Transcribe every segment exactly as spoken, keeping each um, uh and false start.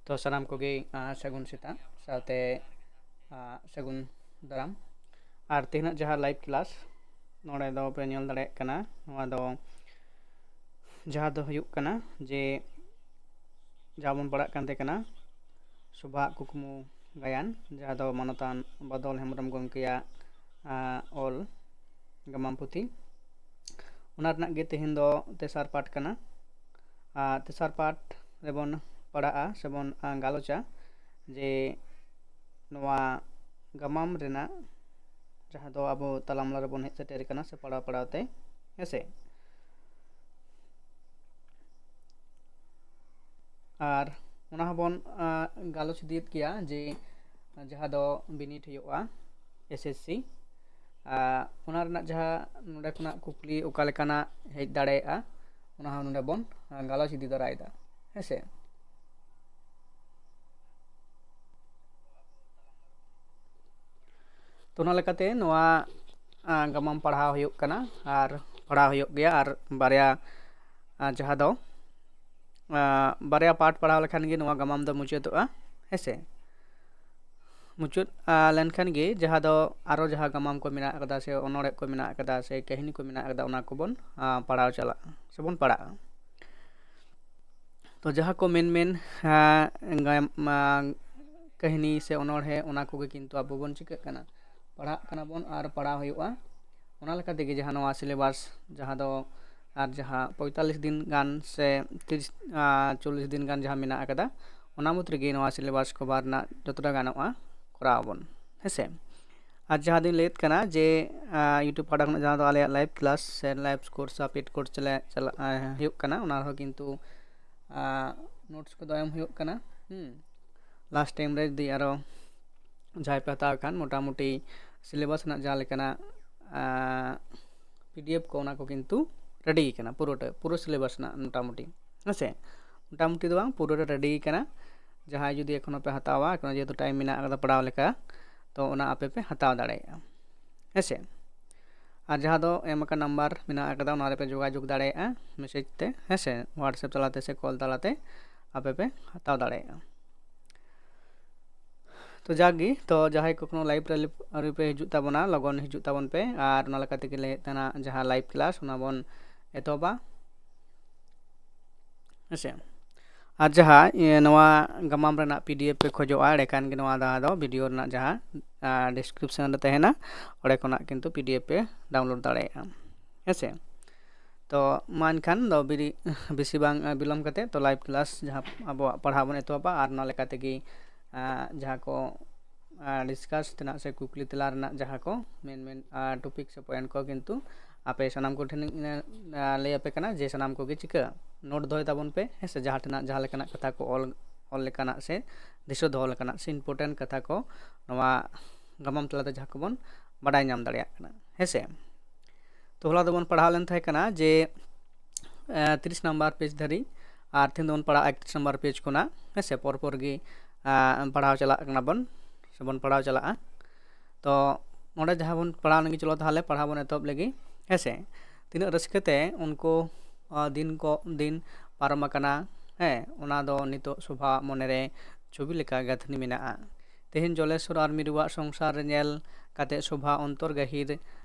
ᱛᱚ ᱥᱟᱱᱟᱢ ᱠᱚᱜᱮ ᱥᱟᱹᱜᱩᱱ ᱥᱮᱛᱟᱜ ᱥᱟᱶᱛᱮ ᱥᱟᱹᱜᱩᱱ ᱫᱟᱨᱟᱢ᱾ ᱟᱨ ᱛᱮᱦᱮᱧᱟᱜ ᱡᱟᱦᱟᱸ live class ᱱᱚᱰᱮ ᱫᱚ ᱯᱮ ᱧᱮᱞ ᱫᱟᱲᱮᱭᱟᱜ ᱠᱟᱱᱟ, ᱱᱚᱣᱟ ᱫᱚ ᱡᱟᱦᱟᱸ ᱫᱚ ᱦᱩᱭᱩᱜ ᱠᱟᱱᱟ ᱡᱮ ᱡᱟᱦᱟᱸ ᱵᱚᱱ ᱯᱟᱲᱦᱟᱜ ᱠᱟᱱ ᱛᱟᱦᱮᱸ ᱠᱟᱱᱟ ᱥᱚᱵᱷᱟᱜ ᱠᱩᱠᱢᱩ ᱜᱟᱭᱟᱱ, ᱡᱟᱦᱟᱸ ᱫᱚ ᱢᱟᱱᱚᱛᱟᱱ ᱵᱟᱫᱚᱞ ᱦᱮᱢᱵᱨᱚᱢ ᱜᱚᱢᱠᱮᱭᱟᱜ ᱚᱞ ᱜᱟᱢᱟᱢ ᱯᱩᱛᱷᱤ, ᱚᱱᱟ ᱨᱮᱱᱟᱜ ᱜᱮ ᱛᱮᱦᱮᱧ ᱫᱚ ᱛᱮᱥᱟᱨ ᱯᱟᱴ ᱠᱟᱱᱟ᱾ ᱟᱨ ᱛᱮᱥᱟᱨ ᱯᱟᱴ ᱨᱮᱵᱚᱱ ᱯᱟᱲᱦᱟᱜᱼᱟ ᱥᱮᱵᱚᱱ ᱜᱟᱞᱚᱪᱟ ᱡᱮ ᱱᱚᱣᱟ ᱜᱟᱢᱟᱢ ᱨᱮᱱᱟᱜ ᱡᱟᱦᱟᱸ ᱫᱚ ᱟᱵᱚ ᱛᱟᱞᱟᱢᱟᱞᱟ ᱨᱮᱵᱚᱱ ᱦᱮᱡ ᱥᱮᱴᱮᱨ ᱠᱟᱱᱟ ᱥᱮ ᱯᱟᱲᱦᱟᱣ ᱯᱟᱲᱦᱟᱣ ᱛᱮ, ᱦᱮᱸᱥᱮ᱾ ᱟᱨ ᱚᱱᱟ ᱦᱚᱸᱵᱚᱱ ᱜᱟᱞᱚᱪ ᱤᱫᱤᱭᱮᱫ ᱜᱮᱭᱟ ᱡᱮ ᱡᱟᱦᱟᱸ ᱫᱚ ᱵᱤᱱᱤᱰ ᱦᱩᱭᱩᱜᱼᱟ SSC, ᱚᱱᱟ ᱨᱮᱱᱟᱜ ᱡᱟᱦᱟᱸ ᱱᱚᱰᱮ ᱠᱷᱚᱱᱟᱜ ᱠᱩᱠᱞᱤ ᱚᱠᱟ ᱞᱮᱠᱟᱱᱟᱜ ᱦᱮᱡ ᱫᱟᱲᱮᱭᱟᱜᱼᱟ, ᱚᱱᱟ ᱦᱚᱸ ᱱᱚᱰᱮ ᱵᱚᱱ ᱜᱟᱞᱚᱪ ᱤᱫᱤ ᱛᱚᱨᱟᱭᱮᱫᱟ, ᱦᱮᱸᱥᱮ᱾ ᱛᱚ ᱚᱱᱟ ᱞᱮᱠᱟᱛᱮ ᱱᱚᱣᱟ ᱜᱟᱢᱟᱢ ᱯᱟᱲᱦᱟᱣ ᱦᱩᱭᱩᱜ ᱠᱟᱱᱟ ᱟᱨ ᱯᱟᱲᱦᱟᱣ ᱦᱩᱭᱩᱜ ᱜᱮᱭᱟ᱾ ᱟᱨ ᱵᱟᱨᱭᱟ ᱡᱟᱦᱟᱸ ᱫᱚ ᱵᱟᱨᱭᱟ ᱯᱟᱴ ᱯᱟᱲᱦᱟᱣ ᱞᱮᱠᱷᱟᱱ ᱜᱮ ᱱᱚᱣᱟ ᱜᱟᱢᱟᱢ ᱫᱚ ᱢᱩᱪᱟᱹᱫᱚᱜᱼᱟ, ᱦᱮᱸᱥᱮ᱾ ᱢᱩᱪᱟᱹᱫ ᱞᱮᱱᱠᱷᱟᱱ ᱜᱮ ᱡᱟᱦᱟᱸ ᱫᱚ ᱟᱨᱚ ᱡᱟᱦᱟᱸ ᱜᱟᱢᱟᱢ ᱠᱚ ᱢᱮᱱᱟᱜ ᱟᱠᱟᱫᱟ ᱥᱮ ᱚᱱᱚᱲᱦᱮ ᱠᱚ ᱢᱮᱱᱟᱜ ᱟᱠᱟᱫᱟ ᱥᱮ ᱠᱟᱹᱦᱱᱤ ᱠᱚ ᱢᱮᱱᱟᱜ ᱟᱠᱟᱫᱟ, ᱚᱱᱟ ᱠᱚᱵᱚᱱ ᱯᱟᱲᱦᱟᱣ ᱪᱟᱞᱟᱜᱼᱟ ᱥᱮᱵᱚᱱ ᱯᱟᱲᱦᱟᱜᱼᱟ᱾ ᱛᱚ ᱡᱟᱦᱟᱸ ᱠᱚ ᱢᱮᱱ ᱢᱮᱱ ᱠᱟᱹᱦᱱᱤ ᱥᱮ ᱚᱱᱚᱲᱦᱮ, ᱚᱱᱟ ᱠᱚᱜᱮ ᱠᱤᱱᱛᱩ ᱟᱵᱚ ᱵᱚᱱ ᱪᱤᱠᱟᱹᱜ ᱠᱟᱱᱟ, ᱯᱟᱲᱦᱟᱜ ᱠᱟᱱᱟ ᱵᱚᱱ ᱟᱨ ᱯᱟᱲᱦᱟᱣ ᱦᱩᱭᱩᱜᱼᱟ᱾ ᱚᱱᱟ ᱞᱮᱠᱟ ᱛᱮᱜᱮ ᱡᱟᱦᱟᱸ ᱱᱚᱣᱟ syllabus ᱡᱟᱦᱟᱸ ᱫᱚ ᱟᱨ ᱡᱟᱦᱟᱸ ᱯᱚᱸᱭᱛᱟᱞᱞᱤᱥ ᱫᱤᱱ ᱜᱟᱱ ᱥᱮ ᱛᱤᱨᱤᱥ ᱪᱚᱞᱞᱤᱥ ᱫᱤᱱ ᱜᱟᱱ ᱡᱟᱦᱟᱸ ᱢᱮᱱᱟᱜ ᱟᱠᱟᱫᱟ, ᱚᱱᱟ ᱢᱩᱫᱽ ᱨᱮᱜᱮ ᱱᱚᱣᱟ syllabus cover ᱨᱮᱱᱟᱜ ᱡᱚᱛᱚᱴᱟ ᱜᱟᱱᱚᱜᱼᱟ ᱠᱚᱨᱟᱣ ᱟᱵᱚᱱ, ᱦᱮᱸᱥᱮ᱾ ᱟᱨ ᱡᱟᱦᱟᱸ ᱫᱚᱧ ᱞᱟᱹᱭᱮᱫ ᱠᱟᱱᱟ ᱡᱮ YouTube ᱯᱟᱦᱴᱟ ᱠᱷᱚᱱᱟᱜ ᱡᱟᱦᱟᱸ ᱫᱚ ᱟᱞᱮᱭᱟᱜ live class ᱥᱮ live course ᱥᱮ paid course ᱞᱮ ᱪᱟᱞᱟᱜ ᱦᱩᱭᱩᱜ ᱠᱟᱱᱟ, ᱚᱱᱟ ᱨᱮᱦᱚᱸ ᱠᱤᱱᱛᱩ notes ᱠᱚᱫᱚ ᱮᱢ ᱦᱩᱭᱩᱜ ᱠᱟᱱᱟ᱾ ᱦᱩᱸ, last time ᱨᱮ ᱡᱩᱫᱤ ᱟᱨᱚ ᱡᱟᱦᱟᱸᱭ ᱯᱮ ᱦᱟᱛᱟᱣ ᱠᱷᱟᱱ, ᱢᱚᱴᱟᱢᱩᱴᱤ syllabus ᱨᱮᱱᱟᱜ ᱡᱟᱦᱟᱸ ᱞᱮᱠᱟᱱᱟᱜ PDF ᱠᱚ, ᱚᱱᱟ ᱠᱚ ᱠᱤᱱᱛᱩ ready ᱠᱟᱱᱟ ᱯᱩᱨᱟᱹᱴᱟ, ᱯᱩᱨᱟᱹ syllabus ᱨᱮᱱᱟᱜ ᱢᱚᱴᱟᱢᱩᱴᱤ, ᱦᱮᱸᱥᱮ᱾ ᱢᱚᱴᱟᱢᱩᱴᱤ ᱫᱚ ᱵᱟᱝ, ᱯᱩᱨᱟᱹᱴᱟ ready ᱠᱟᱱᱟ᱾ ᱡᱟᱦᱟᱸᱭ ᱡᱩᱫᱤ ᱮᱠᱷᱚᱱᱳ ᱯᱮ ᱦᱟᱛᱟᱣᱟ, ᱮᱠᱷᱚᱱᱳ ᱡᱮᱦᱮᱛᱩ time ᱢᱮᱱᱟᱜ ᱟᱠᱟᱫᱟ ᱯᱟᱲᱦᱟᱣ ᱞᱮᱠᱟ, ᱛᱚ ᱚᱱᱟ ᱟᱯᱮ ᱯᱮ ᱦᱟᱛᱟᱣ ᱫᱟᱲᱮᱭᱟᱜᱼᱟ, ᱦᱮᱸᱥᱮ᱾ ᱟᱨ ᱡᱟᱦᱟᱸ ᱫᱚ ᱮᱢ ᱟᱠᱟᱱ number ᱢᱮᱱᱟᱜ ᱟᱠᱟᱫᱟ, ᱚᱱᱟ ᱨᱮᱯᱮ ᱡᱳᱜᱟᱡᱳᱜᱽ ᱫᱟᱲᱮᱭᱟᱜᱼᱟ message ᱛᱮ, ᱦᱮᱸᱥᱮ, WhatsApp ᱛᱟᱞᱟᱛᱮ ᱥᱮ call ᱛᱟᱞᱟᱛᱮ ᱟᱯᱮ ᱯᱮ ᱦᱟᱛᱟᱣ ᱫᱟᱲᱮᱭᱟᱜᱼᱟ᱾ ᱛᱚ ᱡᱟᱜᱮ, ᱛᱚ ᱡᱟᱦᱟᱸᱭ ᱠᱚ ᱠᱳᱱᱳ live ᱨᱮ ᱟᱹᱣᱨᱤ ᱯᱮ ᱦᱤᱡᱩᱜ ᱛᱟᱵᱚᱱᱟ, ᱞᱚᱜᱚᱱ ᱦᱤᱡᱩᱜ ᱛᱟᱵᱚᱱ ᱯᱮ᱾ ᱟᱨ ᱚᱱᱟ ᱞᱮᱠᱟ ᱛᱮᱜᱮ ᱞᱟᱹᱭᱮᱫ ᱛᱟᱦᱮᱱᱟ, ᱡᱟᱦᱟᱸ live class ᱚᱱᱟ ᱵᱚᱱ ᱮᱛᱚᱦᱚᱵᱟ᱾ ᱦᱮᱸᱥᱮ? ᱟᱨ ᱡᱟᱦᱟᱸ ᱤᱭᱟᱹ ᱱᱚᱣᱟ ᱜᱟᱢᱟᱢ ᱨᱮᱱᱟᱜ PDF ᱯᱮ ᱠᱷᱚᱡᱚᱜᱼᱟ, ᱮᱸᱰᱮᱠᱷᱟᱱ ᱜᱮ ᱱᱚᱣᱟ ᱫᱟᱦᱟ ᱫᱚ video ᱨᱮᱱᱟᱜ ᱡᱟᱦᱟᱸ description ᱨᱮ ᱛᱟᱦᱮᱱᱟ, ᱚᱸᱰᱮ ᱠᱷᱚᱱᱟᱜ ᱠᱤᱱᱛᱩ PDF ᱯᱮ download ᱫᱟᱲᱮᱭᱟᱜᱼᱟ᱾ ᱦᱮᱸᱥᱮ? ᱛᱚ ᱢᱟ ᱮᱱᱠᱷᱟᱱ ᱫᱚ ᱵᱤᱨᱤ-, ᱵᱮᱥᱤ ᱵᱟᱝ ᱵᱤᱞᱚᱢ ᱠᱟᱛᱮ ᱛᱚ live class ᱡᱟᱦᱟᱸ ᱟᱵᱚᱣᱟᱜ ᱯᱟᱲᱦᱟᱣ ᱵᱚᱱ ᱮᱛᱚᱦᱚᱵᱟ᱾ ᱟᱨ ᱚᱱᱟ ᱞᱮᱠᱟ ᱛᱮᱜᱮ ᱡᱟᱦᱟᱸ ᱠᱚ discuss ᱛᱮᱱᱟᱜ ᱥᱮ ᱠᱩᱠᱞᱤ ᱛᱮᱞᱟ ᱨᱮᱱᱟᱜ ᱡᱟᱦᱟᱸ ᱠᱚ main main topic ᱥᱮ point ᱠᱚ ᱠᱤᱱᱛᱩ ᱟᱯᱮ ᱥᱟᱱᱟᱢ ᱠᱚᱴᱷᱮᱱ ᱤᱧ ᱞᱟᱹᱭ ᱟᱯᱮ ᱠᱟᱱᱟ ᱡᱮ ᱥᱟᱱᱟᱢ ᱠᱚᱜᱮ ᱪᱤᱠᱟᱹ note ᱫᱚᱦᱚᱭ ᱛᱟᱵᱚᱱ ᱯᱮ᱾ ᱦᱮᱸ ᱥᱮ? ᱡᱟᱦᱟᱸ ᱴᱷᱮᱱᱟᱜ ᱡᱟᱦᱟᱸ ᱞᱮᱠᱟᱱᱟᱜ ᱠᱟᱛᱷᱟ ᱠᱚ ᱚᱞ, ᱚᱞ ᱞᱮᱠᱟᱱᱟᱜ ᱥᱮ ᱫᱤᱥᱟᱹ ᱫᱚᱦᱚ ᱞᱮᱠᱟᱱᱟᱜ ᱥᱮ important ᱠᱟᱛᱷᱟ ᱠᱚ ᱱᱚᱣᱟ ᱜᱟᱢᱟᱢ ᱛᱟᱞᱟᱛᱮ ᱡᱟᱦᱟᱸ ᱠᱚᱵᱚᱱ ᱵᱟᱰᱟᱭ ᱧᱟᱢ ᱫᱟᱲᱮᱭᱟᱜ ᱠᱟᱱᱟ᱾ ᱦᱮᱸ ᱥᱮ? ᱛᱚ ᱦᱚᱞᱟ ᱫᱚᱵᱚᱱ ᱯᱟᱲᱦᱟᱣ ᱞᱮᱱ ᱛᱟᱦᱮᱸ ᱠᱟᱱᱟ ᱡᱮ ᱛᱤᱨᱤᱥ number page ᱫᱷᱟᱹᱨᱤᱡ, ᱟᱨ ᱛᱮᱦᱮᱧ ᱫᱚᱵᱚᱱ ᱯᱟᱲᱦᱟᱜᱼᱟ ᱮᱠᱛᱨᱤᱥ number page ᱠᱷᱚᱱᱟᱜ᱾ ᱦᱮᱸ ᱥᱮ? ᱯᱚᱨ ᱯᱚᱨ ᱜᱮ ᱯᱟᱲᱦᱟᱣ ᱪᱟᱞᱟᱜ ᱠᱟᱱᱟ ᱵᱚᱱ, ᱥᱮᱵᱚᱱ ᱯᱟᱲᱦᱟᱣ ᱪᱟᱞᱟᱜᱼᱟ᱾ ᱛᱚ ᱱᱚᱰᱮ ᱡᱟᱦᱟᱸ ᱵᱚᱱ ᱯᱟᱲᱦᱟᱣ ᱞᱮᱱ ᱜᱮ, ᱪᱚᱞᱚ ᱛᱟᱦᱚᱞᱮ ᱯᱟᱲᱦᱟᱣ ᱵᱚᱱ ᱮᱛᱚᱦᱚᱵ ᱞᱮᱜᱮ᱾ ᱦᱮᱸ ᱥᱮ? ᱛᱤᱱᱟᱹᱜ ᱨᱟᱹᱥᱠᱟᱹ ᱛᱮ ᱩᱱᱠᱩ ᱫᱤᱱ ᱠᱚ ᱫᱤᱱ ᱯᱟᱨᱚᱢ ᱟᱠᱟᱱᱟ᱾ ᱦᱮᱸ, ᱚᱱᱟ ᱫᱚ ᱱᱤᱛᱚᱜ ᱥᱳᱵᱷᱟ ᱢᱚᱱᱮᱨᱮ ᱪᱷᱚᱵᱤ ᱞᱮᱠᱟ ᱜᱟᱹᱛᱷᱱᱤ ᱢᱮᱱᱟᱜᱼᱟ᱾ ᱛᱮᱦᱮᱧ ᱡᱚᱞᱮᱥᱚᱨ ᱟᱨ ᱢᱤᱨᱩᱣᱟᱜ ᱥᱚᱝᱥᱟᱨ ᱨᱮ ᱧᱮᱞ ᱠᱟᱛᱮ ᱥᱳᱵᱷᱟ ᱚᱱᱛᱚᱨ ᱜᱟᱹᱦᱤᱨ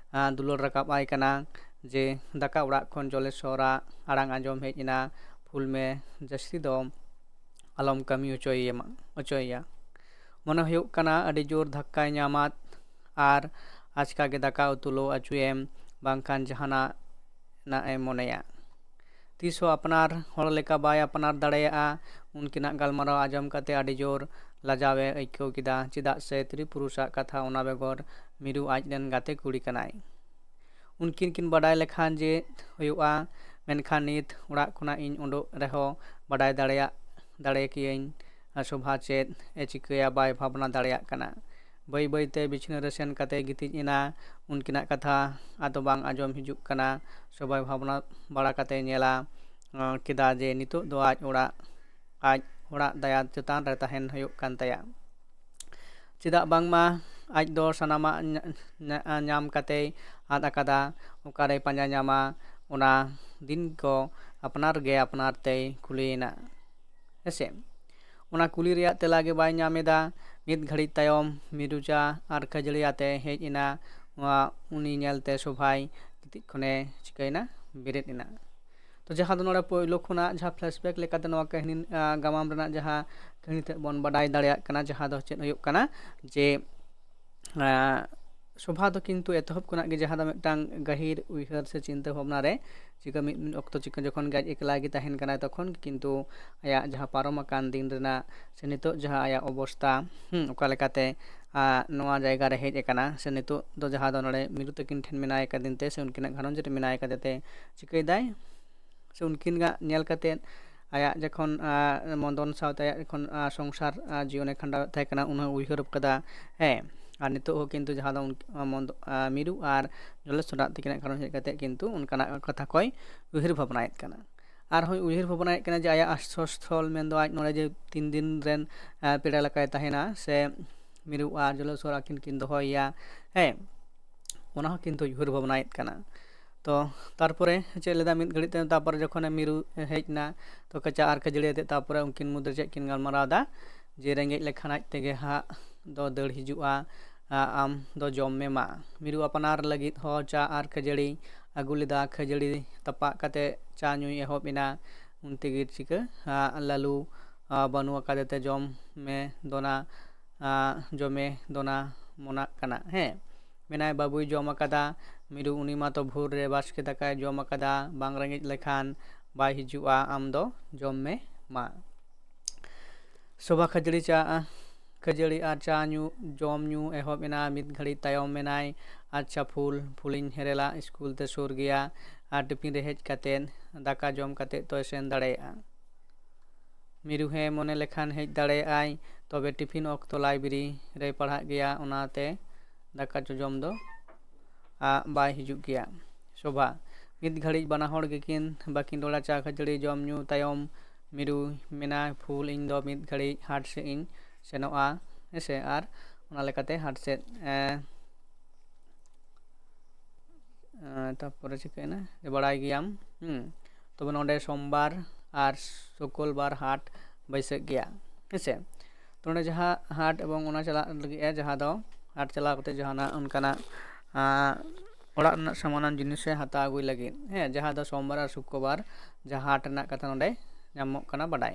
ᱫᱩᱞᱟᱹᱲ ᱨᱟᱠᱟᱵ ᱟᱭ ᱠᱟᱱᱟ ᱡᱮ ᱫᱟᱠᱟ ᱚᱲᱟᱜ ᱠᱷᱚᱱ ᱡᱚᱞᱮᱥᱚᱨᱟᱜ ᱟᱲᱟᱝ ᱟᱸᱡᱚᱢ ᱦᱮᱡ ᱮᱱᱟ, "ᱯᱷᱩᱞᱢᱮ, ᱡᱟᱹᱥᱛᱤ ᱫᱚ ᱟᱞᱚᱢ ᱠᱟᱹᱢᱤ ᱦᱚᱪᱚᱭᱮᱢᱟ, ᱦᱚᱪᱚᱭᱮᱭᱟ᱾" ᱢᱚᱱᱮ ᱦᱩᱭᱩᱜ ᱠᱟᱱᱟ ᱟᱹᱰᱤ ᱡᱳᱨ ᱫᱷᱟᱠᱠᱟᱭ ᱧᱟᱢᱟᱫ ᱟᱨ ᱟᱪᱠᱟ ᱜᱮ ᱫᱟᱠᱟ ᱩᱛᱩ ᱞᱚ ᱚᱪᱚᱭᱮᱢ, ᱵᱟᱝᱠᱷᱟᱱ ᱡᱟᱦᱟᱱᱟᱜ ᱱᱟᱜ ᱮ ᱢᱚᱱᱮᱭᱟ᱾ ᱛᱤᱥ ᱦᱚᱸ ᱟᱯᱱᱟᱨ ᱦᱚᱲ ᱞᱮᱠᱟ ᱵᱟᱭ ᱟᱯᱱᱟᱨ ᱫᱟᱲᱮᱭᱟᱜᱼᱟ᱾ ᱩᱱᱠᱤᱱᱟᱜ ᱜᱟᱞᱢᱟᱨᱟᱣ ᱟᱸᱡᱚᱢ ᱠᱟᱛᱮ ᱟᱹᱰᱤ ᱡᱳᱨ ᱞᱟᱡᱟᱣ ᱮ ᱟᱹᱭᱠᱟᱹᱣ ᱠᱮᱫᱟ, ᱪᱮᱫᱟᱜ ᱥᱮ ᱛᱨᱤ ᱯᱩᱨᱩᱥᱟᱜ ᱠᱟᱛᱷᱟ ᱚᱱᱟ ᱵᱮᱜᱚᱨ ᱢᱤᱨᱩ ᱟᱡ ᱨᱮᱱ ᱜᱟᱛᱮ ᱠᱩᱲᱤ ᱠᱟᱱᱟᱭ᱾ ᱩᱱᱠᱤᱱ ᱠᱤᱱ ᱵᱟᱰᱟᱭ ᱞᱮᱠᱷᱟᱱ ᱪᱮᱫ ᱦᱩᱭᱩᱜᱼᱟ, ᱢᱮᱱᱠᱷᱟᱱ ᱱᱤᱛ ᱚᱲᱟᱜ ᱠᱷᱚᱱᱟᱜ ᱤᱧ ᱩᱰᱩᱠ ᱨᱮᱦᱚᱸ ᱵᱟᱰᱟᱭ ᱫᱟᱲᱮᱭᱟᱜ, ᱫᱟᱲᱮ ᱠᱤᱭᱟᱹᱧ ᱥᱳᱵᱷᱟ ᱪᱮᱫ ᱮ ᱪᱤᱠᱟᱹᱭᱟ, ᱵᱟᱭ ᱵᱷᱟᱵᱽᱱᱟ ᱫᱟᱲᱮᱭᱟᱜ ᱠᱟᱱᱟ᱾ ᱵᱟᱹᱭ ᱵᱟᱹᱭᱛᱮ ᱵᱤᱪᱷᱱᱟᱹ ᱨᱮ ᱥᱮᱱ ᱠᱟᱛᱮ ᱜᱤᱛᱤᱡ ᱮᱱᱟ᱾ ᱩᱱᱠᱤᱱᱟᱜ ᱠᱟᱛᱷᱟ ᱟᱫᱚ ᱵᱟᱝ ᱟᱸᱡᱚᱢ ᱦᱤᱡᱩᱜ ᱠᱟᱱᱟ᱾ ᱥᱳᱵᱷᱟᱭ ᱵᱷᱟᱵᱽᱱᱟ ᱵᱟᱲᱟ ᱠᱟᱛᱮ ᱧᱮᱞᱟ, ᱟᱸ, ᱠᱮᱫᱟ ᱡᱮ ᱱᱤᱛᱚᱜ ᱫᱚ ᱟᱡ ᱚᱲᱟᱜ, ᱟᱡ ᱚᱲᱟᱜ ᱫᱟᱭᱟ ᱪᱮᱛᱟᱱ ᱨᱮ ᱛᱟᱦᱮᱱ ᱦᱩᱭᱩᱜ ᱠᱟᱱ ᱛᱟᱭᱟ᱾ ᱪᱮᱫᱟᱜ ᱵᱟᱝᱢᱟ ᱟᱡ ᱫᱚ ᱥᱟᱱᱟᱢᱟᱜ ᱧᱟ-, ᱧᱟ-, ᱧᱟᱢ ᱠᱟᱛᱮᱭ ᱟᱫ ᱟᱠᱟᱫᱟ᱾ ᱚᱠᱟᱨᱮᱭ ᱯᱟᱸᱡᱟ ᱧᱟᱢᱟ? ᱚᱱᱟ ᱫᱤᱱ ᱠᱚ ᱟᱯᱱᱟᱨ ᱜᱮ ᱟᱯᱱᱟᱨ ᱛᱮᱭ ᱠᱩᱞᱤᱭᱮᱱᱟ᱾ ᱦᱮᱸᱥᱮ? ᱚᱱᱟ ᱠᱩᱞᱤ ᱨᱮᱭᱟᱜ ᱛᱮᱞᱟ ᱜᱮ ᱵᱟᱭ ᱧᱟᱢ ᱮᱫᱟ᱾ ᱢᱤᱫ ᱜᱷᱟᱹᱲᱤᱡ ᱛᱟᱭᱚᱢ ᱢᱤᱨᱩ ᱪᱟ ᱟᱨ ᱠᱷᱟᱹᱡᱟᱹᱲᱤ ᱟᱛᱮ ᱦᱮᱡ ᱮᱱᱟ᱾ ᱱᱚᱣᱟ ᱩᱱᱤ ᱧᱮᱞᱛᱮ ᱥᱳᱵᱷᱟᱭ ᱜᱤᱛᱤᱡ ᱠᱷᱚᱱᱮ ᱪᱤᱠᱟᱹᱭᱮᱱᱟ? ᱵᱮᱨᱮᱫ ᱮᱱᱟ᱾ ᱛᱚ ᱡᱟᱦᱟᱸ ᱫᱚ ᱱᱚᱰᱮ ᱯᱳᱭᱞᱳ ᱠᱷᱚᱱᱟᱜ ᱡᱟᱦᱟᱸ ᱯᱷᱞᱮᱥᱵᱮᱠ ᱞᱮᱠᱟᱛᱮ ᱱᱚᱣᱟ ᱠᱟᱹᱦᱱᱤ, ᱟᱸ, ᱜᱟᱢᱟᱢ ᱨᱮᱱᱟᱜ ᱡᱟᱦᱟᱸ ᱠᱟᱹᱦᱱᱤ ᱛᱮᱫ ᱵᱚᱱ ᱵᱟᱰᱟᱭ ᱫᱟᱲᱮᱭᱟᱜ ᱠᱟᱱᱟ, ᱡᱟᱦᱟᱸ ᱫᱚ ᱪᱮᱫ ᱦᱩᱭᱩᱜ ᱠᱟᱱᱟ ᱡᱮ, ᱟᱸ, ᱥᱳᱵᱷᱟ ᱫᱚ ᱠᱤᱱᱛᱩ ᱮᱛᱚᱦᱚᱵ ᱠᱷᱚᱱᱟᱜ ᱜᱮ ᱡᱟᱦᱟᱸ ᱫᱚ ᱢᱤᱫᱴᱟᱝ ᱜᱟᱹᱦᱤᱨ ᱩᱭᱦᱟᱹᱨ ᱥᱮ ᱪᱤᱱᱛᱟᱹ ᱵᱷᱟᱵᱽᱱᱟ ᱨᱮ ᱪᱤᱠᱟᱹ ᱢᱤᱫ, ᱢᱤᱫ ᱚᱠᱛᱚ ᱪᱤᱠᱟᱹ ᱡᱚᱠᱷᱚᱱ ᱜᱮ ᱟᱡ ᱮᱠᱞᱟ ᱜᱮ ᱛᱟᱦᱮᱱ ᱠᱟᱱᱟᱭ, ᱛᱚᱠᱷᱚᱱ ᱜᱮ ᱠᱤᱱᱛᱩ ᱟᱭᱟᱜ ᱡᱟᱦᱟᱸ ᱯᱟᱨᱚᱢ ᱟᱠᱟᱱ ᱫᱤᱱ ᱨᱮᱱᱟᱜ ᱥᱮ ᱱᱤᱛᱚᱜ ᱡᱟᱦᱟᱸ ᱟᱭᱟᱜ ᱚᱵᱚᱥᱛᱟ, ᱦᱩᱸ, ᱚᱠᱟ ᱞᱮᱠᱟᱛᱮ, ᱟᱸ, ᱱᱚᱣᱟ ᱡᱟᱭᱜᱟ ᱨᱮ ᱦᱮᱡ ᱟᱠᱟᱱᱟ, ᱥᱮ ᱱᱤᱛᱚᱜ ᱫᱚ ᱡᱟᱦᱟᱸ ᱫᱚ ᱱᱚᱰᱮ ᱢᱤᱨᱩ ᱛᱟᱹᱠᱤᱱ ᱴᱷᱮᱱ ᱢᱮᱱᱟᱭ ᱠᱟᱫᱮ ᱛᱮ ᱥᱮ ᱩᱱᱠᱤᱱᱟᱜ ᱜᱷᱟᱨᱚᱸᱡᱽ ᱨᱮ ᱢᱮᱱᱟᱭ ᱠᱟᱫᱮ ᱛᱮ ᱪᱤᱠᱟᱹᱭᱮᱫᱟᱭ? ᱥᱮ ᱩᱱᱠᱤᱱᱟᱜ ᱧᱮᱞ ᱠᱟᱛᱮᱫ ᱟᱭᱟᱜ ᱡᱚᱠᱷᱚᱱ, ᱟᱸ, ᱢᱚᱫᱚᱱ ᱥᱟᱶᱛᱮ ᱟᱭᱟᱜ ᱡᱚᱠᱷᱚᱱ, ᱟᱸ, ᱥᱚᱝᱥᱟᱨ, ᱟᱸ, ᱡᱤᱭᱚᱱᱮ ᱠᱷᱟᱸᱰᱟᱣᱮᱫ ᱛᱟᱦᱮᱸ ᱠᱟᱱᱟ, ᱩᱱ ᱦᱚᱸ ᱩᱭᱦᱟᱹᱨ ᱠᱟᱫᱟ, ᱦᱮᱸ᱾ ᱟᱨ ᱱᱤᱛᱚᱜ ᱦᱚᱸ ᱠᱤᱱᱛᱩ ᱡᱟᱦᱟᱸ ᱫᱚ ᱩᱱ-, ᱟᱸ, ᱢᱚᱫ-, ᱟᱸ, ᱢᱤᱨᱩ ᱟᱨ ᱡᱚᱞᱮᱥᱚᱨᱟᱜ ᱛᱟᱹᱠᱤᱱᱟᱜ ᱜᱷᱟᱨᱚᱸᱡᱽ ᱦᱮᱡ ᱠᱟᱛᱮᱫ ᱠᱤᱱᱛᱩ ᱚᱱᱠᱟᱱᱟᱜ ᱠᱟᱛᱷᱟ ᱠᱚᱭ ᱩᱭᱦᱟᱹᱨ ᱵᱷᱟᱵᱽᱱᱟᱭᱮᱫ ᱠᱟᱱᱟ᱾ ᱟᱨᱦᱚᱸᱭ ᱩᱭᱦᱟᱹᱨ ᱵᱷᱟᱵᱽᱱᱟᱭᱮᱫ ᱠᱟᱱᱟ ᱡᱮ ᱟᱭᱟᱜ ᱟᱥᱨᱚᱭᱥᱛᱷᱚᱞ ᱢᱮᱱᱫᱚ ᱟᱡ ᱱᱚᱰᱮ ᱡᱮ ᱛᱤᱱ ᱫᱤᱱ ᱨᱮᱱ, ᱟᱸ, ᱯᱮᱲᱟ ᱞᱮᱠᱟᱭ ᱛᱟᱦᱮᱱᱟ, ᱥᱮ ᱢᱤᱨᱩ ᱟᱨ ᱡᱚᱞᱮᱥᱚᱨ ᱟᱹᱠᱤᱱ ᱠᱤᱱ ᱫᱚᱦᱚᱭᱮᱭᱟ, ᱦᱮᱸ, ᱚᱱᱟ ᱦᱚᱸ ᱠᱤᱱᱛᱩ ᱩᱭᱦᱟᱹᱨ ᱵᱷᱟᱵᱽᱱᱟᱭᱮᱫ ᱠᱟᱱᱟ᱾ ᱛᱚ ᱛᱟᱨᱯᱚᱨᱮ ᱪᱮᱫ ᱞᱮᱫᱟ, ᱢᱤᱫ ᱜᱷᱟᱹᱲᱤᱡ ᱛᱟᱭᱚᱢ ᱛᱟᱨᱯᱚᱨᱮ ᱡᱚᱠᱷᱚᱱᱮ ᱢᱤᱨᱩ ᱦᱮᱡ ᱮᱱᱟ, ᱛᱚ ᱪᱟ ᱟᱨ ᱠᱷᱟᱹᱡᱟᱹᱲᱤ ᱟᱛᱮᱫ ᱛᱟᱨᱯᱚᱨᱮ ᱩᱱᱠᱤᱱ ᱢᱩᱫᱽᱨᱮ ᱪᱮᱫ ᱠᱤᱱ ᱜᱟᱞᱢᱟᱨᱟᱣ ᱮᱫᱟ ᱡᱮ ᱨᱮᱸᱜᱮᱡ ᱞᱮᱠᱷᱟᱱ ᱟᱡ ᱛᱮᱜᱮ ᱦᱟᱸᱜ ᱫᱚ ᱫᱟᱹᱲ ᱦᱤᱡᱩᱜᱼᱟ, ᱟ-, ᱟᱢ ᱫᱚ ᱡᱚᱢ ᱢᱮ ᱢᱟ᱾ ᱢᱤᱨᱩ ᱟᱯᱱᱟᱨ ᱞᱟᱹᱜᱤᱫ ᱦᱚᱸ ᱪᱟ ᱟᱨ ᱠᱷᱟᱹᱡᱟᱹᱲᱤ ᱟᱹᱜᱩ ᱞᱮᱫᱟ᱾ ᱠᱷᱟᱹᱡᱟᱹᱲᱤ ᱛᱟᱯᱟᱜ ᱠᱟᱛᱮ ᱪᱟ ᱧᱩᱭ ᱮᱦᱚᱵ ᱮᱱᱟ᱾ ᱩᱱ ᱛᱮᱜᱮ ᱪᱤᱠᱟᱹ, ᱟ, ᱞᱟᱹᱞᱩ, ᱟ, ᱵᱟᱹᱱᱩᱜ ᱟᱠᱟᱫᱮ ᱛᱮ ᱡᱚᱢ ᱢᱮ ᱫᱚᱱᱟ, ᱟ, ᱡᱚᱢᱮ ᱫᱚᱱᱟ ᱢᱚᱱᱟᱜ ᱠᱟᱱᱟ᱾ ᱦᱮᱸ, ᱢᱮᱱᱟᱭ ᱵᱟᱹᱵᱩᱭ ᱡᱚᱢ ᱟᱠᱟᱫᱟ᱾ ᱢᱤᱨᱩ ᱩᱱᱤ ᱢᱟ ᱛᱚ ᱵᱷᱳᱨ ᱨᱮ ᱵᱟᱥᱠᱮ ᱫᱟᱠᱟᱭ ᱡᱚᱢ ᱟᱠᱟᱫᱟ, ᱵᱟᱝ ᱨᱮᱸᱜᱮᱡ ᱞᱮᱠᱷᱟᱱ ᱵᱟᱭ ᱦᱤᱡᱩᱜᱼᱟ, ᱟᱢ ᱫᱚ ᱡᱚᱢ ᱢᱮ ᱢᱟ᱾ ᱥᱳᱵᱷᱟ ᱠᱷᱟᱹᱡᱟᱹᱲᱤ ᱪᱟ, ᱠᱷᱟᱹᱡᱟᱹᱲᱤ ᱟᱨ ᱪᱟ ᱧᱩ, ᱡᱚᱢ ᱧᱩ ᱮᱦᱚᱵ ᱮᱱᱟ᱾ ᱢᱤᱫ ᱜᱷᱟᱹᱲᱤᱡ ᱛᱟᱭᱚᱢ ᱢᱮᱱᱟᱭ, ᱟᱪᱪᱷᱟ ᱯᱷᱩᱞ, ᱯᱷᱩᱞᱤᱧ ᱦᱮᱨᱮᱞᱟ, ᱥᱠᱩᱞ ᱛᱮ ᱥᱩᱨ ᱜᱮᱭᱟ ᱟᱨ ᱴᱤᱯᱷᱤᱱ ᱨᱮ ᱦᱮᱡ ᱠᱟᱛᱮᱫ ᱫᱟᱠᱟ ᱡᱚᱢ ᱠᱟᱛᱮᱫ ᱛᱚᱭ ᱥᱮᱱ ᱫᱟᱲᱮᱭᱟᱜᱼᱟ᱾ ᱢᱤᱨᱩ ᱦᱮᱸ ᱢᱚᱱᱮ ᱞᱮᱠᱷᱟᱱ ᱦᱮᱡ ᱫᱟᱲᱮᱭᱟᱜᱼᱟᱭ, ᱛᱚᱵᱮ ᱴᱤᱯᱷᱤᱱ ᱚᱠᱛᱚ ᱞᱟᱭᱵᱨᱮᱨᱤ ᱨᱮᱭ ᱯᱟᱲᱦᱟᱜ ᱜᱮᱭᱟ, ᱚᱱᱟᱛᱮ ᱫᱟᱠᱟ ᱡᱚᱡᱚᱢ ᱫᱚ, ᱟ, ᱵᱟᱭ ᱦᱤᱡᱩᱜ ᱜᱮᱭᱟ᱾ ᱥᱳᱵᱷᱟ, ᱢᱤᱫ ᱜᱷᱟᱹᱲᱤᱡ ᱵᱟᱱᱟ ᱦᱚᱲ ᱜᱮᱠᱤᱱ ᱵᱟᱹᱠᱤᱱ ᱨᱚᱲᱟ᱾ ᱪᱟ ᱠᱷᱟᱹᱡᱟᱹᱲᱤ ᱡᱚᱢ ᱧᱩ ᱛᱟᱭᱚᱢ ᱢᱤᱨᱩᱭ ᱢᱮᱱᱟ, ᱯᱷᱩᱞ, ᱤᱧ ᱫᱚ ᱢᱤᱫ ᱜᱷᱟᱹᱲᱤᱡ ᱦᱟᱴ ᱥᱮᱫ ᱤᱧ ᱥᱮᱱᱚᱜᱼᱟ, ᱦᱮᱸᱥᱮ, ᱟᱨ ᱚᱱᱟ ᱞᱮᱠᱟᱛᱮ ᱦᱟᱴ ᱥᱮᱫ, ᱮ, ᱮ, ᱛᱟᱨᱯᱚᱨᱮ ᱪᱤᱠᱟᱹᱭᱮᱱᱟ ᱡᱮ ᱵᱟᱲᱟᱭ ᱜᱮᱭᱟᱢ, ᱦᱩᱸ, ᱛᱚᱵᱮ ᱱᱚᱰᱮ ᱥᱳᱢᱵᱟᱨ ᱟᱨ ᱥᱩᱠᱚᱞᱵᱟᱨ ᱦᱟᱴ ᱵᱟᱹᱭᱥᱟᱹᱜ ᱜᱮᱭᱟ᱾ ᱦᱮᱸᱥᱮ᱾ ᱛᱚ ᱱᱚᱰᱮ ᱡᱟᱦᱟᱸ ᱦᱟᱴ ᱮᱵᱚᱝ ᱚᱱᱟ ᱪᱟᱞᱟᱜ ᱞᱟᱹᱜᱤᱫ ᱮ, ᱡᱟᱦᱟᱸ ᱫᱚ ᱦᱟᱴ ᱪᱟᱞᱟᱣ ᱠᱟᱛᱮ ᱡᱟᱦᱟᱱᱟᱜ ᱚᱱᱠᱟᱱᱟᱜ ᱟᱸ, ᱚᱲᱟᱜ ᱨᱮᱱᱟᱜ ᱥᱟᱢᱟᱱᱟᱱ ᱡᱤᱱᱤᱥ ᱮ ᱦᱟᱛᱟᱣ ᱟᱹᱜᱩᱭ ᱞᱟᱹᱜᱤᱫ, ᱦᱮᱸ, ᱡᱟᱦᱟᱸ ᱫᱚ ᱥᱳᱢᱵᱟᱨ ᱟᱨ ᱥᱩᱠᱨᱚᱵᱟᱨ ᱡᱟᱦᱟᱸ ᱦᱟᱴ ᱨᱮᱱᱟᱜ ᱠᱟᱛᱷᱟ ᱱᱚᱰᱮ ᱧᱟᱢᱚᱜ ᱠᱟᱱᱟ ᱵᱟᱰᱟᱭ᱾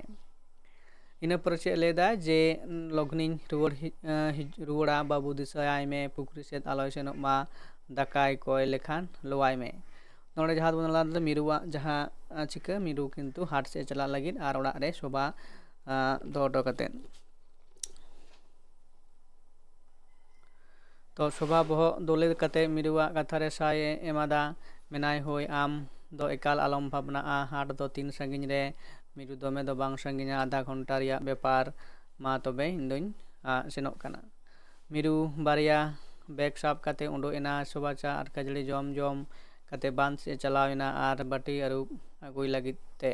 ᱤᱱᱟᱹ ᱯᱚᱨᱮ ᱪᱮᱫ ᱮ ᱞᱟᱹᱭᱫᱟ ᱡᱮ, "ᱞᱚᱜᱽᱱᱤᱧ ᱨᱩᱣᱟᱹᱲ ᱦᱤ-, ᱟᱸ, ᱦᱤᱡ-, ᱨᱩᱣᱟᱹᱲᱟ, ᱵᱟᱹᱵᱩ ᱫᱤᱥᱟᱹᱭᱟᱭ ᱢᱮ, ᱯᱩᱠᱷᱨᱤ ᱥᱮᱫ ᱟᱞᱚᱭ ᱥᱮᱱᱚᱜ ᱢᱟ, ᱫᱟᱠᱟᱭ ᱠᱚᱭ ᱞᱮᱠᱷᱟᱱ ᱞᱚᱣᱟᱭ ᱢᱮ᱾" ᱱᱚᱰᱮ ᱡᱟᱦᱟᱸ ᱫᱚᱵᱚᱱ ᱧᱮᱞ ᱫᱟ ᱢᱤᱨᱩᱣᱟᱜ ᱡᱟᱦᱟᱸ, ᱟᱸ, ᱪᱤᱠᱟᱹ, ᱢᱤᱨᱩ ᱠᱤᱱᱛᱩ ᱦᱟᱴ ᱥᱮᱫ ᱮ ᱪᱟᱞᱟᱜ ᱞᱟᱹᱜᱤᱫ ᱟᱨ ᱚᱲᱟᱜ ᱨᱮ ᱥᱳᱵᱷᱟ, ᱟᱸ, ᱫᱚᱦᱚ ᱦᱚᱴᱚ ᱠᱟᱛᱮᱫ᱾ ᱛᱚ ᱥᱳᱵᱷᱟ ᱵᱚᱦᱚᱜ ᱫᱳᱞᱮ ᱠᱟᱛᱮ ᱢᱤᱨᱩᱣᱟᱜ ᱠᱟᱛᱷᱟ ᱨᱮ ᱥᱟᱭ ᱮ ᱮᱢᱟᱫᱟ, ᱢᱮᱱᱟᱭ, "ᱦᱳᱭ, ᱟᱢ ᱫᱚ ᱮᱠᱟᱞ ᱟᱞᱚᱢ ᱵᱷᱟᱵᱽᱱᱟᱜᱼᱟ, ᱦᱟᱴ ᱫᱚ ᱛᱤᱱ ᱥᱟᱺᱜᱤᱧ ᱨᱮ?" ᱢᱤᱨᱩ, "ᱫᱚᱢᱮ ᱫᱚ ᱵᱟᱝ ᱥᱟᱺᱜᱤᱧᱟ, ᱟᱫᱷᱟ ᱜᱷᱚᱱᱴᱟ ᱨᱮᱭᱟᱜ ᱵᱮᱯᱟᱨ, ᱢᱟ ᱛᱚᱵᱮ ᱤᱧ ᱫᱚᱧ, ᱟᱸ, ᱥᱮᱱᱚᱜ ᱠᱟᱱᱟ᱾" ᱢᱤᱨᱩ ᱵᱟᱨᱭᱟ ᱵᱮᱜᱽ ᱥᱟᱵ ᱠᱟᱛᱮ ᱩᱰᱩᱠ ᱮᱱᱟ᱾ ᱥᱳᱵᱷᱟ ᱪᱟ ᱟᱨ ᱠᱷᱟᱹᱡᱟᱹᱲᱤ ᱡᱚᱢ ᱡᱚᱢ ᱠᱟᱛᱮ ᱵᱟᱸᱫᱷ ᱥᱮᱫ ᱮ ᱪᱟᱞᱟᱣ ᱮᱱᱟ ᱟᱨ ᱵᱟᱹᱴᱤ ᱟᱹᱨᱩᱵ ᱟᱹᱜᱩᱭ ᱞᱟᱹᱜᱤᱫ ᱛᱮ᱾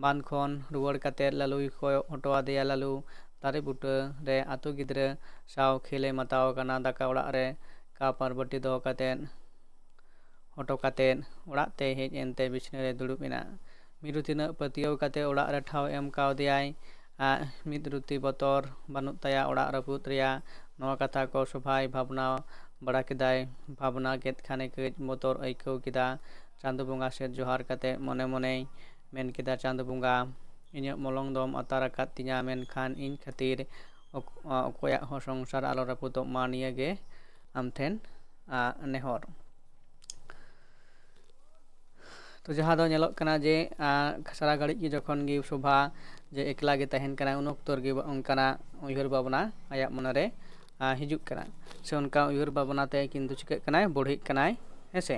ᱵᱟᱸᱫᱷ ᱠᱷᱚᱱ ᱨᱩᱣᱟᱹᱲ ᱠᱟᱛᱮ ᱞᱟᱞᱩᱭ ᱠᱚᱭᱚᱜ ᱦᱚᱴᱚ ᱟᱫᱮᱭᱟ᱾ ᱞᱟᱞᱩ ᱫᱟᱨᱮ ᱵᱩᱴᱟᱹ ᱨᱮ ᱟᱹᱛᱩ ᱜᱤᱫᱽᱨᱟᱹ ᱥᱟᱶ ᱠᱷᱮᱞ ᱮ ᱢᱟᱛᱟᱣ ᱟᱠᱟᱱᱟ᱾ ᱫᱟᱠᱟ ᱚᱲᱟᱜ ᱨᱮ ᱠᱟᱯ ᱟᱨ ᱵᱟᱹᱴᱤ ᱫᱚᱦᱚ ᱠᱟᱛᱮ, ᱦᱚᱴᱚ ᱠᱟᱛᱮ ᱚᱲᱟᱜ ᱛᱮᱭ ᱦᱮᱡ ᱮᱱᱛᱮ ᱵᱤᱪᱷᱱᱟᱹ ᱨᱮ ᱫᱩᱲᱩᱵ ᱮᱱᱟ᱾ ᱢᱤᱨᱩ ᱛᱤᱱᱟᱹᱜ ᱯᱟᱹᱛᱭᱟᱹᱣ ᱠᱟᱛᱮ ᱚᱲᱟᱜ ᱨᱮ ᱴᱷᱟᱶ ᱮᱢ ᱠᱟᱣᱫᱮᱭᱟᱭ, ᱟᱡ ᱢᱤᱫ ᱨᱩᱛᱤ ᱵᱚᱛᱚᱨ ᱵᱟᱹᱱᱩᱜ ᱛᱟᱭᱟ ᱚᱲᱟᱜ ᱨᱟᱹᱯᱩᱫ ᱨᱮᱭᱟᱜ᱾ ᱱᱚᱣᱟ ᱠᱟᱛᱷᱟ ᱠᱚ ᱥᱳᱵᱷᱟᱭ ᱵᱷᱟᱵᱽᱱᱟ ᱵᱟᱲᱟ ᱠᱮᱫᱟᱭ᱾ ᱵᱷᱟᱵᱽᱱᱟ ᱠᱮᱫ ᱠᱷᱟᱱᱮ ᱠᱟᱹᱡ ᱵᱚᱛᱚᱨ ᱟᱹᱭᱠᱟᱹᱣ ᱠᱮᱫᱟ᱾ ᱪᱟᱸᱫᱚ ᱵᱚᱸᱜᱟ ᱥᱮᱫ ᱡᱚᱦᱟᱨ ᱠᱟᱛᱮ ᱢᱚᱱᱮ ᱢᱚᱱᱮᱭ ᱢᱮᱱ ᱠᱮᱫᱟ, "ᱪᱟᱸᱫᱚ ᱵᱚᱸᱜᱟ, ᱤᱧᱟᱹᱜ ᱢᱚᱞᱚᱝ ᱫᱚᱢ ᱟᱛᱟᱨ ᱟᱠᱟᱫ ᱛᱤᱧᱟ, ᱢᱮᱱᱠᱷᱟᱱ ᱤᱧ ᱠᱷᱟᱹᱛᱤᱨ ᱚᱠ-, ᱚᱠᱚᱭᱟᱜ ᱦᱚᱸ ᱥᱚᱝᱥᱟᱨ ᱟᱞᱚ ᱨᱟᱹᱯᱩᱫᱚᱜ ᱢᱟ, ᱱᱤᱭᱟᱹ ᱜᱮ ᱟᱢ ᱴᱷᱮᱱ, ᱟ, ᱱᱮᱦᱚᱨ᱾" ᱛᱚ ᱡᱟᱦᱟᱸ ᱫᱚ ᱧᱮᱞᱚᱜ ᱠᱟᱱᱟ ᱡᱮ, ᱟ, ᱥᱟᱨᱟ ᱜᱷᱟᱹᱲᱤᱡ ᱜᱮ ᱡᱚᱠᱷᱚᱱ ᱜᱮ ᱥᱳᱵᱷᱟ ᱡᱮ ᱮᱠᱞᱟ ᱜᱮ ᱛᱟᱦᱮᱱ ᱠᱟᱱᱟᱭ, ᱩᱱ ᱚᱠᱛᱚ ᱨᱮᱜᱮ ᱚᱱᱠᱟᱱᱟᱜ ᱩᱭᱦᱟᱹᱨ ᱵᱷᱟᱵᱽᱱᱟ ᱟᱭᱟᱜ ᱢᱚᱱᱮᱨᱮ, ᱟ, ᱦᱤᱡᱩᱜ ᱠᱟᱱᱟ, ᱥᱮ ᱚᱱᱠᱟ ᱩᱭᱦᱟᱹᱨ ᱵᱷᱟᱵᱽᱱᱟ ᱛᱮ ᱠᱤᱱᱛᱩ ᱪᱤᱠᱟᱹᱜ ᱠᱟᱱᱟᱭ, ᱵᱚᱲᱦᱮᱜ ᱠᱟᱱᱟᱭ, ᱦᱮᱸ ᱥᱮ᱾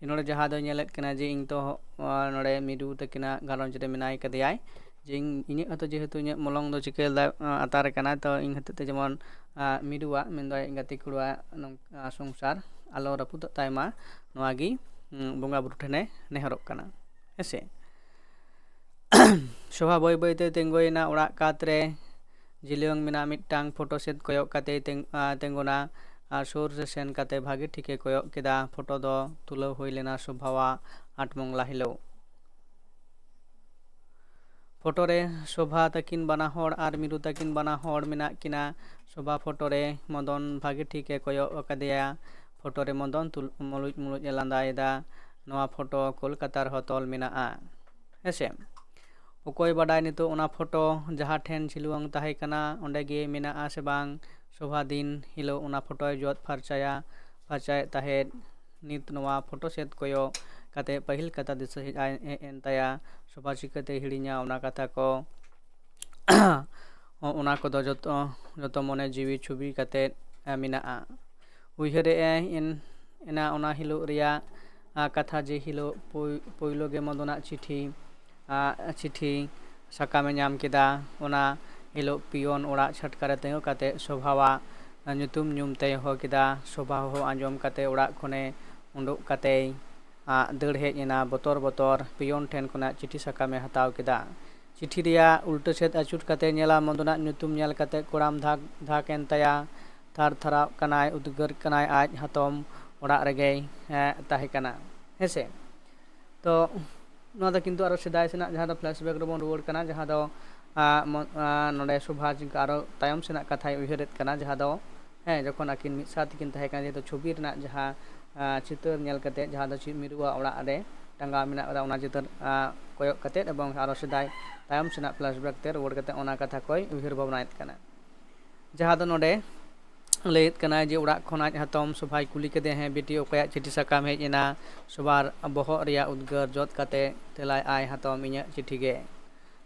ᱱᱚᱰᱮ ᱡᱟᱦᱟᱸ ᱫᱚ ᱧᱮᱞᱮᱫ ᱠᱟᱱᱟ ᱡᱮ ᱤᱧ ᱛᱚ, ᱟ, ᱱᱚᱰᱮ ᱢᱤᱨᱩ ᱛᱟᱹᱠᱤᱱᱟᱜ ᱜᱷᱟᱨᱚᱸᱡᱽ ᱨᱮ ᱢᱮᱱᱟᱭ ᱠᱟᱫᱮᱭᱟᱭ, ᱡᱮ ᱤᱧ, ᱤᱧᱟᱹᱜ ᱦᱚᱸᱛᱚ ᱡᱮᱦᱮᱛᱩ ᱤᱧᱟᱹᱜ ᱢᱚᱞᱚᱝ ᱫᱚ ᱪᱤᱠᱟᱹ ᱞᱮᱫᱟ, ᱟ, ᱟᱛᱟᱨ ᱠᱟᱱᱟᱭ, ᱛᱚ ᱤᱧ ᱦᱚᱛᱮᱡ ᱛᱮ ᱡᱮᱢᱚᱱ, ᱟ, ᱢᱤᱨᱩᱣᱟᱜ, ᱢᱮᱱᱫᱚ ᱟᱡ ᱜᱟᱛᱮ ᱠᱩᱲᱟᱹᱣᱟᱜ ᱱᱚᱝ-, ᱟ, ᱥᱚᱝᱥᱟᱨ ᱟᱞᱚ ᱨᱟᱹᱯᱩᱫᱚᱜ ᱛᱟᱭ ᱢᱟ, ᱱᱚᱣᱟ ᱜᱮ, ᱩᱸ, ᱵᱚᱸᱜᱟ ᱵᱩᱨᱩ ᱴᱷᱮᱱᱮ ᱱᱮᱦᱚᱨᱚᱜ ᱠᱟᱱᱟ, ᱦᱮᱸ ᱥᱮ᱾ ᱥᱳᱵᱷᱟ ᱵᱟᱹᱭ ᱵᱟᱹᱭᱛᱮ ᱛᱤᱸᱜᱩᱭᱮᱱᱟ ᱚᱲᱟᱜ ᱠᱟᱛ ᱨᱮ᱾ ᱡᱤᱞᱤᱭᱚᱝ ᱢᱮᱱᱟᱜ ᱢᱤᱫᱴᱟᱝ ᱯᱷᱳᱴᱳ ᱥᱮᱫ ᱠᱚᱭᱚᱜ ᱠᱟᱛᱮᱭ ᱛᱮᱸᱜ-, ᱟ, ᱛᱤᱸᱜᱩᱱᱟ ᱟᱨ ᱥᱩᱨ ᱨᱮ ᱥᱮᱱ ᱠᱟᱛᱮ ᱵᱷᱟᱜᱮ ᱴᱷᱤᱠᱮ ᱠᱚᱭᱚᱜ ᱠᱮᱫᱟ᱾ ᱯᱷᱳᱴᱳ ᱫᱚ ᱛᱩᱞᱟᱹᱣ ᱦᱩᱭ ᱞᱮᱱᱟ ᱥᱳᱵᱷᱟᱣᱟᱜ ᱟᱴ ᱢᱚᱝᱞᱟ ᱦᱤᱞᱳᱜ᱾ ᱯᱷᱳᱴᱳ ᱨᱮ ᱥᱳᱵᱷᱟ ᱛᱟᱹᱠᱤᱱ ᱵᱟᱱᱟ ᱦᱚᱲ ᱟᱨ ᱢᱤᱨᱩ ᱛᱟᱹᱠᱤᱱ ᱵᱟᱱᱟ ᱦᱚᱲ ᱢᱮᱱᱟᱜ ᱠᱤᱱᱟ᱾ ᱥᱳᱵᱷᱟ ᱯᱷᱳᱴᱳ ᱨᱮ ᱢᱚᱫᱚᱱ ᱵᱷᱟᱜᱮ ᱴᱷᱤᱠ ᱮ ᱠᱚᱭᱚᱜ ᱟᱠᱟᱫᱮᱭᱟ᱾ ᱯᱷᱳᱴᱳ ᱨᱮ ᱢᱚᱫᱚᱱ ᱛᱩᱞ- ᱢᱩᱞᱩᱡ ᱢᱩᱞᱩᱡ ᱮ ᱞᱟᱸᱫᱟᱭᱮᱫᱟ᱾ ᱱᱚᱣᱟ ᱯᱷᱳᱴᱳ ᱠᱳᱞᱠᱟᱛᱟ ᱨᱮᱦᱚᱸ ᱛᱚᱞ ᱢᱮᱱᱟᱜᱼᱟ᱾ ᱦᱮᱸᱥᱮ? ᱚᱠᱚᱭ ᱵᱟᱰᱟᱭ ᱱᱤᱛᱚᱜ ᱚᱱᱟ ᱯᱷᱳᱴᱳ ᱡᱟᱦᱟᱸ ᱴᱷᱮᱱ ᱥᱤᱞᱩᱣᱟᱝ ᱛᱟᱦᱮᱸ ᱠᱟᱱᱟ, ᱚᱸᱰᱮ ᱜᱮ ᱢᱮᱱᱟᱜᱼᱟ ᱥᱮ ᱵᱟᱝ? ᱥᱳᱵᱷᱟ ᱫᱤᱱ ᱦᱤᱞᱳᱜ ᱚᱱᱟ ᱯᱷᱳᱴᱳᱭ ᱡᱚᱫ ᱯᱷᱟᱨᱪᱟᱭᱟ, ᱯᱷᱟᱨᱪᱟᱭᱮᱫ ᱛᱟᱦᱮᱸᱫ᱾ ᱱᱤᱛ ᱱᱚᱣᱟ ᱯᱷᱳᱴᱳ ᱥᱮᱫ ᱠᱚᱭᱚᱜ ᱠᱟᱛᱮ ᱯᱟᱹᱦᱤᱞ ᱠᱟᱛᱷᱟ ᱫᱤᱥᱟᱹ ᱦᱮᱡ ᱟᱭ, ᱦᱮᱡ ᱮᱱ ᱛᱟᱭᱟ᱾ ᱥᱳᱵᱷᱟ ᱪᱤᱠᱟᱹᱛᱮ ᱦᱤᱲᱤᱧᱟ ᱚᱱᱟ ᱠᱟᱛᱷᱟ ᱠᱚ? ᱚᱱᱟ ᱠᱚᱫᱚ ᱡᱚᱛᱚ, ᱡᱚᱛᱚ ᱢᱚᱱᱮ ᱡᱤᱣᱤ ᱪᱷᱚᱵᱤ ᱠᱟᱛᱮ, ᱮ, ᱢᱮᱱᱟᱜᱼᱟ᱾ ᱩᱭᱦᱟᱹᱨᱮᱫ ᱟᱭ ᱮᱱ-, ᱮᱱᱟ ᱚᱱᱟ ᱦᱤᱞᱳᱜ ᱨᱮᱭᱟᱜ, ᱟ, ᱠᱟᱛᱷᱟ, ᱡᱮ ᱦᱤᱞᱳᱜ ᱯᱩᱭ-, ᱯᱳᱭᱞᱳ ᱜᱮ ᱢᱚᱫᱚᱱᱟᱜ ᱪᱤᱴᱷᱤ, ᱟ, ᱪᱤᱴᱷᱤ ᱥᱟᱠᱟᱢᱮ ᱧᱟᱢ ᱠᱮᱫᱟ᱾ ᱚᱱᱟ ᱦᱤᱞᱳᱜ ᱯᱤᱭᱚᱱ ᱚᱲᱟᱜ ᱪᱷᱟᱴᱠᱟ ᱨᱮ ᱛᱤᱸᱜᱩ ᱠᱟᱛᱮ ᱥᱳᱵᱷᱟᱣᱟᱜ ᱧᱩᱛᱩᱢ ᱧᱩᱢ ᱛᱮᱭ ᱦᱚᱦᱚ ᱠᱮᱫᱟ᱾ ᱥᱳᱵᱷᱟ ᱦᱚᱦᱚ ᱟᱸᱡᱚᱢ ᱠᱟᱛᱮ ᱚᱲᱟᱜ ᱠᱷᱚᱱᱮ ᱩᱰᱩᱠ ᱠᱟᱛᱮᱭ, ᱟ, ᱫᱟᱹᱲ ᱦᱮᱡ ᱮᱱᱟ᱾ ᱵᱚᱛᱚᱨ ᱵᱚᱛᱚᱨ ᱯᱤᱭᱚᱱ ᱴᱷᱮᱱ ᱠᱷᱚᱱᱟᱜ ᱪᱤᱴᱷᱤ ᱥᱟᱠᱟᱢᱮ ᱦᱟᱛᱟᱣ ᱠᱮᱫᱟ᱾ ᱪᱤᱴᱷᱤ ᱨᱮᱭᱟᱜ ᱩᱞᱴᱟᱹ ᱥᱮᱫ ᱟᱹᱪᱩᱨ ᱠᱟᱛᱮ ᱧᱮᱞᱟ, ᱢᱚᱫᱚᱱᱟᱜ ᱧᱩᱛᱩᱢ ᱧᱮᱞ ᱠᱟᱛᱮ ᱠᱚᱲᱟᱢ ᱫᱷᱟᱠ ᱫᱷᱟᱠ ᱮᱱ ᱛᱟᱭᱟ᱾ ᱛᱷᱟᱨ ᱛᱷᱟᱨᱟᱜ ᱠᱟᱱᱟᱭ, ᱩᱫᱽᱜᱟᱹᱨ ᱠᱟᱱᱟᱭ, ᱟᱡ ᱦᱟᱛᱚᱢ ᱚᱲᱟᱜ ᱨᱮᱜᱮᱭ, ᱮ, ᱛᱟᱦᱮᱸ ᱠᱟᱱᱟ᱾ ᱦᱮᱸᱥᱮ? ᱛᱚ ᱱᱚᱣᱟ ᱫᱚ ᱠᱤᱱᱛᱩ ᱟᱨᱚ ᱥᱮᱫᱟᱭ ᱥᱮᱱᱟᱜ ᱡᱟᱦᱟᱸ ᱫᱚ flashback ᱨᱮᱵᱚᱱ ᱨᱩᱣᱟᱹᱲ ᱠᱟᱱᱟ, ᱡᱟᱦᱟᱸ ᱫᱚ, ᱟ, ᱢᱚ-, ᱟ, ᱱᱚᱰᱮ ᱥᱳᱵᱷᱟ ᱪᱤᱱᱠᱟᱹ ᱟᱨᱚ ᱛᱟᱭᱚᱢ ᱥᱮᱱᱟᱜ ᱠᱟᱛᱷᱟᱭ ᱩᱭᱦᱟᱹᱨᱮᱫ ᱠᱟᱱᱟ, ᱡᱟᱦᱟᱸ ᱫᱚ, ᱦᱮᱸ, ᱡᱚᱠᱷᱚᱱ ᱟᱹᱠᱤᱱ ᱢᱤᱫ ᱥᱟᱶ ᱛᱮᱠᱤᱱ ᱛᱟᱦᱮᱸ ᱠᱟᱱᱟ, ᱡᱮᱦᱮᱛᱩ ᱪᱷᱚᱵᱤ ᱨᱮᱱᱟᱜ ᱡᱟᱦᱟᱸ, ᱟ, ᱪᱤᱛᱟᱹᱨ ᱧᱮᱞ ᱠᱟᱛᱮ, ᱡᱟᱦᱟᱸ ᱫᱚ ᱪᱤ-, ᱢᱤᱨᱩᱣᱟᱜ ᱚᱲᱟᱜ ᱨᱮ ᱴᱟᱸᱜᱟᱣ ᱢᱮᱱᱟᱜ ᱟᱠᱟᱫᱟ, ᱚᱱᱟ ᱪᱤᱛᱟᱹᱨ, ᱟ, ᱠᱚᱭᱚᱜ ᱠᱟᱛᱮ ᱮᱵᱚᱝ ᱟᱨᱚ ᱥᱮᱫᱟᱭ ᱛᱟᱭᱚᱢ ᱥᱮᱱᱟᱜ flashback ᱛᱮ ᱨᱩᱣᱟᱹᱲ ᱠᱟᱛᱮ ᱚᱱᱟ ᱠᱟᱛᱷᱟ ᱠᱚᱭ ᱩᱭᱦᱟᱹᱨ ᱵᱷᱟᱵᱽᱱᱟᱭᱮᱫ ᱠᱟᱱᱟ᱾ ᱡᱟᱦᱟᱸ ᱫᱚ ᱱᱚᱰᱮ ᱞᱟᱹᱭᱮᱫ ᱠᱟᱱᱟᱭ ᱡᱮ ᱚᱲᱟᱜ ᱠᱷᱚᱱ ᱟᱡ ᱦᱟᱛᱚᱢ ᱥᱳᱵᱷᱟᱭ ᱠᱩᱞᱤ ᱠᱮᱫᱮᱭᱟ, "ᱦᱮᱸ ᱵᱤᱴᱤ, ᱚᱠᱚᱭᱟᱜ ᱪᱤᱴᱷᱤ ᱥᱟᱠᱟᱢ ᱦᱮᱡ ᱮᱱᱟ?" ᱥᱳᱵᱷᱟᱨ ᱵᱚᱦᱚᱜ ᱨᱮᱭᱟᱜ ᱩᱫᱽᱜᱟᱹᱨ ᱡᱚᱛ ᱠᱟᱛᱮ ᱛᱮᱞᱟᱭ ᱟᱭ, "ᱦᱟᱛᱚᱢ, ᱤᱧᱟᱹᱜ ᱪᱤᱴᱷᱤ ᱜᱮ᱾"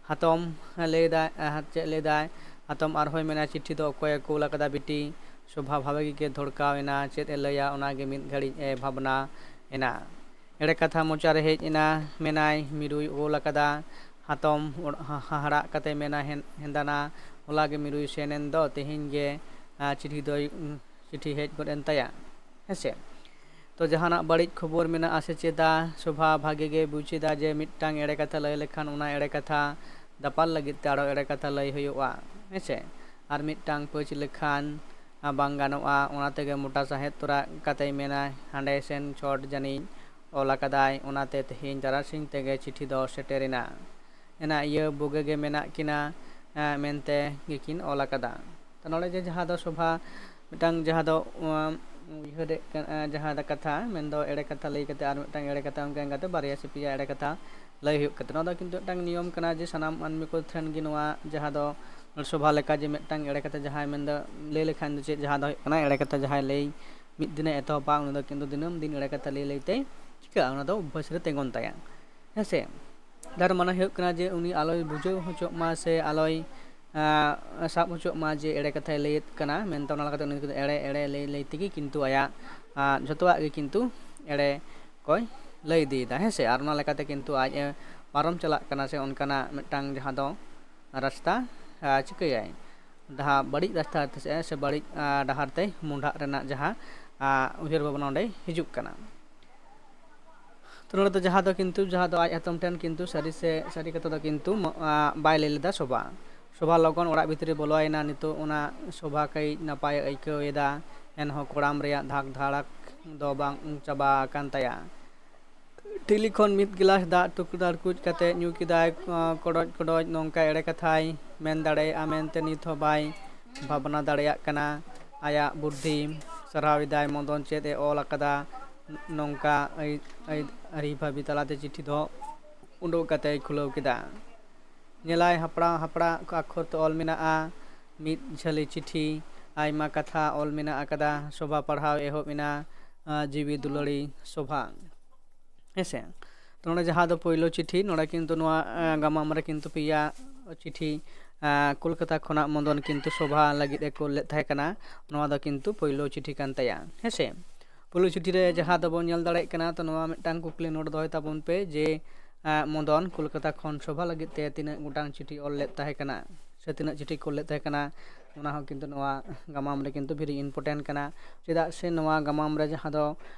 ᱦᱟᱛᱚᱢ ᱞᱟᱹᱭᱫᱟᱭ, ᱟ, ᱪᱮᱫ ᱞᱟᱹᱭᱫᱟᱭ? ᱦᱟᱛᱚᱢ ᱟᱨᱦᱚᱸᱭ ᱢᱮᱱᱟ, "ᱪᱤᱴᱷᱤ ᱫᱚ ᱚᱠᱚᱭᱮ ᱠᱩᱞ ᱟᱠᱟᱫᱟ ᱵᱤᱴᱤ?" ᱥᱳᱵᱷᱟ ᱵᱷᱟᱵᱮ ᱜᱮ ᱫᱷᱚᱲᱠᱟᱣ ᱮᱱᱟ᱾ ᱪᱮᱫ ᱮ ᱞᱟᱹᱭᱟ, ᱚᱱᱟᱜᱮ ᱢᱤᱫ ᱜᱷᱟᱹᱲᱤᱡ ᱮ ᱵᱷᱟᱵᱽᱱᱟ ᱮᱱᱟ᱾ ᱮᱲᱮ ᱠᱟᱛᱷᱟ ᱢᱚᱪᱟ ᱨᱮ ᱦᱮᱡ ᱮᱱᱟ, ᱢᱮᱱᱟᱭ, "ᱢᱤᱨᱩᱭ ᱚᱞ ᱟᱠᱟᱫᱟ, ᱦᱟᱛᱚᱢ ᱚᱲ-, ᱦᱟ-, ᱦᱟᱦᱟᱲᱟᱜ ᱠᱟᱛᱮ ᱢᱮᱱᱟ, ᱦᱮᱱ-, ᱦᱮᱸᱫᱟᱱᱟ, ᱦᱚᱞᱟ ᱜᱮ ᱢᱤᱨᱩᱭ ᱥᱮᱱ ᱮᱱ ᱫᱚ, ᱛᱮᱦᱮᱧ ᱜᱮ, ᱟ, ᱪᱤᱴᱷᱤ ᱫᱚᱭ, ᱩᱸ, ᱪᱤᱴᱷᱤ ᱦᱮᱡ ᱜᱚᱫ ᱮᱱ ᱛᱟᱭᱟ᱾" ᱦᱮᱸᱥᱮ? ᱛᱚ ᱡᱟᱦᱟᱱᱟᱜ ᱵᱟᱹᱲᱤᱡ ᱠᱷᱚᱵᱚᱨ ᱢᱮᱱᱟᱜᱼᱟ ᱥᱮ ᱪᱮᱫᱟ? ᱥᱳᱵᱷᱟ ᱵᱷᱟᱜᱮ ᱜᱮ ᱵᱩᱡᱽ ᱮᱫᱟ ᱡᱮ ᱢᱤᱫᱴᱟᱝ ᱮᱲᱮ ᱠᱟᱛᱷᱟ ᱞᱟᱹᱭ ᱞᱮᱠᱷᱟᱱ ᱚᱱᱟ ᱮᱲᱮ ᱠᱟᱛᱷᱟ ᱫᱟᱯᱟᱞ ᱞᱟᱹᱜᱤᱫ ᱛᱮ ᱟᱨᱚ ᱮᱲᱮ ᱠᱟᱛᱷᱟ ᱞᱟᱹᱭ ᱦᱩᱭᱩᱜᱼᱟ, ᱦᱮᱸᱥᱮ? ᱟᱨ ᱢᱤᱫᱴᱟᱝ ᱯᱟᱹᱪ ᱞᱮᱠᱷᱟᱱ, ᱟ, ᱵᱟᱝ ᱜᱟᱱᱚᱜᱼᱟ᱾ ᱚᱱᱟ ᱛᱮᱜᱮ ᱢᱚᱴᱟ ᱥᱟᱸᱦᱮᱫ ᱛᱚᱨᱟ ᱠᱟᱛᱮᱭ ᱢᱮᱱᱟ, "ᱦᱟᱸᱰᱮ ᱥᱮᱱ ᱪᱷᱚᱴ ᱡᱟᱹᱱᱤᱡ ᱚᱞ ᱟᱠᱟᱫᱟᱭ, ᱚᱱᱟᱛᱮ ᱛᱮᱦᱮᱧ ᱛᱟᱨᱟᱥᱤᱧ ᱛᱮᱜᱮ ᱪᱤᱴᱷᱤ ᱫᱚ ᱥᱮᱴᱮᱨᱮᱱᱟ᱾" ᱮᱱᱟ ᱤᱭᱟᱹ ᱵᱩᱜᱤ ᱜᱮ ᱢᱮᱱᱟᱜ ᱠᱤᱱᱟ ᱢᱮᱱᱛᱮ ᱜᱮᱠᱤᱱ ᱚᱞ ᱟᱠᱟᱫᱟ᱾ ᱛᱚ ᱱᱚᱰᱮ ᱡᱮ ᱡᱟᱦᱟᱸ ᱫᱚ ᱥᱚᱵᱷᱟ ᱢᱤᱫᱴᱟᱝ ᱡᱟᱦᱟᱸ ᱫᱚ ᱩᱭᱦᱟᱹᱨᱮᱫ ᱠᱟᱱᱟ, ᱡᱟᱦᱟᱸ ᱫᱚ ᱠᱟᱛᱷᱟ ᱢᱮᱱᱫᱚ ᱮᱲᱮ ᱠᱟᱛᱷᱟ ᱞᱟᱹᱭ ᱠᱟᱛᱮ ᱟᱨ ᱢᱤᱫᱴᱟᱝ ᱮᱲᱮ ᱠᱟᱛᱷᱟ, ᱚᱱᱠᱟ ᱚᱱᱠᱟᱛᱮ ᱵᱟᱨᱭᱟ ᱥᱮ ᱯᱮᱭᱟ ᱮᱲᱮ ᱠᱟᱛᱷᱟ ᱞᱟᱹᱭ ᱦᱩᱭᱩᱜ ᱠᱟᱱᱟ᱾ ᱱᱚᱣᱟ ᱫᱚ ᱠᱤᱱᱛᱩ ᱢᱤᱫᱴᱟᱝ ᱱᱤᱭᱚᱢ ᱠᱟᱱᱟ ᱡᱮ ᱥᱟᱱᱟᱢ ᱢᱟᱹᱱᱢᱤ ᱠᱚ ᱴᱷᱮᱱ ᱜᱮ ᱱᱚᱣᱟ ᱡᱟᱦᱟᱸ ᱫᱚ ᱥᱚᱵᱷᱟ ᱞᱮᱠᱟ ᱡᱮ ᱢᱤᱫᱴᱟᱝ ᱮᱲᱮ ᱠᱟᱛᱷᱟ ᱡᱟᱦᱟᱸᱭ ᱢᱮᱱᱫᱚ ᱞᱟᱹᱭ ᱞᱮᱠᱷᱟᱱ ᱫᱚ ᱪᱮᱫ, ᱡᱟᱦᱟᱸ ᱫᱚ ᱦᱩᱭᱩᱜ ᱠᱟᱱᱟ ᱮᱲᱮ ᱠᱟᱛᱷᱟ ᱡᱟᱦᱟᱸᱭ ᱞᱟᱹᱭ ᱢᱤᱫ ᱫᱤᱱᱮ ᱮᱛᱚᱦᱚᱵᱟ, ᱩᱱᱤ ᱫᱚ ᱠᱤᱱᱛᱩ ᱫᱤᱱᱟᱹᱢ ᱫᱤᱱ ᱮᱲᱮ ᱠᱟᱛᱷᱟ ᱞᱟᱹᱭ ᱞᱟᱹᱭᱛᱮ ᱪᱤᱠᱟᱹᱜᱼᱟ, ᱚᱱᱟ ᱫᱚ ᱚᱵᱵᱷᱟᱥ ᱨᱮ ᱛᱤᱸᱜᱩᱱ ᱛᱟᱭᱟ᱾ ᱦᱮᱸ ᱥᱮ? ᱛᱟᱨ ᱢᱟᱱᱮ ᱦᱩᱭᱩᱜ ᱠᱟᱱᱟ ᱡᱮ ᱩᱱᱤ ᱟᱞᱚᱭ ᱵᱩᱡᱷᱟᱹᱣ ᱦᱚᱪᱚᱜ ᱢᱟ ᱥᱮ ᱟᱞᱚᱭ ᱥᱟᱵ ᱦᱚᱪᱚᱜ ᱢᱟ ᱡᱮ ᱮᱲᱮ ᱠᱟᱛᱷᱟᱭ ᱞᱟᱹᱭᱮᱫ ᱠᱟᱱᱟ ᱢᱮᱱᱛᱮ᱾ ᱚᱱᱟ ᱞᱮᱠᱟᱛᱮ ᱩᱱᱤ ᱫᱚ ᱮᱲᱮ ᱮᱲᱮ ᱞᱟᱹᱭ ᱞᱟᱹᱭ ᱛᱮᱜᱮ ᱠᱤᱱᱛᱩ ᱟᱭᱟᱜ ᱡᱷᱚᱛᱚᱣᱟᱜ ᱜᱮ ᱠᱤᱱᱛᱩ ᱮᱲᱮ ᱠᱚᱭ ᱞᱟᱹᱭ ᱤᱫᱤᱭᱮᱫᱟ, ᱦᱮᱸ ᱥᱮ? ᱟᱨ ᱚᱱᱟ ᱞᱮᱠᱟᱛᱮ ᱠᱤᱱᱛᱩ ᱟᱡ ᱮ ᱯᱟᱨᱚᱢ ᱪᱟᱞᱟᱜ ᱠᱟᱱᱟ ᱥᱮ ᱚᱱᱠᱟᱱᱟᱜ ᱢᱤᱫᱴᱟᱝ ᱡᱟᱦᱟᱸ ᱫᱚ ᱨᱟᱥᱛᱟ ᱪᱤᱠᱟᱹᱭᱟᱭ, ᱰᱟᱦᱟᱨ, ᱵᱟᱹᱲᱤᱡ ᱨᱟᱥᱛᱟ ᱛᱮ ᱥᱮ ᱵᱟᱹᱲᱤᱡ ᱰᱟᱦᱟᱨ ᱛᱮ ᱢᱚᱦᱰᱟᱜ ᱨᱮᱱᱟᱜ ᱡᱟᱦᱟᱸ ᱩᱭᱦᱟᱹᱨ ᱵᱷᱟᱵᱽᱱᱟ ᱚᱸᱰᱮ ᱦᱤᱡᱩᱜ ᱠᱟᱱᱟ᱾ ᱛᱚ ᱱᱚᱰᱮ ᱫᱚ ᱡᱟᱦᱟᱸ ᱫᱚ ᱠᱤᱱᱛᱩ ᱡᱟᱦᱟᱸ ᱫᱚ ᱟᱡ ᱦᱟᱛᱚᱢ ᱴᱷᱮᱱ ᱠᱤᱱᱛᱩ ᱥᱟᱹᱨᱤ ᱥᱮ ᱥᱟᱹᱨᱤ ᱠᱟᱛᱷᱟ ᱫᱚ ᱠᱤᱱᱛᱩ ᱵᱟᱭ ᱞᱟᱹᱭ ᱞᱮᱫᱟ ᱥᱚᱵᱷᱟ᱾ ᱥᱚᱵᱷᱟ ᱞᱚᱜᱚᱱ ᱚᱲᱟᱜ ᱵᱷᱤᱛᱨᱤ ᱵᱚᱞᱚᱭᱮᱱᱟ᱾ ᱱᱤᱛᱚᱜ ᱚᱱᱟ ᱥᱚᱵᱷᱟ ᱠᱟᱹᱡ ᱱᱟᱯᱟᱭ ᱮ ᱟᱹᱭᱠᱟᱹᱣ ᱮᱫᱟ, ᱮᱱᱦᱚᱸ ᱠᱚᱲᱟᱢ ᱨᱮᱭᱟᱜ ᱫᱷᱟᱠ ᱫᱷᱟᱲᱟᱠ ᱫᱚ ᱵᱟᱝ ᱪᱟᱵᱟ ᱟᱠᱟᱱ ᱛᱟᱭᱟ᱾ ᱴᱷᱤᱞᱤ ᱠᱷᱚᱱ ᱢᱤᱫ ᱜᱤᱞᱟᱥ ᱫᱟᱜ ᱴᱩᱠᱩᱡ ᱠᱟᱛᱮ ᱧᱩ ᱠᱮᱫᱟᱭ᱾ ᱠᱚᱰᱚᱡ ᱠᱚᱰᱚᱡ ᱱᱚᱝᱠᱟ ᱮᱲᱮ ᱠᱟᱛᱷᱟᱭ ᱢᱮᱱ ᱫᱟᱲᱮᱭᱟᱜᱼᱟ ᱢᱮᱱᱛᱮ ᱱᱤᱛ ᱦᱚᱸ ᱵᱟᱭ ᱵᱷᱟᱵᱽᱱᱟ ᱫᱟᱲᱮᱭᱟᱜ ᱠᱟᱱᱟ᱾ ᱟᱭᱟᱜ ᱵᱩᱫᱽᱫᱷᱤ ᱥᱟᱨᱦᱟᱣ ᱮᱫᱟᱭ, ᱢᱚᱫᱚᱱ ᱪᱮᱫ ᱮ ᱚᱞ ᱟᱠᱟᱫᱟ᱾ ᱱᱚᱝᱠᱟ ᱟᱹᱭ- ᱟᱹᱭ- ᱟᱹᱨᱤ ᱵᱷᱟᱹᱵᱤ ᱛᱟᱞᱟᱛᱮ ᱪᱤᱴᱷᱤ ᱫᱚ ᱩᱰᱩᱠ ᱠᱟᱛᱮᱭ ᱠᱷᱩᱞᱟᱹᱣ ᱠᱮᱫᱟ᱾ ᱧᱮᱞᱟᱭ ᱦᱟᱯᱲᱟᱜ ᱦᱟᱯᱲᱟᱜ ᱟᱠᱷᱚᱨ ᱛᱮ ᱚᱞ ᱢᱮᱱᱟᱜᱼᱟ, ᱢᱤᱫ ᱡᱷᱟᱹᱞᱤ ᱪᱤᱴᱷᱤ, ᱟᱭᱢᱟ ᱠᱟᱛᱷᱟ ᱚᱞ ᱢᱮᱱᱟᱜ ᱟᱠᱟᱫᱟ᱾ ᱥᱚᱵᱷᱟ ᱯᱟᱲᱦᱟᱣ ᱮᱦᱚᱵ ᱮᱱᱟ᱾ ᱡᱤᱣᱤ ᱫᱩᱞᱟᱹᱲᱤ ᱥᱚᱵᱷᱟ, ᱦᱮᱸᱥᱮ? ᱛᱚ ᱱᱚᱰᱮ ᱡᱟᱦᱟᱸ ᱫᱚ ᱯᱳᱭᱞᱳ ᱪᱤᱴᱷᱤ, ᱱᱚᱰᱮ ᱠᱤᱱᱛᱩ ᱱᱚᱣᱟ ᱜᱟᱢᱟᱢ ᱨᱮ ᱠᱤᱱᱛᱩ ᱯᱮᱭᱟ ᱪᱤᱴᱷᱤ ᱠᱳᱞᱠᱟᱛᱟ ᱠᱷᱚᱱᱟᱜ ᱢᱚᱫᱚᱱ ᱠᱤᱱᱛᱩ ᱥᱚᱵᱷᱟ ᱞᱟᱹᱜᱤᱫ ᱮ ᱠᱳᱞ ᱞᱮᱫ ᱛᱟᱦᱮᱸ ᱠᱟᱱᱟ᱾ ᱱᱚᱣᱟ ᱫᱚ ᱠᱤᱱᱛᱩ ᱯᱳᱭᱞᱳ ᱪᱤᱴᱷᱤ ᱠᱟᱱ ᱛᱟᱭᱟ, ᱦᱮᱸᱥᱮ? ᱯᱳᱭᱞᱳ ᱪᱤᱴᱷᱤ ᱨᱮ ᱡᱟᱦᱟᱸ ᱫᱚᱵᱚᱱ ᱧᱮᱞ ᱫᱟᱲᱮᱭᱟᱜ ᱠᱟᱱᱟ, ᱛᱚ ᱱᱚᱣᱟ ᱢᱤᱫᱴᱟᱝ ᱠᱩᱠᱞᱤ ᱱᱳᱴ ᱫᱚᱦᱚᱭ ᱛᱟᱵᱚᱱ ᱯᱮ ᱡᱮ ᱢᱚᱫᱚᱱ ᱠᱳᱞᱠᱟᱛᱟ ᱠᱷᱚᱱ ᱥᱚᱵᱷᱟ ᱞᱟᱹᱜᱤᱫ ᱛᱮ ᱛᱤᱱᱟᱹᱜ ᱜᱚᱴᱟᱝ ᱪᱤᱴᱷᱤ ᱚᱞ ᱞᱮᱫ ᱛᱟᱦᱮᱸ ᱠᱟᱱᱟ ᱥᱮ ᱛᱤᱱᱟᱹᱜ ᱪᱤᱴᱷᱤ ᱠᱳᱞ ᱞᱮᱫ ᱛᱟᱦᱮᱸ ᱠᱟᱱᱟ, ᱚᱱᱟ ᱦᱚᱸ ᱠᱤᱱᱛᱩ ᱱᱚᱣᱟ ᱜᱟᱢᱟᱢ ᱨᱮ ᱠᱤᱱᱛᱩ very important ᱠᱟᱱᱟ᱾ ᱪᱮᱫᱟᱜ ᱥᱮ ᱱᱚᱣᱟ ᱜᱟᱢᱟᱢ ᱨᱮ ᱡᱟᱦᱟᱸ ᱫᱚ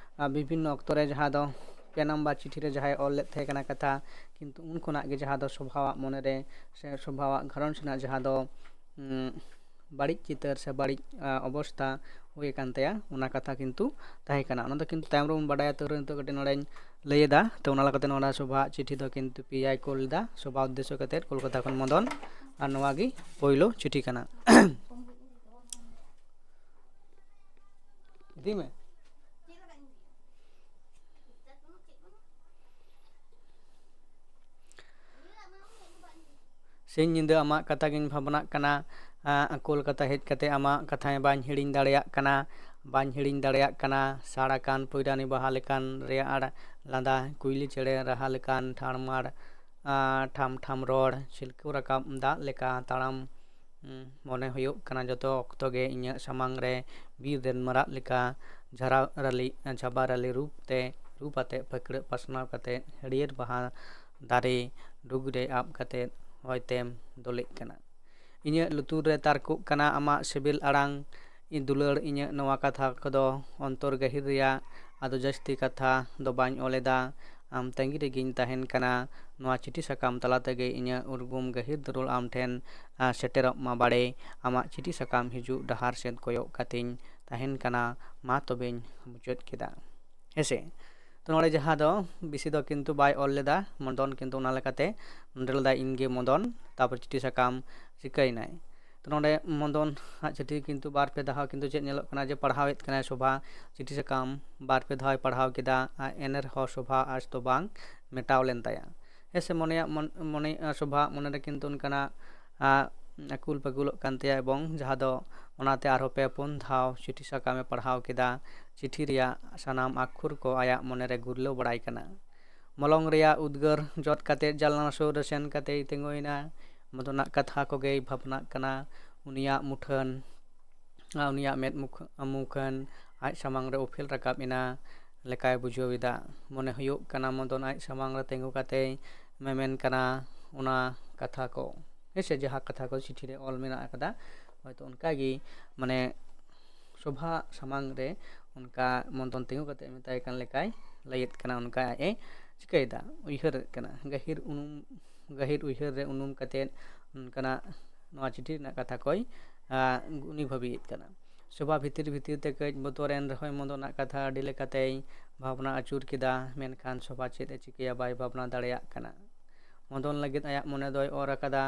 ᱵᱤᱵᱷᱤᱱᱱᱚ ᱚᱠᱛᱚ ᱨᱮ ᱡᱟᱦᱟᱸ ᱫᱚ ᱯᱮ ᱱᱟᱢᱵᱟᱨ ᱪᱤᱴᱷᱤ ᱨᱮ ᱡᱟᱦᱟᱸᱭ ᱚᱞ ᱞᱮᱫ ᱛᱟᱦᱮᱸ ᱠᱟᱱᱟ ᱠᱟᱛᱷᱟ, ᱠᱤᱱᱛᱩ ᱩᱱ ᱠᱷᱚᱱᱟᱜ ᱜᱮ ᱡᱟᱦᱟᱸ ᱫᱚ ᱥᱚᱵᱷᱟᱣᱟᱜ ᱢᱚᱱᱮ ᱨᱮ ᱥᱮ ᱥᱚᱵᱷᱟᱣᱟᱜ ᱜᱷᱟᱨᱚᱸᱡᱽ ᱨᱮᱱᱟᱜ ᱡᱟᱦᱟᱸ ᱫᱚ ᱵᱟᱹᱲᱤᱡ ᱪᱤᱛᱟᱹᱨ ᱥᱮ ᱵᱟᱹᱲᱤᱡ ᱚᱵᱚᱥᱛᱷᱟ ᱦᱩᱭ ᱟᱠᱟᱱ ᱛᱟᱭᱟ, ᱚᱱᱟ ᱠᱟᱛᱷᱟ ᱠᱤᱱᱛᱩ ᱛᱟᱦᱮᱸ ᱠᱟᱱᱟ᱾ ᱚᱱᱟ ᱫᱚ ᱠᱤᱱᱛᱩ ᱛᱟᱭᱚᱢ ᱨᱮᱵᱚᱱ ᱵᱟᱰᱟᱭᱟ᱾ ᱛᱟᱹᱣ ᱨᱮᱦᱚᱸ ᱱᱤᱛᱚᱜ ᱠᱟᱹᱴᱤᱡ ᱱᱚᱰᱮᱧ ᱞᱟᱹᱭ ᱮᱫᱟ᱾ ᱛᱚ ᱚᱱᱟ ᱞᱮᱠᱟᱛᱮ ᱱᱚᱣᱟ ᱥᱚᱵᱷᱟ ᱪᱤᱴᱷᱤ ᱫᱚ ᱠᱤᱱᱛᱩ ᱯᱮᱭᱟᱭ ᱠᱳᱞ ᱞᱮᱫᱟ ᱥᱚᱵᱷᱟ ᱩᱫᱽᱫᱮᱥᱥᱚ ᱠᱟᱛᱮ ᱠᱳᱞᱠᱟᱛᱟ ᱠᱷᱚᱱ ᱢᱚᱫᱚᱱ᱾ ᱟᱨ ᱱᱚᱣᱟ ᱜᱮ ᱯᱳᱭᱞᱳ ᱪᱤᱴᱷᱤ ᱠᱟᱱᱟ᱾ ᱤᱫᱤ ᱢᱮ᱾ ᱥᱤᱧ ᱧᱤᱫᱟᱹ ᱟᱢᱟᱜ ᱠᱟᱛᱷᱟ ᱜᱤᱧ ᱵᱷᱟᱵᱽᱱᱟᱜ ᱠᱟᱱᱟ᱾ ᱟᱸ, ᱠᱳᱞᱠᱟᱛᱟ ᱦᱮᱡ ᱠᱟᱛᱮ ᱟᱢᱟᱜ ᱠᱟᱛᱷᱟ ᱵᱟᱹᱧ ᱦᱤᱲᱤᱧ ᱫᱟᱲᱮᱭᱟᱜ ᱠᱟᱱᱟ᱾ ᱵᱟᱹᱧ ᱦᱤᱲᱤᱧ ᱫᱟᱲᱮᱭᱟᱜ ᱠᱟᱱᱟ᱾ ᱥᱟᱲ ᱟᱠᱟᱱ ᱯᱚᱭᱨᱟᱱᱤ ᱵᱟᱦᱟ ᱞᱮᱠᱟᱱ ᱨᱮᱭᱟᱲ ᱞᱟᱸᱫᱟ, ᱠᱩᱭᱞᱤ ᱪᱮᱬᱮ ᱨᱟᱦᱟ ᱞᱮᱠᱟᱱ ᱴᱷᱟᱲᱢᱟᱲ, ᱟᱸ, ᱴᱷᱟᱢ ᱴᱷᱟᱢ ᱨᱚᱲ, ᱪᱷᱤᱞᱠᱟᱹᱣ ᱨᱟᱠᱟᱵ ᱫᱟᱜ ᱞᱮᱠᱟ ᱛᱟᱲᱟᱢ᱾ ᱩᱸ, ᱢᱚᱱᱮ ᱦᱩᱭᱩᱜ ᱠᱟᱱᱟ ᱡᱚᱛᱚ ᱚᱠᱛᱚ ᱜᱮ ᱤᱧᱟᱹᱜ ᱥᱟᱢᱟᱝ ᱨᱮ ᱵᱤᱨ ᱨᱮᱱ ᱢᱟᱨᱟᱜ ᱞᱮᱠᱟ ᱡᱷᱟᱨᱟᱣ ᱨᱟᱹᱞᱤ, ᱡᱷᱟᱵᱟ ᱨᱟᱹᱞᱤ ᱨᱩᱯ ᱛᱮ, ᱨᱩᱯ ᱟᱛᱮ ᱯᱷᱟᱹᱠᱲᱟᱹᱜ ᱯᱟᱥᱱᱟᱣ ᱠᱟᱛᱮ ᱦᱟᱹᱨᱭᱟᱹᱲ ᱵᱟᱦᱟ ᱫᱟᱨᱮ ᱰᱩᱜᱽ ᱨᱮ ᱟᱵ ᱠᱟᱛᱮ ᱦᱚᱭ ᱛᱮᱢ ᱫᱚᱞᱮᱜ ᱠᱟᱱᱟ᱾ ᱤᱧᱟᱹᱜ ᱞᱩᱛᱩᱨ ᱨᱮ ᱛᱟᱨᱠᱚᱜ ᱠᱟᱱᱟ ᱟᱢᱟᱜ ᱥᱤᱵᱤᱞ ᱟᱲᱟᱝ᱾ ᱤᱧ ᱫᱩᱞᱟᱹᱲ, ᱤᱧᱟᱹᱜ ᱱᱚᱣᱟ ᱠᱟᱛᱷᱟ ᱠᱚᱫᱚ ᱚᱱᱛᱚᱨ ᱜᱟᱹᱦᱤᱨ ᱨᱮᱭᱟᱜ ᱟᱫᱚ ᱡᱟᱹᱥᱛᱤ ᱠᱟᱛᱷᱟ ᱫᱚ ᱵᱟᱹᱧ ᱚᱞ ᱮᱫᱟ᱾ ᱟᱢ ᱛᱟᱺᱜᱤ ᱨᱮᱜᱮᱧ ᱛᱟᱦᱮᱱ ᱠᱟᱱᱟ᱾ ᱱᱚᱣᱟ ᱪᱤᱴᱷᱤ ᱥᱟᱠᱟᱢ ᱛᱟᱞᱟ ᱛᱮᱜᱮ ᱤᱧᱟᱹᱜ ᱩᱨᱜᱩᱢ ᱜᱟᱹᱦᱤᱨ ᱫᱩᱞᱟᱹᱲ ᱟᱢ ᱴᱷᱮᱱ, ᱟ, ᱥᱮᱴᱮᱨᱚᱜ ᱢᱟ ᱵᱟᱲᱮ᱾ ᱟᱢᱟᱜ ᱪᱤᱴᱷᱤ ᱥᱟᱠᱟᱢ ᱦᱤᱡᱩᱜ ᱰᱟᱦᱟᱨ ᱥᱮᱫ ᱠᱚᱭᱚᱜ ᱠᱟᱛᱮᱧ ᱛᱟᱦᱮᱱ ᱠᱟᱱᱟ᱾ ᱢᱟ ᱛᱚᱵᱮᱧ ᱢᱩᱪᱟᱹᱫ ᱠᱮᱫᱟ᱾ ᱦᱮᱸᱥᱮ? ᱛᱚ ᱱᱚᱰᱮ ᱡᱟᱦᱟᱸ ᱫᱚ ᱵᱮᱥᱤ ᱫᱚ ᱠᱤᱱᱛᱩ ᱵᱟᱭ ᱚᱞ ᱞᱮᱫᱟ ᱢᱚᱫᱚᱱ, ᱠᱤᱱᱛᱩ ᱚᱱᱟ ᱞᱮᱠᱟᱛᱮ ᱱᱚᱰᱮ ᱞᱮᱫᱟ ᱤᱧ ᱜᱮ ᱢᱚᱫᱚᱱ, ᱛᱟᱨᱯᱚᱨ ᱪᱤᱴᱷᱤ ᱥᱟᱠᱟᱢ ᱪᱤᱠᱟᱹᱭᱮᱱᱟᱭ᱾ ᱛᱚ ᱱᱚᱰᱮ ᱢᱚᱫᱚᱱ ᱟᱜ ᱪᱤᱴᱷᱤ ᱠᱤᱱᱛᱩ ᱵᱟᱨ ᱯᱮ ᱫᱷᱟᱣ ᱠᱤᱱᱛᱩ ᱪᱮᱫ ᱧᱮᱞᱚᱜ ᱠᱟᱱᱟ ᱡᱮ ᱯᱟᱲᱦᱟᱣᱮᱫ ᱠᱟᱱᱟᱭ ᱥᱳᱵᱷᱟ, ᱪᱤᱴᱷᱤ ᱥᱟᱠᱟᱢ ᱵᱟᱨ ᱯᱮ ᱫᱷᱟᱣ ᱯᱟᱲᱦᱟᱣ ᱠᱮᱫᱟ, ᱟᱨ ᱮᱱ ᱨᱮᱦᱚᱸ ᱥᱳᱵᱷᱟ ᱟᱸᱥ ᱫᱚ ᱵᱟᱝ ᱢᱮᱴᱟᱣ ᱞᱮᱱ ᱛᱟᱭᱟ᱾ ᱦᱮᱸ ᱥᱮ, ᱢᱚᱱᱮᱭᱟᱜ ᱢᱚᱱ-, ᱢᱚᱱᱮ, ᱥᱳᱵᱷᱟ ᱢᱚᱱᱮ ᱨᱮ ᱠᱤᱱᱛᱩ ᱚᱱᱠᱟᱱᱟᱜ, ᱟ, ᱟᱹᱠᱩᱞ ᱯᱟᱹᱠᱩᱞᱚᱜ ᱠᱟᱱ ᱛᱟᱭᱟ, ᱮᱵᱚᱝ ᱡᱟᱦᱟᱸ ᱫᱚ ᱚᱱᱟᱛᱮ ᱟᱨᱦᱚᱸ ᱯᱮ ᱯᱩᱱ ᱫᱷᱟᱣ ᱪᱤᱴᱷᱤ ᱥᱟᱠᱟᱢᱮ ᱯᱟᱲᱦᱟᱣ ᱠᱮᱫᱟ᱾ ᱪᱤᱴᱷᱤ ᱨᱮᱭᱟᱜ ᱥᱟᱱᱟᱢ ᱟᱠᱷᱚᱨ ᱠᱚ ᱟᱭᱟᱜ ᱢᱚᱱᱮ ᱨᱮ ᱜᱩᱨᱞᱟᱹᱣ ᱵᱟᱲᱟᱭ ᱠᱟᱱᱟ᱾ ᱢᱚᱞᱚᱝ ᱨᱮᱭᱟᱜ ᱩᱫᱽᱜᱟᱹᱨ ᱡᱚᱫ ᱠᱟᱛᱮ ᱡᱟᱱᱞᱟ ᱥᱩᱨ ᱨᱮ ᱥᱮᱱ ᱠᱟᱛᱮᱭ ᱛᱤᱸᱜᱩᱭᱮᱱᱟ᱾ ᱢᱚᱫᱚᱱᱟᱜ ᱠᱟᱛᱷᱟ ᱠᱚᱜᱮᱭ ᱵᱷᱟᱵᱽᱱᱟᱜ ᱠᱟᱱᱟ᱾ ᱩᱱᱤᱭᱟᱜ ᱢᱩᱴᱷᱟᱹᱱ, ᱟ, ᱩᱱᱤᱭᱟᱜ ᱢᱮᱫ ᱢᱩᱠᱷ-, ᱢᱩᱠᱷᱟᱹᱱ ᱟᱡ ᱥᱟᱢᱟᱝ ᱨᱮ ᱩᱯᱮᱞ ᱨᱟᱠᱟᱵ ᱮᱱᱟ ᱞᱮᱠᱟᱭ ᱵᱩᱡᱷᱟᱹᱣ ᱮᱫᱟ᱾ ᱢᱚᱱᱮ ᱦᱩᱭᱩᱜ ᱠᱟᱱᱟ ᱢᱚᱫᱚᱱ ᱟᱡ ᱥᱟᱢᱟᱝ ᱨᱮ ᱛᱤᱸᱜᱩ ᱠᱟᱛᱮᱭ ᱢᱮᱢᱮᱱ ᱠᱟᱱᱟ ᱚᱱᱟ ᱠᱟᱛᱷᱟ ᱠᱚ᱾ ᱦᱮᱸ ᱥᱮ, ᱡᱟᱦᱟᱸ ᱠᱟᱛᱷᱟ ᱠᱚ ᱪᱤᱴᱷᱤ ᱨᱮ ᱚᱞ ᱢᱮᱱᱟᱜ ᱟᱠᱟᱫᱟ, ᱦᱚᱭᱛᱳ ᱚᱱᱠᱟ ᱜᱮ, ᱢᱟᱱᱮ, ᱥᱳᱵᱷᱟ ᱥᱟᱢᱟᱝ ᱨᱮ ᱚᱱᱠᱟ ᱢᱚᱫᱚᱱ ᱛᱤᱸᱜᱩ ᱠᱟᱛᱮ ᱢᱮᱛᱟᱭ ᱠᱟᱱ ᱞᱮᱠᱟᱭ ᱞᱟᱹᱭᱮᱫ ᱠᱟᱱᱟ, ᱚᱱᱠᱟ ᱟᱡ ᱮ ᱪᱤᱠᱟᱹᱭᱮᱫᱟ, ᱩᱭᱦᱟᱹᱨᱮᱫ ᱠᱟᱱᱟ᱾ ᱜᱟᱹᱦᱤᱨ ᱩᱱᱩᱢ, ᱜᱟᱹᱦᱤᱨ ᱩᱭᱦᱟᱹᱨ ᱨᱮ ᱩᱱᱩᱢ ᱠᱟᱛᱮ ᱚᱱᱠᱟᱱᱟᱜ ᱱᱚᱣᱟ ᱪᱤᱴᱷᱤ ᱨᱮᱱᱟᱜ ᱠᱟᱛᱷᱟ ᱠᱚᱭ, ᱟ, ᱩᱱᱤ ᱵᱷᱟᱹᱵᱤᱭᱮᱫ ᱠᱟᱱᱟ᱾ ᱥᱳᱵᱷᱟ ᱵᱷᱤᱛᱤᱨ ᱵᱷᱤᱛᱤᱨ ᱛᱮ ᱠᱟᱹᱡ ᱵᱚᱛᱚᱨᱮᱱ ᱨᱮᱦᱚᱸᱭ ᱢᱚᱫᱚᱱᱟᱜ ᱠᱟᱛᱷᱟ ᱟᱹᱰᱤ ᱞᱮᱠᱟᱛᱮᱭ ᱵᱷᱟᱵᱽᱱᱟ ᱟᱹᱪᱩᱨ ᱠᱮᱫᱟ, ᱢᱮᱱᱠᱷᱟᱱ ᱥᱳᱵᱷᱟ ᱪᱮᱫ ᱮ ᱪᱤᱠᱟᱹᱭᱟ, ᱵᱟᱭ ᱵᱷᱟᱵᱽᱱᱟ ᱫᱟᱲᱮᱭᱟᱜ ᱠᱟᱱᱟ᱾ ᱢᱚᱫᱚᱱ ᱞᱟᱹᱜᱤᱫ ᱟᱭᱟᱜ ᱢᱚᱱᱮ ᱫᱚᱭ ᱚᱨ ᱟᱠᱟᱫᱟ,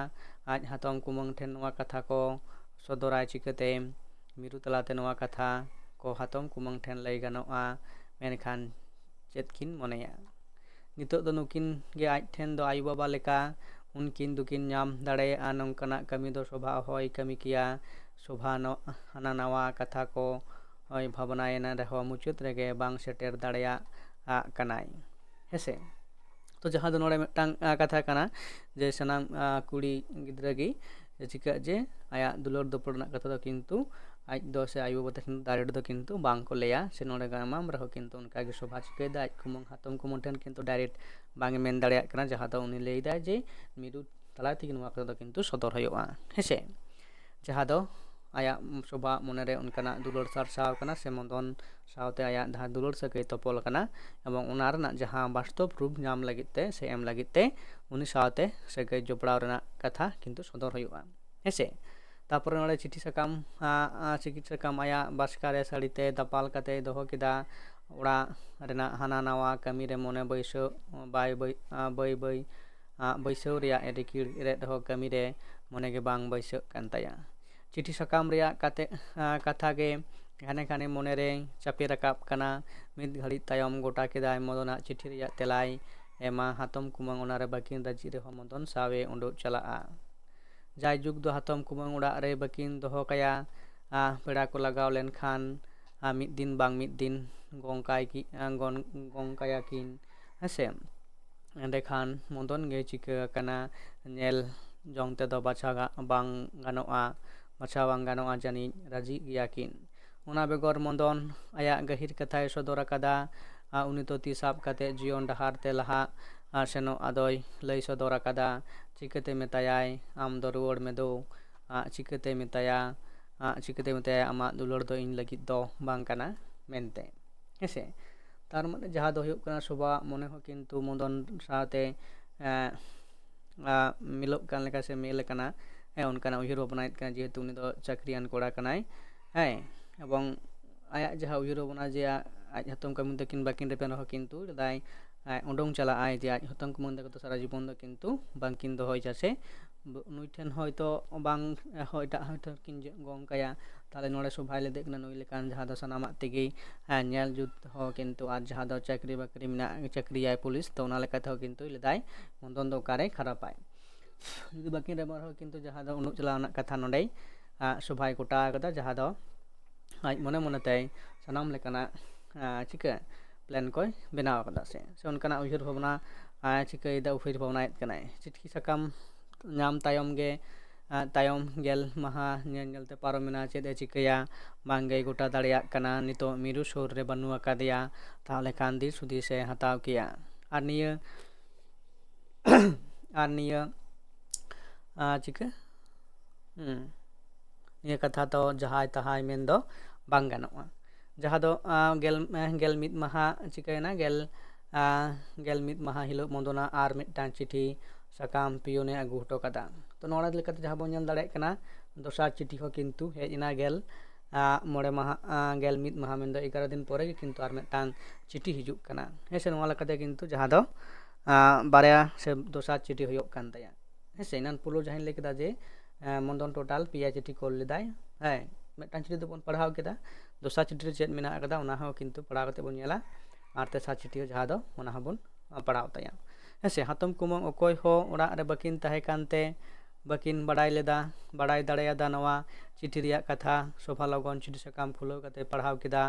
ᱟᱡ ᱦᱟᱛᱚᱢ ᱠᱩᱢᱟᱹᱝ ᱴᱷᱮᱱ ᱱᱚᱣᱟ ᱠᱟᱛᱷᱟ ᱠᱚ ᱥᱚᱫᱚᱨᱟᱭ ᱪᱤᱠᱟᱹᱛᱮ? ᱢᱤᱨᱩ ᱛᱟᱞᱟᱛᱮ ᱱᱚᱣᱟ ᱠᱟᱛᱷᱟ ᱠᱚ ᱦᱟᱛᱚᱢ ᱠᱩᱢᱟᱹᱝ ᱴᱷᱮᱱ ᱞᱟᱹᱭ ᱜᱟᱱᱚᱜᱼᱟ, ᱢᱮᱱᱠᱷᱟᱱ ᱪᱮᱫ ᱠᱤᱱ ᱢᱚᱱᱮᱭᱟ? ᱱᱤᱛᱚᱜ ᱫᱚ ᱱᱩᱠᱤᱱ ᱜᱮ ᱟᱡ ᱴᱷᱮᱱ ᱫᱚ ᱟᱭᱳ ᱵᱟᱵᱟ ᱞᱮᱠᱟ, ᱩᱱᱠᱤᱱ ᱫᱚᱠᱤᱱ ᱧᱟᱢ ᱫᱟᱲᱮᱭᱟᱜᱼᱟ ᱱᱚᱝᱠᱟᱱᱟᱜ ᱠᱟᱹᱢᱤ ᱫᱚ ᱥᱳᱵᱷᱟ ᱚᱦᱚᱭ ᱠᱟᱹᱢᱤ ᱠᱮᱭᱟ᱾ ᱥᱳᱵᱷᱟ ᱱᱚ-, ᱦᱟᱱᱟ ᱱᱟᱣᱟ ᱠᱟᱛᱷᱟ ᱠᱚ ᱦᱚᱭ ᱵᱷᱟᱵᱽᱱᱟᱭᱮᱱᱟ ᱨᱮᱦᱚᱸ ᱢᱩᱪᱟᱹᱫ ᱨᱮᱜᱮ ᱵᱟᱝ ᱥᱮᱴᱮᱨ ᱫᱟᱲᱮᱭᱟᱜ ᱠᱟᱱᱟᱭ᱾ ᱦᱮᱸᱥᱮ? ᱛᱚ ᱡᱟᱦᱟᱸ ᱫᱚ ᱱᱚᱰᱮ ᱢᱤᱫᱴᱟᱝ, ᱟ, ᱠᱟᱛᱷᱟ ᱠᱟᱱᱟ ᱡᱮ ᱥᱟᱱᱟᱢ, ᱟ, ᱠᱩᱲᱤ ᱜᱤᱫᱽᱨᱟᱹ ᱜᱮ ᱪᱤᱠᱟᱹᱜ ᱡᱮ ᱟᱭᱟᱜ ᱫᱩᱞᱟᱹᱲ ᱫᱩᱯᱩᱞᱟᱹᱲ ᱨᱮᱱᱟᱜ ᱠᱟᱛᱷᱟ ᱫᱚ ᱠᱤᱱᱛᱩ ᱟᱡ ᱫᱚ ᱥᱮ ᱟᱭᱳ ᱵᱟᱵᱟ ᱛᱟᱹᱠᱤᱱ direct ᱫᱚ ᱠᱤᱱᱛᱩ ᱵᱟᱝ ᱠᱚ ᱞᱟᱹᱭᱟ, ᱥᱮ ᱱᱚᱰᱮ ᱜᱟᱢᱟᱢ ᱨᱮᱦᱚᱸ ᱠᱤᱱᱛᱩ ᱚᱱᱠᱟ ᱜᱮ ᱥᱳᱵᱷᱟ ᱪᱤᱠᱟᱹᱭᱮᱫᱟ, ᱟᱡ ᱠᱩᱢᱟᱹᱝ ᱦᱟᱛᱚᱢ ᱠᱩᱢᱟᱹᱝ ᱴᱷᱮᱱ ᱠᱤᱱᱛᱩ direct ᱵᱟᱝ ᱮ ᱢᱮᱱ ᱫᱟᱲᱮᱭᱟᱜ ᱠᱟᱱᱟ, ᱡᱟᱦᱟᱸ ᱫᱚ ᱩᱱᱤ ᱞᱟᱹᱭᱫᱟᱭ ᱡᱮ ᱢᱤᱨᱩ ᱛᱟᱞᱟ ᱛᱮᱜᱮ ᱱᱚᱣᱟ ᱠᱟᱛᱷᱟ ᱫᱚ ᱠᱤᱱᱛᱩ ᱥᱚᱫᱚᱨ ᱦᱩᱭᱩᱜᱼᱟ, ᱦᱮᱸᱥᱮ? ᱡᱟᱦᱟᱸ ᱫᱚ ᱟᱭᱟᱜ ᱥᱳᱵᱷᱟ ᱢᱚᱱᱮᱨᱮ ᱚᱱᱠᱟᱱᱟᱜ ᱫᱩᱞᱟᱹᱲ ᱥᱟᱨᱥᱟᱣ ᱠᱟᱱᱟ ᱥᱮ ᱢᱚᱫᱚᱱ ᱥᱟᱶᱛᱮ ᱟᱭᱟᱜ ᱡᱟᱦᱟᱸ ᱫᱩᱞᱟᱹᱲ ᱥᱟᱹᱜᱟᱹᱭ ᱛᱚᱯᱚᱞ ᱟᱠᱟᱱᱟ, ᱮᱵᱚᱝ ᱚᱱᱟ ᱨᱮᱱᱟᱜ ᱡᱟᱦᱟᱸ ᱵᱟᱥᱛᱚᱵ ᱨᱩᱯ ᱧᱟᱢ ᱞᱟᱹᱜᱤᱫ ᱛᱮ ᱥᱮ ᱮᱢ ᱞᱟᱹᱜᱤᱫ ᱛᱮ ᱩᱱᱤ ᱥᱟᱶᱛᱮ ᱥᱟᱹᱜᱟᱹᱭ ᱡᱚᱯᱲᱟᱣ ᱨᱮᱱᱟᱜ ᱠᱟᱛᱷᱟ ᱠᱤᱱᱛᱩ ᱥᱚᱫᱚᱨ ᱦᱩᱭᱩᱜᱼᱟ, ᱦᱮᱸᱥᱮ? ᱛᱟᱯᱚᱨᱮ ᱱᱚᱰᱮ ᱪᱤᱴᱷᱤ ᱥᱟᱠᱟᱢ, ᱟ, ᱟ, ᱪᱤᱴᱷᱤ ᱥᱟᱠᱟᱢ ᱟᱭᱟᱜ ᱵᱟᱥᱠᱟ ᱨᱮ ᱥᱟᱹᱲᱤᱛᱮ ᱫᱟᱯᱟᱞ ᱠᱟᱛᱮᱭ ᱫᱚᱦᱚ ᱠᱮᱫᱟ᱾ ᱚᱲᱟᱜ ᱨᱮᱱᱟᱜ ᱦᱟᱱᱟ ᱱᱟᱣᱟ ᱠᱟᱹᱢᱤ ᱨᱮ ᱢᱚᱱᱮ ᱵᱟᱹᱭᱥᱟᱹᱣ ᱵᱟᱭ ᱵᱟᱹᱭ-, ᱟ, ᱵᱟᱹᱭ ᱵᱟᱹᱭ, ᱟ, ᱵᱟᱹᱭᱥᱟᱹᱣ ᱨᱮᱭᱟᱜ ᱮ ᱨᱤᱠᱤᱲ ᱮᱫ ᱨᱮᱦᱚᱸ ᱠᱟᱹᱢᱤ ᱨᱮ ᱢᱚᱱᱮ ᱜᱮ ᱵᱟᱝ ᱵᱟᱹᱭᱥᱟᱹᱜ ᱠᱟᱱ ᱛᱟᱭᱟ᱾ ᱪᱤᱴᱷᱤ ᱥᱟᱠᱟᱢ ᱨᱮᱭᱟᱜ ᱠᱟᱛᱮ, ᱟ, ᱠᱟᱛᱷᱟ ᱜᱮ ᱜᱷᱟᱱᱮ ᱜᱷᱟᱱᱮ ᱢᱚᱱᱮ ᱨᱮ ᱪᱟᱯᱮ ᱨᱟᱠᱟᱵ ᱠᱟᱱᱟ᱾ ᱢᱤᱫ ᱜᱷᱟᱹᱲᱤᱡ ᱛᱟᱭᱚᱢ ᱜᱚᱴᱟ ᱠᱮᱫᱟᱭ ᱢᱚᱫᱚᱱᱟᱜ ᱪᱤᱴᱷᱤ ᱨᱮᱭᱟᱜ ᱛᱮᱞᱟᱭ ᱮᱢᱟ ᱦᱟᱛᱚᱢ ᱠᱩᱢᱟᱹᱝ ᱚᱱᱟ ᱨᱮ ᱵᱟᱹᱠᱤᱱ ᱨᱟᱹᱡᱤᱜ ᱨᱮᱦᱚᱸ ᱢᱚᱫᱚᱱ ᱥᱟᱶ ᱮ ᱩᱰᱩᱠ ᱪᱟᱞᱟᱜᱼᱟ᱾ ᱡᱟᱭᱡᱩᱜᱽ ᱫᱚ ᱦᱟᱛᱚᱢ ᱠᱩᱢᱟᱹᱝ ᱚᱲᱟᱜ ᱨᱮ ᱵᱟᱹᱠᱤᱱ ᱫᱚᱦᱚ ᱠᱟᱭᱟ᱾ ᱟ, ᱯᱮᱲᱟ ᱠᱚ ᱞᱟᱜᱟᱣ ᱞᱮᱱᱠᱷᱟᱱ, ᱟ, ᱢᱤᱫ ᱫᱤᱱ ᱵᱟᱝ ᱢᱤᱫ ᱫᱤᱱ ᱜᱚᱝᱠᱟᱭ ᱠᱤ-, ᱟ, ᱜᱚᱱ-, ᱜᱚᱝᱠᱟᱭᱟ ᱠᱤᱱ, ᱦᱮᱸᱥᱮ? ᱮᱸᱰᱮᱠᱷᱟᱱ ᱢᱚᱫᱚᱱ ᱜᱮ ᱪᱤᱠᱟᱹ ᱟᱠᱟᱱᱟ, ᱧᱮᱞ ᱡᱚᱝ ᱛᱮᱫᱚ ᱵᱟᱪᱷᱟ ᱜᱟ-, ᱵᱟᱝ ᱜᱟᱱᱚᱜᱼᱟ, ᱵᱟᱪᱷᱟ ᱵᱟᱝ ᱜᱟᱱᱚᱜᱼᱟ, ᱡᱟᱹᱱᱤᱡ ᱨᱟᱹᱡᱤᱜ ᱜᱮᱭᱟ ᱠᱤᱱ᱾ ᱚᱱᱟ ᱵᱮᱜᱚᱨ ᱢᱚᱫᱚᱱ ᱟᱭᱟᱜ ᱜᱟᱹᱦᱤᱨ ᱠᱟᱛᱷᱟᱭ ᱥᱚᱫᱚᱨ ᱟᱠᱟᱫᱟ᱾ ᱟ, ᱩᱱᱤ ᱫᱚ ᱛᱤ ᱥᱟᱵ ᱠᱟᱛᱮ ᱡᱤᱭᱚᱱ ᱰᱟᱦᱟᱨ ᱛᱮ ᱞᱟᱦᱟ, ᱟ, ᱥᱮᱱᱚᱜ ᱟᱫᱚᱭ ᱞᱟᱹᱭ ᱥᱚᱫᱚᱨ ᱟᱠᱟᱫᱟ᱾ ᱪᱤᱠᱟᱹᱛᱮ ᱢᱮᱛᱟᱭᱟᱭ, "ᱟᱢ ᱫᱚ ᱨᱩᱣᱟᱹᱲ ᱢᱮ ᱫᱳ"? ᱟ, ᱪᱤᱠᱟᱹᱛᱮ ᱢᱮᱛᱟᱭᱟ, ᱟ, ᱪᱤᱠᱟᱹᱛᱮ ᱢᱮᱛᱟᱭᱟ, "ᱟᱢᱟᱜ ᱫᱩᱞᱟᱹᱲ ᱫᱚ ᱤᱧ ᱞᱟᱹᱜᱤᱫ ᱫᱚ ᱵᱟᱝ ᱠᱟᱱᱟ" ᱢᱮᱱᱛᱮ? ᱦᱮᱸᱥᱮ? ᱛᱟᱨ ᱢᱟᱱᱮ ᱡᱟᱦᱟᱸ ᱫᱚ ᱦᱩᱭᱩᱜ ᱠᱟᱱᱟ, ᱥᱳᱵᱷᱟᱣᱟᱜ ᱢᱚᱱᱮ ᱦᱚᱸ ᱠᱤᱱᱛᱩ ᱢᱚᱫᱚᱱ ᱥᱟᱶᱛᱮ, ᱮᱸ, ᱟ, ᱢᱤᱞᱚᱜ ᱠᱟᱱ ᱞᱮᱠᱟ ᱥᱮ ᱢᱤᱞ ᱟᱠᱟᱱᱟ᱾ ᱦᱮᱸ, ᱚᱱᱠᱟᱱᱟᱜ ᱩᱭᱦᱟᱹᱨ ᱵᱷᱟᱵᱽᱱᱟᱭᱮᱫ ᱠᱟᱱᱟ, ᱡᱮᱦᱮᱛᱩ ᱩᱱᱤ ᱫᱚ ᱪᱟᱹᱠᱨᱤᱭᱟᱱ ᱠᱚᱲᱟ ᱠᱟᱱᱟᱭ᱾ ᱦᱮᱸ, ᱮᱵᱚᱝ ᱟᱭᱟᱜ ᱡᱟᱦᱟᱸ ᱩᱭᱦᱟᱹᱨ ᱵᱷᱟᱵᱽᱱᱟ ᱡᱮ ᱟ-, ᱟᱡ ᱦᱟᱛᱚᱢ ᱠᱩᱢᱟᱹᱝ ᱛᱟᱹᱠᱤᱱ ᱵᱟᱹᱠᱤᱱ ᱨᱮᱵᱮᱱ ᱨᱮᱦᱚᱸ ᱠᱤᱱᱛᱩ ᱞᱟᱹᱭᱫᱟᱭ, ᱟᱡ ᱩᱰᱩᱝ ᱪᱟᱞᱟᱜ ᱟᱭ ᱡᱮ ᱟᱡ ᱦᱟᱛᱚᱢ ᱠᱩᱢᱟᱹᱝ ᱛᱟᱠᱚ ᱫᱚ ᱥᱟᱨᱟ ᱡᱤᱵᱚᱱ ᱫᱚ ᱠᱤᱱᱛᱩ ᱵᱟᱝᱠᱤᱱ ᱫᱚᱦᱚᱭ ᱪᱟ ᱥᱮ ᱵ-, ᱱᱩᱭ ᱴᱷᱮᱱ ᱦᱚᱭᱛᱳ ᱵᱟᱝ, ᱦᱚᱸ ᱮᱴᱟᱜ ᱦᱚᱭᱛᱳ ᱠᱤᱱ ᱡᱚ-, ᱜᱚᱝ ᱠᱟᱭᱟ, ᱛᱟᱦᱞᱮ ᱱᱚᱰᱮ ᱥᱚᱵᱷᱟᱭ ᱞᱮᱫᱮᱜ ᱠᱟᱱᱟ ᱱᱩᱭ ᱞᱮᱠᱟᱱ ᱡᱟᱦᱟᱸ ᱫᱚ ᱥᱟᱱᱟᱢᱟᱜ ᱛᱮᱜᱮ, ᱦᱮᱸ, ᱧᱮᱞ ᱡᱩᱛ ᱦᱚᱸ ᱠᱤᱱᱛᱩ ᱟᱨ ᱡᱟᱦᱟᱸ ᱫᱚ ᱪᱟᱹᱠᱨᱤ ᱵᱟᱹᱠᱨᱤ ᱢᱮᱱᱟᱜ, ᱪᱟᱹᱠᱨᱤᱭᱟᱭ ᱯᱩᱞᱤᱥ, ᱛᱚ ᱚᱱᱟ ᱞᱮᱠᱟ ᱛᱮᱦᱚᱸ ᱠᱤᱱᱛᱩ ᱞᱟᱹᱭᱫᱟᱭ ᱢᱚᱫᱚᱱ ᱫᱚ ᱚᱠᱟᱨᱮ ᱠᱷᱟᱨᱟᱯᱟᱭ᱾ ᱡᱩᱫᱤ ᱵᱟᱹᱠᱤᱱ ᱨᱮᱵᱮᱱ ᱨᱮᱦᱚᱸ ᱠᱤᱱᱛᱩ ᱡᱟᱦᱟᱸ ᱫᱚ ᱩᱰᱩᱠ ᱪᱟᱞᱟᱣ ᱨᱮᱱᱟᱜ ᱠᱟᱛᱷᱟ ᱱᱚᱰᱮᱭ, ᱟ, ᱥᱚᱵᱷᱟᱭ ᱜᱚᱴᱟ ᱟᱠᱟᱫᱟ, ᱡᱟᱦᱟᱸ ᱫᱚ ᱟᱡ ᱢᱚᱱᱮ ᱢᱚᱱᱮ ᱛᱮᱭ ᱥᱟᱱᱟᱢ ᱞᱮᱠᱟᱱᱟᱜ, ᱟ, ᱪᱤᱠᱟᱹ plan ᱠᱚᱭ ᱵᱮᱱᱟᱣ ᱟᱠᱟᱫᱟ ᱥᱮ, ᱥᱮ ᱚᱱᱠᱟᱱᱟᱜ ᱩᱭᱦᱟᱹᱨ ᱵᱷᱟᱵᱽᱱᱟ, ᱟ, ᱪᱤᱠᱟᱹᱭᱮᱫᱟ, ᱩᱭᱦᱟᱹᱨ ᱵᱷᱟᱵᱽᱱᱟᱭᱮᱫ ᱠᱟᱱᱟᱭ᱾ ᱪᱤᱴᱷᱤ ᱥᱟᱠᱟᱢ ᱧᱟᱢ ᱛᱟᱭᱚᱢ ᱜᱮ, ᱟ, ᱛᱟᱭᱚᱢ ᱜᱮᱞ ᱢᱟᱦᱟ ᱧᱮᱞ ᱧᱮᱞ ᱛᱮ ᱯᱟᱨᱚᱢᱮᱱᱟ᱾ ᱪᱮᱫ ᱮ ᱪᱤᱠᱟᱹᱭᱟ, ᱵᱟᱝ ᱜᱮᱭ ᱜᱚᱴᱟ ᱫᱟᱲᱮᱭᱟᱜ ᱠᱟᱱᱟ᱾ ᱱᱤᱛᱚᱜ ᱢᱤᱨᱩ ᱥᱩᱨ ᱨᱮ ᱵᱟᱹᱱᱩᱜ ᱟᱠᱟᱫᱮᱭᱟ, ᱛᱟᱦᱚᱞᱮ ᱠᱷᱟᱱ ᱫᱤᱥ ᱦᱩᱫᱤᱥ ᱮ ᱦᱟᱛᱟᱣ ᱠᱮᱭᱟ᱾ ᱟᱨ ᱱᱤᱭᱟᱹ ᱟᱨ ᱱᱤᱭᱟᱹ, ᱟ, ᱪᱤᱠᱟᱹ? ᱦᱩᱸ᱾ ᱱᱤᱭᱟᱹ ᱠᱟᱛᱷᱟ ᱫᱚ ᱡᱟᱦᱟᱸᱭ ᱛᱟᱦᱟᱸᱭ ᱢᱮᱱ ᱫᱚ ᱵᱟᱝ ᱜᱟᱱᱚᱜᱼᱟ᱾ ᱡᱟᱦᱟᱸ ᱫᱚ, ᱟ, ᱜᱮᱞ, ᱮ, ᱜᱮᱞ ᱢᱤᱫ ᱢᱟᱦᱟ ᱪᱤᱠᱟᱹᱭᱮᱱᱟ? ᱜᱮᱞ, ᱟ, ᱜᱮᱞ ᱢᱤᱫ ᱢᱟᱦᱟ ᱦᱤᱞᱳᱜ ᱢᱚᱫᱚᱱᱟᱜ ᱟᱨ ᱢᱤᱫᱴᱟᱝ ᱪᱤᱴᱷᱤ ᱥᱟᱠᱟᱢ ᱯᱤᱭᱳᱱᱮ ᱟᱹᱜᱩ ᱦᱚᱴᱚ ᱠᱟᱫᱟ᱾ ᱛᱚ, ᱱᱚᱣᱟ ᱞᱮᱠᱟᱛᱮ ᱡᱟᱦᱟᱸ ᱵᱚᱱ ᱧᱮᱞ ᱫᱟᱲᱮᱭᱟᱜ ᱠᱟᱱᱟ, ᱫᱚᱥᱟᱨ ᱪᱤᱴᱷᱤ ᱦᱚᱸ ᱠᱤᱱᱛᱩ ᱦᱮᱡ ᱮᱱᱟ ᱜᱮᱞ, ᱟ, ᱢᱚᱬᱮ ᱢᱟᱦᱟ, ᱟ, ᱜᱮᱞ ᱢᱤᱫ ᱢᱟᱦᱟ, ᱢᱮᱱᱫᱚ ᱮᱜᱟᱨᱚ ᱫᱤᱱ ᱯᱚᱨᱮ ᱜᱮ ᱠᱤᱱᱛᱩ ᱟᱨ ᱢᱤᱫᱴᱟᱝ ᱪᱤᱴᱷᱤ ᱦᱤᱡᱩᱜ ᱠᱟᱱᱟ᱾ ᱦᱮᱸ ᱥᱮ, ᱱᱚᱣᱟ ᱞᱮᱠᱟᱛᱮ ᱠᱤᱱᱛᱩ ᱡᱟᱦᱟᱸ ᱫᱚ, ᱟ, ᱵᱟᱨᱭᱟ ᱥᱮ ᱫᱚᱥᱟᱨ ᱪᱤᱴᱷᱤ ᱦᱩᱭᱩᱜ ᱠᱟᱱ ᱛᱟᱭᱟ᱾ ᱦᱮᱸ ᱥᱮ, ᱮᱱᱟᱱ ᱯᱩᱭᱞᱩ ᱡᱟᱦᱟᱸᱧ ᱞᱟᱹᱭ ᱠᱮᱫᱟ ᱡᱮ, ᱮ, ᱢᱚᱫᱚᱱ total ᱯᱮᱭᱟ ᱪᱤᱴᱷᱤ ᱠᱳᱞ ᱞᱮᱫᱟᱭ᱾ ᱦᱮᱸ, ᱢᱤᱫᱴᱟᱝ ᱪᱤᱴᱷᱤ ᱫᱚᱵᱚᱱ ᱯᱟᱲᱦᱟᱣ ᱠᱮᱫᱟ, ᱫᱚᱥᱟᱨ ᱪᱤᱴᱷᱤ ᱨᱮ ᱪᱮᱫ ᱢᱮᱱᱟᱜ ᱟᱠᱟᱫᱟ ᱚᱱᱟ ᱦᱚᱸ ᱠᱤᱱᱛᱩ ᱯᱟᱲᱦᱟᱣ ᱠᱟᱛᱮ ᱵᱚᱱ ᱧᱮᱞᱟ, ᱟᱨ ᱛᱮᱥᱟᱨ ᱪᱤᱴᱷᱤ ᱦᱚᱸ ᱡᱟᱦᱟᱸ ᱫᱚ ᱚᱱᱟ ᱦᱚᱸᱵᱚᱱ ᱯᱟᱲᱦᱟᱣ ᱛᱟᱭᱟ᱾ ᱦᱮᱸ ᱥᱮ, ᱦᱟᱛᱚᱢ ᱠᱩᱢᱟᱹᱝ ᱚᱠᱚᱭ ᱦᱚᱸ ᱚᱲᱟᱜ ᱨᱮ ᱵᱟᱹᱠᱤᱱ ᱛᱟᱦᱮᱸ ᱠᱟᱱᱛᱮ ᱵᱟᱹᱠᱤᱱ ᱵᱟᱲᱟᱭ ᱞᱮᱫᱟ, ᱵᱟᱲᱟᱭ ᱫᱟᱲᱮᱭᱟᱫᱟ ᱱᱚᱣᱟ ᱪᱤᱴᱷᱤ ᱨᱮᱭᱟᱜ ᱠᱟᱛᱷᱟ᱾ ᱥᱳᱵᱷᱟ ᱞᱚᱜᱚᱱ ᱪᱤᱴᱷᱤ ᱥᱟᱠᱟᱢ ᱠᱷᱩᱞᱟᱹᱣ ᱠᱟᱛᱮ ᱯᱟᱲᱦᱟᱣ ᱠᱮᱫᱟ᱾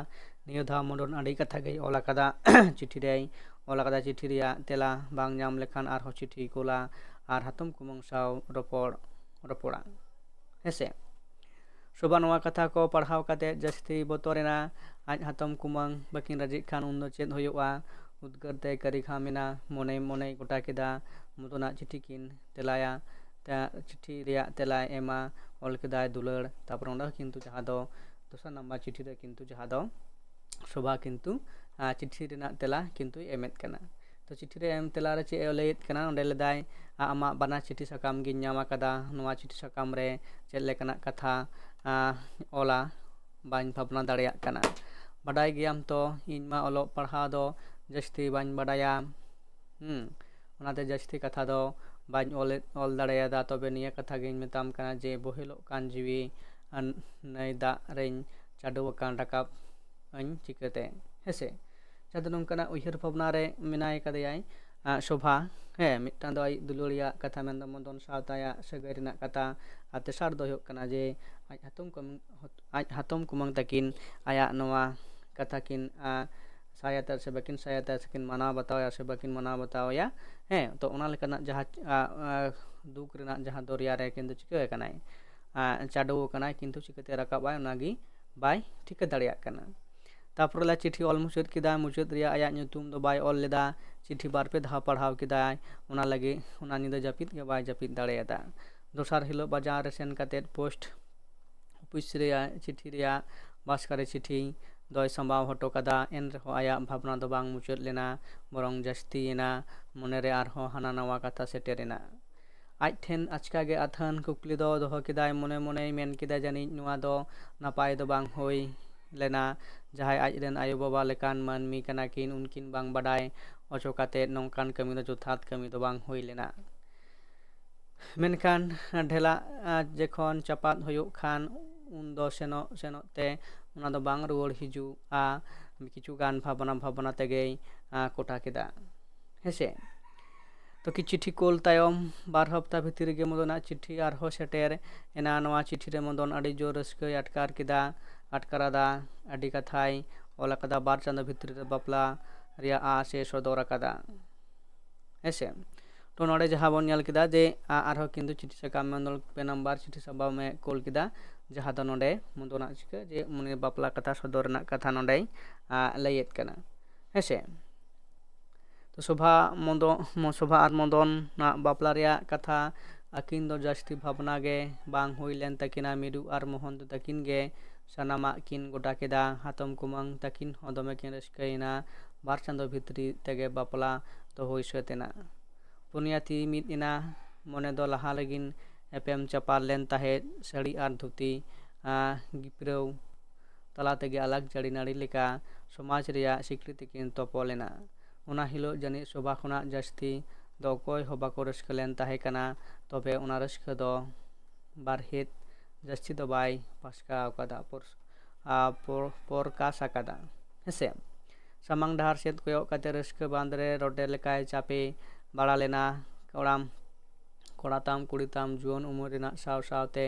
ᱱᱤᱭᱟᱹ ᱫᱷᱟᱣ ᱢᱚᱰᱚᱱ ᱟᱹᱰᱤ ᱠᱟᱛᱷᱟ ᱜᱮᱭ ᱚᱞ ᱟᱠᱟᱫᱟ᱾ ᱪᱤᱴᱷᱤ ᱨᱮᱭ ᱚᱞ ᱟᱠᱟᱫᱟ, ᱪᱤᱴᱷᱤ ᱨᱮᱭᱟᱜ ᱛᱮᱞᱟ ᱵᱟᱝ ᱧᱟᱢ ᱞᱮᱠᱷᱟᱱ ᱟᱨᱦᱚᱸ ᱪᱤᱴᱷᱤᱭ ᱠᱳᱞᱟ ᱟᱨ ᱦᱟᱛᱚᱢ ᱠᱩᱢᱟᱹᱝ ᱥᱟᱶ ᱨᱚᱯᱚᱲ, ᱨᱚᱯᱚᱲᱟ᱾ ᱦᱮᱸᱥᱮ? ᱥᱳᱵᱷᱟ ᱱᱚᱣᱟ ᱠᱟᱛᱷᱟ ᱠᱚ ᱯᱟᱲᱦᱟᱣ ᱠᱟᱛᱮ ᱡᱟᱹᱥᱛᱤ ᱵᱚᱛᱚᱨᱮᱱᱟ᱾ ᱟᱡ ᱦᱟᱛᱚᱢ ᱠᱩᱢᱟᱹᱝ ᱵᱟᱹᱠᱤᱱ ᱨᱟᱹᱡᱤᱜ ᱠᱷᱟᱱ ᱩᱱᱫᱚ ᱪᱮᱫ ᱦᱩᱭᱩᱜᱼᱟ? ᱩᱫᱽᱜᱟᱹᱨ ᱛᱮᱭ ᱠᱟᱹᱨᱤ ᱠᱷᱟᱢ ᱮᱱᱟ᱾ ᱢᱚᱱᱮ ᱢᱚᱱᱮᱭ ᱜᱚᱴᱟ ᱠᱮᱫᱟ ᱢᱚᱫᱚᱱᱟᱜ ᱪᱤᱴᱷᱤ ᱠᱤᱱ ᱛᱮᱞᱟᱭᱟ, ᱛᱮ-, ᱪᱤᱴᱷᱤ ᱨᱮᱭᱟᱜ ᱛᱮᱞᱟᱭ ᱮᱢᱟ᱾ ᱚᱞ ᱠᱮᱫᱟᱭ ᱫᱩᱞᱟᱹᱲ᱾ ᱛᱟᱨᱯᱚᱨ ᱚᱸᱰᱮ ᱦᱚᱸ ᱠᱤᱱᱛᱩ ᱡᱟᱦᱟᱸ ᱫᱚ ᱫᱚᱥᱟᱨ ᱱᱟᱢᱵᱟᱨ ᱪᱤᱴᱷᱤ ᱨᱮ ᱠᱤᱱᱛᱩ ᱡᱟᱦᱟᱸ ᱫᱚ ᱥᱳᱵᱷᱟ ᱠᱤᱱᱛᱩ, ᱟᱨ, ᱪᱤᱴᱷᱤ ᱨᱮᱱᱟᱜ ᱛᱮᱞᱟ ᱠᱤᱱᱛᱩᱭ ᱮᱢᱮᱫ ᱠᱟᱱᱟ᱾ ᱛᱚ ᱪᱤᱴᱷᱤ ᱨᱮ ᱮᱢ ᱛᱮᱞᱟ ᱨᱮ ᱪᱮᱫ ᱮ ᱞᱟᱹᱭᱮᱫ ᱠᱟᱱᱟ? ᱚᱸᱰᱮ ᱞᱮᱫᱟᱭ, "ᱟ-, ᱟᱢᱟᱜ ᱵᱟᱱᱟᱨ ᱪᱤᱴᱷᱤ ᱥᱟᱠᱟᱢ ᱜᱤᱧ ᱧᱟᱢ ᱟᱠᱟᱫᱟ, ᱱᱚᱣᱟ ᱪᱤᱴᱷᱤ ᱥᱟᱠᱟᱢ ᱨᱮ ᱪᱮᱫ ᱞᱮᱠᱟᱱᱟᱜ ᱠᱟᱛᱷᱟ, ᱟ, ᱚᱞᱟ?" ᱵᱟᱹᱧ ᱵᱷᱟᱵᱽᱱᱟ ᱫᱟᱲᱮᱭᱟᱜ ᱠᱟᱱᱟ᱾ ᱵᱟᱰᱟᱭ ᱜᱮᱭᱟᱢ ᱛᱚ, ᱤᱧ ᱢᱟ ᱚᱞᱚᱜ ᱯᱟᱲᱦᱟᱣ ᱫᱚ ᱡᱟᱹᱥᱛᱤ ᱵᱟᱹᱧ ᱵᱟᱰᱟᱭᱟ᱾ ᱦᱩᱸ, ᱚᱱᱟᱛᱮ ᱡᱟᱹᱥᱛᱤ ᱠᱟᱛᱷᱟ ᱫᱚ ᱵᱟᱹᱧ ᱚᱞ, ᱚᱞ ᱫᱟᱲᱮᱭᱟᱫᱟ᱾ ᱛᱚᱵᱮ ᱱᱤᱭᱟᱹ ᱠᱟᱛᱷᱟ ᱜᱤᱧ ᱢᱮᱛᱟᱢ ᱠᱟᱱᱟ ᱡᱮ ᱵᱚᱦᱮᱞᱚᱜ ᱠᱟᱱ ᱡᱤᱣᱤ ᱟᱨ ᱱᱟᱹᱭ ᱫᱟᱜ ᱨᱮᱧ ᱪᱟᱰᱚ ᱟᱠᱟᱱ ᱨᱟᱠᱟᱵ ᱟᱹᱧ ᱪᱤᱠᱟᱹᱛᱮ? ᱦᱮᱸᱥᱮ? ᱡᱟᱦᱟᱸ ᱫᱚ ᱱᱚᱝᱠᱟᱱᱟᱜ ᱩᱭᱦᱟᱹᱨ ᱵᱷᱟᱵᱽᱱᱟ ᱨᱮ ᱢᱮᱱᱟᱭ ᱠᱟᱫᱮᱭᱟᱭ, ᱟᱸ, ᱥᱳᱵᱷᱟ᱾ ᱦᱮᱸ, ᱢᱤᱫᱴᱟᱝ ᱫᱚ ᱟᱡ ᱫᱩᱞᱟᱹᱲᱤᱭᱟᱜ ᱠᱟᱛᱷᱟ, ᱢᱮᱱᱫᱚ ᱢᱚᱫᱚᱱ ᱥᱟᱶᱛᱮ ᱟᱭᱟᱜ ᱥᱟᱹᱜᱟᱹᱭ ᱨᱮᱱᱟᱜ ᱠᱟᱛᱷᱟ, ᱟᱨ ᱛᱮᱥᱟᱨ ᱫᱚ ᱦᱩᱭᱩᱜ ᱠᱟᱱᱟ ᱡᱮ ᱟᱡ ᱦᱟᱛᱚᱢ ᱠᱩᱢᱟᱹᱝ, ᱟᱡ ᱦᱟᱛᱚᱢ ᱠᱩᱢᱟᱹᱝ ᱛᱟᱹᱠᱤᱱ ᱟᱭᱟᱜ ᱱᱚᱣᱟ ᱠᱟᱛᱷᱟ ᱠᱤᱱ, ᱟᱸ, ᱥᱟᱭᱟᱛᱟ ᱥᱮ ᱵᱟᱹᱠᱤᱱ ᱥᱟᱭᱟᱛᱟ ᱥᱮ ᱠᱤᱱ ᱢᱟᱱᱟᱣ ᱵᱟᱛᱟᱣᱟ ᱥᱮ ᱵᱟᱹᱠᱤᱱ ᱢᱟᱱᱟᱣ ᱵᱟᱛᱟᱣᱟ᱾ ᱦᱮᱸ, ᱛᱚ ᱚᱱᱟ ᱞᱮᱠᱟᱱᱟᱜ ᱡᱟᱦᱟᱸ, ᱟᱸ, ᱟᱸ, ᱫᱩᱠ ᱨᱮᱱᱟᱜ ᱡᱟᱦᱟᱸ ᱫᱚᱨᱭᱟ ᱨᱮ ᱠᱤᱱᱛᱩ ᱪᱤᱠᱟᱹ ᱟᱠᱟᱱᱟᱭ, ᱟᱸ, ᱪᱟᱰᱚ ᱟᱠᱟᱱᱟᱭ, ᱠᱤᱱᱛᱩ ᱪᱤᱠᱟᱹᱛᱮ ᱨᱟᱠᱟᱵ ᱟᱭ ᱚᱱᱟᱜᱮ ᱵᱟᱭ ᱴᱷᱤᱠᱟᱹ ᱫᱟᱲᱮᱭᱟᱜ ᱠᱟᱱᱟ᱾ ᱛᱟᱯᱚᱨᱮ ᱞᱮ ᱪᱤᱴᱷᱤ ᱚᱞ ᱢᱩᱪᱟᱹᱫ ᱠᱮᱫᱟ, ᱢᱩᱪᱟᱹᱫ ᱨᱮᱭᱟᱜ ᱟᱭᱟᱜ ᱧᱩᱛᱩᱢ ᱫᱚ ᱵᱟᱭ ᱚᱞ ᱞᱮᱫᱟ᱾ ᱪᱤᱴᱷᱤ ᱵᱟᱨ ᱯᱮ ᱫᱷᱟᱣ ᱯᱟᱲᱦᱟᱣ ᱠᱮᱫᱟᱭ, ᱚᱱᱟ ᱞᱟᱹᱜᱤᱫ ᱚᱱᱟ ᱧᱤᱫᱟᱹ ᱡᱟᱹᱯᱤᱫ ᱜᱮ ᱵᱟᱭ ᱡᱟᱹᱯᱤᱫ ᱫᱟᱲᱮᱭᱟᱫᱟ᱾ ᱫᱚᱥᱟᱨ ᱦᱤᱞᱳᱜ ᱵᱟᱡᱟᱨ ᱨᱮ ᱥᱮᱱ ᱠᱟᱛᱮᱫ ᱯᱳᱥᱴ ᱚᱯᱷᱤᱥ ᱨᱮᱭᱟᱜ ᱪᱤᱴᱷᱤ ᱨᱮᱭᱟᱜ ᱵᱟᱥᱠᱟᱨᱮ ᱪᱤᱴᱷᱤ ᱫᱚᱭ ᱥᱟᱢᱵᱟᱣ ᱦᱚᱴᱚ ᱠᱟᱫᱟ᱾ ᱮᱱ ᱨᱮᱦᱚᱸ ᱟᱭᱟᱜ ᱵᱷᱟᱵᱽᱱᱟ ᱫᱚ ᱵᱟᱝ ᱢᱩᱪᱟᱹᱫ ᱞᱮᱱᱟ, ᱵᱚᱨᱚᱝ ᱡᱟᱹᱥᱛᱤᱭᱮᱱᱟ᱾ ᱢᱚᱱᱮᱨᱮ ᱟᱨᱦᱚᱸ ᱦᱟᱱᱟ ᱱᱟᱣᱟ ᱠᱟᱛᱷᱟ ᱥᱮᱴᱮᱨᱮᱱᱟ᱾ ᱟᱡ ᱴᱷᱮᱱ ᱟᱪᱠᱟ ᱜᱮ ᱟᱹᱛᱷᱟᱹᱱ ᱠᱩᱠᱞᱤ ᱫᱚ ᱫᱚᱦᱚ ᱠᱮᱫᱟᱭ᱾ ᱢᱚᱱᱮ ᱢᱚᱱᱮᱭ ᱢᱮᱱ ᱠᱮᱫᱟ, ᱡᱟᱹᱱᱤᱡ ᱱᱚᱣᱟ ᱫᱚ ᱱᱟᱯᱟᱭ ᱫᱚ ᱵᱟᱝ ᱦᱩᱭ ᱞᱮᱱᱟ᱾ ᱡᱟᱦᱟᱸᱭ ᱟᱡ ᱨᱮᱱ ᱟᱭᱳᱼᱵᱟᱵᱟ ᱞᱮᱠᱟᱱ ᱢᱟᱹᱱᱢᱤ ᱠᱟᱱᱟ ᱠᱤᱱ, ᱩᱱᱠᱤᱱ ᱵᱟᱝ ᱵᱟᱰᱟᱭ ᱦᱚᱪᱚ ᱠᱟᱛᱮ ᱱᱚᱝᱠᱟᱱ ᱠᱟᱹᱢᱤ ᱫᱚ ᱡᱚᱛᱷᱟᱛ ᱠᱟᱹᱢᱤ ᱫᱚ ᱵᱟᱝ ᱦᱩᱭ ᱞᱮᱱᱟ᱾ ᱢᱮᱱᱠᱷᱟᱱ ᱰᱷᱮᱞᱟᱜ, ᱟᱸ, ᱡᱚᱠᱷᱚᱱ ᱪᱟᱯᱟᱫ ᱦᱩᱭᱩᱜ ᱠᱷᱟᱱ, ᱩᱱ ᱫᱚ ᱥᱮᱱᱚᱜ ᱥᱮᱱᱚᱜ ᱛᱮ ᱚᱱᱟ ᱫᱚ ᱵᱟᱝ ᱨᱩᱣᱟᱹᱲ ᱦᱤᱡᱩᱜᱼᱟ᱾ ᱠᱤᱪᱷᱩ ᱜᱟᱱ ᱵᱷᱟᱵᱽᱱᱟ ᱵᱷᱟᱵᱽᱱᱟ ᱛᱮᱜᱮᱭ, ᱟᱸ, ᱠᱚᱴᱟ ᱠᱮᱫᱟ᱾ ᱦᱮᱸᱥᱮ? ᱛᱚ ᱠᱤ ᱪᱤᱴᱷᱤ ᱠᱳᱞ ᱛᱟᱭᱚᱢ ᱵᱟᱨ ᱦᱟᱯᱛᱟ ᱵᱷᱤᱛᱤᱨ ᱨᱮᱜᱮ ᱢᱚᱫᱚᱱᱟᱜ ᱪᱤᱴᱷᱤ ᱟᱨᱦᱚᱸ ᱥᱮᱴᱮᱨ ᱮᱱᱟ᱾ ᱱᱚᱣᱟ ᱪᱤᱴᱷᱤ ᱨᱮ ᱢᱚᱫᱚᱱ ᱟᱹᱰᱤ ᱡᱳᱨ ᱨᱟᱹᱥᱠᱟᱹᱭ ᱟᱴᱠᱟᱨ ᱠᱮᱫᱟ, ᱟᱴᱠᱟᱨ ᱟᱫᱟ᱾ ᱟᱹᱰᱤ ᱠᱟᱛᱷᱟᱭ ᱚᱞ ᱟᱠᱟᱫᱟ, ᱵᱟᱨ ᱪᱟᱸᱫᱚ ᱵᱷᱤᱛᱨᱤ ᱨᱮ ᱵᱟᱯᱞᱟ ᱨᱮᱭᱟᱜ ᱟᱸᱥ ᱮ ᱥᱚᱫᱚᱨ ᱟᱠᱟᱫᱟ᱾ ᱦᱮᱸᱥᱮ? ᱛᱚ ᱱᱚᱰᱮ ᱡᱟᱦᱟᱸ ᱵᱚᱱ ᱧᱮᱞ ᱠᱮᱫᱟ ᱡᱮ, ᱟ-, ᱟᱨᱦᱚᱸ ᱠᱤᱱᱛᱩ ᱪᱤᱴᱷᱤ ᱥᱟᱠᱟᱢ ᱢᱮᱱᱫᱚ ᱯᱮ ᱱᱟᱢᱵᱟᱨ ᱪᱤᱴᱷᱤ ᱥᱟᱠᱟᱢ ᱮ ᱠᱳᱞ ᱠᱮᱫᱟ, ᱡᱟᱦᱟᱸ ᱫᱚ ᱱᱚᱰᱮ ᱢᱚᱫᱚᱱᱟᱜ ᱪᱤᱠᱟᱹ ᱡᱮ ᱩᱱᱤ ᱵᱟᱯᱞᱟ ᱠᱟᱛᱷᱟ ᱥᱚᱫᱚᱨ ᱨᱮᱱᱟᱜ ᱠᱟᱛᱷᱟ ᱱᱚᱰᱮᱭ, ᱟ, ᱞᱟᱹᱭᱮᱫ ᱠᱟᱱᱟ᱾ ᱦᱮᱸᱥᱮ? ᱛᱚ ᱥᱳᱵᱷᱟ ᱢᱚᱫᱚ-, ᱢᱚ-, ᱥᱳᱵᱷᱟ ᱟᱨ ᱢᱚᱫᱚᱱᱟᱜ ᱵᱟᱯᱞᱟ ᱨᱮᱭᱟᱜ ᱠᱟᱛᱷᱟ, ᱟᱹᱠᱤᱱ ᱫᱚ ᱡᱟᱹᱥᱛᱤ ᱵᱷᱟᱵᱽᱱᱟ ᱜᱮ ᱵᱟᱝ ᱦᱩᱭ ᱞᱮᱱ ᱛᱟᱹᱠᱤᱱᱟ᱾ ᱢᱤᱨᱩ ᱟᱨ ᱢᱳᱦᱚᱱ ᱫᱚ ᱛᱟᱹᱠᱤᱱ ᱜᱮ ᱥᱟᱱᱟᱢᱟᱜ ᱠᱤᱱ ᱜᱚᱴᱟ ᱠᱮᱫᱟ᱾ ᱦᱟᱛᱚᱢ ᱠᱩᱢᱟᱹᱝ ᱛᱟᱹᱠᱤᱱ ᱦᱚᱸ ᱫᱚᱢᱮ ᱠᱤᱱ ᱨᱟᱹᱥᱠᱟᱹᱭᱮᱱᱟ᱾ ᱵᱟᱨ ᱪᱟᱸᱫᱚ ᱵᱷᱤᱛᱨᱤ ᱛᱮᱜᱮ ᱵᱟᱯᱞᱟ ᱫᱚ ᱦᱩᱭ ᱥᱟᱹᱛ ᱮᱱᱟ᱾ ᱯᱩᱱᱭᱟ ᱛᱤ ᱢᱤᱫ ᱮᱱᱟ᱾ ᱢᱚᱱᱮ ᱫᱚ ᱞᱟᱦᱟ ᱞᱟᱹᱜᱤᱫ ᱮᱯᱮᱢ ᱪᱟᱯᱟᱞ ᱞᱮᱱ ᱛᱟᱦᱮᱸᱫ᱾ ᱥᱟᱹᱲᱤ ᱟᱨ ᱫᱷᱩᱛᱤ, ᱟ, ᱜᱤᱯᱨᱟᱹᱣ ᱛᱟᱞᱟ ᱛᱮᱜᱮ ᱟᱞᱟᱠ ᱡᱟᱹᱲᱤ ᱱᱟᱹᱲᱤ ᱞᱮᱠᱟ ᱥᱚᱢᱟᱡᱽ ᱨᱮᱭᱟᱜ ᱥᱤᱠᱲᱤ ᱛᱮᱠᱤᱱ ᱛᱚᱯᱚᱞ ᱮᱱᱟ᱾ ᱚᱱᱟ ᱦᱤᱞᱳᱜ ᱡᱟᱹᱱᱤᱡ ᱥᱚᱵᱷᱟ ᱠᱷᱚᱱᱟᱜ ᱡᱟᱹᱥᱛᱤ ᱫᱚ ᱚᱠᱚᱭ ᱦᱚᱸ ᱵᱟᱠᱚ ᱨᱟᱹᱥᱠᱟᱹ ᱞᱮᱱ ᱛᱟᱦᱮᱸ ᱠᱟᱱᱟ᱾ ᱛᱚᱵᱮ ᱚᱱᱟ ᱨᱟᱹᱥᱠᱟᱹ ᱫᱚ ᱵᱟᱨᱦᱮᱫ ᱡᱟᱹᱥᱛᱤ ᱫᱚ ᱵᱟᱭ ᱯᱟᱥᱠᱟᱣ ᱟᱠᱟᱫᱟ, ᱯᱚᱨ-, ᱟ, ᱯᱚᱨ-, ᱯᱚᱨᱠᱟᱥ ᱟᱠᱟᱫᱟ᱾ ᱦᱮᱸᱥᱮ? ᱥᱟᱢᱟᱝ ᱰᱟᱦᱟᱨ ᱥᱮᱫ ᱠᱚᱭᱚᱜ ᱠᱟᱛᱮ ᱨᱟᱹᱥᱠᱟᱹ ᱵᱟᱸᱫᱽ ᱨᱮ ᱨᱚᱴᱮ ᱞᱮᱠᱟᱭ ᱪᱟᱯᱮ ᱵᱟᱲᱟ ᱞᱮᱱᱟ᱾ ᱠᱚᱲᱟᱢ, ᱠᱚᱲᱟ ᱛᱟᱢ ᱠᱩᱲᱤ ᱛᱟᱢ ᱡᱩᱣᱟᱹᱱ ᱩᱢᱮᱨ ᱨᱮᱱᱟᱜ ᱥᱟᱶ ᱥᱟᱶᱛᱮ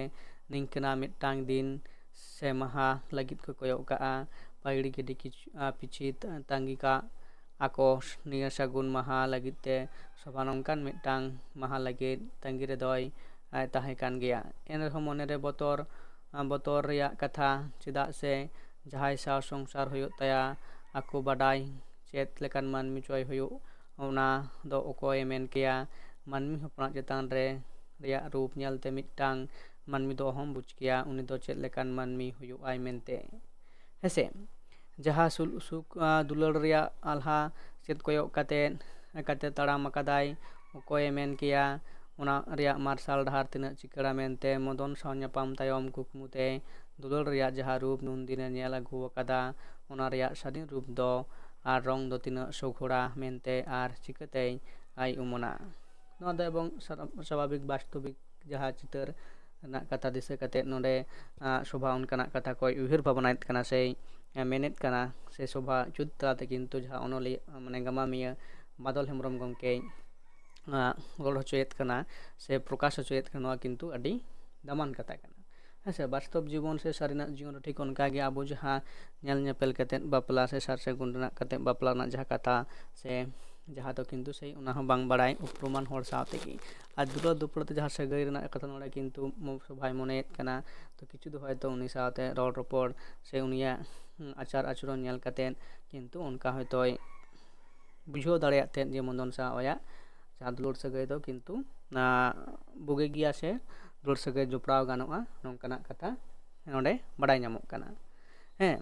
ᱱᱤᱝᱠᱟᱹᱱᱟᱜ ᱢᱤᱫᱴᱟᱝ ᱫᱤᱱ ᱥᱮ ᱢᱟᱦᱟ ᱞᱟᱹᱜᱤᱫ ᱠᱚ ᱠᱚᱭᱚᱜ ᱠᱟᱜᱼᱟ᱾ ᱯᱟᱹᱭᱲᱤ ᱜᱤᱰᱤ ᱠᱤᱪ-, ᱟ, ᱯᱤᱪᱷᱤ ᱛᱟᱺᱜᱤ ᱠᱟᱜ ᱟᱠᱚ ᱱᱤᱭᱟᱹ ᱥᱟᱹᱜᱩᱱ ᱢᱟᱦᱟ ᱞᱟᱹᱜᱤᱫ ᱛᱮ᱾ ᱥᱚᱵᱷᱟ ᱱᱚᱝᱠᱟᱱ ᱢᱤᱫᱴᱟᱝ ᱢᱟᱦᱟ ᱞᱟᱹᱜᱤᱫ ᱛᱟᱺᱜᱤ ᱨᱮᱫᱚᱭ, ᱟᱭ, ᱛᱟᱦᱮᱸ ᱠᱟᱱ ᱜᱮᱭᱟ᱾ ᱮᱱ ᱨᱮᱦᱚᱸ ᱢᱚᱱᱮᱨᱮ ᱵᱚᱛᱚᱨ, ᱟ, ᱵᱚᱛᱚᱨ ᱨᱮᱭᱟᱜ ᱠᱟᱛᱷᱟ, ᱪᱮᱫᱟᱜ ᱥᱮ ᱡᱟᱦᱟᱸᱭ ᱥᱟᱶ ᱥᱚᱝᱥᱟᱨ ᱦᱩᱭᱩᱜ ᱛᱟᱭᱟ, ᱟᱠᱚ ᱵᱟᱰᱟᱭ ᱪᱮᱫ ᱞᱮᱠᱟᱱ ᱢᱟᱹᱱᱢᱤ ᱪᱚᱭ ᱦᱩᱭᱩᱜ, ᱚᱱᱟ ᱫᱚ ᱚᱠᱚᱭᱮ ᱢᱮᱱ ᱠᱮᱭᱟ? ᱢᱟᱹᱱᱢᱤ ᱦᱚᱯᱚᱱᱟᱜ ᱪᱮᱛᱟᱱ ᱨᱮ ᱨᱮᱭᱟᱜ ᱨᱩᱯ ᱧᱮᱞᱛᱮ ᱢᱤᱫᱴᱟᱝ ᱢᱟᱹᱱᱢᱤ ᱫᱚ ᱚᱦᱚᱢ ᱵᱩᱡᱽ ᱠᱮᱭᱟ ᱩᱱᱤ ᱫᱚ ᱪᱮᱫ ᱞᱮᱠᱟᱱ ᱢᱟᱹᱱᱢᱤ ᱦᱩᱭᱩᱜ ᱟᱭ ᱢᱮᱱᱛᱮ᱾ ᱦᱮᱸᱥᱮ? ᱡᱟᱦᱟᱸ ᱥᱩᱞ-, ᱥᱩᱠ, ᱟ, ᱫᱩᱞᱟᱹᱲ ᱨᱮᱭᱟᱜ ᱟᱞᱦᱟ ᱥᱮᱫ ᱠᱚᱭᱚᱜ ᱠᱟᱛᱮ, ᱠᱟᱛᱮ ᱛᱟᱲᱟᱢ ᱟᱠᱟᱫᱟᱭ, ᱚᱠᱚᱭᱮ ᱢᱮᱱ ᱠᱮᱭᱟ ᱚᱱᱟ ᱨᱮᱭᱟᱜ ᱢᱟᱨᱥᱟᱞ ᱰᱟᱦᱟᱨ ᱛᱤᱱᱟᱹᱜ ᱪᱤᱠᱟᱹᱲᱟ ᱢᱮᱱᱛᱮ? ᱢᱚᱫᱚᱱ ᱥᱟᱶ ᱧᱟᱯᱟᱢ ᱛᱟᱭᱚᱢ ᱠᱩᱠᱢᱩ ᱛᱮ ᱫᱩᱞᱟᱹᱲ ᱨᱮᱭᱟᱜ ᱡᱟᱦᱟᱸ ᱨᱩᱯ ᱱᱩᱱᱫᱤᱱᱮ ᱧᱮᱞ ᱟᱹᱜᱩ ᱟᱠᱟᱫᱟ, ᱚᱱᱟ ᱨᱮᱭᱟᱜ ᱥᱟᱹᱨᱤ ᱨᱩᱯ ᱫᱚ ᱟᱨ ᱨᱚᱝ ᱫᱚ ᱛᱤᱱᱟᱹᱜ ᱥᱚᱜᱷᱚᱲᱟ ᱢᱮᱱᱛᱮ ᱟᱨ ᱪᱤᱠᱟᱹᱛᱮᱭ ᱟᱭ ᱩᱢᱟᱹᱱᱟ? ᱱᱚᱣᱟ ᱫᱚ ᱮᱵᱚᱝ ᱥᱟᱨᱟ-, ᱥᱟᱵᱷᱟᱵᱤᱠ ᱵᱟᱥᱛᱚᱵᱤᱠ ᱡᱟᱦᱟᱸ ᱪᱤᱛᱟᱹᱨ ᱨᱮᱱᱟᱜ ᱠᱟᱛᱷᱟ ᱫᱤᱥᱟᱹ ᱠᱟᱛᱮ ᱱᱚᱰᱮ, ᱟ, ᱥᱚᱵᱷᱟ ᱚᱱᱠᱟᱱᱟᱜ ᱠᱟᱛᱷᱟ ᱠᱚᱭ ᱩᱭᱦᱟᱹᱨ ᱵᱷᱟᱵᱽᱱᱟᱭᱮᱫ ᱠᱟᱱᱟ ᱥᱮᱭ, ᱟ, ᱢᱮᱱᱮᱫ ᱠᱟᱱᱟ ᱥᱮ ᱥᱚᱵᱷᱟ ᱪᱩᱛ ᱛᱟᱞᱟᱛᱮ ᱠᱤᱱᱛᱩ ᱡᱟᱦᱟᱸ ᱚᱱᱚᱞᱤᱭᱟᱹ, ᱢᱟᱱᱮ ᱜᱟᱢᱟᱢᱤᱭᱟᱹ ᱵᱟᱫᱚᱞ ᱦᱮᱢᱵᱨᱚᱢ ᱜᱚᱢᱠᱮᱭ, ᱟ, ᱨᱚᱲ ᱦᱚᱪᱚᱭᱮᱫ ᱠᱟᱱᱟ ᱥᱮ ᱯᱨᱚᱠᱟᱥ ᱦᱚᱪᱚᱭᱮᱫ ᱠᱟᱱᱟ, ᱱᱚᱣᱟ ᱠᱤᱱᱛᱩ ᱟᱹᱰᱤ ᱫᱟᱢᱟᱱ ᱠᱟᱛᱷᱟ ᱠᱟᱱᱟ᱾ ᱦᱮᱸ ᱥᱮ, ᱵᱟᱥᱛᱚᱵ ᱡᱤᱵᱚᱱ ᱥᱮ ᱥᱟᱹᱨᱤᱱᱟᱜ ᱡᱤᱭᱚᱱ ᱨᱮ ᱴᱷᱤᱠ ᱚᱱᱠᱟ ᱜᱮ ᱟᱵᱚ ᱡᱟᱦᱟᱸ ᱧᱮᱞ ᱧᱮᱯᱮᱞ ᱠᱟᱛᱮᱫ ᱵᱟᱯᱞᱟ ᱥᱮ ᱥᱟᱨ ᱥᱟᱹᱜᱩᱱ ᱨᱮᱱᱟᱜ ᱠᱟᱛᱮᱫ ᱵᱟᱯᱞᱟ ᱨᱮᱱᱟᱜ ᱡᱟᱦᱟᱸ ᱠᱟᱛᱷᱟ ᱥᱮ ᱡᱟᱦᱟᱸ ᱫᱚ ᱠᱤᱱᱛᱩ ᱥᱮᱭ ᱚᱱᱟ ᱦᱚᱸ ᱵᱟᱝ ᱵᱟᱲᱟᱭ ᱩᱯᱨᱩᱢᱟᱱ ᱦᱚᱲ ᱥᱟᱶ ᱛᱮᱜᱮ᱾ ᱟᱨ ᱫᱩᱞᱟᱹᱲ ᱫᱩᱯᱞᱟᱹᱲ ᱛᱮ ᱡᱟᱦᱟᱸ ᱥᱟᱹᱜᱟᱹᱭ ᱨᱮᱱᱟᱜ ᱠᱟᱛᱷᱟ ᱱᱚᱰᱮ ᱠᱤᱱᱛᱩ ᱢᱚ-, ᱥᱚᱵᱷᱟᱭ ᱢᱚᱱᱮᱭᱮᱫ ᱠᱟᱱᱟ, ᱛᱚ ᱠᱤᱪᱷᱩ ᱫᱚ ᱦᱚᱭᱛᱳ ᱩᱱᱤ ᱥᱟᱶᱛᱮ ᱨᱚᱲ ᱨᱚᱯᱚᱲ ᱥᱮ ᱩᱱᱤᱭᱟᱜ, ᱦᱩᱸ, ᱟᱪᱟᱨ ᱟᱪᱚᱨᱚᱱ ᱧᱮᱞ ᱠᱟᱛᱮᱫ ᱠᱤᱱᱛᱩ ᱚᱱᱠᱟ ᱦᱚᱭᱛᱳᱭ ᱵᱩᱡᱷᱟᱹᱣ ᱫᱟᱲᱮᱭᱟᱜ ᱛᱮ ᱡᱮ ᱢᱚᱫᱚᱱ ᱥᱟᱶ ᱟᱭᱟᱜ ᱡᱟᱦᱟᱸ ᱫᱩᱞᱟᱹᱲ ᱥᱟᱹᱜᱟᱹᱭ ᱫᱚ ᱠᱤᱱᱛᱩ, ᱟ, ᱵᱩᱜᱤ ᱜᱮᱭᱟ ᱥᱮ ᱫᱩᱞᱟᱹᱲ ᱥᱟᱹᱜᱟᱹᱭ ᱡᱚᱯᱲᱟᱣ ᱜᱟᱱᱚᱜᱼᱟ, ᱱᱚᱝᱠᱟᱱᱟᱜ ᱠᱟᱛᱷᱟ ᱱᱚᱰᱮ ᱵᱟᱰᱟᱭ ᱧᱟᱢᱚᱜ ᱠᱟᱱᱟ᱾ ᱦᱮᱸ,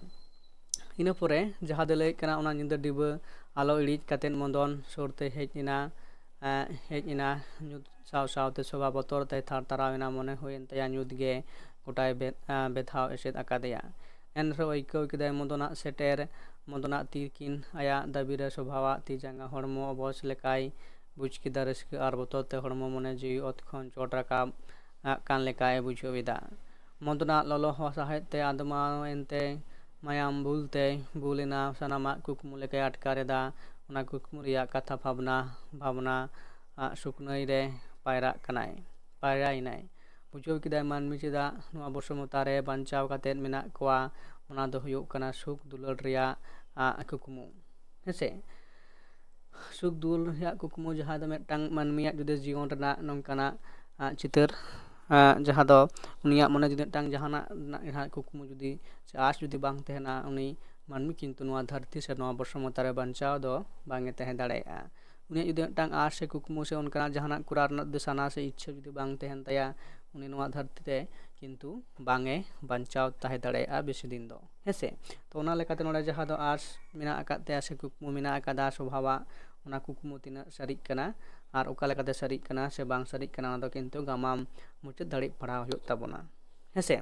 ᱤᱱᱟᱹ ᱯᱚᱨᱮ ᱡᱟᱦᱟᱸ ᱫᱚ ᱞᱟᱹᱭ ᱠᱟᱱᱟ, ᱚᱱᱟ ᱧᱤᱫᱟᱹ ᱰᱤᱵᱟᱹ ᱟᱞᱚ ᱤᱲᱤᱡ ᱠᱟᱛᱮᱫ ᱢᱚᱫᱚᱱ ᱥᱩᱨ ᱛᱮ ᱦᱮᱡ ᱮᱱᱟ, ᱮ, ᱦᱮᱡ ᱮᱱᱟ᱾ ᱧᱩᱛ ᱥᱟᱶ ᱥᱟᱶᱛᱮ ᱥᱚᱵᱷᱟ ᱵᱚᱛᱚᱨ ᱛᱮᱭ ᱛᱷᱟᱨ ᱛᱟᱨᱟᱣ ᱮᱱᱟ, ᱢᱚᱱᱮ ᱦᱩᱭᱮᱱ ᱛᱟᱭᱟ ᱧᱩᱛ ᱜᱮ ᱜᱚᱴᱟᱭ ᱵᱮ-, ᱮ, ᱵᱮᱫᱷᱟᱣ ᱮᱥᱮᱫ ᱟᱠᱟᱫᱮᱭᱟ᱾ ᱮᱱ ᱨᱮᱦᱚᱸ ᱟᱹᱭᱠᱟᱹᱣ ᱠᱮᱫᱟᱭ ᱢᱚᱫᱚᱱᱟᱜ ᱥᱮᱴᱮᱨ, ᱢᱚᱫᱚᱱᱟᱜ ᱛᱤᱨ ᱠᱤᱱ ᱟᱭᱟᱜ ᱫᱟᱹᱵᱤ ᱨᱮ ᱥᱚᱵᱷᱟᱣᱟᱜ ᱛᱤ ᱡᱟᱸᱜᱟ ᱦᱚᱲᱢᱚ ᱚᱵᱚᱥ ᱞᱮᱠᱟᱭ ᱵᱩᱡᱽ ᱠᱮᱫᱟ᱾ ᱨᱟᱹᱥᱠᱟᱹ ᱟᱨ ᱵᱚᱛᱚᱨ ᱛᱮ ᱦᱚᱲᱢᱚ ᱢᱚᱱᱮ ᱡᱤᱣᱤ ᱚᱛ ᱠᱷᱚᱱ ᱪᱚᱴ ᱨᱟᱠᱟᱵ ᱟᱜ ᱠᱟᱱ ᱞᱮᱠᱟᱭ ᱵᱩᱡᱷᱟᱹᱣ ᱮᱫᱟ᱾ ᱢᱚᱫᱚᱱᱟᱜ ᱞᱚᱞᱚ ᱦᱚ ᱥᱟᱦᱮᱫ ᱛᱮ ᱟᱫᱢᱟᱣ ᱮᱱᱛᱮ ᱢᱟᱭᱟᱢ ᱵᱩᱞ ᱛᱮ ᱵᱩᱞ ᱮᱱᱟ᱾ ᱥᱟᱱᱟᱢᱟᱜ ᱠᱩᱠᱢᱩ ᱞᱮᱠᱟᱭ ᱟᱴᱠᱟᱨ ᱮᱫᱟ᱾ ᱚᱱᱟ ᱠᱩᱠᱢᱩ ᱨᱮᱭᱟᱜ ᱠᱟᱛᱷᱟ ᱵᱷᱟᱵᱽᱱᱟ ᱵᱷᱟᱵᱽᱱᱟ ᱟᱜ ᱥᱩᱠᱱᱟᱹᱭ ᱨᱮ ᱯᱟᱭᱨᱟᱜ ᱠᱟᱱᱟᱭ, ᱯᱟᱭᱨᱟᱭᱮᱱᱟᱭ᱾ ᱵᱩᱡᱷᱟᱹᱣ ᱠᱮᱫᱟᱭ ᱢᱟᱹᱱᱢᱤ ᱪᱮᱫᱟᱜ ᱱᱚᱣᱟ ᱵᱚᱥᱚᱢᱚᱛᱟ ᱨᱮ ᱵᱟᱧᱪᱟᱣ ᱠᱟᱛᱮᱫ ᱢᱮᱱᱟᱜ ᱠᱚᱣᱟ᱾ ᱚᱱᱟ ᱫᱚ ᱦᱩᱭᱩᱜ ᱠᱟᱱᱟ ᱥᱩᱠ ᱫᱩᱞᱟᱹᱲ ᱨᱮᱭᱟᱜ ᱟᱜ ᱠᱩᱠᱢᱩ᱾ ᱦᱮᱸᱥᱮ? ᱥᱩᱠ ᱫᱩᱞ ᱨᱮᱭᱟᱜ ᱠᱩᱠᱢᱩ, ᱡᱟᱦᱟᱸ ᱫᱚ ᱢᱤᱫᱴᱟᱝ ᱢᱟᱹᱱᱢᱤᱭᱟᱜ ᱡᱩᱫᱤ ᱡᱤᱭᱚᱱ ᱨᱮᱱᱟᱜ ᱱᱚᱝᱠᱟᱱᱟᱜ ᱟᱜ ᱪᱤᱛᱟᱹᱨ, ᱟᱜ ᱡᱟᱦᱟᱸ ᱫᱚ ᱩᱱᱤᱭᱟᱜ ᱢᱚᱱᱮ ᱡᱩᱫᱤ ᱢᱤᱫᱴᱟᱝ ᱡᱟᱦᱟᱱᱟᱜ ᱨᱮᱱᱟᱜ ᱡᱟᱦᱟᱸ ᱠᱩᱠᱢᱩ ᱡᱩᱫᱤ ᱥᱮ ᱟᱸᱥ ᱡᱩᱫᱤ ᱵᱟᱝ ᱛᱟᱦᱮᱱᱟ, ᱩᱱᱤ ᱢᱟᱹᱱᱢᱤ ᱠᱤᱱᱛᱩ ᱱᱚᱣᱟ ᱫᱷᱟᱹᱨᱛᱤ ᱥᱮ ᱱᱚᱣᱟ ᱵᱚᱥᱚᱢᱚᱛᱟ ᱨᱮ ᱵᱟᱧᱪᱟᱣ ᱫᱚ ᱵᱟᱝ ᱮ ᱛᱟᱦᱮᱸ ᱫᱟᱲᱮᱭᱟᱜᱼᱟ᱾ ᱩᱱᱤᱭᱟᱜ ᱡᱩᱫᱤ ᱢᱤᱫᱴᱟᱝ ᱟᱸᱥ ᱥᱮ ᱠᱩᱠᱢᱩ ᱥᱮ ᱚᱱᱠᱟᱱᱟᱜ ᱡᱟᱦᱟᱱᱟᱜ ᱠᱚᱨᱟᱣ ᱨᱮᱱᱟᱜ ᱡᱩᱫᱤ ᱥᱟᱱᱟ ᱥᱮ ᱤᱪᱪᱷᱟᱹ ᱡᱩᱫᱤ ᱵᱟᱝ ᱛᱟᱦᱮᱱ ᱛᱟᱭᱟ, ᱩᱱᱤ ᱱᱚᱣᱟ ᱫᱷᱟᱹᱨᱛᱤ ᱨᱮ ᱠᱤᱱᱛᱩ ᱵᱟᱝ ᱮ ᱵᱟᱧᱪᱟᱣ ᱛᱟᱦᱮᱸ ᱫᱟᱲᱮᱭᱟᱜᱼᱟ ᱵᱮᱥᱤ ᱫᱤᱱ ᱫᱚ, ᱦᱮᱸᱥᱮ? ᱛᱚ ᱚᱱᱟ ᱞᱮᱠᱟᱛᱮ ᱱᱚᱰᱮ ᱡᱟᱦᱟᱸ ᱫᱚ ᱟᱸᱥ ᱢᱮᱱᱟᱜ ᱟᱠᱟᱫ ᱛᱟᱭᱟ ᱥᱮ ᱠᱩᱠᱢᱩ ᱢᱮᱱᱟᱜ ᱟᱠᱟᱫᱟ ᱥᱚᱵᱷᱟᱣᱟᱜ, ᱚᱱᱟ ᱠᱩᱠᱢᱩ ᱛᱤᱱᱟᱹᱜ ᱥᱟᱹᱨᱤᱜ ᱠᱟᱱᱟ ᱟᱨ ᱚᱠᱟ ᱞᱮᱠᱟᱛᱮ ᱥᱟᱹᱨᱤᱜ ᱠᱟᱱᱟ ᱥᱮ ᱵᱟᱝ ᱥᱟᱹᱨᱤᱜ ᱠᱟᱱᱟ, ᱚᱱᱟ ᱫᱚ ᱠᱤᱱᱛᱩ ᱜᱟᱢᱟᱢ ᱢᱩᱪᱟᱹᱫ ᱫᱷᱟᱹᱨᱤᱡ ᱯᱟᱲᱦᱟᱣ ᱦᱩᱭᱩᱜ ᱛᱟᱵᱚᱱᱟ, ᱦᱮᱸᱥᱮ?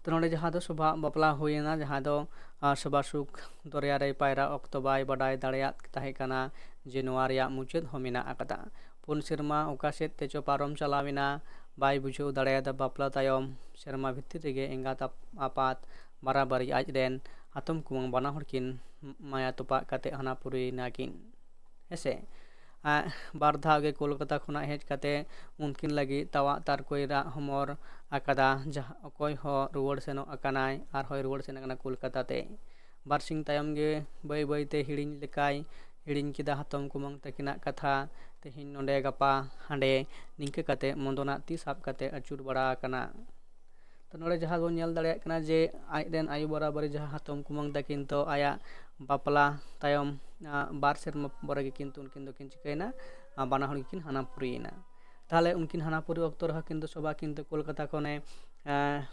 ᱛᱚ ᱱᱚᱰᱮ ᱡᱟᱦᱟᱸ ᱫᱚ ᱥᱚᱵᱷᱟ ᱵᱟᱯᱞᱟ ᱦᱩᱭᱮᱱᱟ, ᱡᱟᱦᱟᱸ ᱫᱚ ᱟᱨ ᱥᱚᱵᱷᱟ ᱥᱩᱠ ᱫᱚᱨᱭᱟ ᱨᱮ ᱯᱟᱭᱨᱟ ᱚᱠᱛᱚ ᱵᱟᱭ ᱵᱟᱰᱟᱭ ᱫᱟᱲᱮᱭᱟᱫ ᱛᱟᱦᱮᱸ ᱠᱟᱱᱟ ᱡᱮ ᱱᱚᱣᱟ ᱨᱮᱭᱟᱜ ᱢᱩᱪᱟᱹᱫ ᱦᱚᱸ ᱢᱮᱱᱟᱜ ᱟᱠᱟᱫᱟ᱾ ᱯᱩᱱ ᱥᱮᱨᱢᱟ ᱚᱠᱟ ᱥᱮᱫ ᱛᱮᱪᱚ ᱯᱟᱨᱚᱢ ᱪᱟᱞᱟᱣ ᱮᱱᱟ, ᱵᱟᱭ ᱵᱩᱡᱷᱟᱹᱣ ᱫᱟᱲᱮᱭᱟᱫᱟ᱾ ᱵᱟᱯᱞᱟ ᱛᱟᱭᱚᱢ ᱥᱮᱨᱢᱟ ᱵᱷᱤᱛᱤᱨ ᱨᱮᱜᱮ ᱮᱸᱜᱟᱛ ᱟᱯ- ᱟᱯᱟᱛ ᱵᱟᱨᱟᱵᱟᱨᱤ ᱟᱡ ᱨᱮᱱ ᱦᱟᱛᱚᱢ ᱠᱩᱢᱟᱹᱝ ᱵᱟᱱᱟ ᱦᱚᱲ ᱠᱤᱱ ᱢᱟᱭᱟ ᱛᱚᱯᱟᱜ ᱠᱟᱛᱮ ᱦᱟᱱᱟ ᱯᱩᱨᱤ ᱱᱟᱠᱤᱱ, ᱦᱮᱸᱥᱮ? ᱟᱨ ᱵᱟᱨ ᱫᱷᱟᱣ ᱜᱮ ᱠᱳᱞᱠᱟᱛᱟ ᱠᱷᱚᱱᱟᱜ ᱦᱮᱡ ᱠᱟᱛᱮ ᱩᱱᱠᱤᱱ ᱞᱟᱹᱜᱤᱫ ᱛᱟᱣᱟᱜ ᱛᱟᱨᱠᱚᱭ ᱨᱟᱜ ᱦᱚᱢᱚᱨ ᱟᱠᱟᱫᱟ᱾ ᱡᱟᱦᱟᱸ ᱚᱠᱚᱭ ᱦᱚᱸ ᱨᱩᱣᱟᱹᱲ ᱥᱮᱱᱚᱜ ᱟᱠᱟᱱᱟᱭ, ᱟᱨ ᱦᱚᱸᱭ ᱨᱩᱣᱟᱹᱲ ᱥᱮᱱ ᱟᱠᱟᱱᱟ ᱠᱳᱞᱠᱟᱛᱟ ᱛᱮ᱾ ᱵᱟᱨᱥᱤᱧ ᱛᱟᱭᱚᱢ ᱜᱮ ᱵᱟᱹᱭ ᱵᱟᱹᱭ ᱛᱮ ᱦᱤᱲᱤᱧ ᱞᱮᱠᱟᱭ ᱦᱤᱲᱤᱧ ᱠᱮᱫᱟ ᱦᱟᱛᱚᱢ ᱠᱩᱢᱟᱹᱝ ᱛᱟᱹᱠᱤᱱᱟᱜ ᱠᱟᱛᱷᱟ᱾ ᱛᱮᱦᱮᱧ ᱱᱚᱰᱮ, ᱜᱟᱯᱟ ᱦᱟᱸᱰᱮ, ᱱᱤᱝᱠᱟᱹ ᱠᱟᱛᱮ ᱢᱚᱫᱚᱱᱟᱜ ᱛᱤ ᱥᱟᱵ ᱠᱟᱛᱮ ᱟᱹᱪᱩᱨ ᱵᱟᱲᱟ ᱟᱠᱟᱱᱟ᱾ ᱛᱚ ᱱᱚᱰᱮ ᱡᱟᱦᱟᱸ ᱵᱚᱱ ᱧᱮᱞ ᱫᱟᱲᱮᱭᱟᱜ ᱠᱟᱱᱟ ᱡᱮ ᱟᱡ ᱨᱮᱱ ᱟᱭᱳ ᱵᱟᱨᱟᱵᱟᱨᱤ ᱡᱟᱦᱟᱸ ᱦᱟᱛᱚᱢ ᱠᱩᱢᱟᱹᱝ ᱛᱟᱹᱠᱤᱱ ᱫᱚ ᱟᱭᱟᱜ ᱵᱟᱯᱞᱟ ᱛᱟᱭᱚᱢ, ᱟᱸ, ᱵᱟᱨ ᱥᱮᱨᱢᱟ ᱯᱚᱨᱮ ᱜᱮ ᱠᱤᱱᱛᱩ ᱩᱱᱠᱤᱱ ᱫᱚᱠᱤᱱ ᱪᱤᱠᱟᱹᱭᱮᱱᱟ? ᱟᱸ, ᱵᱟᱱᱟ ᱦᱚᱲ ᱜᱮᱠᱤᱱ ᱦᱟᱱᱟ ᱯᱩᱨᱤᱭᱮᱱᱟ᱾ ᱛᱟᱦᱚᱞᱮ ᱩᱱᱠᱤᱱ ᱦᱟᱱᱟ ᱯᱩᱨᱤ ᱚᱠᱛᱚ ᱨᱮᱦᱚᱸ ᱠᱤᱱᱛᱩ ᱥᱚᱵᱷᱟ ᱠᱤᱱᱛᱩ ᱠᱳᱞᱠᱟᱛᱟ ᱠᱷᱚᱱᱮ, ᱟᱸ,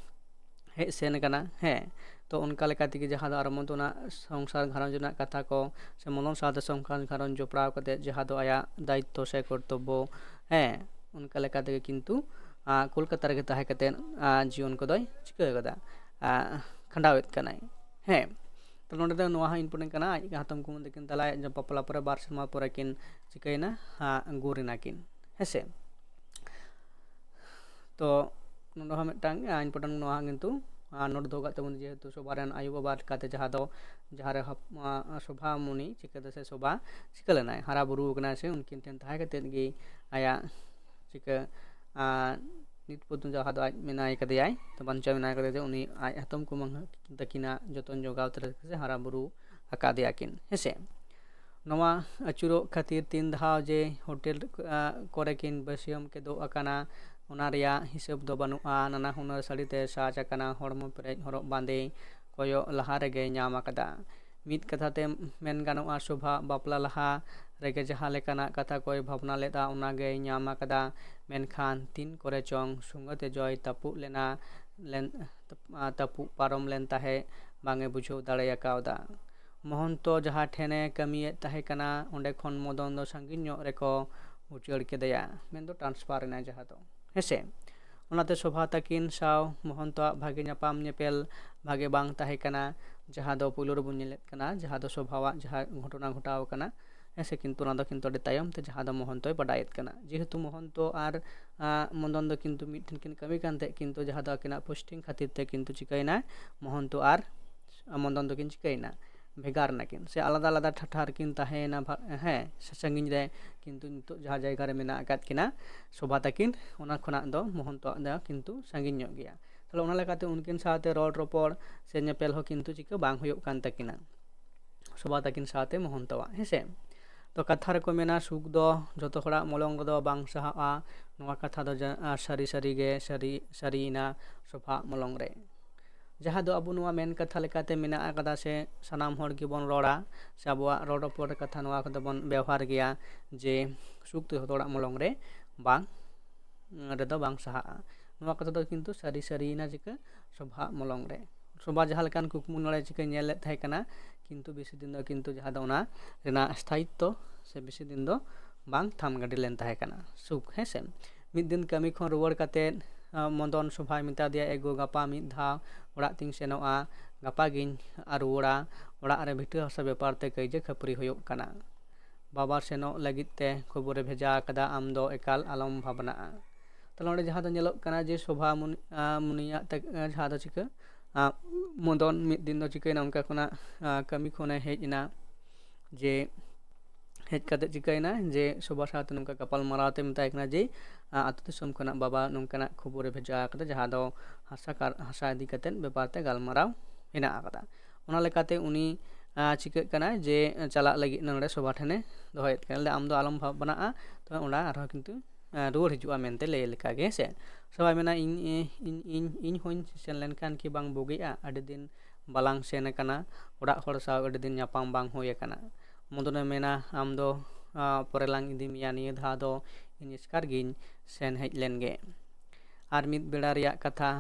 ᱦᱮᱡ ᱥᱮᱱ ᱟᱠᱟᱱᱟ᱾ ᱦᱮᱸ, ᱛᱚ ᱚᱱᱠᱟ ᱞᱮᱠᱟ ᱛᱮᱜᱮ ᱡᱟᱦᱟᱸ ᱫᱚ ᱟᱨ ᱢᱚᱫᱚᱱᱟᱜ ᱥᱚᱝᱥᱟᱨ ᱜᱷᱟᱨᱚᱸᱡᱽ ᱨᱮᱱᱟᱜ ᱠᱟᱛᱷᱟ ᱠᱚ ᱥᱮ ᱢᱚᱫᱚᱱ ᱥᱟᱶᱛᱮ ᱥᱚᱝᱥᱟᱨ ᱜᱷᱟᱨᱚᱸᱡᱽ ᱡᱚᱯᱲᱟᱣ ᱠᱟᱛᱮ ᱡᱟᱦᱟᱸ ᱫᱚ ᱟᱭᱟᱜ ᱫᱟᱭᱤᱛᱛᱚ ᱥᱮ ᱠᱚᱨᱛᱚᱵᱵᱚ, ᱦᱮᱸ, ᱚᱱᱠᱟ ᱞᱮᱠᱟ ᱛᱮᱜᱮ ᱠᱤᱱᱛᱩ, ᱟᱸ, ᱠᱳᱞᱠᱟᱛᱟ ᱨᱮᱜᱮ ᱛᱟᱦᱮᱸ ᱠᱟᱛᱮ, ᱟᱸ, ᱡᱤᱭᱚᱱ ᱠᱚᱫᱚᱭ ᱪᱤᱠᱟᱹ ᱠᱟᱫᱟ᱾ ᱟᱸ, ᱠᱷᱟᱸᱰᱟᱣᱮᱫ ᱠᱟᱱᱟᱭ᱾ ᱦᱮᱸ, ᱛᱚ ᱱᱚᱰᱮ ᱫᱚ ᱱᱚᱣᱟ ᱦᱚᱸ important ᱠᱟᱱᱟ, ᱟᱡ ᱦᱟᱛᱚᱢ ᱠᱩᱢᱟᱹᱝ ᱛᱟᱹᱠᱤᱱ ᱛᱟᱞᱟ ᱟᱡ ᱵᱟᱯᱞᱟ ᱯᱚᱨᱮ ᱵᱟᱨ ᱥᱮᱨᱢᱟ ᱯᱚᱨᱮ ᱠᱤᱱ ᱪᱤᱠᱟᱹᱭᱮᱱᱟ, ᱦᱟᱸᱜ, ᱜᱩᱨ ᱮᱱᱟ ᱠᱤᱱ᱾ ᱦᱮᱸᱥᱮ? ᱛᱚ ᱱᱚᱰᱮ ᱦᱚᱸ ᱢᱤᱫᱴᱟᱝ important ᱱᱚᱣᱟ ᱦᱚᱸ ᱠᱤᱱᱛᱩ ᱱᱚᱰᱮ ᱫᱚᱦᱚ ᱠᱟᱜ ᱛᱟᱵᱚᱱ, ᱡᱮᱦᱮᱛᱩ ᱥᱚᱵᱷᱟ ᱨᱮᱱ ᱟᱭᱳ ᱵᱟᱵᱟ ᱞᱮᱠᱟᱛᱮ ᱡᱟᱦᱟᱸ ᱫᱚ ᱡᱟᱦᱟᱸ ᱨᱮ ᱥᱚᱵᱷᱟ ᱢᱩᱱᱤ ᱪᱤᱠᱟᱹᱛᱮ ᱥᱮ ᱥᱚᱵᱷᱟ ᱪᱤᱠᱟᱹ ᱞᱮᱱᱟᱭ, ᱦᱟᱨᱟ ᱵᱩᱨᱩ ᱟᱠᱟᱱᱟᱭ ᱥᱮ ᱩᱱᱠᱤᱱ ᱴᱷᱮᱱ ᱛᱟᱦᱮᱸ ᱠᱟᱛᱮᱫ ᱜᱮ ᱟᱭᱟᱜ ᱪᱤᱠᱟᱹ ᱱᱤᱛ ᱯᱚᱨᱡᱚᱱᱛᱚ ᱡᱟᱦᱟᱸ ᱫᱚ ᱟᱡ ᱢᱮᱱᱟᱭ ᱠᱟᱫᱮᱭᱟᱭ, ᱛᱚ ᱵᱟᱧᱪᱟᱣ ᱢᱮᱱᱟᱭ ᱠᱟᱫᱮᱭᱟ, ᱩᱱᱤ ᱟᱡ ᱦᱟᱛᱚᱢ ᱠᱩᱢᱟᱹᱝ ᱛᱟᱹᱠᱤᱱᱟᱜ ᱡᱚᱛᱚᱱ ᱡᱚᱜᱟᱣ ᱛᱮ ᱥᱮ ᱦᱟᱨᱟ ᱵᱩᱨᱩ ᱟᱠᱟᱫᱮᱭᱟ ᱠᱤᱱ᱾ ᱦᱮᱸᱥᱮ? ᱱᱚᱣᱟ ᱟᱹᱪᱩᱨᱚᱜ ᱠᱷᱟᱹᱛᱤᱨ ᱛᱤᱱ ᱫᱷᱟᱣ ᱡᱮ ᱦᱳᱴᱮᱞ ᱠᱚᱨᱮ ᱠᱤᱱ ᱵᱟᱹᱥᱭᱟᱹᱢ ᱠᱮᱫᱚᱜ ᱟᱠᱟᱱᱟ, ᱚᱱᱟ ᱨᱮᱭᱟᱜ ᱦᱤᱥᱟᱹᱵ ᱫᱚ ᱵᱟᱹᱱᱩᱜᱼᱟ᱾ ᱱᱟᱱᱟ ᱦᱩᱱᱟᱹᱨ ᱥᱟᱹᱲᱤ ᱛᱮ ᱥᱟᱡᱽ ᱟᱠᱟᱱᱟ, ᱦᱚᱲᱢᱚ ᱯᱮᱨᱮᱡ ᱦᱚᱨᱚᱜ ᱵᱟᱸᱫᱮ ᱠᱚᱭᱚᱜ ᱞᱟᱦᱟ ᱨᱮᱜᱮ ᱧᱟᱢ ᱟᱠᱟᱫᱟ᱾ ᱢᱤᱫ ᱠᱟᱛᱷᱟ ᱛᱮ ᱢᱮᱱ ᱜᱟᱱᱚᱜᱼᱟ, ᱥᱳᱵᱷᱟ ᱵᱟᱯᱞᱟ ᱞᱟᱦᱟ ᱨᱮᱜᱮ ᱡᱟᱦᱟᱸ ᱞᱮᱠᱟᱱᱟᱜ ᱠᱟᱛᱷᱟ ᱠᱚᱭ ᱵᱷᱟᱵᱽᱱᱟ ᱞᱮᱫᱟ, ᱚᱱᱟ ᱜᱮᱭ ᱧᱟᱢ ᱟᱠᱟᱫᱟ᱾ ᱢᱮᱱᱠᱷᱟᱱ ᱛᱤᱱ ᱠᱚᱨᱮ ᱪᱚᱝ ᱥᱩᱸᱜᱟᱹ ᱛᱮᱡᱚᱭ ᱛᱟᱹᱯᱩᱜ ᱞᱮᱱᱟ, ᱞᱮᱱ, ᱛᱟᱹᱯᱩᱜ ᱯᱟᱨᱚᱢ ᱞᱮᱱ ᱛᱟᱦᱮᱸᱫ, ᱵᱟᱝ ᱮ ᱵᱩᱡᱷᱟᱹᱣ ᱫᱟᱲᱮ ᱟᱠᱟᱣᱫᱟ᱾ ᱢᱚᱦᱚᱱᱛᱚ ᱡᱟᱦᱟᱸ ᱴᱷᱮᱱᱮ ᱠᱟᱹᱢᱤᱭᱮᱫ ᱛᱟᱦᱮᱸ ᱠᱟᱱᱟ, ᱚᱸᱰᱮ ᱠᱷᱚᱱ ᱢᱚᱫᱚᱱ ᱫᱚ ᱥᱟᱺᱜᱤᱧ ᱧᱚᱜ ᱨᱮᱠᱚ ᱩᱪᱟᱹᱲ ᱠᱮᱫᱮᱭᱟ, ᱢᱮᱱᱫᱚ transfer ᱮᱱᱟᱭ ᱡᱟᱦᱟᱸ ᱫᱚ, ᱦᱮᱸᱥᱮ? ᱚᱱᱟᱛᱮ ᱥᱳᱵᱷᱟ ᱛᱟᱹᱠᱤᱱ ᱥᱟᱶ ᱢᱚᱦᱚᱱᱛᱚᱣᱟᱜ ᱵᱷᱟᱜᱮ ᱧᱟᱯᱟᱢ ᱧᱮᱯᱮᱞ ᱵᱷᱟᱜᱮ ᱵᱟᱝ ᱛᱟᱦᱮᱸ ᱠᱟᱱᱟ, ᱡᱟᱦᱟᱸ ᱫᱚ ᱯᱳᱭᱞᱳ ᱨᱮᱵᱚᱱ ᱧᱮᱞᱮᱫ ᱠᱟᱱᱟ, ᱡᱟᱦᱟᱸ ᱫᱚ ᱥᱳᱵᱷᱟᱣᱟᱜ ᱡᱟᱦᱟᱸ ᱜᱷᱚᱴᱚᱱᱟ ᱜᱷᱚᱴᱟᱣ ᱟᱠᱟᱱᱟ, ᱦᱮᱸ ᱥᱮ, ᱠᱤᱱᱛᱩ ᱚᱱᱟ ᱫᱚ ᱠᱤᱱᱛᱩ ᱟᱹᱰᱤ ᱛᱟᱭᱚᱢ ᱛᱮ ᱡᱟᱦᱟᱸ ᱫᱚ ᱢᱚᱦᱚᱱᱛᱚᱭ ᱵᱟᱰᱟᱭᱮᱫ ᱠᱟᱱᱟ᱾ ᱡᱮᱦᱮᱛᱩ ᱢᱚᱦᱚᱱᱛᱚ ᱟᱨ, ᱟᱸ, ᱢᱚᱫᱚᱱ ᱫᱚ ᱠᱤᱱᱛᱩ ᱢᱤᱫ ᱴᱷᱮᱱ ᱠᱤᱱ ᱠᱟᱹᱢᱤ ᱠᱟᱱ ᱛᱟᱦᱮᱸᱫ, ᱠᱤᱱᱛᱩ ᱡᱟᱦᱟᱸ ᱫᱚ ᱟᱹᱠᱤᱱᱟᱜ posting ᱠᱷᱟᱹᱛᱤᱨ ᱛᱮ ᱠᱤᱱᱛᱩ ᱪᱤᱠᱟᱹᱭᱮᱱᱟᱭ, ᱢᱚᱦᱚᱱᱛᱚ ᱟᱨ ᱢᱚᱫᱚᱱ ᱫᱚᱠᱤᱱ ᱪᱤᱠᱟᱹᱭᱮᱱᱟ, ᱵᱷᱮᱜᱟᱨ ᱱᱟᱠᱤᱱ, ᱥᱮ ᱟᱞᱟᱫᱟ ᱟᱞᱟᱫᱟ ᱴᱷᱟᱴᱷᱟ ᱨᱮᱠᱤᱱ ᱛᱟᱦᱮᱸᱭᱮᱱᱟ, ᱵᱷᱟ-, ᱦᱮᱸ, ᱥᱮ ᱥᱟᱺᱜᱤᱧ ᱨᱮ, ᱠᱤᱱᱛᱩ ᱱᱤᱛᱚᱜ ᱡᱟᱦᱟᱸ ᱡᱟᱭᱜᱟ ᱨᱮ ᱢᱮᱱᱟᱜ ᱟᱠᱟᱫ ᱠᱤᱱᱟ ᱥᱳᱵᱷᱟ ᱛᱟᱹᱠᱤᱱ, ᱚᱱᱟ ᱠᱷᱚᱱᱟᱜ ᱫᱚ ᱢᱚᱦᱚᱱᱛᱚᱣᱟᱜ ᱫᱚ ᱠᱤᱱᱛᱩ ᱥᱟᱺᱜᱤᱧ ᱧᱚᱜ ᱜᱮᱭᱟ᱾ ᱛᱟᱦᱞᱮ ᱚᱱᱟ ᱞᱮᱠᱟᱛᱮ ᱩᱱᱠᱤᱱ ᱥᱟᱶᱛᱮ ᱨᱚᱲ ᱨᱚᱯᱚᱲ ᱥᱮ ᱧᱮᱯᱮᱞ ᱦᱚᱸ ᱠᱤᱱᱛᱩ ᱪᱤᱠᱟᱹ ᱵᱟᱝ ᱦᱩᱭᱩᱜ ᱠᱟᱱ ᱛᱟᱹᱠᱤᱱᱟ ᱥᱳᱵᱷᱟ ᱛᱟᱹᱠᱤᱱ ᱥᱟᱶᱛᱮ ᱢᱚᱦᱚᱱᱛᱚᱣᱟᱜ, ᱦᱮᱸᱥᱮ᱾ ᱛᱚ ᱠᱟᱛᱷᱟ ᱨᱮᱠᱚ ᱢᱮᱱᱟ, "ᱥᱩᱠ ᱫᱚ ᱡᱚᱛᱚ ᱦᱚᱲᱟᱜ ᱢᱚᱞᱚᱝ ᱨᱮᱫᱚ ᱵᱟᱝ ᱥᱟᱦᱟᱜᱼᱟ᱾" ᱱᱚᱣᱟ ᱠᱟᱛᱷᱟ ᱫᱚ ᱡᱟ-, ᱟ, ᱥᱟᱹᱨᱤ ᱥᱟᱹᱨᱤ ᱜᱮ ᱥᱟᱹᱨᱤ, ᱥᱟᱹᱨᱤᱭᱮᱱᱟ ᱥᱳᱵᱷᱟ ᱢᱚᱞᱚᱝ ᱨᱮ᱾ ᱡᱟᱦᱟᱸ ᱫᱚ ᱟᱵᱚ ᱱᱚᱣᱟ ᱢᱮᱱ ᱠᱟᱛᱷᱟ ᱞᱮᱠᱟᱛᱮ ᱢᱮᱱᱟᱜ ᱟᱠᱟᱫᱟ, ᱥᱮ ᱥᱟᱱᱟᱢ ᱦᱚᱲ ᱜᱮᱵᱚᱱ ᱨᱚᱲᱟ, ᱥᱮ ᱟᱵᱚᱣᱟᱜ ᱨᱚᱲ ᱨᱚᱯᱚᱲ ᱨᱮ ᱠᱟᱛᱷᱟ ᱱᱚᱣᱟ ᱠᱚᱫᱚ ᱵᱚᱱ ᱵᱮᱣᱦᱟᱨ ᱜᱮᱭᱟ ᱡᱮ, "ᱥᱩᱠ ᱫᱚ ᱡᱚᱛᱚ ᱦᱚᱲᱟᱜ ᱢᱚᱞᱚᱝ ᱨᱮ ᱵᱟᱝ, ᱨᱮᱫᱚ ᱵᱟᱝ ᱥᱟᱦᱟᱜᱼᱟ᱾" ᱱᱚᱣᱟ ᱠᱟᱛᱷᱟ ᱫᱚ ᱠᱤᱱᱛᱩ ᱥᱟᱹᱨᱤ ᱥᱟᱹᱨᱤᱭᱮᱱᱟ ᱪᱤᱠᱟᱹ ᱥᱳᱵᱷᱟ ᱢᱚᱞᱚᱝ ᱨᱮ᱾ ᱥᱳᱵᱷᱟ ᱡᱟᱦᱟᱸ ᱞᱮᱠᱟᱱ ᱠᱩᱠᱢᱩ ᱱᱚᱰᱮ ᱪᱤᱠᱟᱹ ᱧᱮᱞᱮᱫ ᱛᱟᱦᱮᱸ ᱠᱟᱱᱟ, ᱠᱤᱱᱛᱩ ᱵᱮᱥᱤ ᱫᱤᱱ ᱫᱚ ᱠᱤᱱᱛᱩ ᱡᱟᱦᱟᱸ ᱫᱚ ᱚᱱᱟ ᱨᱮᱱᱟᱜ ᱥᱛᱷᱟᱭᱤᱛᱛᱚ ᱥᱮ ᱵᱮᱥᱤ ᱫᱤᱱ ᱫᱚ ᱵᱟᱝ ᱛᱷᱟᱢ ᱜᱟᱹᱰᱤ ᱞᱮᱱ ᱛᱟᱦᱮᱸ ᱠᱟᱱᱟ ᱥᱩᱠ, ᱦᱮᱸ ᱥᱮ᱾ ᱢᱤᱫ ᱫᱤᱱ ᱠᱟᱹᱢᱤ ᱠᱷᱚᱱ ᱨᱩᱣᱟᱹᱲ ᱠᱟᱛᱮᱫ ᱢᱚᱫᱚᱱ ᱥᱚᱵᱷᱟᱭ ᱢᱮᱛᱟ ᱫᱮᱭᱟ, "ᱮ ᱜᱚ, ᱜᱟᱯᱟ ᱢᱤᱫ ᱫᱷᱟᱣ ᱚᱲᱟᱜ ᱛᱤᱧ ᱥᱮᱱᱚᱜᱼᱟ, ᱜᱟᱯᱟ ᱜᱤᱧ ᱨᱩᱣᱟᱹᱲᱟ, ᱚᱲᱟᱜ ᱨᱮ ᱵᱷᱤᱴᱟᱹ ᱦᱟᱥᱟ ᱵᱮᱯᱟᱨ ᱛᱮ ᱠᱟᱹᱭᱡᱟᱹ ᱠᱷᱟᱹᱯᱟᱹᱨᱤ ᱦᱩᱭᱩᱜ ᱠᱟᱱᱟ, ᱵᱟᱵᱟ ᱥᱮᱱᱚᱜ ᱞᱟᱹᱜᱤᱫ ᱛᱮ ᱠᱷᱚᱵᱚᱨᱮ ᱵᱷᱮᱡᱟ ᱟᱠᱟᱫᱟ, ᱟᱢ ᱫᱚ ᱮᱠᱟᱞ ᱟᱞᱚᱢ ᱵᱷᱟᱵᱽᱱᱟᱜᱼᱟ᱾" ᱛᱟᱦᱞᱮ ᱚᱸᱰᱮ ᱡᱟᱦᱟᱸ ᱫᱚ ᱧᱮᱞᱚᱜ ᱠᱟᱱᱟ ᱡᱮ ᱥᱚᱵᱷᱟ ᱢᱩᱱ-, ᱟᱸ, ᱢᱩᱱᱤᱭᱟᱜ ᱛᱮ, ᱟᱸ, ᱡᱟᱦᱟᱸ ᱫᱚ ᱪᱤᱠᱟᱹ, ᱟᱸ, ᱢᱚᱫᱚᱱ ᱢᱤᱫ ᱫᱤᱱ ᱫᱚ ᱪᱤᱠᱟᱹᱭᱮᱱᱟ, ᱚᱱᱠᱟ ᱠᱷᱚᱱᱟᱜ, ᱟᱸ, ᱠᱟᱹᱢᱤ ᱠᱷᱚᱱᱮ ᱦᱮᱡ ᱮᱱᱟ, ᱡᱮ ᱦᱮᱡ ᱠᱟᱛᱮ ᱪᱤᱠᱟᱹᱭᱮᱱᱟ ᱡᱮ ᱥᱚᱵᱷᱟ ᱥᱟᱶᱛᱮ ᱱᱚᱝᱠᱟ ᱜᱟᱯᱟᱞ ᱢᱟᱨᱟᱣ ᱛᱮ ᱢᱮᱛᱟᱭ ᱠᱟᱱᱟ ᱡᱮ, ᱟᱸ, ᱟᱹᱛᱩ ᱫᱤᱥᱚᱢ ᱠᱷᱚᱱᱟᱜ ᱵᱟᱵᱟ ᱱᱚᱝᱠᱟᱱᱟᱜ ᱠᱷᱚᱵᱚᱨᱮ ᱵᱷᱮᱡᱟ ᱟᱠᱟᱫᱟ, ᱡᱟᱦᱟᱸ ᱫᱚ ᱦᱟᱥᱟ ᱠᱟᱨ-, ᱦᱟᱥᱟ ᱤᱫᱤ ᱠᱟᱛᱮ ᱵᱮᱯᱟᱨ ᱛᱮ ᱜᱟᱞᱢᱟᱨᱟᱣ ᱦᱮᱱᱟᱜ ᱟᱠᱟᱫᱟ᱾ ᱚᱱᱟ ᱞᱮᱠᱟᱛᱮ ᱩᱱᱤ, ᱟᱸ, ᱪᱤᱠᱟᱹᱜ ᱠᱟᱱᱟᱭ ᱡᱮ ᱪᱟᱞᱟᱜ ᱞᱟᱹᱜᱤᱫ ᱱᱚᱰᱮ ᱥᱚᱵᱷᱟ ᱴᱷᱮᱱᱮ ᱫᱚᱦᱚᱭᱮᱫ ᱠᱟᱱᱟ, ᱞᱟᱹᱭᱫᱟ, "ᱟᱢ ᱫᱚ ᱟᱞᱚᱢ ᱵᱷᱟᱵᱽᱱᱟᱜᱼᱟ, ᱛᱚᱵᱮ ᱚᱸᱰᱮ ᱟᱨᱦᱚᱸ ᱠᱤᱱᱛᱩ, ᱟᱸ, ᱨᱩᱣᱟᱹᱲ ᱦᱤᱡᱩᱜᱼᱟ" ᱢᱮᱱᱛᱮ ᱞᱟᱹᱭ ᱞᱮᱠᱟᱜᱮ, ᱦᱮᱸ ᱥᱮ᱾ ᱥᱚᱵᱷᱟᱭ ᱢᱮᱱᱟ, "ᱤᱧ, ᱤᱧ, ᱤᱧ, ᱤᱧ ᱦᱚᱸᱧ ᱥᱮᱱ ᱞᱮᱱᱠᱷᱟᱱ ᱠᱤ ᱵᱟᱝ ᱵᱩᱜᱤᱜᱼᱟ? ᱟᱹᱰᱤ ᱫᱤᱱ ᱵᱟᱞᱟᱝ ᱥᱮᱱ ᱟᱠᱟᱱᱟ, ᱚᱲᱟᱜ ᱦᱚᱲ ᱥᱟᱶ ᱟᱹᱰᱤ ᱫᱤᱱ ᱧᱟᱯᱟᱢ ᱵᱟᱝ ᱦᱩᱭ ᱟᱠᱟᱱᱟ᱾" ᱢᱚᱫᱚᱱᱮ ᱢᱮᱱᱟ, "ᱟᱢ ᱫᱚ, ᱟᱸ, ᱯᱚᱨᱮ ᱞᱟᱝ ᱤᱫᱤ ᱢᱮᱭᱟ, ᱱᱤᱭᱟᱹ ᱫᱷᱟᱣ ᱫᱚ ᱤᱧ ᱮᱥᱠᱟᱨ ᱜᱤᱧ ᱥᱮᱱ ᱦᱮᱡ ᱞᱮᱱ ᱜᱮ᱾ ᱟᱨ ᱢᱤᱫ ᱵᱮᱲᱟ ᱨᱮᱭᱟᱜ ᱠᱟᱛᱷᱟ,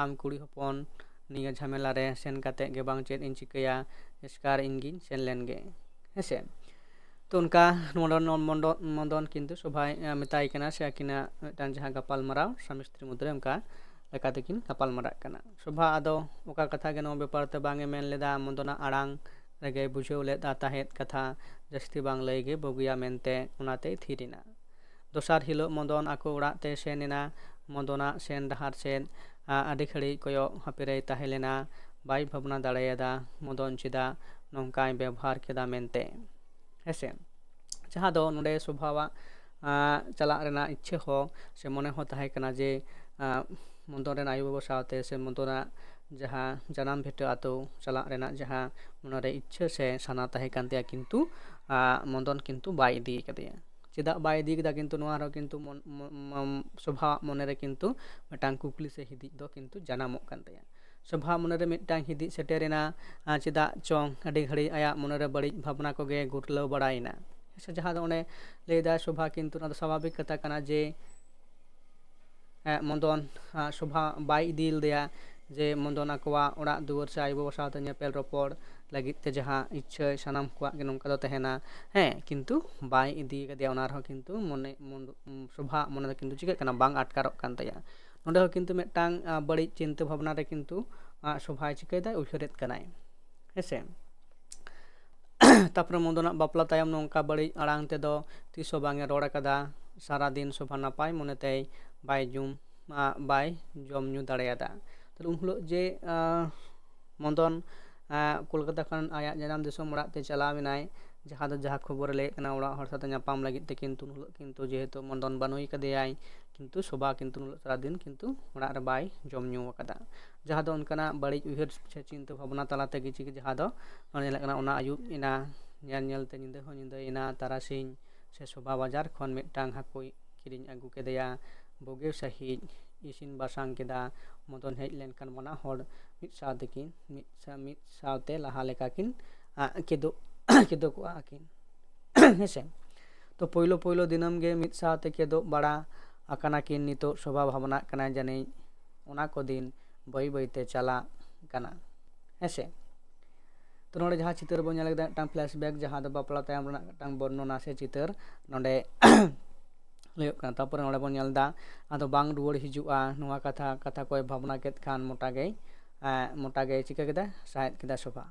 ᱟᱢ ᱠᱩᱲᱤ ᱦᱚᱯᱚᱱ ᱱᱤᱭᱟᱹ ᱡᱷᱟᱢᱮᱞᱟ ᱨᱮ ᱥᱮᱱ ᱠᱟᱛᱮ ᱜᱮ ᱵᱟᱝ ᱪᱮᱫ ᱤᱧ ᱪᱤᱠᱟᱹᱭᱟ, ᱮᱥᱠᱟᱨ ᱤᱧ ᱜᱤᱧ ᱥᱮᱱ ᱞᱮᱱ ᱜᱮ, ᱦᱮᱸ ᱥᱮ?" ᱛᱚ ᱚᱱᱠᱟ ᱢᱚᱫᱚᱱ, ᱢᱚᱫᱚᱱ, ᱢᱚᱫᱚᱱ ᱠᱤᱱᱛᱩ ᱥᱚᱵᱷᱟᱭ, ᱮ, ᱢᱮᱛᱟᱭ ᱠᱟᱱᱟ, ᱥᱮ ᱟᱹᱠᱤᱱᱟᱜ ᱢᱤᱫᱴᱟᱝ ᱡᱟᱦᱟᱸ ᱜᱟᱯᱟᱞ ᱢᱟᱨᱟᱣ ᱥᱟᱢᱤ ᱥᱛᱨᱤ ᱢᱩᱫᱽᱨᱮ ᱚᱱᱠᱟ ᱞᱮᱠᱟ ᱛᱮᱠᱤᱱ ᱜᱟᱯᱟᱞ ᱢᱟᱨᱟᱜ ᱠᱟᱱᱟ᱾ ᱥᱚᱵᱷᱟ ᱟᱫᱚ ᱚᱠᱟ ᱠᱟᱛᱷᱟ ᱜᱮ ᱱᱚᱣᱟ ᱵᱮᱯᱟᱨ ᱛᱮ ᱵᱟᱝ ᱮ ᱢᱮᱱ ᱞᱮᱫᱟ, ᱢᱚᱫᱚᱱᱟᱜ ᱟᱲᱟᱝ ᱨᱮᱜᱮᱭ ᱵᱩᱡᱷᱟᱹᱣ ᱞᱮᱫᱟ ᱛᱟᱦᱮᱸᱫ ᱠᱟᱛᱷᱟ ᱡᱟᱹᱥᱛᱤ ᱵᱟᱝ ᱞᱟᱹᱭ ᱜᱮ ᱵᱩᱜᱤᱭᱟ ᱢᱮᱱᱛᱮ, ᱚᱱᱟᱛᱮᱭ ᱛᱷᱤᱨ ᱮᱱᱟ᱾ ᱫᱚᱥᱟᱨ ᱦᱤᱞᱳᱜ ᱢᱚᱫᱚᱱ ᱟᱠᱚ ᱚᱲᱟᱜ ᱛᱮ ᱥᱮᱱ ᱮᱱᱟ᱾ ᱢᱚᱫᱚᱱᱟᱜ ᱥᱮᱱ ᱰᱟᱦᱟᱨ ᱥᱮᱫ, ᱟ, ᱟᱹᱰᱤ ᱜᱷᱟᱹᱲᱤᱡ ᱠᱚᱭᱚᱜ ᱦᱟᱯᱮᱨᱮᱭ ᱛᱟᱦᱮᱸ ᱞᱮᱱᱟ᱾ ᱵᱟᱭ ᱵᱷᱟᱵᱽᱱᱟ ᱫᱟᱲᱮᱭᱟᱫᱟ ᱢᱚᱫᱚᱱ ᱪᱮᱫᱟᱜ ᱱᱚᱝᱠᱟᱭ ᱵᱮᱵᱚᱦᱟᱨ ᱠᱮᱫᱟ ᱢᱮᱱᱛᱮ, ᱦᱮᱸᱥᱮ᱾ ᱡᱟᱦᱟᱸ ᱫᱚ ᱱᱚᱰᱮ ᱥᱚᱵᱷᱟᱣᱟᱜ, ᱟ, ᱪᱟᱞᱟᱜ ᱨᱮᱱᱟᱜ ᱤᱪᱪᱷᱟᱹ ᱦᱚᱸ ᱥᱮ ᱢᱚᱱᱮ ᱦᱚᱸ ᱛᱟᱦᱮᱸ ᱠᱟᱱᱟ ᱡᱮ, ᱟ, ᱢᱚᱫᱚᱱ ᱨᱮᱱ ᱟᱭᱳᱼᱵᱟᱵᱟ ᱥᱟᱶᱛᱮ ᱥᱮ ᱢᱚᱫᱚᱱᱟᱜ ᱡᱟᱦᱟᱸ ᱡᱟᱱᱟᱢ ᱵᱷᱤᱴᱟᱹ ᱟᱛᱳ ᱪᱟᱞᱟᱜ ᱨᱮᱱᱟᱜ ᱡᱟᱦᱟᱸ ᱢᱚᱱᱮᱨᱮ ᱤᱪᱪᱷᱟᱹ ᱥᱮ ᱥᱟᱱᱟ ᱛᱟᱦᱮᱸ ᱠᱟᱱ ᱛᱟᱭᱟ, ᱠᱤᱱᱛᱩ, ᱟ, ᱢᱚᱫᱚᱱ ᱠᱤᱱᱛᱩ ᱵᱟᱭ ᱤᱫᱤ ᱠᱟᱫᱮᱭᱟ᱾ ᱪᱮᱫᱟᱜ ᱵᱟᱭ ᱤᱫᱤ ᱠᱮᱫᱟ? ᱠᱤᱱᱛᱩ ᱱᱚᱣᱟ ᱨᱮᱦᱚᱸ ᱠᱤᱱᱛᱩ ᱢᱚᱱ-, ᱢᱚ-, ᱢᱚ-, ᱥᱚᱵᱷᱟᱣᱟᱜ ᱢᱚᱱᱮᱨᱮ ᱠᱤᱱᱛᱩ ᱢᱤᱫᱴᱟᱝ ᱠᱩᱠᱞᱤ ᱥᱮ ᱦᱤᱫᱤᱡ ᱫᱚ ᱠᱤᱱᱛᱩ ᱡᱟᱱᱟᱢᱚᱜ ᱠᱟᱱ ᱛᱟᱭᱟ᱾ ᱥᱚᱵᱷᱟ ᱢᱚᱱᱮᱨᱮ ᱢᱤᱫᱴᱟᱝ ᱦᱤᱫᱤᱡ ᱥᱮᱴᱮᱨᱮᱱᱟ, ᱟ, ᱪᱮᱫᱟᱜ ᱪᱚᱝ ᱟᱹᱰᱤ ᱜᱷᱟᱹᱲᱤᱡ ᱟᱭᱟᱜ ᱢᱚᱱᱮᱨᱮ ᱵᱟᱹᱲᱤᱡ ᱵᱷᱟᱵᱽᱱᱟ ᱠᱚᱜᱮ ᱜᱩᱨᱞᱟᱹᱣ ᱵᱟᱲᱟᱭᱮᱱᱟ᱾ ᱥᱮ ᱡᱟᱦᱟᱸ ᱫᱚ ᱚᱸᱰᱮ ᱞᱟᱹᱭᱫᱟᱭ ᱥᱚᱵᱷᱟ, ᱠᱤᱱᱛᱩ ᱚᱱᱟ ᱫᱚ ᱥᱟᱵᱷᱟᱵᱤᱠ ᱠᱟᱛᱷᱟ ᱠᱟᱱᱟ ᱡᱮ, ᱮ, ᱢᱚᱫᱚᱱ, ᱟ, ᱥᱚᱵᱷᱟ ᱵᱟᱭ ᱤᱫᱤ ᱞᱮᱫᱮᱭᱟ, ᱡᱮ ᱢᱚᱫᱚᱱ ᱟᱠᱚᱣᱟᱜ ᱚᱲᱟᱜ ᱫᱩᱣᱟᱹᱨ ᱥᱮ ᱟᱭᱳᱼᱵᱟᱵᱟ ᱥᱟᱶᱛᱮ ᱧᱮᱯᱮᱞ ᱨᱚᱯᱚᱲ ᱞᱟᱹᱜᱤᱫ ᱛᱮ ᱡᱟᱦᱟᱸ ᱤᱪᱪᱷᱟᱹ ᱥᱟᱱᱟᱢ ᱠᱚᱣᱟᱜ ᱜᱮ ᱱᱚᱝᱠᱟ ᱫᱚ ᱛᱟᱦᱮᱱᱟ, ᱦᱮᱸ, ᱠᱤᱱᱛᱩ ᱵᱟᱭ ᱤᱫᱤ ᱠᱟᱫᱮᱭᱟ᱾ ᱚᱱᱟ ᱨᱮᱦᱚᱸ ᱠᱤᱱᱛᱩ ᱢᱚᱱᱮ, ᱢᱚᱱ-, ᱥᱚᱵᱷᱟ ᱢᱚᱱᱮ ᱫᱚ ᱠᱤᱱᱛᱩ ᱪᱤᱠᱟᱹᱜ ᱠᱟᱱᱟ, ᱵᱟᱝ ᱟᱴᱠᱟᱨᱚᱜ ᱠᱟᱱ ᱛᱟᱭᱟ᱾ ᱱᱚᱰᱮ ᱦᱚᱸ ᱠᱤᱱᱛᱩ ᱢᱤᱫᱴᱟᱝ ᱟᱸ, ᱵᱟᱹᱲᱤᱡ ᱪᱤᱱᱛᱟᱹ ᱵᱷᱟᱵᱽᱱᱟ ᱨᱮ ᱠᱤᱱᱛᱩ ᱟᱸ, ᱥᱚᱵᱷᱟᱭ ᱪᱤᱠᱟᱹᱭᱮᱫᱟᱭ, ᱩᱭᱦᱟᱹᱨᱮᱫ ᱠᱟᱱᱟᱭ᱾ ᱦᱮᱸᱥᱮ? ᱛᱟᱯᱚᱨᱮ ᱢᱚᱫᱚᱱᱟᱜ ᱵᱟᱯᱞᱟ ᱛᱟᱭᱚᱢ ᱱᱚᱝᱠᱟ ᱵᱟᱹᱲᱤᱡ ᱟᱲᱟᱝ ᱛᱮᱫᱚ ᱛᱤᱥ ᱦᱚᱸ ᱵᱟᱝ ᱮ ᱨᱚᱲ ᱟᱠᱟᱫᱟ᱾ ᱥᱟᱨᱟᱫᱤᱱ ᱥᱚᱵᱷᱟ ᱱᱟᱯᱟᱭ ᱢᱚᱱᱮᱛᱮᱭ ᱵᱟᱭ ᱡᱚᱢ ᱟᱸ, ᱵᱟᱭ ᱡᱚᱢ ᱧᱩ ᱫᱟᱲᱮᱭᱟᱫᱟ᱾ ᱛᱟᱦᱞᱮ ᱩᱱ ᱦᱤᱞᱳᱜ ᱡᱮ ᱟᱸ, ᱢᱚᱫᱚᱱ ᱟᱸ, ᱠᱳᱞᱠᱟᱛᱟ ᱠᱷᱚᱱ ᱟᱭᱟᱜ ᱡᱟᱱᱟᱢ ᱫᱤᱥᱚᱢ ᱚᱲᱟᱜ ᱛᱮ ᱪᱟᱞᱟᱣ ᱮᱱᱟᱭ, ᱡᱟᱦᱟᱸ ᱫᱚ ᱡᱟᱦᱟᱸ ᱠᱷᱚᱵᱚᱨᱮ ᱞᱟᱹᱭᱮᱫ ᱠᱟᱱᱟ, ᱚᱲᱟᱜ ᱦᱚᱲ ᱥᱟᱶᱛᱮ ᱧᱟᱯᱟᱢ ᱞᱟᱹᱜᱤᱫ ᱛᱮ, ᱠᱤᱱᱛᱩ ᱩᱱ ᱦᱤᱞᱳᱜ ᱠᱤᱱᱛᱩ ᱡᱮᱦᱮᱛᱩ ᱢᱚᱫᱚᱱ ᱵᱟᱹᱱᱩᱭ ᱠᱟᱫᱮᱭᱟᱭ, ᱠᱤᱱᱛᱩ ᱥᱚᱵᱷᱟ ᱠᱤᱱᱛᱩ ᱩᱱ ᱦᱤᱞᱳᱜ ᱥᱟᱨᱟᱫᱤᱱ ᱠᱤᱱᱛᱩ ᱚᱲᱟᱜ ᱨᱮ ᱵᱟᱭ ᱡᱚᱢ ᱧᱩ ᱟᱠᱟᱫᱟ᱾ ᱡᱟᱦᱟᱸ ᱫᱚ ᱚᱱᱠᱟᱱᱟᱜ ᱵᱟᱹᱲᱤᱡ ᱩᱭᱦᱟᱹᱨ ᱥᱮ ᱪᱤᱱᱛᱟᱹ ᱵᱷᱟᱵᱽᱱᱟ ᱛᱟᱞᱟ ᱛᱮᱜᱮ ᱪᱤᱠᱟᱹ, ᱡᱟᱦᱟᱸ ᱫᱚ ᱱᱚᱰᱮ ᱧᱮᱞᱚᱜ ᱠᱟᱱᱟ, ᱚᱱᱟ ᱟᱹᱭᱩᱵ ᱮᱱᱟ, ᱧᱮᱞ ᱧᱮᱞ ᱛᱮ ᱧᱤᱫᱟᱹ ᱦᱚᱸ ᱧᱤᱫᱟᱹᱭᱮᱱᱟ, ᱛᱟᱨᱟᱥᱤᱧ ᱥᱮ ᱥᱚᱵᱷᱟ ᱵᱟᱡᱟᱨ ᱠᱷᱚᱱ ᱢᱤᱫᱴᱟᱝ ᱦᱟᱹᱠᱩᱭ ᱠᱤᱨᱤᱧ ᱟᱹᱜᱩ ᱠᱮᱫᱮᱭᱟ᱾ ᱵᱩᱜᱤ ᱥᱟᱺᱦᱤᱡ ᱤᱥᱤᱱ ᱵᱟᱥᱟᱝ ᱠᱮᱫᱟ᱾ ᱢᱚᱫᱚᱱ ᱦᱮᱡ ᱞᱮᱱᱠᱷᱟᱱ ᱵᱟᱱᱟ ᱦᱚᱲ ᱢᱤᱫ ᱥᱟᱶ ᱛᱮᱠᱤᱱ ᱢᱤᱫ ᱥᱟ-, ᱢᱤᱫ ᱥᱟᱶᱛᱮ ᱞᱟᱦᱟ ᱞᱮᱠᱟ ᱠᱤᱱ ᱟᱸ, ᱠᱮᱫᱳᱜ ᱠᱮᱫᱳᱜᱚᱜᱼᱟ ᱠᱤᱱ᱾ ᱦᱮᱸᱥᱮ? ᱛᱚ ᱯᱳᱭᱞᱳ ᱯᱳᱭᱞᱳ ᱫᱤᱱᱟᱹᱢ ᱜᱮ ᱢᱤᱫ ᱥᱟᱶᱛᱮ ᱠᱮᱫᱳᱜ ᱵᱟᱲᱟ ᱟᱠᱟᱱᱟ ᱠᱤᱱ᱾ ᱱᱤᱛᱚᱜ ᱥᱚᱵᱷᱟ ᱵᱷᱟᱵᱽᱱᱟᱜ ᱠᱟᱱᱟᱭ ᱡᱟᱹᱱᱤᱡ ᱚᱱᱟ ᱠᱚ ᱫᱤᱱ ᱵᱟᱹᱭ ᱵᱟᱹᱭᱛᱮ ᱪᱟᱞᱟᱜ ᱠᱟᱱᱟ᱾ ᱦᱮᱸᱥᱮ? ᱛᱚ ᱱᱚᱰᱮ ᱡᱟᱦᱟᱸ ᱪᱤᱛᱟᱹᱨ ᱵᱚᱱ ᱧᱮᱞ ᱠᱮᱫᱟ, ᱢᱤᱫᱴᱟᱝ flashback, ᱡᱟᱦᱟᱸ ᱫᱚ ᱵᱟᱯᱞᱟ ᱛᱟᱭᱚᱢ ᱨᱮᱱᱟᱜ ᱢᱤᱫᱴᱟᱝ ᱵᱚᱨᱱᱚᱱᱟ ᱥᱮ ᱪᱤᱛᱟᱹᱨ ᱱᱚᱰᱮ ᱞᱟᱹᱭᱚᱜ ᱠᱟᱱᱟ᱾ ᱛᱟᱨᱯᱚᱨᱮ ᱱᱚᱰᱮ ᱵᱚᱱ ᱧᱮᱞ ᱮᱫᱟ, ᱟᱫᱚ ᱵᱟᱝ ᱨᱩᱣᱟᱹᱲ ᱦᱤᱡᱩᱜᱼᱟ, ᱱᱚᱣᱟ ᱠᱟᱛᱷᱟ, ᱠᱟᱛᱷᱟ ᱠᱚᱭ ᱵᱷᱟᱵᱽᱱᱟ ᱠᱮᱫ ᱠᱷᱟᱱ ᱢᱚᱴᱟ ᱜᱮᱭ, ᱮᱸ, ᱢᱚᱴᱟ ᱜᱮᱭ ᱪᱤᱠᱟᱹ ᱠᱮᱫᱟ, ᱥᱟᱦᱮᱫ ᱠᱮᱫᱟ ᱥᱚᱵᱷᱟ᱾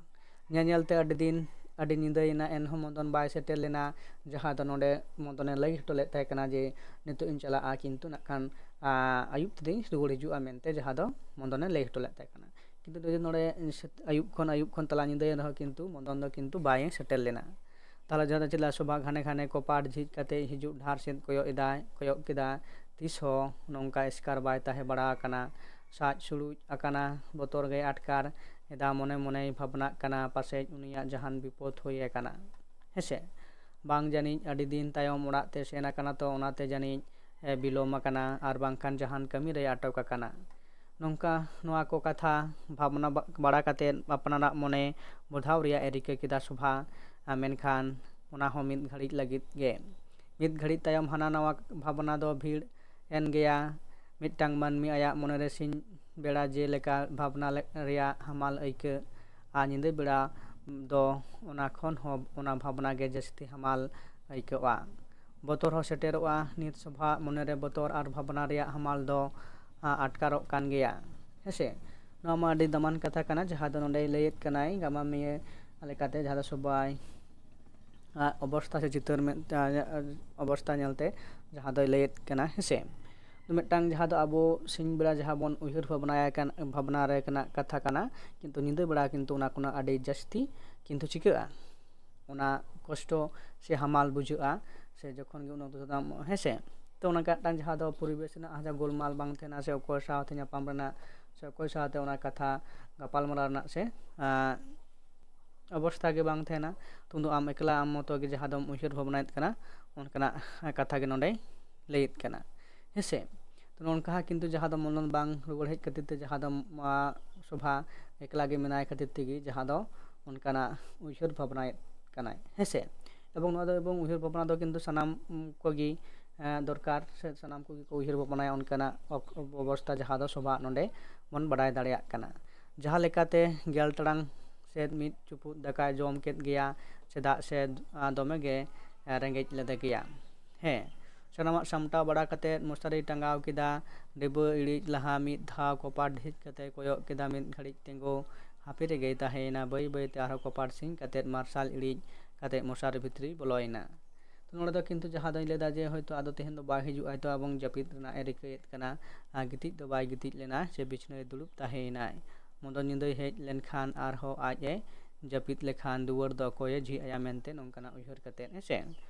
ᱧᱮᱧᱮᱞ ᱛᱮ ᱟᱹᱰᱤ ᱫᱤᱱ, ᱟᱹᱰᱤ ᱧᱤᱫᱟᱹᱭᱮᱱᱟ, ᱮᱱᱦᱚᱸ ᱢᱚᱫᱚᱱ ᱵᱟᱭ ᱥᱮᱴᱮᱨ ᱞᱮᱱᱟ, ᱡᱟᱦᱟᱸ ᱫᱚ ᱱᱚᱰᱮ ᱢᱚᱫᱚᱱᱮ ᱞᱟᱹᱭ ᱦᱚᱴᱚ ᱞᱮᱫ ᱛᱟᱦᱮᱸ ᱠᱟᱱᱟ ᱡᱮ ᱱᱤᱛᱚᱜ ᱤᱧ ᱪᱟᱞᱟᱜᱼᱟ, ᱠᱤᱱᱛᱩ ᱱᱟᱜ ᱠᱷᱟᱱ, ᱟᱸ, ᱟᱹᱭᱩᱵ ᱛᱮᱫᱚᱧ ᱨᱩᱣᱟᱹᱲ ᱦᱤᱡᱩᱜᱼᱟ ᱢᱮᱱᱛᱮ, ᱡᱟᱦᱟᱸ ᱫᱚ ᱢᱚᱫᱚᱱᱮ ᱞᱟᱹᱭ ᱦᱚᱴᱚ ᱞᱮᱫ ᱛᱟᱦᱮᱸ ᱠᱟᱱᱟ᱾ ᱠᱤᱱᱛᱩ ᱱᱚᱰᱮ ᱱᱚᱰᱮ ᱥᱮᱛ-, ᱟᱹᱭᱩᱵ ᱠᱷᱚᱱ, ᱟᱹᱭᱩᱵ ᱠᱷᱚᱱ ᱛᱟᱞᱟ ᱧᱤᱫᱟᱹᱭᱮᱱ ᱨᱮᱦᱚᱸ ᱠᱤᱱᱛᱩ ᱢᱚᱫᱚᱱ ᱫᱚ ᱠᱤᱱᱛᱩ ᱵᱟᱭ ᱥᱮᱴᱮᱨ ᱞᱮᱱᱟ᱾ ᱛᱟᱦᱞᱮ ᱡᱟᱦᱟᱸ ᱫᱚ ᱪᱮᱫ ᱞᱮᱠᱟ ᱥᱚᱵᱷᱟ ᱜᱷᱟᱱᱮ ᱜᱷᱟᱱᱮ ᱠᱚᱯᱟᱴ ᱡᱷᱤᱡ ᱠᱟᱛᱮ ᱦᱤᱡᱩᱜ ᱰᱟᱦᱟᱨ ᱥᱮᱫ ᱠᱚᱭᱚᱜ ᱮᱫᱟᱭ, ᱠᱚᱭᱚᱜ ᱠᱮᱫᱟ, ᱛᱤᱥ ᱦᱚᱸ ᱱᱚᱝᱠᱟ ᱮᱥᱠᱟᱨ ᱵᱟᱭ ᱛᱟᱦᱮᱸ ᱵᱟᱲᱟ ᱟᱠᱟᱱᱟ᱾ ᱥᱟᱡ ᱥᱩᱲᱩᱡ ᱟᱠᱟᱱᱟ, ᱵᱚᱛᱚᱨ ᱜᱮᱭ ᱟᱴᱠᱟᱨ ᱮᱫᱟ, ᱢᱚᱱᱮ ᱢᱚᱱᱮᱭ ᱵᱷᱟᱵᱽᱱᱟᱜ ᱠᱟᱱᱟ, ᱯᱟᱥᱮᱡ ᱩᱱᱤᱭᱟᱜ ᱡᱟᱦᱟᱱ ᱵᱤᱯᱚᱫ ᱦᱩᱭ ᱟᱠᱟᱱᱟ᱾ ᱦᱮᱸᱥᱮ? ᱵᱟᱝ ᱡᱟᱹᱱᱤᱡ ᱟᱹᱰᱤ ᱫᱤᱱ ᱛᱟᱭᱚᱢ ᱚᱲᱟᱜ ᱛᱮ ᱥᱮᱱ ᱟᱠᱟᱱᱟ, ᱛᱚ ᱚᱱᱟᱛᱮ ᱡᱟᱹᱱᱤᱡ ᱮ ᱵᱤᱞᱚᱢ ᱟᱠᱟᱱᱟ, ᱟᱨ ᱵᱟᱝᱠᱷᱟᱱ ᱡᱟᱦᱟᱱ ᱠᱟᱹᱢᱤ ᱨᱮ ᱟᱴᱚᱠ ᱟᱠᱟᱱᱟ᱾ ᱱᱚᱝᱠᱟ ᱱᱚᱣᱟ ᱠᱚ ᱠᱟᱛᱷᱟ ᱵᱷᱟᱵᱽᱱᱟ ᱵᱟ-, ᱵᱟᱲᱟ ᱠᱟᱛᱮᱫ ᱟᱯᱱᱟᱨᱟᱜ ᱢᱚᱱᱮ ᱵᱚᱫᱷᱟᱣ ᱨᱮᱭᱟᱜ ᱮ ᱨᱤᱠᱟᱹ ᱠᱮᱫᱟ ᱥᱚᱵᱷᱟ, ᱟᱨ ᱢᱮᱱᱠᱷᱟᱱ ᱚᱱᱟ ᱦᱚᱸ ᱢᱤᱫ ᱜᱷᱟᱹᱲᱤᱡ ᱞᱟᱹᱜᱤᱫ ᱜᱮ᱾ ᱢᱤᱫ ᱜᱷᱟᱹᱲᱤᱡ ᱛᱟᱭᱚᱢ ᱦᱟᱱᱟ ᱱᱟᱣᱟ ᱵᱷᱟᱵᱽᱱᱟ ᱫᱚ ᱵᱷᱤᱲ ᱮᱱ ᱜᱮᱭᱟ᱾ ᱢᱤᱫᱴᱟᱝ ᱢᱟᱹᱱᱢᱤ ᱟᱭᱟᱜ ᱢᱚᱱᱮᱨᱮ ᱥᱤᱧ ᱵᱮᱲᱟ ᱡᱮᱞᱮᱠᱟ ᱵᱷᱟᱵᱽᱱᱟ ᱞᱮ-, ᱨᱮᱭᱟᱜ ᱦᱟᱢᱟᱞ ᱟᱹᱭᱠᱟᱹᱜ, ᱟᱨ ᱧᱤᱫᱟᱹ ᱵᱮᱲᱟ ᱫᱚ ᱚᱱᱟ ᱠᱷᱚᱱ ᱦᱚᱸ ᱚᱱᱟ ᱵᱷᱟᱵᱽᱱᱟ ᱜᱮ ᱡᱟᱹᱥᱛᱤ ᱦᱟᱢᱟᱞ ᱟᱹᱭᱠᱟᱹᱜᱼᱟ᱾ ᱵᱚᱛᱚᱨ ᱦᱚᱸ ᱥᱮᱴᱮᱨᱚᱜᱼᱟ᱾ ᱱᱤᱛ ᱥᱚᱵᱷᱟ ᱢᱚᱱᱮᱨᱮ ᱵᱚᱛᱚᱨ ᱟᱨ ᱵᱷᱟᱵᱽᱱᱟ ᱨᱮᱭᱟᱜ ᱦᱟᱢᱟᱞ ᱫᱚ ᱟᱴᱠᱟᱨᱚᱜ ᱠᱟᱱ ᱜᱮᱭᱟ᱾ ᱦᱮᱸᱥᱮ, ᱱᱚᱣᱟ ᱢᱟ ᱟᱹᱰᱤ ᱫᱟᱢᱟᱱ ᱠᱟᱛᱷᱟ ᱠᱟᱱᱟ, ᱡᱟᱦᱟᱸ ᱫᱚ ᱱᱚᱰᱮᱭ ᱞᱟᱹᱭᱮᱫ ᱠᱟᱱᱟᱭ ᱜᱟᱢᱟᱢᱤᱭᱟᱹ ᱞᱮᱠᱟᱛᱮ, ᱡᱟᱦᱟᱸ ᱫᱚ ᱥᱚᱵᱟᱭ ᱟᱜ ᱚᱵᱚᱥᱛᱟ ᱥᱮ ᱪᱤᱛᱟᱹᱨ ᱢᱮᱱ-, ᱚᱵᱚᱥᱛᱟ ᱧᱮᱞᱛᱮ ᱡᱟᱦᱟᱸ ᱫᱚᱭ ᱞᱟᱹᱭᱮᱫ ᱠᱟᱱᱟ᱾ ᱦᱮᱸᱥᱮ, ᱢᱤᱫᱴᱟᱝ ᱡᱟᱦᱟᱸ ᱫᱚ ᱟᱵᱚ ᱥᱤᱧ ᱵᱮᱲᱟ ᱡᱟᱦᱟᱸ ᱵᱚᱱ ᱩᱭᱦᱟᱹᱨ ᱵᱷᱟᱵᱽᱱᱟᱭ ᱠᱟᱱ, ᱵᱷᱟᱵᱽᱱᱟ ᱨᱮ ᱨᱮᱱᱟᱜ ᱠᱟᱛᱷᱟ ᱠᱟᱱᱟ, ᱠᱤᱱᱛᱩ ᱧᱤᱫᱟᱹ ᱵᱮᱲᱟ ᱠᱤᱱᱛᱩ ᱚᱱᱟ ᱠᱷᱚᱱᱟᱜ ᱟᱹᱰᱤ ᱡᱟᱹᱥᱛᱤ ᱠᱤᱱᱛᱩ ᱪᱤᱠᱟᱹᱜᱼᱟ, ᱚᱱᱟ ᱠᱚᱥᱴᱚ ᱥᱮ ᱦᱟᱢᱟᱞ ᱵᱩᱡᱷᱟᱹᱜᱼᱟ, ᱥᱮ ᱡᱚᱠᱷᱚᱱ ᱜᱮ ᱩᱱ ᱚᱠᱛᱚ ᱫᱚ ᱟᱢ, ᱦᱮᱸ ᱥᱮ, ᱛᱚ ᱚᱱᱟ ᱢᱤᱫᱴᱟᱝ ᱡᱟᱦᱟᱸ ᱫᱚ ᱯᱚᱨᱤᱵᱮᱥ ᱨᱮᱱᱟᱜ ᱡᱟᱦᱟᱸ ᱜᱳᱞᱢᱟᱞ ᱵᱟᱝ ᱛᱟᱦᱮᱱᱟ, ᱥᱮ ᱚᱠᱚᱭ ᱥᱟᱶᱛᱮ ᱧᱟᱯᱟᱢ ᱨᱮᱱᱟᱜ ᱥᱮ ᱚᱠᱚᱭ ᱥᱟᱶᱛᱮ ᱚᱱᱟ ᱠᱟᱛᱷᱟ ᱜᱟᱯᱟᱞᱢᱟᱨᱟᱣ ᱨᱮᱱᱟᱜ ᱥᱮ, ᱟᱸ, ᱚᱵᱚᱥᱛᱷᱟ ᱜᱮ ᱵᱟᱝ ᱛᱟᱦᱮᱱᱟ᱾ ᱛᱚ ᱩᱱ ᱫᱚ ᱟᱢ ᱮᱠᱞᱟ ᱟᱢ ᱢᱚᱛᱚ ᱜᱮ ᱡᱟᱦᱟᱸ ᱫᱚᱢ ᱩᱭᱦᱟᱹᱨ ᱵᱷᱟᱵᱽᱱᱟᱭᱮᱫ ᱠᱟᱱᱟ, ᱚᱱᱠᱟᱱᱟᱜ ᱠᱟᱛᱷᱟ ᱜᱮ ᱱᱚᱰᱮᱭ ᱞᱟᱹᱭᱮᱫ ᱠᱟᱱᱟ᱾ ᱦᱮᱸ ᱥᱮ, ᱛᱚ ᱱᱚᱝᱠᱟ ᱦᱟᱸᱜ ᱠᱤᱱᱛᱩ ᱡᱟᱦᱟᱸ ᱫᱚ ᱢᱚᱱᱚᱱ ᱵᱟᱝ ᱨᱩᱣᱟᱹᱲ ᱦᱮᱡ ᱠᱷᱟᱹᱛᱤᱨ ᱛᱮ ᱡᱟᱦᱟᱸ ᱫᱚ, ᱟᱸ, ᱥᱚᱵᱷᱟ ᱮᱠᱞᱟ ᱜᱮ ᱢᱮᱱᱟᱭ ᱠᱷᱟᱹᱛᱤᱨ ᱛᱮᱜᱮ ᱡᱟᱦᱟᱸ ᱫᱚ ᱚᱱᱠᱟᱱᱟᱜ ᱩᱭᱦᱟᱹᱨ ᱵᱷᱟᱵᱽᱱᱟᱭᱮᱫ ᱠᱟᱱᱟᱭ᱾ ᱦᱮᱸ ᱥᱮ, ᱮᱵᱚᱝ ᱱᱚᱣᱟ ᱫᱚ, ᱮᱵᱚᱝ ᱩᱭᱦᱟᱹᱨ ᱵᱷᱟᱵᱽᱱᱟ ᱫᱚ ᱠᱤᱱᱛᱩ ᱥᱟᱱᱟᱢ, ᱩᱢ, ᱠᱚᱜᱮ, ᱮᱸ, ᱫᱚᱨᱠᱟᱨ, ᱥᱮ ᱥᱟᱱᱟᱢ ᱠᱚᱜᱮ ᱠᱚ ᱩᱭᱦᱟᱹᱨ ᱵᱷᱟᱵᱽᱱᱟᱭᱟ ᱚᱱᱠᱟᱱᱟᱜ ᱚᱠ-, ᱚᱵᱚᱥᱛᱟ ᱡᱟᱦᱟᱸ ᱫᱚ ᱥᱚᱵᱷᱟ ᱱᱚᱰᱮ ᱵᱚᱱ ᱵᱟᱰᱟᱭ ᱫᱟᱲᱮᱭᱟᱜ ᱠᱟᱱᱟ᱾ ᱡᱟᱦᱟᱸ ᱞᱮᱠᱟᱛᱮ ᱜᱮᱞ ᱴᱟᱲᱟᱝ ᱥᱮᱫ ᱢᱤᱫ ᱪᱩᱯᱩᱫ ᱫᱟᱠᱟᱭ ᱡᱚᱢ ᱠᱮᱫ ᱜᱮᱭᱟ, ᱪᱮᱫᱟᱜ ᱥᱮ, ᱟᱸ, ᱫᱚᱢᱮ ᱜᱮ, ᱟᱸ, ᱨᱮᱸᱜᱮᱡ ᱞᱮᱫᱮ ᱜᱮᱭᱟ᱾ ᱦᱮᱸ, ᱥᱟᱱᱟᱢᱟᱜ ᱥᱟᱢᱴᱟᱣ ᱵᱟᱲᱟ ᱠᱟᱛᱮᱫ ᱢᱚᱥᱟᱨᱤ ᱴᱟᱸᱜᱟᱣ ᱠᱮᱫᱟ᱾ ᱰᱤᱵᱟᱹ ᱤᱲᱤᱡ ᱞᱟᱦᱟ ᱢᱤᱫ ᱫᱷᱟᱣ ᱠᱚᱯᱟᱴ ᱰᱷᱤᱡ ᱠᱟᱛᱮ ᱠᱚᱭᱚᱜ ᱠᱮᱫᱟ᱾ ᱢᱤᱫ ᱜᱷᱟᱹᱲᱤᱡ ᱛᱤᱸᱜᱩ ᱦᱟᱹᱯᱤ ᱨᱮᱜᱮᱭ ᱛᱟᱦᱮᱸᱭᱮᱱᱟ᱾ ᱵᱟᱹᱭ ᱵᱟᱹᱭ ᱛᱮ ᱟᱨᱦᱚᱸ ᱠᱚᱯᱟᱴ ᱥᱤᱧ ᱠᱟᱛᱮᱫ ᱢᱟᱨᱥᱟᱞ ᱤᱲᱤᱡ ᱠᱟᱛᱮᱫ ᱢᱚᱥᱟᱨᱤ ᱵᱷᱤᱛᱨᱤ ᱵᱚᱞᱚᱭᱮᱱᱟ᱾ ᱛᱚ ᱱᱚᱰᱮ ᱫᱚ ᱠᱤᱱᱛᱩ ᱡᱟᱦᱟᱸ ᱫᱚᱧ ᱞᱟᱹᱭᱫᱟ ᱡᱮ ᱦᱚᱭᱛᱳ ᱟᱫᱚ ᱛᱮᱦᱮᱧ ᱫᱚ ᱵᱟᱭ ᱦᱤᱡᱩᱜᱼᱟ, ᱦᱚᱭᱛᱳ ᱮᱵᱚᱝ ᱡᱟᱹᱯᱤᱫ ᱨᱮᱱᱟᱜ ᱮ ᱨᱤᱠᱟᱹᱭᱮᱫ ᱠᱟᱱᱟ, ᱟᱨ ᱜᱤᱛᱤᱡ ᱫᱚ ᱵᱟᱭ ᱜᱤᱛᱤᱡ ᱞᱮᱱᱟ, ᱥᱮ ᱵᱤᱪᱷᱱᱟᱹ ᱨᱮ ᱫᱩᱲᱩᱵ ᱛᱟᱦᱮᱸᱭᱮᱱᱟᱭ᱾ ᱢᱚᱫᱚᱱ ᱧᱤᱫᱟᱹᱭ ᱦᱮᱡ ᱞᱮᱱᱠᱷᱟᱱ ᱟᱨᱦᱚᱸ ᱟᱡ ᱮ ᱡᱟᱹᱯᱤᱫ ᱞᱮᱠᱷᱟᱱ ᱫᱩᱣᱟᱹᱨ ᱫᱚ ᱚᱠᱚᱭᱮ ᱡᱷᱤᱡ ᱟᱭᱟ ᱢᱮᱱᱛᱮ ᱱᱚᱝᱠᱟᱱᱟᱜ ᱩᱭᱦᱟᱹᱨ ᱠᱟᱛᱮᱫ, ᱦᱮᱸ ᱥᱮ,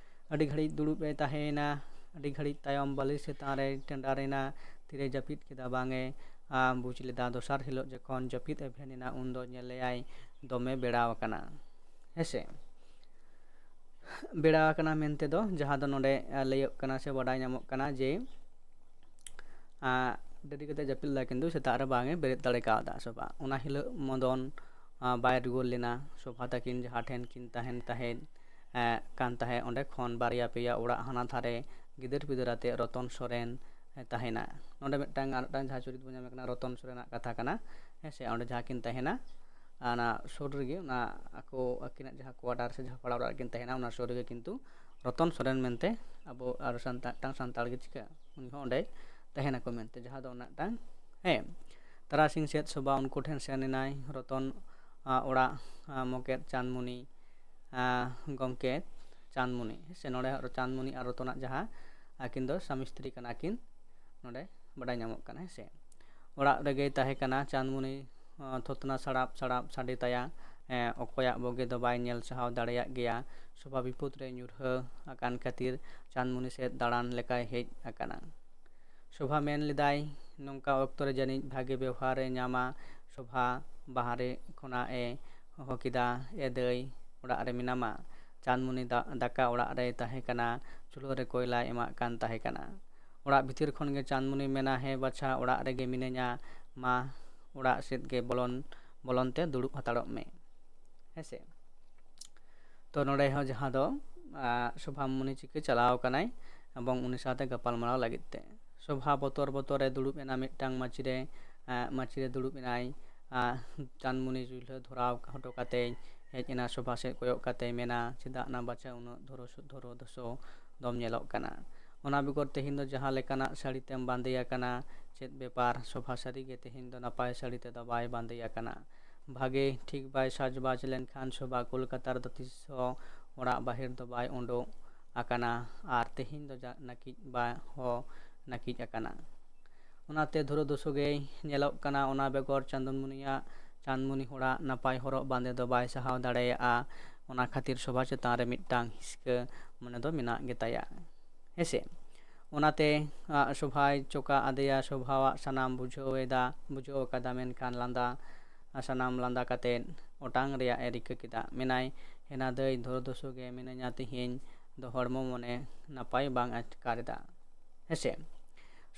ᱟᱹᱰᱤ ᱜᱷᱟᱹᱲᱤᱡ ᱫᱩᱲᱩᱵ ᱮ ᱛᱟᱦᱮᱸᱭᱮᱱᱟ᱾ ᱟᱹᱰᱤ ᱜᱷᱟᱹᱲᱤᱡ ᱛᱟᱭᱚᱢ ᱵᱟᱹᱞᱤ ᱪᱮᱛᱟᱱ ᱨᱮ ᱴᱮᱸᱰᱟᱨ ᱮᱱᱟ᱾ ᱛᱤᱨᱮ ᱡᱟᱹᱯᱤᱫ ᱠᱮᱫᱟ ᱵᱟᱝ ᱮ, ᱟ, ᱵᱩᱡᱽ ᱞᱮᱫᱟ᱾ ᱫᱚᱥᱟᱨ ᱦᱤᱞᱳᱜ ᱡᱚᱠᱷᱚᱱ ᱡᱟᱹᱯᱤᱫ ᱮᱵᱷᱮᱱ ᱮᱱᱟ, ᱩᱱ ᱫᱚ ᱧᱮᱞᱮᱭᱟᱭ ᱫᱚᱢᱮ ᱵᱮᱲᱟᱣ ᱟᱠᱟᱱᱟ᱾ ᱦᱮᱸ ᱥᱮ, ᱵᱮᱲᱟ ᱟᱠᱟᱱᱟ ᱢᱮᱱᱛᱮ ᱫᱚ ᱡᱟᱦᱟᱸ ᱫᱚ ᱱᱚᱰᱮ, ᱟ, ᱞᱟᱹᱭᱚᱜ ᱠᱟᱱᱟ ᱥᱮ ᱵᱟᱰᱟᱭ ᱧᱟᱢᱚᱜ ᱠᱟᱱᱟ ᱡᱮ, ᱟ, ᱰᱮᱨᱤ ᱠᱟᱛᱮ ᱡᱟᱹᱯᱤᱫ ᱞᱮᱫᱟ, ᱠᱤᱱᱛᱩ ᱥᱮᱛᱟᱜ ᱨᱮ ᱵᱟᱝ ᱮ ᱵᱮᱨᱮᱫ ᱫᱟᱲᱮ ᱠᱟᱣᱫᱟ ᱥᱚᱵᱷᱟ᱾ ᱚᱱᱟ ᱦᱤᱞᱳᱜ ᱢᱚᱫᱚᱱ, ᱟ, ᱵᱟᱭ ᱨᱩᱣᱟᱹᱲ ᱞᱮᱱᱟ᱾ ᱥᱚᱵᱷᱟ ᱛᱟᱹᱠᱤᱱ ᱡᱟᱦᱟᱸ ᱴᱷᱮᱱ ᱠᱤᱱ ᱛᱟᱦᱮᱱ ᱛᱟᱦᱮᱸᱫ, ᱮ, ᱠᱟᱱ ᱛᱟᱦᱮᱸᱫ, ᱚᱸᱰᱮ ᱠᱷᱚᱱ ᱵᱟᱨᱭᱟ ᱯᱮᱭᱟ ᱚᱲᱟᱜ ᱦᱟᱱᱟ ᱫᱷᱟᱨᱮ ᱜᱤᱫᱟᱹᱨ ᱯᱤᱫᱟᱹᱨ ᱟᱛᱮ ᱨᱚᱛᱚᱱ ᱥᱚᱨᱮᱱ ᱮ ᱛᱟᱦᱮᱱᱟ᱾ ᱱᱚᱰᱮ ᱢᱤᱫᱴᱟᱝ, ᱟᱨ ᱢᱤᱫᱴᱟᱝ ᱡᱟᱦᱟᱸ ᱪᱚᱨᱤᱛ ᱵᱚᱱ ᱧᱟᱢᱮ ᱠᱟᱱᱟ, ᱨᱚᱛᱚᱱ ᱥᱚᱨᱮᱱᱟᱜ ᱠᱟᱛᱷᱟ ᱠᱟᱱᱟ᱾ ᱦᱮᱸ ᱥᱮ, ᱚᱸᱰᱮ ᱡᱟᱦᱟᱸ ᱠᱤᱱ ᱛᱟᱦᱮᱱᱟ, ᱚᱱᱟ ᱥᱩᱨ ᱨᱮᱜᱮ, ᱚᱱᱟ ᱟᱠᱚ ᱟᱹᱠᱤᱱᱟᱜ ᱡᱟᱦᱟᱸ quarter ᱥᱮ ᱡᱟᱦᱟᱸ ᱯᱟᱲᱟ ᱚᱲᱟᱜ ᱨᱮᱠᱤᱱ ᱛᱟᱦᱮᱱᱟ, ᱚᱱᱟ ᱥᱩᱨ ᱨᱮᱜᱮ ᱠᱤᱱᱛᱩ ᱨᱚᱛᱚᱱ ᱥᱚᱨᱮᱱ ᱢᱮᱱᱛᱮ ᱟᱵᱚ ᱟᱨ ᱥᱟᱱᱛᱟᱲ, ᱢᱤᱫᱴᱟᱝ ᱥᱟᱱᱛᱟᱲ ᱜᱮ ᱪᱤᱠᱟᱹᱜᱼᱟ, ᱩᱱᱤ ᱦᱚᱸ ᱚᱸᱰᱮ ᱛᱟᱦᱮᱱᱟᱠᱚ ᱢᱮᱱᱛᱮ, ᱡᱟᱦᱟᱸ ᱫᱚ ᱚᱱᱟᱴᱟᱝ ᱦᱮᱸ᱾ ᱛᱟᱨᱟᱥᱤᱧ ᱥᱮᱫ ᱥᱳᱵᱷᱟ ᱩᱱᱠᱩ ᱴᱷᱮᱱ ᱥᱮᱱ ᱮᱱᱟᱭ᱾ ᱨᱚᱛᱚᱱ ᱟᱜ ᱚᱲᱟᱜ ᱟᱜ ᱢᱚᱠᱮᱛ ᱪᱟᱸᱫᱽᱢᱩᱱᱤ ᱟᱜ ᱜᱚᱢᱠᱮ ᱪᱟᱸᱫᱽᱢᱩᱱᱤ ᱦᱮᱸ ᱥᱮ, ᱱᱚᱰᱮ ᱪᱟᱸᱫᱽᱢᱩᱱᱤ ᱟᱨ ᱨᱚᱛᱚᱱᱟᱜ ᱡᱟᱦᱟᱸ ᱟᱹᱠᱤᱱ ᱫᱚ ᱥᱟᱢᱤ ᱥᱛᱨᱤ ᱠᱟᱱᱟ ᱠᱤᱱ, ᱱᱚᱰᱮ ᱵᱟᱰᱟᱭ ᱧᱟᱢᱚᱜ ᱠᱟᱱᱟ ᱦᱮᱸ ᱥᱮ᱾ ᱚᱲᱟᱜ ᱨᱮᱜᱮᱭ ᱛᱟᱦᱮᱸ ᱠᱟᱱᱟ ᱪᱟᱸᱫᱽᱢᱩᱱᱤ᱾ ᱟᱸ, ᱛᱷᱚᱛᱱᱟ ᱥᱟᱲᱟᱯ ᱥᱟᱲᱟᱯ ᱥᱟᱰᱮ ᱛᱟᱭᱟ᱾ ᱮᱸ, ᱚᱠᱚᱭᱟᱜ ᱵᱩᱜᱤ ᱫᱚ ᱵᱟᱭ ᱧᱮᱞ ᱥᱟᱦᱟᱣ ᱫᱟᱲᱮᱭᱟᱜ ᱜᱮᱭᱟ᱾ ᱥᱳᱵᱷᱟ ᱵᱤᱯᱚᱫ ᱨᱮ ᱧᱩᱨᱦᱟᱹ ᱟᱠᱟᱱ ᱠᱷᱟᱹᱛᱤᱨ ᱪᱟᱸᱫᱽᱢᱩᱱᱤ ᱥᱮᱫ ᱫᱟᱬᱟᱱ ᱞᱮᱠᱟᱭ ᱦᱮᱡ ᱟᱠᱟᱱᱟ᱾ ᱥᱳᱵᱷᱟ ᱢᱮᱱ ᱞᱮᱫᱟᱭ, ᱱᱚᱝᱠᱟ ᱚᱠᱛᱚ ᱨᱮ ᱡᱟᱹᱱᱤᱡ ᱵᱷᱟᱜᱮ ᱵᱮᱣᱦᱟᱨ ᱮ ᱧᱟᱢᱟ᱾ ᱥᱳᱵᱷᱟ ᱵᱟᱦᱨᱮ ᱠᱷᱚᱱᱟᱜ ᱮ ᱦᱚᱦᱚ ᱠᱮᱫᱟ, "ᱮ ᱫᱟᱹᱭ, ᱚᱲᱟᱜ ᱨᱮ ᱢᱮᱱᱟᱢᱟ?" ᱪᱟᱸᱫᱽᱢᱩᱱᱤ ᱫᱟ-, ᱫᱟᱠᱟ ᱚᱲᱟᱜ ᱨᱮᱭ ᱛᱟᱦᱮᱸ ᱠᱟᱱᱟ, ᱪᱩᱞᱦᱟᱹ ᱨᱮ ᱠᱚᱭᱞᱟᱭ ᱮᱢᱟᱜ ᱠᱟᱱ ᱛᱟᱦᱮᱸ ᱠᱟᱱᱟ᱾ ᱚᱲᱟᱜ ᱵᱷᱤᱛᱤᱨ ᱠᱷᱚᱱ ᱜᱮ ᱪᱟᱸᱫᱽᱢᱩᱱᱤ ᱢᱮᱱᱟ, "ᱦᱮᱸ ᱵᱟᱪᱷᱟ, ᱚᱲᱟᱜ ᱨᱮᱜᱮ ᱢᱤᱱᱟᱹᱧᱟ, ᱢᱟ ᱚᱲᱟᱜ ᱥᱮᱫ ᱜᱮ ᱵᱚᱞᱚᱱ, ᱵᱚᱞᱚᱱ ᱛᱮ ᱫᱩᱲᱩᱵ ᱦᱟᱛᱟᱲᱚᱜ ᱢᱮ" ᱦᱮᱸ ᱥᱮ᱾ ᱛᱚ ᱱᱚᱰᱮ ᱦᱚᱸ ᱡᱟᱦᱟᱸ ᱫᱚ, ᱟᱸ, ᱥᱳᱵᱷᱟᱢᱩᱱᱤ ᱪᱤᱠᱟᱹ ᱪᱟᱞᱟᱣ ᱟᱠᱟᱱᱟᱭ ᱮᱵᱚᱝ ᱩᱱᱤ ᱥᱟᱶᱛᱮ ᱜᱟᱯᱟᱞᱢᱟᱨᱟᱣ ᱞᱟᱹᱜᱤᱫ ᱛᱮ᱾ ᱥᱳᱵᱷᱟ ᱵᱚᱛᱚᱨ ᱵᱚᱛᱚᱨ ᱮ ᱫᱩᱲᱩᱵ ᱮᱱᱟ ᱢᱤᱫᱴᱟᱝ ᱢᱟᱹᱪᱤ ᱨᱮ, ᱟᱸ, ᱢᱟᱹᱪᱤ ᱨᱮ ᱫᱩᱲᱩᱵ ᱮᱱᱟᱭ᱾ ᱟᱸ, ᱪᱟᱸᱫᱽᱢᱩᱱᱤ ᱪᱩᱞᱦᱟᱹ ᱫᱷᱚᱨᱟᱣ ᱦᱚᱴᱚ ᱠᱟᱛᱮᱭ ᱦᱮᱡ ᱮᱱᱟ ᱥᱳᱵᱷᱟ ᱥᱮᱫ ᱠᱚᱭᱚᱜ ᱠᱟᱛᱮ ᱢᱮᱱᱟ, "ᱪᱮᱫᱟᱜ ᱱᱟ ᱵᱟᱪᱷᱟ ᱩᱱᱟᱹᱜ ᱫᱷᱚᱨᱚ ᱫᱷᱚᱨᱚ ᱫᱷᱚᱥᱚ ᱫᱚᱢ ᱧᱮᱞᱚᱜ ᱠᱟᱱᱟ? ᱚᱱᱟ ᱵᱮᱜᱚᱨ ᱛᱮᱦᱮᱧ ᱫᱚ ᱡᱟᱦᱟᱸ ᱞᱮᱠᱟᱱᱟᱜ ᱥᱟᱹᱲᱤ ᱛᱮᱢ ᱵᱟᱸᱫᱮ ᱟᱠᱟᱱᱟ, ᱪᱮᱫ ᱵᱮᱯᱟᱨ? ᱥᱳᱵᱷᱟ ᱥᱟᱹᱨᱤ ᱜᱮ ᱛᱮᱦᱮᱧ ᱫᱚ ᱱᱟᱯᱟᱭ ᱥᱟᱹᱲᱤ ᱛᱮᱫᱚ ᱵᱟᱭ ᱵᱟᱸᱫᱮ ᱟᱠᱟᱱᱟ᱾ ᱵᱷᱟᱜᱮ ᱴᱷᱤᱠ ᱵᱟᱭ ᱥᱟᱡᱽᱵᱟᱡᱽ ᱞᱮᱱᱠᱷᱟᱱ ᱥᱳᱵᱷᱟ ᱠᱳᱞᱠᱟᱛᱟ ᱨᱮᱫᱚ ᱛᱤᱥ ᱦᱚᱸ ᱚᱲᱟᱜ ᱵᱟᱦᱮᱨ ᱫᱚ ᱵᱟᱭ ᱩᱰᱩᱠ ᱟᱠᱟᱱᱟ ᱟᱨ ᱛᱮᱦᱮᱧ ᱫᱚ ᱡᱟ-, ᱱᱟᱹᱠᱤᱡ ᱵᱟ ᱦᱚᱸ ᱱᱟᱹᱠᱤᱡ ᱟᱠᱟᱱᱟ᱾ ᱚᱱᱟᱛᱮ ᱫᱷᱩᱨᱟᱹ ᱫᱷᱩᱥᱩ ᱜᱮᱭ ᱧᱮᱞᱚᱜ ᱠᱟᱱᱟ᱾ ᱚᱱᱟ ᱵᱮᱜᱚᱨ ᱪᱟᱸᱫᱽᱢᱩᱱᱤᱭᱟᱜ, ᱪᱟᱸᱫᱽᱢᱩᱱᱤ ᱦᱚᱲᱟᱜ ᱱᱟᱯᱟᱭ ᱦᱚᱨᱚᱜ ᱵᱟᱸᱫᱮ ᱫᱚ ᱵᱟᱭ ᱥᱟᱦᱟᱣ ᱫᱟᱲᱮᱭᱟᱜᱼᱟ᱾ ᱚᱱᱟ ᱠᱷᱟᱹᱛᱤᱨ ᱥᱳᱵᱷᱟ ᱪᱮᱛᱟᱱ ᱨᱮ ᱢᱤᱫᱴᱟᱝ ᱦᱤᱥᱠᱟᱹ ᱢᱚᱱᱮ ᱫᱚ ᱢᱮᱱᱟᱜ ᱜᱮᱛᱟᱭᱟ᱾ ᱦᱮᱸᱥᱮ? ᱚᱱᱟᱛᱮ, ᱟ, ᱥᱳᱵᱷᱟᱭ ᱪᱚᱠᱟ ᱟᱫᱮᱭᱟ᱾ ᱥᱳᱵᱷᱟᱣᱟᱜ ᱥᱟᱱᱟᱢ ᱵᱩᱡᱷᱟᱹᱣ ᱮᱫᱟ, ᱵᱩᱡᱷᱟᱹᱣ ᱟᱠᱟᱫᱟ, ᱢᱮᱱᱠᱷᱟᱱ ᱞᱟᱸᱫᱟ, ᱟ, ᱥᱟᱱᱟᱢ ᱞᱟᱸᱫᱟ ᱠᱟᱛᱮᱫ ᱚᱴᱟᱝ ᱨᱮᱭᱟᱜ ᱮ ᱨᱤᱠᱟᱹ ᱠᱮᱫᱟ᱾ ᱢᱮᱱᱟᱭ, "ᱦᱮᱱᱟ ᱫᱟᱹᱭ, ᱫᱷᱩᱨᱟᱹ ᱫᱷᱩᱥᱩ ᱜᱮ ᱢᱤᱱᱟᱹᱧᱟ ᱛᱮᱦᱮᱧ ᱫᱚ, ᱦᱚᱲᱢᱚ ᱢᱚᱱᱮ ᱱᱟᱯᱟᱭ ᱵᱟᱝ ᱟᱴᱠᱟᱨ ᱮᱫᱟ" ᱦᱮᱸᱥᱮ᱾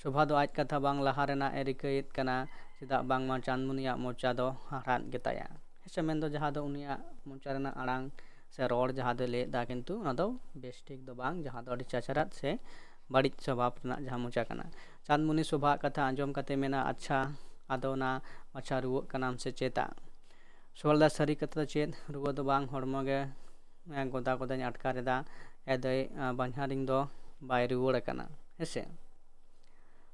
ᱥᱳᱵᱷᱟ ᱫᱚ ᱟᱡ ᱠᱟᱛᱷᱟ ᱵᱟᱝ ᱞᱟᱦᱟ ᱨᱮᱱᱟᱜ ᱮ ᱨᱤᱠᱟᱹᱭᱮᱫ ᱠᱟᱱᱟ, ᱪᱮᱫᱟᱜ ᱵᱟᱝᱢᱟ ᱪᱟᱸᱫᱽᱢᱩᱱᱤᱭᱟᱜ ᱢᱚᱪᱟ ᱫᱚ ᱦᱟᱲᱦᱟᱫ ᱜᱮᱛᱟᱭᱟ᱾ ᱦᱮᱸᱥᱮ, ᱢᱮᱱᱫᱚ ᱡᱟᱦᱟᱸ ᱫᱚ ᱩᱱᱤᱭᱟᱜ ᱢᱚᱪᱟ ᱨᱮᱱᱟᱜ ᱟᱲᱟᱝ ᱥᱮ ᱨᱚᱲ ᱡᱟᱦᱟᱸ ᱫᱚᱭ ᱞᱟᱹᱭᱮᱫᱟ, ᱠᱤᱱᱛᱩ ᱚᱱᱟ ᱫᱚ ᱵᱮᱥ ᱴᱷᱤᱠ ᱫᱚ ᱵᱟᱝ, ᱡᱟᱦᱟᱸ ᱫᱚ ᱟᱹᱰᱤ ᱪᱟᱪᱟᱨᱟᱫ ᱥᱮ ᱵᱟᱹᱲᱤᱡ ᱥᱚᱵᱷᱟᱵ ᱨᱮᱱᱟᱜ ᱡᱟᱦᱟᱸ ᱢᱚᱪᱟ ᱠᱟᱱᱟ᱾ ᱪᱟᱸᱫᱽᱢᱩᱱᱤ ᱥᱳᱵᱷᱟᱣᱟᱜ ᱠᱟᱛᱷᱟ ᱟᱸᱡᱚᱢ ᱠᱟᱛᱮ ᱢᱮᱱᱟ, "ᱟᱪᱪᱷᱟ, ᱟᱫᱚ ᱚᱱᱟ ᱢᱟᱪᱷᱟ ᱨᱩᱣᱟᱹᱜ ᱠᱟᱱᱟᱢ ᱥᱮ ᱪᱮᱛᱟ?" ᱥᱳᱵᱷᱟ ᱞᱟᱹᱭᱫᱟ, "ᱥᱟᱹᱨᱤ ᱠᱟᱛᱷᱟ ᱫᱚ ᱪᱮᱫ? ᱨᱩᱣᱟᱹ ᱫᱚ ᱵᱟᱝ, ᱦᱚᱲᱢᱚ ᱜᱮ, ᱮᱸ, ᱜᱚᱫᱟ ᱜᱚᱫᱟᱧ ᱟᱴᱠᱟᱨ ᱮᱫᱟ᱾ ᱮ ᱫᱟᱹᱭ, ᱮᱸ, ᱵᱟᱧᱦᱟᱨᱤᱧ ᱫᱚ ᱵᱟᱭ ᱨᱩᱣᱟᱹᱲ ᱟᱠᱟᱱᱟ, ᱦᱮᱸᱥᱮ?"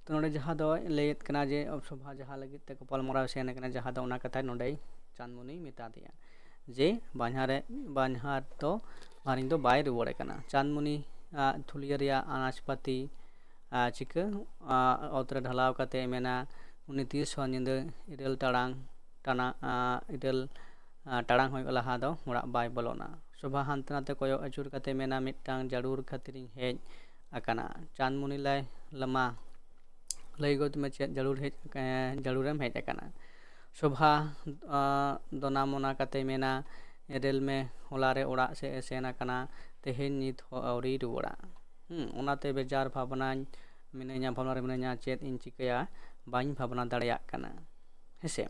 ᱛᱚ ᱱᱚᱰᱮ ᱡᱟᱦᱟᱸ ᱫᱚᱭ ᱞᱟᱹᱭᱮᱫ ᱠᱟᱱᱟ ᱡᱮ ᱥᱚᱵᱷᱟ ᱡᱟᱦᱟᱸ ᱞᱟᱹᱜᱤᱫ ᱛᱮ ᱜᱟᱯᱟᱞᱢᱟᱨᱟᱣ ᱥᱮᱱ ᱟᱠᱟᱱᱟ, ᱡᱟᱦᱟᱸ ᱫᱚ ᱚᱱᱟ ᱠᱟᱛᱷᱟᱭ ᱱᱚᱰᱮᱭ ᱪᱟᱸᱫᱽᱢᱩᱱᱤᱭ ᱢᱮᱛᱟ ᱫᱮᱭᱟ ᱡᱮ ᱵᱟᱧᱦᱟᱨᱮ ᱵᱟᱧᱦᱟᱨ ᱫᱚ ᱵᱟᱦᱨᱤᱧ ᱫᱚ ᱵᱟᱭ ᱨᱩᱣᱟᱹᱲ ᱟᱠᱟᱱᱟ᱾ ᱪᱟᱸᱫᱽᱢᱩᱱᱤ ᱟᱜ ᱛᱷᱩᱞᱤᱭᱟᱹ ᱨᱮᱭᱟᱜ ᱟᱱᱟᱡᱽ ᱯᱟᱹᱛᱤ ᱟᱨ ᱪᱤᱠᱟᱹ ᱟᱨ ᱚᱛ ᱨᱮ ᱰᱷᱟᱞᱟᱣ ᱠᱟᱛᱮ ᱢᱮᱱᱟ, ᱩᱱᱤ ᱛᱤᱥ ᱦᱚᱸ ᱧᱤᱫᱟᱹ ᱤᱨᱟᱹᱞ ᱴᱟᱲᱟᱝ ᱴᱟᱱᱟ ᱟᱨ ᱤᱨᱟᱹᱞ ᱟᱨ ᱴᱟᱲᱟᱝ ᱦᱩᱭᱩᱜ ᱞᱟᱦᱟ ᱫᱚ ᱚᱲᱟᱜ ᱵᱟᱭ ᱵᱚᱞᱚᱱᱟ᱾ ᱥᱚᱵᱷᱟ ᱦᱟᱱᱛᱮ ᱱᱟᱛᱮ ᱠᱚᱭᱚᱜ ᱟᱹᱪᱩᱨ ᱠᱟᱛᱮ ᱢᱮᱱᱟ, ᱢᱤᱫᱴᱟᱝ ᱡᱟᱹᱨᱩᱲ ᱠᱷᱟᱹᱛᱤᱨᱤᱧ ᱦᱮᱡ ᱟᱠᱟᱱᱟ᱾ ᱪᱟᱸᱫᱽᱢᱩᱱᱤ ᱞᱟᱹᱭ ᱞᱟᱢᱟ ᱞᱟᱹᱭ ᱜᱚᱫ ᱢᱮ ᱪᱮᱫ ᱡᱟᱹᱨᱩᱲ ᱦᱮᱡ ᱡᱟᱹᱨᱩᱲᱮᱢ ᱦᱮᱡ ᱟᱠᱟᱱᱟ᱾ ᱥᱚᱵᱷᱟ ᱫᱚᱱᱟ ᱢᱚᱱᱟ ᱠᱟᱛᱮ ᱢᱮᱱᱟ, ᱮᱨᱮᱞ ᱢᱮ, ᱦᱚᱞᱟ ᱨᱮ ᱚᱲᱟᱜ ᱥᱮᱫ ᱮ ᱥᱮᱱ ᱟᱠᱟᱱᱟ, ᱛᱮᱦᱮᱧ ᱱᱤᱛ ᱦᱚᱸ ᱟᱹᱣᱨᱤᱭ ᱨᱩᱣᱟᱹᱲᱟ᱾ ᱦᱩᱸ, ᱚᱱᱟᱛᱮ ᱵᱮᱡᱟᱨ ᱵᱷᱟᱵᱽᱱᱟᱧ ᱢᱤᱱᱟᱹᱧᱟ, ᱵᱷᱟᱵᱽᱱᱟ ᱨᱮ ᱢᱤᱱᱟᱹᱧᱟ, ᱪᱮᱫ ᱤᱧ ᱪᱤᱠᱟᱹᱭᱟ, ᱵᱟᱹᱧ ᱵᱷᱟᱵᱽᱱᱟ ᱫᱟᱲᱮᱭᱟᱜ ᱠᱟᱱᱟ᱾ ᱦᱮᱸᱥᱮ,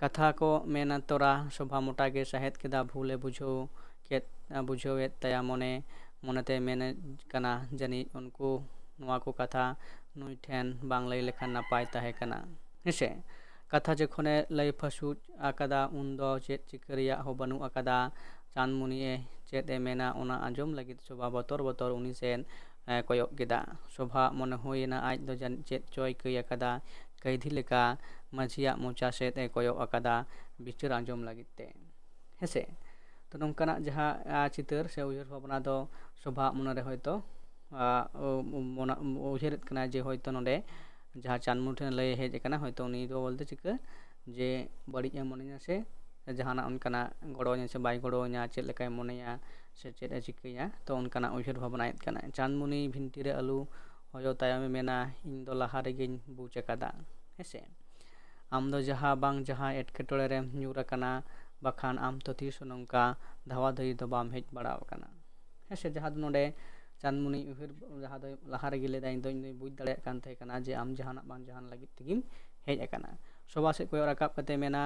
ᱠᱟᱛᱷᱟ ᱠᱚ ᱢᱮᱱ ᱛᱚᱨᱟ ᱥᱚᱵᱷᱟ ᱢᱚᱴᱟ ᱜᱮ ᱥᱟᱦᱮᱫ ᱠᱮᱫᱟ᱾ ᱵᱷᱩᱞᱮ ᱵᱩᱡᱷᱟᱹᱣ ᱠᱮᱫ ᱵᱩᱡᱷᱟᱹᱣᱮᱫ ᱛᱟᱭᱟ ᱢᱚᱱᱮ ᱢᱚᱱᱮᱛᱮ ᱢᱮᱱᱮᱫ ᱠᱟᱱᱟ, ᱡᱟᱹᱱᱤᱡ ᱩᱱᱠᱩ ᱱᱚᱣᱟ ᱠᱚ ᱠᱟᱛᱷᱟ ᱱᱩᱭ ᱴᱷᱮᱱ ᱵᱟᱝ ᱞᱟᱹᱭ ᱞᱮᱠᱷᱟᱱ ᱱᱟᱯᱟᱭ ᱛᱟᱦᱮᱸ ᱠᱟᱱᱟ᱾ ᱦᱮᱸᱥᱮ, ᱠᱟᱛᱷᱟ ᱡᱚᱠᱷᱚᱱᱮ ᱞᱟᱹᱭ ᱯᱷᱟᱹᱥᱩᱡ ᱟᱠᱟᱫᱟ ᱩᱱᱫᱚ ᱪᱮᱫ ᱪᱤᱠᱟᱹ ᱨᱮᱭᱟᱜ ᱦᱚᱸ ᱵᱟᱹᱱᱩᱜ ᱟᱠᱟᱫᱟ᱾ ᱪᱟᱸᱫᱽᱢᱩᱱᱤ ᱮ ᱪᱮᱫ ᱮ ᱢᱮᱱᱟ ᱚᱱᱟ ᱟᱸᱡᱚᱢ ᱞᱟᱹᱜᱤᱫ ᱥᱚᱵᱷᱟ ᱵᱚᱛᱚᱨ ᱵᱚᱛᱚᱨ ᱩᱱᱤ ᱥᱮᱫ ᱮ ᱠᱚᱭᱚᱜ ᱠᱮᱫᱟ᱾ ᱥᱚᱵᱷᱟ ᱢᱚᱱᱮ ᱦᱩᱭᱮᱱᱟ ᱟᱡ ᱫᱚ ᱡᱟᱹᱱᱤᱡ ᱪᱮᱫ ᱪᱚᱭ ᱠᱟᱹᱭ ᱟᱠᱟᱫᱟ᱾ ᱠᱟᱹᱭᱫᱷᱤ ᱞᱮᱠᱟ ᱢᱟᱹᱡᱷᱤᱭᱟᱜ ᱢᱚᱪᱟ ᱥᱮᱫ ᱮ ᱠᱚᱭᱚᱜ ᱟᱠᱟᱫᱟ, ᱵᱤᱪᱟᱹᱨ ᱟᱸᱡᱚᱢ ᱞᱟᱹᱜᱤᱫ ᱛᱮ᱾ ᱦᱮᱸᱥᱮ, ᱛᱚ ᱱᱚᱝᱠᱟᱱᱟᱜ ᱡᱟᱦᱟᱸ ᱟᱨ ᱪᱤᱛᱟᱹᱨ ᱥᱮ ᱩᱭᱦᱟᱹᱨ ᱵᱷᱟᱵᱽᱱᱟ ᱫᱚ ᱥᱚᱵᱷᱟ ᱢᱚᱱᱮᱨᱮ ᱦᱚᱭᱛᱚ ᱟᱨ, ᱩ-, ᱩ-, ᱢᱚᱱᱟ-, ᱩᱭᱦᱟᱹᱨᱮᱫ ᱠᱟᱱᱟᱭ ᱡᱮ ᱦᱚᱭᱛᱚ ᱱᱚᱰᱮ ᱡᱟᱦᱟᱸ ᱪᱟᱸᱫᱽᱢᱩᱱᱤ ᱴᱷᱮᱱ ᱞᱟᱹᱭ ᱦᱮᱡ ᱟᱠᱟᱱᱟ, ᱦᱚᱭᱛᱚ ᱩᱱᱤ ᱫᱚ ᱵᱚᱞᱛᱮ ᱪᱤᱠᱟᱹ ᱡᱮ ᱵᱟᱹᱲᱤᱡ ᱮ ᱢᱚᱱᱮᱧᱟ ᱥᱮ ᱡᱟᱦᱟᱱᱟᱜ ᱚᱱᱠᱟᱱᱟᱜ ᱜᱚᱲᱚ ᱟᱹᱧᱟ ᱥᱮ ᱵᱟᱭ ᱜᱚᱲᱚ ᱟᱹᱧᱟ, ᱪᱮᱫ ᱞᱮᱠᱟᱭ ᱢᱚᱱᱮᱭᱟ ᱥᱮ ᱪᱮᱫ ᱮ ᱪᱤᱠᱟᱹᱭᱟ, ᱛᱚ ᱚᱱᱠᱟᱱᱟᱜ ᱩᱭᱦᱟᱹᱨ ᱵᱷᱟᱵᱽᱱᱟᱭᱮᱫ ᱠᱟᱱᱟᱭ᱾ ᱪᱟᱸᱫᱽᱢᱩᱱᱤ ᱵᱷᱤᱱᱴᱤ ᱨᱮ ᱟᱹᱞᱩ ᱦᱚᱭᱚ ᱛᱟᱭᱚᱢᱮ ᱢᱮᱱᱟ, ᱤᱧ ᱫᱚ ᱞᱟᱦᱟ ᱨᱮᱜᱮᱧ ᱵᱩᱡᱽ ᱟᱠᱟᱫᱟ᱾ ᱦᱮᱸᱥᱮ, ᱟᱢ ᱫᱚ ᱡᱟᱦᱟᱸ ᱵᱟᱝ ᱡᱟᱦᱟᱸ ᱮᱴᱠᱮᱴᱚᱬᱮ ᱨᱮᱢ ᱧᱩᱨ ᱟᱠᱟᱱᱟ, ᱵᱟᱠᱷᱟᱱ ᱟᱢ ᱫᱚ ᱛᱤᱥ ᱦᱚᱸ ᱱᱚᱝᱠᱟ ᱫᱷᱟᱣᱟ ᱫᱷᱟᱹᱣᱤ ᱫᱚ ᱵᱟᱢ ᱦᱮᱡ ᱵᱟᱲᱟ ᱟᱠᱟᱱᱟ᱾ ᱦᱮᱸ ᱥᱮ, ᱡᱟᱦᱟᱸ ᱫᱚ ᱱᱚᱰᱮ ᱪᱟᱸᱫᱽᱢᱩᱱᱤ ᱩᱭᱦᱟᱹᱨ, ᱡᱟᱦᱟᱸ ᱫᱚ ᱞᱟᱦᱟ ᱨᱮᱜᱮ ᱞᱟᱹᱭᱫᱟ, ᱤᱧ ᱫᱚ, ᱤᱧ ᱫᱚᱧ ᱵᱩᱡᱽ ᱫᱟᱲᱮᱭᱟᱜ ᱠᱟᱱ ᱛᱟᱦᱮᱸ ᱠᱟᱱᱟ ᱡᱮ ᱟᱢ ᱡᱟᱦᱟᱱᱟᱜ ᱵᱟᱝ ᱡᱟᱦᱟᱱ ᱞᱟᱹᱜᱤᱫ ᱛᱮᱜᱮᱢ ᱦᱮᱡ ᱟᱠᱟᱱᱟ᱾ ᱥᱚᱵᱷᱟ ᱥᱮᱫ ᱠᱚᱭᱚᱜ ᱨᱟᱠᱟᱵ ᱠᱟᱛᱮ ᱢᱮᱱᱟ,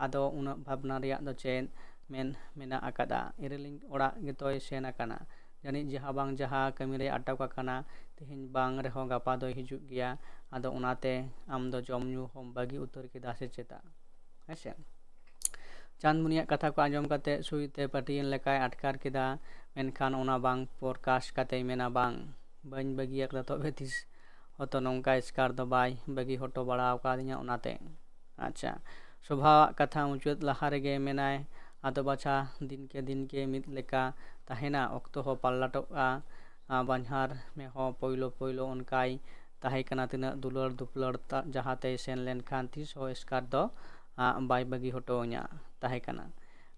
ᱟᱫᱚ ᱩᱱᱟᱹᱜ ᱵᱷᱟᱵᱽᱱᱟ ᱨᱮᱭᱟᱜ ᱫᱚ ᱪᱮᱫ ᱢᱮᱱ ᱢᱮᱱᱟᱜ ᱟᱠᱟᱫᱟ? ᱤᱨᱤᱞᱤᱧ ᱚᱲᱟᱜ ᱜᱮᱛᱚᱭ ᱥᱮᱱ ᱟᱠᱟᱱᱟ, ᱡᱟᱹᱱᱤᱡ ᱡᱟᱦᱟᱸ ᱵᱟᱝ ᱡᱟᱦᱟᱸ ᱠᱟᱹᱢᱤ ᱨᱮ ᱟᱴᱚᱠ ᱟᱠᱟᱱᱟ, ᱛᱮᱦᱮᱧ ᱵᱟᱝ ᱨᱮᱦᱚᱸ ᱜᱟᱯᱟ ᱫᱚᱭ ᱦᱤᱡᱩᱜ ᱜᱮᱭᱟ᱾ ᱟᱫᱚ ᱚᱱᱟᱛᱮ ᱟᱢ ᱫᱚ ᱡᱚᱢ ᱧᱩ ᱦᱚᱸᱢ ᱵᱟᱹᱜᱤ ᱩᱛᱟᱹᱨ ᱠᱮᱫᱟ ᱥᱮ ᱪᱮᱛᱟ? ᱦᱮᱸᱥᱮ, ᱪᱟᱸᱫᱽᱢᱩᱱᱤᱭᱟᱜ ᱠᱟᱛᱷᱟ ᱠᱚ ᱟᱸᱡᱚᱢ ᱠᱟᱛᱮ ᱥᱩᱭ ᱛᱮ ᱯᱟᱹᱴᱤᱭᱮᱱ ᱞᱮᱠᱟᱭ ᱟᱴᱠᱟᱨ ᱠᱮᱫᱟ, ᱢᱮᱱᱠᱷᱟᱱ ᱚᱱᱟ ᱵᱟᱝ ᱯᱨᱚᱠᱟᱥ ᱠᱟᱛᱮᱭ ᱢᱮᱱᱟ, ᱵᱟᱝ, ᱵᱟᱹᱧ ᱵᱟᱹᱜᱤ ᱟᱠᱟᱫᱟ, ᱛᱚᱵᱮ ᱛᱤᱥ ᱦᱚᱭᱛᱚ ᱱᱚᱝᱠᱟ ᱮᱥᱠᱟᱨ ᱫᱚ ᱵᱟᱭ ᱵᱟᱹᱜᱤ ᱦᱚᱴᱚ ᱵᱟᱲᱟ ᱟᱠᱟᱫᱤᱧᱟ, ᱚᱱᱟᱛᱮ᱾ ᱟᱪᱪᱷᱟ, ᱥᱚᱵᱷᱟᱣᱟᱜ ᱠᱟᱛᱷᱟ ᱢᱩᱪᱟᱹᱫ ᱞᱟᱦᱟ ᱨᱮᱜᱮ ᱢᱮᱱᱟᱭ, ᱟᱫᱚ ᱵᱟᱪᱷᱟ, ᱫᱤᱱᱠᱮ ᱫᱤᱱᱠᱮ ᱢᱤᱫ ᱞᱮᱠᱟ ᱛᱟᱦᱮᱱᱟ, ᱚᱠᱛᱚ ᱦᱚᱸ ᱯᱟᱞᱴᱚᱜᱼᱟ᱾ ᱟ, ᱵᱟᱱᱦᱟᱨ ᱢᱮ ᱦᱚᱸ ᱯᱳᱭᱞᱳ ᱯᱳᱭᱞᱳ ᱚᱱᱠᱟᱭ ᱛᱟᱦᱮᱸ ᱠᱟᱱᱟ, ᱛᱤᱱᱟᱹᱜ ᱫᱩᱞᱟᱹᱲ ᱫᱩᱯᱞᱟᱹᱲ ᱛᱟ-, ᱡᱟᱦᱟᱸ ᱛᱮᱭ ᱥᱮᱱ ᱞᱮᱱᱠᱷᱟᱱ ᱛᱤᱥ ᱦᱚᱸ ᱮᱥᱠᱟᱨ ᱫᱚ, ᱟ, ᱵᱟᱭ ᱵᱟᱹᱜᱤ ᱦᱚᱴᱚ ᱟᱹᱧᱟ ᱛᱟᱦᱮᱸ ᱠᱟᱱᱟ᱾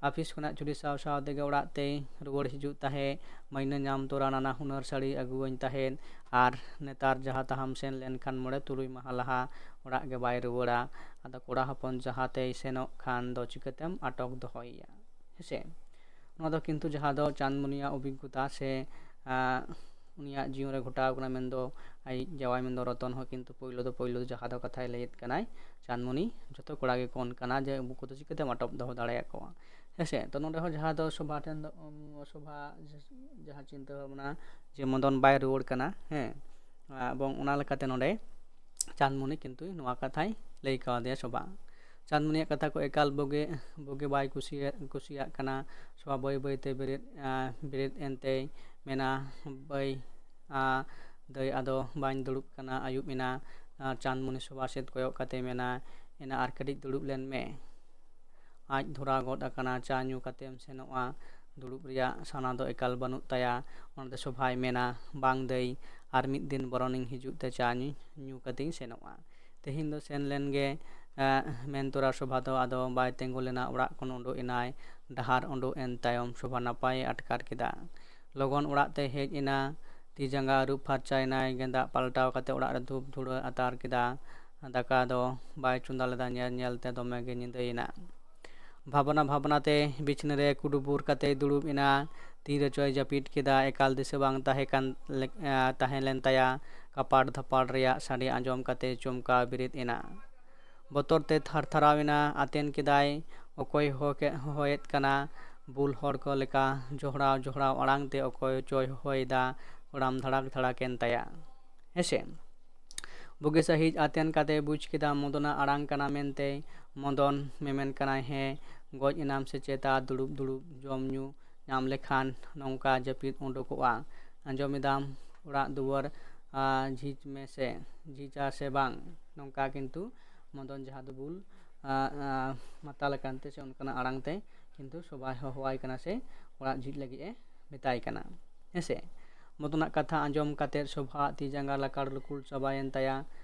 ᱟᱯᱷᱤᱥ ᱠᱷᱚᱱᱟᱜ ᱪᱷᱩᱴᱤ ᱥᱟᱶ ᱥᱟᱶ ᱛᱮᱜᱮ ᱚᱲᱟᱜ ᱛᱮᱭ ᱨᱩᱣᱟᱹᱲ ᱦᱤᱡᱩᱜ ᱛᱟᱦᱮᱸᱫ᱾ ᱢᱟᱹᱭᱱᱟᱹ ᱧᱟᱢ ᱛᱚᱨᱟ ᱱᱟᱱᱟ ᱦᱩᱱᱟᱹᱨ ᱥᱟᱹᱲᱤ ᱟᱹᱜᱩᱣᱟᱹᱧ ᱛᱟᱦᱮᱸᱫ᱾ ᱟᱨ ᱱᱮᱛᱟᱨ ᱡᱟᱦᱟᱸ ᱛᱟᱦᱟᱢ ᱥᱮᱱ ᱞᱮᱱᱠᱷᱟᱱ ᱢᱚᱬᱮ ᱛᱩᱨᱩᱭ ᱢᱟᱦᱟ ᱞᱟᱦᱟ ᱚᱲᱟᱜ ᱜᱮ ᱵᱟᱭ ᱨᱩᱣᱟᱹᱲᱟ᱾ ᱟᱫᱚ ᱠᱚᱲᱟ ᱦᱚᱯᱚᱱ ᱡᱟᱦᱟᱸ ᱛᱮᱭ ᱥᱮᱱᱚᱜ ᱠᱷᱟᱱ ᱫᱚ ᱪᱤᱠᱟᱹᱛᱮᱢ ᱟᱴᱚᱠ ᱫᱚᱦᱚᱭᱮᱭᱟ? ᱦᱮᱸᱥᱮ? ᱱᱚᱣᱟ ᱫᱚ ᱠᱤᱱᱛᱩ ᱡᱟᱦᱟᱸ ᱫᱚ ᱪᱟᱸᱫᱽᱢᱩᱱᱤᱭᱟᱜ ᱚᱵᱷᱤᱜᱽᱜᱚᱛᱟ ᱥᱮ, ᱟᱸ, ᱩᱱᱤᱭᱟᱜ ᱡᱤᱭᱚᱱ ᱨᱮ ᱜᱷᱚᱴᱟᱣ ᱠᱟᱱᱟ, ᱢᱮᱱᱫᱚ ᱟᱡ ᱡᱟᱶᱟᱭ ᱢᱮᱱᱫᱚ ᱨᱚᱛᱚᱱ ᱦᱚᱸ ᱠᱤᱱᱛᱩ ᱯᱳᱭᱞᱳ ᱫᱚ, ᱯᱳᱭᱞᱳ ᱫᱚ ᱡᱟᱦᱟᱸ ᱫᱚ ᱠᱟᱛᱷᱟᱭ ᱞᱟᱹᱭᱮᱫ ᱠᱟᱱᱟᱭ, ᱪᱟᱸᱫᱽᱢᱩᱱᱤ ᱡᱚᱛᱚ ᱠᱚᱲᱟ ᱜᱮᱠᱚ ᱚᱱᱠᱟᱱᱟ ᱡᱮ ᱩᱱᱠᱩ ᱫᱚ ᱪᱤᱠᱟᱹᱛᱮᱢ ᱟᱴᱚᱠ ᱫᱚᱦᱚ ᱫᱟᱲᱮᱭᱟᱠᱚᱣᱟ? ᱦᱮᱸᱥᱮ? ᱛᱚ ᱱᱚᱰᱮ ᱦᱚᱸ ᱡᱟᱦᱟᱸ ᱫᱚ ᱥᱚᱵᱷᱟ ᱴᱷᱮᱱ ᱫᱚ, ᱩᱢ, ᱥᱚᱵᱷᱟ ᱡᱟᱦᱟᱸ ᱪᱤᱱᱛᱟᱹ ᱵᱷᱟᱵᱽᱱᱟ ᱡᱮ ᱢᱚᱫᱚᱱ ᱵᱟᱭ ᱨᱩᱣᱟᱹᱲ ᱠᱟᱱᱟ, ᱦᱮᱸ, ᱮᱵᱚᱝ ᱚᱱᱟ ᱞᱮᱠᱟᱛᱮ ᱱᱚᱰᱮ ᱪᱟᱸᱫᱽᱢᱩᱱᱤ ᱠᱤᱱᱛᱩ ᱱᱚᱣᱟ ᱠᱟᱛᱷᱟᱭ ᱞᱟᱹᱭ ᱠᱟᱣᱫᱮᱭᱟ ᱥᱚᱵᱷᱟ᱾ ᱪᱟᱸᱫᱽᱢᱩᱱᱤᱭᱟᱜ ᱠᱟᱛᱷᱟ ᱠᱚ ᱮᱠᱟᱞ ᱵᱩᱜᱤ, ᱵᱩᱜᱤ ᱵᱟᱭ ᱠᱩᱥᱤᱭᱟᱜ, ᱠᱩᱥᱤᱭᱟᱜ ᱠᱟᱱᱟ᱾ ᱥᱚᱵᱷᱟ ᱵᱟᱹᱭ ᱵᱟᱹᱭᱛᱮ ᱵᱮᱨᱮᱫ, ᱟ, ᱵᱮᱨᱮᱫ ᱮᱱᱛᱮᱭ ᱢᱮᱱᱟ, ᱵᱟᱹᱭ, ᱟ, ᱫᱟᱹᱭ, ᱟᱫᱚ ᱵᱟᱹᱧ ᱫᱩᱲᱩᱵ ᱠᱟᱱᱟ, ᱟᱹᱭᱩᱵ ᱮᱱᱟ᱾ ᱟ, ᱪᱟᱸᱫᱽᱢᱩᱱᱤ ᱥᱚᱵᱷᱟ ᱥᱮᱫ ᱠᱚᱭᱚᱜ ᱠᱟᱛᱮ ᱢᱮᱱᱟ, ᱮᱱᱟ ᱟᱨ ᱠᱟᱹᱴᱤᱡ ᱫᱩᱲᱩᱵ ᱞᱮᱱ ᱢᱮ᱾ ᱟᱡ ᱫᱷᱚᱨᱟᱣ ᱜᱚᱫ ᱟᱠᱟᱱᱟ, ᱪᱟ ᱧᱩ ᱠᱟᱛᱮᱢ ᱥᱮᱱᱚᱜᱼᱟ᱾ ᱫᱩᱲᱩᱵ ᱨᱮᱭᱟᱜ ᱥᱟᱱᱟ ᱫᱚ ᱮᱠᱟᱞ ᱵᱟᱹᱱᱩᱜ ᱛᱟᱭᱟ᱾ ᱚᱱᱟᱛᱮ ᱥᱚᱵᱷᱟᱭ ᱢᱮᱱᱟ, ᱵᱟᱝ ᱫᱟᱹᱭ, ᱟᱨ ᱢᱤᱫ ᱫᱤᱱ ᱵᱚᱨᱚᱱᱤᱧ ᱦᱤᱡᱩᱜ ᱛᱮ ᱪᱟ ᱧᱩ, ᱧᱩ ᱠᱟᱛᱮᱧ ᱥᱮᱱᱚᱜᱼᱟ᱾ ᱛᱮᱦᱮᱧ ᱫᱚ ᱥᱮᱱ ᱞᱮᱱ ᱜᱮ, ᱮ, ᱢᱮᱱ ᱛᱚᱨᱟ ᱥᱚᱵᱷᱟ ᱫᱚ ᱟᱫᱚ ᱵᱟᱭ ᱛᱤᱸᱜᱩ ᱞᱮᱱᱟ᱾ ᱚᱲᱟᱜ ᱠᱷᱚᱱ ᱩᱰᱩᱠ ᱮᱱᱟᱭ᱾ ᱰᱟᱦᱟᱨ ᱩᱰᱩᱠ ᱮᱱ ᱛᱟᱭᱚᱢ ᱥᱚᱵᱷᱟ ᱱᱟᱯᱟᱭᱮ ᱟᱴᱠᱟᱨ ᱠᱮᱫᱟ᱾ ᱞᱚᱜᱚᱱ ᱚᱲᱟᱜ ᱛᱮ ᱦᱮᱡ ᱮᱱᱟ᱾ ᱛᱤ ᱡᱟᱸᱜᱟ ᱟᱹᱨᱩᱵ ᱯᱷᱟᱨᱪᱟᱭᱮᱱᱟᱭ, ᱜᱮᱸᱫᱟᱜ ᱯᱟᱞᱴᱟᱣ ᱠᱟᱛᱮ ᱚᱲᱟᱜ ᱨᱮ ᱫᱷᱩᱯ ᱫᱷᱩᱲᱟᱹ ᱟᱛᱟᱨ ᱠᱮᱫᱟ᱾ ᱫᱟᱠᱟ ᱫᱚ ᱵᱟᱭ ᱪᱚᱸᱫᱟ ᱞᱮᱫᱟ, ᱧᱮᱞ ᱧᱮᱞ ᱛᱮ ᱫᱚᱢᱮ ᱜᱮ ᱧᱤᱫᱟᱹᱭᱮᱱᱟ᱾ ᱵᱷᱟᱵᱽᱱᱟ ᱵᱷᱟᱵᱽᱱᱟ ᱛᱮ ᱵᱤᱪᱷᱱᱟᱹ ᱨᱮ ᱠᱩᱰᱩᱵᱩᱨ ᱠᱟᱛᱮᱭ ᱫᱩᱲᱩᱵ ᱮᱱᱟ᱾ ᱛᱤ ᱨᱮᱪᱚᱭ ᱡᱟᱹᱯᱤᱫ ᱠᱮᱫᱟ, ᱮᱠᱟᱞ ᱫᱤᱥᱟᱹ ᱵᱟᱝ ᱛᱟᱦᱮᱸ ᱠᱟᱱ ᱞᱮ-, ᱟ, ᱛᱟᱦᱮᱸ ᱞᱮᱱ ᱛᱟᱭᱟ᱾ ᱠᱟᱯᱟᱲ ᱫᱷᱟᱯᱟᱲ ᱨᱮᱭᱟᱜ ᱥᱟᱰᱮ ᱟᱸᱡᱚᱢ ᱠᱟᱛᱮ ᱪᱚᱢᱠᱟᱣ ᱵᱮᱨᱮᱫ ᱮᱱᱟ᱾ ᱵᱚᱛᱚᱨ ᱛᱮ ᱛᱷᱟᱨ ᱛᱷᱟᱨᱟᱣ ᱮᱱᱟ, ᱟᱛᱮᱱ ᱠᱮᱫᱟᱭ, ᱚᱠᱚᱭ ᱦᱚᱦᱚ ᱠᱮ-, ᱦᱚᱦᱚᱭᱮᱫ ᱠᱟᱱᱟ? ᱵᱩᱞ ᱦᱚᱲ ᱠᱚ ᱞᱮᱠᱟ ᱡᱚᱦᱲᱟᱣ ᱡᱚᱦᱲᱟᱣ ᱟᱲᱟᱝ ᱛᱮ ᱚᱠᱚᱭ ᱪᱚᱭ ᱦᱚᱦᱚᱭᱮᱫᱟ, ᱠᱚᱲᱟᱢ ᱫᱷᱟᱲᱟᱠ ᱫᱷᱟᱲᱟᱠ ᱮᱱ ᱛᱟᱭᱟ᱾ ᱦᱮᱸᱥᱮ? ᱵᱩᱜᱤ ᱥᱟᱺᱦᱤᱡ ᱟᱛᱮᱱ ᱠᱟᱛᱮ ᱵᱩᱡᱽ ᱠᱮᱫᱟ ᱢᱚᱫᱚᱱᱟᱜ ᱟᱲᱟᱝ ᱠᱟᱱᱟ ᱢᱮᱱᱛᱮ᱾ ᱢᱚᱫᱚᱱ ᱢᱮᱢᱮᱱ ᱠᱟᱱᱟᱭ, ᱦᱮᱸ, ᱜᱚᱡ ᱮᱱᱟᱢ ᱥᱮ ᱪᱮᱛᱟ? ᱫᱩᱲᱩᱵ ᱫᱩᱲᱩᱵ ᱡᱚᱢ ᱧᱩ ᱧᱟᱢ ᱞᱮᱠᱷᱟᱱ ᱱᱚᱝᱠᱟ ᱡᱟᱹᱯᱤᱫ ᱩᱰᱩᱠᱚᱜᱼᱟ᱾ ᱟᱸᱡᱚᱢ ᱮᱫᱟᱢ, ᱚᱲᱟᱜ ᱫᱩᱣᱟᱹᱨ ᱟᱨ ᱡᱷᱤᱡ ᱢᱮ ᱥᱮ, ᱡᱷᱤᱡᱟ ᱥᱮ ᱵᱟᱝ, ᱱᱚᱝᱠᱟ ᱠᱤᱱᱛᱩ ᱢᱚᱫᱚᱱ ᱡᱟᱦᱟᱸ ᱫᱚ ᱵᱩᱞ ᱟᱨ ᱟᱨ ᱢᱟᱛᱟᱞ ᱟᱠᱟᱱ ᱛᱮ ᱥᱮ ᱚᱱᱠᱟᱱᱟᱜ ᱟᱲᱟᱝ ᱛᱮ ᱠᱤᱱᱛᱩ ᱥᱚᱵᱷᱟᱭ ᱦᱚᱦᱚᱣᱟᱭ ᱠᱟᱱᱟ ᱥᱮ ᱚᱲᱟᱜ ᱡᱷᱤᱡ ᱞᱟᱹᱜᱤᱫ ᱮ ᱢᱮᱛᱟᱭ ᱠᱟᱱᱟ᱾ ᱦᱮᱸᱥᱮ, ᱢᱚᱫᱚᱱᱟᱜ ᱠᱟᱛᱷᱟ ᱟᱸᱡᱚᱢ ᱠᱟᱛᱮ ᱥᱚᱵᱷᱟ ᱛᱤ ᱡᱟᱸᱜᱟ ᱞᱟᱠᱟᱲ ᱞᱩᱠᱩᱲ ᱪᱟᱵᱟᱭᱮᱱ ᱛᱟᱭᱟ᱾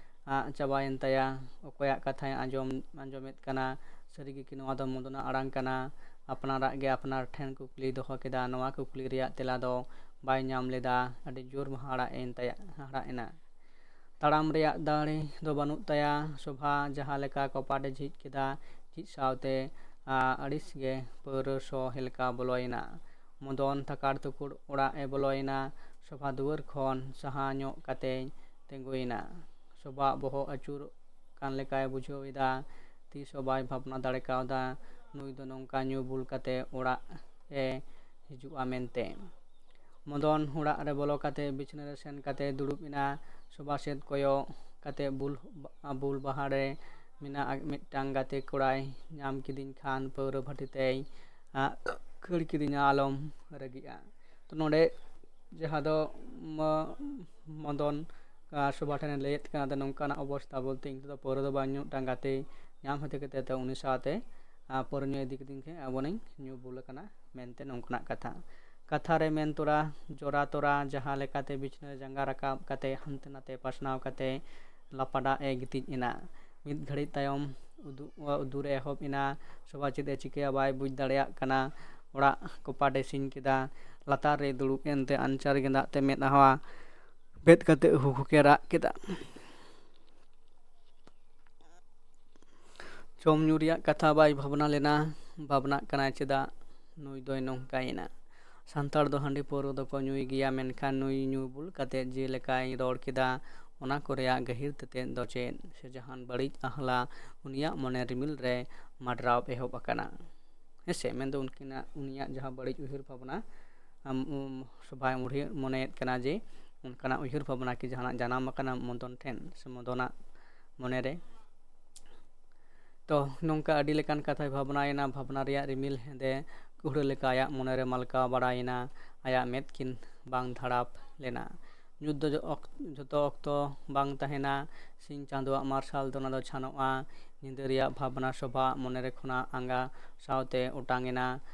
ᱟᱜ ᱪᱟᱵᱟᱭᱮᱱ ᱛᱟᱭᱟ᱾ ᱚᱠᱚᱭᱟᱜ ᱠᱟᱛᱷᱟᱭ ᱟᱸᱡᱚᱢ ᱟᱸᱡᱚᱢᱮᱫ ᱠᱟᱱᱟ? ᱥᱟᱹᱨᱤᱜᱮ ᱠᱤ ᱱᱚᱣᱟ ᱫᱚ ᱢᱚᱫᱚᱱᱟᱜ ᱟᱲᱟᱝ ᱠᱟᱱᱟ? ᱟᱯᱱᱟᱨᱟᱜ ᱜᱮ ᱟᱯᱱᱟᱨ ᱴᱷᱮᱱ ᱠᱩᱠᱞᱤᱭ ᱫᱚᱦᱚ ᱠᱮᱫᱟ᱾ ᱱᱚᱣᱟ ᱠᱩᱠᱞᱤ ᱨᱮᱭᱟᱜ ᱛᱮᱞᱟ ᱫᱚ ᱵᱟᱭ ᱧᱟᱢ ᱞᱮᱫᱟ᱾ ᱟᱹᱰᱤ ᱡᱳᱨ ᱦᱟᱦᱟᱲᱟᱜ ᱮᱱ ᱛᱟᱭᱟ, ᱦᱟᱦᱟᱲᱟᱜ ᱮᱱᱟ᱾ ᱛᱟᱲᱟᱢ ᱨᱮᱭᱟᱜ ᱫᱟᱲᱮ ᱫᱚ ᱵᱟᱹᱱᱩᱜ ᱛᱟᱭᱟ᱾ ᱥᱚᱵᱷᱟ ᱡᱟᱦᱟᱸ ᱞᱮᱠᱟ ᱠᱚᱯᱟᱴ ᱮ ᱡᱷᱤᱡ ᱠᱮᱫᱟ, ᱡᱷᱤᱡ ᱥᱟᱶᱛᱮ ᱟᱹᱲᱤᱥ ᱜᱮ ᱯᱟᱹᱣᱨᱟᱹ ᱥᱚ ᱦᱮᱞᱠᱟᱣ ᱵᱚᱞᱚᱭᱮᱱᱟ᱾ ᱢᱚᱫᱚᱱ ᱛᱷᱟᱠᱟᱲ ᱛᱩᱠᱩᱲ ᱚᱲᱟᱜ ᱮ ᱵᱚᱞᱚᱭᱮᱱᱟ᱾ ᱥᱚᱵᱷᱟ ᱫᱩᱣᱟᱹᱨ ᱠᱷᱚᱱ ᱥᱟᱦᱟ ᱧᱚᱜ ᱠᱟᱛᱮᱭ ᱛᱤᱸᱜᱩᱭᱮᱱᱟ᱾ ᱥᱚᱵᱷᱟᱜ ᱵᱚᱦᱚᱜ ᱟᱹᱪᱩᱨᱚᱜ ᱠᱟᱱ ᱞᱮᱠᱟᱭ ᱵᱩᱡᱷᱟᱹᱣ ᱮᱫᱟ᱾ ᱛᱤᱥ ᱦᱚᱸ ᱵᱟᱭ ᱵᱷᱟᱵᱽᱱᱟ ᱫᱟᱲᱮ ᱠᱟᱣᱫᱟ ᱱᱩᱭ ᱫᱚ ᱱᱚᱝᱠᱟ ᱧᱩ ᱵᱩᱞ ᱠᱟᱛᱮ ᱚᱲᱟᱜ ᱮ ᱦᱤᱡᱩᱜᱼᱟ ᱢᱮᱱᱛᱮ᱾ ᱢᱚᱫᱚᱱ ᱚᱲᱟᱜ ᱨᱮ ᱵᱚᱞᱚ ᱠᱟᱛᱮ ᱵᱤᱪᱷᱱᱟᱹ ᱨᱮ ᱥᱮᱱ ᱠᱟᱛᱮ ᱫᱩᱲᱩᱵ ᱮᱱᱟ᱾ ᱥᱚᱵᱷᱟ ᱥᱮᱫ ᱠᱚᱭᱚᱜ ᱠᱟᱛᱮ ᱵᱩᱞ ᱵᱩᱞ ᱵᱟᱦᱟ ᱨᱮ ᱢᱮᱱᱟᱜ ᱢᱤᱫᱴᱟᱝ ᱜᱟᱛᱮ ᱠᱚᱲᱟᱭ ᱧᱟᱢ ᱠᱤᱫᱤᱧ ᱠᱷᱟᱱ ᱯᱟᱹᱣᱨᱟᱹ ᱵᱷᱟᱹᱴᱤ ᱛᱮᱭ ᱠᱷᱟᱹᱲ ᱠᱤᱫᱤᱧᱟ, ᱟᱞᱚᱢ ᱨᱟᱹᱜᱤᱜᱼᱟ᱾ ᱛᱚ ᱱᱚᱰᱮ ᱡᱟᱦᱟᱸ ᱫᱚ ᱢᱚᱫᱚᱱ ᱥᱚᱵᱷᱟ ᱴᱷᱮᱱᱮ ᱞᱟᱹᱭᱮᱫ ᱠᱟᱱᱟ ᱱᱚᱝᱠᱟᱱᱟᱜ ᱚᱵᱚᱥᱛᱷᱟ ᱵᱚᱞᱛᱮ ᱤᱧ ᱫᱚ ᱯᱟᱹᱣᱨᱟᱹ ᱫᱚ ᱵᱟᱹᱧ ᱧᱩ, ᱢᱤᱫᱴᱟᱝ ᱜᱟᱛᱮ ᱧᱟᱢ ᱦᱚᱛᱮ ᱠᱟᱛᱮ ᱛᱚ ᱩᱱᱤ ᱥᱟᱶᱛᱮ ᱯᱟᱹᱣᱨᱟᱹ ᱧᱩ ᱤᱫᱤ ᱠᱤᱫᱤᱧ ᱠᱷᱟᱱ ᱟᱵᱚᱱᱤᱧ ᱧᱩ ᱵᱩᱞ ᱟᱠᱟᱱᱟ ᱢᱮᱱᱛᱮ ᱱᱚᱝᱠᱟᱱᱟᱜ ᱠᱟᱛᱷᱟ᱾ ᱠᱟᱛᱷᱟ ᱨᱮ ᱢᱮᱱ ᱛᱚᱨᱟ ᱡᱚᱨᱟ ᱛᱚᱨᱟ ᱡᱟᱦᱟᱸ ᱞᱮᱠᱟᱛᱮ ᱵᱤᱪᱷᱱᱟᱹ ᱨᱮ ᱡᱟᱸᱜᱟ ᱨᱟᱠᱟᱵ ᱠᱟᱛᱮ ᱦᱟᱱᱛᱮ ᱱᱟᱛᱮ ᱯᱟᱥᱱᱟᱣ ᱠᱟᱛᱮ ᱞᱟᱯᱟᱰᱟᱜ ᱮ ᱜᱤᱛᱤᱡ ᱮᱱᱟ᱾ ᱢᱤᱫ ᱜᱷᱟᱹᱲᱤᱡ ᱛᱟᱭᱚᱢ ᱩᱫᱩᱨ ᱮ ᱮᱦᱚᱵ ᱮᱱᱟ᱾ ᱥᱚᱵᱷᱟ ᱪᱮᱫ ᱮ ᱪᱤᱠᱟᱹᱭᱟ ᱵᱟᱭ ᱵᱩᱡᱽ ᱫᱟᱲᱮᱭᱟᱜ ᱠᱟᱱᱟ᱾ ᱚᱲᱟᱜ ᱠᱚᱯᱟᱴ ᱮ ᱥᱤᱧ ᱠᱮᱫᱟ᱾ ᱞᱟᱛᱟᱨ ᱨᱮ ᱫᱩᱲᱩᱵ ᱮᱱᱛᱮ ᱟᱧᱪᱟᱨ ᱜᱮᱸᱫᱟᱜ ᱛᱮ ᱢᱮᱫᱦᱟ ᱵᱮᱫ ᱠᱟᱛᱮ ᱦᱩᱦᱩ ᱠᱮ ᱨᱟᱜ ᱠᱮᱫᱟ᱾ ᱡᱚᱢ ᱧᱩ ᱨᱮᱭᱟᱜ ᱠᱟᱛᱷᱟ ᱵᱟᱭ ᱵᱷᱟᱵᱽᱱᱟ ᱞᱮᱱᱟ᱾ ᱵᱷᱟᱵᱽᱱᱟᱜ ᱠᱟᱱᱟᱭ ᱪᱮᱫᱟᱜ ᱱᱩᱭ ᱫᱚᱭ ᱱᱚᱝᱠᱟᱭᱮᱱᱟ᱾ ᱥᱟᱱᱛᱟᱲ ᱫᱚ ᱦᱟᱺᱰᱤ ᱯᱟᱹᱣᱨᱟᱹ ᱫᱚᱠᱚ ᱧᱩᱭ ᱜᱮᱭᱟ, ᱢᱮᱱᱠᱷᱟᱱ ᱱᱩᱭ ᱧᱩ ᱵᱩᱞ ᱠᱟᱛᱮ ᱡᱮ ᱞᱮᱠᱟᱭ ᱨᱚᱲ ᱠᱮᱫᱟ, ᱚᱱᱟ ᱠᱚ ᱨᱮᱭᱟᱜ ᱜᱟᱹᱦᱤᱨ ᱛᱮᱛᱮᱫ ᱫᱚ ᱪᱮᱫ? ᱥᱮ ᱡᱟᱦᱟᱱ ᱵᱟᱹᱲᱤᱡ ᱟᱦᱞᱟ ᱩᱱᱤᱭᱟᱜ ᱢᱚᱱᱮ ᱨᱤᱢᱤᱞ ᱨᱮ ᱢᱟᱰᱨᱟᱣ ᱮᱦᱚᱵ ᱟᱠᱟᱱᱟ᱾ ᱦᱮᱸᱥᱮ, ᱢᱮᱱᱫᱚ ᱩᱱᱠᱤᱱᱟᱜ, ᱩᱱᱤᱭᱟᱜ ᱡᱟᱦᱟᱸ ᱵᱟᱹᱲᱤᱡ ᱩᱭᱦᱟᱹᱨ ᱵᱷᱟᱵᱽᱱᱟ, ᱟᱢ, ᱩᱢ, ᱥᱚᱵᱷᱟᱭ ᱩᱭᱦᱟᱹᱨ ᱢᱚᱱᱮᱭᱮᱫ ᱠᱟᱱᱟ ᱡᱮ ᱚᱱᱠᱟᱱᱟᱜ ᱩᱭᱦᱟᱹᱨ ᱵᱷᱟᱵᱽᱱᱟ ᱠᱤ ᱡᱟᱦᱟᱱᱟᱜ ᱡᱟᱱᱟᱢ ᱟᱠᱟᱱᱟ ᱢᱚᱫᱚᱱ ᱴᱷᱮᱱ ᱥᱮ ᱢᱚᱫᱚᱱᱟᱜ ᱢᱚᱱᱮᱨᱮ᱾ ᱛᱚ ᱱᱚᱝᱠᱟ ᱟᱹᱰᱤ ᱞᱮᱠᱟᱱ ᱠᱟᱛᱷᱟᱭ ᱵᱷᱟᱵᱽᱱᱟᱭᱮᱱᱟ᱾ ᱵᱷᱟᱵᱽᱱᱟ ᱨᱮᱭᱟᱜ ᱨᱤᱢᱤᱞ ᱦᱮᱸᱫᱮ ᱠᱩᱦᱲᱟᱹ ᱞᱮᱠᱟ ᱟᱭᱟᱜ ᱢᱚᱱᱮᱨᱮ ᱢᱟᱞᱠᱟᱣ ᱵᱟᱲᱟᱭᱮᱱᱟ᱾ ᱟᱭᱟᱜ ᱢᱮᱫ ᱠᱤᱱ ᱵᱟᱝ ᱫᱷᱟᱲᱟᱯ ᱞᱮᱱᱟ᱾ ᱧᱩᱛ ᱫᱚ ᱚᱠ- ᱡᱷᱚᱛᱚ ᱚᱠᱛᱚ ᱵᱟᱝ ᱛᱟᱦᱮᱱᱟ᱾ ᱥᱤᱧ ᱪᱟᱸᱫᱳᱣᱟᱜ ᱢᱟᱨᱥᱟᱞ ᱫᱚ ᱚᱱᱟ ᱫᱚ ᱪᱷᱟᱱᱚᱜᱼᱟ᱾ ᱧᱤᱫᱟᱹ ᱨᱮᱭᱟᱜ ᱵᱷᱟᱵᱽᱱᱟ ᱥᱚᱵᱷᱟ ᱢᱚᱱᱮᱨᱮ ᱠᱷᱚᱱᱟᱜ ᱟᱸᱜᱟ ᱥᱟᱶᱛᱮ ᱚᱴᱟᱝ ᱮᱱᱟ᱾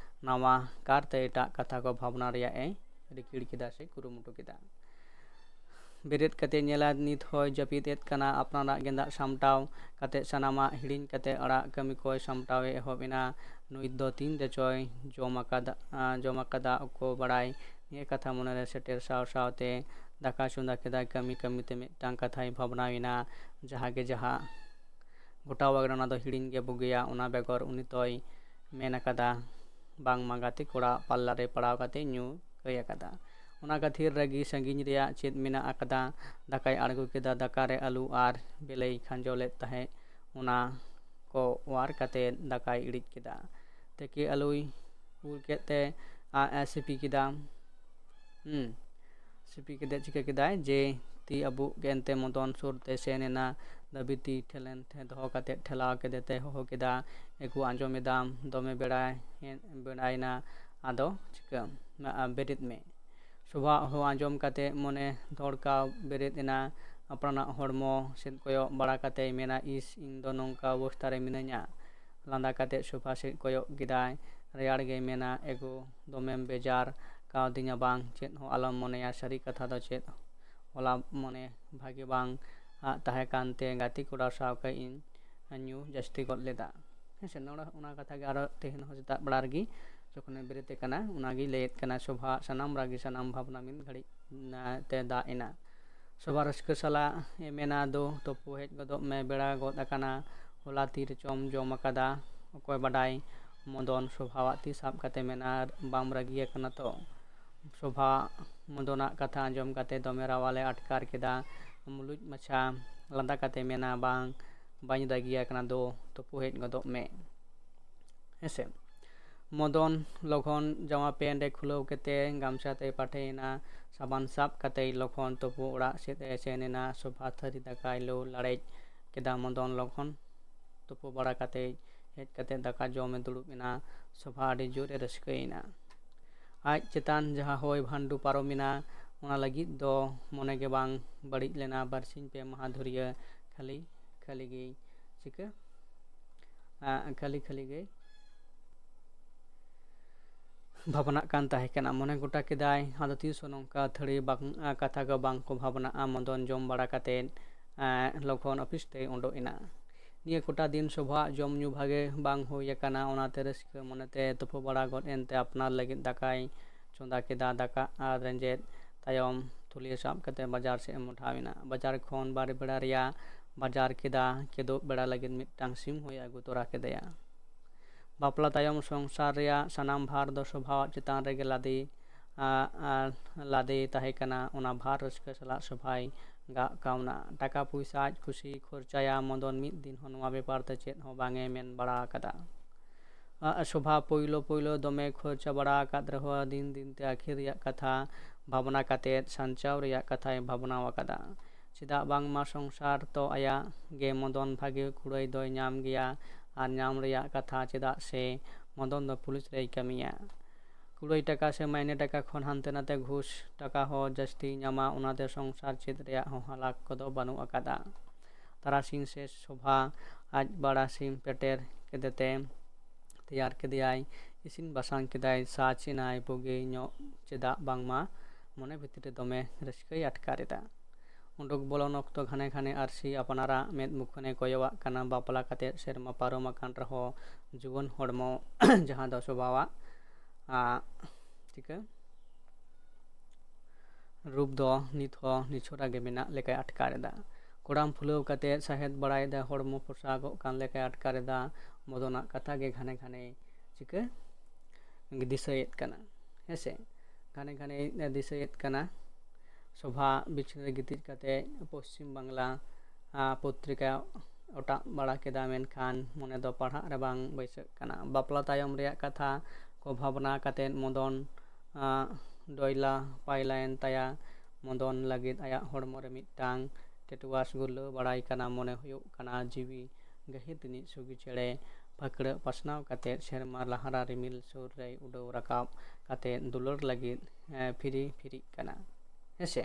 ᱱᱟᱣᱟ ᱠᱟᱨᱛᱮ ᱮᱴᱟᱜ ᱠᱟᱛᱷᱟ ᱠᱚ ᱵᱷᱟᱵᱽᱱᱟ ᱨᱮᱭᱟᱜ ᱮ ᱨᱤᱠᱤᱲ ᱠᱮᱫᱟ ᱥᱮ ᱠᱩᱨᱩᱢᱩᱴᱩ ᱠᱮᱫᱟ᱾ ᱵᱮᱨᱮᱫ ᱠᱟᱛᱮ ᱧᱮᱞᱟ, ᱱᱤᱛ ᱦᱚᱸᱭ ᱡᱟᱹᱯᱤᱫ ᱮᱫ ᱠᱟᱱᱟ᱾ ᱟᱯᱱᱟᱨᱟᱜ ᱜᱮᱸᱫᱟᱜ ᱥᱟᱢᱴᱟᱣ ᱠᱟᱛᱮ ᱥᱟᱱᱟᱢᱟᱜ ᱦᱤᱲᱤᱧ ᱠᱟᱛᱮ ᱚᱲᱟᱜ ᱠᱟᱹᱢᱤ ᱠᱚᱭ ᱥᱟᱢᱴᱟᱣ ᱮ ᱮᱦᱚᱵ ᱮᱱᱟ᱾ ᱱᱩᱭ ᱫᱚ ᱛᱤᱱ ᱨᱮᱪᱚᱭ ᱡᱚᱢ ᱟᱠᱟᱫᱟ, ᱟ, ᱡᱚᱢ ᱟᱠᱟᱫᱟ ᱚᱠᱚ ᱵᱟᱲᱟᱭ᱾ ᱱᱤᱭᱟᱹ ᱠᱟᱛᱷᱟ ᱢᱚᱱᱮᱨᱮ ᱥᱮᱴᱮᱨ ᱥᱟᱶ ᱥᱟᱶᱛᱮ ᱫᱟᱠᱟ ᱪᱚᱸᱫᱟ ᱠᱮᱫᱟᱭ᱾ ᱠᱟᱹᱢᱤ ᱠᱟᱹᱢᱤ ᱛᱮ ᱢᱤᱫᱴᱟᱝ ᱠᱟᱛᱷᱟᱭ ᱵᱷᱟᱵᱽᱱᱟᱭᱮᱱᱟ, ᱡᱟᱦᱟᱸ ᱜᱮ ᱡᱟᱦᱟᱸ ᱜᱚᱴᱟ ᱟᱠᱟᱱᱟ ᱚᱱᱟ ᱫᱚ ᱦᱤᱲᱤᱧ ᱜᱮ ᱵᱩᱜᱤᱭᱟ᱾ ᱚᱱᱟ ᱵᱮᱜᱚᱨ ᱩᱱᱤ ᱫᱚᱭ ᱢᱮᱱ ᱟᱠᱟᱫᱟ, ᱵᱟᱝᱢᱟ ᱜᱟᱛᱮ ᱠᱚᱲᱟ ᱯᱟᱞᱞᱟ ᱨᱮ ᱯᱟᱲᱟᱣ ᱠᱟᱛᱮ ᱧᱩ ᱠᱟᱹᱭ ᱟᱠᱟᱫᱟ᱾ ᱚᱱᱟ ᱠᱷᱟᱹᱛᱤᱨ ᱨᱟᱹᱜᱤ ᱥᱟᱺᱜᱤᱧ ᱨᱮᱭᱟᱜ ᱪᱮᱫ ᱢᱮᱱᱟᱜ ᱟᱠᱟᱫᱟ? ᱫᱟᱠᱟᱭ ᱟᱬᱜᱚ ᱠᱮᱫᱟ᱾ ᱫᱟᱠᱟ ᱨᱮ ᱟᱹᱞᱩ ᱟᱨ ᱵᱮᱞᱮᱭ ᱠᱷᱟᱸᱡᱚ ᱞᱮᱫ ᱛᱟᱦᱮᱸᱫ, ᱚᱱᱟ ᱠᱚ ᱚᱣᱟᱨ ᱠᱟᱛᱮ ᱫᱟᱠᱟᱭ ᱤᱲᱤᱡ ᱠᱮᱫᱟ᱾ ᱛᱮᱠᱮ ᱟᱹᱞᱩᱭ ᱩᱨ ᱠᱮᱫ ᱛᱮ ᱟᱜ ᱮ ᱥᱤᱯᱤ ᱠᱮᱫᱟ᱾ ᱦᱩᱸ᱾ ᱥᱤᱯᱤ ᱠᱟᱛᱮ ᱪᱤᱠᱟᱹ ᱠᱮᱫᱟᱭ ᱡᱮ ᱛᱤ ᱟᱹᱵᱩᱜ ᱮᱱᱛᱮ ᱢᱚᱫᱚᱱ ᱥᱩᱨ ᱛᱮ ᱥᱮᱱ ᱮᱱᱟ᱾ ᱫᱟᱹᱵᱤ ᱛᱤ ᱴᱷᱮᱞᱮᱱ ᱛᱮ ᱫᱚᱦᱚ ᱠᱟᱛᱮ ᱴᱷᱮᱞᱟᱣ ᱠᱮᱫᱮ ᱛᱮ ᱦᱚᱦᱚ ᱠᱮᱫᱟ, "ᱮᱜᱳ, ᱟᱸᱡᱚᱢ ᱮᱫᱟᱢ? ᱫᱚᱢᱮ ᱵᱮᱲᱟᱭ ᱵᱮᱲᱟᱭᱮᱱᱟ, ᱟᱫᱚ ᱪᱤᱠᱟᱹ? ᱢᱟ, ᱵᱮᱨᱮᱫ ᱢᱮ᱾" ᱥᱚᱵᱷᱟ ᱦᱚᱸ ᱟᱸᱡᱚᱢ ᱠᱟᱛᱮ ᱢᱚᱱᱮ ᱫᱷᱚᱲᱠᱟᱣ ᱵᱮᱨᱮᱫ ᱮᱱᱟ᱾ ᱟᱯᱱᱟᱨᱟᱜ ᱦᱚᱲᱢᱚ ᱥᱮᱫ ᱠᱚᱭᱚᱜ ᱵᱟᱲᱟ ᱠᱟᱛᱮ ᱢᱮᱱᱟ, "ᱤᱥ, ᱤᱧ ᱫᱚ ᱱᱚᱝᱠᱟ ᱚᱵᱚᱥᱛᱟ ᱨᱮ ᱢᱤᱱᱟᱹᱧᱟ?" ᱞᱟᱸᱫᱟ ᱠᱟᱛᱮ ᱥᱚᱵᱷᱟ ᱥᱮᱫ ᱠᱚᱭᱚᱜ ᱠᱮᱫᱟᱭ᱾ ᱨᱮᱭᱟᱲ ᱜᱮᱭ ᱢᱮᱱᱟ, "ᱮᱜᱳ, ᱫᱚᱢᱮᱢ ᱵᱮᱡᱟᱨ ᱠᱟᱣᱫᱤᱧᱟ ᱵᱟᱝ? ᱪᱮᱫ ᱦᱚᱸ ᱟᱞᱚᱢ ᱢᱚᱱᱮᱭᱟ, ᱥᱟᱹᱨᱤ ᱠᱟᱛᱷᱟ ᱫᱚ ᱪᱮᱫ, ᱦᱚᱞᱟ ᱢᱚᱱᱮ ᱵᱷᱟᱜᱮ ᱵᱟᱝ ᱟᱜ ᱛᱟᱦᱮᱸ ᱠᱟᱱᱛᱮ ᱜᱟᱛᱮ ᱠᱚᱲᱟ ᱥᱟᱶ ᱠᱟᱹᱡ ᱤᱧ ᱧᱩ ᱡᱟᱹᱥᱛᱤ ᱜᱚᱫ ᱞᱮᱫᱟ᱾" ᱦᱮᱸ ᱥᱮ, ᱱᱚᱰᱮ ᱚᱱᱟ ᱠᱟᱛᱷᱟ ᱜᱮ ᱟᱨᱚ ᱛᱮᱦᱮᱧ ᱦᱚᱸ ᱥᱮᱛᱟᱜ ᱵᱮᱲᱟ ᱨᱮᱜᱮ ᱡᱚᱠᱷᱚᱱᱮ ᱵᱮᱨᱮᱫ ᱟᱠᱟᱱᱟ, ᱚᱱᱟᱜᱮ ᱞᱟᱹᱭᱮᱫ ᱠᱟᱱᱟ, ᱥᱚᱵᱷᱟ ᱥᱟᱱᱟᱢ ᱨᱟᱹᱜᱤ, ᱥᱟᱱᱟᱢ ᱵᱷᱟᱵᱽᱱᱟ ᱢᱤᱫ ᱜᱷᱟᱹᱲᱤᱡ ᱛᱮ ᱫᱟᱜ ᱮᱱᱟ᱾ ᱥᱚᱵᱷᱟ ᱨᱟᱹᱥᱠᱟᱹ ᱥᱟᱞᱟᱜ ᱮ ᱢᱮᱱᱟ, "ᱫᱳ, ᱛᱳᱯᱳ ᱦᱮᱡ ᱜᱚᱫᱚᱜ ᱢᱮ, ᱵᱮᱲᱟ ᱜᱚᱫ ᱟᱠᱟᱱᱟ, ᱦᱚᱞᱟ ᱛᱤ ᱨᱮᱪᱚᱢ ᱡᱚᱢ ᱟᱠᱟᱫᱟ, ᱚᱠᱚᱭ ᱵᱟᱰᱟᱭ?" ᱢᱚᱫᱚᱱ ᱥᱚᱵᱷᱟᱣᱟᱜ ᱛᱤ ᱥᱟᱵ ᱠᱟᱛᱮ ᱢᱮᱱᱟ, "ᱵᱟᱢ ᱨᱟᱹᱜᱤ ᱟᱠᱟᱱᱟ ᱛᱚ?" ᱥᱚᱵᱷᱟ ᱢᱚᱫᱚᱱᱟᱜ ᱠᱟᱛᱷᱟ ᱟᱸᱡᱚᱢ ᱠᱟᱛᱮ ᱫᱚᱢᱮ ᱨᱟᱣᱟᱞᱮ ᱟᱴᱠᱟᱨ ᱠᱮᱫᱟ᱾ ᱢᱩᱞᱩᱡ ᱢᱟᱪᱷᱟ ᱞᱟᱸᱫᱟ ᱠᱟᱛᱮ ᱢᱮᱱᱟ, "ᱵᱟᱝ, ᱵᱟᱹᱧ ᱨᱟᱹᱜᱤ ᱟᱠᱟᱱᱟ ᱫᱳ, ᱛᱳᱯᱳ ᱦᱮᱡ ᱜᱚᱫᱚᱜ ᱢᱮ᱾" ᱦᱮᱸᱥᱮ᱾ ᱢᱚᱫᱚᱱ ᱞᱚᱜᱚᱱ ᱡᱟᱢᱟ ᱯᱮᱱᱴ ᱮ ᱠᱷᱩᱞᱟᱹᱣ ᱠᱟᱛᱮ ᱜᱟᱢᱪᱷᱟ ᱛᱮᱭ ᱯᱟᱴᱷᱮᱭᱮᱱᱟ᱾ ᱥᱟᱵᱟᱱ ᱥᱟᱵ ᱠᱟᱛᱮ ᱞᱚᱜᱚᱱ ᱛᱳᱯᱳ ᱚᱲᱟᱜ ᱥᱮᱫ ᱮ ᱥᱮᱱ ᱮᱱᱟ᱾ ᱥᱚᱵᱷᱟ ᱛᱷᱟᱹᱨᱤ ᱫᱟᱠᱟᱭ ᱞᱩ ᱞᱟᱲᱮᱡ ᱠᱮᱫᱟ᱾ ᱢᱚᱫᱚᱱ ᱞᱚᱜᱚᱱ ᱛᱳᱯᱳ ᱵᱟᱲᱟ ᱠᱟᱛᱮ ᱦᱮᱡ ᱠᱟᱛᱮ ᱫᱟᱠᱟ ᱡᱚᱢ ᱮ ᱫᱩᱲᱩᱵ ᱮᱱᱟ᱾ ᱥᱚᱵᱷᱟ ᱟᱹᱰᱤ ᱡᱳᱨ ᱮ ᱨᱟᱹᱥᱠᱟᱹᱭᱮᱱᱟ᱾ ᱟᱡ ᱪᱮᱛᱟᱱ ᱡᱟᱦᱟᱸ ᱦᱚᱭ ᱵᱷᱟᱱᱰᱩ ᱯᱟᱨᱚᱢᱮᱱᱟ, ᱚᱱᱟ ᱞᱟᱹᱜᱤᱫ ᱫᱚ ᱢᱚᱱᱮ ᱜᱮ ᱵᱟᱝ ᱵᱟᱹᱲᱤᱡ ᱞᱮᱱᱟ᱾ ᱵᱟᱨᱥᱤᱧ ᱯᱮ ᱢᱟᱦᱟ ᱫᱷᱩᱨᱭᱟᱹ ᱠᱷᱟᱹᱞᱤ ᱠᱷᱟᱹᱞᱤ ᱜᱮ ᱪᱤᱠᱟᱹ ᱠᱷᱟᱹᱞᱤ ᱠᱷᱟᱹᱞᱤ ᱜᱮ ᱵᱷᱟᱵᱽᱱᱟᱜ ᱠᱟᱱ ᱛᱟᱦᱮᱸ ᱠᱟᱱᱟ᱾ ᱢᱚᱱᱮ ᱜᱚᱴᱟ ᱠᱮᱫᱟᱭ, ᱟᱫᱚ ᱛᱤᱥ ᱦᱚᱸ ᱱᱚᱝᱠᱟ ᱟᱹᱛᱷᱟᱹᱲᱤ ᱵᱟᱝ ᱠᱟᱛᱷᱟ ᱠᱚ ᱵᱟᱝ ᱠᱚ ᱵᱷᱟᱵᱽᱱᱟᱜᱼᱟ᱾ ᱢᱚᱫᱚᱱ ᱡᱚᱢ ᱵᱟᱲᱟ ᱠᱟᱛᱮᱫ ᱞᱚᱜᱚᱱ ᱚᱯᱷᱤᱥ ᱛᱮᱭ ᱩᱰᱩᱠ ᱮᱱᱟ᱾ ᱱᱤᱭᱟᱹ ᱠᱚᱴᱟ ᱫᱤᱱ ᱥᱚᱵᱷᱟᱣᱟᱜ ᱡᱚᱢ ᱧᱩ ᱵᱷᱟᱜᱮ ᱵᱟᱝ ᱦᱩᱭ ᱟᱠᱟᱱᱟ᱾ ᱚᱱᱟᱛᱮ ᱨᱟᱹᱥᱠᱟᱹ ᱢᱚᱱᱮᱛᱮ ᱛᱩᱯᱩ ᱵᱟᱲᱟ ᱜᱚᱫ ᱮᱱᱛᱮ ᱟᱯᱱᱟᱨ ᱞᱟᱹᱜᱤᱫ ᱫᱟᱠᱟᱭ ᱪᱚᱸᱫᱟ ᱠᱮᱫᱟ᱾ ᱫᱟᱠᱟ ᱟᱨ ᱨᱮᱸᱡᱮᱫ ᱛᱟᱭᱚᱢ ᱛᱷᱩᱞᱤᱭᱟᱹ ᱥᱟᱵ ᱠᱟᱛᱮ ᱵᱟᱡᱟᱨ ᱥᱮᱫ ᱮ ᱢᱚᱰᱷᱟᱣ ᱮᱱᱟ᱾ ᱵᱟᱡᱟᱨ ᱠᱷᱚᱱ ᱵᱟᱨ ᱵᱮᱲᱟ ᱨᱮᱭᱟᱜ ᱵᱟᱡᱟᱨ ᱠᱮᱫᱟ᱾ ᱠᱮᱫᱳᱜ ᱵᱮᱲᱟ ᱞᱟᱹᱜᱤᱫ ᱢᱤᱫᱴᱟᱝ ᱥᱤᱢ ᱦᱚᱸᱭ ᱟᱹᱜᱩ ᱛᱚᱨᱟ ᱠᱮᱫᱮᱭᱟ᱾ ᱵᱟᱯᱞᱟ ᱛᱟᱭᱚᱢ ᱥᱚᱝᱥᱟᱨ ᱨᱮᱭᱟᱜ ᱥᱟᱱᱟᱢ ᱵᱷᱟᱨ ᱫᱚ ᱥᱚᱵᱷᱟᱣᱟᱜ ᱪᱮᱛᱟᱱ ᱨᱮᱜᱮ ᱞᱟᱫᱮ ᱞᱟᱫᱮ ᱛᱟᱦᱮᱸ ᱠᱟᱱᱟ᱾ ᱚᱱᱟ ᱵᱷᱟᱨ ᱨᱟᱹᱥᱠᱟᱹ ᱥᱟᱞᱟᱜ ᱥᱚᱵᱷᱟᱭ ᱜᱟᱜ ᱠᱟᱣᱱᱟ᱾ ᱴᱟᱠᱟ ᱯᱚᱭᱥᱟ ᱟᱡ ᱠᱩᱥᱤ ᱠᱷᱚᱨᱪᱟᱭᱟ᱾ ᱢᱚᱫᱚᱱ ᱢᱤᱫ ᱫᱤᱱ ᱦᱚᱸ ᱱᱚᱣᱟ ᱵᱮᱯᱟᱨ ᱛᱮ ᱪᱮᱫ ᱦᱚᱸ ᱵᱟᱝ ᱮ ᱢᱮᱱ ᱵᱟᱲᱟ ᱟᱠᱟᱫᱟ᱾ ᱥᱚᱵᱷᱟ ᱯᱳᱭᱞᱳ ᱯᱳᱭᱞᱳ ᱫᱚᱢᱮ ᱠᱷᱚᱨᱪᱟ ᱵᱟᱲᱟ ᱟᱠᱟᱫ ᱨᱮᱦᱚᱸ ᱫᱤᱱ ᱫᱤᱱ ᱛᱮ ᱟᱹᱠᱷᱤᱨ ᱨᱮᱭᱟᱜ ᱠᱟᱛᱷᱟ ᱵᱷᱟᱵᱽᱱᱟ ᱠᱟᱛᱮᱫ ᱥᱟᱧᱪᱟᱣ ᱨᱮᱭᱟᱜ ᱠᱟᱛᱷᱟᱭ ᱵᱷᱟᱵᱽᱱᱟ ᱟᱠᱟᱫᱟ᱾ ᱪᱮᱫᱟᱜ ᱵᱟᱝᱢᱟ ᱥᱚᱝᱥᱟᱨ ᱛᱚ ᱟᱭᱟᱜ ᱜᱮ᱾ ᱢᱚᱫᱚᱱ ᱵᱷᱟᱜᱮ ᱠᱩᱲᱟᱹᱭ ᱫᱚᱭ ᱧᱟᱢ ᱜᱮᱭᱟ ᱟᱨ ᱧᱟᱢ ᱨᱮᱭᱟᱜ ᱠᱟᱛᱷᱟ, ᱪᱮᱫᱟᱜ ᱥᱮ ᱢᱚᱫᱚᱱ ᱫᱚ ᱯᱩᱞᱤᱥ ᱨᱮᱭ ᱠᱟᱹᱢᱤᱭᱟ᱾ ᱠᱩᱲᱟᱹᱭ ᱴᱟᱠᱟ ᱥᱮ ᱢᱟᱭᱱᱮ ᱴᱟᱠᱟ ᱠᱷᱚᱱ ᱦᱟᱱᱛᱮ ᱱᱟᱛᱮ ᱜᱷᱩᱥ ᱴᱟᱠᱟ ᱦᱚᱸ ᱡᱟᱹᱥᱛᱤ ᱧᱟᱢᱟ, ᱚᱱᱟᱛᱮ ᱥᱚᱝᱥᱟᱨ ᱪᱮᱫ ᱨᱮᱭᱟᱜ ᱦᱚᱸ ᱦᱟᱞᱟᱠ ᱠᱚᱫᱚ ᱵᱟᱹᱱᱩᱜ ᱟᱠᱟᱫᱟ᱾ ᱛᱟᱨᱟᱥᱤᱧ ᱥᱮ ᱥᱚᱵᱷᱟ ᱟᱡ ᱵᱟᱲᱟ ᱥᱤᱢ ᱯᱮᱴᱮᱨ ᱠᱮᱫᱮᱛᱮ ᱛᱮᱭᱟᱨ ᱠᱮᱫᱮᱭᱟᱭ, ᱤᱥᱤᱱ ᱵᱟᱥᱟᱝ ᱠᱮᱫᱟᱭ, ᱥᱟᱡᱽ ᱮᱱᱟᱭ ᱵᱩᱜᱤ ᱧᱚᱜ᱾ ᱪᱮᱫᱟᱜ ᱵᱟᱝᱢᱟ ᱢᱚᱱᱮ ᱵᱷᱤᱛᱤᱨ ᱨᱮ ᱫᱚᱢᱮ ᱨᱟᱹᱥᱠᱟᱹᱭ ᱟᱴᱠᱟᱨ ᱮᱫᱟ᱾ ᱩᱰᱩᱠ ᱵᱚᱞᱚᱱ ᱚᱠᱛᱚ ᱜᱷᱟᱱᱮ ᱜᱷᱟᱱᱮ ᱟᱨᱥᱤ ᱟᱯᱱᱟᱨᱟᱜ ᱢᱮᱫ ᱢᱩᱠᱷᱟᱹᱱᱮ ᱠᱚᱭᱚᱣᱟᱜ ᱠᱟᱱᱟ᱾ ᱵᱟᱯᱞᱟ ᱠᱟᱛᱮ ᱥᱮᱨᱢᱟ ᱯᱟᱨᱚᱢ ᱟᱠᱟᱱ ᱨᱮᱦᱚᱸ ᱡᱩᱣᱟᱹᱱ ᱦᱚᱲᱢᱚ ᱡᱟᱦᱟᱸ ᱫᱚ ᱥᱚᱵᱷᱟᱣᱟᱜ ᱪᱤᱠᱟᱹ ᱨᱩᱯ ᱫᱚ ᱱᱤᱛ ᱦᱚᱸ ᱱᱤᱪᱷᱚᱲᱟ ᱜᱮ ᱢᱮᱱᱟᱜ ᱞᱮᱠᱟᱭ ᱟᱴᱠᱟᱨ ᱮᱫᱟ᱾ ᱠᱚᱲᱟᱢ ᱯᱷᱩᱞᱟᱹᱣ ᱠᱟᱛᱮ ᱥᱟᱦᱮᱫ ᱵᱟᱲᱟᱭᱮᱫᱟ, ᱦᱚᱲᱢᱚ ᱯᱚᱥᱟᱜᱚᱜ ᱠᱟᱱ ᱞᱮᱠᱟᱭ ᱟᱴᱠᱟᱨ ᱮᱫᱟ᱾ ᱢᱚᱫᱚᱱᱟᱜ ᱠᱟᱛᱷᱟ ᱜᱮ ᱜᱷᱟᱱᱮ ᱜᱷᱟᱱᱮ ᱪᱤᱠᱟᱹ ᱫᱤᱥᱟᱹᱭᱮᱫ ᱠᱟᱱᱟ, ᱦᱮᱸᱥᱮ? ᱜᱷᱟᱱᱮ ᱜᱷᱟᱱᱮ ᱫᱤᱥᱟᱹᱭᱮᱫ ᱠᱟᱱᱟ᱾ ᱥᱚᱵᱷᱟ ᱵᱤᱪᱷᱱᱟᱹ ᱨᱮ ᱜᱤᱛᱤᱡ ᱠᱟᱛᱮ ᱯᱚᱥᱪᱤᱢ ᱵᱟᱝᱞᱟ ᱯᱚᱛᱨᱤᱠᱟ ᱚᱴᱟᱜ ᱵᱟᱲᱟ ᱠᱮᱫᱟ, ᱢᱮᱱᱠᱷᱟᱱ ᱢᱚᱱᱮ ᱫᱚ ᱯᱟᱲᱦᱟᱜ ᱨᱮ ᱵᱟᱝ ᱵᱟᱹᱭᱥᱟᱹᱜ ᱠᱟᱱᱟ᱾ ᱵᱟᱯᱞᱟ ᱛᱟᱭᱚᱢ ᱨᱮᱭᱟᱜ ᱠᱟᱛᱷᱟ ᱠᱚ ᱵᱷᱟᱵᱽᱱᱟ ᱠᱟᱛᱮ ᱢᱚᱫᱚᱱ ᱰᱚᱭᱞᱟ ᱯᱟᱭᱞᱟᱭᱮᱱ ᱛᱟᱭᱟ᱾ ᱢᱚᱫᱚᱱ ᱞᱟᱹᱜᱤᱫ ᱟᱭᱟᱜ ᱦᱚᱲᱢᱚ ᱨᱮ ᱢᱤᱫᱴᱟᱝ ᱴᱮᱴᱩᱣᱟᱥ ᱜᱩᱨᱞᱟᱹᱣ ᱵᱟᱲᱟᱭ ᱠᱟᱱᱟ᱾ ᱢᱚᱱᱮ ᱦᱩᱭᱩᱜ ᱠᱟᱱᱟ ᱡᱤᱣᱤ ᱜᱟᱹᱦᱤᱨ ᱨᱤᱱᱤᱡ ᱥᱩᱜᱤ ᱪᱮᱬᱮ ᱯᱷᱟᱹᱠᱲᱟᱹᱜ ᱯᱟᱥᱱᱟᱣ ᱠᱟᱛᱮ ᱥᱮᱨᱢᱟ ᱞᱟᱦᱟᱨᱟ ᱨᱤᱢᱤᱞ ᱥᱩᱨ ᱨᱮᱭ ᱩᱰᱟᱹᱣ ᱨᱟᱠᱟᱵ ᱠᱟᱛᱮ ᱫᱩᱞᱟᱹᱲ ᱞᱟᱹᱜᱤᱫ ᱯᱷᱤᱨᱤ ᱯᱷᱤᱨᱤᱜ ᱠᱟᱱᱟ᱾ ᱦᱮᱸᱥᱮ᱾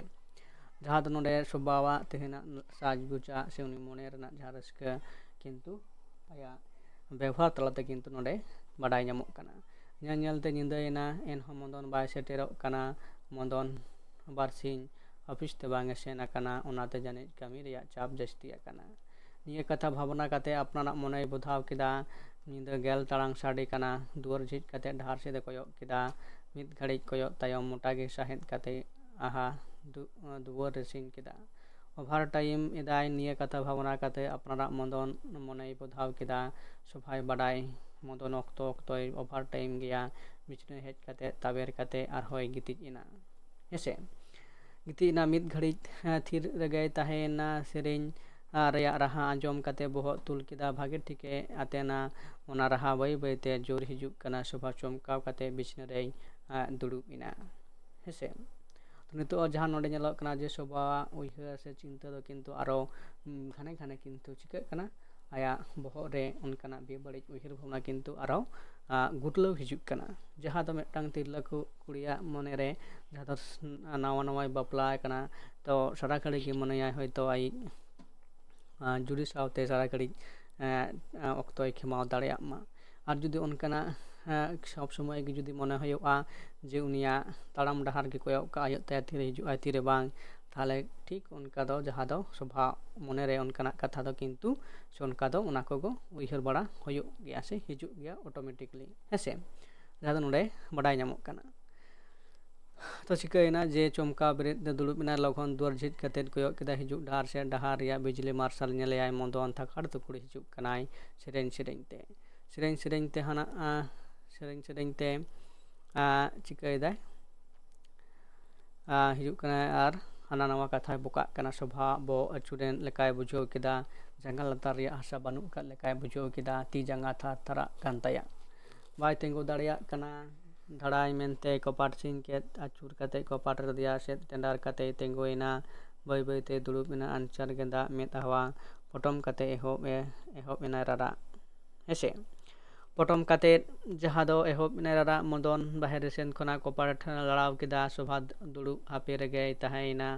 ᱡᱟᱦᱟᱸ ᱫᱚ ᱱᱚᱰᱮ ᱥᱚᱵᱟᱣᱟᱜ ᱛᱮᱦᱮᱧᱟᱜ ᱥᱟᱡᱽᱜᱚᱡᱟᱜ ᱥᱮ ᱩᱱᱤ ᱢᱚᱱᱮ ᱨᱮᱱᱟᱜ ᱡᱟᱦᱟᱸ ᱨᱟᱹᱥᱠᱟᱹ ᱠᱤᱱᱛᱩ ᱟᱭᱟᱜ ᱵᱮᱵᱚᱦᱟᱨ ᱛᱟᱞᱟᱛᱮ ᱠᱤᱱᱛᱩ ᱱᱚᱰᱮ ᱵᱟᱰᱟᱭ ᱧᱟᱢᱚᱜ ᱠᱟᱱᱟ᱾ ᱧᱮᱞ ᱧᱮᱞᱛᱮ ᱧᱤᱫᱟᱹᱭᱮᱱᱟ, ᱮᱱᱦᱚᱸ ᱢᱚᱫᱚᱱ ᱵᱟᱭ ᱥᱮᱴᱮᱨᱚᱜ ᱠᱟᱱᱟ᱾ ᱢᱚᱫᱚᱱ ᱵᱟᱨᱥᱤᱧ ᱚᱯᱷᱤᱥ ᱛᱮ ᱵᱟᱝ ᱮ ᱥᱮᱱ ᱟᱠᱟᱱᱟ, ᱚᱱᱟᱛᱮ ᱡᱟᱹᱱᱤᱡ ᱠᱟᱹᱢᱤ ᱨᱮᱭᱟᱜ ᱪᱟᱯ ᱡᱟᱹᱥᱛᱤ ᱟᱠᱟᱱᱟ᱾ ᱱᱤᱭᱟᱹ ᱠᱟᱛᱷᱟ ᱵᱷᱟᱵᱽᱱᱟ ᱠᱟᱛᱮ ᱟᱯᱱᱟᱨᱟᱜ ᱢᱚᱱᱮᱭ ᱵᱚᱫᱷᱟᱣ ᱠᱮᱫᱟ᱾ ᱧᱤᱫᱟᱹ ᱜᱮᱞ ᱴᱟᱲᱟᱝ ᱥᱟᱰᱮ ᱠᱟᱱᱟ᱾ ᱫᱩᱣᱟᱹᱨ ᱡᱷᱤᱡ ᱠᱟᱛᱮ ᱰᱟᱦᱟᱨ ᱥᱮᱫ ᱮ ᱠᱚᱭᱚᱜ ᱠᱮᱫᱟ᱾ ᱢᱤᱫ ᱜᱷᱟᱹᱲᱤᱡ ᱠᱚᱭᱚᱜ ᱛᱟᱭᱚᱢ ᱢᱚᱴᱟ ᱜᱮ ᱥᱟᱦᱮᱫ ᱠᱟᱛᱮ ᱟᱦᱟ ᱫᱩ-, ᱫᱩᱣᱟᱹᱨ ᱨᱮ ᱥᱤᱧ ᱠᱮᱫᱟ᱾ ᱳᱵᱷᱟᱨ ᱴᱟᱭᱤᱢ ᱮᱫᱟᱭ᱾ ᱱᱤᱭᱟᱹ ᱠᱟᱛᱷᱟ ᱵᱷᱟᱵᱽᱱᱟ ᱠᱟᱛᱮ ᱟᱯᱱᱟᱨᱟᱜ ᱢᱚᱫᱚᱱ ᱢᱚᱱᱮᱭ ᱵᱚᱫᱷᱟᱣ ᱠᱮᱫᱟ᱾ ᱥᱚᱵᱷᱟᱭ ᱵᱟᱰᱟᱭ ᱢᱚᱫᱚᱱ ᱚᱠᱛᱚ ᱚᱠᱛᱚᱭ ᱳᱵᱷᱟᱨ ᱴᱟᱭᱤᱢ ᱜᱮᱭᱟ᱾ ᱵᱤᱪᱷᱱᱟᱹ ᱦᱮᱡ ᱠᱟᱛᱮ ᱛᱟᱵᱮᱨ ᱠᱟᱛᱮ ᱟᱨᱦᱚᱸᱭ ᱜᱤᱛᱤᱡ ᱮᱱᱟ᱾ ᱦᱮᱸᱥᱮ, ᱜᱤᱛᱤᱡ ᱮᱱᱟ᱾ ᱢᱤᱫ ᱜᱷᱟᱹᱲᱤᱡ ᱮ, ᱛᱷᱤᱨ ᱨᱮᱜᱮᱭ ᱛᱟᱦᱮᱸᱭᱮᱱᱟ᱾ ᱥᱮᱨᱮᱧ ᱟᱨ ᱨᱮᱭᱟᱜ ᱨᱟᱦᱟ ᱟᱸᱡᱚᱢ ᱠᱟᱛᱮ ᱵᱚᱦᱚᱜ ᱛᱩᱞ ᱠᱮᱫᱟ᱾ ᱵᱷᱟᱜᱮ ᱴᱷᱤᱠᱮ ᱟᱛᱮᱱᱟ᱾ ᱚᱱᱟ ᱨᱟᱦᱟ ᱵᱟᱹᱭ ᱵᱟᱹᱭᱛᱮ ᱡᱳᱨ ᱦᱤᱡᱩᱜ ᱠᱟᱱᱟ᱾ ᱥᱚᱵᱷᱟ ᱪᱚᱢᱠᱟᱣ ᱠᱟᱛᱮ ᱵᱤᱪᱷᱱᱟᱹ ᱨᱮᱭ ᱮ, ᱫᱩᱲᱩᱵ ᱮᱱᱟ᱾ ᱦᱮᱸᱥᱮ, ᱛᱚ ᱱᱤᱛᱚᱜ ᱡᱟᱦᱟᱸ ᱱᱚᱰᱮ ᱧᱮᱞᱚᱜ ᱠᱟᱱᱟ ᱡᱮ ᱥᱚᱵᱷᱟᱣᱟᱜ ᱩᱭᱦᱟᱹᱨ ᱥᱮ ᱪᱤᱱᱛᱟᱹ ᱫᱚ ᱠᱤᱱᱛᱩ ᱟᱨᱚ, ᱩᱢ, ᱜᱷᱟᱱᱮ ᱜᱷᱟᱱᱮ ᱠᱤᱱᱛᱩ ᱪᱤᱠᱟᱹᱜ ᱠᱟᱱᱟ, ᱟᱭᱟᱜ ᱵᱚᱦᱚᱜ ᱨᱮ ᱚᱱᱠᱟᱱᱟᱜ ᱵᱮᱵᱟᱹᱲᱤᱡ ᱩᱭᱦᱟᱹᱨ ᱵᱷᱟᱵᱽᱱᱟ ᱠᱤᱱᱛᱩ ᱟᱨᱚ, ᱟ, ᱜᱩᱨᱞᱟᱹᱣ ᱦᱤᱡᱩᱜ ᱠᱟᱱᱟ᱾ ᱡᱟᱦᱟᱸ ᱫᱚ ᱢᱤᱫᱴᱟᱝ ᱛᱤᱨᱞᱟᱹ ᱠᱩ-, ᱠᱩᱲᱤᱭᱟᱜ ᱢᱚᱱᱮ ᱨᱮ, ᱡᱟᱦᱟᱸ ᱫᱚ ᱥ-, ᱱᱟᱣᱟ ᱱᱟᱣᱟᱭ ᱵᱟᱯᱞᱟ ᱟᱠᱟᱱᱟ, ᱛᱚ ᱥᱟᱨᱟ ᱜᱷᱟᱹᱲᱤ ᱜᱮ ᱢᱚᱱᱮᱭᱟᱭ ᱦᱚᱭᱛᱳ ᱟᱡ, ᱟ, ᱡᱩᱨᱤ ᱥᱟᱶᱛᱮ ᱥᱟᱨᱟ ᱜᱷᱟᱹᱲᱤᱡ, ᱮ, ᱮ, ᱚᱠᱛᱚᱭ ᱠᱷᱮᱢᱟᱣ ᱫᱟᱲᱮᱭᱟᱜ ᱢᱟ᱾ ᱟᱨ ᱡᱩᱫᱤ ᱚᱱᱠᱟᱱᱟᱜ, ᱮ, ᱥᱚᱵ ᱥᱚᱢᱚᱭ ᱜᱮ ᱡᱩᱫᱤ ᱢᱚᱱᱮ ᱦᱩᱭᱩᱜᱼᱟ ᱡᱮ ᱩᱱᱤᱭᱟᱜ ᱛᱟᱲᱟᱢ ᱰᱟᱦᱟᱨ ᱜᱮ ᱠᱚᱭᱚᱜ ᱠᱟᱜᱼᱟ, ᱦᱩᱭᱩᱜ ᱛᱟᱭᱟ, ᱛᱤᱨᱮ ᱦᱤᱡᱩᱜᱼᱟᱭ, ᱛᱤᱨᱮ ᱵᱟᱝ, ᱛᱟᱦᱚᱞᱮ ᱴᱷᱤᱠ ᱚᱱᱠᱟ ᱫᱚ ᱡᱟᱦᱟᱸ ᱫᱚ ᱥᱚᱵᱷᱟ ᱢᱚᱱᱮᱨᱮ ᱚᱱᱠᱟᱱᱟᱜ ᱠᱟᱛᱷᱟ ᱫᱚ ᱠᱤᱱᱛᱩ ᱥᱮ ᱚᱱᱠᱟ ᱫᱚ ᱚᱱᱟ ᱠᱚᱜᱮ ᱩᱭᱦᱟᱹᱨ ᱵᱟᱲᱟ ᱦᱩᱭᱩᱜ ᱜᱮᱭᱟ ᱥᱮ ᱦᱤᱡᱩᱜ ᱜᱮᱭᱟ ᱚᱴᱳᱢᱮᱴᱤᱠᱞᱤ, ᱦᱮᱸᱥᱮ? ᱡᱟᱦᱟᱸ ᱫᱚ ᱱᱚᱰᱮ ᱵᱟᱰᱟᱭ ᱧᱟᱢᱚᱜ ᱠᱟᱱᱟ᱾ ᱛᱚ ᱪᱤᱠᱟᱹᱭᱮᱱᱟ ᱡᱮ ᱪᱚᱢᱠᱟᱣ ᱵᱮᱨᱮᱫ ᱛᱮ ᱫᱩᱲᱩᱵ ᱮᱱᱟᱭ, ᱞᱚᱜᱚᱱ ᱫᱩᱣᱟᱹᱨ ᱡᱷᱤᱡ ᱠᱟᱛᱮᱫ ᱠᱚᱭᱚᱜ ᱠᱮᱫᱟ ᱦᱤᱡᱩᱜ ᱰᱟᱦᱟᱨ ᱥᱮᱫ᱾ ᱰᱟᱦᱟᱨ ᱨᱮᱭᱟᱜ ᱵᱤᱡᱽᱞᱤ ᱢᱟᱨᱥᱟᱞ ᱧᱮᱞᱮᱭᱟᱭ ᱢᱚᱫᱚᱱ ᱛᱷᱟᱠᱟᱲ ᱛᱩᱠᱩᱲ ᱦᱤᱡᱩᱜ ᱠᱟᱱᱟᱭ ᱥᱮᱨᱮᱧ ᱥᱮᱨᱮᱧ ᱛᱮ᱾ ᱥᱮᱨᱮᱧ ᱥᱮᱨᱮᱧ ᱛᱮ ᱦᱟᱱᱟ, ᱟ, ᱥᱮᱨᱮᱧ ᱥᱮᱨᱮᱧ ᱛᱮ, ᱟ, ᱪᱤᱠᱟᱹᱭᱮᱫᱟᱭ? ᱟ, ᱦᱤᱡᱩᱜ ᱠᱟᱱᱟᱭ ᱟᱨ ᱦᱟᱱᱟ ᱱᱟᱣᱟ ᱠᱟᱛᱷᱟᱭ ᱵᱚᱠᱟᱜ ᱠᱟᱱᱟ᱾ ᱥᱚᱵᱷᱟ ᱵᱚᱦᱚᱜ ᱟᱹᱪᱩᱨᱮᱱ ᱞᱮᱠᱟᱭ ᱵᱩᱡᱷᱟᱹᱣ ᱠᱮᱫᱟ᱾ ᱡᱟᱸᱜᱟ ᱞᱟᱛᱟᱨ ᱨᱮᱭᱟᱜ ᱦᱟᱥᱟ ᱵᱟᱹᱱᱩᱜ ᱟᱠᱟᱫ ᱞᱮᱠᱟᱭ ᱵᱩᱡᱷᱟᱹᱣ ᱠᱮᱫᱟ᱾ ᱛᱤ ᱡᱟᱸᱜᱟ ᱛᱷᱟᱨ ᱛᱷᱟᱨᱟᱜ ᱠᱟᱱ ᱛᱟᱭᱟ᱾ ᱵᱟᱭ ᱛᱤᱸᱜᱩ ᱫᱟᱲᱮᱭᱟᱜ ᱠᱟᱱᱟ᱾ ᱫᱟᱲᱟᱭ ᱢᱮᱱᱛᱮ ᱠᱚᱯᱟᱴ ᱥᱤᱧ ᱠᱮᱫ, ᱟᱹᱪᱩᱨ ᱠᱟᱛᱮ ᱠᱚᱯᱟᱴ ᱨᱮᱭᱟᱜ ᱥᱮᱫ ᱴᱮᱸᱰᱟᱨ ᱠᱟᱛᱮᱭ ᱛᱤᱸᱜᱩᱭᱮᱱᱟ᱾ ᱵᱟᱹᱭ ᱵᱟᱹᱭᱛᱮ ᱫᱩᱲᱩᱵ ᱮᱱᱟ᱾ ᱟᱧᱪᱟᱨ ᱜᱮᱸᱫᱟᱜ ᱢᱮᱫ ᱦᱟᱣᱟ ᱯᱚᱴᱚᱢ ᱠᱟᱛᱮ ᱮᱦᱚᱵ ᱮ, ᱮᱦᱚᱵ ᱮᱱᱟᱭ ᱨᱟᱨᱟᱜ᱾ ᱦᱮᱸᱥᱮ? ᱯᱚᱴᱚᱢ ᱠᱟᱛᱮᱫ, ᱡᱟᱦᱟᱸ ᱫᱚ ᱮᱦᱚᱵ ᱮᱱᱟ ᱨᱟᱨᱟᱜ᱾ ᱢᱚᱫᱚᱱ ᱵᱟᱦᱮᱨ ᱥᱮᱱ ᱠᱷᱚᱱᱟᱜ ᱠᱚᱯᱟᱴ ᱞᱟᱲᱟᱣ ᱠᱮᱫᱟ᱾ ᱥᱳᱵᱷᱟ ᱫᱩᱲᱩᱵ ᱦᱟᱯᱮ ᱨᱮᱜᱮᱭ ᱛᱟᱦᱮᱸᱭᱮᱱᱟ,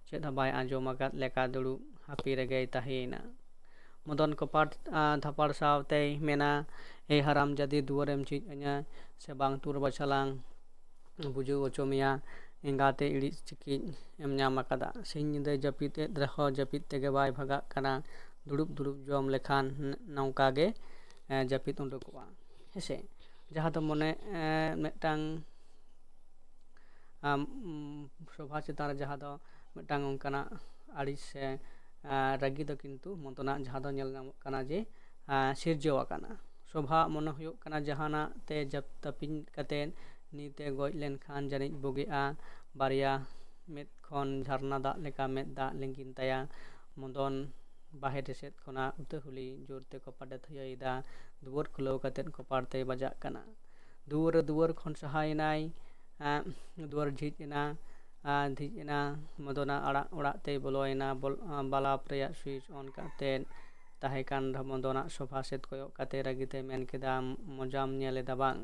ᱪᱮᱫ ᱦᱚᱸ ᱵᱟᱭ ᱟᱸᱡᱚᱢ ᱟᱠᱟᱫ ᱞᱮᱠᱟ ᱫᱩᱲᱩᱵ ᱦᱟᱯᱮ ᱨᱮᱜᱮᱭ ᱛᱟᱦᱮᱸᱭᱮᱱᱟ᱾ ᱢᱚᱫᱚᱱ ᱠᱚᱯᱟᱴ ᱟᱸ, ᱫᱷᱟᱯᱟᱲ ᱥᱟᱶᱛᱮᱭ ᱢᱮᱱᱟ, "ᱮ ᱦᱟᱨᱟᱢ ᱡᱟᱹᱫᱤ, ᱫᱩᱣᱟᱹᱨᱮᱢ ᱡᱷᱤᱡ ᱟᱹᱧᱟ ᱥᱮ ᱵᱟᱝ? ᱛᱩᱨ ᱵᱟᱪᱷᱟ ᱞᱟᱝ ᱵᱩᱡᱷᱟᱹᱣ ᱦᱚᱪᱚ ᱢᱮᱭᱟ, ᱮᱸᱜᱟᱛᱮ ᱤᱲᱤᱡ ᱪᱤᱠᱤᱡ ᱮᱢ ᱧᱟᱢ ᱟᱠᱟᱫᱟ᱾ ᱥᱤᱧ ᱧᱤᱫᱟᱹᱭ ᱡᱟᱹᱯᱤᱫ ᱮᱫ ᱨᱮᱦᱚᱸ ᱡᱟᱹᱯᱤᱫ ᱛᱮᱜᱮ ᱵᱟᱭ ᱵᱷᱟᱜᱟᱜ ᱠᱟᱱᱟ᱾ ᱫᱩᱲᱩᱵ ᱫᱩᱲᱩᱵ ᱡᱚᱢ ᱞᱮᱠᱷᱟᱱ ᱱᱚᱝᱠᱟ ᱜᱮ ᱮᱸ, ᱡᱟᱹᱯᱤᱫ ᱩᱰᱩᱠᱚᱜᱼᱟ", ᱦᱮᱸᱥᱮ᱾ ᱡᱟᱦᱟᱸ ᱫᱚ ᱢᱚᱱᱮ ᱮᱸ, ᱢᱤᱫᱴᱟᱝ ᱟᱢ, ᱩᱢ, ᱥᱳᱵᱷᱟ ᱪᱮᱛᱟᱱ ᱨᱮ ᱡᱟᱦᱟᱸ ᱫᱚ ᱢᱤᱫᱴᱟᱝ ᱚᱱᱠᱟᱱᱟᱜ ᱟᱹᱲᱤᱥ ᱥᱮ ᱟᱸ, ᱨᱟᱹᱜᱤ ᱫᱚ ᱠᱤᱱᱛᱩ ᱢᱚᱫᱚᱱᱟᱜ ᱡᱟᱦᱟᱸ ᱫᱚ ᱧᱮᱞ ᱧᱟᱢᱚᱜ ᱠᱟᱱᱟ ᱡᱮ ᱟᱸ, ᱥᱤᱨᱡᱟᱹᱣ ᱟᱠᱟᱱᱟ᱾ ᱥᱳᱵᱷᱟᱣᱟᱜ ᱢᱚᱱᱮ ᱦᱩᱭᱩᱜ ᱠᱟᱱᱟ, ᱡᱟᱦᱟᱱᱟᱜ ᱛᱮ ᱡᱟᱯ- ᱛᱟᱹᱯᱤᱧ ᱠᱟᱛᱮᱫ ᱱᱤᱛᱮ ᱜᱚᱡ ᱞᱮᱱᱠᱷᱟᱱ ᱡᱟᱹᱱᱤᱡ ᱵᱩᱜᱤᱜᱼᱟ᱾ ᱵᱟᱨᱭᱟ ᱢᱮᱫ ᱠᱷᱚᱱ ᱡᱷᱟᱨᱱᱟ ᱫᱟᱜ ᱞᱮᱠᱟ ᱢᱮᱫ ᱫᱟᱜ ᱞᱤᱸᱜᱤᱱ ᱛᱟᱭᱟ᱾ ᱢᱚᱫᱚᱱ ᱵᱟᱦᱮᱨ ᱥᱮᱫ ᱠᱷᱚᱱᱟᱜ ᱩᱛᱟᱹᱦᱩᱞᱤ ᱡᱳᱨᱛᱮ ᱠᱚᱯᱟᱴᱮ ᱛᱷᱟᱹᱭᱟᱹᱭᱮᱫᱟ᱾ ᱫᱩᱣᱟᱹᱨ ᱠᱷᱩᱞᱟᱹᱣ ᱠᱟᱛᱮᱫ ᱠᱚᱯᱟᱲ ᱛᱮᱭ ᱵᱟᱡᱟᱜ ᱠᱟᱱᱟ᱾ ᱫᱩᱣᱟᱹᱨ ᱨᱮ ᱫᱩᱣᱟᱹᱨ ᱠᱷᱚᱱ ᱥᱟᱦᱟᱭᱮᱱᱟᱭ᱾ ᱟᱸ, ᱫᱩᱣᱟᱹᱨ ᱡᱷᱤᱡ ᱮᱱᱟ᱾ ᱟᱸ, ᱡᱷᱤᱡ ᱮᱱᱟ᱾ ᱢᱚᱫᱚᱱᱟ ᱟᱲᱟᱜ ᱚᱲᱟᱜ ᱛᱮᱭ ᱵᱚᱞᱚᱭᱮᱱᱟ᱾ ᱵᱚᱞ-, ᱟᱸ, ᱵᱟᱞᱟᱯ ᱨᱮᱭᱟᱜ ᱥᱩᱭᱤᱪ ᱚᱱ ᱠᱟᱛᱮᱫ ᱛᱟᱦᱮᱸ ᱠᱟᱱ ᱨᱮᱦᱚᱸ ᱢᱚᱫᱚᱱᱟᱜ ᱥᱳᱵᱷᱟ ᱥᱮᱫ ᱠᱚᱭᱚᱜ ᱠᱟᱛᱮ ᱨᱟᱹᱜᱤ ᱛᱮᱭ ᱢᱮᱱ ᱠᱮᱫᱟ, "ᱢᱚᱡᱟᱢ ᱧᱮᱞ ᱮᱫᱟ ᱵᱟᱝ?"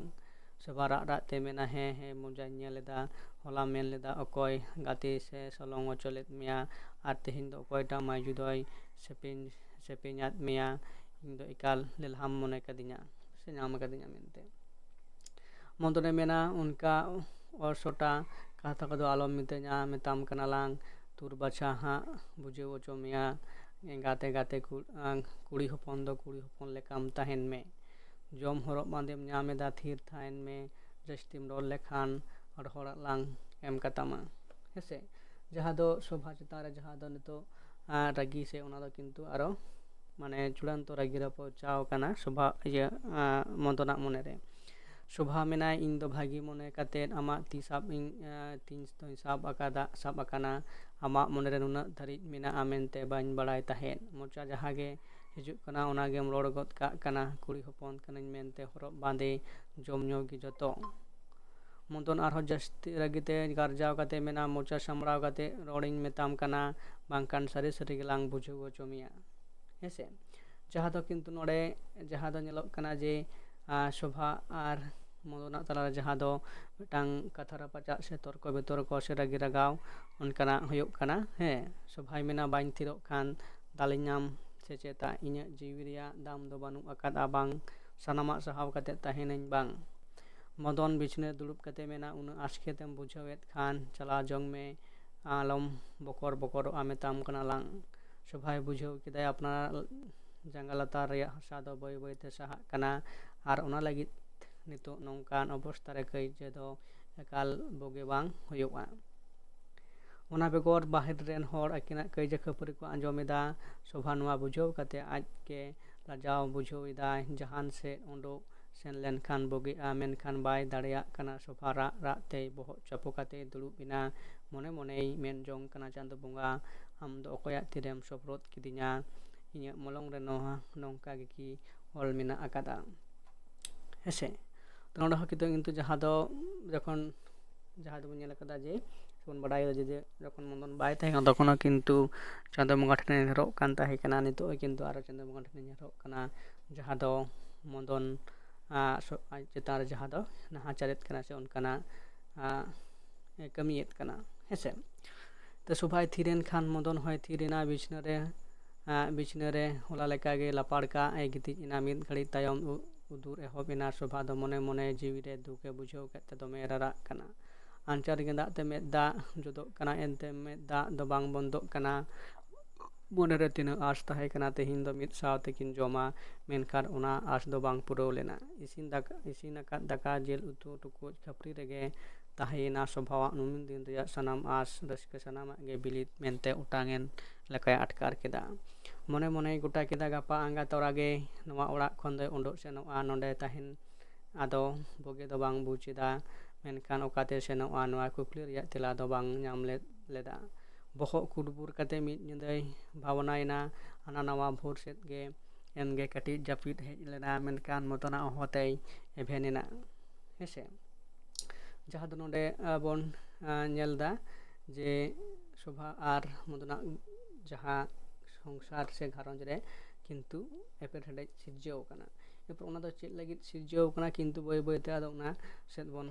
ᱥᱳᱵᱷᱟ ᱨᱟᱜ ᱨᱟᱜ ᱛᱮ ᱢᱮᱱᱟ, "ᱦᱮᱸ, ᱦᱮᱸ, ᱢᱚᱡᱟᱧ ᱧᱮᱞ ᱮᱫᱟ᱾ ᱦᱚᱞᱟ ᱢᱮᱱ ᱞᱮᱫᱟ ᱚᱠᱚᱭ ᱜᱟᱛᱮ ᱥᱮ ᱥᱚᱞᱚᱝ ᱚᱪᱚ ᱞᱮᱫ ᱢᱮᱭᱟ, ᱟᱨ ᱛᱮᱦᱮᱧ ᱫᱚ ᱚᱠᱚᱭᱴᱟᱜ ᱢᱟᱹᱭᱡᱩ ᱫᱚᱭ ᱥᱮᱯᱮᱧ, ᱥᱮᱯᱮᱧᱟᱫ ᱢᱮᱭᱟ? ᱤᱧ ᱫᱚ ᱮᱠᱟᱞ ᱞᱮᱞᱦᱟᱢ ᱢᱚᱱᱮ ᱠᱟᱫᱤᱧᱟ ᱥᱮ ᱧᱟᱢ ᱠᱟᱫᱤᱧᱟ ᱢᱮᱱᱛᱮ?" ᱢᱚᱫᱚᱱᱮ ᱢᱮᱱᱟ, "ᱚᱱᱠᱟ ᱚᱥᱚᱴᱟ ᱠᱟᱛᱷᱟ ᱠᱚᱫᱚ ᱟᱞᱚᱢ ᱢᱤᱛᱟᱹᱧᱟ, ᱢᱮᱛᱟᱢ ᱠᱟᱱᱟ ᱞᱟᱝ, ᱛᱩᱨ ᱵᱟᱪᱷᱟ ᱦᱟᱸᱜ ᱵᱩᱡᱷᱟᱹᱣ ᱦᱚᱪᱚ ᱢᱮᱭᱟ, ᱮᱸᱜᱟᱛᱮ ᱜᱟᱛᱮ ᱠᱩ-, ᱟᱸ, ᱠᱩᱲᱤ ᱦᱚᱯᱚᱱ ᱫᱚ ᱠᱩᱲᱤ ᱦᱚᱯᱚᱱ ᱞᱮᱠᱟᱢ ᱛᱟᱦᱮᱱ ᱢᱮ, ᱡᱚᱢ ᱦᱚᱨᱚᱜ ᱵᱟᱸᱫᱮᱢ ᱧᱟᱢ ᱮᱫᱟ, ᱛᱷᱤᱨ ᱛᱟᱦᱮᱱ ᱢᱮ, ᱡᱟᱹᱥᱛᱤᱢ ᱨᱚᱲ ᱞᱮᱠᱷᱟᱱ ᱟᱨ ᱦᱚᱲᱟᱜ ᱞᱟᱝ ᱮᱢ ᱠᱟᱛᱟᱢᱟ", ᱦᱮᱸᱥᱮ᱾ ᱡᱟᱦᱟᱸ ᱫᱚ ᱥᱳᱵᱷᱟ ᱪᱮᱛᱟᱱ ᱨᱮ ᱡᱟᱦᱟᱸ ᱫᱚ ᱱᱤᱛᱚᱜ, ᱟᱸ, ᱨᱟᱹᱜᱤ ᱥᱮ ᱚᱱᱟ ᱫᱚ ᱠᱤᱱᱛᱩ ᱟᱨᱚ ᱢᱟᱱᱮ ᱪᱩᱲᱟᱱᱛᱚ ᱨᱟᱹᱜᱤ ᱨᱮ ᱯᱳᱣᱪᱷᱟᱣ ᱠᱟᱱᱟ ᱥᱳᱵᱷᱟ, ᱤᱭᱟᱹ, ᱟᱸ, ᱢᱚᱫᱚᱱᱟᱜ ᱢᱚᱱᱮᱨᱮ᱾ ᱥᱳᱵᱷᱟ ᱢᱮᱱᱟᱭ, "ᱤᱧ ᱫᱚ ᱵᱷᱟᱹᱜᱤ ᱢᱚᱱᱮ ᱠᱟᱛᱮᱫ ᱟᱢᱟᱜ ᱛᱤ ᱥᱟᱵ ᱤᱧ, ᱟᱸ, ᱛᱤᱧ ᱫᱚᱧ ᱥᱟᱵ ᱟᱠᱟᱫᱟ, ᱥᱟᱵ ᱟᱠᱟᱱᱟ᱾ ᱟᱢᱟᱜ ᱢᱚᱱᱮᱨᱮ ᱱᱩᱱᱟᱹᱜ ᱫᱷᱟᱹᱨᱤᱡ ᱢᱮᱱᱟᱜᱼᱟ ᱢᱮᱱᱛᱮ ᱵᱟᱹᱧ ᱵᱟᱲᱟᱭ ᱛᱟᱦᱮᱸᱫ᱾ ᱢᱚᱪᱟ ᱡᱟᱦᱟᱸ ᱜᱮ ᱦᱤᱡᱩᱜ ᱠᱟᱱᱟ ᱚᱱᱟ ᱜᱮᱢ ᱨᱚᱲ ᱜᱚᱫ ᱠᱟᱜ ᱠᱟᱱᱟ᱾ ᱠᱩᱲᱤ ᱦᱚᱯᱚᱱ ᱠᱟᱹᱱᱟᱹᱧ ᱢᱮᱱᱛᱮ ᱦᱚᱨᱚᱜ ᱵᱟᱸᱫᱮ ᱡᱚᱢ ᱧᱩ ᱜᱮ ᱡᱚᱛᱚ᱾" ᱢᱚᱫᱚᱱ ᱟᱨᱦᱚᱸ ᱡᱟᱹᱥᱛᱤ ᱨᱟᱹᱜᱤ ᱛᱮ ᱜᱟᱨᱡᱟᱣ ᱠᱟᱛᱮ ᱢᱮᱱᱟ, "ᱢᱚᱪᱟ ᱥᱟᱢᱵᱲᱟᱣ ᱠᱟᱛᱮ ᱨᱚᱲᱤᱧ ᱢᱮᱛᱟᱢ ᱠᱟᱱᱟ, ᱵᱟᱝᱠᱷᱟᱱ ᱥᱟᱹᱨᱤ ᱥᱟᱹᱨᱤ ᱜᱮᱞᱟᱝ ᱵᱩᱡᱷᱟᱹᱣ ᱦᱚᱪᱚ ᱢᱮᱭᱟ", ᱦᱮᱸᱥᱮ᱾ ᱡᱟᱦᱟᱸ ᱫᱚ ᱠᱤᱱᱛᱩ ᱱᱚᱰᱮ ᱡᱟᱦᱟᱸ ᱫᱚ ᱧᱮᱞᱚᱜ ᱠᱟᱱᱟ ᱡᱮ ᱟᱨ ᱥᱳᱵᱷᱟ ᱟᱨ ᱢᱚᱫᱚᱱᱟᱜ ᱛᱟᱞᱟᱨᱮ ᱡᱟᱦᱟᱸ ᱫᱚ ᱢᱤᱫᱴᱟᱝ ᱠᱟᱛᱷᱟ ᱨᱟᱯᱟᱪᱟᱜ ᱥᱮ ᱛᱚᱨᱠᱚ ᱵᱤᱛᱚᱨᱠᱚ ᱥᱮ ᱨᱟᱹᱜᱤ ᱨᱟᱜᱟᱣ ᱚᱱᱠᱟᱱᱟᱜ ᱦᱩᱭᱩᱜ ᱠᱟᱱᱟ᱾ ᱦᱮᱸ, ᱥᱳᱵᱷᱟᱭ ᱢᱮᱱᱟ, "ᱵᱟᱹᱧ ᱛᱷᱤᱨᱚᱜ ᱠᱷᱟᱱ ᱫᱟᱞᱤᱧᱟᱢ ᱥᱮ ᱪᱮᱛᱟ? ᱤᱧᱟᱹᱜ ᱡᱤᱣᱤ ᱨᱮᱭᱟᱜ ᱫᱟᱢ ᱫᱚ ᱵᱟᱹᱱᱩᱜ ᱟᱠᱟᱫᱼᱟ ᱵᱟᱝ? ᱥᱟᱱᱟᱢᱟᱜ ᱥᱟᱦᱟᱣ ᱠᱟᱛᱮ ᱛᱟᱦᱮᱱᱟᱹᱧ ᱵᱟᱝ?" ᱢᱚᱫᱚᱱ ᱵᱤᱪᱷᱱᱟᱹ ᱫᱩᱲᱩᱵ ᱠᱟᱛᱮ ᱢᱮᱱᱟ, "ᱩᱱᱟᱹᱜ ᱟᱥᱠᱮᱛᱮᱢ ᱵᱩᱡᱷᱟᱹᱣᱮᱫ ᱠᱷᱟᱱ ᱪᱟᱞᱟᱣ ᱡᱚᱝ ᱢᱮ, ᱟᱞᱚᱢ ᱵᱚᱠᱚᱨ ᱵᱚᱠᱚᱨᱚᱜᱼᱟ, ᱢᱮᱛᱟᱢ ᱠᱟᱱᱟ ᱞᱟᱝ᱾" ᱥᱳᱵᱷᱟᱭ ᱵᱩᱡᱷᱟᱹᱣ ᱠᱮᱫᱟᱭ ᱟᱯᱱᱟᱨ ᱡᱟᱸᱜᱟ ᱞᱟᱛᱟᱨ ᱨᱮᱭᱟᱜ ᱦᱟᱥᱟ ᱫᱚ ᱵᱟᱹᱭ ᱵᱟᱹᱭᱛᱮ ᱥᱟᱦᱟᱜ ᱠᱟᱱᱟ ᱟᱨ ᱚᱱᱟ ᱞᱟᱹᱜᱤᱫ ᱱᱤᱛᱚᱜ ᱱᱚᱝᱠᱟᱱ ᱚᱵᱚᱥᱛᱟ ᱨᱮ ᱠᱟᱹᱭᱡᱟᱹ ᱫᱚ ᱮᱠᱟᱞ ᱵᱩᱜᱤ ᱵᱟᱝ ᱦᱩᱭᱩᱜᱼᱟ᱾ ᱚᱱᱟ ᱵᱮᱜᱚᱨ ᱵᱟᱦᱮᱨ ᱨᱮᱱ ᱦᱚᱲ ᱟᱹᱠᱤᱱᱟᱜ ᱠᱟᱹᱭᱡᱟᱹ ᱠᱷᱟᱹᱯᱟᱹᱨᱤ ᱠᱚ ᱟᱸᱡᱚᱢ ᱮᱫᱟ᱾ ᱥᱳᱵᱷᱟ ᱱᱚᱣᱟ ᱵᱩᱡᱷᱟᱹᱣ ᱠᱟᱛᱮ ᱟᱡ ᱜᱮ ᱞᱟᱡᱟᱣ ᱵᱩᱡᱷᱟᱹᱣ ᱮᱫᱟᱭ᱾ ᱡᱟᱦᱟᱱ ᱥᱮᱫ ᱩᱰᱩᱠ ᱥᱮᱱ ᱞᱮᱱᱠᱷᱟᱱ ᱵᱩᱜᱤᱜᱼᱟ, ᱢᱮᱱᱠᱷᱟᱱ ᱵᱟᱭ ᱫᱟᱲᱮᱭᱟᱜ ᱠᱟᱱᱟ᱾ ᱥᱳᱵᱷᱟ ᱨᱟᱜ ᱨᱟᱜ ᱛᱮᱭ ᱵᱚᱦᱚᱜ ᱪᱟᱯᱚ ᱠᱟᱛᱮᱭ ᱫᱩᱲᱩᱵ ᱮᱱᱟ᱾ ᱢᱚᱱᱮ ᱢᱚᱱᱮᱭ ᱢᱮᱱ ᱡᱚᱝ ᱠᱟᱱᱟ, "ᱪᱟᱸᱫᱚ ᱵᱚᱸᱜᱟ, ᱟᱢ ᱫᱚ ᱚᱠᱚᱭᱟᱜ ᱛᱤᱨᱮᱢ ᱥᱚᱯᱨᱚᱫ ᱠᱤᱫᱤᱧᱟ? ᱤᱧᱟᱹᱜ ᱢᱚᱞᱚᱝ ᱨᱮ ᱱᱚᱣᱟ ᱱᱚᱝᱠᱟ ᱜᱮ ᱠᱤ ᱚᱞ ᱢᱮᱱᱟᱜ ᱟᱠᱟᱫᱟ?" ᱦᱮᱸᱥᱮ? ᱛᱚ ᱱᱚᱰᱮ ᱦᱚᱸ ᱠᱤᱱᱛᱩ, ᱠᱤᱱᱛᱩ ᱡᱟᱦᱟᱸ ᱫᱚ ᱡᱚᱠᱷᱚᱱ, ᱡᱟᱦᱟᱸ ᱫᱚᱵᱚᱱ ᱧᱮᱞ ᱟᱠᱟᱫᱟ ᱡᱮ, ᱥᱮᱵᱚᱱ ᱵᱟᱰᱟᱭᱟ ᱡᱮ, ᱡᱮ ᱡᱚᱠᱷᱚᱱ ᱢᱚᱫᱚᱱ ᱵᱟᱭ ᱛᱟᱦᱮᱸ ᱠᱟᱱᱟ, ᱛᱚᱠᱷᱚᱱ ᱦᱚᱸ ᱠᱤᱱᱛᱩ ᱪᱟᱸᱫᱚ ᱵᱚᱸᱜᱟ ᱴᱷᱮᱱᱮ ᱱᱮᱦᱚᱨᱚᱜ ᱠᱟᱱ ᱛᱟᱦᱮᱸ ᱠᱟᱱᱟ᱾ ᱱᱤᱛᱚᱜ ᱦᱚᱸ ᱠᱤᱱᱛᱩ ᱟᱨᱚ ᱪᱟᱸᱫᱚ ᱵᱚᱸᱜᱟ ᱴᱷᱮᱱᱮ ᱱᱮᱦᱚᱨᱚᱜ ᱠᱟᱱᱟ, ᱡᱟᱦᱟᱸ ᱫᱚ ᱢᱚᱫᱚᱱ, ᱟ, ᱥᱚ-, ᱟᱡ ᱪᱮᱛᱟᱱ ᱨᱮ ᱡᱟᱦᱟᱸ ᱫᱚ ᱱᱟᱦᱟᱪᱟᱨᱮᱫ ᱠᱟᱱᱟ ᱥᱮ ᱚᱱᱠᱟᱱᱟᱜ, ᱟ, ᱮ ᱠᱟᱹᱢᱤᱭᱮᱫ ᱠᱟᱱᱟ, ᱦᱮᱸᱥᱮ? ᱛᱚ ᱥᱳᱵᱷᱟᱭ ᱛᱷᱤᱨ ᱮᱱ ᱠᱷᱟᱱ ᱢᱚᱫᱚᱱ ᱦᱚᱸᱭ ᱛᱷᱤᱨ ᱮᱱᱟ ᱵᱤᱪᱷᱱᱟᱹ ᱨᱮ, ᱟ, ᱵᱤᱪᱷᱱᱟᱹ ᱨᱮ ᱦᱚᱞᱟ ᱞᱮᱠᱟᱜᱮ ᱞᱟᱯᱟᱲ ᱠᱟᱜ ᱮ ᱜᱤᱛᱤᱡ ᱮᱱᱟ᱾ ᱢᱤᱫ ᱜᱷᱟᱹᱲᱤᱡ ᱛᱟᱭᱚᱢ ᱩ-, ᱩᱫᱩᱨ ᱮᱦᱚᱵ ᱮᱱᱟ᱾ ᱥᱳᱵᱷᱟ ᱫᱚ ᱢᱚᱱᱮ ᱢᱚᱱᱮ ᱡᱤᱣᱤ ᱨᱮ ᱫᱩᱠ ᱮ ᱵᱩᱡᱷᱟᱹᱣ ᱠᱮᱫ ᱛᱮ ᱫᱚᱢᱮ ᱨᱟᱨᱟᱜ ᱠᱟᱱᱟ᱾ ᱟᱧᱪᱟᱨ ᱜᱮᱸᱫᱟᱜ ᱛᱮ ᱢᱮᱫ ᱫᱟᱜ ᱡᱚᱫᱚᱜ ᱠᱟᱱᱟ, ᱮᱱᱛᱮ ᱢᱮᱫ ᱫᱟᱜ ᱫᱚ ᱵᱟᱝ ᱵᱚᱱᱫᱚᱜ ᱠᱟᱱᱟ᱾ ᱢᱚᱱᱮᱨᱮ ᱛᱤᱱᱟᱹᱜ ᱟᱸᱥ ᱛᱟᱦᱮᱸ ᱠᱟᱱᱟ, ᱛᱮᱦᱮᱧ ᱫᱚ ᱢᱤᱫ ᱥᱟᱶ ᱛᱮᱠᱤᱱ ᱡᱚᱢᱟ, ᱢᱮᱱᱠᱷᱟᱱ ᱚᱱᱟ ᱟᱸᱥ ᱫᱚ ᱵᱟᱝ ᱯᱩᱨᱟᱹᱣ ᱞᱮᱱᱟ᱾ ᱤᱥᱤᱱ ᱫᱟᱠᱟ, ᱤᱥᱤᱱ ᱟᱠᱟᱫ ᱫᱟᱠᱟ, ᱡᱤᱞ ᱩᱛᱩ, ᱴᱩᱠᱩᱡ, ᱠᱷᱟᱹᱯᱨᱤ ᱨᱮᱜᱮ ᱛᱟᱦᱮᱸᱭᱮᱱᱟ ᱥᱳᱵᱷᱟᱣᱟᱜ᱾ ᱱᱩᱱ ᱫᱤᱱ ᱨᱮᱭᱟᱜ ᱥᱟᱱᱟᱢ ᱟᱸᱥ, ᱨᱟᱹᱥᱠᱟᱹ, ᱥᱟᱱᱟᱢᱟᱜ ᱜᱮ ᱵᱤᱞᱤᱫ ᱢᱮᱱᱛᱮ ᱚᱴᱟᱝ ᱮᱱ ᱞᱮᱠᱟᱭ ᱟᱴᱠᱟᱨ ᱠᱮᱫᱟ᱾ ᱢᱚᱱᱮ ᱢᱚᱱᱮᱭ ᱜᱚᱴᱟ ᱠᱮᱫᱟ, ᱜᱟᱯᱟ ᱟᱸᱜᱟ ᱛᱚᱨᱟ ᱜᱮ ᱱᱚᱣᱟ ᱚᱲᱟᱜ ᱠᱷᱚᱱ ᱫᱚᱭ ᱩᱰᱩᱠ ᱥᱮᱱᱚᱜᱼᱟ᱾ ᱱᱚᱰᱮ ᱛᱟᱦᱮᱱ ᱟᱫᱚ ᱵᱩᱜᱤ ᱫᱚ ᱵᱟᱝ ᱵᱩᱡᱽ ᱮᱫᱟ, ᱢᱮᱱᱠᱷᱟᱱ ᱚᱠᱟᱛᱮ ᱥᱮᱱᱚᱜᱼᱟ, ᱱᱚᱣᱟ ᱠᱩᱠᱞᱤ ᱨᱮᱭᱟᱜ ᱛᱮᱞᱟ ᱫᱚ ᱵᱟᱝ ᱧᱟᱢ ᱞᱮᱫ, ᱞᱮᱫᱟ᱾ ᱵᱚᱦᱚᱜ ᱠᱩᱰᱵᱩᱨ ᱠᱟᱛᱮ ᱢᱤᱫ ᱧᱤᱫᱟᱹᱭ ᱵᱷᱟᱵᱽᱱᱟᱭᱮᱱᱟ᱾ ᱦᱟᱱᱟ ᱱᱟᱣᱟ ᱵᱷᱳᱨ ᱥᱮᱫ ᱜᱮ ᱮᱱᱜᱮ ᱠᱟᱹᱴᱤᱡ ᱡᱟᱹᱯᱤᱫ ᱦᱮᱡ ᱞᱮᱱᱟ, ᱢᱮᱱᱠᱷᱟᱱ ᱢᱚᱫᱚᱱᱟᱜ ᱦᱚᱦᱚ ᱛᱮᱭ ᱮᱵᱷᱮᱱ ᱮᱱᱟ᱾ ᱦᱮᱸᱥᱮ? ᱡᱟᱦᱟᱸ ᱫᱚ ᱱᱚᱰᱮ, ᱟ, ᱵᱚᱱ, ᱟ, ᱧᱮᱞ ᱮᱫᱟ ᱡᱮ ᱥᱳᱵᱷᱟ ᱟᱨ ᱢᱚᱫᱚᱱᱟᱜ ᱡᱟᱦᱟᱸ ᱥᱚᱝᱥᱟᱨ ᱥᱮ ᱜᱷᱟᱨᱚᱸᱡᱽ ᱨᱮ ᱠᱤᱱᱛᱩ ᱮᱯᱮᱨᱦᱮᱸᱰᱮᱡ ᱥᱤᱨᱡᱟᱹᱣ ᱟᱠᱟᱱᱟ᱾ ᱮᱨᱯᱚᱨ ᱚᱱᱟ ᱫᱚ ᱪᱮᱫ ᱞᱟᱹᱜᱤᱫ ᱥᱤᱨᱡᱟᱹᱣ ᱠᱟᱱᱟ, ᱠᱤᱱᱛᱩ ᱵᱟᱹᱭ ᱵᱟᱹᱭᱛᱮ ᱟᱫᱚ ᱚᱱᱟ ᱥᱮᱫ ᱵᱚᱱ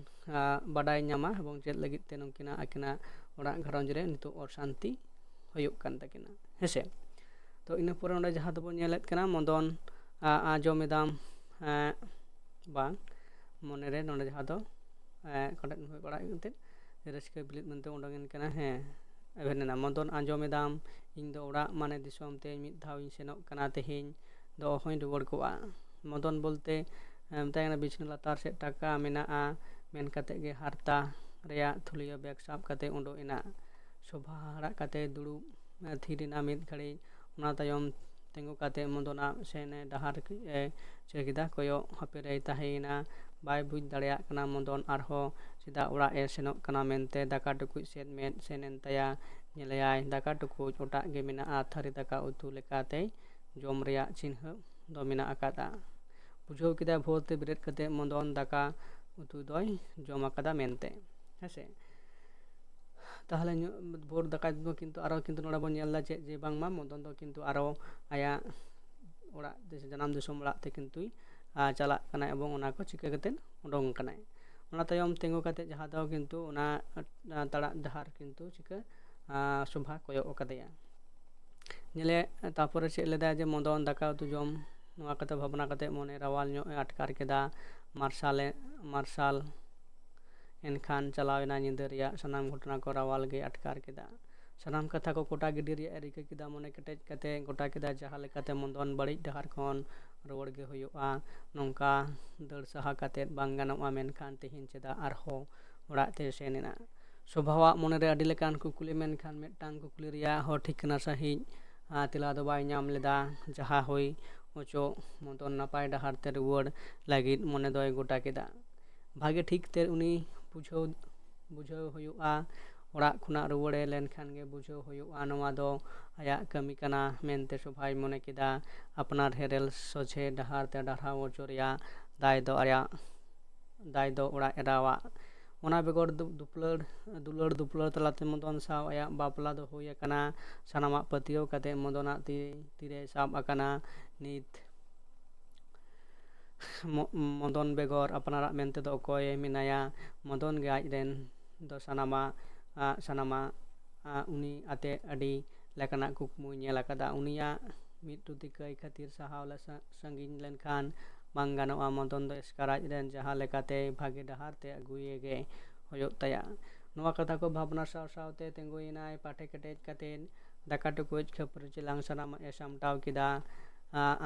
ᱵᱟᱰᱟᱭ ᱧᱟᱢᱟ ᱮᱵᱚᱝ ᱪᱮᱫ ᱞᱟᱹᱜᱤᱫ ᱛᱮ ᱱᱩᱠᱤᱱᱟᱜ ᱟᱹᱠᱤᱱᱟᱜ ᱚᱲᱟᱜ ᱜᱷᱟᱨᱚᱸᱡᱽ ᱨᱮ ᱱᱤᱛᱚᱜ ᱚᱥᱟᱱᱛᱤ ᱦᱩᱭᱩᱜ ᱠᱟᱱ ᱛᱟᱹᱠᱤᱱᱟ᱾ ᱦᱮᱸᱥᱮ? ᱛᱚ ᱤᱱᱟᱹ ᱯᱚᱨᱮ ᱚᱸᱰᱮ ᱡᱟᱦᱟᱸ ᱫᱚᱵᱚᱱ ᱧᱮᱞᱮᱫ ᱠᱟᱱᱟ ᱢᱚᱫᱚᱱ ᱟᱸᱡᱚᱢ ᱮᱫᱟᱢ ᱵᱟᱝ, ᱢᱚᱱᱮᱨᱮ ᱱᱚᱰᱮ ᱡᱟᱦᱟᱸ ᱫᱚ ᱠᱟᱹᱴᱤᱡ ᱦᱩᱭ ᱵᱟᱲᱟᱜ ᱠᱟᱛᱮᱫ ᱨᱟᱹᱥᱠᱟᱹ ᱵᱤᱞᱤᱫ ᱢᱮᱱᱛᱮ ᱩᱰᱩᱠᱮᱱ ᱠᱟᱱᱟ᱾ ᱦᱮᱸ, ᱮᱵᱷᱮᱱ ᱮᱱᱟ ᱢᱚᱫᱚᱱ, ᱟᱸᱡᱚᱢ ᱮᱫᱟᱢ, ᱤᱧ ᱫᱚ ᱚᱲᱟᱜ ᱢᱟᱱᱮ ᱫᱤᱥᱚᱢ ᱛᱮ ᱢᱤᱫ ᱫᱷᱟᱣ ᱤᱧ ᱥᱮᱱᱚᱜ ᱠᱟᱱᱟ, ᱛᱮᱦᱮᱧ ᱫᱚ ᱚᱦᱚᱧ ᱨᱩᱣᱟᱹᱲ ᱠᱚᱜᱼᱟ᱾ ᱢᱚᱫᱚᱱ ᱵᱚᱞᱛᱮ ᱢᱮᱛᱟᱭ ᱠᱟᱱᱟ ᱵᱤᱪᱷᱱᱟᱹ ᱞᱟᱛᱟᱨ ᱥᱮᱫ ᱴᱟᱠᱟ ᱢᱮᱱᱟᱜᱼᱟ ᱢᱮᱱ ᱠᱟᱛᱮᱫ ᱜᱮ ᱦᱟᱨᱛᱟ ᱨᱮᱭᱟᱜ ᱛᱷᱩᱞᱤᱭᱟᱹ ᱵᱮᱜᱽ ᱥᱟᱵ ᱠᱟᱛᱮᱫ ᱩᱰᱩᱠ ᱮᱱᱟ᱾ ᱥᱳᱵᱷᱟ ᱦᱟᱦᱟᱲᱟᱜ ᱠᱟᱛᱮ ᱫᱩᱲᱩᱵ ᱛᱷᱤᱨ ᱮᱱᱟ ᱢᱤᱫ ᱜᱷᱟᱹᱲᱤᱡ᱾ ᱚᱱᱟ ᱛᱟᱭᱚᱢ ᱛᱤᱸᱜᱩ ᱠᱟᱛᱮ ᱢᱚᱫᱚᱱᱟᱜ ᱥᱮᱱ ᱮ ᱰᱟᱦᱟᱨ ᱮ ᱪᱟᱹ ᱠᱮᱫᱟ᱾ ᱠᱚᱭᱚᱜ ᱦᱟᱯᱮ ᱨᱮᱭ ᱛᱟᱦᱮᱸᱭᱮᱱᱟ᱾ ᱵᱟᱭ ᱵᱩᱡᱽ ᱫᱟᱲᱮᱭᱟᱜ ᱠᱟᱱᱟ ᱢᱚᱫᱚᱱ ᱟᱨᱦᱚᱸ ᱪᱮᱫᱟᱜ ᱚᱲᱟᱜ ᱮ ᱥᱮᱱᱚᱜ ᱠᱟᱱᱟ ᱢᱮᱱᱛᱮ᱾ ᱫᱟᱠᱟ ᱴᱩᱠᱩᱡ ᱥᱮᱫ ᱢᱮᱫ ᱥᱮᱱ ᱮᱱ ᱛᱟᱭᱟ᱾ ᱧᱮᱞᱮᱭᱟᱭ ᱫᱟᱠᱟ ᱴᱩᱠᱩᱡ ᱚᱴᱟᱜ ᱜᱮ ᱢᱮᱱᱟᱜᱼᱟ᱾ ᱛᱷᱟᱹᱨᱤ ᱫᱟᱠᱟ ᱩᱛᱩ ᱞᱮᱠᱟᱛᱮᱭ ᱡᱚᱢ ᱨᱮᱭᱟᱜ ᱪᱤᱱᱦᱟᱹ ᱫᱚ ᱢᱮᱱᱟᱜ ᱟᱠᱟᱫᱼᱟ᱾ ᱵᱩᱡᱷᱟᱹᱣ ᱠᱮᱫᱟᱭ ᱵᱷᱳᱨ ᱛᱮ ᱵᱮᱨᱮᱫ ᱠᱟᱛᱮ ᱢᱚᱫᱚᱱ ᱫᱟᱠᱟ ᱩᱛᱩ ᱫᱚᱭ ᱡᱚᱢ ᱟᱠᱟᱫᱟ ᱢᱮᱱᱛᱮ᱾ ᱦᱮᱸᱥᱮ? ᱛᱟᱦᱚᱞᱮ ᱧᱩ-, ᱵᱷᱳᱨ ᱫᱟᱠᱟ ᱫᱚ ᱠᱤᱱᱛᱩ ᱟᱨᱚ ᱠᱤᱱᱛᱩ ᱱᱚᱰᱮ ᱵᱚᱱ ᱧᱮᱞ ᱮᱫᱟ ᱪᱮᱫ ᱡᱮ ᱵᱟᱝᱢᱟ ᱢᱚᱫᱚᱱ ᱫᱚ ᱠᱤᱱᱛᱩ ᱟᱨᱚ ᱟᱭᱟᱜ ᱚᱲᱟᱜ ᱛᱮ ᱥᱮ ᱡᱟᱱᱟᱢ ᱫᱤᱥᱚᱢ ᱚᱲᱟᱜ ᱛᱮ ᱠᱤᱱᱛᱩᱭ ᱟᱨ ᱪᱟᱞᱟᱜ ᱠᱟᱱᱟᱭ ᱮᱵᱚᱝ ᱚᱱᱟ ᱠᱚ ᱪᱤᱠᱟᱹ ᱠᱟᱛᱮᱫ ᱩᱰᱩᱝ ᱠᱟᱱᱟᱭ᱾ ᱚᱱᱟ ᱛᱟᱭᱚᱢ ᱛᱤᱸᱜᱩ ᱠᱟᱛᱮᱫ ᱡᱟᱦᱟᱸ ᱫᱚ ᱠᱤᱱᱛᱩ ᱚᱱᱟ ᱛᱟᱲᱟᱜ ᱰᱟᱦᱟᱨ ᱠᱤᱱᱛᱩ ᱪᱤᱠᱟᱹ ᱥᱳᱵᱷᱟ ᱠᱚᱭᱚᱜ ᱟᱠᱟᱫᱮᱭᱟ᱾ ᱧᱮᱞᱮ ᱛᱟᱨᱯᱚᱨᱮ ᱪᱮᱫ ᱞᱮᱫᱟᱭ ᱡᱮ ᱢᱚᱫᱚᱱ ᱫᱟᱠᱟ ᱩᱛᱩ ᱡᱚᱢ, ᱱᱚᱣᱟ ᱠᱟᱛᱷᱟ ᱵᱷᱟᱵᱽᱱᱟ ᱠᱟᱛᱮᱫ ᱢᱚᱱᱮ ᱨᱟᱣᱟᱞ ᱧᱚᱜ ᱮ ᱟᱴᱠᱟᱨ ᱠᱮᱫᱟ᱾ ᱢᱟᱨᱥᱟᱞᱮ ᱢᱟᱨᱥᱟᱞ ᱮᱱᱠᱷᱟᱱ ᱪᱟᱞᱟᱣ ᱮᱱᱟ ᱧᱤᱫᱟᱹ ᱨᱮᱭᱟᱜ ᱥᱟᱱᱟᱢ ᱜᱷᱚᱴᱚᱱᱟ ᱠᱚ ᱨᱟᱣᱟᱞ ᱜᱮ ᱟᱴᱠᱟᱨ ᱠᱮᱫᱟ᱾ ᱥᱟᱱᱟᱢ ᱠᱟᱛᱷᱟ ᱠᱚ ᱠᱚᱴᱟ ᱜᱤᱰᱤ ᱨᱮᱭᱟᱜ ᱮ ᱨᱤᱠᱟᱹ ᱠᱮᱫᱟ᱾ ᱢᱚᱱᱮ ᱠᱮᱴᱮᱡ ᱠᱟᱛᱮ ᱜᱚᱴᱟ ᱠᱮᱫᱟ ᱡᱟᱦᱟᱸ ᱞᱮᱠᱟᱛᱮ ᱢᱚᱫᱚᱱ ᱵᱟᱹᱲᱤᱡ ᱰᱟᱦᱟᱨ ᱠᱷᱚᱱ ᱨᱩᱣᱟᱹᱲ ᱜᱮ ᱦᱩᱭᱩᱜᱼᱟ᱾ ᱱᱚᱝᱠᱟ ᱫᱟᱹᱲ ᱥᱟᱦᱟ ᱠᱟᱛᱮ ᱵᱟᱝ ᱜᱟᱱᱚᱜᱼᱟ, ᱢᱮᱱᱠᱷᱟᱱ ᱛᱮᱦᱮᱧ ᱪᱮᱫᱟᱜ ᱟᱨᱦᱚᱸ ᱚᱲᱟᱜ ᱛᱮ ᱥᱮᱱ ᱮᱱᱟ᱾ ᱥᱳᱵᱷᱟᱣᱟᱜ ᱢᱚᱱᱮᱨᱮ ᱟᱹᱰᱤ ᱞᱮᱠᱟᱱ ᱠᱩᱠᱞᱤ, ᱢᱮᱱᱠᱷᱟᱱ ᱢᱤᱫᱴᱟᱝ ᱠᱩᱠᱞᱤ ᱨᱮᱭᱟᱜ ᱦᱚᱸ ᱴᱷᱤᱠᱟᱹᱱᱟ ᱥᱟᱺᱦᱤᱡ ᱛᱮᱞᱟ ᱫᱚ ᱵᱟᱭ ᱧᱟᱢ ᱞᱮᱫᱟ᱾ ᱡᱟᱦᱟᱸ ᱦᱩᱭ ᱚᱪᱚᱜ, ᱢᱚᱫᱚᱱ ᱱᱟᱯᱟᱭ ᱰᱟᱦᱟᱨ ᱛᱮ ᱨᱩᱣᱟᱹᱲ ᱞᱟᱹᱜᱤᱫ ᱢᱚᱱᱮ ᱫᱚᱭ ᱜᱚᱴᱟ ᱠᱮᱫᱟ᱾ ᱵᱷᱟᱜᱮ ᱴᱷᱤᱠ ᱛᱮ ᱩᱱᱤ ᱵᱩᱡᱷᱟᱹᱣ ᱵᱩᱡᱷᱟᱹᱣ ᱦᱩᱭᱩᱜᱼᱟ᱾ ᱚᱲᱟᱜ ᱠᱷᱚᱱᱟᱜ ᱨᱩᱣᱟᱹᱲ ᱦᱮᱡ ᱞᱮᱱᱠᱷᱟᱱ ᱜᱮ ᱵᱩᱡᱷᱟᱹᱣ ᱦᱩᱭᱩᱜᱼᱟ ᱱᱚᱣᱟ ᱫᱚ ᱟᱭᱟᱜ ᱠᱟᱹᱢᱤ ᱠᱟᱱᱟ ᱢᱮᱱᱛᱮ ᱥᱳᱵᱷᱟᱭ ᱢᱚᱱᱮ ᱠᱮᱫᱟ᱾ ᱟᱯᱱᱟᱨ ᱦᱮᱨᱮᱞ ᱥᱚᱡᱷᱮ ᱰᱟᱦᱟᱨ ᱛᱮ ᱰᱟᱨᱦᱟᱣ ᱦᱚᱪᱚ ᱨᱮᱭᱟᱜ ᱫᱟᱭ ᱫᱚ ᱟᱭᱟᱜ ᱫᱟᱭ ᱫᱚ ᱚᱲᱟᱜ ᱮᱨᱟᱣᱟᱜ᱾ ᱚᱱᱟ ᱵᱮᱜᱚᱨ ᱫᱩ-, ᱫᱩᱯᱞᱟᱹᱲ ᱫᱩᱞᱟᱹᱲ ᱫᱩᱯᱞᱟᱹᱲ ᱛᱟᱞᱟᱛᱮ ᱢᱚᱫᱚᱱ ᱥᱟᱶ ᱟᱭᱟᱜ ᱵᱟᱯᱞᱟ ᱫᱚ ᱦᱩᱭ ᱟᱠᱟᱱᱟ᱾ ᱥᱟᱱᱟᱢᱟᱜ ᱯᱟᱹᱛᱭᱟᱹᱣ ᱠᱟᱛᱮ ᱢᱚᱫᱚᱱᱟᱜ ᱛᱤ ᱛᱤᱨᱮ ᱥᱟᱵ ᱟᱠᱟᱱᱟ᱾ ᱱᱤᱛ ᱢᱚᱫᱚᱱ ᱵᱮᱜᱚᱨ ᱟᱯᱱᱟᱨᱟᱜ ᱢᱮᱱᱛᱮ ᱫᱚ ᱚᱠᱚᱭ ᱢᱮᱱᱟᱭᱟ? ᱢᱚᱫᱚᱱ ᱜᱮ ᱟᱡ ᱨᱮᱱ ᱫᱚ ᱥᱟᱱᱟᱢᱟᱜ ᱥᱟᱱᱟᱢᱟᱜ ᱩᱱᱤ ᱟᱛᱮ ᱟᱹᱰᱤ ᱞᱮᱠᱟᱱᱟᱜ ᱠᱩᱠᱢᱩᱭ ᱧᱮᱞ ᱟᱠᱟᱫᱟ᱾ ᱩᱱᱤᱭᱟᱜ ᱢᱤᱫ ᱴᱩᱴᱤ ᱠᱟᱹᱭ ᱠᱷᱟᱹᱛᱤᱨ ᱥᱟᱦᱟᱣ ᱞᱮ ᱥᱟᱺᱜᱤᱧ ᱞᱮᱱᱠᱷᱟᱱ ᱵᱟᱝ ᱜᱟᱱᱚᱜᱼᱟ᱾ ᱢᱚᱫᱚᱱ ᱫᱚ ᱮᱥᱠᱟᱨ ᱟᱡ ᱨᱮᱱ ᱡᱟᱦᱟᱸ ᱞᱮᱠᱟᱛᱮ ᱵᱷᱟᱜᱮ ᱰᱟᱦᱟᱨ ᱛᱮ ᱟᱹᱜᱩᱭᱮ ᱜᱮ ᱦᱩᱭᱩᱜ ᱛᱟᱭᱟ᱾ ᱱᱚᱣᱟ ᱠᱟᱛᱷᱟ ᱠᱚ ᱵᱷᱟᱵᱽᱱᱟ ᱥᱟᱶ ᱥᱟᱶᱛᱮ ᱛᱤᱸᱜᱩᱭᱮᱱᱟᱭ᱾ ᱯᱟᱴᱷᱮ ᱠᱮᱴᱮᱡ ᱠᱟᱛᱮ ᱫᱟᱠᱟ ᱴᱩᱠᱩᱡ ᱠᱷᱟᱹᱯᱟᱹᱨᱤ ᱪᱮᱞᱟᱝ ᱥᱟᱱᱟᱢᱟᱜ ᱮ ᱥᱟᱢᱴᱟᱣ ᱠᱮᱫᱟ᱾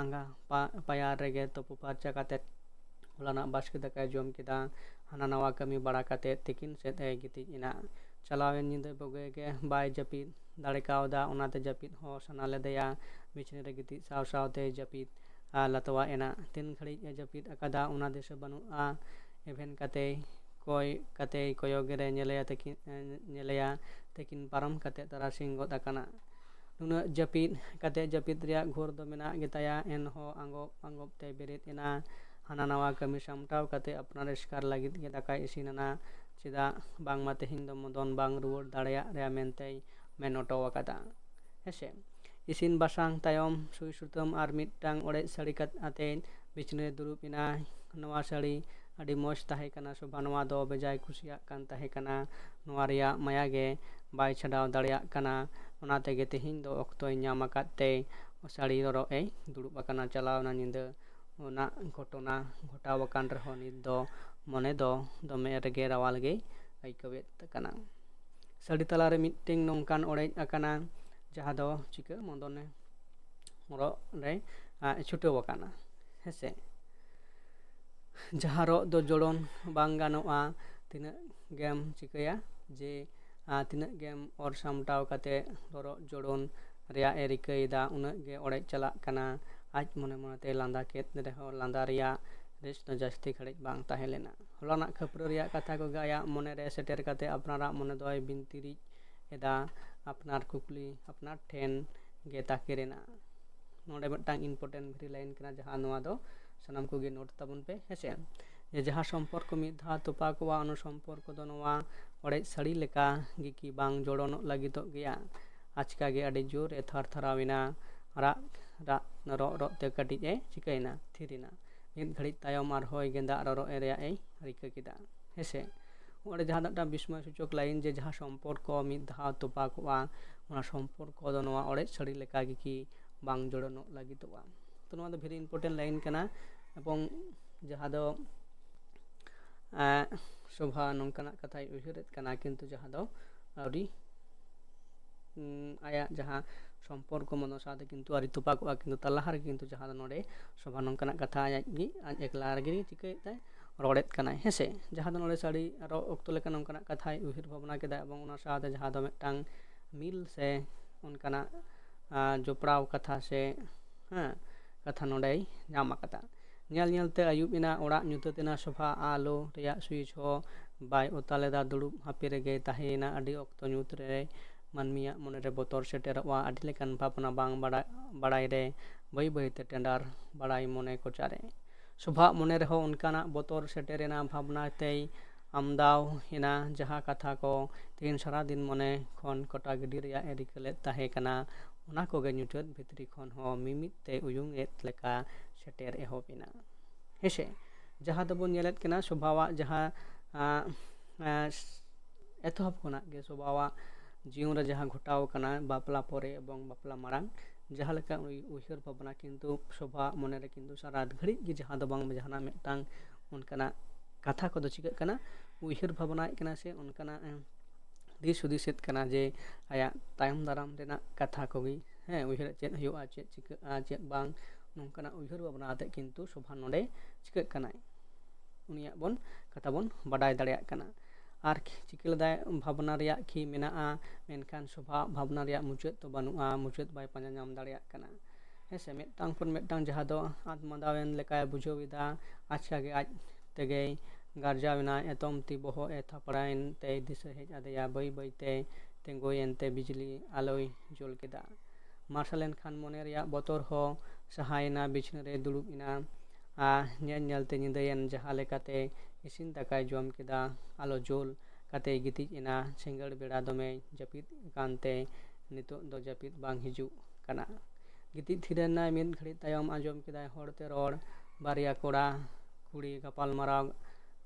ᱟᱸᱜᱟ ᱯᱟᱭᱟᱨ ᱨᱮᱜᱮ ᱛᱩᱯᱩ ᱯᱷᱟᱨᱪᱟ ᱠᱟᱛᱮ ᱦᱚᱞᱟᱱᱟᱜ ᱵᱟᱥᱠᱮ ᱫᱟᱠᱟᱭ ᱡᱚᱢ ᱠᱮᱫᱟ᱾ ᱦᱟᱱᱟ ᱱᱟᱣᱟ ᱠᱟᱹᱢᱤ ᱵᱟᱲᱟ ᱠᱟᱛᱮ ᱛᱤᱠᱤᱱ ᱥᱮᱫ ᱮ ᱜᱤᱛᱤᱡ ᱮᱱᱟ᱾ ᱪᱟᱞᱟᱣᱮᱱ ᱧᱤᱫᱟᱹ ᱵᱩᱜᱤ ᱜᱮ ᱵᱟᱭ ᱡᱟᱹᱯᱤᱫ ᱫᱟᱲᱮ ᱠᱟᱣᱫᱟ, ᱚᱱᱟᱛᱮ ᱡᱟᱹᱯᱤᱫ ᱦᱚᱸ ᱥᱟᱱᱟ ᱞᱮᱫᱮᱭᱟ᱾ ᱵᱤᱪᱷᱱᱟᱹ ᱨᱮ ᱜᱤᱛᱤᱡ ᱥᱟᱶ ᱥᱟᱶᱛᱮ ᱡᱟᱹᱯᱤᱫ ᱞᱟᱛᱣᱟ ᱮᱱᱟ᱾ ᱛᱤᱱ ᱜᱷᱟᱹᱲᱤᱡ ᱮ ᱡᱟᱹᱯᱤᱫ ᱟᱠᱟᱫᱟ, ᱚᱱᱟ ᱫᱤᱥᱟᱹ ᱵᱟᱹᱱᱩᱜᱼᱟ᱾ ᱮᱵᱷᱮᱱ ᱠᱟᱛᱮᱭ ᱠᱚᱭ ᱠᱟᱛᱮᱭ ᱠᱚᱭᱚᱜ ᱨᱮ ᱧᱮᱞᱮᱭᱟ ᱛᱟᱹᱠᱤᱱ ᱧᱮᱞᱮᱭᱟ ᱛᱟᱹᱠᱤᱱ ᱯᱟᱨᱚᱢ ᱠᱟᱛᱮ ᱛᱟᱨᱟᱥᱤᱧ ᱜᱚᱫ ᱟᱠᱟᱱᱟ᱾ ᱱᱩᱱᱟᱹᱜ ᱡᱟᱹᱯᱤᱫ ᱠᱟᱛᱮ ᱡᱟᱹᱯᱤᱫ ᱨᱮᱭᱟᱜ ᱜᱷᱳᱨ ᱫᱚ ᱢᱮᱱᱟᱜ ᱜᱮᱛᱟᱭᱟ᱾ ᱮᱱᱦᱚᱸ ᱟᱸᱜᱚᱵ ᱟᱸᱜᱚᱵ ᱛᱮ ᱵᱮᱨᱮᱫ ᱮᱱᱟ᱾ ᱦᱟᱱᱟ ᱱᱟᱣᱟ ᱠᱟᱹᱢᱤ ᱥᱟᱢᱴᱟᱣ ᱠᱟᱛᱮ ᱟᱯᱱᱟᱨ ᱮᱥᱠᱟᱨ ᱞᱟᱹᱜᱤᱫ ᱜᱮ ᱫᱟᱠᱟᱭ ᱤᱥᱤᱱ ᱟᱱᱟ᱾ ᱪᱮᱫᱟᱜ ᱵᱟᱝᱢᱟ ᱛᱮᱦᱮᱧ ᱫᱚ ᱢᱚᱫᱚᱱ ᱵᱟᱝ ᱨᱩᱣᱟᱹᱲ ᱫᱟᱲᱮᱭᱟᱜ ᱨᱮᱭᱟ ᱢᱮᱱᱛᱮᱭ ᱢᱮᱱ ᱦᱚᱴᱚ ᱟᱠᱟᱫᱟ᱾ ᱦᱮᱸᱥᱮ, ᱤᱥᱤᱱ ᱵᱟᱥᱟᱝ ᱛᱟᱭᱚᱢ ᱥᱩᱭ ᱥᱩᱛᱟᱹᱢ ᱟᱨ ᱢᱤᱫᱴᱟᱝ ᱚᱲᱮᱡ ᱥᱟᱹᱲᱤ ᱠᱟᱛ- ᱟᱛᱮ ᱵᱤᱪᱷᱱᱟᱹ ᱨᱮ ᱫᱩᱲᱩᱵ ᱮᱱᱟᱭ᱾ ᱱᱚᱣᱟ ᱥᱟᱹᱲᱤ ᱟᱹᱰᱤ ᱢᱚᱡᱽ ᱛᱟᱦᱮᱸ ᱠᱟᱱᱟ᱾ ᱥᱳᱵᱷᱟ ᱱᱚᱣᱟ ᱫᱚ ᱵᱮᱡᱟᱭ ᱠᱩᱥᱤᱭᱟᱜ ᱠᱟᱱ ᱛᱟᱦᱮᱸ ᱠᱟᱱᱟ᱾ ᱱᱚᱣᱟ ᱨᱮᱭᱟᱜ ᱢᱟᱭᱟ ᱜᱮ ᱵᱟᱭ ᱪᱷᱟᱰᱟᱣ ᱫᱟᱲᱮᱭᱟᱜ ᱠᱟᱱᱟ᱾ ᱚᱱᱟ ᱛᱮᱜᱮ ᱛᱮᱦᱮᱧ ᱫᱚ ᱚᱠᱛᱚᱭ ᱧᱟᱢ ᱟᱠᱟᱫ ᱛᱮ ᱥᱟᱹᱲᱤ ᱨᱚᱨᱚᱜ ᱮ ᱫᱩᱲᱩᱵ ᱟᱠᱟᱱᱟ᱾ ᱪᱟᱞᱟᱣ ᱮᱱᱟ ᱧᱤᱫᱟᱹ ᱚᱱᱟ ᱜᱷᱚᱴᱚᱱᱟ ᱜᱷᱚᱴᱟᱣ ᱟᱠᱟᱱ ᱨᱮᱦᱚᱸ ᱱᱤᱛ ᱫᱚ ᱢᱚᱱᱮ ᱫᱚ ᱫᱚᱢᱮ ᱨᱮᱜᱮ ᱨᱟᱣᱟᱞ ᱜᱮᱭ ᱟᱹᱭᱠᱟᱹᱣᱮᱫ ᱠᱟᱱᱟ᱾ ᱥᱟᱹᱲᱤ ᱛᱟᱞᱟᱨᱮ ᱢᱤᱫᱴᱮᱱ ᱱᱚᱝᱠᱟᱱ ᱚᱲᱮᱡ ᱟᱠᱟᱱᱟ, ᱡᱟᱦᱟᱸ ᱫᱚ ᱪᱤᱠᱟᱹ ᱢᱚᱫᱚᱱᱮ ᱦᱚᱨᱚᱜ ᱨᱮ ᱟᱡ ᱪᱷᱩᱴᱟᱹᱣ ᱟᱠᱟᱱᱟ᱾ ᱦᱮᱸᱥᱮ, ᱡᱟᱦᱟᱸ ᱨᱚᱜ ᱫᱚ ᱡᱚᱲᱚᱱ ᱵᱟᱝ ᱜᱟᱱᱚᱜᱼᱟ᱾ ᱛᱤᱱᱟᱹᱜ ᱜᱮᱢ ᱪᱤᱠᱟᱹᱭᱟ ᱡᱮ ᱟᱨ ᱛᱤᱱᱟᱹᱜ ᱜᱮᱢ ᱚᱨ ᱥᱟᱢᱴᱟᱣ ᱠᱟᱛᱮ ᱨᱚᱨᱚᱜ ᱡᱚᱲᱚᱱ ᱨᱮᱭᱟᱜ ᱮ ᱨᱤᱠᱟᱹᱭᱮᱫᱟ, ᱩᱱᱟᱹᱜ ᱜᱮ ᱚᱲᱮᱡ ᱪᱟᱞᱟᱜ ᱠᱟᱱᱟ᱾ ᱟᱡ ᱢᱚᱱᱮ ᱢᱚᱱᱮᱛᱮ ᱞᱟᱸᱫᱟ ᱠᱮᱫ ᱨᱮᱦᱚᱸ ᱞᱟᱸᱫᱟ ᱨᱮᱭᱟᱜ ᱨᱮᱥ ᱫᱚ ᱡᱟᱹᱥᱛᱤ ᱜᱷᱟᱹᱲᱤᱡ ᱵᱟᱝ ᱛᱟᱦᱮᱸ ᱞᱮᱱᱟ᱾ ᱦᱚᱞᱟᱱᱟᱜ ᱠᱷᱟᱹᱯᱟᱹᱨᱤ ᱨᱮᱭᱟᱜ ᱠᱟᱛᱷᱟ ᱠᱚᱜᱮ ᱟᱭᱟᱜ ᱢᱚᱱᱮ ᱨᱮ ᱥᱮᱴᱮᱨ ᱠᱟᱛᱮ ᱟᱯᱱᱟᱨᱟᱜ ᱢᱚᱱᱮ ᱫᱚᱭ ᱵᱤᱱᱛᱤᱨᱤᱡ ᱮᱫᱟ᱾ ᱟᱯᱱᱟᱨ ᱠᱩᱠᱞᱤ ᱟᱯᱱᱟᱨ ᱴᱷᱮᱱ ᱜᱮ ᱛᱟᱹᱠᱤᱨ ᱮᱱᱟ᱾ ᱱᱚᱰᱮ ᱢᱤᱫᱴᱟᱝ important very line ᱠᱟᱱᱟ, ᱡᱟᱦᱟᱸ ᱱᱚᱣᱟ ᱫᱚ ᱥᱟᱱᱟᱢ ᱠᱚᱜᱮ note ᱛᱟᱵᱚᱱ ᱯᱮ, ᱦᱮᱸᱥᱮ᱾ ᱡᱮ ᱡᱟᱦᱟᱸ ᱥᱚᱢᱯᱚᱨᱠᱚ ᱢᱤᱫ ᱫᱷᱟᱣ ᱛᱚᱯᱟᱜᱚᱜᱼᱟ, ᱚᱱᱟ ᱥᱚᱢᱯᱚᱨᱠᱚ ᱫᱚ ᱱᱚᱣᱟ ᱚᱲᱮᱡ ᱥᱟᱹᱲᱤ ᱞᱮᱠᱟ ᱜᱮ ᱠᱤ ᱵᱟᱝ ᱡᱚᱲᱚᱱᱚᱜ ᱞᱟᱹᱜᱤᱫᱚᱜ ᱜᱮᱭᱟ? ᱟᱪᱠᱟ ᱜᱮ ᱟᱹᱰᱤ ᱡᱳᱨ ᱮ ᱛᱷᱟᱨ ᱛᱷᱟᱨᱟᱣ ᱮᱱᱟ᱾ ᱨᱟᱜ ᱨᱟᱜ ᱨᱚᱜ ᱨᱚᱜ ᱛᱮ ᱠᱟᱹᱴᱤᱡ ᱮ ᱪᱤᱠᱟᱹᱭᱮᱱᱟ, ᱛᱷᱤᱨ ᱮᱱᱟ᱾ ᱢᱤᱫ ᱜᱷᱟᱹᱲᱤᱡ ᱛᱟᱭᱚᱢ ᱟᱨᱦᱚᱸᱭ ᱜᱮᱸᱫᱟᱜ ᱨᱚᱨᱚᱜ ᱮ ᱨᱮᱭᱟᱜ ᱮ ᱨᱤᱠᱟᱹ ᱠᱮᱫᱟ᱾ ᱦᱮᱸᱥᱮ, ᱚᱸᱰᱮ ᱡᱟᱦᱟᱸ ᱫᱚ ᱢᱤᱫᱴᱟᱝ ᱵᱤᱥᱢᱚᱭ ᱥᱩᱪᱚᱠ ᱞᱟᱭᱤᱱ, ᱡᱮ ᱡᱟᱦᱟᱸ ᱥᱚᱢᱯᱚᱨᱠᱚ ᱢᱤᱫ ᱫᱷᱟᱣ ᱛᱚᱯᱟᱜᱚᱜᱼᱟ, ᱚᱱᱟ ᱥᱚᱢᱯᱚᱨᱠᱚ ᱫᱚ ᱱᱚᱣᱟ ᱚᱲᱮᱡ ᱥᱟᱹᱲᱤ ᱞᱮᱠᱟ ᱜᱮ ᱠᱤ ᱵᱟᱝ ᱡᱚᱲᱚᱱᱚᱜ ᱞᱟᱹᱜᱤᱫᱚᱜᱼᱟ? ᱛᱚ ᱱᱚᱣᱟ ᱫᱚ very important line ᱠᱟᱱᱟ᱾ ᱮᱵᱚᱝ ᱡᱟᱦᱟᱸ ᱫᱚ ᱮᱸ, ᱥᱳᱵᱷᱟ ᱱᱚᱝᱠᱟᱱᱟᱜ ᱠᱟᱛᱷᱟᱭ ᱩᱭᱦᱟᱹᱨᱮᱫ ᱠᱟᱱᱟ, ᱠᱤᱱᱛᱩ ᱡᱟᱦᱟᱸ ᱫᱚ ᱟᱹᱣᱨᱤ, ᱩᱸ, ᱟᱭᱟᱜ ᱡᱟᱦᱟᱸ ᱥᱚᱢᱯᱚᱨᱠᱚ ᱢᱚᱱᱚ ᱥᱟᱶᱛᱮ ᱠᱤᱱᱛᱩ ᱟᱹᱣᱨᱤ ᱛᱚᱯᱟᱜᱚᱜᱼᱟ, ᱠᱤᱱᱛᱩ ᱛᱟᱞᱟ ᱨᱮ ᱠᱤᱱᱛᱩ ᱡᱟᱦᱟᱸ ᱫᱚ ᱱᱚᱰᱮ ᱥᱳᱵᱷᱟ ᱱᱚᱝᱠᱟᱱᱟᱜ ᱠᱟᱛᱷᱟ ᱟᱡ ᱜᱮ, ᱟᱡ ᱮᱠᱞᱟ ᱨᱮᱜᱮ ᱪᱤᱠᱟᱹᱭᱮᱫ ᱛᱟᱭ, ᱨᱚᱲᱮᱫ ᱠᱟᱱᱟᱭ᱾ ᱦᱮᱸᱥᱮ, ᱡᱟᱦᱟᱸ ᱫᱚ ᱱᱚᱰᱮ ᱥᱟᱹᱲᱤ ᱨᱚᱜ ᱚᱠᱛᱚ ᱞᱮᱠᱟ ᱱᱚᱝᱠᱟᱱᱟᱜ ᱠᱟᱛᱷᱟᱭ ᱩᱭᱦᱟᱹᱨ ᱵᱷᱟᱵᱽᱱᱟ ᱠᱮᱫᱟ, ᱮᱵᱚᱝ ᱚᱱᱟ ᱥᱟᱶᱛᱮ ᱡᱟᱦᱟᱸ ᱫᱚ ᱢᱤᱫᱴᱟᱝ ᱢᱤᱞ ᱥᱮ ᱚᱱᱠᱟᱱᱟᱜ, ᱟᱸ, ᱡᱚᱯᱲᱟᱣ ᱠᱟᱛᱷᱟ ᱥᱮ, ᱦᱮᱸ, ᱠᱟᱛᱷᱟ ᱱᱚᱰᱮᱭ ᱧᱟᱢ ᱟᱠᱟᱫᱟ᱾ ᱧᱮᱞ ᱧᱮᱞᱛᱮ ᱟᱹᱭᱩᱵ ᱮᱱᱟ, ᱚᱲᱟᱜ ᱧᱩᱛᱟᱹᱛ ᱮᱱᱟ, ᱥᱳᱵᱷᱟ ᱟᱞᱚ ᱨᱮᱭᱟᱜ ᱥᱩᱭᱤᱪ ᱦᱚᱸ ᱵᱟᱭ ᱚᱛᱟ ᱞᱮᱫᱟ᱾ ᱫᱩᱲᱩᱵ ᱦᱟᱯᱮ ᱨᱮᱜᱮ ᱛᱟᱦᱮᱸᱭᱮᱱᱟ᱾ ᱟᱹᱰᱤ ᱚᱠᱛᱚ ᱧᱩᱛ ᱨᱮ ᱢᱟᱹᱱᱢᱤᱭᱟᱜ ᱢᱚᱱᱮᱨᱮ ᱵᱚᱛᱚᱨ ᱥᱮᱴᱮᱨᱚᱜᱼᱟ᱾ ᱟᱹᱰᱤ ᱞᱮᱠᱟᱱ ᱵᱷᱟᱵᱽᱱᱟ ᱵᱟᱝ ᱵᱟᱲᱟᱭ, ᱵᱟᱲᱟᱭ ᱨᱮ ᱵᱟᱹᱭ ᱵᱟᱹᱭᱛᱮ ᱴᱮᱸᱰᱟᱨ ᱵᱟᱲᱟᱭ ᱢᱚᱱᱮ ᱠᱚᱪᱟᱨᱮ᱾ ᱥᱳᱵᱷᱟᱜ ᱢᱚᱱᱮ ᱨᱮᱦᱚᱸ ᱚᱱᱠᱟᱱᱟᱜ ᱵᱚᱛᱚᱨ ᱥᱮᱴᱮᱨᱮᱱᱟ᱾ ᱵᱷᱟᱵᱽᱱᱟ ᱛᱮᱭ ᱟᱢᱫᱟᱣ ᱮᱱᱟ, ᱡᱟᱦᱟᱸ ᱠᱟᱛᱷᱟ ᱠᱚ ᱛᱮᱦᱮᱧ ᱥᱟᱨᱟ ᱫᱤᱱ ᱢᱚᱱᱮ ᱠᱷᱚᱱ ᱠᱚᱴᱟ ᱜᱤᱰᱤ ᱨᱮᱭᱟᱜ ᱮ ᱨᱤᱠᱟᱹ ᱞᱮᱫ ᱛᱟᱦᱮᱸ ᱠᱟᱱᱟ, ᱚᱱᱟ ᱠᱚᱜᱮ ᱧᱩᱪᱟᱹᱫ ᱵᱷᱤᱛᱨᱤ ᱠᱷᱚᱱ ᱦᱚᱸ ᱢᱤᱢᱤᱫ ᱛᱮ ᱩᱭᱩᱝ ᱮᱫ ᱞᱮᱠᱟ ᱥᱮᱴᱮᱨ ᱮᱦᱚᱵ ᱮᱱᱟ᱾ ᱦᱮᱸᱥᱮ, ᱡᱟᱦᱟᱸ ᱫᱚᱵᱚᱱ ᱧᱮᱞᱮᱫ ᱠᱟᱱᱟ ᱥᱳᱵᱷᱟᱣᱟᱜ ᱡᱟᱦᱟᱸ, ᱟᱸ, ᱟᱸ, ᱮᱛᱚᱦᱚᱵ ᱠᱷᱚᱱᱟᱜ ᱜᱮ ᱥᱳᱵᱷᱟᱣᱟᱜ ᱡᱤᱭᱚᱱ ᱨᱮ ᱡᱟᱦᱟᱸ ᱜᱷᱚᱴᱟᱣ ᱠᱟᱱᱟ, ᱵᱟᱯᱞᱟ ᱯᱚᱨᱮ ᱮᱵᱚᱝ ᱵᱟᱯᱞᱟ ᱢᱟᱲᱟᱝ, ᱡᱟᱦᱟᱸ ᱞᱮᱠᱟ ᱩᱭ-, ᱩᱭᱦᱟᱹᱨ ᱵᱷᱟᱵᱽᱱᱟ, ᱠᱤᱱᱛᱩ ᱥᱳᱵᱷᱟᱣᱟᱜ ᱢᱚᱱᱮᱨᱮ ᱠᱤᱱᱛᱩ ᱥᱟᱨᱟ ᱜᱷᱟᱹᱲᱤᱡ ᱜᱮ ᱡᱟᱦᱟᱸ ᱫᱚ ᱵᱟᱝ ᱡᱟᱦᱟᱱᱟᱜ ᱢᱤᱫᱴᱟᱝ ᱚᱱᱠᱟᱱᱟᱜ ᱠᱟᱛᱷᱟ ᱠᱚᱫᱚ ᱪᱤᱠᱟᱹᱜ ᱠᱟᱱᱟ, ᱩᱭᱦᱟᱹᱨ ᱵᱷᱟᱵᱽᱱᱟᱭᱮᱫ ᱠᱟᱱᱟ ᱥᱮ ᱚᱱᱠᱟᱱᱟᱜ, ᱮᱸ, ᱫᱤᱥ ᱦᱩᱫᱤᱥᱮᱫ ᱠᱟᱱᱟ ᱡᱮ ᱟᱭᱟᱜ ᱛᱟᱭᱚᱢ ᱫᱟᱨᱟᱢ ᱨᱮᱱᱟᱜ ᱠᱟᱛᱷᱟ ᱠᱚᱜᱮ, ᱦᱮᱸ, ᱩᱭᱦᱟᱹᱨ ᱪᱮᱫ ᱦᱩᱭᱩᱜᱼᱟ, ᱪᱮᱫ ᱪᱤᱠᱟᱹᱜᱼᱟ, ᱪᱮᱫ ᱵᱟᱝ, ᱱᱚᱝᱠᱟᱱᱟᱜ ᱩᱭᱦᱟᱹᱨ ᱵᱷᱟᱵᱽᱱᱟ ᱟᱛᱮᱫ ᱠᱤᱱᱛᱩ ᱥᱳᱵᱷᱟ ᱱᱚᱰᱮ ᱪᱤᱠᱟᱹᱜ ᱠᱟᱱᱟᱭ, ᱩᱱᱤᱭᱟᱜ ᱵᱚᱱ, ᱠᱟᱛᱷᱟ ᱵᱚᱱ ᱵᱟᱰᱟᱭ ᱫᱟᱲᱮᱭᱟᱜ ᱠᱟᱱᱟ᱾ ᱟᱨ ᱠᱤ ᱪᱤᱠᱟᱹ ᱞᱮᱫᱟᱭ, ᱵᱷᱟᱵᱽᱱᱟ ᱨᱮᱭᱟᱜ ᱠᱤ ᱢᱮᱱᱟᱜᱼᱟ, ᱢᱮᱱᱠᱷᱟᱱ ᱥᱳᱵᱷᱟ ᱵᱷᱟᱵᱽᱱᱟ ᱨᱮᱭᱟᱜ ᱢᱩᱪᱟᱹᱫ ᱫᱚ ᱵᱟᱹᱱᱩᱜᱼᱟ, ᱢᱩᱪᱟᱹᱫ ᱵᱟᱭ ᱯᱟᱸᱡᱟ ᱧᱟᱢ ᱫᱟᱲᱮᱭᱟᱜ ᱠᱟᱱᱟ᱾ ᱦᱮᱸ ᱥᱮ, ᱢᱤᱫᱴᱟᱝ ᱯᱚᱨ ᱢᱤᱫᱴᱟᱝ ᱡᱟᱦᱟᱸ ᱫᱚ ᱟᱫ ᱢᱟᱸᱫᱟᱣᱮᱱ ᱞᱮᱠᱟᱭ ᱵᱩᱡᱷᱟᱹᱣ ᱮᱫᱟ᱾ ᱟᱪᱠᱟ ᱜᱮ ᱟᱡ ᱛᱮᱜᱮᱭ ᱜᱟᱨᱡᱟᱣ ᱮᱱᱟ᱾ ᱮᱛᱚᱢ ᱛᱤ ᱵᱚᱦᱚᱜ ᱮ ᱛᱷᱟᱯᱲᱟᱭᱮᱱ ᱛᱮᱭ ᱫᱤᱥᱟᱹ ᱦᱮᱡ ᱟᱫᱮᱭᱟ᱾ ᱵᱟᱹᱭ ᱵᱟᱹᱭ ᱛᱮ ᱛᱤᱸᱜᱩᱭᱮᱱ ᱛᱮ ᱵᱤᱡᱽᱞᱤ ᱟᱞᱚᱭ ᱡᱩᱞ ᱠᱮᱫᱟ᱾ ᱢᱟᱨᱥᱟᱞ ᱮᱱ ᱠᱷᱟᱱ ᱢᱚᱱᱮ ᱨᱮᱭᱟᱜ ᱵᱚᱛᱚᱨ ᱦᱚᱸ ᱥᱟᱦᱟᱭᱮᱱᱟ᱾ ᱵᱤᱪᱷᱱᱟᱹ ᱨᱮ ᱫᱩᱲᱩᱵ ᱮᱱᱟ᱾ ᱟᱨ ᱧᱮᱞ ᱧᱮᱞ ᱛᱮ ᱧᱤᱫᱟᱹᱭᱮᱱ᱾ ᱡᱟᱦᱟᱸ ᱞᱮᱠᱟᱛᱮ ᱤᱥᱤᱱ ᱫᱟᱠᱟᱭ ᱡᱚᱢ ᱠᱮᱫᱟ, ᱟᱞᱚ ᱡᱩᱞ ᱠᱟᱛᱮᱭ ᱜᱤᱛᱤᱡ ᱮᱱᱟ᱾ ᱥᱤᱸᱜᱟᱹᱲ ᱵᱮᱲᱟ ᱫᱚᱢᱮ ᱡᱟᱹᱯᱤᱫ ᱠᱟᱱᱛᱮ ᱱᱤᱛᱚᱜ ᱫᱚ ᱡᱟᱹᱯᱤᱫ ᱵᱟᱝ ᱦᱤᱡᱩᱜ ᱠᱟᱱᱟ᱾ ᱜᱤᱛᱤᱡ ᱛᱷᱤᱨ ᱮᱱᱟᱭ᱾ ᱢᱤᱫ ᱜᱷᱟᱹᱲᱤᱡ ᱛᱟᱭᱚᱢ ᱟᱸᱡᱚᱢ ᱠᱮᱫᱟᱭ ᱦᱚᱲᱛᱮ ᱨᱚᱲ᱾ ᱵᱟᱨᱭᱟ ᱠᱚᱲᱟ ᱠᱩᱲᱤ ᱜᱟᱯᱟᱞᱢᱟᱨᱟᱣ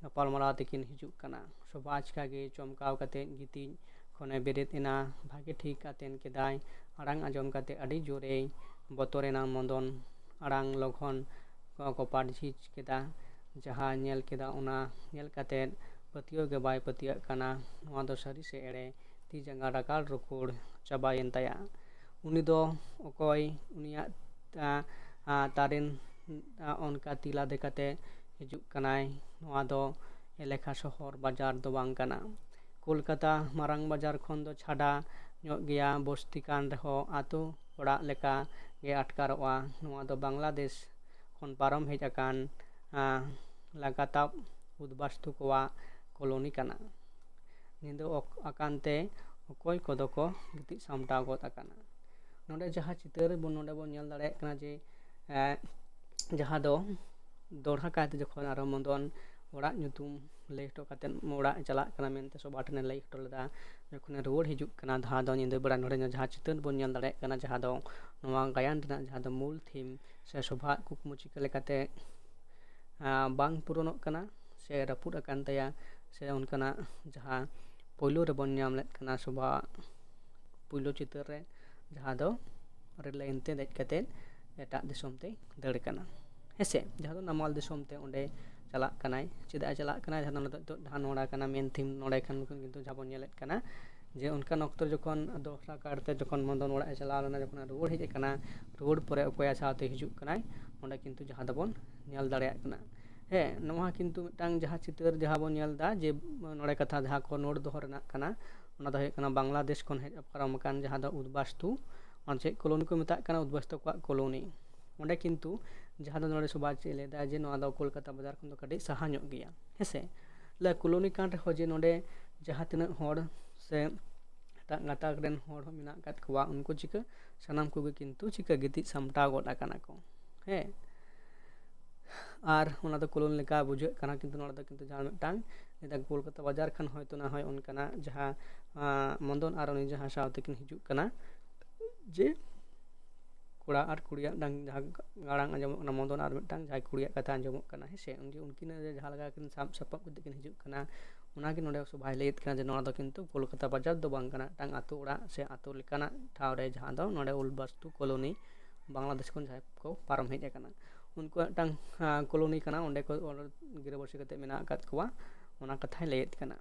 ᱜᱟᱯᱟᱞᱢᱟᱨᱟᱣ ᱛᱮᱠᱤᱱ ᱦᱤᱡᱩᱜ ᱠᱟᱱᱟ᱾ ᱥᱳᱵᱷᱟ ᱟᱪᱠᱟ ᱜᱮ ᱪᱚᱢᱠᱟᱣ ᱠᱟᱛᱮ ᱜᱤᱛᱤᱡ ᱠᱷᱚᱱᱮ ᱵᱮᱨᱮᱫ ᱮᱱᱟ᱾ ᱵᱷᱟᱜᱮ ᱴᱷᱤᱠ ᱟᱛᱮᱱ ᱠᱮᱫᱟᱭ᱾ ᱟᱲᱟᱝ ᱟᱸᱡᱚᱢ ᱠᱟᱛᱮ ᱟᱹᱰᱤ ᱡᱳᱨᱮᱭ ᱵᱚᱛᱚᱨᱮᱱᱟ᱾ ᱢᱚᱫᱚᱱ ᱟᱲᱟᱝ ᱞᱚᱜᱚᱱ ᱠᱚᱯᱟᱴ ᱡᱷᱤᱡ ᱠᱮᱫᱟ᱾ ᱡᱟᱦᱟᱸ ᱧᱮᱞ ᱠᱮᱫᱟ ᱚᱱᱟ ᱧᱮᱞ ᱠᱟᱛᱮ ᱯᱟᱹᱛᱭᱟᱹᱣ ᱜᱮ ᱵᱟᱭ ᱯᱟᱹᱛᱭᱟᱹᱜ ᱠᱟᱱᱟ᱾ ᱱᱚᱣᱟ ᱫᱚ ᱥᱟᱹᱨᱤ ᱥᱮ ᱮᱲᱮ? ᱛᱤ ᱡᱟᱸᱜᱟ ᱨᱟᱠᱟᱲ ᱨᱩᱠᱩᱲ ᱪᱟᱵᱟᱭᱮᱱ ᱛᱟᱭᱟ᱾ ᱩᱱᱤ ᱫᱚ ᱚᱠᱚᱭ? ᱩᱱᱤᱭᱟᱜ ᱟ, ᱟ, ᱛᱟᱨᱮᱱ ᱟ, ᱚᱱᱠᱟ ᱛᱤ ᱞᱟᱫᱮ ᱠᱟᱛᱮ ᱦᱤᱡᱩᱜ ᱠᱟᱱᱟᱭ᱾ ᱱᱚᱣᱟ ᱫᱚ ᱮᱞᱮᱠᱷᱟ ᱥᱚᱦᱚᱨ ᱵᱟᱡᱟᱨ ᱫᱚ ᱵᱟᱝ ᱠᱟᱱᱟ᱾ ᱠᱳᱞᱠᱟᱛᱟ ᱢᱟᱨᱟᱝ ᱵᱟᱡᱟᱨ ᱠᱷᱚᱱ ᱫᱚ ᱪᱷᱟᱰᱟ ᱧᱚᱜ ᱜᱮᱭᱟ᱾ ᱵᱚᱥᱛᱤ ᱠᱟᱱ ᱨᱮᱦᱚᱸ ᱟᱛᱳ ᱚᱲᱟᱜ ᱞᱮᱠᱟ ᱜᱮ ᱟᱴᱠᱟᱨᱚᱜᱼᱟ᱾ ᱱᱚᱣᱟ ᱫᱚ ᱵᱟᱝᱞᱟᱫᱮᱥ ᱠᱷᱚᱱ ᱯᱟᱨᱚᱢ ᱦᱮᱡ ᱟᱠᱟᱱ ᱟ, ᱞᱟᱜᱟᱛᱟᱵ ᱩᱫᱽᱵᱟᱥᱛᱩ ᱠᱚᱣᱟᱜ ᱠᱚᱞᱳᱱᱤ ᱠᱟᱱᱟ᱾ ᱧᱤᱫᱟᱹ ᱚᱠ- ᱟᱠᱟᱱ ᱛᱮ ᱚᱠᱚᱭ ᱠᱚᱫᱚ ᱠᱚ ᱜᱤᱛᱤᱡ ᱥᱟᱢᱴᱟᱣ ᱜᱚᱫ ᱟᱠᱟᱱᱟ᱾ ᱱᱚᱰᱮ ᱡᱟᱦᱟᱸ ᱪᱤᱛᱟᱹᱨ ᱵᱚᱱ ᱱᱚᱰᱮ ᱵᱚᱱ ᱧᱮᱞ ᱫᱟᱲᱮᱭᱟᱜ ᱠᱟᱱᱟ ᱡᱮ ᱮ, ᱡᱟᱦᱟᱸ ᱫᱚ ᱫᱚᱦᱲᱟ ᱠᱟᱭᱛᱮ ᱡᱚᱠᱷᱚᱱ ᱟᱨᱚ ᱢᱚᱫᱚᱱ ᱚᱲᱟᱜ ᱧᱩᱛᱩᱢ ᱞᱟᱹᱭ ᱦᱚᱴᱚ ᱠᱟᱛᱮᱫ ᱚᱲᱟᱜ ᱮ ᱪᱟᱞᱟᱜ ᱠᱟᱱᱟ ᱢᱮᱱᱛᱮ ᱥᱚᱵᱷᱟ ᱴᱷᱮᱱᱮ ᱞᱟᱹᱭ ᱦᱚᱴᱚ ᱞᱮᱫᱟ, ᱡᱚᱠᱷᱚᱱᱮ ᱨᱩᱣᱟᱹᱲ ᱦᱤᱡᱩᱜ ᱠᱟᱱᱟ ᱫᱷᱟ ᱫᱚ ᱧᱤᱫᱟᱹ ᱵᱮᱲᱟ᱾ ᱱᱚᱰᱮ ᱡᱟᱦᱟᱸ ᱪᱤᱛᱟᱹᱨ ᱵᱚᱱ ᱧᱮᱞ ᱫᱟᱲᱮᱭᱟᱜ ᱠᱟᱱᱟ ᱡᱟᱦᱟᱸ ᱫᱚ ᱱᱚᱣᱟ ᱜᱟᱭᱟᱱ ᱨᱮᱱᱟᱜ ᱡᱟᱦᱟᱸ ᱫᱚ ᱢᱩᱞ ᱛᱷᱤᱢ ᱥᱮ ᱥᱚᱵᱷᱟ ᱠᱩᱠᱢᱩ ᱪᱤᱠᱟᱹ ᱞᱮᱠᱟᱛᱮ ᱟ, ᱵᱟᱝ ᱯᱩᱨᱚᱱᱚᱜ ᱠᱟᱱᱟ ᱥᱮ ᱨᱟᱹᱯᱩᱫ ᱟᱠᱟᱱ ᱛᱟᱭᱟ ᱥᱮ ᱚᱱᱠᱟᱱᱟᱜ ᱡᱟᱦᱟᱸ ᱯᱳᱭᱞᱳ ᱨᱮᱵᱚᱱ ᱧᱟᱢ ᱞᱮᱫ ᱠᱟᱱᱟ ᱥᱚᱵᱷᱟ ᱯᱳᱭᱞᱳ ᱪᱤᱛᱟᱹᱨ ᱨᱮ, ᱡᱟᱦᱟᱸ ᱫᱚ ᱨᱮᱞ ᱞᱟᱭᱤᱱ ᱛᱮ ᱫᱮᱡ ᱠᱟᱛᱮ ᱮᱴᱟᱜ ᱫᱤᱥᱚᱢ ᱛᱮᱭ ᱫᱟᱹᱲ ᱠᱟᱱᱟ᱾ ᱦᱮᱸᱥᱮ, ᱡᱟᱦᱟᱸ ᱫᱚ ᱱᱟᱢᱟᱞ ᱫᱤᱥᱚᱢ ᱛᱮ ᱚᱸᱰᱮ ᱪᱟᱞᱟᱜ ᱠᱟᱱᱟᱭ᱾ ᱪᱮᱫᱟᱜ ᱮ ᱪᱟᱞᱟᱜ ᱠᱟᱱᱟ? ᱡᱟᱦᱟᱸ ᱫᱚ ᱱᱤᱛᱚᱜ ᱫᱚ ᱱᱚᱰᱟ ᱠᱟᱱᱟ ᱢᱮᱱ ᱛᱷᱤᱢ ᱱᱚᱰᱮ ᱠᱷᱟᱱ ᱠᱤᱱᱛᱩ ᱡᱟᱦᱟᱸ ᱵᱚᱱ ᱧᱮᱞᱮᱫ ᱠᱟᱱᱟ ᱡᱮ ᱚᱱᱠᱟᱱ ᱚᱠᱛᱚ ᱡᱚᱠᱷᱚᱱ ᱫᱚᱦᱲᱟ ᱠᱟᱨᱛᱮ ᱡᱚᱠᱷᱚᱱ ᱢᱚᱫᱚᱱ ᱚᱲᱟᱜ ᱮ ᱪᱟᱞᱟᱣ ᱞᱮᱱᱟ, ᱡᱚᱠᱷᱚᱱ ᱨᱩᱣᱟᱹᱲ ᱦᱮᱡ ᱟᱠᱟᱱᱟ, ᱨᱩᱣᱟᱹᱲ ᱯᱚᱨᱮ ᱚᱠᱚᱭᱟᱜ ᱥᱟᱶᱛᱮ ᱦᱤᱡᱩᱜ ᱠᱟᱱᱟᱭ, ᱚᱸᱰᱮ ᱠᱤᱱᱛᱩ ᱡᱟᱦᱟᱸ ᱫᱚᱵᱚᱱ ᱧᱮᱞ ᱫᱟᱲᱮᱭᱟᱜ ᱠᱟᱱᱟ᱾ ᱦᱮᱸ, ᱱᱚᱣᱟ ᱠᱤᱱᱛᱩ ᱢᱤᱫᱴᱟᱝ ᱡᱟᱦᱟᱸ ᱪᱤᱛᱟᱹᱨ ᱡᱟᱦᱟᱸ ᱵᱚᱱ ᱧᱮᱞ ᱮᱫᱟ ᱡᱮ ᱱᱚᱰᱮ ᱠᱟᱛᱷᱟ ᱡᱟᱦᱟᱸ ᱠᱚ ᱱᱳᱴ ᱫᱚᱦᱚ ᱨᱮᱱᱟᱜ ᱠᱟᱱᱟ, ᱚᱱᱟ ᱫᱚ ᱦᱩᱭᱩᱜ ᱠᱟᱱᱟ ᱵᱟᱝᱞᱟᱫᱮᱥ ᱠᱷᱚᱱ ᱦᱮᱡ ᱯᱟᱨᱚᱢ ᱟᱠᱟᱱ ᱡᱟᱦᱟᱸ ᱫᱚ ᱩᱫᱽᱵᱟᱥᱛᱩ, ᱚᱱᱟ ᱪᱮᱫ ᱠᱚᱞᱳᱱᱤ ᱠᱚ ᱢᱮᱛᱟᱜ ᱠᱟᱱᱟ? ᱩᱫᱽᱵᱟᱥᱛᱩ ᱠᱚᱣᱟᱜ ᱠᱚᱞᱳᱱᱤ᱾ ᱚᱸᱰᱮ ᱠᱤᱱᱛᱩ ᱡᱟᱦᱟᱸ ᱫᱚ ᱱᱚᱰᱮ ᱥᱚᱵᱷᱟ ᱪᱮᱫ ᱮ ᱞᱟᱹᱭ ᱮᱫᱟ ᱡᱮ ᱱᱚᱣᱟ ᱫᱚ ᱠᱳᱞᱠᱟᱛᱟ ᱵᱟᱡᱟᱨ ᱠᱷᱚᱱ ᱫᱚ ᱠᱟᱹᱴᱤᱡ ᱥᱟᱦᱟ ᱧᱚᱜ ᱜᱮᱭᱟ, ᱦᱮᱸᱥᱮ? ᱞᱮ ᱠᱚᱞᱳᱱᱤ ᱠᱟᱱ ᱨᱮᱦᱚᱸ ᱡᱮ ᱱᱚᱰᱮ ᱡᱟᱦᱟᱸ ᱛᱤᱱᱟᱹᱜ ᱦᱚᱲ ᱥᱮ ᱮᱴᱟᱜ ᱜᱟᱛᱟᱠ ᱨᱮᱱ ᱦᱚᱲ ᱦᱚᱸ ᱢᱮᱱᱟᱜ ᱟᱠᱟᱫ ᱠᱚᱣᱟ, ᱩᱱᱠᱩ ᱪᱤᱠᱟᱹ ᱥᱟᱱᱟᱢ ᱠᱚᱜᱮ ᱠᱤᱱᱛᱩ ᱪᱤᱠᱟᱹ ᱜᱤᱛᱤᱡ ᱥᱟᱢᱴᱟᱣ ᱜᱚᱫ ᱟᱠᱟᱱᱟ ᱠᱚ᱾ ᱦᱮᱸ, ᱟᱨ ᱚᱱᱟ ᱫᱚ ᱠᱚᱞᱳᱱᱤ ᱞᱮᱠᱟ ᱵᱩᱡᱷᱟᱹᱜ ᱠᱟᱱᱟ, ᱠᱤᱱᱛᱩ ᱱᱚᱰᱮ ᱫᱚ ᱠᱤᱱᱛᱩ ᱡᱟᱦᱟᱸ ᱢᱤᱫᱴᱟᱝ ᱞᱟᱹᱭ ᱫᱟ ᱠᱳᱞᱠᱟᱛᱟ ᱵᱟᱡᱟᱨ ᱠᱷᱟᱱ ᱦᱚᱭᱛᱳ ᱱᱟ ᱦᱚᱭ ᱚᱱᱠᱟᱱᱟᱜ ᱡᱟᱦᱟᱸ ᱟᱸ, ᱢᱚᱫᱚᱱ ᱟᱨ ᱩᱱᱤ ᱡᱟᱦᱟᱸ ᱥᱟᱶᱛᱮ ᱠᱤᱱ ᱦᱤᱡᱩᱜ ᱠᱟᱱᱟ ᱡᱮ ᱠᱚᱲᱟ ᱟᱨ ᱠᱩᱲᱤᱭᱟᱜ ᱰᱟᱝ-, ᱡᱟᱦᱟᱸ ᱟᱲᱟᱝ ᱟᱸᱡᱚᱢᱚᱜ ᱠᱟᱱᱟ ᱢᱚᱫᱚᱱ ᱟᱨ ᱢᱤᱫᱴᱟᱝ ᱡᱟᱦᱟᱸᱭ ᱠᱩᱲᱤᱭᱟᱜ ᱠᱟᱛᱷᱟ ᱟᱸᱡᱚᱢᱚᱜ ᱠᱟᱱᱟ, ᱦᱮᱸ ᱥᱮ, ᱩᱱᱠᱤᱱ ᱩᱱᱠᱤᱱ ᱡᱟᱦᱟᱸ ᱞᱮᱠᱟ ᱠᱤᱱ ᱥᱟᱵ ᱥᱟᱯᱟᱵ ᱠᱟᱛᱮ ᱠᱤᱱ ᱦᱤᱡᱩᱜ ᱠᱟᱱᱟ, ᱚᱱᱟᱜᱮ ᱱᱚᱰᱮ ᱥᱚᱵᱷᱟᱭ ᱞᱟᱹᱭᱮᱫ ᱠᱟᱱᱟ ᱡᱮ ᱱᱚᱣᱟ ᱫᱚ ᱠᱤᱱᱛᱩ ᱠᱳᱞᱠᱟᱛᱟ ᱵᱟᱡᱟᱨ ᱫᱚ ᱵᱟᱝ ᱠᱟᱱᱟ, ᱢᱤᱫᱴᱟᱝ ᱟᱛᱳ ᱚᱲᱟᱜ ᱥᱮ ᱟᱛᱳ ᱞᱮᱠᱟᱱᱟᱜ ᱴᱷᱟᱶ ᱨᱮ, ᱡᱟᱦᱟᱸ ᱫᱚ ᱱᱚᱰᱮ ᱩᱞ ᱵᱟᱥᱛᱩ ᱠᱚᱞᱳᱱᱤ, ᱵᱟᱝᱞᱟᱫᱮᱥ ᱠᱷᱚᱱ ᱡᱟᱦᱟᱸᱭ ᱠᱚ ᱯᱟᱨᱚᱢ ᱦᱮᱡ ᱟᱠᱟᱱᱟ, ᱩᱱᱠᱩᱣᱟᱜ ᱢᱤᱫᱴᱟᱝ, ᱟᱸ, ᱠᱚᱞᱳᱱᱤ ᱠᱟᱱᱟ, ᱚᱸᱰᱮ ᱠᱚ ᱜᱤᱨᱟᱹᱵᱟᱹᱥᱤ ᱠᱟᱛᱮ ᱢᱮᱱᱟᱜ ᱟᱠᱟᱫ ᱠᱚᱣᱟ, ᱚᱱᱟ ᱠᱟᱛᱷᱟᱭ ᱞᱟᱹᱭᱮᱫ ᱠᱟᱱᱟ᱾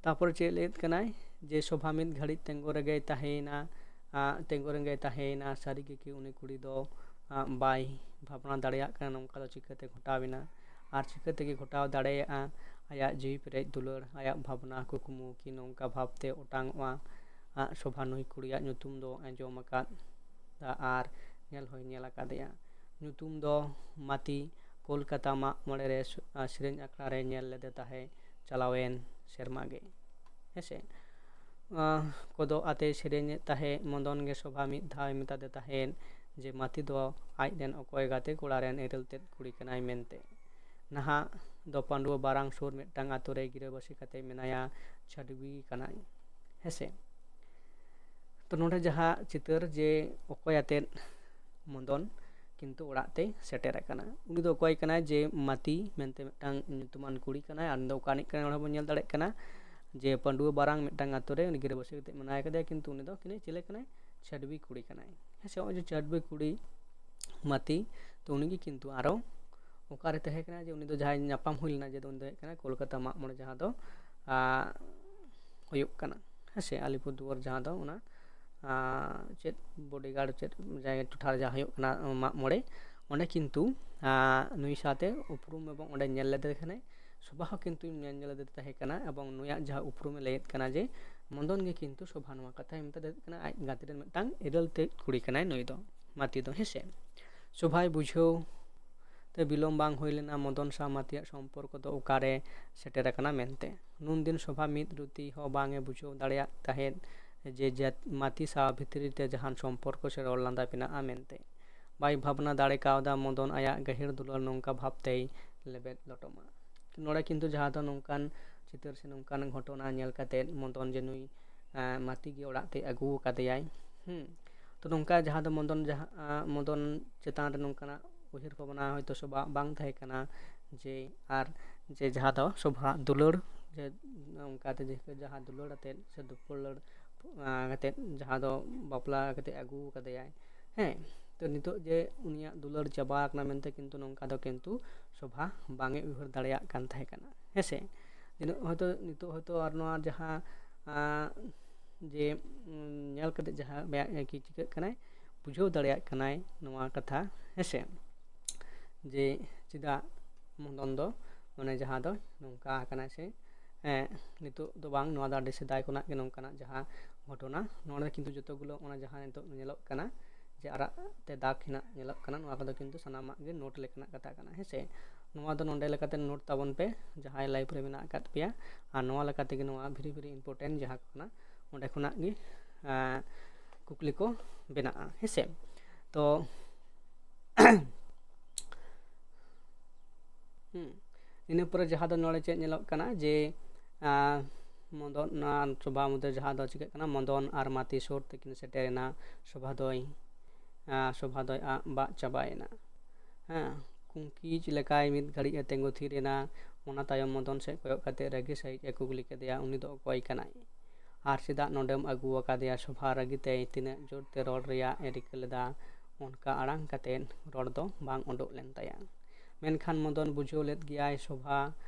ᱛᱟᱯᱚᱨ ᱪᱮᱫ ᱞᱟᱹᱭᱮᱫ ᱠᱟᱱᱟᱭ ᱡᱮ ᱥᱚᱵᱷᱟ ᱢᱤᱫ ᱜᱷᱟᱹᱲᱤᱡ ᱛᱮᱸᱜᱚ ᱨᱮᱜᱮᱭ ᱛᱟᱦᱮᱸᱭᱮᱱᱟ, ᱟᱸ, ᱛᱮᱸᱜᱚ ᱨᱮᱜᱮᱭ ᱛᱟᱦᱮᱸᱭᱮᱱᱟ, ᱥᱟᱹᱨᱤ ᱜᱮ ᱠᱤ ᱩᱱᱤ ᱠᱩᱲᱤ ᱫᱚ, ᱟᱸ, ᱵᱟᱭ ᱵᱷᱟᱵᱽᱱᱟ ᱫᱟᱲᱮᱭᱟᱜ ᱠᱟᱱᱟ, ᱱᱚᱝᱠᱟ ᱫᱚ ᱪᱤᱠᱟᱹᱛᱮ ᱜᱷᱚᱴᱟᱣ ᱮᱱᱟ? ᱟᱨ ᱪᱤᱠᱟᱹ ᱛᱮᱜᱮ ᱜᱷᱚᱴᱟᱣ ᱫᱟᱲᱮᱭᱟᱜᱼᱟ ᱟᱭᱟᱜ ᱡᱤᱣᱤ ᱯᱮᱨᱮᱡ ᱫᱩᱞᱟᱹᱲ, ᱟᱭᱟᱜ ᱵᱷᱟᱵᱽᱱᱟ ᱠᱩᱠᱢᱩ ᱠᱤ ᱱᱚᱝᱠᱟ ᱵᱷᱟᱵᱽᱛᱮ ᱚᱴᱟᱝᱚᱜᱼᱟ? ᱟᱸ, ᱥᱚᱵᱷᱟ ᱱᱩᱭ ᱠᱩᱲᱤᱭᱟᱜ ᱧᱩᱛᱩᱢ ᱫᱚ ᱟᱸᱡᱚᱢ ᱟᱠᱟᱫᱟ ᱟᱨ ᱧᱮᱞ ᱦᱚᱸᱭ ᱧᱮᱞ ᱟᱠᱟᱫᱮᱭᱟ᱾ ᱧᱩᱛᱩᱢ ᱫᱚ ᱢᱟᱛᱤ, ᱠᱳᱞᱠᱟᱛᱟ ᱢᱟᱜ ᱢᱚᱬᱮ ᱨᱮ ᱥᱮ-, ᱟᱸ, ᱥᱮᱨᱮᱧ ᱟᱠᱷᱲᱟ ᱨᱮ ᱧᱮᱞ ᱞᱮᱫᱮ ᱛᱟᱦᱮᱸ ᱪᱟᱞᱟᱣᱮᱱ ᱥᱮᱨᱢᱟ ᱜᱮ, ᱦᱮᱸᱥᱮ᱾ ᱟᱸ, ᱠᱚᱫᱚ ᱟᱛᱮ ᱥᱮᱨᱮᱧᱮᱫ ᱛᱟᱦᱮᱸᱫ᱾ ᱢᱚᱫᱚᱱ ᱜᱮ ᱥᱚᱵᱷᱟ ᱢᱤᱫ ᱫᱷᱟᱣᱮ ᱢᱮᱛᱟᱫᱮ ᱛᱟᱦᱮᱸᱫ ᱡᱮ ᱢᱟᱹᱛᱤ ᱫᱚ ᱟᱡ ᱨᱮᱱ ᱚᱠᱚᱭ ᱜᱟᱛᱮ ᱠᱚᱲᱟ ᱨᱮᱱ ᱮᱨᱮᱞ ᱛᱮᱫ ᱠᱩᱲᱤ ᱠᱟᱱᱟᱭ ᱢᱮᱱᱛᱮ᱾ ᱱᱟᱦᱟᱜ ᱫᱚ ᱯᱟᱺᱰᱩᱣᱟᱹ ᱵᱟᱨᱟᱝ ᱥᱩᱨ ᱢᱤᱫᱴᱟᱝ ᱟᱛᱳ ᱨᱮ ᱜᱤᱨᱟᱹᱵᱟᱹᱥᱤ ᱠᱟᱛᱮ ᱢᱮᱱᱟᱭᱟ, ᱪᱷᱟᱹᱰᱣᱤ ᱠᱟᱱᱟᱭ, ᱦᱮᱸᱥᱮ᱾ ᱛᱚ ᱱᱚᱰᱮ ᱡᱟᱦᱟᱸ ᱪᱤᱛᱟᱹᱨ ᱡᱮ ᱚᱠᱚᱭ ᱟᱛᱮᱫ ᱢᱚᱫᱚᱱ ᱠᱤᱱᱛᱩ ᱚᱲᱟᱜ ᱛᱮᱭ ᱥᱮᱴᱮᱨ ᱟᱠᱟᱱᱟ, ᱩᱱᱤ ᱫᱚ ᱚᱠᱚᱭ ᱠᱟᱱᱟᱭ? ᱡᱮ ᱢᱟᱹᱛᱤ ᱢᱮᱱᱛᱮ ᱢᱤᱫᱴᱟᱝ ᱧᱩᱛᱩᱢᱟᱱ ᱠᱩᱲᱤ ᱠᱟᱱᱟᱭ, ᱟᱨ ᱩᱱᱤ ᱫᱚ ᱚᱠᱟ ᱨᱤᱱᱤᱡ ᱠᱟᱱᱟᱭ? ᱱᱚᱰᱮ ᱵᱚᱱ ᱧᱮᱞ ᱫᱟᱲᱮᱭᱟᱜ ᱠᱟᱱᱟ ᱡᱮ ᱯᱟᱺᱰᱩᱣᱟᱹ ᱵᱟᱨᱟᱝ ᱢᱤᱫᱴᱟᱝ ᱟᱛᱳ ᱨᱮ ᱩᱱᱤ ᱜᱤᱨᱟᱹᱵᱟᱹᱥᱤ ᱠᱟᱛᱮ ᱢᱮᱱᱟᱭ ᱠᱟᱫᱮᱭᱟ, ᱠᱤᱱᱛᱩ ᱩᱱᱤ ᱫᱚ ᱠᱤᱱᱤ ᱪᱤᱞᱤ ᱠᱟᱱᱟᱭ? ᱪᱷᱟᱹᱰᱣᱤ ᱠᱩᱲᱤ ᱠᱟᱱᱟᱭ, ᱦᱮᱸ ᱥᱮ᱾ ᱱᱚᱜᱼᱚᱭ ᱡᱮ ᱪᱷᱟᱹᱰᱣᱤ ᱠᱩᱲᱤ ᱢᱟᱹᱛᱤ, ᱛᱚ ᱩᱱᱤᱜᱮ ᱠᱤᱱᱛᱩ ᱟᱨᱚ ᱚᱠᱟᱨᱮ ᱛᱟᱦᱮᱸ ᱠᱟᱱᱟ, ᱡᱮ ᱩᱱᱤ ᱫᱚ ᱡᱟᱦᱟᱸᱭ ᱧᱟᱯᱟᱢ ᱦᱩᱭ ᱞᱮᱱᱟ, ᱡᱮ ᱫᱚ ᱩᱱᱤ ᱫᱚ ᱦᱩᱭᱩᱜ ᱠᱟᱱᱟ ᱠᱳᱞᱠᱟᱛᱟ ᱢᱟᱜ ᱢᱚᱬᱮ ᱡᱟᱦᱟᱸ ᱫᱚ, ᱟᱸ, ᱦᱩᱭᱩᱜ ᱠᱟᱱᱟ, ᱦᱮᱸ ᱥᱮ, ᱟᱞᱤᱯᱩᱨ ᱫᱩᱣᱟᱨ ᱡᱟᱦᱟᱸ ᱫᱚ ᱚᱱᱟ, ᱟᱸ, ᱪᱮᱫ ᱵᱚᱰᱤᱜᱟᱲ ᱪᱮᱫ ᱡᱟᱭᱜᱟ ᱴᱚᱴᱷᱟ ᱨᱮ ᱡᱟᱦᱟᱸ ᱦᱩᱭᱩᱜ ᱠᱟᱱᱟ ᱢᱟᱜ ᱢᱚᱬᱮ, ᱚᱸᱰᱮ ᱠᱤᱱᱛᱩ, ᱟᱸ, ᱱᱩᱭ ᱥᱟᱶᱛᱮ ᱩᱯᱨᱩᱢ ᱮᱵᱚᱝ ᱚᱸᱰᱮ ᱧᱮᱞ ᱞᱮᱫᱮ ᱠᱷᱟᱱᱮ ᱥᱚᱵᱷᱟ ᱦᱚᱸ ᱠᱤᱱᱛᱩ ᱧᱮᱞ ᱧᱮᱞ ᱞᱮᱫᱮ ᱛᱟᱦᱮᱸ ᱠᱟᱱᱟ, ᱮᱵᱚᱝ ᱱᱩᱭᱟᱜ ᱡᱟᱦᱟᱸ ᱩᱯᱨᱩᱢᱮ ᱞᱟᱹᱭᱮᱫ ᱠᱟᱱᱟ ᱡᱮ ᱢᱚᱫᱚᱱ ᱜᱮ ᱠᱤᱱᱛᱩ ᱥᱚᱵᱷᱟ ᱱᱚᱣᱟ ᱠᱟᱛᱷᱟᱭ ᱢᱮᱛᱟ ᱫᱮ ᱠᱟᱱᱟ, ᱟᱡ ᱜᱟᱛᱮ ᱨᱮᱱ ᱢᱤᱫᱴᱟᱝ ᱤᱨᱟᱹᱞ ᱛᱮᱫ ᱠᱩᱲᱤ ᱠᱟᱱᱟᱭ ᱱᱩᱭ ᱫᱚ, ᱢᱟᱹᱛᱤ ᱫᱚ, ᱦᱮᱸ ᱥᱮ᱾ ᱥᱚᱵᱷᱟᱭ ᱵᱩᱡᱷᱟᱹᱣ ᱛᱮ ᱵᱤᱞᱚᱢ ᱵᱟᱝ ᱦᱩᱭ ᱞᱮᱱᱟ ᱢᱚᱫᱚᱱ ᱥᱟᱶ ᱢᱟᱹᱛᱤᱭᱟᱜ ᱥᱚᱢᱯᱚᱨᱠᱚ ᱫᱚ ᱚᱠᱟᱨᱮ ᱥᱮᱴᱮᱨ ᱟᱠᱟᱱᱟ ᱢᱮᱱᱛᱮ᱾ ᱱᱩᱱᱫᱤᱱ ᱥᱚᱵᱷᱟ ᱢᱤᱫ ᱨᱩᱛᱤ ᱦᱚᱸ ᱵᱟᱝ ᱮ ᱵᱩᱡᱷᱟᱹᱣ ᱫᱟᱲᱮᱭᱟᱜ ᱛᱟᱦᱮᱸᱫ ᱡᱮ ᱡᱟᱹᱛ-, ᱢᱟᱹᱛᱤ ᱥᱟᱶ ᱵᱷᱤᱛᱨᱤ ᱛᱮ ᱡᱟᱦᱟᱱ ᱥᱚᱢᱯᱚᱨᱠᱚ ᱥᱮ ᱨᱚᱲ ᱞᱟᱸᱫᱟ ᱢᱮᱱᱟᱜᱼᱟ ᱢᱮᱱᱛᱮ᱾ ᱵᱟᱭ ᱵᱷᱟᱵᱽᱱᱟ ᱫᱟᱲᱮ ᱠᱟᱣᱫᱟ ᱢᱚᱫᱚᱱ ᱟᱭᱟᱜ ᱜᱟᱹᱦᱤᱨ ᱫᱩᱞᱟᱹᱲ ᱱᱚᱝᱠᱟ ᱵᱷᱟᱵᱽ ᱛᱮᱭ ᱞᱮᱵᱮᱫ ᱞᱚᱴᱚᱢᱟ᱾ ᱱᱚᱰᱮ ᱠᱤᱱᱛᱩ ᱡᱟᱦᱟᱸ ᱫᱚ ᱱᱚᱝᱠᱟᱱ ᱪᱤᱛᱟᱹᱨ ᱥᱮ ᱱᱚᱝᱠᱟᱱ ᱜᱷᱚᱴᱚᱱᱟ ᱧᱮᱞ ᱠᱟᱛᱮᱫ ᱢᱚᱫᱚᱱ ᱡᱮ ᱱᱩᱭ, ᱟᱸ, ᱢᱟᱹᱛᱤ ᱜᱮ ᱚᱲᱟᱜ ᱛᱮᱭ ᱟᱹᱜᱩ ᱟᱠᱟᱫᱮᱭᱟᱭ, ᱦᱩᱸ, ᱛᱚ ᱱᱚᱝᱠᱟ ᱡᱟᱦᱟᱸ ᱫᱚ ᱢᱚᱫᱚᱱ ᱡᱟᱦᱟᱸ ᱢᱚᱫᱚᱱ ᱪᱮᱛᱟᱱ ᱨᱮ ᱱᱚᱝᱠᱟᱱᱟᱜ ᱩᱭᱦᱟᱹᱨ ᱵᱷᱟᱵᱽᱱᱟ ᱦᱚᱭᱛᱳ ᱥᱚᱵᱷᱟ ᱵᱟᱝ ᱛᱟᱦᱮᱸ ᱠᱟᱱᱟ, ᱡᱮ ᱟᱨ ᱡᱮ ᱡᱟᱦᱟᱸ ᱫᱚ ᱥᱚᱵᱷᱟ ᱫᱩᱞᱟᱹᱲ, ᱡᱮ ᱚᱱᱠᱟᱛᱮ ᱡᱟᱦᱟᱸ ᱫᱩᱞᱟᱹᱲ ᱟᱛᱮᱫ ᱥᱮ ᱫᱩᱯᱩᱞᱟᱹᱲ ᱠᱟᱛᱮᱫ ᱡᱟᱦᱟᱸ ᱫᱚ ᱵᱟᱯᱞᱟ ᱠᱟᱛᱮᱫ ᱟᱹᱜᱩ ᱟᱠᱟᱫᱮᱭᱟᱭ᱾ ᱦᱮᱸ, ᱛᱚ ᱱᱤᱛᱚᱜ ᱡᱮ ᱩᱱᱤᱭᱟᱜ ᱫᱩᱞᱟᱹᱲ ᱪᱟᱵᱟ ᱟᱠᱟᱱᱟ ᱢᱮᱱᱛᱮ ᱠᱤᱱᱛᱩ ᱱᱚᱝᱠᱟ ᱫᱚ ᱠᱤᱱᱛᱩ ᱥᱚᱵᱷᱟ ᱵᱟᱝ ᱮ ᱩᱭᱦᱟᱹᱨ ᱫᱟᱲᱮᱭᱟᱜ ᱠᱟᱱ ᱛᱟᱦᱮᱸ ᱠᱟᱱᱟ᱾ ᱦᱮᱸᱥᱮ, ᱡᱮ ᱱᱤᱛᱚᱜ ᱦᱚᱭᱛᱳ ᱱᱤᱛᱚᱜ ᱦᱚᱭᱛᱳ ᱟᱨ ᱱᱚᱣᱟ ᱡᱟᱦᱟᱸ ᱡᱮ ᱧᱮᱞ ᱠᱟᱛᱮᱫ ᱡᱟᱦᱟᱸ ᱪᱤᱠᱟᱹᱜ ᱠᱟᱱᱟᱭ, ᱵᱩᱡᱷᱟᱹᱣ ᱫᱟᱲᱮᱭᱟᱜ ᱠᱟᱱᱟᱭ ᱱᱚᱣᱟ ᱠᱟᱛᱷᱟ᱾ ᱦᱮᱸᱥᱮ, ᱡᱮ ᱪᱮᱫᱟᱜ ᱢᱚᱫᱚᱱ ᱫᱚ ᱢᱟᱱᱮ ᱡᱟᱦᱟᱸ ᱫᱚ ᱱᱚᱝᱠᱟ ᱟᱠᱟᱱᱟᱭ ᱥᱮ ᱱᱤᱛᱚᱜ ᱫᱚ ᱵᱟᱝ, ᱱᱚᱣᱟ ᱫᱚ ᱟᱹᱰᱤ ᱥᱮᱫᱟᱭ ᱠᱷᱚᱱᱟᱜ ᱜᱮ ᱱᱚᱝᱠᱟᱱᱟᱜ ᱡᱟᱦᱟᱸ ᱜᱷᱚᱴᱚᱱᱟ᱾ ᱱᱚᱰᱮ ᱠᱤᱱᱛᱩ ᱡᱚᱛᱚ ᱜᱩᱞᱳ ᱚᱱᱟ ᱡᱟᱦᱟᱸ ᱱᱤᱛᱚᱜ ᱧᱮᱞᱚᱜ ᱠᱟᱱᱟ ᱡᱮ ᱟᱨᱟᱜ ᱛᱮ ᱫᱟᱜᱽ ᱦᱮᱱᱟᱜ ᱧᱮᱞᱚᱜ ᱠᱟᱱᱟ, ᱱᱚᱣᱟ ᱠᱚᱫᱚ ᱠᱤᱱᱛᱩ ᱥᱟᱱᱟᱢᱟᱜ ᱜᱮ ᱱᱳᱴ ᱞᱮᱠᱟᱱᱟᱜ ᱠᱟᱛᱷᱟ ᱠᱟᱱᱟ᱾ ᱦᱮᱸᱥᱮ, ᱱᱚᱣᱟ ᱫᱚ ᱱᱚᱰᱮ ᱞᱮᱠᱟᱛᱮ ᱱᱳᱴ ᱛᱟᱵᱚᱱ ᱯᱮ ᱡᱟᱦᱟᱸᱭ ᱞᱟᱭᱤᱯᱷ ᱨᱮ ᱢᱮᱱᱟᱜ ᱟᱠᱟᱫ ᱯᱮᱭᱟ, ᱟᱨ ᱱᱚᱣᱟ ᱞᱮᱠᱟ ᱛᱮᱜᱮ ᱱᱚᱣᱟ ᱵᱷᱮᱨᱤ ᱵᱷᱮᱨᱤ ᱤᱢᱯᱚᱨᱴᱮᱱᱴ ᱡᱟᱦᱟᱸ ᱠᱚ ᱠᱟᱱᱟ ᱚᱸᱰᱮ ᱠᱷᱚᱱᱟᱜ ᱜᱮ ᱠᱩᱠᱞᱤ ᱠᱚ ᱵᱮᱱᱟᱜᱼᱟ᱾ ᱦᱮᱸᱥᱮ, ᱛᱚ ᱤᱱᱟᱹ ᱯᱚᱨᱮ ᱡᱟᱦᱟᱸ ᱫᱚ ᱱᱚᱰᱮ ᱪᱮᱫ ᱧᱮᱞᱚᱜ ᱠᱟᱱᱟ ᱡᱮ ᱢᱚᱫᱚᱱ ᱥᱚᱵᱷᱟ ᱢᱚᱫᱽᱫᱷᱮ ᱡᱟᱦᱟᱸ ᱫᱚ ᱪᱤᱠᱟᱹᱜ ᱠᱟᱱᱟ, ᱢᱚᱫᱚᱱ ᱟᱨ ᱢᱟᱹᱛᱤ ᱥᱩᱨ ᱛᱮᱠᱤᱱ ᱥᱮᱴᱮᱨᱮᱱᱟ᱾ ᱥᱚᱵᱷᱟ ᱫᱚᱭ ᱥᱚᱵᱷᱟ ᱫᱚᱭ ᱟᱜ ᱵᱟᱜ ᱪᱟᱵᱟᱭᱮᱱᱟ᱾ ᱦᱮᱸ, ᱠᱩᱝᱠᱤᱡ ᱞᱮᱠᱟᱭ ᱢᱤᱫ ᱜᱷᱟᱹᱲᱤᱡ ᱮ ᱛᱤᱸᱜᱩ ᱛᱷᱤᱨ ᱮᱱᱟ᱾ ᱚᱱᱟ ᱛᱟᱭᱚᱢ ᱢᱚᱫᱚᱱ ᱥᱮᱫ ᱠᱚᱭᱚᱜ ᱠᱟᱛᱮ ᱨᱟᱹᱜᱤ ᱥᱟᱹᱦᱤᱡ ᱮ ᱠᱩᱠᱞᱤ ᱠᱮᱫᱮᱭᱟ, "ᱩᱱᱤ ᱫᱚ ᱚᱠᱚᱭ ᱠᱟᱱᱟᱭ? ᱟᱨ ᱪᱮᱫᱟᱜ ᱱᱚᱰᱮᱢ ᱟᱹᱜᱩ ᱟᱠᱟᱫᱮᱭᱟ?" ᱥᱚᱵᱷᱟ ᱨᱟᱹᱜᱤ ᱛᱮᱭ ᱛᱤᱱᱟᱹᱜ ᱡᱳᱨ ᱛᱮ ᱨᱚᱲ ᱨᱮᱭᱟᱜ ᱮ ᱨᱤᱠᱟᱹ ᱞᱮᱫᱟ, ᱚᱱᱠᱟ ᱟᱲᱟᱝ ᱠᱟᱛᱮ ᱨᱚᱲ ᱫᱚ ᱵᱟᱝ ᱩᱰᱩᱠ ᱞᱮᱱ ᱛᱟᱭᱟ᱾ ᱢᱮᱱᱠᱷᱟᱱ ᱢᱚᱫᱚᱱ ᱵᱩᱡᱷᱟᱹᱣ ᱞᱮᱫ ᱜᱮᱭᱟᱭ ᱥᱚᱵᱷᱟ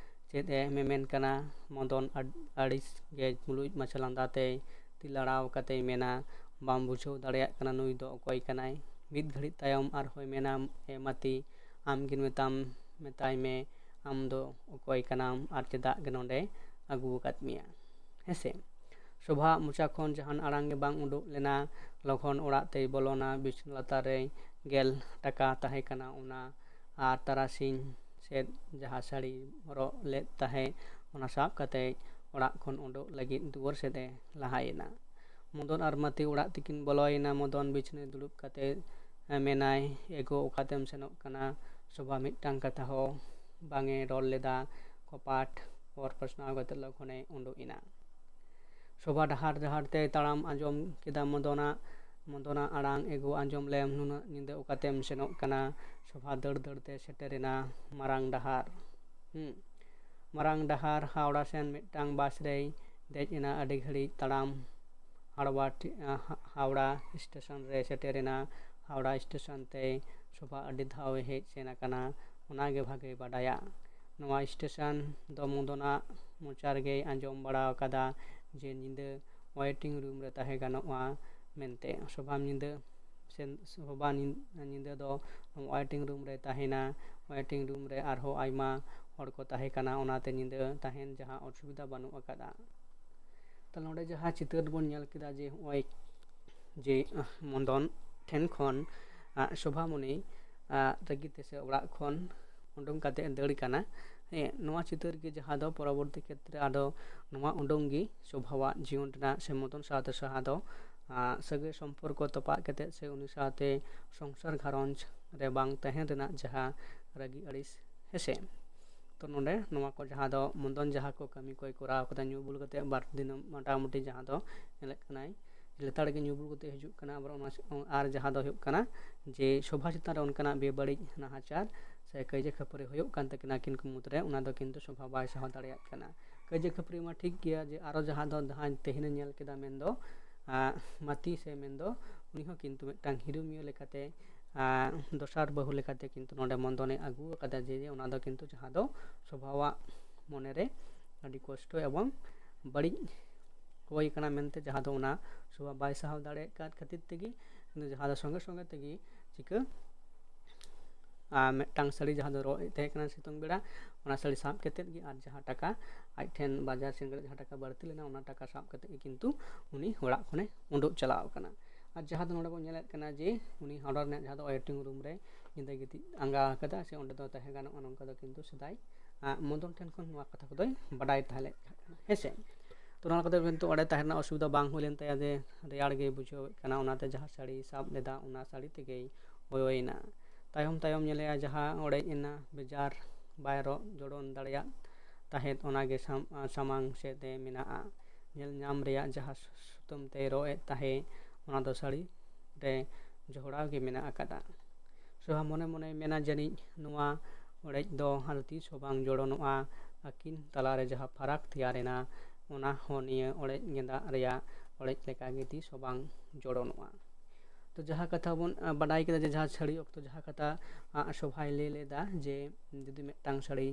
ᱪᱮᱫ ᱮ ᱢᱮᱢᱮᱱ ᱠᱟᱱᱟ᱾ ᱢᱚᱫᱚᱱ ᱟᱹᱲᱤᱥ ᱜᱮ ᱢᱩᱞᱩᱡ ᱢᱟᱪᱷᱟ ᱞᱟᱸᱫᱟ ᱛᱮᱭ ᱛᱤ ᱞᱟᱲᱟᱣ ᱠᱟᱛᱮᱭ ᱢᱮᱱᱟ, "ᱵᱟᱢ ᱵᱩᱡᱷᱟᱹᱣ ᱫᱟᱲᱮᱭᱟᱜ ᱠᱟᱱᱟ ᱱᱩᱭ ᱫᱚ ᱚᱠᱚᱭ ᱠᱟᱱᱟᱭ?" ᱢᱤᱫ ᱜᱷᱟᱹᱲᱤᱡ ᱛᱟᱭᱚᱢ ᱟᱨᱦᱚᱸᱭ ᱢᱮᱱᱟ, "ᱮ ᱢᱟᱹᱛᱤ, ᱟᱢ ᱜᱮ ᱢᱮᱛᱟᱢ ᱢᱮᱛᱟᱭ ᱢᱮ, ᱟᱢ ᱫᱚ ᱚᱠᱚᱭ ᱠᱟᱱᱟᱢ ᱟᱨ ᱪᱮᱫᱟᱜ ᱜᱮ ᱱᱚᱰᱮ ᱟᱹᱜᱩ ᱟᱠᱟᱫ ᱢᱮᱭᱟ?" ᱦᱮᱸᱥᱮ, ᱥᱚᱵᱷᱟ ᱢᱚᱪᱟ ᱠᱷᱚᱱ ᱡᱟᱦᱟᱱ ᱟᱲᱟᱝ ᱜᱮ ᱵᱟᱝ ᱩᱰᱩᱠ ᱞᱮᱱᱟ᱾ ᱞᱚᱜᱚᱱ ᱚᱲᱟᱜ ᱛᱮᱭ ᱵᱚᱞᱚᱱᱟ᱾ ᱵᱤᱪᱷᱱᱟᱹ ᱞᱟᱛᱟᱨ ᱨᱮ ᱜᱮᱞ ᱴᱟᱠᱟ ᱛᱟᱦᱮᱸ ᱠᱟᱱᱟ ᱚᱱᱟ, ᱟᱨ ᱛᱟᱨᱟᱥᱤᱧ ᱥᱮᱫ ᱡᱟᱦᱟᱸ ᱥᱟᱹᱲᱤ ᱦᱚᱨᱚᱜ ᱞᱮᱫ ᱛᱟᱦᱮᱸᱫ ᱚᱱᱟ ᱥᱟᱵ ᱠᱟᱛᱮ ᱚᱲᱟᱜ ᱠᱷᱚᱱ ᱩᱰᱩᱠ ᱞᱟᱹᱜᱤᱫ ᱫᱩᱣᱟᱹᱨ ᱥᱮᱫ ᱮ ᱞᱟᱦᱟᱭᱮᱱᱟ᱾ ᱢᱚᱫᱚᱱ ᱟᱨ ᱢᱟᱹᱛᱤ ᱚᱲᱟᱜ ᱛᱮᱠᱤᱱ ᱵᱚᱞᱚᱭᱮᱱᱟ᱾ ᱢᱚᱫᱚᱱ ᱵᱤᱪᱷᱱᱟᱹ ᱫᱩᱲᱩᱵ ᱠᱟᱛᱮ ᱢᱮᱱᱟᱭ, "ᱮᱜᱳ, ᱚᱠᱟᱛᱮᱢ ᱥᱮᱱᱚᱜ ᱠᱟᱱᱟ?" ᱥᱚᱵᱷᱟ ᱢᱤᱫᱴᱟᱝ ᱠᱟᱛᱷᱟ ᱦᱚᱸ ᱵᱟᱝ ᱮ ᱨᱚᱲ ᱞᱮᱫᱟ᱾ ᱠᱚᱯᱟᱴ ᱚᱨ ᱯᱟᱥᱱᱟᱣ ᱠᱟᱛᱮ ᱞᱚᱜᱚᱱᱮ ᱩᱰᱩᱠ ᱮᱱᱟ᱾ ᱥᱚᱵᱷᱟ ᱰᱟᱦᱟᱨ ᱰᱟᱦᱟᱨ ᱛᱮ ᱛᱟᱲᱟᱢ ᱟᱸᱡᱚᱢ ᱠᱮᱫᱟ ᱢᱚᱫᱚᱱᱟᱜ ᱢᱚᱫᱚᱱᱟᱜ ᱟᱲᱟᱝ ᱮᱜᱳ ᱟᱸᱡᱚᱢ ᱞᱮᱢ, ᱱᱩᱱᱟᱹᱜ ᱧᱤᱫᱟᱹ ᱚᱠᱟᱛᱮᱢ ᱥᱮᱱᱚᱜ ᱠᱟᱱᱟ? ᱥᱳᱵᱷᱟ ᱫᱟᱹᱲ ᱫᱟᱹᱲ ᱛᱮ ᱥᱮᱴᱮᱨᱮᱱᱟ ᱢᱟᱨᱟᱝ ᱰᱟᱦᱟᱨ᱾ ᱦᱩᱸ᱾ ᱢᱟᱨᱟᱝ ᱰᱟᱦᱟᱨ ᱦᱟᱣᱲᱟ ᱥᱮᱱ ᱢᱤᱫᱴᱟᱝ ᱵᱟᱥ ᱨᱮᱭ ᱫᱮᱡ ᱮᱱᱟ᱾ ᱟᱹᱰᱤ ᱜᱷᱟᱹᱲᱤᱡ ᱛᱟᱲᱟᱢ ᱦᱟᱣᱲᱟ ᱴᱷᱮ-, ᱦᱟ-, ᱦᱟᱣᱲᱟ ᱥᱴᱮᱥᱚᱱ ᱨᱮ ᱥᱮᱴᱮᱨᱮᱱᱟ᱾ ᱦᱟᱣᱲᱟ ᱥᱴᱮᱥᱚᱱ ᱛᱮ ᱥᱳᱵᱷᱟ ᱟᱹᱰᱤ ᱫᱷᱟᱣᱮ ᱦᱮᱡ ᱥᱮᱱ ᱟᱠᱟᱱᱟ, ᱚᱱᱟᱜᱮ ᱵᱷᱟᱜᱮᱭ ᱵᱟᱰᱟᱭᱟ᱾ ᱱᱚᱣᱟ ᱥᱴᱮᱥᱚᱱ ᱫᱚ ᱢᱚᱫᱚᱱᱟᱜ ᱢᱚᱪᱟ ᱨᱮᱜᱮᱭ ᱟᱸᱡᱚᱢ ᱵᱟᱲᱟ ᱟᱠᱟᱫᱟ ᱡᱮ ᱧᱤᱫᱟᱹ ᱣᱮᱴᱤᱝ ᱨᱩᱢ ᱨᱮ ᱛᱟᱦᱮᱸ ᱜᱟᱱᱚᱜᱼᱟ ᱢᱮᱱᱛᱮ᱾ ᱥᱳᱵᱷᱟ ᱧᱤᱫᱟᱹ ᱥᱮ ᱥᱳᱵᱷᱟ ᱧᱤ-, ᱧᱤᱫᱟᱹ ᱫᱚ ᱣᱮᱴᱤᱝ ᱨᱩᱢ ᱨᱮ ᱛᱟᱦᱮᱱᱟ᱾ ᱣᱮᱴᱤᱝ ᱨᱩᱢ ᱨᱮ ᱟᱨᱦᱚᱸ ᱟᱭᱢᱟ ᱦᱚᱲ ᱠᱚ ᱛᱟᱦᱮᱸ ᱠᱟᱱᱟ, ᱚᱱᱟᱛᱮ ᱧᱤᱫᱟᱹ ᱛᱟᱦᱮᱱ ᱡᱟᱦᱟᱸ ᱚᱥᱩᱵᱤᱫᱷᱟ ᱵᱟᱹᱱᱩᱜ ᱟᱠᱟᱫᱟ᱾ ᱛᱟᱦᱞᱮ ᱱᱚᱰᱮ ᱡᱟᱦᱟᱸ ᱪᱤᱛᱟᱹᱨ ᱵᱚᱱ ᱧᱮᱞ ᱠᱮᱫᱟ ᱡᱮ ᱱᱚᱜᱼᱚᱭ ᱡᱮ, ᱟᱦ, ᱢᱚᱫᱚᱱ ᱴᱷᱮᱱ ᱠᱷᱚᱱ, ᱟᱜ, ᱥᱳᱵᱷᱟᱢᱚᱱᱤ, ᱟᱜ, ᱨᱟᱹᱜᱤ ᱛᱮᱥᱮ ᱚᱲᱟᱜ ᱠᱷᱚᱱ ᱩᱰᱩᱝ ᱠᱟᱛᱮ ᱮ ᱫᱟᱹᱲ ᱠᱟᱱᱟ᱾ ᱦᱮᱸ, ᱱᱚᱣᱟ ᱪᱤᱛᱟᱹᱨ ᱜᱮ ᱡᱟᱦᱟᱸ ᱫᱚ ᱯᱚᱨᱚᱵᱚᱨᱛᱤ ᱠᱷᱮᱛᱨᱮ ᱟᱫᱚ ᱱᱚᱣᱟ ᱩᱰᱩᱝ ᱜᱮ ᱥᱳᱵᱷᱟᱣᱟᱜ ᱡᱤᱭᱚᱱ ᱨᱮᱱᱟᱜ ᱥᱮ ᱢᱚᱫᱚᱱ ᱥᱟᱶᱛᱮ ᱥᱟᱦᱟ ᱫᱚ, ᱟᱜ, ᱥᱟᱹᱜᱟᱹᱭ ᱥᱚᱢᱯᱚᱨᱠᱚ ᱛᱚᱯᱟᱜ ᱠᱟᱛᱮ ᱥᱮ ᱩᱱᱤ ᱥᱟᱶᱛᱮ ᱥᱚᱝᱥᱟᱨ ᱜᱷᱟᱨᱚᱸᱡᱽ ᱨᱮ ᱵᱟᱝ ᱛᱟᱦᱮᱱ ᱨᱮᱱᱟᱜ ᱡᱟᱦᱟᱸ ᱨᱟᱹᱜᱤ ᱟᱹᱲᱤᱥ, ᱦᱮᱸᱥᱮ᱾ ᱛᱚ ᱱᱚᱰᱮ ᱱᱚᱣᱟ ᱠᱚ ᱡᱟᱦᱟᱸ ᱫᱚ ᱢᱚᱫᱚᱱ ᱡᱟᱦᱟᱸ ᱠᱚ ᱠᱟᱹᱢᱤ ᱠᱚᱭ ᱠᱚᱨᱟᱣ ᱠᱟᱫᱟ ᱧᱩ ᱵᱩᱞ ᱠᱟᱛᱮ ᱵᱟᱨ ᱫᱤᱱ ᱢᱚᱴᱟᱢᱩᱴᱤ ᱡᱟᱦᱟᱸ ᱫᱚ ᱧᱮᱞᱮᱫ ᱠᱟᱱᱟᱭ ᱞᱮᱛᱟᱲ ᱜᱮ ᱧᱩ ᱵᱩᱞ ᱠᱟᱛᱮ ᱦᱤᱡᱩᱜ ᱠᱟᱱᱟ᱾ ᱟᱵᱟᱨ ᱚᱱᱟ ᱥ-, ᱟᱨ ᱡᱟᱦᱟᱸ ᱫᱚ ᱦᱩᱭᱩᱜ ᱠᱟᱱᱟ ᱡᱮ ᱥᱳᱵᱷᱟ ᱪᱮᱛᱟᱱ ᱨᱮ ᱚᱱᱠᱟᱱᱟᱜ ᱵᱮᱵᱟᱹᱲᱤᱡ ᱱᱟᱦᱟᱪᱟᱨ ᱥᱮ ᱠᱟᱹᱭᱡᱟᱹ ᱠᱷᱟᱹᱯᱟᱹᱨᱤ ᱦᱩᱭᱩᱜ ᱠᱟᱱ ᱛᱟᱹᱠᱤᱱᱟ ᱟᱹᱠᱤᱱ ᱠᱚ ᱢᱩᱫᱽᱨᱮ, ᱚᱱᱟ ᱫᱚ ᱠᱤᱱᱛᱩ ᱥᱳᱵᱷᱟ ᱵᱟᱭ ᱥᱟᱦᱟᱣ ᱫᱟᱲᱮᱭᱟᱜ ᱠᱟᱱᱟ᱾ ᱠᱟᱹᱭᱡᱟᱹ ᱠᱷᱟᱹᱯᱟᱹᱨᱤ ᱢᱟ ᱴᱷᱤᱠ ᱜᱮᱭᱟ, ᱡᱮ ᱟᱨᱚ ᱡᱟᱦᱟᱸ ᱫᱚ ᱡᱟᱦᱟᱸᱭ ᱛᱮᱦᱮᱧᱮ ᱧᱮᱞ ᱠᱮᱫᱟ ᱢᱮᱱᱫᱚ, ᱟᱸ, ᱢᱟᱹᱛᱤ ᱥᱮ ᱢᱮᱱᱫᱚ ᱩᱱᱤ ᱦᱚᱸ ᱠᱤᱱᱛᱩ ᱢᱤᱫᱴᱟᱝ ᱦᱤᱨᱳᱢᱤᱭᱟᱹ ᱞᱮᱠᱟᱛᱮ, ᱟᱸ, ᱫᱚᱥᱟᱨ ᱵᱟᱹᱦᱩ ᱞᱮᱠᱟᱛᱮ ᱠᱤᱱᱛᱩ ᱱᱚᱰᱮ ᱢᱚᱫᱚᱱᱮ ᱟᱹᱜᱩ ᱟᱠᱟᱫᱟ, ᱡᱮ, ᱡᱮ ᱚᱱᱟ ᱫᱚ ᱠᱤᱱᱛᱩ ᱡᱟᱦᱟᱸ ᱫᱚ ᱥᱳᱵᱷᱟᱣᱟᱜ ᱢᱚᱱᱮᱨᱮ ᱟᱹᱰᱤ ᱠᱚᱥᱴᱚ ᱮᱵᱚᱝ ᱵᱟᱹᱲᱤᱡ ᱦᱩᱭ ᱠᱟᱱᱟ ᱢᱮᱱᱛᱮ, ᱡᱟᱦᱟᱸ ᱫᱚ ᱚᱱᱟ ᱥᱳᱵᱷᱟ ᱵᱟᱭ ᱥᱟᱦᱟᱣ ᱫᱟᱲᱮᱭᱟᱜ ᱠᱟᱱ ᱠᱷᱟᱹᱛᱤᱨ ᱛᱮᱜᱮ, ᱠᱤᱱᱛᱩ ᱡᱟᱦᱟᱸ ᱫᱚ ᱥᱚᱸᱜᱮ ᱥᱚᱸᱜᱮ ᱛᱮᱜᱮ ᱪᱤᱠᱟᱹ, ᱟᱨ ᱢᱤᱫᱴᱟᱝ ᱥᱟᱹᱲᱤ ᱡᱟᱦᱟᱸ ᱫᱚ ᱨᱚᱜ ᱮᱫ ᱛᱟᱦᱮᱸ ᱠᱟᱱᱟ ᱥᱤᱛᱩᱝ ᱵᱮᱲᱟ, ᱚᱱᱟ ᱥᱟᱹᱲᱤ ᱥᱟᱵ ᱠᱟᱛᱮᱫ ᱜᱮ ᱟᱨ ᱡᱟᱦᱟᱸ ᱴᱟᱠᱟ ᱟᱡ ᱴᱷᱮᱱ ᱵᱟᱡᱟᱨ ᱥᱮᱱ ᱠᱟᱛᱮᱫ ᱡᱟᱦᱟᱸ ᱴᱟᱠᱟ ᱵᱟᱹᱲᱛᱤ ᱞᱮᱱᱟ, ᱚᱱᱟ ᱴᱟᱠᱟ ᱥᱟᱵ ᱠᱟᱛᱮᱫ ᱜᱮ ᱠᱤᱱᱛᱩ ᱩᱱᱤ ᱚᱲᱟᱜ ᱠᱷᱚᱱᱮ ᱩᱰᱩᱠ ᱪᱟᱞᱟᱣ ᱟᱠᱟᱱᱟ᱾ ᱟᱨ ᱡᱟᱦᱟᱸ ᱫᱚ ᱱᱚᱰᱮ ᱵᱚᱱ ᱧᱮᱞᱮᱫ ᱠᱟᱱᱟ ᱡᱮ ᱩᱱᱤ ᱦᱟᱣᱲᱟ ᱨᱮᱱᱟᱜ ᱡᱟᱦᱟᱸ ᱫᱚ ᱣᱮᱴᱤᱝ ᱨᱩᱢ ᱨᱮ ᱧᱤᱫᱟᱹ ᱜᱤᱛᱤᱡ ᱟᱸᱜᱟ ᱟᱠᱟᱫᱟ ᱥᱮ ᱚᱸᱰᱮ ᱫᱚ ᱛᱟᱦᱮᱸ ᱜᱟᱱᱚᱜᱼᱟ, ᱱᱚᱝᱠᱟ ᱫᱚ ᱠᱤᱱᱛᱩ ᱥᱮᱫᱟᱭ, ᱟᱸ, ᱢᱚᱫᱚᱱ ᱴᱷᱮᱱ ᱠᱷᱚᱱ ᱱᱚᱣᱟ ᱠᱟᱛᱷᱟ ᱠᱚᱫᱚᱭ ᱵᱟᱰᱟᱭ ᱛᱟᱦᱮᱸ ᱞᱮᱫ ᱛᱟᱦᱮᱸ ᱠᱟᱱᱟ, ᱦᱮᱸᱥᱮ᱾ ᱛᱚ ᱱᱚᱣᱟ ᱠᱟᱛᱮ ᱠᱤᱱᱛᱩ ᱚᱸᱰᱮ ᱛᱟᱦᱮᱸ ᱨᱮᱱᱟᱜ ᱚᱥᱩᱵᱤᱫᱷᱟ ᱵᱟᱝ ᱦᱩᱭ ᱞᱮᱱ ᱛᱟᱭᱟ, ᱡᱮ ᱨᱮᱭᱟᱲ ᱜᱮᱭ ᱵᱩᱡᱷᱟᱹᱣᱮᱫ ᱠᱟᱱᱟ, ᱚᱱᱟᱛᱮ ᱡᱟᱦᱟᱸ ᱥᱟᱹᱲᱤ ᱥᱟᱵ ᱞᱮᱫᱟ ᱚᱱᱟ ᱥᱟᱹᱲᱤ ᱛᱮᱜᱮᱭ ᱦᱚᱭᱚᱭᱮᱱᱟ᱾ ᱛᱟᱭᱚᱢ ᱛᱟᱭᱚᱢ ᱧᱮᱞᱮᱭᱟ ᱡᱟᱦᱟᱸ ᱚᱲᱮᱡ ᱮᱱᱟ, ᱵᱮᱡᱟᱨ ᱵᱟᱭ ᱨᱚᱜ ᱡᱚᱲᱚᱱ ᱫᱟᱲᱮᱭᱟᱜ ᱛᱟᱦᱮᱸᱫ, ᱚᱱᱟᱜᱮ ᱥᱟᱢ-, ᱥᱟᱢᱟᱝ ᱥᱮᱫ ᱮ ᱢᱮᱱᱟᱜᱼᱟ᱾ ᱧᱮᱞ ᱧᱟᱢ ᱨᱮᱭᱟᱜ ᱡᱟᱦᱟᱸ ᱥᱩᱛᱟᱹᱢ ᱛᱮᱭ ᱨᱚᱜ ᱮᱫ ᱛᱟᱦᱮᱸᱫ, ᱚᱱᱟ ᱫᱚ ᱥᱟᱹᱲᱤ ᱨᱮ ᱡᱚᱦᱲᱟᱣ ᱜᱮ ᱢᱮᱱᱟᱜ ᱟᱠᱟᱫᱟ᱾ ᱥᱚᱵᱷᱟ ᱢᱚᱱᱮ ᱢᱚᱱᱮᱭ ᱢᱮᱱᱟ, ᱡᱟᱹᱱᱤᱡ ᱱᱚᱣᱟ ᱚᱲᱮᱡ ᱫᱚ ᱟᱫᱚ ᱛᱤᱥ ᱦᱚᱸ ᱵᱟᱝ ᱡᱚᱲᱚᱱᱚᱜᱼᱟ, ᱟᱹᱠᱤᱱ ᱛᱟᱞᱟᱨᱮ ᱡᱟᱦᱟᱸ ᱯᱷᱟᱨᱟᱠ ᱛᱮᱭᱟᱨ ᱮᱱᱟ, ᱚᱱᱟ ᱦᱚᱸ ᱱᱤᱭᱟᱹ ᱚᱲᱮᱡ ᱜᱮᱸᱫᱟᱜ ᱨᱮᱭᱟᱜ ᱚᱲᱮᱡ ᱞᱮᱠᱟᱜᱮ ᱛᱤᱥ ᱦᱚᱸ ᱵᱟᱝ ᱡᱚᱲᱚᱱᱚᱜᱼᱟ᱾ ᱛᱚ ᱡᱟᱦᱟᱸ ᱠᱟᱛᱷᱟ ᱵᱚᱱ ᱵᱟᱰᱟᱭ ᱠᱮᱫᱟ ᱡᱮ ᱡᱟᱦᱟᱸ ᱥᱟᱹᱲᱤ ᱚᱠᱛᱚ ᱡᱟᱦᱟᱸ ᱠᱟᱛᱷᱟ ᱥᱚᱵᱷᱟᱭ ᱞᱟᱹᱭ ᱞᱮᱫᱟ ᱡᱮ ᱡᱩᱫᱤ ᱢᱤᱫᱴᱟᱝ ᱥᱟᱹᱲᱤ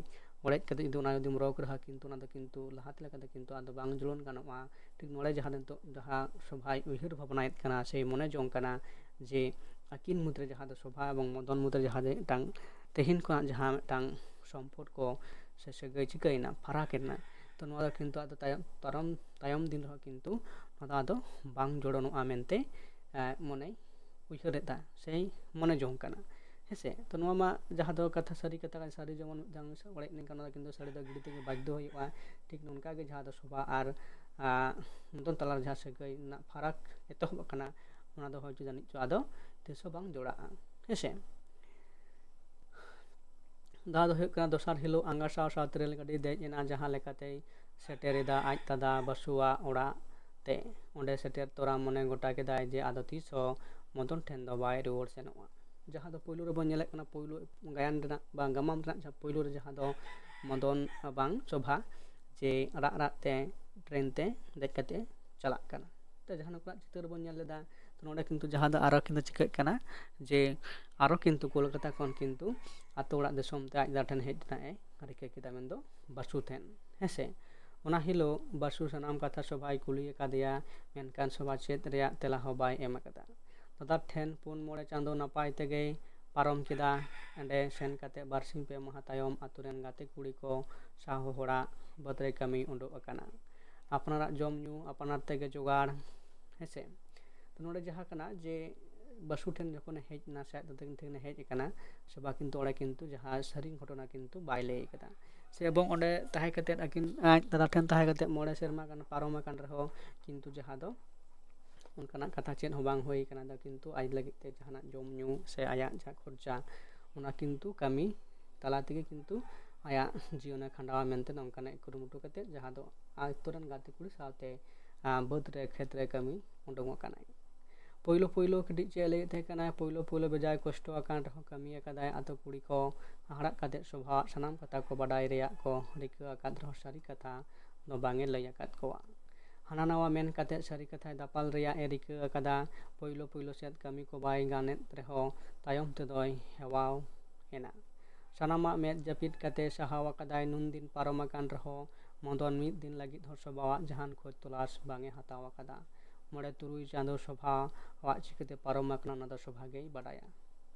ᱚᱲᱮᱡ ᱠᱟᱛᱮ ᱡᱩᱫᱤ ᱚᱱᱟ ᱡᱩᱫᱤᱢ ᱨᱚᱜᱽ ᱨᱮᱦᱚᱸ, ᱠᱤᱱᱛᱩ ᱚᱱᱟ ᱫᱚ ᱠᱤᱱᱛᱩ ᱞᱟᱦᱟᱛᱮ ᱞᱮᱠᱟᱛᱮ ᱠᱤᱱᱛᱩ ᱟᱫᱚ ᱵᱟᱝ ᱡᱩᱲᱟᱹᱱ ᱜᱟᱱᱚᱜᱼᱟ᱾ ᱴᱷᱤᱠ ᱱᱚᱰᱮ ᱡᱟᱦᱟᱸ ᱱᱤᱛᱚᱜ ᱡᱟᱦᱟᱸ ᱥᱚᱵᱷᱟᱭ ᱩᱭᱦᱟᱹᱨ ᱵᱷᱟᱵᱽᱱᱟᱭᱮᱫ ᱠᱟᱱᱟ ᱥᱮ ᱢᱚᱱᱮ ᱡᱚᱝ ᱠᱟᱱᱟ ᱡᱮ ᱟᱹᱠᱤᱱ ᱢᱩᱫᱽᱨᱮ ᱡᱟᱦᱟᱸ ᱫᱚ ᱥᱚᱵᱷᱟ ᱮᱵᱚᱝ ᱢᱚᱫᱚᱱ ᱢᱩᱫᱽᱨᱮ ᱡᱟᱦᱟᱸ ᱫᱚ ᱢᱤᱫᱴᱟᱝ ᱛᱮᱦᱮᱧ ᱠᱷᱚᱱᱟᱜ ᱡᱟᱦᱟᱸ ᱢᱤᱫᱴᱟᱝ ᱥᱚᱢᱯᱚᱨᱠᱚ ᱥᱮ ᱥᱟᱹᱜᱟᱹᱭ ᱪᱤᱠᱟᱹᱭᱮᱱᱟ, ᱯᱷᱟᱨᱟᱠ ᱮᱱᱟ, ᱛᱚ ᱱᱚᱣᱟ ᱫᱚ ᱠᱤᱱᱛᱩ ᱟᱫᱚ ᱛᱟᱭᱚᱢ ᱛᱟᱭᱚᱢ ᱛᱟᱭᱚᱢ ᱫᱤᱱ ᱨᱮᱦᱚᱸ ᱠᱤᱱᱛᱩ ᱱᱚᱣᱟ ᱫᱚ ᱟᱫᱚ ᱵᱟᱝ ᱡᱚᱲᱚᱱᱚᱜᱼᱟ ᱢᱮᱱᱛᱮ ᱢᱚᱱᱮᱭ ᱩᱭᱦᱟᱹᱨᱮᱫᱟ ᱥᱮᱭ ᱢᱚᱱᱮ ᱡᱚᱝ ᱠᱟᱱᱟ᱾ ᱦᱮᱸᱥᱮ, ᱛᱚ ᱱᱚᱣᱟ ᱢᱟ ᱡᱟᱦᱟᱸ ᱫᱚ ᱠᱟᱛᱷᱟ ᱥᱟᱹᱨᱤ ᱠᱟᱛᱷᱟ ᱠᱟᱱᱟ, ᱥᱟᱹᱨᱤ ᱡᱮᱢᱚᱱ ᱢᱤᱫᱴᱟᱝ ᱚᱲᱮᱡ ᱞᱮᱱᱠᱷᱟᱱ ᱚᱱᱟ ᱫᱚ ᱠᱤᱱᱛᱩ ᱥᱟᱹᱲᱤ ᱫᱚ ᱜᱤᱰᱤ ᱛᱮᱜᱮ ᱵᱟᱫᱽᱫᱷᱚ ᱦᱩᱭᱩᱜᱼᱟ᱾ ᱴᱷᱤᱠ ᱱᱚᱝᱠᱟ ᱜᱮ ᱡᱟᱦᱟᱸ ᱫᱚ ᱥᱚᱵᱷᱟ ᱟᱨ ᱢᱚᱫᱚᱱ ᱛᱟᱞᱟ ᱨᱮ ᱡᱟᱦᱟᱸ ᱥᱟᱹᱜᱟᱹᱭ ᱨᱮᱱᱟᱜ ᱯᱷᱟᱨᱟᱠ ᱮᱛᱚᱦᱚᱵ ᱟᱠᱟᱱᱟ, ᱚᱱᱟ ᱫᱚ ᱦᱚᱭᱛᱳ ᱡᱟᱹᱱᱤᱡ ᱪᱚ ᱟᱫᱚ ᱛᱤᱥ ᱦᱚᱸ ᱵᱟᱝ ᱡᱚᱲᱟᱜᱼᱟ᱾ ᱦᱮᱸᱥᱮ, ᱫᱟᱣ ᱫᱚ ᱦᱩᱭᱩᱜ ᱠᱟᱱᱟ ᱫᱚᱥᱟᱨ ᱦᱤᱞᱳᱜ ᱟᱸᱜᱟ ᱥᱟᱶ ᱥᱟᱶᱛᱮ ᱨᱮᱞ ᱜᱟᱹᱰᱤ ᱫᱮᱡ ᱮᱱᱟ, ᱡᱟᱦᱟᱸ ᱞᱮᱠᱟᱛᱮᱭ ᱥᱮᱴᱮᱨ ᱮᱫᱟ ᱟᱡ ᱫᱟᱫᱟ ᱵᱟᱹᱥᱩᱣᱟᱜ ᱚᱲᱟᱜ ᱛᱮ᱾ ᱚᱸᱰᱮ ᱥᱮᱴᱮᱨ ᱛᱚᱨᱟ ᱢᱚᱱᱮ ᱜᱚᱴᱟ ᱠᱮᱫᱟᱭ ᱡᱮ ᱟᱫᱚ ᱛᱤᱥ ᱦᱚᱸ ᱢᱚᱫᱚᱱ ᱴᱷᱮᱱ ᱫᱚ ᱵᱟᱭ ᱨᱩᱣᱟᱹᱲ ᱥᱮᱱᱚᱜᱼᱟ᱾ ᱡᱟᱦᱟᱸ ᱫᱚ ᱯᱳᱭᱞᱳ ᱨᱮᱵᱚᱱ ᱧᱮᱞᱮᱫ ᱠᱟᱱᱟ, ᱯᱳᱭᱞᱳ ᱜᱟᱭᱟᱱ ᱨᱮᱱᱟᱜ ᱵᱟ ᱜᱟᱢᱟᱢ ᱨᱮᱱᱟᱜ ᱡᱟᱦᱟᱸ ᱯᱳᱭᱞᱳ ᱨᱮ ᱡᱟᱦᱟᱸ ᱫᱚ ᱢᱚᱫᱚᱱ ᱵᱟᱝ ᱥᱚᱵᱷᱟ ᱡᱮ ᱨᱟᱜ ᱨᱟᱜ ᱛᱮ ᱴᱨᱮᱱ ᱛᱮ ᱫᱮᱡ ᱠᱟᱛᱮ ᱪᱟᱞᱟᱜ ᱠᱟᱱᱟ᱾ ᱛᱚ ᱡᱟᱦᱟᱸ ᱱᱚᱝᱠᱟᱱᱟᱜ ᱪᱤᱛᱟᱹᱨ ᱵᱚᱱ ᱧᱮᱞ ᱞᱮᱫᱟ, ᱛᱚ ᱱᱚᱰᱮ ᱠᱤᱱᱛᱩ ᱡᱟᱦᱟᱸ ᱫᱚ ᱟᱨᱚ ᱠᱤᱱᱛᱩ ᱪᱤᱠᱟᱹᱜ ᱠᱟᱱᱟ ᱡᱮ ᱟᱨᱚ ᱠᱤᱱᱛᱩ ᱠᱳᱞᱠᱟᱛᱟ ᱠᱷᱚᱱ ᱠᱤᱱᱛᱩ ᱟᱛᱳ ᱚᱲᱟᱜ ᱫᱤᱥᱚᱢ ᱛᱮ ᱟᱡ ᱫᱟᱫᱟ ᱴᱷᱮᱱ ᱦᱮᱡ ᱨᱮᱱᱟᱜ ᱮ ᱨᱤᱠᱟᱹ ᱠᱮᱫᱟ, ᱢᱮᱱᱫᱚ ᱵᱟᱥᱩ ᱴᱷᱮᱱ᱾ ᱦᱮᱸᱥᱮ, ᱚᱱᱟ ᱦᱤᱞᱳᱜ ᱵᱟᱥᱩ ᱥᱟᱱᱟᱢ ᱠᱟᱛᱷᱟ ᱥᱚᱵᱷᱟᱭ ᱠᱩᱞᱤ ᱟᱠᱟᱫᱮᱭᱟ, ᱢᱮᱱᱠᱷᱟᱱ ᱥᱚᱵᱷᱟ ᱪᱮᱫ ᱨᱮᱭᱟᱜ ᱛᱮᱞᱟ ᱦᱚᱸ ᱵᱟᱭ ᱮᱢ ᱟᱠᱟᱫᱟ᱾ ᱫᱟᱫᱟ ᱴᱷᱮᱱ ᱯᱩᱱ ᱢᱚᱬᱮ ᱪᱟᱸᱫᱳ ᱱᱟᱯᱟᱭ ᱛᱮᱜᱮᱭ ᱯᱟᱨᱚᱢ ᱠᱮᱫᱟ᱾ ᱚᱸᱰᱮ ᱥᱮᱱ ᱠᱟᱛᱮ ᱵᱟᱨᱥᱤᱧ ᱯᱮ ᱢᱟᱦᱟ ᱛᱟᱭᱚᱢ ᱟᱛᱳ ᱨᱮᱱ ᱜᱟᱛᱮ ᱠᱩᱲᱤ ᱠᱚ ᱥᱟᱶ ᱦᱚᱲᱟᱜ ᱵᱟᱹᱫᱽ ᱨᱮ ᱠᱟᱹᱢᱤ ᱩᱰᱩᱠ ᱟᱠᱟᱱᱟ᱾ ᱟᱯᱱᱟᱨᱟᱜ ᱡᱚᱢ ᱧᱩ ᱟᱯᱱᱟᱨ ᱛᱮᱜᱮ ᱡᱚᱜᱟᱲ᱾ ᱦᱮᱸᱥᱮ, ᱛᱚ ᱱᱚᱰᱮ ᱡᱟᱦᱟᱸ ᱠᱟᱱᱟ ᱡᱮ ᱵᱟᱥᱩ ᱴᱷᱮᱱ ᱡᱚᱠᱷᱚᱱᱮ ᱦᱮᱡ ᱮᱱᱟ ᱥᱮ ᱟᱡ ᱫᱟᱫᱟ ᱴᱷᱮᱱᱮ ᱦᱮᱡ ᱟᱠᱟᱱᱟ, ᱥᱚᱵᱷᱟ ᱠᱤᱱᱛᱩ ᱚᱸᱰᱮ ᱠᱤᱱᱛᱩ ᱡᱟᱦᱟᱸ ᱥᱟᱹᱨᱤ ᱜᱷᱚᱴᱚᱱᱟ ᱠᱤᱱᱛᱩ ᱵᱟᱭ ᱞᱟᱹᱭ ᱟᱠᱟᱫᱟ᱾ ᱥᱮ ᱮᱵᱚᱝ ᱚᱸᱰᱮ ᱛᱟᱦᱮᱸ ᱠᱟᱛᱮᱫ ᱟᱹᱠᱤᱱ ᱟᱡ ᱫᱟᱫᱟ ᱴᱷᱮᱱ ᱛᱟᱦᱮᱸ ᱠᱟᱛᱮᱫ ᱢᱚᱬᱮ ᱥᱮᱨᱢᱟ ᱜᱟᱱ ᱯᱟᱨᱚᱢ ᱟᱠᱟᱱ ᱨᱮᱦᱚᱸ ᱠᱤᱱᱛᱩ ᱡᱟᱦᱟᱸ ᱫᱚ ᱚᱱᱠᱟᱱᱟᱜ ᱠᱟᱛᱷᱟ ᱪᱮᱫ ᱦᱚᱸ ᱵᱟᱝ ᱦᱩᱭ ᱟᱠᱟᱱᱟ᱾ ᱟᱫᱚ ᱠᱤᱱᱛᱩ ᱟᱡ ᱞᱟᱹᱜᱤᱫ ᱛᱮ ᱡᱟᱦᱟᱱᱟᱜ ᱡᱚᱢ ᱧᱩ ᱥᱮ ᱟᱭᱟᱜ ᱡᱟᱦᱟᱸ ᱠᱷᱚᱨᱪᱟ, ᱚᱱᱟ ᱠᱤᱱᱛᱩ ᱠᱟᱹᱢᱤ ᱛᱟᱞᱟ ᱛᱮᱜᱮ ᱠᱤᱱᱛᱩ ᱟᱭᱟᱜ ᱡᱤᱭᱚᱱᱮ ᱠᱷᱟᱸᱰᱟᱣᱟ ᱢᱮᱱᱛᱮ ᱱᱚᱝᱠᱟᱱᱟᱜ ᱠᱩᱨᱩᱢᱩᱴᱩ ᱠᱟᱛᱮᱫ ᱡᱟᱦᱟᱸ ᱫᱚ ᱟᱛᱳ ᱨᱮᱱ ᱜᱟᱛᱮ ᱠᱩᱲᱤ ᱥᱟᱶᱛᱮ ᱟᱸ, ᱵᱟᱹᱫᱽ ᱨᱮ ᱠᱷᱮᱛ ᱨᱮ ᱠᱟᱹᱢᱤ ᱩᱰᱩᱝᱚᱜ ᱠᱟᱱᱟᱭ᱾ ᱯᱳᱭᱞᱳ ᱯᱳᱭᱞᱳ ᱠᱟᱹᱴᱤᱡ ᱪᱮᱫ ᱮ ᱞᱟᱹᱭᱮᱫ ᱛᱟᱦᱮᱸ ᱠᱟᱱᱟ, ᱯᱳᱭᱞᱳ ᱯᱳᱭᱞᱳ ᱵᱮᱡᱟᱭ ᱠᱚᱥᱴᱚ ᱟᱠᱟᱱ ᱨᱮᱦᱚᱸ ᱠᱟᱹᱢᱤ ᱟᱠᱟᱫᱟᱭ ᱟᱛᱳ ᱠᱩᱲᱤ ᱠᱚ ᱦᱟᱦᱟᱲᱟᱜ ᱠᱟᱛᱮ ᱥᱚᱵᱷᱟᱣᱟᱜ ᱥᱟᱱᱟᱢ ᱠᱟᱛᱷᱟ ᱠᱚ ᱵᱟᱰᱟᱭ ᱨᱮᱭᱟᱜ ᱠᱚ ᱨᱤᱠᱟᱹ ᱟᱠᱟᱫ ᱨᱮᱦᱚᱸ ᱥᱟᱹᱨᱤ ᱠᱟᱛᱷᱟ ᱫᱚ ᱵᱟᱝ ᱮ ᱞᱟᱹᱭ ᱟᱠᱟᱫ ᱠᱚᱣᱟ᱾ ᱦᱟᱱᱟ ᱱᱟᱣᱟ ᱢᱮᱱ ᱠᱟᱛᱮ ᱥᱟᱹᱨᱤ ᱠᱟᱛᱷᱟᱭ ᱫᱟᱯᱟᱞ ᱨᱮᱭᱟᱜ ᱮ ᱨᱤᱠᱟᱹ ᱟᱠᱟᱫᱟ᱾ ᱯᱳᱭᱞᱳ ᱯᱳᱭᱞᱳ ᱥᱮᱫ ᱠᱟᱹᱢᱤ ᱠᱚ ᱵᱟᱭ ᱜᱟᱱᱮᱫ ᱨᱮᱦᱚᱸ ᱛᱟᱭᱚᱢ ᱛᱮᱫᱚᱭ ᱦᱮᱣᱟᱣ ᱮᱱᱟ᱾ ᱥᱟᱱᱟᱢᱟᱜ ᱢᱮᱫ ᱡᱟᱹᱯᱤᱫ ᱠᱟᱛᱮ ᱥᱟᱦᱟᱣ ᱟᱠᱟᱫᱟᱭ᱾ ᱱᱩᱱ ᱫᱤᱱ ᱯᱟᱨᱚᱢ ᱟᱠᱟᱱ ᱨᱮᱦᱚᱸ ᱢᱚᱫᱚᱱ ᱢᱤᱫ ᱫᱤᱱ ᱞᱟᱹᱜᱤᱫ ᱦᱚᱸ ᱥᱚᱵᱷᱟᱣᱟᱜ ᱡᱟᱦᱟᱱ ᱠᱷᱚᱡᱽ ᱛᱚᱞᱟᱥ ᱵᱟᱝ ᱮ ᱦᱟᱛᱟᱣ ᱟᱠᱟᱫᱟ᱾ ᱢᱚᱬᱮ ᱛᱩᱨᱩᱭ ᱪᱟᱸᱫᱳ ᱥᱚᱵᱷᱟᱣᱟᱜ ᱪᱤᱠᱟᱹᱛᱮ ᱯᱟᱨᱚᱢ ᱟᱠᱟᱱᱟ, ᱚᱱᱟ ᱫᱚ ᱥᱚᱵᱷᱟ ᱜᱮᱭ ᱵᱟᱰᱟᱭᱟ᱾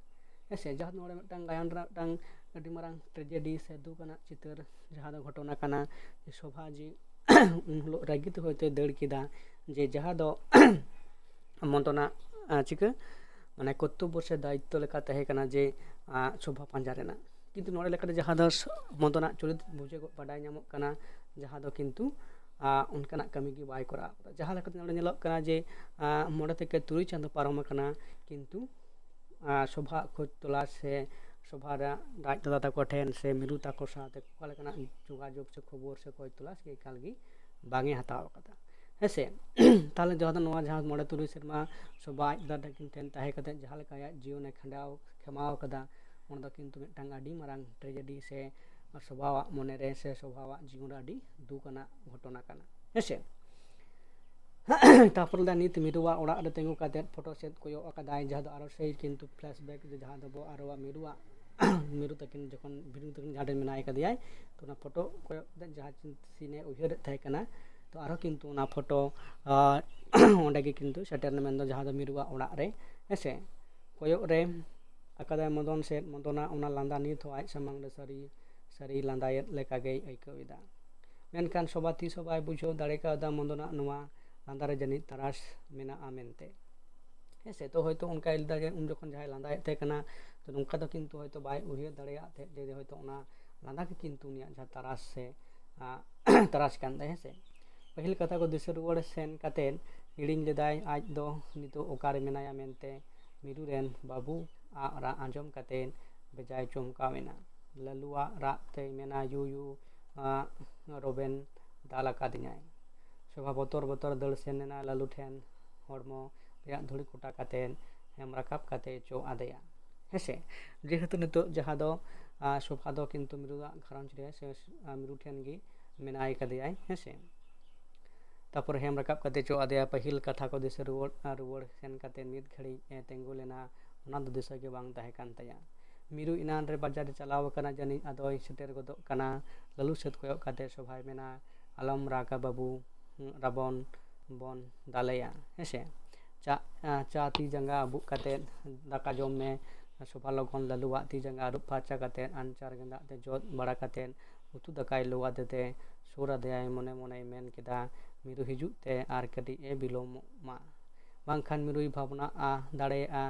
ᱦᱮᱸ ᱥᱮ, ᱡᱟᱦᱟᱸ ᱫᱚ ᱱᱚᱰᱮ ᱢᱤᱫᱴᱟᱝ ᱜᱟᱭᱟᱱ ᱨᱮᱱᱟᱜ ᱢᱤᱫᱴᱟᱝ ᱟᱹᱰᱤ ᱢᱟᱨᱟᱝ ᱴᱨᱮᱡᱮᱰᱤ ᱥᱮ ᱫᱩᱠ ᱟᱱᱟᱜ ᱪᱤᱛᱟᱹᱨ, ᱡᱟᱦᱟᱸ ᱫᱚ ᱜᱷᱚᱴᱚᱱᱟ ᱠᱟᱱᱟ ᱡᱮ ᱥᱚᱵᱷᱟ ᱡᱮ ᱩᱱ ᱦᱤᱞᱳᱜ ᱨᱟᱹᱜᱤ ᱛᱮ ᱦᱚᱭᱛᱳᱭ ᱫᱟᱹᱲ ᱠᱮᱫᱟ, ᱡᱮ ᱡᱟᱦᱟᱸ ᱫᱚ ᱢᱚᱫᱚᱱᱟᱜ ᱟᱸ, ᱪᱤᱠᱟᱹ ᱢᱟᱱᱮ ᱠᱚᱨᱛᱚᱵᱵᱚ ᱥᱮ ᱫᱟᱭᱤᱛᱛᱚ ᱞᱮᱠᱟ ᱛᱟᱦᱮᱸ ᱠᱟᱱᱟ ᱡᱮ ᱟᱸ, ᱥᱚᱵᱷᱟ ᱯᱟᱸᱡᱟ ᱨᱮᱱᱟᱜ᱾ ᱠᱤᱱᱛᱩ ᱱᱚᱰᱮ ᱞᱮᱠᱟᱛᱮ ᱡᱟᱦᱟᱸ ᱫᱚ ᱥ- ᱢᱚᱫᱚᱱᱟᱜ ᱪᱚᱨᱤᱛ ᱵᱩᱡᱷᱟᱹᱜ ᱵᱟᱰᱟᱭ ᱧᱟᱢᱚᱜ ᱠᱟᱱᱟ, ᱡᱟᱦᱟᱸ ᱫᱚ ᱠᱤᱱᱛᱩ ᱟᱸ, ᱚᱱᱠᱟᱱᱟᱜ ᱠᱟᱹᱢᱤ ᱜᱮ ᱵᱟᱭ ᱠᱚᱨᱟᱣ ᱠᱟᱫᱟ᱾ ᱡᱟᱦᱟᱸ ᱞᱮᱠᱟᱛᱮ ᱱᱚᱰᱮ ᱧᱮᱞᱚᱜ ᱠᱟᱱᱟ ᱡᱮ ᱟᱸ, ᱢᱚᱬᱮ ᱛᱷᱮᱠᱮ ᱛᱩᱨᱩᱭ ᱪᱟᱸᱫᱳ ᱯᱟᱨᱚᱢ ᱟᱠᱟᱱᱟ, ᱠᱤᱱᱛᱩ ᱟᱸ, ᱥᱚᱵᱷᱟ ᱠᱷᱚᱡᱽ ᱛᱚᱞᱟᱥ ᱥᱮ ᱥᱚᱵᱷᱟ ᱨᱮ ᱟᱡ ᱫᱟᱫᱟ ᱛᱟᱠᱚ ᱴᱷᱮᱱ ᱥᱮ ᱢᱤᱨᱩ ᱛᱟᱠᱚ ᱥᱟᱶᱛᱮ ᱚᱠᱟ ᱞᱮᱠᱟᱱᱟᱜ ᱡᱳᱜᱟᱡᱳᱜᱽ ᱥᱮ ᱠᱷᱚᱵᱚᱨ ᱥᱮ ᱠᱷᱚᱡᱽ ᱛᱚᱞᱟᱥ ᱜᱮ ᱮᱠᱟᱞ ᱜᱮ ᱵᱟᱝ ᱮ ᱦᱟᱛᱟᱣ ᱟᱠᱟᱫᱟ᱾ ᱦᱮᱸ ᱥᱮ? ᱛᱟᱦᱚᱞᱮ ᱡᱟᱦᱟᱸ ᱫᱚ ᱱᱚᱣᱟ ᱡᱟᱦᱟᱸ ᱢᱚᱬᱮ ᱛᱩᱨᱩᱭ ᱥᱮᱨᱢᱟ ᱥᱚᱵᱷᱟ ᱟᱡ ᱫᱟᱫᱟ ᱛᱟᱹᱠᱤᱱ ᱴᱷᱮᱱ ᱛᱟᱦᱮᱸ ᱠᱟᱛᱮ ᱡᱟᱦᱟᱸ ᱞᱮᱠᱟ ᱟᱭᱟᱜ ᱡᱤᱭᱚᱱᱮ ᱠᱷᱟᱸᱰᱟᱣ ᱠᱷᱮᱢᱟᱣ ᱟᱠᱟᱫᱟ, ᱚᱱᱟ ᱫᱚ ᱠᱤᱱᱛᱩ ᱢᱤᱫᱴᱟᱝ ᱟᱹᱰᱤ ᱢᱟᱨᱟᱝ ᱴᱨᱮᱡᱮᱰᱤ ᱥᱮ ᱥᱚᱵᱷᱟᱣᱟᱜ ᱢᱚᱱᱮᱨᱮ ᱥᱮ ᱥᱚᱵᱷᱟᱣᱟᱜ ᱡᱤᱭᱚᱱ ᱨᱮ ᱟᱹᱰᱤ ᱫᱩᱠ ᱟᱱᱟᱜ ᱜᱷᱚᱴᱚᱱᱟ ᱠᱟᱱᱟ᱾ ᱦᱮᱸ ᱥᱮ? ᱛᱟᱨᱯᱚᱨ ᱫᱚ ᱱᱤᱛ ᱢᱤᱨᱩᱣᱟᱜ ᱚᱲᱟᱜ ᱨᱮ ᱛᱤᱸᱜᱩ ᱠᱟᱛᱮ ᱯᱷᱳᱴᱳ ᱥᱮᱫ ᱠᱚᱭᱚᱜ ᱟᱠᱟᱫᱟᱭ, ᱡᱟᱦᱟᱸ ᱫᱚ ᱟᱨᱚ ᱥᱮᱭ ᱠᱤᱱᱛᱩ ᱯᱷᱞᱮᱥᱵᱮᱠ ᱡᱟᱦᱟᱸ ᱫᱚ ᱟᱵᱚ ᱟᱨᱚᱣᱟᱜ ᱢᱤᱨᱩᱣᱟᱜ ᱢᱤᱨᱩ ᱛᱟᱹᱠᱤᱱ ᱡᱚᱠᱷᱚᱱ ᱵᱤᱨᱩ ᱛᱟᱹᱠᱤᱱ ᱡᱟᱦᱟᱸ ᱴᱷᱮᱱ ᱢᱮᱱᱟᱭ ᱠᱟᱫᱮᱭᱟᱭ, ᱛᱚ ᱚᱱᱟ ᱯᱷᱳᱴᱳ ᱠᱚᱭᱚᱜ ᱠᱟᱛᱮ ᱡᱟᱦᱟᱸ ᱥᱤᱱ ᱮ ᱩᱭᱦᱟᱹᱨᱮᱫ ᱛᱟᱦᱮᱸ ᱠᱟᱱᱟ, ᱛᱚ ᱟᱨᱦᱚᱸ ᱠᱤᱱᱛᱩ ᱚᱱᱟ ᱯᱷᱳᱴᱳ ᱟᱸ, ᱚᱸᱰᱮ ᱜᱮ ᱠᱤᱱᱛᱩ ᱥᱮᱴᱮᱨ ᱮᱱᱟ, ᱢᱮᱱᱫᱚ ᱡᱟᱦᱟᱸ ᱫᱚ ᱢᱤᱨᱩᱣᱟᱜ ᱚᱲᱟᱜ ᱨᱮ᱾ ᱦᱮᱸ ᱥᱮ? ᱠᱚᱭᱚᱜ ᱨᱮ ᱟᱠᱟᱫᱟᱭ ᱢᱚᱫᱚᱱ ᱥᱮᱫ, ᱢᱚᱫᱚᱱᱟᱜ ᱚᱱᱟ ᱞᱟᱸᱫᱟ ᱱᱤᱛ ᱦᱚᱸ ᱟᱡ ᱥᱟᱢᱟᱝ ᱨᱮ ᱥᱟᱹᱨᱤ ᱥᱟᱹᱨᱤ ᱞᱟᱸᱫᱟᱭᱮᱫ ᱞᱮᱠᱟ ᱜᱮᱭ ᱟᱹᱭᱠᱟᱹᱣ ᱮᱫᱟ᱾ ᱢᱮᱱᱠᱷᱟᱱ ᱥᱚᱵᱷᱟ ᱛᱤᱥ ᱦᱚᱸ ᱵᱟᱭ ᱵᱩᱡᱷᱟᱹᱣ ᱫᱟᱲᱮ ᱠᱟᱣᱫᱟ ᱢᱚᱫᱚᱱᱟᱜ ᱱᱚᱣᱟ ᱞᱟᱸᱫᱟ ᱨᱮ ᱡᱟᱹᱱᱤᱡ ᱛᱟᱨᱟᱥ ᱢᱮᱱᱟᱜᱼᱟ ᱢᱮᱱᱛᱮ᱾ ᱦᱮᱸ ᱥᱮ? ᱛᱚ ᱦᱚᱭᱛᱳ ᱚᱱᱠᱟᱭ ᱞᱟᱹᱭᱫᱟ ᱡᱮ ᱩᱱ ᱡᱚᱠᱷᱚᱱ ᱡᱟᱦᱟᱸᱭ ᱞᱟᱸᱫᱟᱭᱮᱫ ᱛᱟᱦᱮᱸ ᱠᱟᱱᱟ, ᱛᱚ ᱱᱚᱝᱠᱟ ᱫᱚ ᱠᱤᱱᱛᱩ ᱦᱚᱭᱛᱳ ᱵᱟᱭ ᱩᱭᱦᱟᱹᱨ ᱫᱟᱲᱮᱭᱟᱜ ᱛᱟᱦᱮᱸᱫ ᱡᱮ ᱦᱚᱭᱛᱳ ᱚᱱᱟ ᱞᱟᱸᱫᱟ ᱜᱮ ᱠᱤᱱᱛᱩ ᱩᱱᱤᱭᱟᱜ ᱡᱟᱦᱟᱸ ᱛᱟᱨᱟᱥ ᱥᱮ ᱟᱸ, ᱛᱟᱨᱟᱥ ᱠᱟᱱ ᱛᱟᱭᱟ᱾ ᱦᱮᱸ ᱥᱮ? ᱯᱟᱹᱦᱤᱞ ᱠᱟᱛᱷᱟ ᱠᱚ ᱫᱤᱥᱟᱹ ᱨᱩᱣᱟᱹᱲ ᱥᱮᱱ ᱠᱟᱛᱮᱫ ᱦᱤᱲᱤᱧ ᱞᱮᱫᱟᱭ ᱟᱡ ᱫᱚ ᱱᱤᱛᱚᱜ ᱚᱠᱟᱨᱮ ᱢᱮᱱᱟᱭᱟ ᱢᱮᱱᱛᱮ᱾ ᱢᱤᱨᱩ ᱨᱮᱱ ᱵᱟᱹᱵᱩ ᱟᱜ ᱨᱟᱜ ᱟᱸᱡᱚᱢ ᱠᱟᱛᱮᱫ ᱵᱮᱡᱟᱭ ᱪᱚᱢᱠᱟᱣ ᱮᱱᱟ᱾ ᱞᱟᱹᱞᱩᱣᱟᱜ ᱨᱟᱜ ᱛᱮᱭ ᱢᱮᱱᱟ, "ᱭᱩ, ᱭᱩ, ᱟᱸ, ᱨᱚᱵᱮᱱ ᱫᱟᱞ ᱟᱠᱟᱫᱤᱧᱟᱭ᱾" ᱥᱚᱵᱷᱟ ᱵᱚᱛᱚᱨ ᱵᱚᱛᱚᱨ ᱫᱟᱹᱲ ᱥᱮᱱ ᱮᱱᱟ ᱞᱟᱹᱞᱩ ᱴᱷᱮᱱ᱾ ᱦᱚᱲᱢᱚ ᱨᱮᱭᱟᱜ ᱫᱷᱩᱲᱤ ᱠᱚᱴᱟ ᱠᱟᱛᱮᱫ ᱦᱮᱢ ᱨᱟᱠᱟᱵ ᱠᱟᱛᱮ ᱪᱚᱜ ᱟᱫᱮᱭᱟ᱾ ᱦᱮᱸᱥᱮ, ᱡᱮᱦᱮᱛᱩ ᱱᱤᱛᱚᱜ ᱡᱟᱦᱟᱸ ᱫᱚ ᱥᱚᱵᱷᱟ ᱫᱚ ᱠᱤᱱᱛᱩ ᱢᱤᱨᱩᱣᱟᱜ ᱜᱷᱟᱨᱚᱸᱡᱽ ᱨᱮ ᱥᱮ ᱢᱤᱨᱩ ᱴᱷᱮᱱ ᱜᱮ ᱢᱮᱱᱟᱭ ᱠᱟᱫᱮᱭᱟᱭ᱾ ᱦᱮᱸᱥᱮ, ᱛᱟᱨᱯᱚᱨᱮ ᱦᱮᱢ ᱨᱟᱠᱟᱵ ᱠᱟᱛᱮ ᱪᱚᱜ ᱟᱫᱮᱭᱟ᱾ ᱯᱟᱹᱦᱤᱞ ᱠᱟᱛᱷᱟ ᱠᱚ ᱫᱤᱥᱟᱹ ᱨᱩᱣᱟᱹᱲ ᱨᱩᱣᱟᱹᱲ ᱥᱮᱱ ᱠᱟᱛᱮ ᱢᱤᱫ ᱜᱷᱟᱹᱲᱤᱡ ᱮ ᱛᱤᱸᱜᱩ ᱞᱮᱱᱟ, ᱚᱱᱟ ᱫᱚ ᱫᱤᱥᱟᱹ ᱜᱮ ᱵᱟᱝ ᱛᱟᱦᱮᱸ ᱠᱟᱱ ᱛᱟᱭᱟ᱾ ᱢᱤᱨᱩ ᱮᱱᱟᱱ ᱨᱮ ᱵᱟᱡᱟᱨ ᱮ ᱪᱟᱞᱟᱣ ᱟᱠᱟᱱᱟ, ᱡᱟᱹᱱᱤᱡ ᱟᱫᱚᱭ ᱥᱮᱴᱮᱨ ᱜᱚᱫᱚᱜ ᱠᱟᱱᱟ᱾ ᱞᱟᱹᱞᱩ ᱥᱮᱫ ᱠᱚᱭᱚᱜ ᱠᱟᱛᱮ ᱥᱚᱵᱷᱟᱭ ᱢᱮᱱᱟ, "ᱟᱞᱚᱢ ᱨᱟᱜᱟ ᱵᱟᱹᱵᱩ, ᱨᱟᱵᱚᱱ ᱵᱚᱱ ᱫᱟᱞᱮᱭᱟ, ᱦᱮᱸᱥᱮ? ᱪᱟ, ᱪᱟ ᱛᱤ ᱡᱟᱸᱜᱟ ᱟᱹᱵᱩᱜ ᱠᱟᱛᱮ ᱫᱟᱠᱟ ᱡᱚᱢ ᱢᱮ᱾" ᱥᱚᱵᱷᱟ ᱞᱚᱜᱚᱱ ᱞᱟᱹᱞᱩᱣᱟᱜ ᱛᱤ ᱡᱟᱸᱜᱟ ᱟᱹᱨᱩᱵ ᱯᱷᱟᱨᱪᱟ ᱠᱟᱛᱮ ᱟᱧᱪᱟᱨ ᱜᱮᱸᱫᱟᱜ ᱛᱮ ᱡᱚᱫ ᱵᱟᱲᱟ ᱠᱟᱛᱮ ᱩᱛᱩ ᱫᱟᱠᱟᱭ ᱞᱩ ᱟᱫᱮ ᱛᱮ ᱥᱩᱨ ᱟᱫᱮᱭᱟᱭ᱾ ᱢᱚᱱᱮ ᱢᱚᱱᱮᱭ ᱢᱮᱱ ᱠᱮᱫᱟ, "ᱢᱤᱨᱩ ᱦᱤᱡᱩᱜ ᱛᱮ ᱟᱨ ᱠᱟᱹᱴᱤᱡ ᱮ ᱵᱤᱞᱚᱢᱚᱜ ᱢᱟ, ᱵᱟᱝᱠᱷᱟᱱ ᱢᱤᱨᱩᱭ ᱵᱷᱟᱵᱽᱱᱟᱜᱼᱟ ᱫᱟᱲᱮᱭᱟᱜᱼᱟ,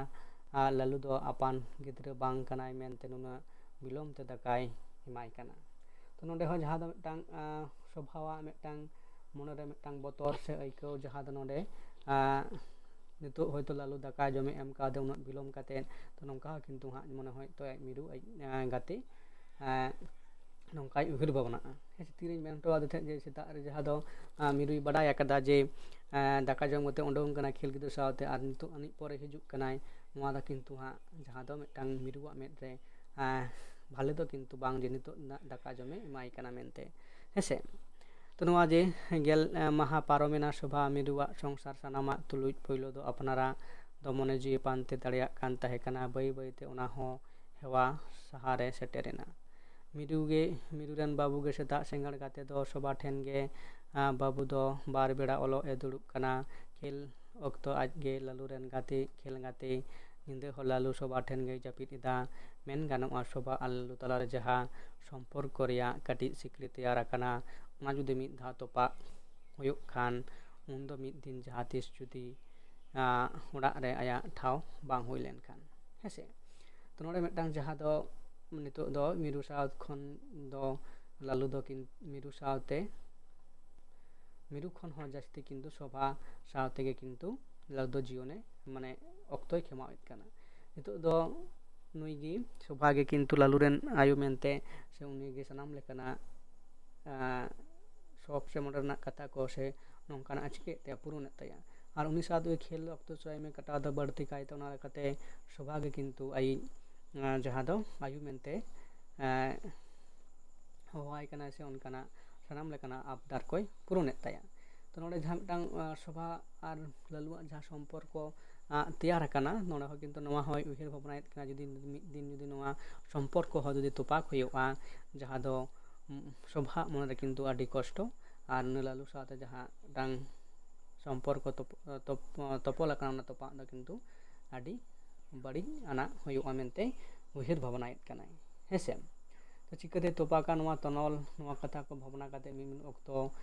ᱟᱨ ᱞᱟᱹᱞᱩ ᱫᱚ ᱟᱯᱟᱱ ᱜᱤᱫᱽᱨᱟᱹ ᱵᱟᱝ ᱠᱟᱱᱟᱭ ᱢᱮᱱᱛᱮ ᱱᱩᱱᱟᱹᱜ ᱵᱤᱞᱚᱢ ᱛᱮ ᱫᱟᱠᱟᱭ ᱮᱢᱟᱭ ᱠᱟᱱᱟ᱾" ᱛᱚ ᱱᱚᱰᱮ ᱦᱚᱸ ᱡᱟᱦᱟᱸ ᱫᱚ ᱢᱤᱫᱴᱟᱝ ᱥᱚᱵᱷᱟᱣᱟᱜ ᱢᱤᱫᱴᱟᱝ ᱢᱚᱱᱮᱨᱮ ᱢᱤᱫᱴᱟᱝ ᱵᱚᱛᱚᱨ ᱥᱮ ᱟᱹᱭᱠᱟᱹᱣ, ᱡᱟᱦᱟᱸ ᱫᱚ ᱱᱚᱰᱮ ᱱᱤᱛᱚᱜ ᱦᱚᱭᱛᱳ ᱞᱟᱹᱞᱩ ᱫᱟᱠᱟ ᱡᱚᱢᱮ ᱮᱢ ᱠᱟᱣᱫᱮ ᱩᱱᱟᱹᱜ ᱵᱤᱞᱚᱢ ᱠᱟᱛᱮᱫ, ᱛᱚ ᱱᱚᱝᱠᱟ ᱦᱚᱸ ᱠᱤᱱᱛᱩ ᱦᱟᱸᱜ ᱢᱚᱱᱮ ᱦᱚᱭᱛᱳ ᱟᱡ ᱢᱤᱨᱩ ᱟᱡ ᱜᱟᱛᱮ ᱱᱚᱝᱠᱟᱭ ᱩᱭᱦᱟᱹᱨ ᱵᱷᱟᱵᱽᱱᱟᱜᱼᱟ᱾ ᱦᱮᱸ ᱥᱮ, ᱛᱤᱨᱮᱧ ᱢᱮᱱ ᱦᱚᱴᱚ ᱟᱫᱮ ᱛᱟᱦᱮᱸᱫ ᱡᱮ ᱥᱮᱛᱟᱜ ᱨᱮ ᱡᱟᱦᱟᱸ ᱫᱚ ᱢᱤᱨᱩᱭ ᱵᱟᱰᱟᱭ ᱟᱠᱟᱫᱟ ᱡᱮ ᱫᱟᱠᱟ ᱡᱚᱢ ᱠᱟᱛᱮ ᱩᱰᱩᱝ ᱠᱟᱱᱟ ᱠᱷᱮᱞ ᱜᱤᱫᱽᱨᱟᱹ ᱥᱟᱶᱛᱮ, ᱟᱨ ᱱᱤᱛᱚᱜ ᱟᱹᱱᱤᱡ ᱯᱚᱨᱮ ᱦᱤᱡᱩᱜ ᱠᱟᱱᱟᱭ, ᱱᱚᱣᱟ ᱫᱚ ᱠᱤᱱᱛᱩ ᱦᱟᱸᱜ ᱡᱟᱦᱟᱸ ᱫᱚ ᱢᱤᱫᱴᱟᱝ ᱢᱤᱨᱩᱣᱟᱜ ᱢᱮᱫ ᱨᱮ ᱵᱷᱟᱞᱮ ᱫᱚ ᱠᱤᱱᱛᱩ ᱵᱟᱝ ᱡᱮ ᱱᱤᱛᱚᱜ ᱫᱟᱠᱟ ᱡᱚᱢᱮ ᱮᱢᱟᱭ ᱠᱟᱱᱟ ᱢᱮᱱᱛᱮ᱾ ᱦᱮᱸᱥᱮ, ᱛᱚ ᱱᱚᱣᱟ ᱡᱮ ᱜᱮᱞ ᱢᱟᱦᱟ ᱯᱟᱨᱚᱢᱮᱱᱟ ᱥᱚᱵᱷᱟ ᱢᱤᱨᱩᱣᱟᱜ ᱥᱚᱝᱥᱟᱨ ᱥᱟᱱᱟᱢᱟᱜ ᱛᱩᱞᱩᱡ ᱯᱳᱭᱞᱳ ᱫᱚ ᱟᱯᱱᱟᱨᱟᱜ ᱫᱚ ᱢᱚᱱᱮ ᱡᱤᱣᱤ ᱯᱟᱱᱛᱮ ᱫᱟᱲᱮᱭᱟᱜ ᱠᱟᱱ ᱛᱟᱦᱮᱸ ᱠᱟᱱᱟ᱾ ᱵᱟᱹᱭ ᱵᱟᱹᱭᱛᱮ ᱚᱱᱟ ᱦᱚᱸ ᱦᱮᱣᱟ ᱥᱟᱦᱟᱨᱮ ᱥᱮᱴᱮᱨᱮᱱᱟ᱾ ᱢᱤᱨᱩ ᱜᱮ, ᱢᱤᱨᱩ ᱨᱮᱱ ᱵᱟᱹᱵᱩ ᱜᱮ ᱥᱮᱛᱟᱜ ᱥᱮᱸᱜᱟᱲ ᱜᱟᱛᱮ ᱫᱚ ᱥᱚᱵᱷᱟ ᱴᱷᱮᱱ ᱜᱮ᱾ ᱵᱟᱹᱵᱩ ᱫᱚ ᱵᱟᱨ ᱵᱮᱲᱟ ᱚᱞᱚᱜ ᱮ ᱫᱩᱲᱩᱵ ᱠᱟᱱᱟ᱾ ᱠᱷᱮᱞ ᱚᱠᱛᱚ ᱟᱡ ᱜᱮ ᱞᱟᱹᱞᱩ ᱨᱮᱱ ᱜᱟᱛᱮ, ᱠᱷᱮᱞ ᱜᱟᱛᱮ᱾ ᱧᱤᱫᱟᱹ ᱦᱚᱸ ᱞᱟᱹᱞᱩ ᱥᱚᱵᱷᱟ ᱴᱷᱮᱱ ᱜᱮᱭ ᱡᱟᱹᱯᱤᱫ ᱮᱫᱟ᱾ ᱢᱮᱱ ᱜᱟᱱᱚᱜᱼᱟ, ᱥᱚᱵᱷᱟ ᱟᱨ ᱞᱟᱹᱞᱩ ᱛᱟᱞᱟᱨᱮ ᱡᱟᱦᱟᱸ ᱥᱚᱢᱯᱚᱨᱠᱚ ᱨᱮᱭᱟᱜ ᱠᱟᱹᱴᱤᱡ ᱥᱤᱠᱲᱤ ᱛᱮᱭᱟᱨ ᱟᱠᱟᱱᱟ, ᱚᱱᱟ ᱡᱩᱫᱤ ᱢᱤᱫ ᱫᱷᱟᱣ ᱛᱚᱯᱟᱜ ᱦᱩᱭᱩᱜ ᱠᱷᱟᱱ, ᱩᱱᱫᱚ ᱢᱤᱫ ᱫᱤᱱ ᱡᱟᱦᱟᱸ ᱛᱤᱥ ᱡᱩᱫᱤ ᱚᱲᱟᱜ ᱨᱮ ᱟᱭᱟᱜ ᱴᱷᱟᱶ ᱵᱟᱝ ᱦᱩᱭ ᱞᱮᱱᱠᱷᱟᱱ, ᱦᱮᱸᱥᱮ᱾ ᱛᱚ ᱱᱚᱰᱮ ᱢᱤᱫᱴᱟᱝ ᱡᱟᱦᱟᱸ ᱫᱚ ᱱᱤᱛᱚᱜ ᱫᱚ ᱢᱤᱨᱩ ᱥᱟᱶ ᱠᱷᱚᱱ ᱫᱚ ᱞᱟᱹᱞᱩ ᱫᱚ ᱠᱤᱱ ᱢᱤᱨᱩ ᱥᱟᱶᱛᱮ ᱢᱤᱨᱩ ᱠᱷᱚᱱ ᱦᱚᱸ ᱡᱟᱹᱥᱛᱤ ᱠᱤᱱᱛᱩ ᱥᱚᱵᱷᱟ ᱥᱟᱶ ᱛᱮᱜᱮ ᱠᱤᱱᱛᱩ ᱞᱟᱹᱞᱩ ᱫᱚ ᱡᱤᱭᱚᱱᱮ, ᱢᱟᱱᱮ, ᱚᱠᱛᱚᱭ ᱠᱷᱮᱢᱟᱣᱮᱫ ᱠᱟᱱᱟ᱾ ᱱᱤᱛᱚᱜ ᱫᱚ ᱱᱩᱭ ᱜᱮ ᱥᱚᱵᱷᱟ ᱜᱮ ᱠᱤᱱᱛᱩ ᱞᱟᱹᱞᱩ ᱨᱮᱱ ᱟᱭᱳ ᱢᱮᱱᱛᱮ ᱥᱮ ᱩᱱᱤ ᱜᱮ ᱥᱟᱱᱟᱢ ᱞᱮᱠᱟᱱᱟᱜ ᱥᱚᱠ ᱥᱮ ᱢᱚᱱᱮ ᱨᱮᱱᱟᱜ ᱠᱟᱛᱷᱟ ᱠᱚ ᱥᱮ ᱱᱚᱝᱠᱟᱱᱟᱜ ᱪᱤᱠᱟᱹᱭᱮᱫ ᱛᱟᱭᱟ, ᱯᱩᱨᱚᱱᱮᱫ ᱛᱟᱭᱟ᱾ ᱟᱨ ᱩᱱᱤ ᱥᱟᱶᱛᱮ ᱠᱷᱮᱞ ᱚᱠᱛᱚ ᱥᱚᱢᱚᱭ ᱠᱟᱴᱟᱣ ᱫᱚ ᱵᱟᱹᱲᱛᱤ ᱠᱟᱭᱛᱮ ᱚᱱᱟ ᱞᱮᱠᱟᱛᱮ ᱥᱚᱵᱷᱟ ᱜᱮ ᱠᱤᱱᱛᱩ ᱟᱭᱤᱡ ᱡᱟᱦᱟᱸ ᱫᱚ ᱟᱭᱩ ᱢᱮᱱᱛᱮ ᱦᱚᱦᱚᱣᱟᱭ ᱠᱟᱱᱟᱭ ᱥᱮ ᱚᱱᱠᱟᱱᱟᱜ ᱥᱟᱱᱟᱢ ᱞᱮᱠᱟᱱᱟᱜ ᱟᱵᱫᱟᱨ ᱠᱚᱭ ᱯᱩᱨᱩᱱᱮᱫ ᱛᱟᱭᱟ᱾ ᱛᱚ ᱱᱚᱰᱮ ᱡᱟᱦᱟᱸ ᱢᱤᱫᱴᱟᱝ ᱥᱚᱵᱷᱟ ᱟᱨ ᱞᱟᱞᱩᱣᱟᱜ ᱡᱟᱦᱟᱸ ᱥᱚᱢᱯᱚᱨᱠᱚ ᱛᱮᱭᱟᱨ ᱟᱠᱟᱱᱟ, ᱱᱚᱰᱮ ᱦᱚᱸ ᱠᱤᱱᱛᱩ ᱱᱚᱣᱟ ᱦᱚᱸᱭ ᱩᱭᱦᱟᱹᱨ ᱵᱷᱟᱵᱽᱱᱟᱭᱮᱫ ᱠᱟᱱᱟ, ᱡᱩᱫᱤ ᱢᱤᱫ ᱫᱤᱱ ᱡᱩᱫᱤ ᱱᱚᱣᱟ ᱥᱚᱢᱯᱚᱨᱠᱚ ᱦᱚᱸ ᱡᱩᱫᱤ ᱛᱚᱯᱟᱜ ᱦᱩᱭᱩᱜᱼᱟ, ᱡᱟᱦᱟᱸ ᱫᱚ ᱥᱚᱵᱷᱟ ᱢᱚᱱᱮᱨᱮ ᱠᱤᱱᱛᱩ ᱟᱹᱰᱤ ᱠᱚᱥᱴᱚ, ᱟᱨ ᱩᱱᱤ ᱞᱟᱞᱩ ᱥᱟᱶᱛᱮ ᱡᱟᱦᱟᱸ ᱢᱤᱫᱴᱟᱝ ᱥᱚᱢᱯᱚᱨᱠᱚ ᱛᱚᱯ- ᱛᱚᱯ- ᱛᱚᱯᱚᱞ ᱟᱠᱟᱱᱟ, ᱚᱱᱟ ᱛᱚᱯᱟᱜ ᱫᱚ ᱠᱤᱱᱛᱩ ᱟᱹᱰᱤ ᱵᱟᱹᱲᱤᱡ ᱟᱱᱟᱜ ᱦᱩᱭᱩᱜᱼᱟ ᱢᱮᱱᱛᱮ ᱩᱭᱦᱟᱹᱨ ᱵᱷᱟᱵᱽᱱᱟᱭᱮᱫ ᱠᱟᱱᱟᱭ᱾ ᱦᱮᱸᱥᱮ? ᱛᱚ ᱪᱤᱠᱟᱹᱛᱮ ᱛᱚᱯᱟᱜᱟ ᱱᱚᱣᱟ ᱛᱚᱱᱚᱞ? ᱱᱚᱣᱟ ᱠᱟᱛᱷᱟ ᱠᱚ ᱵᱷᱟᱵᱽᱱᱟ ᱠᱟᱛᱮ ᱢᱤᱢᱤᱫ ᱚᱠᱛᱚ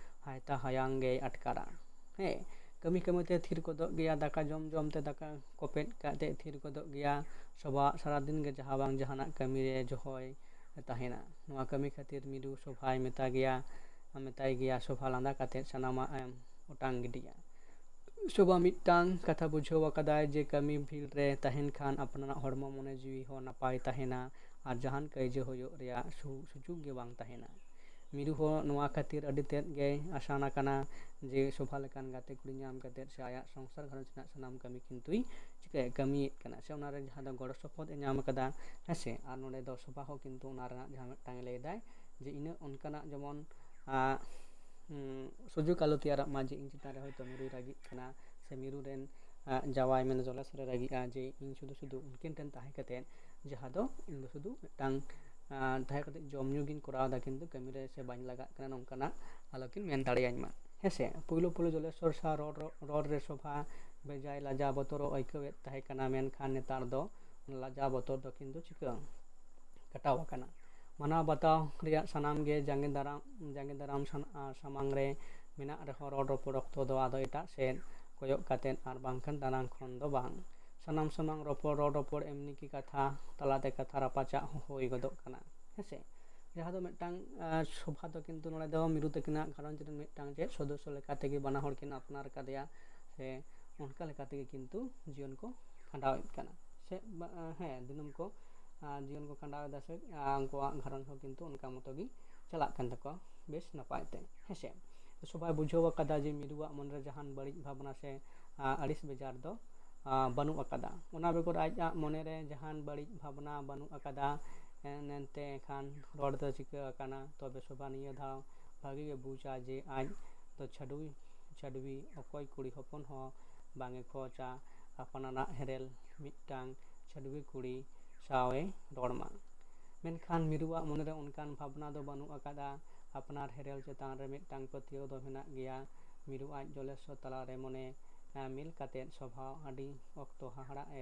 ᱦᱟᱭᱛᱟ ᱦᱟᱭᱟᱝ ᱜᱮᱭ ᱟᱴᱠᱟᱨᱟ᱾ ᱦᱮᱸ, ᱠᱟᱹᱢᱤ ᱠᱟᱹᱢᱤ ᱛᱮ ᱛᱷᱤᱨ ᱜᱚᱫᱚᱜ ᱜᱮᱭᱟ, ᱫᱟᱠᱟ ᱡᱚᱢ ᱡᱚᱢ ᱛᱮ ᱫᱟᱠᱟ ᱠᱚᱯᱮᱫ ᱠᱟᱛᱮ ᱛᱷᱤᱨ ᱜᱚᱫᱚᱜ ᱜᱮᱭᱟ᱾ ᱥᱚᱵᱷᱟ ᱥᱟᱨᱟᱫᱤᱱ ᱜᱮ ᱡᱟᱦᱟᱸ ᱵᱟᱝ ᱡᱟᱦᱟᱱᱟᱜ ᱠᱟᱹᱢᱤ ᱨᱮ ᱡᱚᱦᱚᱭ ᱛᱟᱦᱮᱱᱟ᱾ ᱱᱚᱣᱟ ᱠᱟᱹᱢᱤ ᱠᱷᱟᱹᱛᱤᱨ ᱢᱤᱨᱩ ᱥᱚᱵᱷᱟᱭ ᱢᱮᱛᱟ ᱜᱮᱭᱟ, ᱢᱮᱛᱟᱭ ᱜᱮᱭᱟ᱾ ᱥᱚᱵᱷᱟ ᱞᱟᱸᱫᱟ ᱠᱟᱛᱮ ᱥᱟᱱᱟᱢᱟᱜ ᱮᱢ ᱚᱴᱟᱝ ᱜᱤᱰᱤᱭᱟ᱾ ᱥᱚᱵᱷᱟ ᱢᱤᱫᱴᱟᱝ ᱠᱟᱛᱷᱟ ᱵᱩᱡᱷᱟᱹᱣ ᱟᱠᱟᱫᱟᱭ ᱡᱮ ᱠᱟᱹᱢᱤ ᱵᱷᱤᱲ ᱨᱮ ᱛᱟᱦᱮᱱ ᱠᱷᱟᱱ ᱟᱯᱱᱟᱨᱟᱜ ᱦᱚᱲᱢᱚ ᱢᱚᱱᱮ ᱡᱤᱣᱤ ᱦᱚᱸ ᱱᱟᱯᱟᱭ ᱛᱟᱦᱮᱱᱟ ᱟᱨ ᱡᱟᱦᱟᱱ ᱠᱟᱹᱭᱡᱟᱹ ᱦᱩᱭᱩᱜ ᱨᱮᱭᱟᱜ ᱥᱩ- ᱥᱩᱡᱩᱜ ᱜᱮ ᱵᱟᱝ ᱛᱟᱦᱮᱱᱟ᱾ ᱢᱤᱨᱩ ᱦᱚᱸ ᱱᱚᱣᱟ ᱠᱷᱟᱹᱛᱤᱨ ᱟᱹᱰᱤ ᱛᱮᱫ ᱜᱮᱭ ᱟᱥᱟᱱ ᱟᱠᱟᱱᱟ ᱡᱮ ᱥᱚᱵᱷᱟ ᱞᱮᱠᱟᱱ ᱜᱟᱛᱮ ᱠᱩᱲᱤ ᱧᱟᱢ ᱠᱟᱛᱮᱫ ᱥᱮ ᱟᱭᱟᱜ ᱥᱚᱝᱥᱟᱨ ᱜᱷᱟᱨᱚᱸᱡᱽ ᱨᱮᱱᱟᱜ ᱥᱟᱱᱟᱢ ᱠᱟᱹᱢᱤ ᱠᱤᱱᱛᱩᱭ ᱪᱤᱠᱟᱹᱭ ᱠᱟᱹᱢᱤᱭᱮᱫ ᱠᱟᱱᱟ, ᱥᱮ ᱚᱱᱟᱨᱮ ᱡᱟᱦᱟᱸ ᱫᱚ ᱜᱚᱲᱚ ᱥᱚᱯᱚᱦᱚᱫ ᱮ ᱧᱟᱢ ᱟᱠᱟᱫᱟ᱾ ᱦᱮᱸᱥᱮ? ᱟᱨ ᱱᱚᱰᱮ ᱫᱚ ᱥᱚᱵᱷᱟ ᱦᱚᱸ ᱠᱤᱱᱛᱩ ᱚᱱᱟ ᱨᱮᱱᱟᱜ ᱡᱟᱦᱟᱸ ᱢᱤᱫᱴᱟᱝ ᱮ ᱞᱟᱹᱭ ᱮᱫᱟᱭ ᱡᱮ ᱤᱱᱟᱹᱜ ᱚᱱᱠᱟᱱᱟᱜ ᱡᱮᱢᱚᱱ ᱟᱜ, ᱩᱸ, ᱥᱩᱡᱳᱜᱽ ᱟᱞᱚ ᱛᱮᱭᱟᱨᱚᱜ ᱢᱟ ᱡᱮ ᱤᱧ ᱪᱮᱛᱟᱱ ᱨᱮ ᱦᱚᱭᱛᱳ ᱢᱤᱨᱩᱭ ᱨᱟᱹᱜᱤᱜ ᱠᱟᱱᱟ, ᱥᱮ ᱢᱤᱨᱩ ᱨᱮᱱ ᱟᱜ, ᱡᱟᱶᱟᱭ ᱢᱮᱱᱫᱚ ᱡᱚᱞᱮᱥᱚᱨᱮ ᱨᱟᱹᱜᱤᱜᱼᱟ ᱡᱮ ᱤᱧ ᱥᱩᱫᱷᱩ ᱥᱩᱫᱷᱩ ᱩᱱᱠᱤᱱ ᱴᱷᱮᱱ ᱛᱟᱦᱮᱸ ᱠᱟᱛᱮᱫ ᱡᱟᱦᱟᱸ ᱫᱚ ᱤᱧ ᱫᱚ ᱥᱩᱫᱷᱩ ᱢᱤᱫᱴᱟᱝ ᱟᱜ, ᱛᱟᱦᱮᱸ ᱠᱟᱛᱮᱫ ᱡᱚᱢ ᱧᱩ ᱜᱤᱧ ᱠᱚᱨᱟᱣ ᱮᱫᱟ, ᱠᱤᱱᱛᱩ ᱠᱟᱹᱢᱤ ᱨᱮ ᱥᱮ ᱵᱟᱹᱧ ᱞᱟᱜᱟᱜ ᱠᱟᱱᱟ, ᱱᱚᱝᱠᱟᱱᱟᱜ ᱟᱞᱚᱠᱤᱱ ᱢᱮᱱ ᱫᱟᱲᱮᱭᱟᱹᱧ ᱢᱟ᱾ ᱦᱮᱸᱥᱮ? ᱯᱳᱭᱞᱳ ᱯᱳᱭᱞᱳ ᱡᱚᱞᱮᱥᱚᱨ ᱥᱟᱶ ᱨᱚᱲ, ᱨᱚᱲ, ᱨᱚᱲ ᱨᱮ ᱥᱚᱵᱷᱟ ᱵᱮᱡᱟᱭ ᱞᱟᱡᱟᱣ ᱵᱚᱛᱚᱨᱚᱜ ᱟᱹᱭᱠᱟᱹᱣᱮᱫ ᱛᱟᱦᱮᱸ ᱠᱟᱱᱟ, ᱢᱮᱱᱠᱷᱟᱱ ᱱᱮᱛᱟᱨ ᱫᱚ ᱞᱟᱡᱟᱣ ᱵᱚᱛᱚᱨ ᱫᱚ ᱠᱤᱱᱛᱩ ᱪᱤᱠᱟᱹ ᱠᱟᱴᱟᱣ ᱟᱠᱟᱱᱟ᱾ ᱢᱟᱱᱟᱣ ᱵᱟᱛᱟᱣ ᱨᱮᱭᱟᱜ ᱥᱟᱱᱟᱢ ᱜᱮ ᱡᱟᱸᱜᱮ ᱫᱟᱨᱟᱢ, ᱡᱟᱸᱜᱮ ᱫᱟᱨᱟᱢ ᱥᱟᱱ-, ᱟ, ᱥᱟᱢᱟᱝ ᱨᱮ ᱢᱮᱱᱟᱜ ᱨᱮᱦᱚᱸ, ᱨᱚᱲ ᱨᱚᱯᱚᱲ ᱚᱠᱛᱚ ᱫᱚ ᱟᱫᱚ ᱮᱴᱟᱜ ᱥᱮᱫ ᱠᱚᱭᱚᱜ ᱠᱟᱛᱮᱫ ᱟᱨ ᱵᱟᱝᱠᱷᱟᱱ ᱫᱟᱱᱟᱝ ᱠᱷᱚᱱ ᱫᱚ ᱵᱟᱝ᱾ ᱥᱟᱱᱟᱢ ᱥᱟᱢᱟᱝ ᱨᱚᱯᱚᱲ, ᱨᱚᱲ ᱨᱚᱯᱚᱲ, ᱮᱢᱱᱤ ᱠᱤ ᱠᱟᱛᱷᱟ ᱛᱟᱞᱟᱛᱮ ᱠᱟᱛᱷᱟ ᱨᱟᱯᱟᱪᱟᱜ ᱦᱚᱸ ᱦᱩᱭ ᱜᱚᱫᱚᱜ ᱠᱟᱱᱟ᱾ ᱦᱮᱸᱥᱮ? ᱡᱟᱦᱟᱸ ᱫᱚ ᱢᱤᱫᱴᱟᱝ, ᱟ, ᱥᱚᱵᱷᱟ ᱫᱚ ᱠᱤᱱᱛᱩ ᱱᱚᱰᱮ ᱫᱚ ᱢᱤᱨᱩ ᱛᱟᱹᱠᱤᱱᱟᱜ ᱜᱷᱟᱨᱚᱸᱡᱽ ᱨᱮᱱ ᱢᱤᱫᱴᱟᱝ ᱪᱮᱫ ᱥᱚᱫᱚᱥᱥᱚ ᱞᱮᱠᱟ ᱛᱮᱜᱮ ᱵᱟᱱᱟ ᱦᱚᱲ ᱠᱤᱱ ᱟᱯᱱᱟᱨ ᱠᱟᱫᱮᱭᱟ, ᱥᱮ ᱚᱱᱠᱟ ᱞᱮᱠᱟ ᱛᱮᱜᱮ ᱠᱤᱱᱛᱩ ᱡᱤᱭᱚᱱ ᱠᱚ ᱠᱷᱟᱸᱰᱟᱣᱮᱫ ᱠᱟᱱᱟ᱾ ᱥᱮ ᱵᱟ-, ᱦᱮᱸ, ᱫᱤᱱᱟᱹᱢ ᱠᱚ, ᱟ, ᱡᱤᱭᱚᱱ ᱠᱚ ᱠᱷᱟᱸᱰᱟᱣ ᱮᱫᱟ, ᱥᱮ, ᱟ, ᱩᱱᱠᱩᱣᱟᱜ ᱜᱷᱟᱨᱚᱸᱡᱽ ᱦᱚᱸ ᱠᱤᱱᱛᱩ ᱚᱱᱠᱟ ᱢᱚᱛᱚ ᱜᱮ ᱪᱟᱞᱟᱜ ᱠᱟᱱ ᱛᱟᱠᱚᱣᱟ ᱵᱮᱥ ᱱᱟᱯᱟᱭ ᱛᱮ᱾ ᱦᱮᱸᱥᱮ? ᱥᱚᱵᱷᱟᱭ ᱵᱩᱡᱷᱟᱹᱣ ᱟᱠᱟᱫᱟ ᱡᱮ ᱢᱤᱨᱩᱣᱟᱜ ᱢᱚᱱᱮᱨᱮ ᱡᱟᱦᱟᱱ ᱵᱟᱹᱲᱤᱡ ᱵᱷᱟᱵᱽᱱᱟ ᱥᱮ ᱟᱹᱲᱤᱥ ᱵᱮᱡᱟᱨ ᱫᱚ ᱵᱟᱹᱱᱩᱜ ᱟᱠᱟᱫᱟ᱾ ᱚᱱᱟ ᱵᱮᱜᱚᱨ ᱟᱡᱟᱜ ᱢᱚᱱᱮᱨᱮ ᱡᱟᱦᱟᱱ ᱵᱟᱹᱲᱤᱡ ᱵᱷᱟᱵᱽᱱᱟ ᱵᱟᱹᱱᱩᱜ ᱟᱠᱟᱫᱟ᱾ ᱮᱱᱛᱮ ᱠᱷᱟᱱ ᱨᱚᱲ ᱫᱚ ᱪᱤᱠᱟᱹ ᱟᱠᱟᱱᱟ? ᱛᱚᱵᱮ ᱥᱳᱵᱷᱟ ᱱᱤᱭᱟᱹ ᱫᱷᱟᱣ ᱵᱷᱟᱹᱜᱤ ᱜᱮ ᱵᱩᱡᱟ ᱡᱮ ᱟᱡ ᱫᱚ ᱪᱷᱟᱹᱰᱣᱤ ᱪᱷᱟᱹᱰᱣᱤ ᱚᱠᱚᱭ ᱠᱩᱲᱤ ᱦᱚᱯᱚᱱ ᱦᱚᱸ ᱵᱟᱝ ᱮ ᱠᱷᱚᱡᱟ ᱟᱯᱱᱟᱨᱟᱜ ᱦᱮᱨᱮᱞ ᱢᱤᱫᱴᱟᱝ ᱪᱷᱟᱹᱰᱣᱤ ᱠᱩᱲᱤ ᱥᱟᱶ ᱮ ᱨᱚᱲ ᱢᱟ᱾ ᱢᱮᱱᱠᱷᱟᱱ ᱢᱤᱨᱩᱣᱟᱜ ᱢᱚᱱᱮᱨᱮ ᱚᱱᱠᱟᱱ ᱵᱷᱟᱵᱽᱱᱟ ᱫᱚ ᱵᱟᱹᱱᱩᱜ ᱟᱠᱟᱫᱟ᱾ ᱟᱯᱱᱟᱨ ᱦᱮᱨᱮᱞ ᱪᱮᱛᱟᱱ ᱨᱮ ᱢᱤᱫᱴᱟᱝ ᱯᱟᱹᱛᱭᱟᱹᱣ ᱫᱚ ᱢᱮᱱᱟᱜ ᱜᱮᱭᱟ᱾ ᱢᱤᱨᱩ ᱟᱡ ᱡᱚᱞᱮᱥᱥᱚᱨ ᱛᱟᱞᱟᱨᱮ ᱢᱚᱱᱮ ᱢᱤᱞ ᱠᱟᱛᱮ ᱥᱳᱵᱷᱟ ᱟᱹᱰᱤ ᱚᱠᱛᱚ ᱦᱟᱦᱟᱲᱟᱜ ᱮ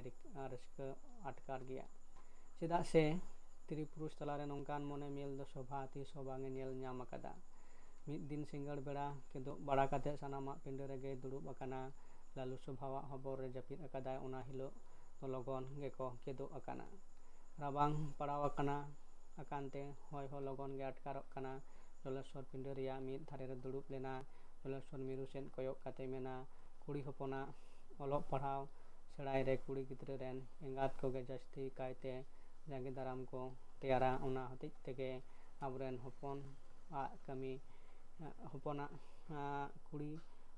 ᱨᱟᱹᱥᱠᱟᱹ ᱟᱴᱠᱟᱨ ᱜᱮᱭᱟ᱾ ᱪᱮᱫᱟᱜ ᱥᱮ ᱛᱨᱤ ᱯᱩᱨᱩᱥ ᱛᱟᱞᱟᱨᱮ ᱱᱚᱝᱠᱟᱱ ᱢᱚᱱᱮ ᱢᱤᱞ ᱫᱚ ᱥᱳᱵᱷᱟ ᱛᱤᱥ ᱦᱚᱸ ᱵᱟᱝ ᱮ ᱧᱮᱞ ᱧᱟᱢ ᱟᱠᱟᱫᱟ᱾ ᱢᱤᱫ ᱫᱤᱱ ᱥᱤᱸᱜᱟᱹᱲ ᱵᱮᱲᱟ ᱠᱮᱫᱳᱜ ᱵᱟᱲᱟ ᱠᱟᱛᱮ ᱥᱟᱱᱟᱢᱟᱜ ᱯᱤᱸᱰᱟᱹ ᱨᱮᱜᱮᱭ ᱫᱩᱲᱩᱵ ᱟᱠᱟᱱᱟ᱾ ᱞᱟᱞᱩ ᱥᱳᱵᱷᱟᱣᱟᱜ ᱦᱚᱵᱚᱨ ᱨᱮ ᱡᱟᱹᱯᱤᱫ ᱟᱠᱟᱫᱟᱭ, ᱚᱱᱟ ᱦᱤᱞᱳᱜ ᱫᱚ ᱞᱚᱜᱚᱱ ᱜᱮᱠᱚ ᱠᱮᱫᱳᱜ ᱟᱠᱟᱱᱟ᱾ ᱨᱟᱵᱟᱝ ᱯᱟᱲᱟᱣ ᱟᱠᱟᱱᱟ ᱟᱠᱟᱱ ᱛᱮ ᱦᱚᱭ ᱦᱚᱸ ᱞᱚᱜᱚᱱ ᱜᱮ ᱟᱴᱠᱟᱨᱚᱜ ᱠᱟᱱᱟ᱾ ᱡᱚᱞᱮᱥᱥᱚᱨ ᱯᱤᱸᱰᱟᱹ ᱨᱮᱭᱟᱜ ᱢᱤᱫ ᱫᱷᱟᱨᱮ ᱨᱮ ᱫᱩᱲᱩᱵ ᱞᱮᱱᱟ᱾ ᱡᱚᱞᱮᱥᱥᱚᱨ ᱢᱤᱨᱩ ᱥᱮᱫ ᱠᱚᱭᱚᱜ ᱠᱟᱛᱮ ᱢᱮᱱᱟ, ᱠᱩᱲᱤ ᱦᱚᱯᱚᱱᱟᱜ ᱚᱞᱚᱜ ᱯᱟᱲᱦᱟᱣ ᱥᱮᱬᱟᱭ ᱨᱮ ᱠᱩᱲᱤ ᱜᱤᱫᱽᱨᱟᱹ ᱨᱮᱱ ᱮᱸᱜᱟᱛ ᱠᱚᱜᱮ ᱡᱟᱹᱥᱛᱤ ᱠᱟᱭᱛᱮ ᱡᱟᱸᱜᱮ ᱫᱟᱨᱟᱢ ᱠᱚ ᱛᱮᱭᱟᱨᱟ᱾ ᱚᱱᱟ ᱦᱚᱛᱮᱡ ᱛᱮᱜᱮ ᱟᱵᱚᱨᱮᱱ ᱦᱚᱯᱚᱱ ᱟᱜ ᱠᱟᱹᱢᱤ, ᱦᱚᱯᱚᱱᱟᱜ ᱠᱩᱲᱤ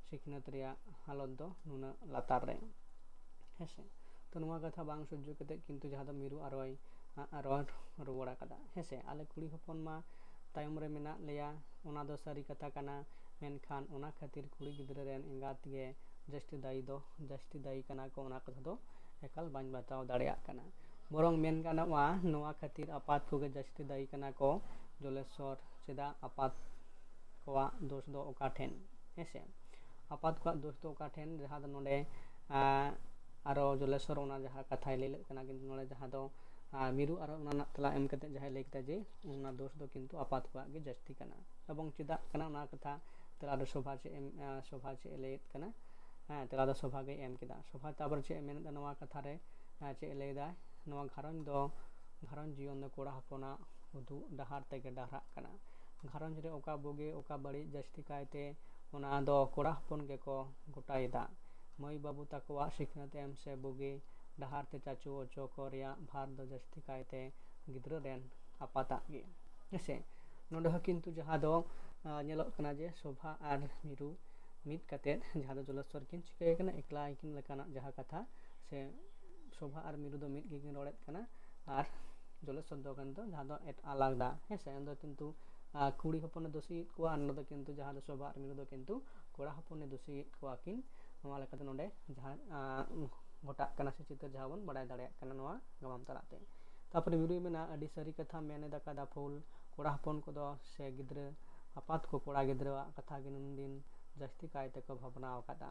ᱥᱤᱠᱷᱱᱟᱹᱛ ᱨᱮᱭᱟᱜ ᱦᱟᱞᱚᱛ ᱫᱚ ᱱᱩᱱᱟᱹᱜ ᱞᱟᱛᱟᱨ ᱨᱮ᱾ ᱦᱮᱸᱥᱮ? ᱛᱚ ᱱᱚᱣᱟ ᱠᱟᱛᱷᱟ ᱵᱟᱝ ᱥᱚᱡᱽᱡᱚ ᱠᱟᱛᱮ ᱠᱤᱱᱛᱩ ᱡᱟᱦᱟᱸ ᱫᱚ ᱢᱤᱨᱩ ᱟᱨᱚᱭ ᱨᱚᱲ ᱨᱩᱣᱟᱹᱲ ᱟᱠᱟᱫᱟ᱾ ᱦᱮᱸᱥᱮ? ᱟᱞᱮ ᱠᱩᱲᱤ ᱦᱚᱯᱚᱱ ᱢᱟ ᱛᱟᱭᱚᱢ ᱨᱮ ᱢᱮᱱᱟᱜ ᱞᱮᱭᱟ, ᱚᱱᱟ ᱫᱚ ᱥᱟᱹᱨᱤ ᱠᱟᱛᱷᱟ ᱠᱟᱱᱟ᱾ ᱢᱮᱱᱠᱷᱟᱱ ᱚᱱᱟ ᱠᱷᱟᱹᱛᱤᱨ ᱠᱩᱲᱤ ᱜᱤᱫᱽᱨᱟᱹ ᱨᱮᱱ ᱮᱸᱜᱟᱛ ᱜᱮ ᱡᱟᱹᱥᱛᱤ ᱫᱟᱭᱤ ᱫᱚ, ᱡᱟᱹᱥᱛᱤ ᱫᱟᱭᱤ ᱠᱟᱱᱟ ᱠᱚ, ᱚᱱᱟ ᱠᱟᱛᱷᱟ ᱫᱚ ᱮᱠᱟᱞ ᱵᱟᱹᱧ ᱵᱟᱛᱟᱣ ᱫᱟᱲᱮᱭᱟᱜ ᱠᱟᱱᱟ᱾ ᱵᱚᱨᱚᱝ ᱢᱮᱱ ᱜᱟᱱᱚᱜᱼᱟ, ᱱᱚᱣᱟ ᱠᱷᱟᱹᱛᱤᱨ ᱟᱯᱟᱛ ᱠᱚᱜᱮ ᱡᱟᱹᱥᱛᱤ ᱫᱟᱭᱤ ᱠᱟᱱᱟ ᱠᱚ᱾ ᱡᱚᱞᱮᱥᱥᱚᱨ ᱪᱮᱫᱟᱜ ᱟᱯᱟᱛ ᱠᱚᱣᱟᱜ ᱫᱳᱥ ᱫᱚ ᱚᱠᱟ ᱴᱷᱮᱱ? ᱦᱮᱸᱥᱮ? ᱟᱯᱟᱛ ᱠᱚᱣᱟᱜ ᱫᱳᱥ ᱫᱚ ᱚᱠᱟ ᱴᱷᱮᱱ? ᱡᱟᱦᱟᱸ ᱫᱚ ᱱᱚᱰᱮ, ᱟᱸ, ᱟᱨᱚ ᱡᱚᱞᱮᱥᱥᱚᱨ ᱚᱱᱟ ᱡᱟᱦᱟᱸ ᱠᱟᱛᱷᱟᱭ ᱞᱟᱹᱭ ᱞᱮᱫ ᱠᱟᱱᱟ, ᱠᱤᱱᱛᱩ ᱱᱚᱰᱮ ᱡᱟᱦᱟᱸ ᱫᱚ, ᱟᱸ, ᱢᱤᱨᱩ ᱟᱨᱚ ᱚᱱᱟ ᱨᱮᱱᱟᱜ ᱛᱮᱞᱟ ᱮᱢ ᱠᱟᱛᱮ ᱡᱟᱦᱟᱸᱭ ᱞᱟᱹᱭ ᱠᱮᱫᱟ ᱡᱮ ᱚᱱᱟ ᱫᱳᱥ ᱫᱚ ᱠᱤᱱᱛᱩ ᱟᱯᱟᱛ ᱠᱚᱣᱟᱜ ᱜᱮ ᱡᱟᱹᱥᱛᱤ ᱠᱟᱱᱟ᱾ ᱮᱵᱚᱝ ᱪᱮᱫᱟᱜ ᱠᱟᱱᱟ ᱚᱱᱟ ᱠᱟᱛᱷᱟ ᱛᱮᱞᱟ ᱫᱚ ᱥᱳᱵᱷᱟ ᱪᱮᱫ ᱮᱢ, ᱟᱸ, ᱥᱳᱵᱷᱟ ᱪᱮᱫ ᱮ ᱞᱟᱹᱭᱮᱫ ᱠᱟᱱᱟ? ᱦᱮᱸ, ᱛᱮᱞᱟ ᱫᱚ ᱥᱳᱵᱷᱟ ᱜᱮᱭ ᱮᱢ ᱠᱮᱫᱟ᱾ ᱥᱳᱵᱷᱟ ᱛᱟᱨᱯᱚᱨ ᱪᱮᱫ ᱮ ᱢᱮᱱ ᱮᱫᱟ ᱱᱚᱣᱟ ᱠᱟᱛᱷᱟ ᱨᱮ? ᱟᱸ, ᱪᱮᱫ ᱮ ᱞᱟᱹᱭ ᱮᱫᱟᱭ? ᱱᱚᱣᱟ ᱜᱷᱟᱨᱚᱸᱡᱽ ᱫᱚ, ᱜᱷᱟᱨᱚᱸᱡᱽ ᱡᱤᱭᱚᱱ ᱫᱚ ᱠᱚᱲᱟ ᱦᱚᱯᱚᱱᱟᱜ ᱩᱫᱩᱜ ᱰᱟᱦᱟᱨ ᱛᱮᱜᱮ ᱰᱟᱦᱨᱟᱜ ᱠᱟᱱᱟ᱾ ᱜᱷᱟᱨᱚᱸᱡᱽ ᱨᱮ ᱚᱠᱟ ᱵᱩᱜᱤ ᱚᱠᱟ ᱵᱟᱹᱲᱤᱡ ᱡᱟᱹᱥᱛᱤ ᱠᱟᱭᱛᱮ ᱚᱱᱟ ᱫᱚ ᱠᱚᱲᱟ ᱦᱚᱯᱚᱱ ᱜᱮᱠᱚ ᱜᱚᱴᱟᱭᱮᱫᱟ᱾ ᱢᱟᱹᱭ ᱵᱟᱹᱵᱩ ᱛᱟᱠᱚᱣᱟᱜ ᱥᱤᱠᱷᱱᱟᱹᱛ ᱮᱢ ᱥᱮ ᱵᱩᱜᱤ ᱰᱟᱦᱟᱨ ᱛᱮ ᱪᱟᱪᱳ ᱚᱪᱚ ᱠᱚ ᱨᱮᱭᱟᱜ ᱵᱷᱟᱨ ᱫᱚ ᱡᱟᱹᱥᱛᱤ ᱠᱟᱭᱛᱮ ᱜᱤᱫᱽᱨᱟᱹ ᱨᱮᱱ ᱟᱯᱟᱛᱟᱜ ᱜᱮ᱾ ᱦᱮᱸᱥᱮ? ᱱᱚᱰᱮ ᱦᱚᱸ ᱠᱤᱱᱛᱩ ᱡᱟᱦᱟᱸ ᱫᱚ, ᱟᱸ, ᱧᱮᱞᱚᱜ ᱠᱟᱱᱟ ᱡᱮ ᱥᱳᱵᱷᱟ ᱟᱨ ᱢᱤᱨᱩ, ᱢᱤᱫ ᱠᱟᱛᱮᱫ ᱡᱟᱦᱟᱸ ᱫᱚ ᱡᱚᱞᱮᱥᱥᱚᱨ ᱠᱤᱱ ᱪᱤᱠᱟᱹᱭᱮ ᱠᱟᱱᱟ, ᱮᱠᱞᱟ ᱜᱮᱠᱤᱱ ᱞᱮᱠᱟᱱᱟᱜ ᱡᱟᱦᱟᱸ ᱠᱟᱛᱷᱟ ᱥᱮ ᱥᱳᱵᱷᱟ ᱟᱨ ᱢᱤᱨᱩ ᱫᱚ ᱢᱤᱫ ᱜᱮᱠᱤᱱ ᱨᱚᱲᱮᱫ ᱠᱟᱱᱟ, ᱟᱨ ᱡᱚᱞᱮᱥᱥᱚᱨ ᱫᱚ ᱠᱤᱱᱛᱩ ᱡᱟᱦᱟᱸ ᱫᱚ ᱮᱴ- ᱟᱞᱟᱫᱟ, ᱦᱮᱸ ᱥᱮ? ᱩᱱᱫᱚ ᱠᱤᱱᱛᱩ ᱟᱨ ᱠᱩᱲᱤ ᱦᱚᱯᱚᱱᱮ ᱫᱳᱥᱤᱭᱮᱫ ᱠᱚᱣᱟ, ᱟᱨ ᱱᱚᱰᱮ ᱫᱚ ᱠᱤᱱᱛᱩ ᱡᱟᱦᱟᱸ ᱫᱚ ᱥᱳᱵᱷᱟ ᱟᱨ ᱢᱤᱨᱩ ᱫᱚ ᱠᱤᱱᱛᱩ ᱠᱚᱲᱟ ᱦᱚᱯᱚᱱᱮ ᱫᱳᱥᱤᱭᱮᱫ ᱠᱚᱣᱟ ᱠᱤᱱ᱾ ᱱᱚᱣᱟ ᱞᱮᱠᱟᱛᱮ ᱱᱚᱰᱮ ᱡᱟᱦᱟᱸ ᱟᱸ, ᱜᱷᱚᱴᱟᱜ ᱠᱟᱱᱟ ᱥᱮ ᱪᱤᱛᱟᱹᱨ ᱡᱟᱦᱟᱸ ᱵᱚᱱ ᱵᱟᱲᱟᱭ ᱫᱟᱲᱮᱭᱟᱜ ᱠᱟᱱᱟ ᱱᱚᱣᱟ ᱜᱟᱢᱟᱢ ᱛᱟᱞᱟᱛᱮ᱾ ᱛᱟᱨᱯᱚᱨᱮ ᱢᱤᱨᱩᱭ ᱢᱮᱱᱟ, "ᱟᱹᱰᱤ ᱥᱟᱹᱨᱤ ᱠᱟᱛᱷᱟ ᱢᱮᱱ ᱮᱫᱟ ᱠᱟᱫᱟ ᱯᱷᱩᱞ, ᱠᱚᱲᱟ ᱦᱚᱯᱚᱱ ᱠᱚᱫᱚ ᱥᱮ ᱜᱤᱫᱽᱨᱟᱹ ᱟᱯᱟᱛ ᱠᱚ ᱠᱚᱲᱟ ᱜᱤᱫᱽᱨᱟᱹᱣᱟᱜ ᱠᱟᱛᱷᱟ ᱜᱮ ᱱᱩᱱᱫᱤᱱ ᱡᱟᱹᱥᱛᱤ ᱠᱟᱭ ᱛᱮᱠᱚ ᱵᱷᱟᱵᱽᱱᱟ ᱟᱠᱟᱫᱟ᱾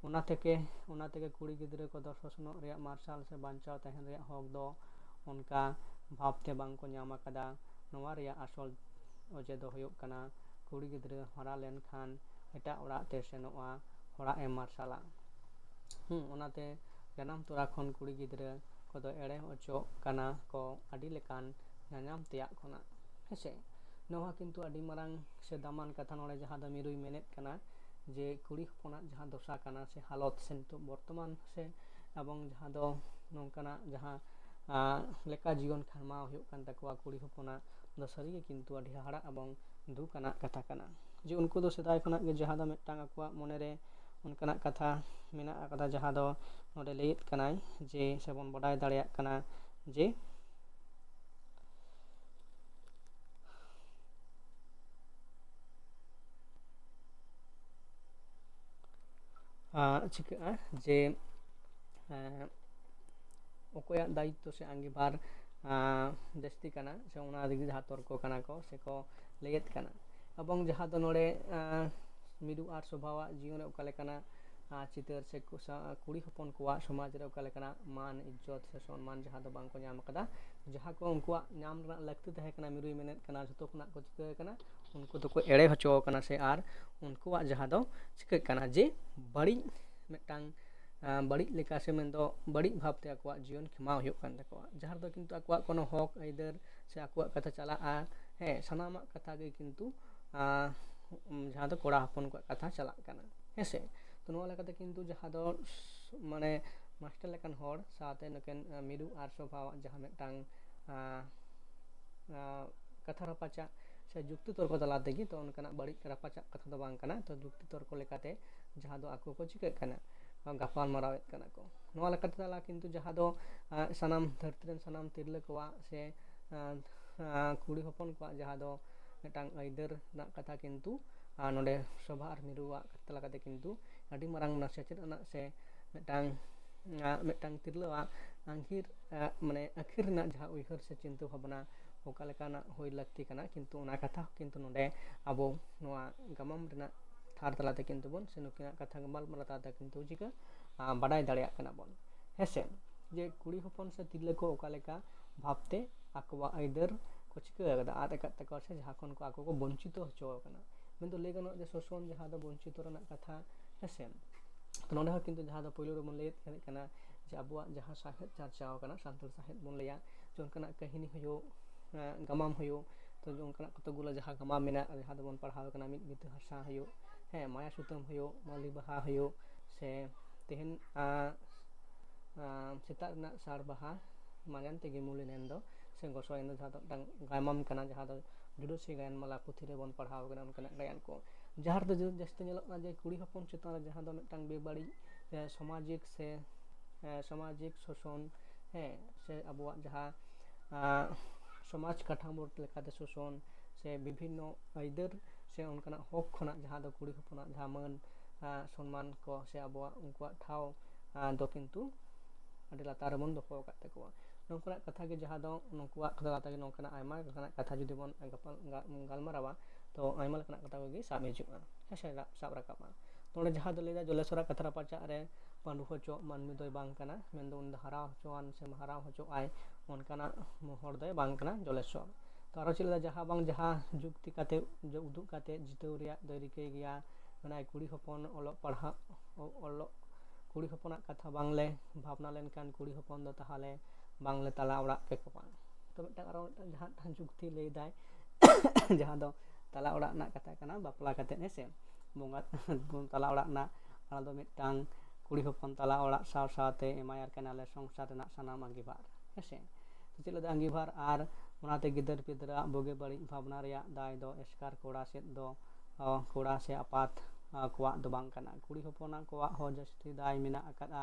ᱚᱱᱟ ᱛᱮᱜᱮ ᱚᱱᱟ ᱛᱮᱜᱮ ᱠᱩᱲᱤ ᱜᱤᱫᱽᱨᱟᱹ ᱠᱚᱫᱚ ᱥᱚᱥᱱᱚᱜ ᱨᱮᱭᱟᱜ ᱢᱟᱨᱥᱟᱞ ᱥᱮ ᱵᱟᱧᱪᱟᱣ ᱛᱟᱦᱮᱱ ᱨᱮᱭᱟᱜ ᱦᱚᱠ ᱫᱚ ᱚᱱᱠᱟ ᱵᱷᱟᱵᱽᱛᱮ ᱵᱟᱝ ᱠᱚ ᱧᱟᱢ ᱟᱠᱟᱫᱟ᱾ ᱱᱚᱣᱟ ᱨᱮᱭᱟᱜ ᱟᱥᱚᱞ ᱚᱡᱮ ᱫᱚ ᱦᱩᱭᱩᱜ ᱠᱟᱱᱟ, ᱠᱩᱲᱤ ᱜᱤᱫᱽᱨᱟᱹ ᱦᱟᱨᱟ ᱞᱮᱱᱠᱷᱟᱱ ᱮᱴᱟᱜ ᱚᱲᱟᱜ ᱛᱮ ᱥᱮᱱᱚᱜᱼᱟ, ᱦᱚᱲᱟᱜ ᱮ ᱢᱟᱨᱥᱟᱞᱟ᱾ ᱦᱩᱸ, ᱚᱱᱟᱛᱮ ᱡᱟᱱᱟᱢ ᱛᱚᱨᱟ ᱠᱷᱚᱱ ᱠᱩᱲᱤ ᱜᱤᱫᱽᱨᱟᱹ ᱠᱚᱫᱚ ᱮᱲᱮ ᱦᱚᱪᱚᱜ ᱠᱟᱱᱟ ᱠᱚ ᱟᱹᱰᱤ ᱞᱮᱠᱟᱱ ᱧᱟᱧᱟᱢ ᱛᱮᱭᱟᱜ ᱠᱷᱚᱱᱟᱜ, ᱦᱮᱸᱥᱮ? ᱱᱚᱣᱟ ᱠᱤᱱᱛᱩ ᱟᱹᱰᱤ ᱢᱟᱨᱟᱝ ᱥᱮ ᱫᱟᱢᱟᱱ ᱠᱟᱛᱷᱟ ᱱᱚᱰᱮ ᱡᱟᱦᱟᱸ ᱫᱚ ᱢᱤᱨᱩᱭ ᱢᱮᱱᱮᱫ ᱠᱟᱱᱟ, ᱡᱮ ᱠᱩᱲᱤ ᱦᱚᱯᱚᱱᱟᱜ ᱡᱟᱦᱟᱸ ᱫᱚᱥᱟ ᱠᱟᱱᱟ ᱥᱮ ᱦᱟᱞᱚᱛ ᱥᱮ ᱱᱤᱛᱚᱜ ᱵᱚᱨᱛᱚᱢᱟᱱ ᱥᱮ ᱮᱵᱚᱝ ᱡᱟᱦᱟᱸ ᱫᱚ ᱱᱚᱝᱠᱟᱱᱟᱜ ᱡᱟᱦᱟᱸ, ᱟᱸ, ᱞᱮᱠᱟ ᱡᱤᱭᱚᱱ ᱠᱷᱟᱸᱰᱟᱣ ᱦᱩᱭᱩᱜ ᱠᱟᱱ ᱛᱟᱠᱚᱣᱟ ᱠᱩᱲᱤ ᱦᱚᱯᱚᱱᱟᱜ, ᱫᱚ ᱥᱟᱹᱨᱤᱜᱮ ᱠᱤᱱᱛᱩ ᱟᱹᱰᱤ ᱦᱟᱦᱟᱲᱟᱜ ᱮᱵᱚᱝ ᱫᱩᱠ ᱟᱱᱟᱜ ᱠᱟᱛᱷᱟ ᱠᱟᱱᱟ᱾ ᱡᱮ ᱩᱱᱠᱩ ᱫᱚ ᱥᱮᱫᱟᱭ ᱠᱷᱚᱱᱟᱜ ᱜᱮ ᱡᱟᱦᱟᱸ ᱫᱚ ᱢᱤᱫᱴᱟᱝ ᱟᱠᱚᱣᱟᱜ ᱢᱚᱱᱮᱨᱮ ᱚᱱᱠᱟᱱᱟᱜ ᱠᱟᱛᱷᱟ ᱢᱮᱱᱟᱜ ᱟᱠᱟᱫᱟ, ᱡᱟᱦᱟᱸ ᱫᱚ ᱱᱚᱰᱮ ᱞᱟᱹᱭᱮᱫ ᱠᱟᱱᱟᱭ ᱡᱮ, ᱥᱮᱵᱚᱱ ᱵᱟᱰᱟᱭ ᱫᱟᱲᱮᱭᱟᱜ ᱠᱟᱱᱟ ᱡᱮ, ᱟᱸ, ᱪᱤᱠᱟᱹᱜᱼᱟ ᱡᱮ, ᱟᱸ, ᱚᱠᱚᱭᱟᱜ ᱫᱟᱭᱤᱛᱛᱚ ᱥᱮ ᱟᱸᱜᱤᱵᱷᱟᱨ, ᱟᱸ, ᱡᱟᱹᱥᱛᱤ ᱠᱟᱱᱟ, ᱥᱮ ᱚᱱᱟ ᱨᱮᱜᱮ ᱡᱟᱦᱟᱸ ᱛᱚᱨᱠᱚ ᱠᱟᱱᱟ ᱠᱚ ᱥᱮᱠᱚ ᱞᱟᱹᱭᱮᱫ ᱠᱟᱱᱟ᱾ ᱮᱵᱚᱝ ᱡᱟᱦᱟᱸ ᱫᱚ ᱱᱚᱰᱮ, ᱟᱸ, ᱢᱤᱨᱩ ᱟᱨ ᱥᱳᱵᱷᱟᱣᱟᱜ ᱡᱤᱭᱚᱱ ᱨᱮ ᱚᱠᱟ ᱞᱮᱠᱟᱱᱟᱜ, ᱟᱸ, ᱪᱤᱛᱟᱹᱨ ᱥᱮ ᱠᱩ-, ᱥᱟ-, ᱠᱩᱲᱤ ᱦᱚᱯᱚᱱ ᱠᱚᱣᱟᱜ ᱥᱚᱢᱟᱡᱽ ᱨᱮ ᱚᱠᱟ ᱞᱮᱠᱟᱱᱟᱜ ᱢᱟᱱ ᱤᱡᱽᱡᱚᱛ ᱥᱮ ᱥᱚᱱᱢᱟᱱ ᱡᱟᱦᱟᱸ ᱫᱚ ᱵᱟᱝ ᱠᱚ ᱧᱟᱢ ᱟᱠᱟᱫᱟ, ᱡᱟᱦᱟᱸ ᱠᱚ ᱩᱱᱠᱩᱣᱟᱜ ᱧᱟᱢ ᱨᱮᱱᱟᱜ ᱞᱟᱹᱠᱛᱤ ᱛᱟᱦᱮᱸ ᱠᱟᱱᱟ, ᱢᱤᱨᱩᱭ ᱢᱮᱱᱮᱫ ᱠᱟᱱᱟ, ᱡᱷᱚᱛᱚ ᱠᱷᱚᱱᱟᱜ ᱠᱚ ᱪᱤᱠᱟᱹ ᱟᱠᱟᱱᱟ, ᱩᱱᱠᱩ ᱫᱚᱠᱚ ᱮᱲᱮ ᱦᱚᱪᱚ ᱟᱠᱟᱱᱟ, ᱥᱮ ᱟᱨ ᱩᱱᱠᱩᱣᱟᱜ ᱡᱟᱦᱟᱸ ᱫᱚ ᱪᱤᱠᱟᱹᱜ ᱠᱟᱱᱟ ᱡᱮ ᱵᱟᱹᱲᱤᱡ ᱢᱤᱫᱴᱟᱝ, ᱟᱸ, ᱵᱟᱹᱲᱤᱡ ᱞᱮᱠᱟ ᱥᱮ ᱢᱮᱱᱫᱚ ᱵᱟᱹᱲᱤᱡ ᱵᱷᱟᱵᱽᱛᱮ ᱟᱠᱚᱣᱟᱜ ᱡᱤᱭᱚᱱ ᱠᱷᱮᱢᱟᱣ ᱦᱩᱭᱩᱜ ᱠᱟᱱ ᱛᱟᱠᱚᱣᱟ, ᱡᱟᱦᱟᱸ ᱨᱮᱫᱚ ᱠᱤᱱᱛᱩ ᱟᱠᱚᱣᱟᱜ ᱠᱳᱱᱳ ᱦᱚᱠ ᱟᱹᱭᱫᱟᱹᱨ ᱥᱮ ᱟᱠᱚᱣᱟᱜ ᱠᱟᱛᱷᱟ ᱪᱟᱞᱟᱜᱼᱟ, ᱦᱮᱸ, ᱥᱟᱱᱟᱢᱟᱜ ᱠᱟᱛᱷᱟ ᱜᱮ ᱠᱤᱱᱛᱩ, ᱟᱸ, ᱡᱟᱦᱟᱸ ᱫᱚ ᱠᱚᱲᱟ ᱦᱚᱯᱚᱱ ᱠᱚᱣᱟᱜ ᱠᱟᱛᱷᱟ ᱪᱟᱞᱟᱜ ᱠᱟᱱᱟ, ᱦᱮᱸ ᱥᱮ᱾ ᱛᱚ, ᱱᱚᱣᱟ ᱞᱮᱠᱟᱛᱮ ᱠᱤᱱᱛᱩ ᱡᱟᱦᱟᱸ ᱫᱚ ᱢᱟᱱᱮ ᱢᱟᱥᱴᱟᱨ ᱞᱮᱠᱟᱱ ᱦᱚᱲ ᱥᱟᱶᱛᱮ ᱱᱩᱠᱤᱱ, ᱟᱸ, ᱢᱤᱨᱩ ᱟᱨ ᱥᱳᱵᱷᱟᱣᱟᱜ ᱡᱟᱦᱟᱸ ᱢᱤᱫᱴᱟᱝ, ᱟᱸ, ᱟᱸ, ᱠᱟᱛᱷᱟ ᱨᱟᱯᱟᱪᱟᱜ ᱥᱮ ᱡᱩᱠᱛᱤ ᱛᱚᱨᱠᱚ ᱛᱟᱞᱟ ᱛᱮᱜᱮ, ᱛᱚ ᱚᱱᱠᱟᱱᱟᱜ ᱵᱟᱹᱲᱤᱡ ᱨᱟᱯᱟᱪᱟᱜ ᱠᱟᱛᱷᱟ ᱫᱚ ᱵᱟᱝ ᱠᱟᱱᱟ᱾ ᱛᱚ ᱡᱩᱠᱛᱤ ᱛᱚᱨᱠᱚ ᱞᱮᱠᱟᱛᱮ ᱡᱟᱦᱟᱸ ᱫᱚ ᱟᱠᱚ ᱠᱚ ᱪᱤᱠᱟᱹᱜ ᱠᱟᱱᱟ, ᱜᱟᱯᱟᱞ ᱢᱟᱨᱟᱣᱮᱫ ᱠᱟᱱᱟ ᱠᱚ᱾ ᱱᱚᱣᱟ ᱞᱮᱠᱟᱛᱮ ᱛᱟᱞᱟ ᱠᱤᱱᱛᱩ ᱡᱟᱦᱟᱸ ᱫᱚ ᱥᱟᱱᱟᱢ ᱫᱷᱟᱹᱨᱛᱤ ᱨᱮᱱ ᱥᱟᱱᱟᱢ ᱛᱤᱨᱞᱟᱹ ᱠᱚᱣᱟᱜ ᱥᱮ ᱠᱩᱲᱤ ᱦᱚᱯᱚᱱ ᱠᱚᱣᱟᱜ ᱡᱟᱦᱟᱸ ᱫᱚ ᱢᱤᱫᱴᱟᱝ ᱟᱹᱭᱫᱟᱹᱨ ᱨᱮᱱᱟᱜ ᱠᱟᱛᱷᱟ ᱠᱤᱱᱛᱩ ᱱᱚᱰᱮ ᱥᱚᱵᱷᱟ ᱟᱨ ᱢᱤᱨᱩᱣᱟᱜ ᱠᱟᱛᱷᱟ ᱞᱮᱠᱟᱛᱮ ᱠᱤᱱᱛᱩ ᱟᱹᱰᱤ ᱢᱟᱨᱟᱝ ᱚᱱᱟ ᱥᱮᱪᱮᱫ ᱨᱮᱱᱟᱜ ᱥᱮ ᱢᱤᱫᱴᱟᱝ ᱢᱤᱫᱴᱟᱝ ᱛᱤᱨᱞᱟᱹᱣᱟᱜ ᱟᱸᱜᱤᱨ ᱢᱟᱱᱮ ᱟᱹᱠᱷᱤᱨ ᱨᱮᱱᱟᱜ ᱡᱟᱦᱟᱸ ᱩᱭᱦᱟᱹᱨ ᱥᱮ ᱪᱤᱱᱛᱟᱹ ᱵᱷᱟᱵᱽᱱᱟ ᱚᱠᱟ ᱞᱮᱠᱟᱱᱟᱜ ᱦᱩᱭ ᱞᱟᱹᱠᱛᱤ ᱠᱟᱱᱟ, ᱠᱤᱱᱛᱩ ᱚᱱᱟ ᱠᱟᱛᱷᱟ ᱦᱚᱸ ᱠᱤᱱᱛᱩ ᱱᱚᱰᱮ ᱟᱵᱚ ᱱᱚᱣᱟ ᱜᱟᱢᱟᱢ ᱨᱮᱱᱟᱜ ᱛᱷᱟᱨ ᱛᱟᱞᱟᱛᱮ ᱠᱤᱱᱛᱩ ᱵᱚᱱ ᱥᱮ ᱱᱩᱠᱤᱱᱟᱜ ᱠᱟᱛᱷᱟ ᱜᱟᱯᱟᱞᱢᱟᱨᱟᱣ ᱛᱟᱞᱟᱛᱮ ᱠᱤᱱᱛᱩ ᱪᱤᱠᱟᱹ ᱵᱟᱰᱟᱭ ᱫᱟᱲᱮᱭᱟᱜ ᱠᱟᱱᱟ ᱵᱚᱱ᱾ ᱦᱮᱸᱥᱮ, ᱡᱮ ᱠᱩᱲᱤ ᱦᱚᱯᱚᱱ ᱥᱮ ᱛᱤᱨᱞᱟᱹ ᱠᱚ ᱚᱠᱟ ᱞᱮᱠᱟ ᱵᱷᱟᱵᱽᱛᱮ ᱟᱠᱚᱣᱟᱜ ᱟᱹᱭᱫᱟᱹᱨ ᱠᱚ ᱪᱤᱠᱟᱹ ᱟᱠᱟᱫᱟ, ᱟᱫ ᱟᱠᱟᱫ ᱛᱟᱠᱚᱣᱟ ᱥᱮ ᱡᱟᱦᱟᱸ ᱠᱷᱚᱱ ᱠᱚ ᱟᱠᱚ ᱠᱚ ᱵᱚᱧᱪᱤᱛᱚ ᱦᱚᱪᱚ ᱟᱠᱟᱱᱟ᱾ ᱢᱮᱱᱫᱚ ᱞᱟᱹᱭ ᱜᱟᱱᱚᱜᱼᱟ ᱡᱮ ᱥᱳᱥᱚᱱ ᱡᱟᱦᱟᱸ ᱫᱚ ᱵᱚᱧᱪᱤᱛᱚ ᱨᱮᱱᱟᱜ ᱠᱟᱛᱷᱟ, ᱦᱮᱸᱥᱮ᱾ ᱛᱚ ᱱᱚᱰᱮ ᱦᱚᱸ ᱠᱤᱱᱛᱩ ᱡᱟᱦᱟᱸ ᱫᱚ ᱯᱳᱭᱞᱳ ᱨᱮᱵᱚᱱ ᱞᱟᱹᱭᱮᱫ ᱛᱟᱦᱮᱸ ᱠᱟᱱᱟ ᱡᱮ ᱟᱵᱚᱣᱟᱜ ᱡᱟᱦᱟᱸ ᱥᱟᱶᱦᱮᱫ ᱪᱟᱨᱪᱟᱣ ᱟᱠᱟᱱᱟ, ᱥᱟᱱᱛᱟᱲ ᱥᱟᱶᱦᱮᱫ ᱵᱚᱱ ᱞᱟᱹᱭᱟ, ᱡᱮ ᱚᱱᱠᱟᱱᱟᱜ ᱠᱟᱹᱦᱱᱤ ᱦᱩᱭᱩᱜ, ᱜᱟᱢᱟᱢ ᱦᱩᱭᱩᱜ, ᱛᱚ ᱚᱱᱠᱟᱱᱟᱜ ᱠᱚᱛᱚᱠ ᱜᱩᱞᱟ ᱡᱟᱦᱟᱸ ᱜᱟᱢᱟᱢ ᱢᱮᱱᱟᱜᱼᱟ, ᱡᱟᱦᱟᱸ ᱫᱚᱵᱚᱱ ᱯᱟᱲᱦᱟᱣ ᱠᱟᱱᱟ, ᱢᱤᱫ ᱵᱤᱛᱟᱹ ᱦᱟᱥᱟ ᱦᱩᱭᱩᱜ, ᱦᱮᱸ, ᱢᱟᱭᱟ ᱥᱩᱛᱟᱹᱢ ᱦᱩᱭᱩᱜ, ᱢᱟᱹᱞᱤ ᱵᱟᱦᱟ ᱦᱩᱭᱩᱜ, ᱥᱮ ᱛᱮᱦᱮᱧ ᱥᱮᱛᱟᱜ ᱨᱮᱱᱟᱜ ᱥᱟᱲ ᱵᱟᱦᱟ, ᱢᱟᱡᱟᱱ ᱛᱮᱜᱮ ᱢᱩᱞᱤᱱ ᱮᱱ ᱫᱚ, ᱥᱮ ᱜᱚᱥᱚᱭ ᱮᱱ ᱫᱚ, ᱡᱟᱦᱟᱸ ᱫᱚ ᱢᱤᱫᱴᱟᱝ ᱜᱟᱢᱟᱢ ᱠᱟᱱᱟ, ᱡᱟᱦᱟᱸ ᱫᱚ ᱡᱩᱰᱟᱹᱥᱤ ᱜᱟᱭᱟᱱ ᱢᱟᱞᱟ ᱯᱩᱛᱷᱤ ᱨᱮᱵᱚᱱ ᱯᱟᱲᱦᱟᱣ ᱠᱟᱱᱟ, ᱚᱱᱠᱟᱱᱟᱜ ᱜᱟᱭᱟᱱ ᱠᱚ, ᱡᱟᱦᱟᱸ ᱨᱮᱫᱚ ᱡᱟᱹᱥᱛᱤ ᱧᱮᱞᱚᱜ ᱠᱟᱱᱟ ᱡᱮ ᱠᱩᱲᱤ ᱦᱚᱯᱚᱱ ᱪᱮᱛᱟᱱ ᱨᱮ ᱡᱟᱦᱟᱸ ᱫᱚ ᱢᱤᱫᱴᱟᱝ ᱵᱮᱵᱟᱹᱲᱤᱡ ᱥᱟᱢᱟᱡᱤᱠ ᱥᱮ ᱥᱟᱢᱟᱡᱤᱠ ᱥᱳᱥᱚᱱ, ᱦᱮᱸ, ᱥᱮ ᱟᱵᱚᱣᱟᱜ ᱡᱟᱦᱟᱸ ᱥᱚᱢᱟᱡᱽ ᱠᱟᱴᱷᱟᱢᱳ ᱞᱮᱠᱟᱛᱮ ᱥᱳᱥᱚᱱ ᱥᱮ ᱵᱤᱵᱷᱤᱱᱱᱚ ᱟᱹᱭᱫᱟᱹᱨ ᱥᱮ ᱚᱱᱠᱟᱱᱟᱜ ᱦᱚᱠ ᱠᱷᱚᱱᱟᱜ ᱡᱟᱦᱟᱸ ᱫᱚ ᱠᱩᱲᱤ ᱦᱚᱯᱚᱱᱟᱜ ᱡᱟᱦᱟᱸ ᱢᱟᱹᱱ, ᱥᱚᱱᱢᱟᱱ ᱠᱚ ᱥᱮ ᱟᱵᱚᱣᱟᱜ ᱩᱱᱠᱩᱣᱟᱜ ᱴᱷᱟᱶ ᱫᱚ ᱠᱤᱱᱛᱩ ᱟᱹᱰᱤ ᱞᱟᱛᱟᱨ ᱨᱮᱵᱚᱱ ᱫᱚᱦᱚ ᱟᱠᱟᱫ ᱛᱟᱠᱚᱣᱟ᱾ ᱱᱚᱝᱠᱟᱱᱟᱜ ᱠᱟᱛᱷᱟ ᱜᱮ ᱡᱟᱦᱟᱸ ᱫᱚ ᱱᱩᱠᱩᱣᱟᱜ ᱠᱟᱛᱷᱟ ᱛᱟᱞᱟ ᱛᱮᱜᱮ ᱱᱚᱝᱠᱟᱱᱟᱜ ᱟᱭᱢᱟ ᱞᱮᱠᱟᱱᱟᱜ ᱠᱟᱛᱷᱟ ᱡᱩᱫᱤ ᱵᱚᱱ ᱜᱟᱯᱟᱞ ᱜᱟ- ᱜᱟᱞᱢᱟᱨᱟᱣᱟ, ᱛᱚ ᱟᱭᱢᱟ ᱞᱮᱠᱟᱱᱟᱜ ᱠᱟᱛᱷᱟ ᱠᱚᱜᱮ ᱥᱟᱵ ᱦᱤᱡᱩᱜᱼᱟ, ᱦᱮᱸ ᱥᱮ, ᱨᱟ- ᱥᱟᱵ ᱨᱟᱠᱟᱵᱼᱟ᱾ ᱱᱚᱰᱮ ᱡᱟᱦᱟᱸ ᱫᱚ ᱞᱟᱹᱭᱫᱟ ᱡᱚᱞᱮᱥᱚᱨᱟᱜ ᱠᱟᱛᱷᱟ ᱨᱟᱯᱟᱪᱟᱜ ᱨᱮ ᱯᱟᱹᱰᱩ ᱦᱚᱪᱚᱜ ᱢᱟᱹᱱᱢᱤ ᱫᱚᱭ ᱵᱟᱝ ᱠᱟᱱᱟ, ᱢᱮᱱᱫᱚ ᱩᱱᱤ ᱫᱚ ᱦᱟᱨᱟᱣ ᱦᱚᱪᱚᱣᱟᱱ ᱥᱮ ᱦᱟᱨᱟᱣ ᱦᱚᱪᱚᱜ ᱟᱭ ᱚᱱᱠᱟᱱᱟᱜ ᱦᱚᱲ ᱫᱚᱭ ᱵᱟᱝ ᱠᱟᱱᱟ ᱡᱚᱞᱮᱥᱚᱨ᱾ ᱛᱚ ᱟᱨᱚ ᱪᱮᱫ ᱞᱮᱠᱟ ᱡᱟᱦᱟᱸ ᱵᱟᱝ ᱡᱟᱦᱟᱸ ᱡᱩᱠᱛᱤ ᱠᱟᱛᱮ ᱩᱫᱩᱜ ᱠᱟᱛᱮ ᱡᱤᱛᱟᱹᱣ ᱨᱮᱭᱟᱜ ᱫᱚᱭ ᱨᱤᱠᱟᱹᱭ ᱜᱮᱭᱟ, ᱢᱮᱱᱟᱭ ᱠᱩᱲᱤ ᱦᱚᱯᱚᱱ ᱚᱞᱚᱜ ᱯᱟᱲᱦᱟᱜ ᱚᱞᱚᱜ ᱠᱩᱲᱤ ᱦᱚᱯᱚᱱᱟᱜ ᱠᱟᱛᱷᱟ ᱵᱟᱝᱞᱮ ᱵᱷᱟᱵᱽᱱᱟ ᱞᱮᱱᱠᱷᱟᱱ ᱠᱩᱲᱤ ᱦᱚᱯᱚᱱ ᱫᱚ ᱛᱟᱦᱚᱞᱮ ᱵᱟᱝᱞᱮ ᱛᱟᱞᱟ ᱚᱲᱟᱜ ᱠᱮᱠᱚᱣᱟ᱾ ᱛᱚ ᱢᱤᱫᱴᱟᱝ ᱟᱨᱚ ᱢᱤᱫᱴᱟᱝ ᱡᱟᱦᱟᱸ ᱡᱩᱠᱛᱤ ᱞᱟᱹᱭᱫᱟᱭ ᱡᱟᱦᱟᱸ ᱫᱚ ᱛᱟᱞᱟ ᱚᱲᱟᱜ ᱨᱮᱱᱟᱜ ᱠᱟᱛᱷᱟ ᱠᱟᱱᱟ, ᱵᱟᱯᱞᱟ ᱠᱟᱛᱮᱫ, ᱦᱮᱸ ᱥᱮ, ᱵᱚᱸᱜᱟ ᱛᱟᱞᱟ ᱚᱲᱟᱜ ᱨᱮᱱᱟᱜ ᱚᱱᱟ ᱫᱚ ᱢᱤᱫᱴᱟᱝ ᱠᱩᱲᱤ ᱦᱚᱯᱚᱱ ᱛᱟᱞᱟ ᱚᱲᱟᱜ ᱥᱟᱶ ᱥᱟᱶᱛᱮ ᱮᱢᱟᱭ ᱟᱨ ᱠᱟᱱᱟᱞᱮ ᱥᱚᱝᱥᱟᱨ ᱨᱮᱱᱟᱜ ᱥᱟᱱᱟᱢ ᱟᱸᱜᱤᱵᱷᱟᱨ, ᱦᱮᱸ ᱥᱮ᱾ ᱪᱮᱫ ᱞᱮᱫᱟ ᱟᱸᱜᱤᱵᱷᱟᱨ ᱟᱨ ᱚᱱᱟᱛᱮ ᱜᱤᱫᱟᱹᱨ ᱯᱤᱫᱟᱹᱨᱟᱜ ᱵᱩᱜᱤ ᱵᱟᱹᱲᱤᱡ ᱵᱷᱟᱵᱽᱱᱟ ᱨᱮᱭᱟᱜ ᱫᱟᱭ ᱫᱚ ᱮᱥᱠᱟᱨ ᱠᱚᱲᱟ ᱥᱮᱫ ᱫᱚ ᱠᱚᱲᱟ ᱥᱮ ᱟᱯᱟᱛ ᱠᱚᱣᱟᱜ ᱫᱚ ᱵᱟᱝ ᱠᱟᱱᱟ᱾ ᱠᱩᱲᱤ ᱦᱚᱯᱚᱱᱟᱜ ᱠᱚᱣᱟᱜ ᱦᱚᱸ ᱡᱟᱹᱥᱛᱤ ᱫᱟᱭ ᱢᱮᱱᱟᱜ ᱟᱠᱟᱫᱼᱟ᱾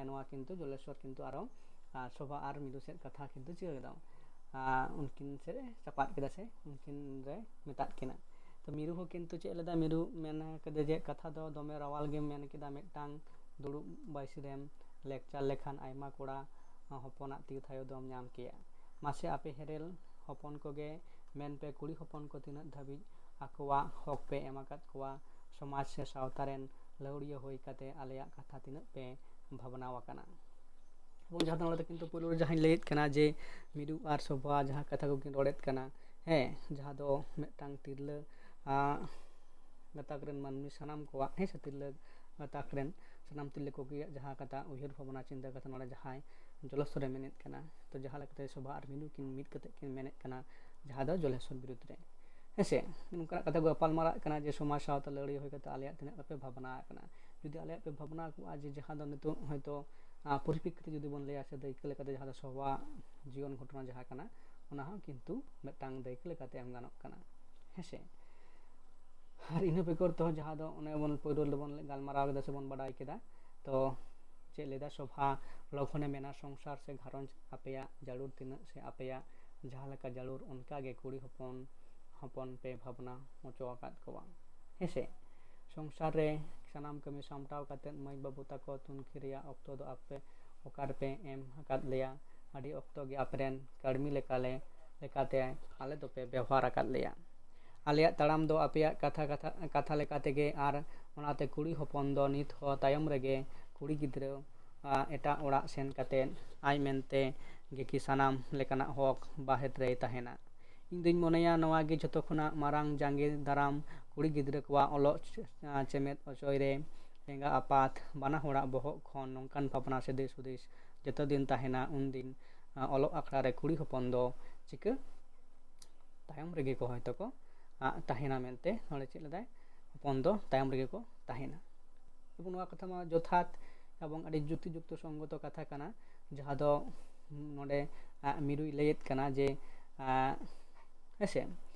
ᱱᱚᱣᱟ ᱠᱤᱱᱛᱩ ᱡᱚᱞᱮᱥᱚᱨ ᱠᱤᱱᱛᱩ ᱟᱨᱚ ᱥᱚᱵᱷᱟ ᱟᱨ ᱢᱤᱨᱩ ᱥᱮᱫ ᱠᱟᱛᱷᱟ ᱠᱤᱱᱛᱩ ᱪᱤᱠᱟᱹ ᱠᱮᱫᱟ, ᱩᱱᱠᱤᱱ ᱥᱮᱫ ᱮ ᱪᱟᱯᱟᱫ ᱠᱮᱫᱟ ᱥᱮ ᱩᱱᱠᱤᱱ ᱨᱮ ᱢᱮᱛᱟᱫ ᱠᱤᱱᱟ᱾ ᱛᱚ ᱢᱤᱨᱩ ᱦᱚᱸ ᱠᱤᱱᱛᱩ ᱪᱮᱫ ᱞᱮᱫᱟ, ᱢᱤᱨᱩ ᱢᱮᱱ ᱠᱮᱫᱟ ᱡᱮ ᱠᱟᱛᱷᱟ ᱫᱚ ᱫᱚᱢᱮ ᱨᱟᱣᱟᱞ ᱜᱮᱢ ᱢᱮᱱ ᱠᱮᱫᱟ, ᱢᱤᱫᱴᱟᱝ ᱫᱩᱲᱩᱵ ᱵᱟᱭᱥᱤ ᱨᱮᱢ ᱞᱮᱠᱪᱟᱨ ᱞᱮᱠᱷᱟᱱ ᱟᱭᱢᱟ ᱠᱚᱲᱟ ᱦᱚᱯᱚᱱᱟᱜ ᱛᱤ ᱛᱷᱟᱭᱚ ᱫᱚᱢ ᱧᱟᱢ ᱠᱮᱭᱟ᱾ ᱢᱟᱥᱮ ᱟᱯᱮ ᱦᱮᱨᱮᱞ ᱦᱚᱯᱚᱱ ᱠᱚᱜᱮ ᱢᱮᱱ ᱯᱮ, ᱠᱩᱲᱤ ᱦᱚᱯᱚᱱ ᱠᱚ ᱛᱤᱱᱟᱹᱜ ᱫᱷᱟᱹᱵᱤᱡ ᱟᱠᱚᱣᱟᱜ ᱦᱚᱠ ᱯᱮ ᱮᱢ ᱟᱠᱟᱫ ᱠᱚᱣᱟ? ᱥᱚᱢᱟᱡᱽ ᱥᱮ ᱥᱟᱶᱛᱟ ᱨᱮᱱ ᱞᱟᱹᱣᱲᱤᱭᱟᱹ ᱦᱩᱭ ᱠᱟᱛᱮ ᱟᱞᱮᱭᱟᱜ ᱠᱟᱛᱷᱟ ᱛᱤᱱᱟᱹᱜ ᱯᱮ ᱵᱷᱟᱵᱽᱱᱟ ᱟᱠᱟᱱᱟ? ᱮᱵᱚᱝ ᱡᱟᱦᱟᱸ ᱫᱚ ᱱᱚᱰᱮ ᱠᱤᱱᱛᱩ ᱯᱩᱭᱞᱩ ᱨᱮ ᱡᱟᱦᱟᱸᱧ ᱞᱟᱹᱭᱮᱫ ᱠᱟᱱᱟ ᱡᱮ ᱢᱤᱨᱩ ᱟᱨ ᱥᱚᱵᱷᱟ ᱡᱟᱦᱟᱸ ᱠᱟᱛᱷᱟ ᱠᱚᱠᱤᱱ ᱨᱚᱲᱮᱫ ᱠᱟᱱᱟ, ᱦᱮᱸ, ᱡᱟᱦᱟᱸ ᱫᱚ ᱢᱤᱫᱴᱟᱝ ᱛᱤᱨᱞᱟᱹ ᱟᱸ, ᱜᱟᱛᱟᱠ ᱨᱮᱱ ᱢᱟᱹᱱᱢᱤ ᱥᱟᱱᱟᱢ ᱠᱚᱣᱟᱜ, ᱦᱮᱸ ᱥᱮ, ᱛᱤᱨᱞᱟᱹ ᱜᱟᱛᱟᱠ ᱨᱮᱱ ᱥᱟᱱᱟᱢ ᱛᱤᱨᱞᱟᱹ ᱠᱚᱜᱮᱭᱟᱜ ᱡᱟᱦᱟᱸ ᱠᱟᱛᱷᱟ ᱩᱭᱦᱟᱹᱨ ᱵᱷᱟᱵᱽᱱᱟ ᱪᱤᱱᱛᱟᱹ ᱠᱟᱛᱷᱟ ᱱᱚᱰᱮ ᱡᱟᱦᱟᱸᱭ ᱡᱚᱞᱚᱥᱚᱨᱮ ᱢᱮᱱᱮᱫ ᱠᱟᱱᱟ, ᱛᱚ ᱡᱟᱦᱟᱸ ᱞᱮᱠᱟᱛᱮ ᱥᱚᱵᱷᱟ ᱟᱨ ᱢᱤᱨᱩ ᱠᱤᱱ ᱢᱤᱫ ᱠᱟᱛᱮ ᱠᱤᱱ ᱢᱮᱱᱮᱫ ᱠᱟᱱᱟ ᱡᱟᱦᱟᱸ ᱫᱚ ᱡᱚᱞᱮᱥᱚᱨ ᱵᱤᱨᱩᱫᱽ ᱨᱮ, ᱦᱮᱸ ᱥᱮ, ᱱᱚᱝᱠᱟᱱᱟᱜ ᱠᱟᱛᱷᱟ ᱠᱚ ᱜᱟᱯᱟᱞ ᱢᱟᱨᱟᱜ ᱠᱟᱱᱟ ᱡᱮ ᱥᱚᱢᱟᱡᱽ ᱥᱟᱶᱛᱟ ᱞᱟᱹᱲᱦᱟᱹᱭ ᱦᱩᱭ ᱠᱟᱛᱮ ᱟᱞᱮᱭᱟᱜ ᱛᱤᱱᱟᱹᱜ ᱯᱮ ᱵᱷᱟᱵᱽᱱᱟ ᱟᱠᱟᱱᱟ᱾ ᱡᱩᱫᱤ ᱟᱞᱮᱭᱟᱜ ᱯᱮ ᱵᱷᱟᱵᱽᱱᱟ ᱠᱚᱜᱼᱟ ᱡᱮ ᱡᱟᱦᱟᱸ ᱫᱚ ᱱᱤᱛᱚᱜ ᱦᱚᱭᱛᱳ, ᱟᱸ, ᱯᱚᱨᱤᱯᱮᱠᱠᱷᱤ ᱛᱮ ᱡᱩᱫᱤ ᱵᱚᱱ ᱞᱟᱹᱭᱟ ᱥᱮ ᱫᱟᱹᱭᱠᱟᱹ ᱞᱮᱠᱟᱛᱮ ᱡᱟᱦᱟᱸ ᱫᱚ ᱥᱚᱵᱷᱟ ᱡᱤᱭᱚᱱ ᱜᱷᱚᱴᱚᱱᱟ ᱡᱟᱦᱟᱸ ᱠᱟᱱᱟ, ᱚᱱᱟ ᱦᱚᱸ ᱠᱤᱱᱛᱩ ᱢᱤᱫᱴᱟᱝ ᱫᱟᱹᱭᱠᱟᱹ ᱞᱮᱠᱟᱛᱮ ᱮᱢ ᱜᱟᱱᱚᱜ ᱠᱟᱱᱟ, ᱦᱮᱸ ᱥᱮ᱾ ᱟᱨ ᱤᱱᱟᱹ ᱵᱮᱜᱚᱨ ᱛᱮᱦᱚᱸ ᱡᱟᱦᱟᱸ ᱫᱚ ᱚᱱᱮ ᱵᱚᱱ ᱯᱳᱭᱞᱳ ᱨᱮᱵᱚᱱ ᱜᱟᱞᱢᱟᱨᱟᱣ ᱠᱮᱫᱟ ᱥᱮᱵᱚᱱ ᱵᱟᱰᱟᱭ ᱠᱮᱫᱟ, ᱛᱚ ᱪᱮᱫ ᱞᱟᱹᱭᱫᱟ ᱥᱚᱵᱷᱟ, ᱞᱚᱜᱚᱱᱮ ᱢᱮᱱᱟ ᱥᱚᱝᱥᱟᱨ ᱥᱮ ᱜᱷᱟᱨᱚᱸᱡᱽ ᱟᱯᱮᱭᱟᱜ ᱡᱟᱹᱨᱩᱲ ᱛᱤᱱᱟᱹᱜ ᱥᱮ ᱟᱯᱮᱭᱟᱜ ᱡᱟᱦᱟᱸ ᱞᱮᱠᱟ ᱡᱟᱹᱨᱩᱲ ᱚᱱᱠᱟ ᱜᱮ ᱠᱩᱲᱤ ᱦᱚᱯᱚᱱ, ᱦᱚᱯᱚᱱ ᱯᱮ ᱵᱷᱟᱵᱽᱱᱟ ᱦᱚᱪᱚ ᱟᱠᱟᱫ ᱠᱚᱣᱟ, ᱦᱮᱸ ᱥᱮ᱾ ᱥᱚᱝᱥᱟᱨ ᱨᱮ ᱥᱟᱱᱟᱢ ᱠᱟᱹᱢᱤ ᱥᱟᱢᱴᱟᱣ ᱠᱟᱛᱮᱫ ᱢᱟᱹᱭ ᱵᱟᱹᱵᱩ ᱛᱟᱠᱚ ᱛᱩᱱᱠᱷᱤ ᱨᱮᱭᱟᱜ ᱚᱠᱛᱚ ᱫᱚ ᱟᱯᱮ ᱚᱠᱟ ᱨᱮᱯᱮ ᱮᱢ ᱟᱠᱟᱫ ᱞᱮᱭᱟ? ᱟᱹᱰᱤ ᱚᱠᱛᱚ ᱜᱮ ᱟᱯᱮᱨᱮᱱ ᱠᱟᱹᱲᱢᱤ ᱞᱮᱠᱟᱞᱮ, ᱞᱮᱠᱟᱛᱮ ᱟᱞᱮ ᱫᱚᱯᱮ ᱵᱮᱣᱦᱟᱨ ᱟᱠᱟᱫ ᱞᱮᱭᱟ᱾ ᱟᱞᱮᱭᱟᱜ ᱛᱟᱲᱟᱢ ᱫᱚ ᱟᱯᱮᱭᱟᱜ ᱠᱟᱛᱷᱟ, ᱠᱟᱛᱷᱟ, ᱠᱟᱛᱷᱟ ᱞᱮᱠᱟ ᱛᱮᱜᱮ, ᱟᱨ ᱚᱱᱟᱛᱮ ᱠᱩᱲᱤ ᱦᱚᱯᱚᱱ ᱫᱚ ᱱᱤᱛ ᱦᱚᱸ ᱛᱟᱭᱚᱢ ᱨᱮᱜᱮ ᱠᱩᱲᱤ ᱜᱤᱫᱽᱨᱟᱹ, ᱟ, ᱮᱴᱟᱜ ᱚᱲᱟᱜ ᱥᱮᱱ ᱠᱟᱛᱮᱫ ᱟᱡ ᱢᱮᱱᱛᱮ ᱜᱮ ᱠᱤ ᱥᱟᱱᱟᱢ ᱞᱮᱠᱟᱱᱟᱜ ᱦᱚᱠ ᱵᱟᱦᱮᱨ ᱨᱮᱭ ᱛᱟᱦᱮᱱᱟ᱾ ᱤᱧ ᱫᱩᱧ ᱢᱚᱱᱮᱭᱟ ᱱᱚᱣᱟ ᱜᱮ ᱡᱷᱚᱛᱚ ᱠᱷᱚᱱᱟᱜ ᱢᱟᱨᱟᱝ ᱡᱟᱸᱜᱮ ᱫᱟᱨᱟᱢ ᱠᱩᱲᱤ ᱜᱤᱫᱽᱨᱟᱹ ᱠᱚᱣᱟᱜ ᱚᱞᱚᱜ ᱪᱮ-, ᱪᱮᱢᱮᱫ ᱚᱪᱚᱭ ᱨᱮ ᱮᱸᱜᱟ ᱟᱯᱟᱛ ᱵᱟᱱᱟ ᱦᱚᱲᱟᱜ ᱵᱚᱦᱚᱜ ᱠᱷᱚᱱ ᱱᱚᱝᱠᱟᱱ ᱵᱷᱟᱵᱽᱱᱟ ᱥᱮ ᱫᱤᱥ ᱦᱩᱫᱤᱥ ᱡᱚᱛᱚ ᱫᱤᱱ ᱛᱟᱦᱮᱱᱟ, ᱩᱱᱫᱤᱱ, ᱟ, ᱚᱞᱚᱜ ᱟᱠᱷᱲᱟ ᱨᱮ ᱠᱩᱲᱤ ᱦᱚᱯᱚᱱ ᱫᱚ ᱪᱤᱠᱟᱹ ᱛᱟᱭᱚᱢ ᱨᱮᱜᱮ ᱠᱚ ᱦᱚᱭᱛᱳ ᱠᱚ, ᱟ, ᱛᱟᱦᱮᱱᱟ ᱢᱮᱱᱛᱮ ᱱᱚᱰᱮ ᱪᱮᱫ ᱞᱮᱫᱟᱭ, ᱦᱚᱯᱚᱱ ᱫᱚ ᱛᱟᱭᱚᱢ ᱨᱮᱜᱮ ᱠᱚ ᱛᱟᱦᱮᱱᱟ᱾ ᱮᱵᱚᱝ ᱱᱚᱣᱟ ᱠᱟᱛᱷᱟ ᱢᱟ ᱡᱚᱛᱷᱟᱛ ᱮᱵᱚᱝ ᱟᱹᱰᱤ ᱡᱩᱠᱛᱤ ᱡᱩᱠᱛᱚ ᱥᱚᱝᱜᱚᱛᱚ ᱠᱟᱛᱷᱟ ᱠᱟᱱᱟ, ᱡᱟᱦᱟᱸ ᱫᱚ ᱱᱚᱰᱮ ᱢᱤᱨᱩᱭ ᱞᱟᱹᱭᱮᱫ ᱠᱟᱱᱟ ᱡᱮ ᱦᱮᱸᱥᱮ,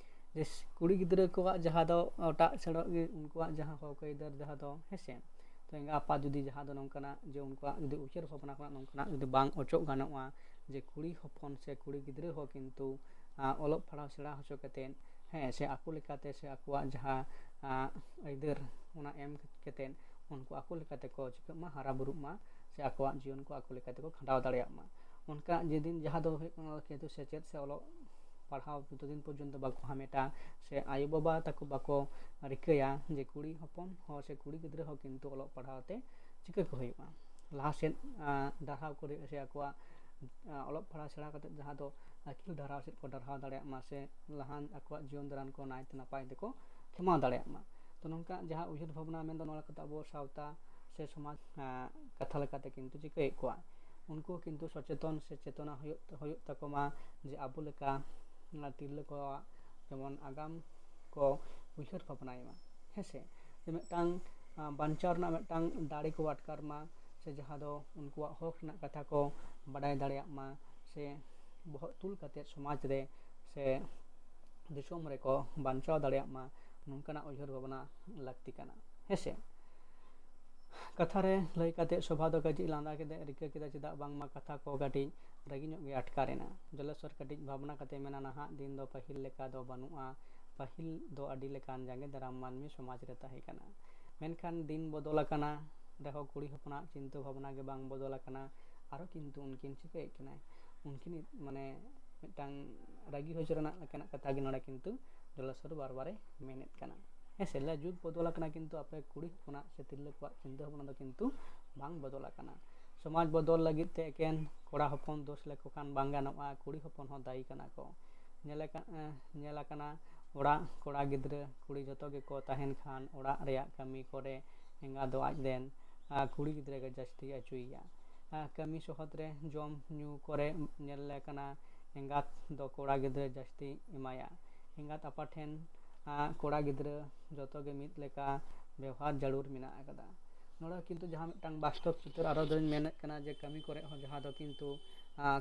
ᱡᱮ ᱠᱩᱲᱤ ᱜᱤᱫᱽᱨᱟᱹ ᱠᱚᱣᱟᱜ ᱡᱟᱦᱟᱸ ᱫᱚ ᱮᱴᱟᱜ ᱥᱮᱫᱚᱜ ᱜᱮ ᱩᱱᱠᱩᱣᱟᱜ ᱡᱟᱦᱟᱸ ᱦᱚᱠ ᱟᱹᱭᱫᱟᱹᱨ ᱡᱟᱦᱟᱸ ᱫᱚ ᱦᱮᱸᱥᱮ, ᱛᱚ ᱮᱸᱜᱟ ᱟᱯᱟᱛ ᱡᱩᱫᱤ ᱡᱟᱦᱟᱸ ᱫᱚ ᱱᱚᱝᱠᱟᱱᱟᱜ ᱡᱮ ᱩᱱᱠᱩᱣᱟᱜ ᱡᱩᱫᱤ ᱩᱭᱦᱟᱹᱨ ᱵᱷᱟᱵᱽᱱᱟ ᱠᱷᱚᱱᱟᱜ ᱱᱚᱝᱠᱟᱱᱟᱜ ᱡᱩᱫᱤ ᱵᱟᱝ ᱚᱪᱚᱜ ᱜᱟᱱᱚᱜᱼᱟ ᱡᱮ ᱠᱩᱲᱤ ᱦᱚᱯᱚᱱ ᱥᱮ ᱠᱩᱲᱤ ᱜᱤᱫᱽᱨᱟᱹ ᱦᱚᱸ ᱠᱤᱱᱛᱩ ᱚᱞᱚᱜ ᱯᱟᱲᱦᱟᱣ ᱥᱮᱬᱟ ᱦᱚᱪᱚ ᱠᱟᱛᱮᱫ ᱦᱮᱸ ᱥᱮ ᱟᱠᱚ ᱞᱮᱠᱟᱛᱮ ᱥᱮ ᱟᱠᱚᱣᱟᱜ ᱡᱟᱦᱟᱸ ᱟᱹᱭᱫᱟᱹᱨ ᱚᱱᱟ ᱮᱢ ᱠᱟᱛᱮᱫ ᱩᱱᱠᱩ ᱟᱠᱚ ᱞᱮᱠᱟᱛᱮ ᱠᱚ ᱪᱤᱠᱟᱹᱜ ᱢᱟ, ᱦᱟᱨᱟ ᱵᱩᱨᱩᱜ ᱢᱟ ᱥᱮ ᱟᱠᱚᱣᱟᱜ ᱡᱤᱭᱚᱱ ᱠᱚ ᱟᱠᱚ ᱞᱮᱠᱟ ᱛᱮᱠᱚ ᱠᱷᱟᱸᱰᱟᱣ ᱫᱟᱲᱮᱭᱟᱜ ᱢᱟ᱾ ᱚᱱᱠᱟ ᱡᱮᱫᱤᱱ ᱡᱟᱦᱟᱸ ᱫᱚ ᱦᱩᱭᱩᱜ ᱠᱟᱱᱟ ᱠᱤᱱᱛᱩ ᱥᱮᱪᱮᱫ ᱥᱮ ᱚᱞᱚᱜ ᱯᱟᱲᱦᱟᱣ ᱡᱚᱛᱚ ᱫᱤᱱ ᱯᱚᱨᱡᱚᱱᱛᱚ ᱵᱟᱠᱚ ᱦᱟᱢᱮᱴᱟ ᱥᱮ ᱟᱭᱳᱼᱵᱟᱵᱟ ᱛᱟᱠᱚ ᱵᱟᱠᱚ ᱨᱤᱠᱟᱹᱭᱟ ᱡᱮ ᱠᱩᱲᱤ ᱦᱚᱯᱚᱱ ᱦᱚᱸ ᱥᱮ ᱠᱩᱲᱤ ᱜᱤᱫᱽᱨᱟᱹ ᱦᱚᱸ ᱠᱤᱱᱛᱩ ᱚᱞᱚᱜ ᱯᱟᱲᱦᱟᱣ ᱛᱮ ᱪᱤᱠᱟᱹ ᱠᱚ ᱦᱩᱭᱩᱜᱼᱟ, ᱞᱟᱦᱟ ᱥᱮᱫ ᱰᱟᱨᱦᱟᱣ ᱠᱚ ᱨᱮᱭᱟᱜ ᱥᱮ ᱟᱠᱚᱣᱟᱜ ᱚᱞᱚᱜ ᱯᱟᱲᱦᱟᱣ ᱥᱮᱬᱟ ᱠᱟᱛᱮᱫ ᱡᱟᱦᱟᱸ ᱫᱚ ᱟᱹᱠᱤᱞ ᱰᱟᱨᱦᱟᱣ ᱥᱮᱫ ᱠᱚ ᱰᱟᱨᱦᱟᱣ ᱫᱟᱲᱮᱭᱟᱜ ᱢᱟ ᱥᱮ ᱞᱟᱦᱟᱱ ᱟᱠᱚᱣᱟᱜ ᱡᱤᱭᱚᱱ ᱫᱟᱨᱟᱢ ᱠᱚ ᱱᱟᱭᱛᱮ ᱱᱟᱯᱟᱭ ᱛᱮᱠᱚ ᱠᱷᱮᱢᱟᱣ ᱫᱟᱲᱮᱭᱟᱜ ᱢᱟ᱾ ᱛᱚ ᱱᱚᱝᱠᱟ ᱡᱟᱦᱟᱸ ᱩᱭᱦᱟᱹᱨ ᱵᱷᱟᱵᱽᱱᱟ ᱢᱮᱱᱫᱚ ᱱᱚᱣᱟ ᱞᱮᱠᱟᱛᱮ ᱟᱵᱚ ᱥᱟᱶᱛᱟ ᱥᱮ ᱥᱚᱢᱟᱡᱽ ᱠᱟᱛᱷᱟ ᱞᱮᱠᱟᱛᱮ ᱠᱤᱱᱛᱩ ᱪᱤᱠᱟᱹᱭᱮᱫ ᱠᱚᱣᱟ, ᱩᱱᱠᱩ ᱠᱤᱱᱛᱩ ᱥᱚᱪᱮᱛᱚᱱ ᱥᱮ ᱪᱮᱛᱚᱱᱟ ᱦᱩᱭᱩᱜ ᱦᱩᱭᱩᱜ ᱛᱟᱠᱚ ᱢᱟ ᱡᱮ ᱟᱵᱚ ᱞᱮᱠᱟ ᱛᱤᱨᱞᱟᱹ ᱠᱚᱣᱟᱜ ᱡᱮᱢᱚᱱ ᱟᱜᱟᱢ ᱠᱚ ᱩᱭᱦᱟᱹᱨ ᱵᱷᱟᱵᱽᱱᱟᱭ ᱢᱟ ᱦᱮᱸ ᱥᱮ, ᱡᱮ ᱢᱤᱫᱴᱟᱝ ᱵᱟᱧᱪᱟᱣ ᱨᱮᱱᱟᱜ ᱢᱤᱫᱴᱟᱝ ᱫᱟᱲᱮ ᱠᱚ ᱟᱴᱠᱟᱨ ᱢᱟ ᱥᱮ ᱡᱟᱦᱟᱸ ᱫᱚ ᱩᱱᱠᱩᱣᱟᱜ ᱦᱚᱠ ᱨᱮᱱᱟᱜ ᱠᱟᱛᱷᱟ ᱠᱚ ᱵᱟᱰᱟᱭ ᱫᱟᱲᱮᱭᱟᱜ ᱢᱟ ᱥᱮ ᱵᱚᱦᱚᱜ ᱛᱩᱞ ᱠᱟᱛᱮᱫ ᱥᱚᱢᱟᱡᱽ ᱨᱮ ᱥᱮ ᱫᱤᱥᱚᱢ ᱨᱮᱠᱚ ᱵᱟᱧᱪᱟᱣ ᱫᱟᱲᱮᱭᱟᱜ ᱢᱟ, ᱱᱚᱝᱠᱟᱱᱟᱜ ᱩᱭᱦᱟᱹᱨ ᱵᱷᱟᱵᱽᱱᱟ ᱞᱟᱹᱠᱛᱤ ᱠᱟᱱᱟ ᱦᱮᱸ ᱥᱮ᱾ ᱠᱟᱛᱷᱟ ᱨᱮ ᱞᱟᱹᱭ ᱠᱟᱛᱮᱫ ᱥᱳᱵᱷᱟ ᱫᱚ ᱠᱟᱹᱴᱤᱡ ᱞᱟᱸᱫᱟ ᱠᱮᱫᱟ, ᱨᱤᱠᱟᱹ ᱠᱮᱫᱟ ᱪᱮᱫᱟᱜ ᱵᱟᱝᱢᱟ ᱠᱟᱛᱷᱟ ᱠᱚ ᱠᱟᱹᱴᱤᱡ ᱨᱟᱹᱜᱤ ᱧᱚᱜ ᱜᱮ ᱟᱴᱠᱟᱨ ᱮᱱᱟ᱾ ᱡᱚᱞᱮᱥᱚᱨ ᱠᱟᱹᱴᱤᱡ ᱵᱷᱟᱵᱽᱱᱟ ᱠᱟᱛᱮ ᱢᱮᱱᱟ, ᱱᱟᱦᱟᱜ ᱫᱤᱱ ᱫᱚ ᱯᱟᱹᱦᱤᱞ ᱞᱮᱠᱟ ᱫᱚ ᱵᱟᱹᱱᱩᱜᱼᱟ᱾ ᱯᱟᱹᱦᱤᱞ ᱫᱚ ᱟᱹᱰᱤ ᱞᱮᱠᱟᱱ ᱡᱟᱸᱜᱮ ᱫᱟᱨᱟᱢ ᱢᱟᱹᱱᱢᱤ ᱥᱚᱢᱟᱡᱽ ᱨᱮ ᱛᱟᱦᱮᱸ ᱠᱟᱱᱟ, ᱢᱮᱱᱠᱷᱟᱱ ᱫᱤᱱ ᱵᱚᱫᱚᱞ ᱟᱠᱟᱱᱟ ᱨᱮᱦᱚᱸ ᱠᱩᱲᱤ ᱦᱚᱯᱚᱱᱟᱜ ᱪᱤᱱᱛᱟᱹ ᱵᱷᱟᱵᱽᱱᱟ ᱜᱮ ᱵᱟᱝ ᱵᱚᱫᱚᱞ ᱟᱠᱟᱱᱟ᱾ ᱟᱨᱚ ᱠᱤᱱᱛᱩ ᱩᱱᱠᱤᱱ ᱪᱤᱠᱟᱹᱭᱮᱫ ᱠᱤᱱᱟᱭ, ᱩᱱᱠᱤᱱ ᱢᱟᱱᱮ ᱢᱤᱫᱴᱟᱝ ᱨᱟᱹᱜᱤ ᱦᱚᱪᱚ ᱨᱮᱱᱟᱜ ᱞᱮᱠᱟᱱᱟᱜ ᱠᱟᱛᱷᱟ ᱜᱮ ᱱᱚᱰᱮ ᱠᱤᱱᱛᱩ ᱡᱚᱞᱮᱥᱚᱨ ᱵᱟᱨ ᱵᱟᱨᱮ ᱢᱮᱱᱮᱫ ᱠᱟᱱᱟ᱾ ᱦᱮᱸ ᱥᱮ, ᱞᱟᱹᱭ ᱡᱩᱜᱽ ᱵᱚᱫᱚᱞ ᱟᱠᱟᱱᱟ ᱠᱤᱱᱛᱩ ᱟᱯᱮ ᱠᱩᱲᱤ ᱦᱚᱯᱚᱱᱟᱜ ᱥᱮ ᱛᱤᱨᱞᱟᱹ ᱠᱚᱣᱟᱜ ᱪᱤᱱᱛᱟᱹ ᱵᱷᱟᱵᱽᱱᱟ ᱫᱚ ᱠᱤᱱᱛᱩ ᱵᱟᱝ ᱵᱚᱫᱚᱞ ᱟᱠᱟᱱᱟ᱾ ᱥᱚᱢᱟᱡᱽ ᱵᱚᱫᱚᱞ ᱞᱟᱹᱜᱤᱫ ᱛᱮ ᱮᱠᱮᱱ ᱠᱚᱲᱟ ᱦᱚᱯᱚᱱ ᱫᱳᱥ ᱞᱮᱠᱚ ᱠᱷᱟᱱ ᱵᱟᱝ ᱜᱟᱱᱚᱜᱼᱟ, ᱠᱩᱲᱤ ᱦᱚᱯᱚᱱ ᱦᱚᱸ ᱫᱟᱭᱤ ᱠᱟᱱᱟ ᱠᱚ᱾ ᱧᱮᱞ ᱟᱠᱟ-, ᱮᱸ, ᱧᱮᱞ ᱟᱠᱟᱱᱟ ᱚᱲᱟᱜ ᱠᱚᱲᱟ ᱜᱤᱫᱽᱨᱟᱹ ᱠᱩᱲᱤ ᱡᱚᱛᱚ ᱜᱮᱠᱚ ᱛᱟᱦᱮᱱ ᱠᱷᱟᱱ ᱚᱲᱟᱜ ᱨᱮᱭᱟᱜ ᱠᱟᱹᱢᱤ ᱠᱚᱨᱮ ᱮᱸᱜᱟ ᱫᱚ ᱟᱡ ᱨᱮᱱ, ᱟᱸ, ᱠᱩᱲᱤ ᱜᱤᱫᱽᱨᱟᱹ ᱜᱮ ᱡᱟᱹᱥᱛᱤ ᱟᱹᱪᱩᱭᱮᱭᱟ᱾ ᱟᱸ, ᱠᱟᱹᱢᱤ ᱥᱚᱦᱚᱫ ᱨᱮ ᱡᱚᱢ ᱧᱩ ᱠᱚᱨᱮ ᱧᱮᱞ ᱞᱮ ᱠᱟᱱᱟ ᱮᱸᱜᱟᱛ ᱫᱚ ᱠᱚᱲᱟ ᱜᱤᱫᱽᱨᱟᱹ ᱡᱟᱹᱥᱛᱤ ᱮᱢᱟᱭᱟ᱾ ᱮᱸᱜᱟᱛ ᱟᱯᱟᱛ ᱴᱷᱮᱱ, ᱟᱸ, ᱠᱚᱲᱟ ᱜᱤᱫᱽᱨᱟᱹ ᱡᱚᱛᱚ ᱜᱮ ᱢᱤᱫ ᱞᱮᱠᱟ ᱵᱮᱣᱦᱟᱨ ᱡᱟᱹᱨᱩᱲ ᱢᱮᱱᱟᱜ ᱟᱠᱟᱫᱟ᱾ ᱱᱚᱰᱮ ᱠᱤᱱᱛᱩ ᱡᱟᱦᱟᱸ ᱢᱤᱫᱴᱟᱝ ᱵᱟᱥᱛᱚᱵ ᱪᱤᱛᱟᱹᱨ ᱟᱨᱚ ᱫᱚᱧ ᱢᱮᱱᱮᱫ ᱠᱟᱱᱟ ᱡᱮ ᱠᱟᱹᱢᱤ ᱠᱚᱨᱮ ᱦᱚᱸ ᱡᱟᱦᱟᱸ ᱫᱚ ᱠᱤᱱᱛᱩ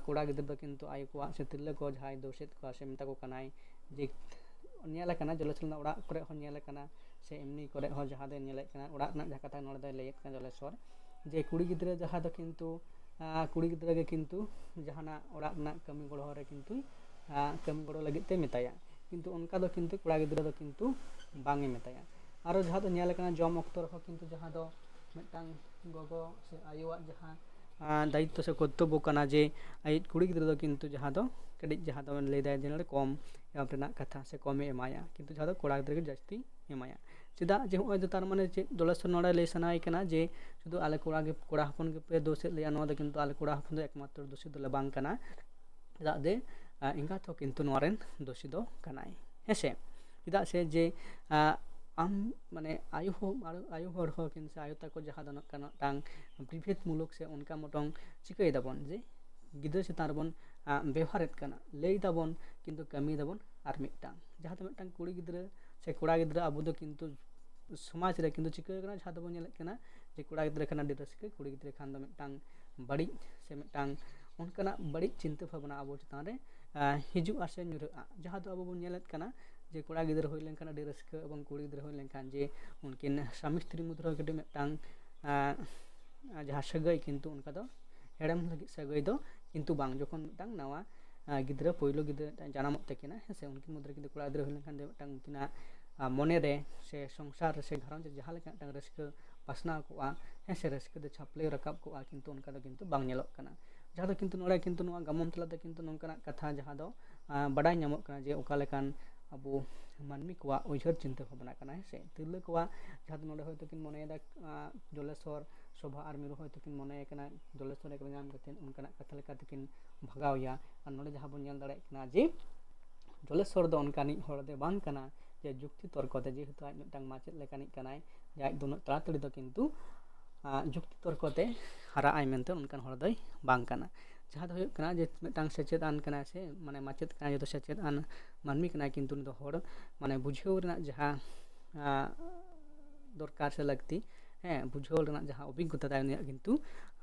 ᱠᱚᱲᱟ ᱜᱤᱫᱽᱨᱟᱹ ᱫᱚ ᱠᱤᱱᱛᱩ ᱟᱭᱳ ᱠᱚᱣᱟᱜ ᱥᱮ ᱛᱤᱨᱞᱟᱹ ᱠᱚ ᱡᱟᱦᱟᱸᱭ ᱫᱳᱥᱮᱫ ᱠᱚᱣᱟ ᱥᱮ ᱢᱮᱛᱟ ᱠᱚ ᱠᱟᱱᱟᱭ ᱡᱮ, ᱧᱮᱞ ᱟᱠᱟᱱᱟ ᱡᱚᱞᱮᱥᱚᱨ ᱨᱮᱱᱟᱜ ᱚᱲᱟᱜ ᱠᱚᱨᱮ ᱦᱚᱸ ᱧᱮᱞ ᱟᱠᱟᱱᱟ, ᱥᱮ ᱮᱢᱱᱤ ᱠᱚᱨᱮ ᱦᱚᱸ ᱡᱟᱦᱟᱸ ᱫᱚ ᱧᱮᱞᱮᱫ ᱠᱟᱱᱟ, ᱚᱲᱟᱜ ᱨᱮᱱᱟᱜ ᱡᱟᱦᱟᱸ ᱠᱟᱛᱷᱟ ᱱᱚᱰᱮ ᱫᱚᱭ ᱞᱟᱹᱭᱮᱫ ᱠᱟᱱᱟ ᱡᱚᱞᱮᱥᱚᱨ, ᱡᱮ ᱠᱩᱲᱤ ᱜᱤᱫᱽᱨᱟᱹ ᱡᱟᱦᱟᱸ ᱫᱚ ᱠᱤᱱᱛᱩ ᱠᱩᱲᱤ ᱜᱤᱫᱽᱨᱟᱹ ᱜᱮ ᱠᱤᱱᱛᱩ ᱡᱟᱦᱟᱱᱟᱜ ᱚᱲᱟᱜ ᱨᱮᱱᱟᱜ ᱠᱟᱹᱢᱤ ᱜᱚᱲᱚ ᱨᱮ ᱠᱤᱱᱛᱩ ᱠᱟᱹᱢᱤ ᱜᱚᱲᱚ ᱞᱟᱹᱜᱤᱫ ᱛᱮ ᱢᱮᱛᱟᱭᱟ, ᱠᱤᱱᱛᱩ ᱚᱱᱠᱟ ᱫᱚ ᱠᱤᱱᱛᱩ ᱠᱚᱲᱟ ᱜᱤᱫᱽᱨᱟᱹ ᱫᱚ ᱠᱤᱱᱛᱩ ᱵᱟᱝ ᱮ ᱢᱮᱛᱟᱭᱟ᱾ ᱟᱨᱚ ᱡᱟᱦᱟᱸ ᱫᱚ ᱧᱮᱞ ᱟᱠᱟᱱᱟ ᱡᱚᱢ ᱚᱠᱛᱚ ᱨᱮᱦᱚᱸ ᱠᱤᱱᱛᱩ ᱡᱟᱦᱟᱸ ᱫᱚ ᱢᱤᱫᱴᱟᱝ ᱜᱚᱜᱚ ᱥᱮ ᱟᱭᱳᱣᱟᱜ ᱡᱟᱦᱟᱸ ᱫᱟᱭᱤᱛᱛᱚ ᱥᱮ ᱠᱚᱨᱛᱚᱵᱵᱚ ᱠᱟᱱᱟ ᱡᱮ ᱟᱡ ᱠᱩᱲᱤ ᱜᱤᱫᱽᱨᱟᱹ ᱫᱚ ᱠᱤᱱᱛᱩ ᱡᱟᱦᱟᱸ ᱫᱚ ᱠᱟᱹᱴᱤᱡ ᱡᱟᱦᱟᱸ ᱫᱚ ᱞᱟᱹᱭ ᱫᱟᱭ ᱡᱮ ᱱᱚᱰᱮ ᱠᱚᱢ ᱮᱢ ᱨᱮᱱᱟᱜ ᱠᱟᱛᱷᱟ ᱥᱮ ᱠᱚᱢᱮ ᱮᱢᱟᱭᱟ, ᱠᱤᱱᱛᱩ ᱡᱟᱦᱟᱸ ᱫᱚ ᱠᱚᱲᱟ ᱜᱤᱫᱽᱨᱟᱹ ᱜᱮ ᱡᱟᱹᱥᱛᱤ ᱮᱢᱟᱭᱟ᱾ ᱪᱮᱫᱟᱜ ᱡᱮ ᱱᱚᱜᱼᱚᱭ ᱫᱚ ᱛᱟᱨ ᱢᱟᱱᱮ ᱪᱮᱫ ᱡᱚᱞᱮᱥᱚᱨ ᱱᱚᱰᱮ ᱞᱟᱹᱭ ᱥᱟᱱᱟᱭᱮ ᱠᱟᱱᱟ ᱡᱮ ᱥᱩᱫᱷᱩ ᱟᱞᱮ ᱠᱚᱲᱟ ᱜᱮ, ᱠᱚᱲᱟ ᱦᱚᱯᱚᱱ ᱜᱮᱯᱮ ᱫᱳᱥᱮᱫ ᱞᱮᱭᱟ, ᱱᱚᱣᱟ ᱫᱚ ᱠᱤᱱᱛᱩ ᱟᱞᱮ ᱠᱚᱲᱟ ᱦᱚᱯᱚᱱ ᱫᱚ ᱮᱠᱢᱟᱛᱨᱚ ᱫᱳᱥᱤ ᱫᱚᱞᱮ ᱵᱟᱝ ᱠᱟᱱᱟ᱾ ᱪᱮᱫᱟᱜ ᱡᱮ ᱮᱸᱜᱟᱛ ᱦᱚᱸ ᱠᱤᱱᱛᱩ ᱱᱚᱣᱟ ᱨᱮᱱ ᱫᱳᱥᱤ ᱫᱚ ᱠᱟᱱᱟᱭ, ᱦᱮᱸᱥᱮ᱾ ᱪᱮᱫᱟᱜ ᱥᱮ ᱡᱮ ᱟᱢ ᱢᱟᱱᱮ ᱟᱭᱳ ᱦᱚᱸ, ᱟᱭᱳ ᱦᱚᱲ ᱦᱚᱸ ᱠᱤᱱᱛᱩ ᱟᱭᱳ ᱛᱟᱠᱚ ᱡᱟᱦᱟᱸ ᱫᱚ ᱱᱚᱝᱠᱟ ᱢᱤᱫᱴᱟᱝ ᱵᱤᱵᱷᱮᱫ ᱢᱩᱞᱚᱠ ᱥᱮ ᱚᱱᱠᱟ ᱢᱚᱴᱚᱝ ᱪᱤᱠᱟᱹᱭ ᱫᱟᱵᱚᱱ ᱡᱮ ᱜᱤᱫᱽᱨᱟᱹ ᱪᱮᱛᱟᱱ ᱨᱮᱵᱚᱱ ᱵᱮᱣᱦᱟᱨᱮᱫ ᱠᱟᱱᱟ, ᱞᱟᱹᱭ ᱫᱟᱵᱚᱱ ᱠᱤᱱᱛᱩ ᱠᱟᱹᱢᱤ ᱫᱟᱵᱚᱱ ᱟᱨ ᱢᱤᱫᱴᱟᱝ᱾ ᱡᱟᱦᱟᱸ ᱫᱚ ᱢᱤᱫᱴᱟᱝ ᱠᱩᱲᱤ ᱜᱤᱫᱽᱨᱟᱹ ᱥᱮ ᱠᱚᱲᱟ ᱜᱤᱫᱽᱨᱟᱹ ᱟᱵᱚ ᱫᱚ ᱠᱤᱱᱛᱩ ᱥᱚᱢᱟᱡᱽ ᱨᱮ ᱠᱤᱱᱛᱩ ᱪᱤᱠᱟᱹ ᱠᱟᱱᱟ, ᱡᱟᱦᱟᱸ ᱫᱚᱵᱚᱱ ᱧᱮᱞᱮᱫ ᱠᱟᱱᱟ ᱡᱮ ᱠᱚᱲᱟ ᱜᱤᱫᱽᱨᱟᱹ ᱠᱷᱟᱱ ᱟᱹᱰᱤ ᱨᱟᱹᱥᱠᱟᱹ, ᱠᱩᱲᱤ ᱜᱤᱫᱽᱨᱟᱹ ᱠᱷᱟᱱ ᱫᱚ ᱢᱤᱫᱴᱟᱝ ᱵᱟᱹᱲᱤᱡ ᱥᱮ ᱢᱤᱫᱴᱟᱝ ᱚᱱᱠᱟᱱᱟᱜ ᱵᱟᱹᱲᱤᱡ ᱪᱤᱱᱛᱟᱹ ᱵᱷᱟᱵᱽᱱᱟ ᱟᱵᱚ ᱪᱮᱛᱟᱱ ᱨᱮ ᱦᱤᱡᱩᱜᱼᱟ ᱥᱮ ᱧᱩᱨᱦᱟᱹᱜᱼᱟ᱾ ᱡᱟᱦᱟᱸ ᱫᱚ ᱟᱵᱚ ᱵᱚᱱ ᱧᱮᱞᱮᱫ ᱠᱟᱱᱟ ᱡᱮ ᱠᱚᱲᱟ ᱜᱤᱫᱽᱨᱟᱹ ᱦᱩᱭ ᱞᱮᱱᱠᱷᱟᱱ ᱟᱹᱰᱤ ᱨᱟᱹᱥᱠᱟᱹ ᱮᱵᱚᱝ ᱠᱩᱲᱤ ᱜᱤᱫᱽᱨᱟᱹ ᱦᱩᱭ ᱞᱮᱱᱠᱷᱟᱱ ᱡᱮ ᱩᱱᱠᱤᱱ ᱥᱟᱢᱤ ᱥᱛᱨᱤ ᱢᱚᱫᱽᱫᱷᱮ ᱨᱮ ᱠᱟᱹᱴᱤᱡ ᱢᱤᱫᱴᱟᱝ ᱡᱟᱦᱟᱸ ᱥᱟᱹᱜᱟᱹᱭ ᱠᱤᱱᱛᱩ ᱚᱱᱠᱟ ᱫᱚ ᱦᱮᱲᱮᱢ ᱞᱟᱹᱜᱤᱫ ᱥᱟᱹᱜᱟᱹᱭ ᱫᱚ ᱠᱤᱱᱛᱩ ᱵᱟᱝ᱾ ᱡᱚᱠᱷᱚᱱ ᱢᱤᱫᱴᱟᱝ ᱱᱟᱣᱟ ᱜᱤᱫᱽᱨᱟᱹ, ᱯᱳᱭᱞᱳ ᱜᱤᱫᱽᱨᱟᱹ ᱢᱤᱫᱴᱟᱝ ᱡᱟᱱᱟᱢᱚᱜ ᱛᱟᱹᱠᱤᱱᱟ, ᱦᱮᱸ ᱥᱮ, ᱩᱱᱠᱤᱱ ᱢᱚᱫᱽᱫᱷᱮ ᱨᱮ ᱠᱤᱱᱛᱩ ᱠᱚᱲᱟ ᱜᱤᱫᱽᱨᱟᱹ ᱦᱩᱭ ᱞᱮᱱᱠᱷᱟᱱ ᱫᱚ ᱢᱤᱫᱴᱟᱝ ᱩᱱᱠᱤᱱᱟᱜ ᱢᱚᱱᱮ ᱨᱮ ᱥᱮ ᱥᱚᱝᱥᱟᱨ ᱨᱮ ᱥᱮ ᱜᱷᱟᱨᱚᱸᱡᱽ ᱨᱮ ᱡᱟᱦᱟᱸ ᱞᱮᱠᱟ ᱢᱤᱫᱴᱟᱝ ᱨᱟᱹᱥᱠᱟᱹ ᱯᱟᱥᱱᱟᱣ ᱠᱚᱜᱼᱟ, ᱦᱮᱸ ᱥᱮ, ᱨᱟᱹᱥᱠᱟᱹ ᱫᱚ ᱪᱷᱟᱯᱞᱟᱹᱭ ᱨᱟᱠᱟᱵ ᱠᱚᱜᱼᱟ, ᱠᱤᱱᱛᱩ ᱚᱱᱠᱟ ᱫᱚ ᱠᱤᱱᱛᱩ ᱵᱟᱝ ᱧᱮᱞᱚᱜ ᱠᱟᱱᱟ᱾ ᱡᱟᱦᱟᱸ ᱫᱚ ᱠᱤᱱᱛᱩ ᱱᱚᱰᱮ ᱠᱤᱱᱛᱩ ᱱᱚᱣᱟ ᱜᱟᱢᱟᱢ ᱛᱟᱞᱟᱛᱮ ᱠᱤᱱᱛᱩ ᱱᱚᱝᱠᱟᱱᱟᱜ ᱠᱟᱛᱷᱟ ᱡᱟᱦᱟᱸ ᱫᱚ ᱵᱟᱰᱟᱭ ᱧᱟᱢᱚᱜ ᱠᱟᱱᱟ ᱡᱮ ᱚᱠᱟ ᱞᱮᱠᱟᱱ ᱟᱵᱚ ᱢᱟᱹᱱᱢᱤ ᱠᱚᱣᱟᱜ ᱩᱭᱦᱟᱹᱨ ᱪᱤᱱᱛᱟᱹ ᱵᱷᱟᱵᱽᱱᱟ ᱠᱟᱱᱟ, ᱦᱮᱸ ᱥᱮ᱾ ᱛᱤᱨᱞᱟᱹ ᱠᱚᱣᱟᱜ ᱡᱟᱦᱟᱸ ᱫᱚ ᱱᱚᱰᱮ ᱦᱚᱭᱛᱳ ᱠᱤᱱ ᱢᱚᱱᱮᱭᱮᱫᱟ ᱡᱚᱞᱮᱥᱚᱨ, ᱥᱳᱵᱷᱟ ᱟᱨ ᱢᱤᱨᱩ ᱦᱚᱭᱛᱳ ᱠᱤᱱ ᱢᱚᱱᱮᱭᱮ ᱠᱟᱱᱟ ᱡᱚᱞᱮᱥᱚᱨ ᱮᱠᱞᱟ ᱧᱟᱢ ᱠᱟᱛᱮᱫ ᱚᱱᱠᱟᱱᱟᱜ ᱠᱟᱛᱷᱟ ᱞᱮᱠᱟᱛᱮ ᱠᱤᱱ ᱵᱷᱟᱜᱟᱣ ᱮᱭᱟ᱾ ᱟᱨ ᱱᱚᱰᱮ ᱡᱟᱦᱟᱸ ᱵᱚᱱ ᱧᱮᱞ ᱫᱟᱲᱮᱭᱟᱜ ᱠᱟᱱᱟ ᱡᱮ ᱡᱚᱞᱮᱥᱚᱨ ᱫᱚ ᱚᱱᱠᱟᱱᱤᱡ ᱦᱚᱲ ᱫᱚ ᱵᱟᱝ ᱠᱟᱱᱟ ᱡᱮ ᱡᱩᱠᱛᱤ ᱛᱚᱨᱠᱚ ᱛᱮ, ᱡᱮᱦᱮᱛᱩ ᱟᱡ ᱢᱤᱫᱴᱟᱝ ᱢᱟᱪᱮᱫ ᱞᱮᱠᱟᱱᱤᱡ ᱠᱟᱱᱟᱭ, ᱡᱮ ᱟᱡ ᱫᱚ ᱩᱱᱟᱹᱜ ᱛᱟᱲᱟᱛᱟᱲᱤ ᱫᱚ ᱠᱤᱱᱛᱩ ᱡᱩᱠᱛᱤ ᱛᱚᱨᱠᱚ ᱛᱮ ᱦᱟᱨᱟᱜ ᱟᱭ ᱢᱮᱱᱛᱮ ᱚᱱᱠᱟᱱ ᱦᱚᱲ ᱫᱚᱭ ᱵᱟᱝ ᱠᱟᱱᱟ᱾ ᱡᱟᱦᱟᱸ ᱫᱚ ᱦᱩᱭᱩᱜ ᱠᱟᱱᱟ ᱡᱮ ᱢᱤᱫᱴᱟᱝ ᱥᱮᱪᱮᱫ ᱟᱱ ᱠᱟᱱᱟᱭ ᱥᱮ ᱢᱟᱱᱮ ᱢᱟᱪᱮᱫ ᱠᱟᱱᱟᱭ, ᱡᱚᱛᱚ ᱥᱮᱪᱮᱫ ᱟᱱ ᱢᱟᱹᱱᱢᱤ ᱠᱟᱱᱟᱭ, ᱠᱤᱱᱛᱩ ᱩᱱᱤ ᱫᱚ ᱦᱚᱲ ᱢᱟᱱᱮ ᱵᱩᱡᱷᱟᱹᱣ ᱨᱮᱱᱟᱜ ᱡᱟᱦᱟᱸ ᱫᱚᱨᱠᱟᱨ ᱥᱮ ᱞᱟᱹᱠᱛᱤ ᱦᱮᱸ, ᱵᱩᱡᱷᱟᱹᱣ ᱨᱮᱱᱟᱜ ᱡᱟᱦᱟᱸ ᱚᱵᱷᱤᱜᱽᱜᱚᱛᱟ ᱛᱟᱭ ᱩᱱᱤᱭᱟᱜ ᱠᱤᱱᱛᱩ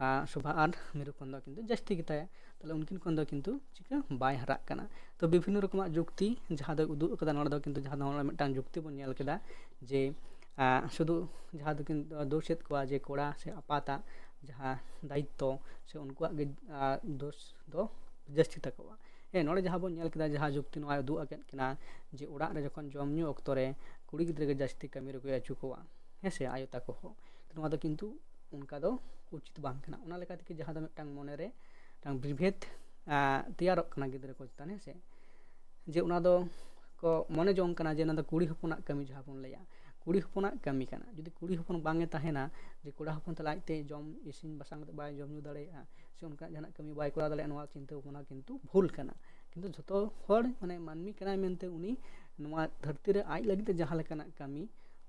ᱟᱨ ᱥᱳᱵᱷᱟ ᱟᱨ ᱢᱤᱨᱩ ᱠᱷᱚᱱ ᱫᱚ ᱠᱤᱱᱛᱩ ᱡᱟᱹᱥᱛᱤ ᱜᱮᱛᱟᱭᱟ᱾ ᱛᱟᱦᱚᱞᱮ ᱩᱱᱠᱤᱱ ᱠᱷᱚᱱ ᱫᱚ ᱠᱤᱱᱛᱩ ᱪᱤᱠᱟᱹ ᱵᱟᱭ ᱦᱟᱨᱟᱜ ᱠᱟᱱᱟ᱾ ᱛᱚ ᱵᱤᱵᱷᱤᱱᱱᱚ ᱨᱚᱠᱚᱢᱟᱜ ᱡᱩᱠᱛᱤ ᱡᱟᱦᱟᱸ ᱫᱚᱭ ᱩᱫᱩᱜ ᱟᱠᱟᱫᱟ ᱱᱚᱰᱮ ᱫᱚ ᱠᱤᱱᱛᱩ ᱡᱟᱦᱟᱸ ᱫᱚ ᱱᱚᱰᱮ ᱢᱤᱫᱴᱟᱝ ᱡᱩᱠᱛᱤ ᱵᱚᱱ ᱧᱮᱞ ᱠᱮᱫᱟ ᱡᱮ ᱟᱨ ᱥᱩᱫᱷᱩ ᱡᱟᱦᱟᱸ ᱫᱚᱠᱤᱱ ᱫᱳᱥᱮᱫ ᱠᱚᱣᱟ ᱡᱮ ᱠᱚᱲᱟ ᱥᱮ ᱟᱯᱟᱛᱟᱜ ᱡᱟᱦᱟᱸ ᱫᱟᱭᱤᱛᱛᱚ ᱥᱮ ᱩᱱᱠᱩᱣᱟᱜ ᱜᱮ ᱟᱨ ᱫᱳᱥ ᱫᱚ ᱡᱟᱹᱥᱛᱤ ᱛᱟᱠᱚᱣᱟ᱾ ᱦᱮᱸ, ᱱᱚᱰᱮ ᱡᱟᱦᱟᱸ ᱵᱚᱱ ᱧᱮᱞ ᱠᱮᱫᱟ ᱡᱟᱦᱟᱸ ᱡᱩᱠᱛᱤ ᱱᱚᱣᱟᱭ ᱩᱫᱩᱜ ᱟᱠᱟᱫ ᱠᱤᱱᱟ ᱡᱮ ᱚᱲᱟᱜ ᱨᱮ ᱡᱚᱠᱷᱚᱱ ᱡᱚᱢ ᱧᱩ ᱚᱠᱛᱚ ᱨᱮ ᱠᱩᱲᱤ ᱜᱤᱫᱽᱨᱟᱹ ᱜᱮ ᱡᱟᱹᱥᱛᱤ ᱠᱟᱹᱢᱤ ᱨᱮᱠᱚ ᱟᱹᱪᱩ ᱠᱚᱣᱟ, ᱦᱮᱸ ᱥᱮ, ᱟᱭᱳ ᱛᱟᱠᱚ ᱦᱚᱸ᱾ ᱱᱚᱣᱟ ᱫᱚ ᱠᱤᱱᱛᱩ ᱚᱱᱠᱟ ᱫᱚ ᱩᱪᱤᱛ ᱵᱟᱝ ᱠᱟᱱᱟ᱾ ᱚᱱᱟ ᱞᱮᱠᱟ ᱛᱮᱜᱮ ᱡᱟᱦᱟᱸ ᱫᱚ ᱢᱤᱫᱴᱟᱝ ᱢᱚᱱᱮᱨᱮ ᱢᱤᱫᱴᱟᱝ ᱵᱤᱵᱷᱮᱫ ᱟᱨ ᱛᱮᱭᱟᱨᱚᱜ ᱠᱟᱱᱟ ᱜᱤᱫᱽᱨᱟᱹ ᱠᱚ ᱪᱮᱛᱟᱱ, ᱦᱮᱸ ᱥᱮ, ᱡᱮ ᱚᱱᱟ ᱫᱚ ᱠᱚ ᱢᱚᱱᱮ ᱡᱚᱝ ᱠᱟᱱᱟ ᱡᱮ ᱚᱱᱟ ᱫᱚ ᱠᱩᱲᱤ ᱦᱚᱯᱚᱱᱟᱜ ᱠᱟᱹᱢᱤ ᱡᱟᱦᱟᱸ ᱵᱚᱱ ᱞᱟᱹᱭᱟ, ᱠᱩᱲᱤ ᱦᱚᱯᱚᱱᱟᱜ ᱠᱟᱹᱢᱤ ᱠᱟᱱᱟ᱾ ᱡᱩᱫᱤ ᱠᱩᱲᱤ ᱦᱚᱯᱚᱱ ᱵᱟᱝ ᱮ ᱛᱟᱦᱮᱱᱟ, ᱡᱮ ᱠᱚᱲᱟ ᱦᱚᱯᱚᱱ ᱛᱟᱦᱞᱮ ᱟᱡᱛᱮ ᱡᱚᱢ ᱤᱥᱤᱱ ᱵᱟᱥᱟᱝ ᱠᱟᱛᱮ ᱵᱟᱭ ᱡᱚᱢ ᱧᱩ ᱫᱟᱲᱮᱭᱟᱜᱼᱟ ᱥᱮ ᱚᱱᱠᱟᱱᱟᱜ ᱡᱟᱦᱟᱱᱟᱜ ᱠᱟᱹᱢᱤ ᱵᱟᱭ ᱠᱚᱨᱟᱣ ᱫᱟᱲᱮᱭᱟᱜᱼᱟ, ᱱᱚᱣᱟ ᱪᱤᱱᱛᱟᱹ ᱵᱷᱟᱵᱽᱱᱟ ᱠᱤᱱᱛᱩ ᱵᱷᱩᱞ ᱠᱟᱱᱟ᱾ ᱠᱤᱱᱛᱩ ᱡᱷᱚᱛᱚ ᱦᱚᱲ ᱢᱟᱱᱮ ᱢᱟᱹᱱᱢᱤ ᱠᱟᱱᱟᱭ ᱢᱮᱱᱛᱮ ᱩᱱᱤ ᱱᱚᱣᱟ ᱫᱷᱟᱹᱨᱛᱤ ᱨᱮ ᱟᱡ ᱞᱟᱹᱜᱤᱫ ᱛᱮ ᱡᱟᱦᱟᱸ ᱞᱮᱠᱟᱱᱟᱜ ᱠᱟᱹᱢᱤ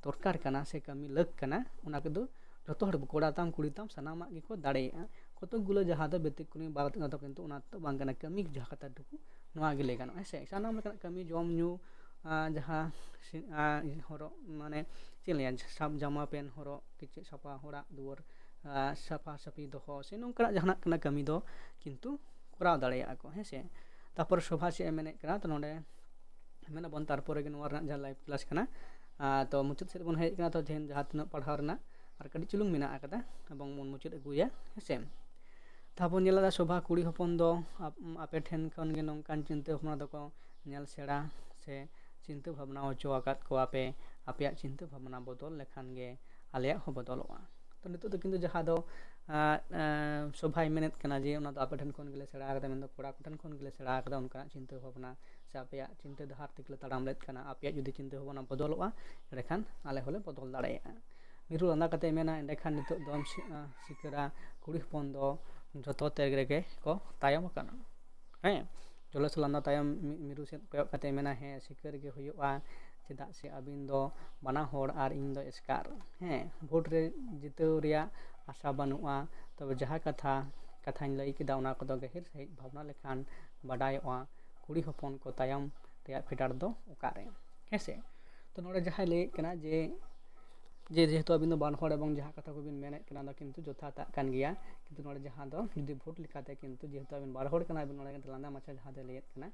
ᱫᱚᱨᱠᱟᱨ ᱠᱟᱱᱟ ᱥᱮ ᱠᱟᱹᱢᱤ ᱞᱟᱹᱠ ᱠᱟᱱᱟ, ᱚᱱᱟ ᱠᱚᱫᱚ ᱡᱷᱚᱛᱚ ᱦᱚᱲ, ᱠᱚᱲᱟ ᱛᱟᱢ ᱠᱩᱲᱤ ᱛᱟᱢ, ᱥᱟᱱᱟᱢᱟᱜ ᱜᱮᱠᱚ ᱫᱟᱲᱮᱭᱟᱜᱼᱟ᱾ ᱠᱚᱛᱚᱠ ᱜᱩᱞᱟᱹ ᱡᱟᱦᱟᱸ ᱫᱚ ᱵᱮᱛᱤᱠᱨᱚᱢᱤ ᱵᱟᱫ ᱠᱟᱛᱮ ᱠᱤᱱᱛᱩ ᱚᱱᱟ ᱫᱚ ᱵᱟᱝ ᱠᱟᱱᱟ, ᱠᱟᱹᱢᱤ ᱡᱟᱦᱟᱸ ᱠᱟᱛᱷᱟ ᱴᱩᱠᱩ ᱱᱚᱣᱟ ᱜᱮ ᱞᱟᱹᱭ ᱜᱟᱱᱚᱜᱼᱟ, ᱦᱮᱸ ᱥᱮ᱾ ᱥᱟᱱᱟᱢ ᱞᱮᱠᱟᱱᱟᱜ ᱠᱟᱹᱢᱤ, ᱡᱚᱢ ᱧᱩ, ᱟᱨ ᱡᱟᱦᱟᱸ ᱥᱤ-, ᱟᱨ ᱦᱚᱨᱚᱜ, ᱢᱟᱱᱮ ᱪᱮᱫ ᱤᱧ ᱞᱟᱹᱭᱟ, ᱥᱟᱵ ᱡᱟᱢᱟ ᱯᱮᱱ ᱦᱚᱨᱚᱜ, ᱠᱤᱪᱨᱤᱡ ᱥᱟᱯᱷᱟ, ᱚᱲᱟᱜ ᱫᱩᱣᱟᱹᱨ, ᱟᱨ ᱥᱟᱯᱷᱟ ᱥᱟᱹᱯᱷᱤ ᱫᱚᱦᱚ ᱥᱮ ᱱᱚᱝᱠᱟᱱᱟᱜ ᱡᱟᱦᱟᱱᱟᱜ ᱠᱟᱱᱟ ᱠᱟᱹᱢᱤ ᱫᱚ ᱠᱤᱱᱛᱩ ᱠᱚᱨᱟᱣ ᱫᱟᱲᱮᱭᱟᱜᱼᱟ ᱠᱚ, ᱦᱮᱸ ᱥᱮ᱾ ᱛᱟᱨᱯᱚᱨ ᱥᱳᱵᱷᱟ ᱪᱮᱫ ᱮ ᱢᱮᱱᱮᱫ ᱠᱟᱱᱟ, ᱛᱚ ᱱᱚᱰᱮ ᱢᱮᱱᱟᱵᱚᱱ ᱛᱟᱨᱯᱚᱨᱮ ᱜᱮ ᱱᱚᱣᱟ ᱨᱮᱱᱟᱜ ᱡᱟᱦᱟᱸ live class ᱠᱟᱱᱟ, ᱟᱨ ᱛᱚ ᱢᱩᱪᱟᱹᱫ ᱥᱮᱫ ᱵᱚᱱ ᱦᱮᱡ ᱠᱟᱱᱟ᱾ ᱛᱚ ᱡᱟᱦᱟᱸ ᱛᱤᱱᱟᱹᱜ ᱯᱟᱲᱦᱟᱣ ᱨᱮᱱᱟᱜ ᱟᱨ ᱠᱟᱹᱴᱤᱡ ᱪᱩᱞᱩᱝ ᱢᱮᱱᱟᱜ ᱟᱠᱟᱫᱟ ᱮᱵᱚᱝ ᱵᱚᱱ ᱢᱩᱪᱟᱹᱫ ᱟᱹᱜᱩᱭᱟ, ᱦᱮᱸ ᱥᱮ᱾ ᱛᱟᱨᱯᱚᱨ ᱧᱮᱞ ᱮᱫᱟ ᱥᱳᱵᱷᱟ ᱠᱩᱲᱤ ᱦᱚᱯᱚᱱ ᱫᱚ ᱟᱯ-, ᱟᱯᱮ ᱴᱷᱮᱱ ᱠᱷᱚᱱ ᱜᱮ ᱱᱚᱝᱠᱟᱱ ᱪᱤᱱᱛᱟᱹ ᱵᱷᱟᱵᱽᱱᱟ ᱫᱚᱠᱚ ᱧᱮᱞ ᱥᱮᱬᱟ ᱥᱮ ᱪᱤᱱᱛᱟᱹ ᱵᱷᱟᱵᱽᱱᱟ ᱦᱚᱪᱚ ᱟᱠᱟᱫ ᱠᱚᱣᱟ ᱯᱮ᱾ ᱟᱯᱮᱭᱟᱜ ᱪᱤᱱᱛᱟᱹ ᱵᱷᱟᱵᱽᱱᱟ ᱵᱚᱫᱚᱞ ᱞᱮᱠᱷᱟᱱ ᱜᱮ ᱟᱞᱮᱭᱟᱜ ᱦᱚᱸ ᱵᱚᱫᱚᱞᱚᱜᱼᱟ᱾ ᱛᱚ ᱱᱤᱛᱚᱜ ᱫᱚ ᱠᱤᱱᱛᱩ ᱡᱟᱦᱟᱸ ᱫᱚ, ᱟᱸ, ᱟᱸ, ᱥᱳᱵᱷᱟᱭ ᱢᱮᱱᱮᱫ ᱠᱟᱱᱟ ᱡᱮ ᱚᱱᱟ ᱫᱚ ᱟᱯᱮ ᱴᱷᱮᱱ ᱠᱷᱚᱱ ᱜᱮᱞᱮ ᱥᱮᱬᱟ ᱟᱠᱟᱫᱟ, ᱢᱮᱱᱫᱚ ᱠᱚᱲᱟ ᱠᱚᱴᱷᱮᱱ ᱠᱷᱚᱱ ᱜᱮᱞᱮ ᱥᱮᱬᱟ ᱟᱠᱟᱫᱟ ᱚᱱᱠᱟᱱᱟᱜ ᱪᱤᱱᱛᱟᱹ ᱵᱷᱟᱵᱽᱱᱟ ᱥᱮ ᱟᱯᱮᱭᱟᱜ ᱪᱤᱱᱛᱟᱹ ᱰᱟᱦᱟᱨ ᱛᱮᱜᱮ ᱞᱮ ᱛᱟᱲᱟᱢ ᱞᱮᱫ ᱠᱟᱱᱟ᱾ ᱟᱯᱮᱭᱟᱜ ᱡᱩᱫᱤ ᱪᱤᱱᱛᱟᱹ ᱵᱷᱟᱵᱽᱱᱟ ᱵᱚᱫᱚᱞᱚᱜᱼᱟ, ᱮᱸᱰᱮᱠᱷᱟᱱ ᱟᱞᱮ ᱦᱚᱸᱞᱮ ᱵᱚᱫᱚᱞ ᱫᱟᱲᱮᱭᱟᱜᱼᱟ᱾ ᱢᱤᱨᱩ ᱞᱟᱸᱫᱟ ᱠᱟᱛᱮ ᱢᱮᱱᱟ, ᱮᱸᱰᱮᱠᱷᱟᱱ ᱱᱤᱛᱚᱜ ᱫᱚᱢ ᱥᱤ-, ᱟᱸ, ᱥᱤᱠᱟᱹᱨᱟ ᱠᱩᱲᱤ ᱦᱚᱯᱚᱱ ᱫᱚ ᱡᱚᱛᱚ ᱛᱮ ᱨᱮᱜᱮ ᱠᱚ ᱛᱟᱭᱚᱢ ᱟᱠᱟᱱᱟ᱾ ᱦᱮᱸ, ᱡᱚᱞᱚᱥ ᱞᱟᱸᱫᱟ ᱛᱟᱭᱚᱢ ᱢᱤ-, ᱢᱤᱨᱩ ᱥᱮᱫ ᱠᱚᱭᱚᱜ ᱠᱟᱛᱮ ᱢᱮᱱᱟ, ᱦᱮᱸ, ᱥᱤᱠᱟᱹᱨ ᱜᱮ ᱦᱩᱭᱩᱜᱼᱟ, ᱪᱮᱫᱟᱜ ᱥᱮ ᱟᱹᱵᱤᱱ ᱫᱚ ᱵᱟᱱᱟ ᱦᱚᱲ ᱟᱨ ᱤᱧ ᱫᱚ ᱮᱥᱠᱟᱨ᱾ ᱦᱮᱸ, ᱵᱷᱳᱴ ᱨᱮ ᱡᱤᱛᱟᱹᱣ ᱨᱮᱭᱟᱜ ᱟᱥᱟ ᱵᱟᱹᱱᱩᱜᱼᱟ, ᱛᱚᱵᱮ ᱡᱟᱦᱟᱸ ᱠᱟᱛᱷᱟ, ᱠᱟᱛᱷᱟᱧ ᱞᱟᱹᱭ ᱠᱮᱫᱟ ᱚᱱᱟ ᱠᱚᱫᱚ ᱜᱟᱹᱦᱤᱨ ᱥᱟᱺᱦᱤᱡ ᱵᱷᱟᱵᱽᱱᱟ ᱞᱮᱠᱷᱟᱱ ᱵᱟᱰᱟᱭᱚᱜᱼᱟ, ᱠᱩᱲᱤ ᱦᱚᱯᱚᱱ ᱠᱚ ᱛᱟᱭᱚᱢ ᱨᱮᱭᱟᱜ ᱯᱷᱮᱰᱟᱨ ᱫᱚ ᱚᱠᱟᱨᱮ? ᱦᱮᱸ ᱥᱮ? ᱛᱚ ᱱᱚᱰᱮ ᱡᱟᱦᱟᱸᱭ ᱞᱟᱹᱭᱮᱫ ᱠᱟᱱᱟ ᱡᱮ ᱡᱮ ᱡᱮᱦᱮᱛᱩ ᱟᱹᱵᱤᱱ ᱫᱚ ᱵᱟᱨ ᱦᱚᱲ ᱮᱵᱚᱝ ᱡᱟᱦᱟᱸ ᱠᱟᱛᱷᱟ ᱠᱚᱵᱤᱱ ᱢᱮᱱᱮᱫ ᱠᱟᱱᱟ, ᱚᱱᱟ ᱠᱤᱱᱛᱩ ᱡᱚᱛᱷᱟᱛᱟᱜ ᱠᱟᱱ ᱜᱮᱭᱟ᱾ ᱠᱤᱱᱛᱩ ᱱᱚᱰᱮ ᱡᱟᱦᱟᱸ ᱫᱚ ᱡᱩᱫᱤ ᱵᱷᱳᱴ ᱞᱮᱠᱟᱛᱮ, ᱠᱤᱱᱛᱩ ᱡᱮᱦᱮᱛᱩ ᱟᱹᱵᱤᱱ ᱵᱟᱨ ᱦᱚᱲ ᱠᱟᱱᱟ ᱵᱤᱱ, ᱱᱚᱰᱮ ᱠᱤᱱᱛᱩ ᱞᱟᱸᱫᱟ ᱢᱟᱪᱷᱟ ᱡᱟᱦᱟᱸ ᱫᱚᱭ ᱞᱟᱹᱭᱮᱫ ᱠᱟᱱᱟ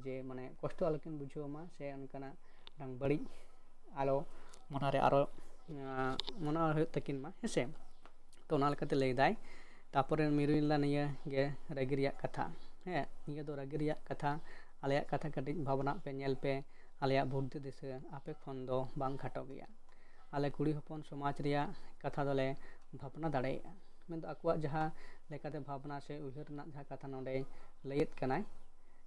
ᱡᱮ ᱢᱟᱱᱮ ᱠᱚᱥᱴᱚ ᱟᱞᱚᱠᱤᱱ ᱵᱩᱡᱷᱟᱹᱣ ᱢᱟ, ᱥᱮ ᱚᱱᱠᱟᱱᱟᱜ ᱢᱤᱫᱴᱟᱝ ᱵᱟᱹᱲᱤᱡ ᱟᱞᱚ ᱢᱚᱱᱮᱨᱮ ᱟᱨᱚ, ᱟᱸ, ᱢᱚᱱᱮ ᱟᱞᱚ ᱦᱩᱭᱩᱜ ᱛᱟᱹᱠᱤᱱ ᱢᱟ, ᱦᱮᱸ ᱥᱮ᱾ ᱛᱚ ᱚᱱᱟ ᱞᱮᱠᱟᱛᱮ ᱞᱟᱹᱭ ᱫᱟᱭ, ᱛᱟᱯᱚᱨᱮ ᱢᱤᱨᱩᱭᱮᱱ ᱞᱟ ᱱᱤᱭᱟᱹ ᱜᱮ ᱨᱟᱹᱜᱤ ᱨᱮᱭᱟᱜ ᱠᱟᱛᱷᱟ᱾ ᱦᱮᱸ, ᱱᱤᱭᱟᱹ ᱫᱚ ᱨᱟᱹᱜᱤ ᱨᱮᱭᱟᱜ ᱠᱟᱛᱷᱟ᱾ ᱟᱞᱮᱭᱟᱜ ᱠᱟᱛᱷᱟ ᱠᱟᱹᱴᱤᱡ ᱵᱷᱟᱵᱽᱱᱟᱜ ᱯᱮ, ᱧᱮᱞ ᱯᱮ, ᱟᱞᱮᱭᱟᱜ ᱵᱩᱫᱽᱫᱷᱤ ᱫᱤᱥᱟᱹ ᱟᱯᱮ ᱠᱷᱚᱱ ᱫᱚ ᱵᱟᱝ ᱠᱷᱟᱴᱚ ᱜᱮᱭᱟ᱾ ᱟᱞᱮ ᱠᱩᱲᱤ ᱦᱚᱯᱚᱱ ᱥᱚᱢᱟᱡᱽ ᱨᱮᱭᱟᱜ ᱠᱟᱛᱷᱟ ᱫᱚᱞᱮ ᱵᱷᱟᱵᱽᱱᱟ ᱫᱟᱲᱮᱭᱟᱜᱼᱟ᱾ ᱢᱮᱱᱫᱚ ᱟᱠᱚᱣᱟᱜ ᱡᱟᱦᱟᱸ ᱞᱮᱠᱟᱛᱮ ᱵᱷᱟᱵᱽᱱᱟ ᱥᱮ ᱩᱭᱦᱟᱹᱨ ᱨᱮᱱᱟᱜ ᱡᱟᱦᱟᱸ ᱠᱟᱛᱷᱟ ᱱᱚᱰᱮ ᱞᱟᱹᱭᱮᱫ ᱠᱟᱱᱟᱭ,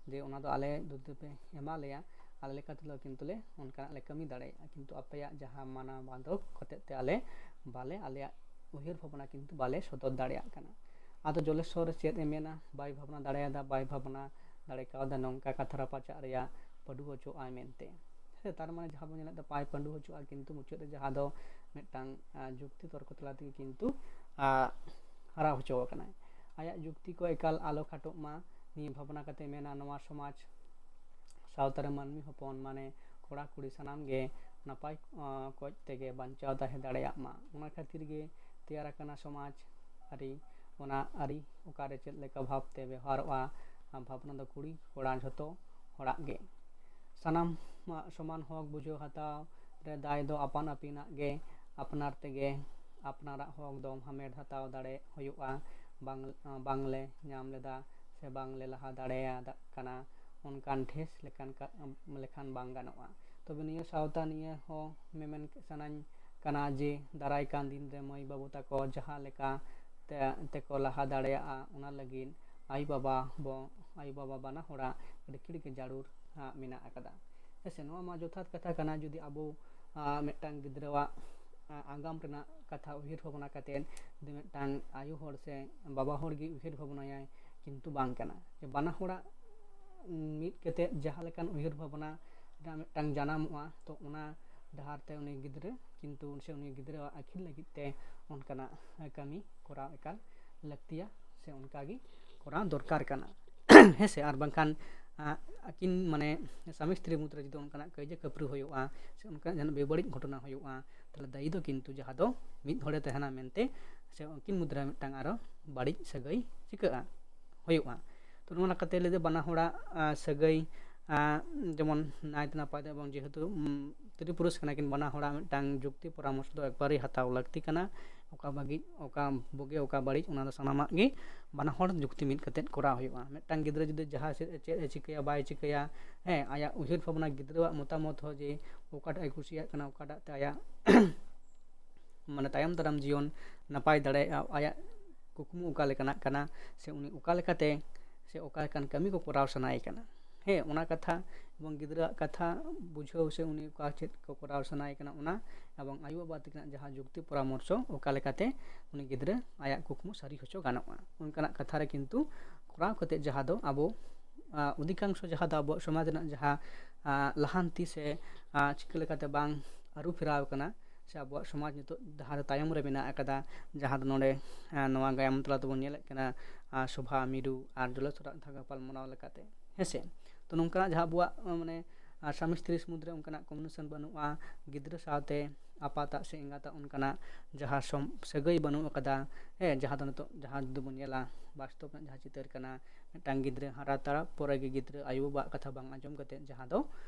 ᱡᱮ ᱚᱱᱟ ᱫᱚ ᱟᱞᱮ ᱡᱩᱫᱤ ᱯᱮ ᱮᱢᱟ ᱞᱮᱭᱟ, ᱟᱞᱮ ᱞᱮᱠᱟ ᱛᱮᱫᱚ ᱠᱤᱱᱛᱩ ᱞᱮ ᱚᱱᱠᱟᱱᱟᱜ ᱞᱮ ᱠᱟᱹᱢᱤ ᱫᱟᱲᱮᱭᱟᱜᱼᱟ, ᱠᱤᱱᱛᱩ ᱟᱯᱮᱭᱟᱜ ᱡᱟᱦᱟᱸ ᱢᱟᱱᱟ ᱵᱟᱸᱫᱷᱚᱠ ᱦᱚᱛᱮᱡ ᱛᱮ ᱟᱞᱮ ᱵᱟᱞᱮ, ᱟᱞᱮᱭᱟᱜ ᱩᱭᱦᱟᱹᱨ ᱵᱷᱟᱵᱽᱱᱟ ᱠᱤᱱᱛᱩ ᱵᱟᱞᱮ ᱥᱚᱫᱚᱨ ᱫᱟᱲᱮᱭᱟᱜ ᱠᱟᱱᱟ᱾ ᱟᱫᱚ ᱡᱚᱞᱮᱥᱥᱚᱨ ᱪᱮᱫ ᱮ ᱢᱮᱱᱟ, ᱵᱟᱭ ᱵᱷᱟᱵᱽᱱᱟ ᱫᱟᱲᱮᱭᱟᱫᱟ, ᱵᱟᱭ ᱵᱷᱟᱵᱽᱱᱟ ᱫᱟᱲᱮ ᱠᱟᱣᱫᱟ, ᱱᱚᱝᱠᱟ ᱠᱟᱛᱷᱟ ᱨᱟᱯᱟᱪᱟᱜ ᱨᱮᱭᱟᱜ ᱯᱟᱹᱰᱩ ᱦᱚᱪᱚᱜ ᱟᱭ ᱢᱮᱱᱛᱮ᱾ ᱦᱮᱸ, ᱛᱟᱨ ᱢᱟᱱᱮ ᱡᱟᱦᱟᱸ ᱵᱚᱱ ᱧᱮᱞᱮᱫ ᱫᱚ ᱵᱟᱭ ᱯᱟᱹᱰᱩ ᱦᱚᱪᱚᱜᱼᱟ, ᱠᱤᱱᱛᱩ ᱢᱩᱪᱟᱹᱫ ᱨᱮ ᱡᱟᱦᱟᱸ ᱫᱚ ᱢᱤᱫᱴᱟᱝ, ᱟᱸ, ᱡᱩᱠᱛᱤ ᱛᱚᱨᱠᱚ ᱛᱟᱞᱟ ᱛᱮᱜᱮ ᱠᱤᱱᱛᱩ, ᱟᱸ, ᱦᱟᱨᱟᱣ ᱦᱚᱪᱚ ᱟᱠᱟᱱᱟᱭ᱾ ᱟᱭᱟᱜ ᱡᱩᱠᱛᱤ ᱠᱚ ᱮᱠᱟᱞ ᱟᱞᱚ ᱠᱷᱟᱴᱚᱜ ᱢᱟ, ᱱᱤᱭᱟᱹ ᱵᱷᱟᱵᱽᱱᱟ ᱠᱟᱛᱮ ᱢᱮᱱᱟ, ᱱᱚᱣᱟ ᱥᱚᱢᱟᱡᱽ ᱥᱟᱶᱛᱟ ᱨᱮ ᱢᱟᱹᱱᱢᱤ ᱦᱚᱯᱚᱱ ᱢᱟᱱᱮ ᱠᱚᱲᱟ ᱠᱩᱲᱤ ᱥᱟᱱᱟᱢ ᱜᱮ ᱱᱟᱯᱟᱭ, ᱟᱸ, ᱚᱠᱚᱡ ᱛᱮᱜᱮ ᱵᱟᱧᱪᱟᱣ ᱛᱟᱦᱮᱸ ᱫᱟᱲᱮᱭᱟᱜ ᱢᱟ᱾ ᱚᱱᱟ ᱠᱷᱟᱹᱛᱤᱨ ᱜᱮ ᱛᱮᱭᱟᱨ ᱟᱠᱟᱱᱟ ᱥᱚᱢᱟᱡᱽ ᱟᱹᱨᱤ᱾ ᱚᱱᱟ ᱟᱹᱨᱤ ᱚᱠᱟᱨᱮ ᱪᱮᱫ ᱞᱮᱠᱟ ᱵᱷᱟᱵᱽᱛᱮ ᱵᱮᱣᱦᱟᱨᱚᱜᱼᱟ, ᱵᱷᱟᱵᱽᱱᱟ ᱫᱚ ᱠᱩᱲᱤ ᱠᱚᱲᱟ ᱡᱷᱚᱛᱚ ᱦᱚᱲᱟᱜ ᱜᱮ᱾ ᱥᱟᱱᱟᱢᱟᱜ ᱥᱚᱢᱟᱱ ᱦᱚᱠ ᱵᱩᱡᱷᱟᱹᱣ ᱦᱟᱛᱟᱣ ᱨᱮ ᱫᱟᱭ ᱫᱚ ᱟᱯᱟᱱ ᱟᱹᱯᱤᱱᱟᱜ ᱜᱮ᱾ ᱟᱯᱱᱟᱨ ᱛᱮᱜᱮ ᱟᱯᱱᱟᱨᱟᱜ ᱦᱚᱠ ᱫᱚ ᱦᱟᱢᱮᱴ ᱦᱟᱛᱟᱣ ᱫᱟᱲᱮ ᱦᱩᱭᱩᱜᱼᱟ᱾ ᱵᱟᱝ, ᱵᱟᱝᱞᱮ ᱧᱟᱢ ᱞᱮᱫᱟ ᱥᱮ ᱵᱟᱝᱞᱮ ᱞᱟᱦᱟ ᱫᱟᱲᱮᱭᱟᱫᱟᱜ ᱠᱟᱱᱟ, ᱚᱱᱠᱟᱱ ᱴᱷᱮᱥ ᱞᱮᱠᱟᱱ ᱠᱟ-, ᱞᱮᱠᱷᱟᱱ ᱵᱟᱝ ᱜᱟᱱᱚᱜᱼᱟ᱾ ᱛᱚᱵᱮ ᱱᱤᱭᱟᱹ ᱥᱟᱶᱛᱟ ᱱᱤᱭᱟᱹ ᱦᱚᱸ ᱢᱮᱢᱮᱱ ᱥᱟᱱᱟᱧ ᱠᱟᱱᱟ ᱡᱮ ᱫᱟᱨᱟᱭ ᱠᱟᱱ ᱫᱤᱱ ᱨᱮ ᱢᱟᱹᱭ ᱵᱟᱹᱵᱩ ᱛᱟᱠᱚ ᱡᱟᱦᱟᱸ ᱞᱮᱠᱟ ᱛᱮ, ᱛᱮᱠᱚ ᱞᱟᱦᱟ ᱫᱟᱲᱮᱭᱟᱜᱼᱟ, ᱚᱱᱟ ᱞᱟᱹᱜᱤᱫ ᱟᱭᱳ ᱵᱟᱵᱟ ᱵᱚ-, ᱟᱭᱳ ᱵᱟᱵᱟ ᱵᱟᱱᱟ ᱦᱚᱲᱟᱜ ᱟᱹᱰᱤ ᱠᱤᱲ ᱜᱮ ᱡᱟᱹᱨᱩᱲ, ᱟ, ᱢᱮᱱᱟᱜ ᱟᱠᱟᱫᱟ᱾ ᱦᱮᱸ ᱥᱮ, ᱱᱚᱣᱟ ᱢᱟ ᱡᱚᱛᱷᱟᱛ ᱠᱟᱛᱷᱟ ᱠᱟᱱᱟ᱾ ᱡᱩᱫᱤ ᱟᱵᱚ, ᱟ, ᱢᱤᱫᱴᱟᱝ ᱜᱤᱫᱽᱨᱟᱹᱣᱟᱜ, ᱟ, ᱟᱜᱟᱢ ᱨᱮᱱᱟᱜ ᱠᱟᱛᱷᱟ ᱩᱭᱦᱟᱹᱨ ᱵᱷᱟᱵᱽᱱᱟ ᱠᱟᱛᱮᱫ ᱡᱩᱫᱤ ᱢᱤᱫᱴᱟᱝ ᱟᱭᱳ ᱦᱚᱲ ᱥᱮ ᱵᱟᱵᱟ ᱦᱚᱲ ᱜᱮ ᱩᱭᱦᱟᱹᱨ ᱵᱷᱟᱵᱽᱱᱟᱭᱟᱭ, ᱠᱤᱱᱛᱩ ᱵᱟᱝ ᱠᱟᱱᱟ᱾ ᱡᱮ ᱵᱟᱱᱟ ᱦᱚᱲᱟᱜ ᱢᱤᱫ ᱠᱟᱛᱮᱫ ᱡᱟᱦᱟᱸ ᱞᱮᱠᱟᱱ ᱩᱭᱦᱟᱹᱨ ᱵᱷᱟᱵᱽᱱᱟ ᱨᱮᱱᱟᱜ ᱢᱤᱫᱴᱟᱝ ᱡᱟᱱᱟᱢᱚᱜᱼᱟ, ᱛᱚ ᱚᱱᱟ ᱰᱟᱦᱟᱨ ᱛᱮ ᱩᱱᱤ ᱜᱤᱫᱽᱨᱟᱹ ᱠᱤᱱᱛᱩ ᱥᱮ ᱩᱱᱤ ᱜᱤᱫᱽᱨᱟᱹᱣᱟᱜ ᱟᱹᱠᱷᱤᱞ ᱞᱟᱹᱜᱤᱫ ᱛᱮ ᱚᱱᱠᱟᱱᱟᱜ ᱠᱟᱹᱢᱤ ᱠᱚᱨᱟᱣ ᱮᱠᱟᱞ ᱞᱟᱹᱠᱛᱤᱭᱟ ᱥᱮ ᱚᱱᱠᱟᱜᱮ ᱠᱚᱨᱟᱣ ᱫᱚᱨᱠᱟᱨ ᱠᱟᱱᱟ᱾ ᱦᱮᱸ ᱥᱮ? ᱟᱨ ᱵᱟᱝᱠᱷᱟᱱ ᱟᱹᱠᱤᱱ ᱢᱟᱱᱮ ᱥᱟᱢᱤ ᱥᱛᱨᱤ ᱢᱩᱫᱽᱨᱮ ᱡᱩᱫᱤ ᱚᱱᱠᱟᱱᱟᱜ ᱠᱟᱹᱭᱡᱟᱹ ᱠᱷᱟᱹᱯᱟᱹᱨᱤ ᱦᱩᱭᱩᱜᱼᱟ, ᱥᱮ ᱚᱱᱠᱟᱱᱟᱜ ᱡᱟᱦᱟᱱᱟᱜ ᱵᱮᱵᱟᱹᱲᱤᱡ ᱜᱷᱚᱴᱚᱱᱟ ᱦᱩᱭᱩᱜᱼᱟ, ᱛᱟᱦᱚᱞᱮ ᱫᱟᱭᱤ ᱫᱚ ᱠᱤᱱᱛᱩ ᱡᱟᱦᱟᱸ ᱫᱚ ᱢᱤᱫ ᱦᱚᱲᱮ ᱛᱟᱦᱮᱱᱟ ᱢᱮᱱᱛᱮ, ᱥᱮ ᱩᱱᱠᱤᱱ ᱢᱩᱫᱽᱨᱮ ᱢᱤᱫᱴᱟᱝ ᱟᱨᱚ ᱵᱟᱹᱲᱤᱡ ᱥᱟᱹᱜᱟᱹᱭ ᱪᱤᱠᱟᱹᱜᱼᱟ, ᱦᱩᱭᱩᱜᱼᱟ᱾ ᱛᱚ ᱱᱚᱣᱟ ᱞᱮᱠᱟᱛᱮ ᱞᱟᱹᱭ ᱫᱚ ᱵᱟᱱᱟ ᱦᱚᱲᱟᱜ ᱥᱟᱹᱜᱟᱹᱭ ᱡᱮᱢᱚᱱ ᱱᱟᱭᱛᱮ ᱱᱟᱯᱟᱭ ᱛᱮ, ᱮᱵᱚᱝ ᱡᱮᱦᱮᱛᱩ ᱛᱨᱤ ᱯᱩᱨᱩᱥ ᱠᱟᱱᱟ ᱠᱤᱱ, ᱵᱟᱱᱟ ᱦᱚᱲᱟᱜ ᱢᱤᱫᱴᱟᱝ ᱡᱩᱠᱛᱤ ᱯᱚᱨᱟᱢᱚᱨᱥᱚ ᱫᱚ ᱮᱠᱵᱟᱨᱮ ᱦᱟᱛᱟᱣ ᱞᱟᱹᱠᱛᱤ ᱠᱟᱱᱟ᱾ ᱚᱠᱟ ᱵᱷᱟᱹᱜᱤ, ᱚᱠᱟ ᱵᱩᱜᱤ, ᱚᱠᱟ ᱵᱟᱹᱲᱤᱡ, ᱚᱱᱟ ᱫᱚ ᱥᱟᱱᱟᱢᱟᱜ ᱜᱮ ᱵᱟᱱᱟ ᱦᱚᱲ ᱡᱩᱠᱛᱤ ᱢᱤᱫ ᱠᱟᱛᱮᱫ ᱠᱚᱨᱟᱣ ᱦᱩᱭᱩᱜᱼᱟ᱾ ᱢᱤᱫᱴᱟᱝ ᱜᱤᱫᱽᱨᱟᱹ ᱡᱩᱫᱤ ᱡᱟᱦᱟᱸ ᱥᱮᱫ ᱪᱮᱫ ᱮ ᱪᱤᱠᱟᱹᱭᱟ ᱵᱟᱭ ᱪᱤᱠᱟᱹᱭᱟ, ᱦᱮᱸ, ᱟᱡᱟᱜ ᱩᱭᱦᱟᱹᱨ ᱵᱷᱟᱵᱽᱱᱟ, ᱜᱤᱫᱽᱨᱟᱹᱣᱟᱜ ᱢᱚᱛᱟᱢᱚᱛ ᱦᱚᱸ ᱡᱮ ᱚᱠᱟᱴᱟᱜ ᱮ ᱠᱩᱥᱤᱭᱟᱜ ᱠᱟᱱᱟ, ᱚᱠᱟᱴᱟᱜ ᱛᱮ ᱟᱭᱟᱜ ᱢᱟᱱᱮ ᱛᱟᱭᱚᱢ ᱫᱟᱨᱟᱢ ᱡᱤᱭᱚᱱ ᱱᱟᱯᱟᱭ ᱫᱟᱲᱮᱭᱟᱜᱼᱟ, ᱟᱭᱟᱜ ᱠᱩᱠᱢᱩ ᱚᱠᱟ ᱞᱮᱠᱟᱱᱟᱜ ᱠᱟᱱᱟ, ᱥᱮ ᱩᱱᱤ ᱚᱠᱟ ᱞᱮᱠᱟᱛᱮ ᱥᱮ ᱚᱠᱟ ᱞᱮᱠᱟᱱ ᱠᱟᱹᱢᱤ ᱠᱚ ᱠᱚᱨᱟᱣ ᱥᱟᱱᱟᱭᱮ ᱠᱟᱱᱟ, ᱦᱮᱸ, ᱚᱱᱟ ᱠᱟᱛᱷᱟ ᱮᱵᱚᱝ ᱜᱤᱫᱽᱨᱟᱹᱣᱟᱜ ᱠᱟᱛᱷᱟ ᱵᱩᱡᱷᱟᱹᱣ ᱥᱮ ᱩᱱᱤ ᱚᱠᱟ ᱪᱮᱫ ᱠᱚ ᱠᱚᱨᱟᱣ ᱥᱟᱱᱟᱭᱮ ᱠᱟᱱᱟ ᱚᱱᱟ, ᱮᱵᱚᱝ ᱟᱭᱳᱼᱵᱟᱵᱟ ᱛᱟᱹᱠᱤᱱᱟᱜ ᱡᱟᱦᱟᱸ ᱡᱩᱠᱛᱤ ᱯᱚᱨᱟᱢᱚᱨᱥᱚ, ᱚᱠᱟ ᱞᱮᱠᱟᱛᱮ ᱩᱱᱤ ᱜᱤᱫᱽᱨᱟᱹ ᱟᱭᱟᱜ ᱠᱩᱠᱢᱩ ᱥᱟᱹᱨᱤ ᱦᱚᱪᱚ ᱜᱟᱱᱚᱜᱼᱟ, ᱚᱱᱠᱟᱱᱟᱜ ᱠᱟᱛᱷᱟ ᱨᱮ ᱠᱤᱱᱛᱩ ᱠᱚᱨᱟᱣ ᱠᱟᱛᱮ ᱡᱟᱦᱟᱸ ᱫᱚ ᱟᱵᱚ ᱚᱫᱷᱤᱠᱟᱝᱥᱚ ᱡᱟᱦᱟᱸ ᱫᱚ ᱟᱵᱚᱣᱟᱜ ᱥᱚᱢᱟᱡᱽ ᱨᱮᱱᱟᱜ ᱡᱟᱦᱟᱸ ᱞᱟᱦᱟᱱᱛᱤ ᱥᱮ ᱪᱤᱠᱟᱹ ᱞᱮᱠᱟᱛᱮ ᱵᱟᱝ ᱟᱹᱨᱩ ᱯᱷᱮᱨᱟᱣ ᱠᱟᱱᱟ, ᱥᱮ ᱟᱵᱚᱣᱟᱜ ᱥᱚᱢᱟᱡᱽ ᱱᱤᱛᱚᱜ ᱰᱟᱦᱟᱨ ᱛᱟᱭᱚᱢ ᱨᱮ ᱢᱮᱱᱟᱜ ᱟᱠᱟᱫᱟ, ᱡᱟᱦᱟᱸ ᱫᱚ ᱱᱚᱰᱮ ᱱᱚᱣᱟ ᱜᱟᱭᱟᱱ ᱛᱟᱞᱟ ᱛᱮᱵᱚᱱ ᱧᱮᱞᱮᱫ ᱠᱟᱱᱟ, ᱥᱚᱵᱷᱟ, ᱢᱤᱨᱩ ᱟᱨ ᱡᱚᱞᱚᱥᱚᱨᱟᱜ ᱜᱟᱯᱟᱞ ᱢᱟᱨᱟᱣ ᱞᱮᱠᱟᱛᱮ, ᱦᱮᱸᱥᱮ᱾ ᱛᱚ ᱱᱚᱝᱠᱟᱱᱟᱜ ᱡᱟᱦᱟᱸ ᱟᱵᱚᱣᱟᱜ ᱢᱟᱱᱮ ᱥᱟᱢᱤ ᱥᱛᱨᱤ ᱢᱩᱫᱽᱨᱮ ᱚᱱᱠᱟᱱᱟᱜ ᱠᱚᱢᱤᱭᱩᱱᱤᱠᱮᱥᱚᱱ ᱵᱟᱹᱱᱩᱜᱼᱟ, ᱜᱤᱫᱽᱨᱟᱹ ᱥᱟᱶᱛᱮ ᱟᱯᱟᱛᱟᱜ ᱥᱮ ᱮᱸᱜᱟᱛᱟᱜ ᱚᱱᱠᱟᱱᱟᱜ ᱡᱟᱦᱟᱸ ᱥᱟᱹᱜᱟᱹᱭ ᱵᱟᱹᱱᱩᱜ ᱟᱠᱟᱫᱟ, ᱦᱮᱸ, ᱡᱟᱦᱟᱸ ᱫᱚ ᱱᱤᱛᱚᱜ ᱡᱟᱦᱟᱸ ᱡᱩᱫᱤ ᱵᱚᱱ ᱧᱮᱞᱟ ᱵᱟᱥᱛᱚᱵ ᱨᱮᱱᱟᱜ ᱡᱟᱦᱟᱸ ᱪᱤᱛᱟᱹᱨ ᱠᱟᱱᱟ, ᱢᱤᱫᱴᱟᱝ ᱜᱤᱫᱽᱨᱟᱹ ᱦᱟᱨᱟ ᱛᱟᱲᱟ ᱯᱚᱨᱮ ᱜᱮ ᱜᱤᱫᱽᱨᱟᱹ ᱟᱭᱳᱼᱵᱟᱵᱟᱣᱟᱜ ᱠᱟᱛᱷᱟ ᱵᱟᱝ ᱟᱸᱡᱚᱢ ᱠᱟᱛᱮ ᱡᱟᱦᱟᱸ ᱫᱚ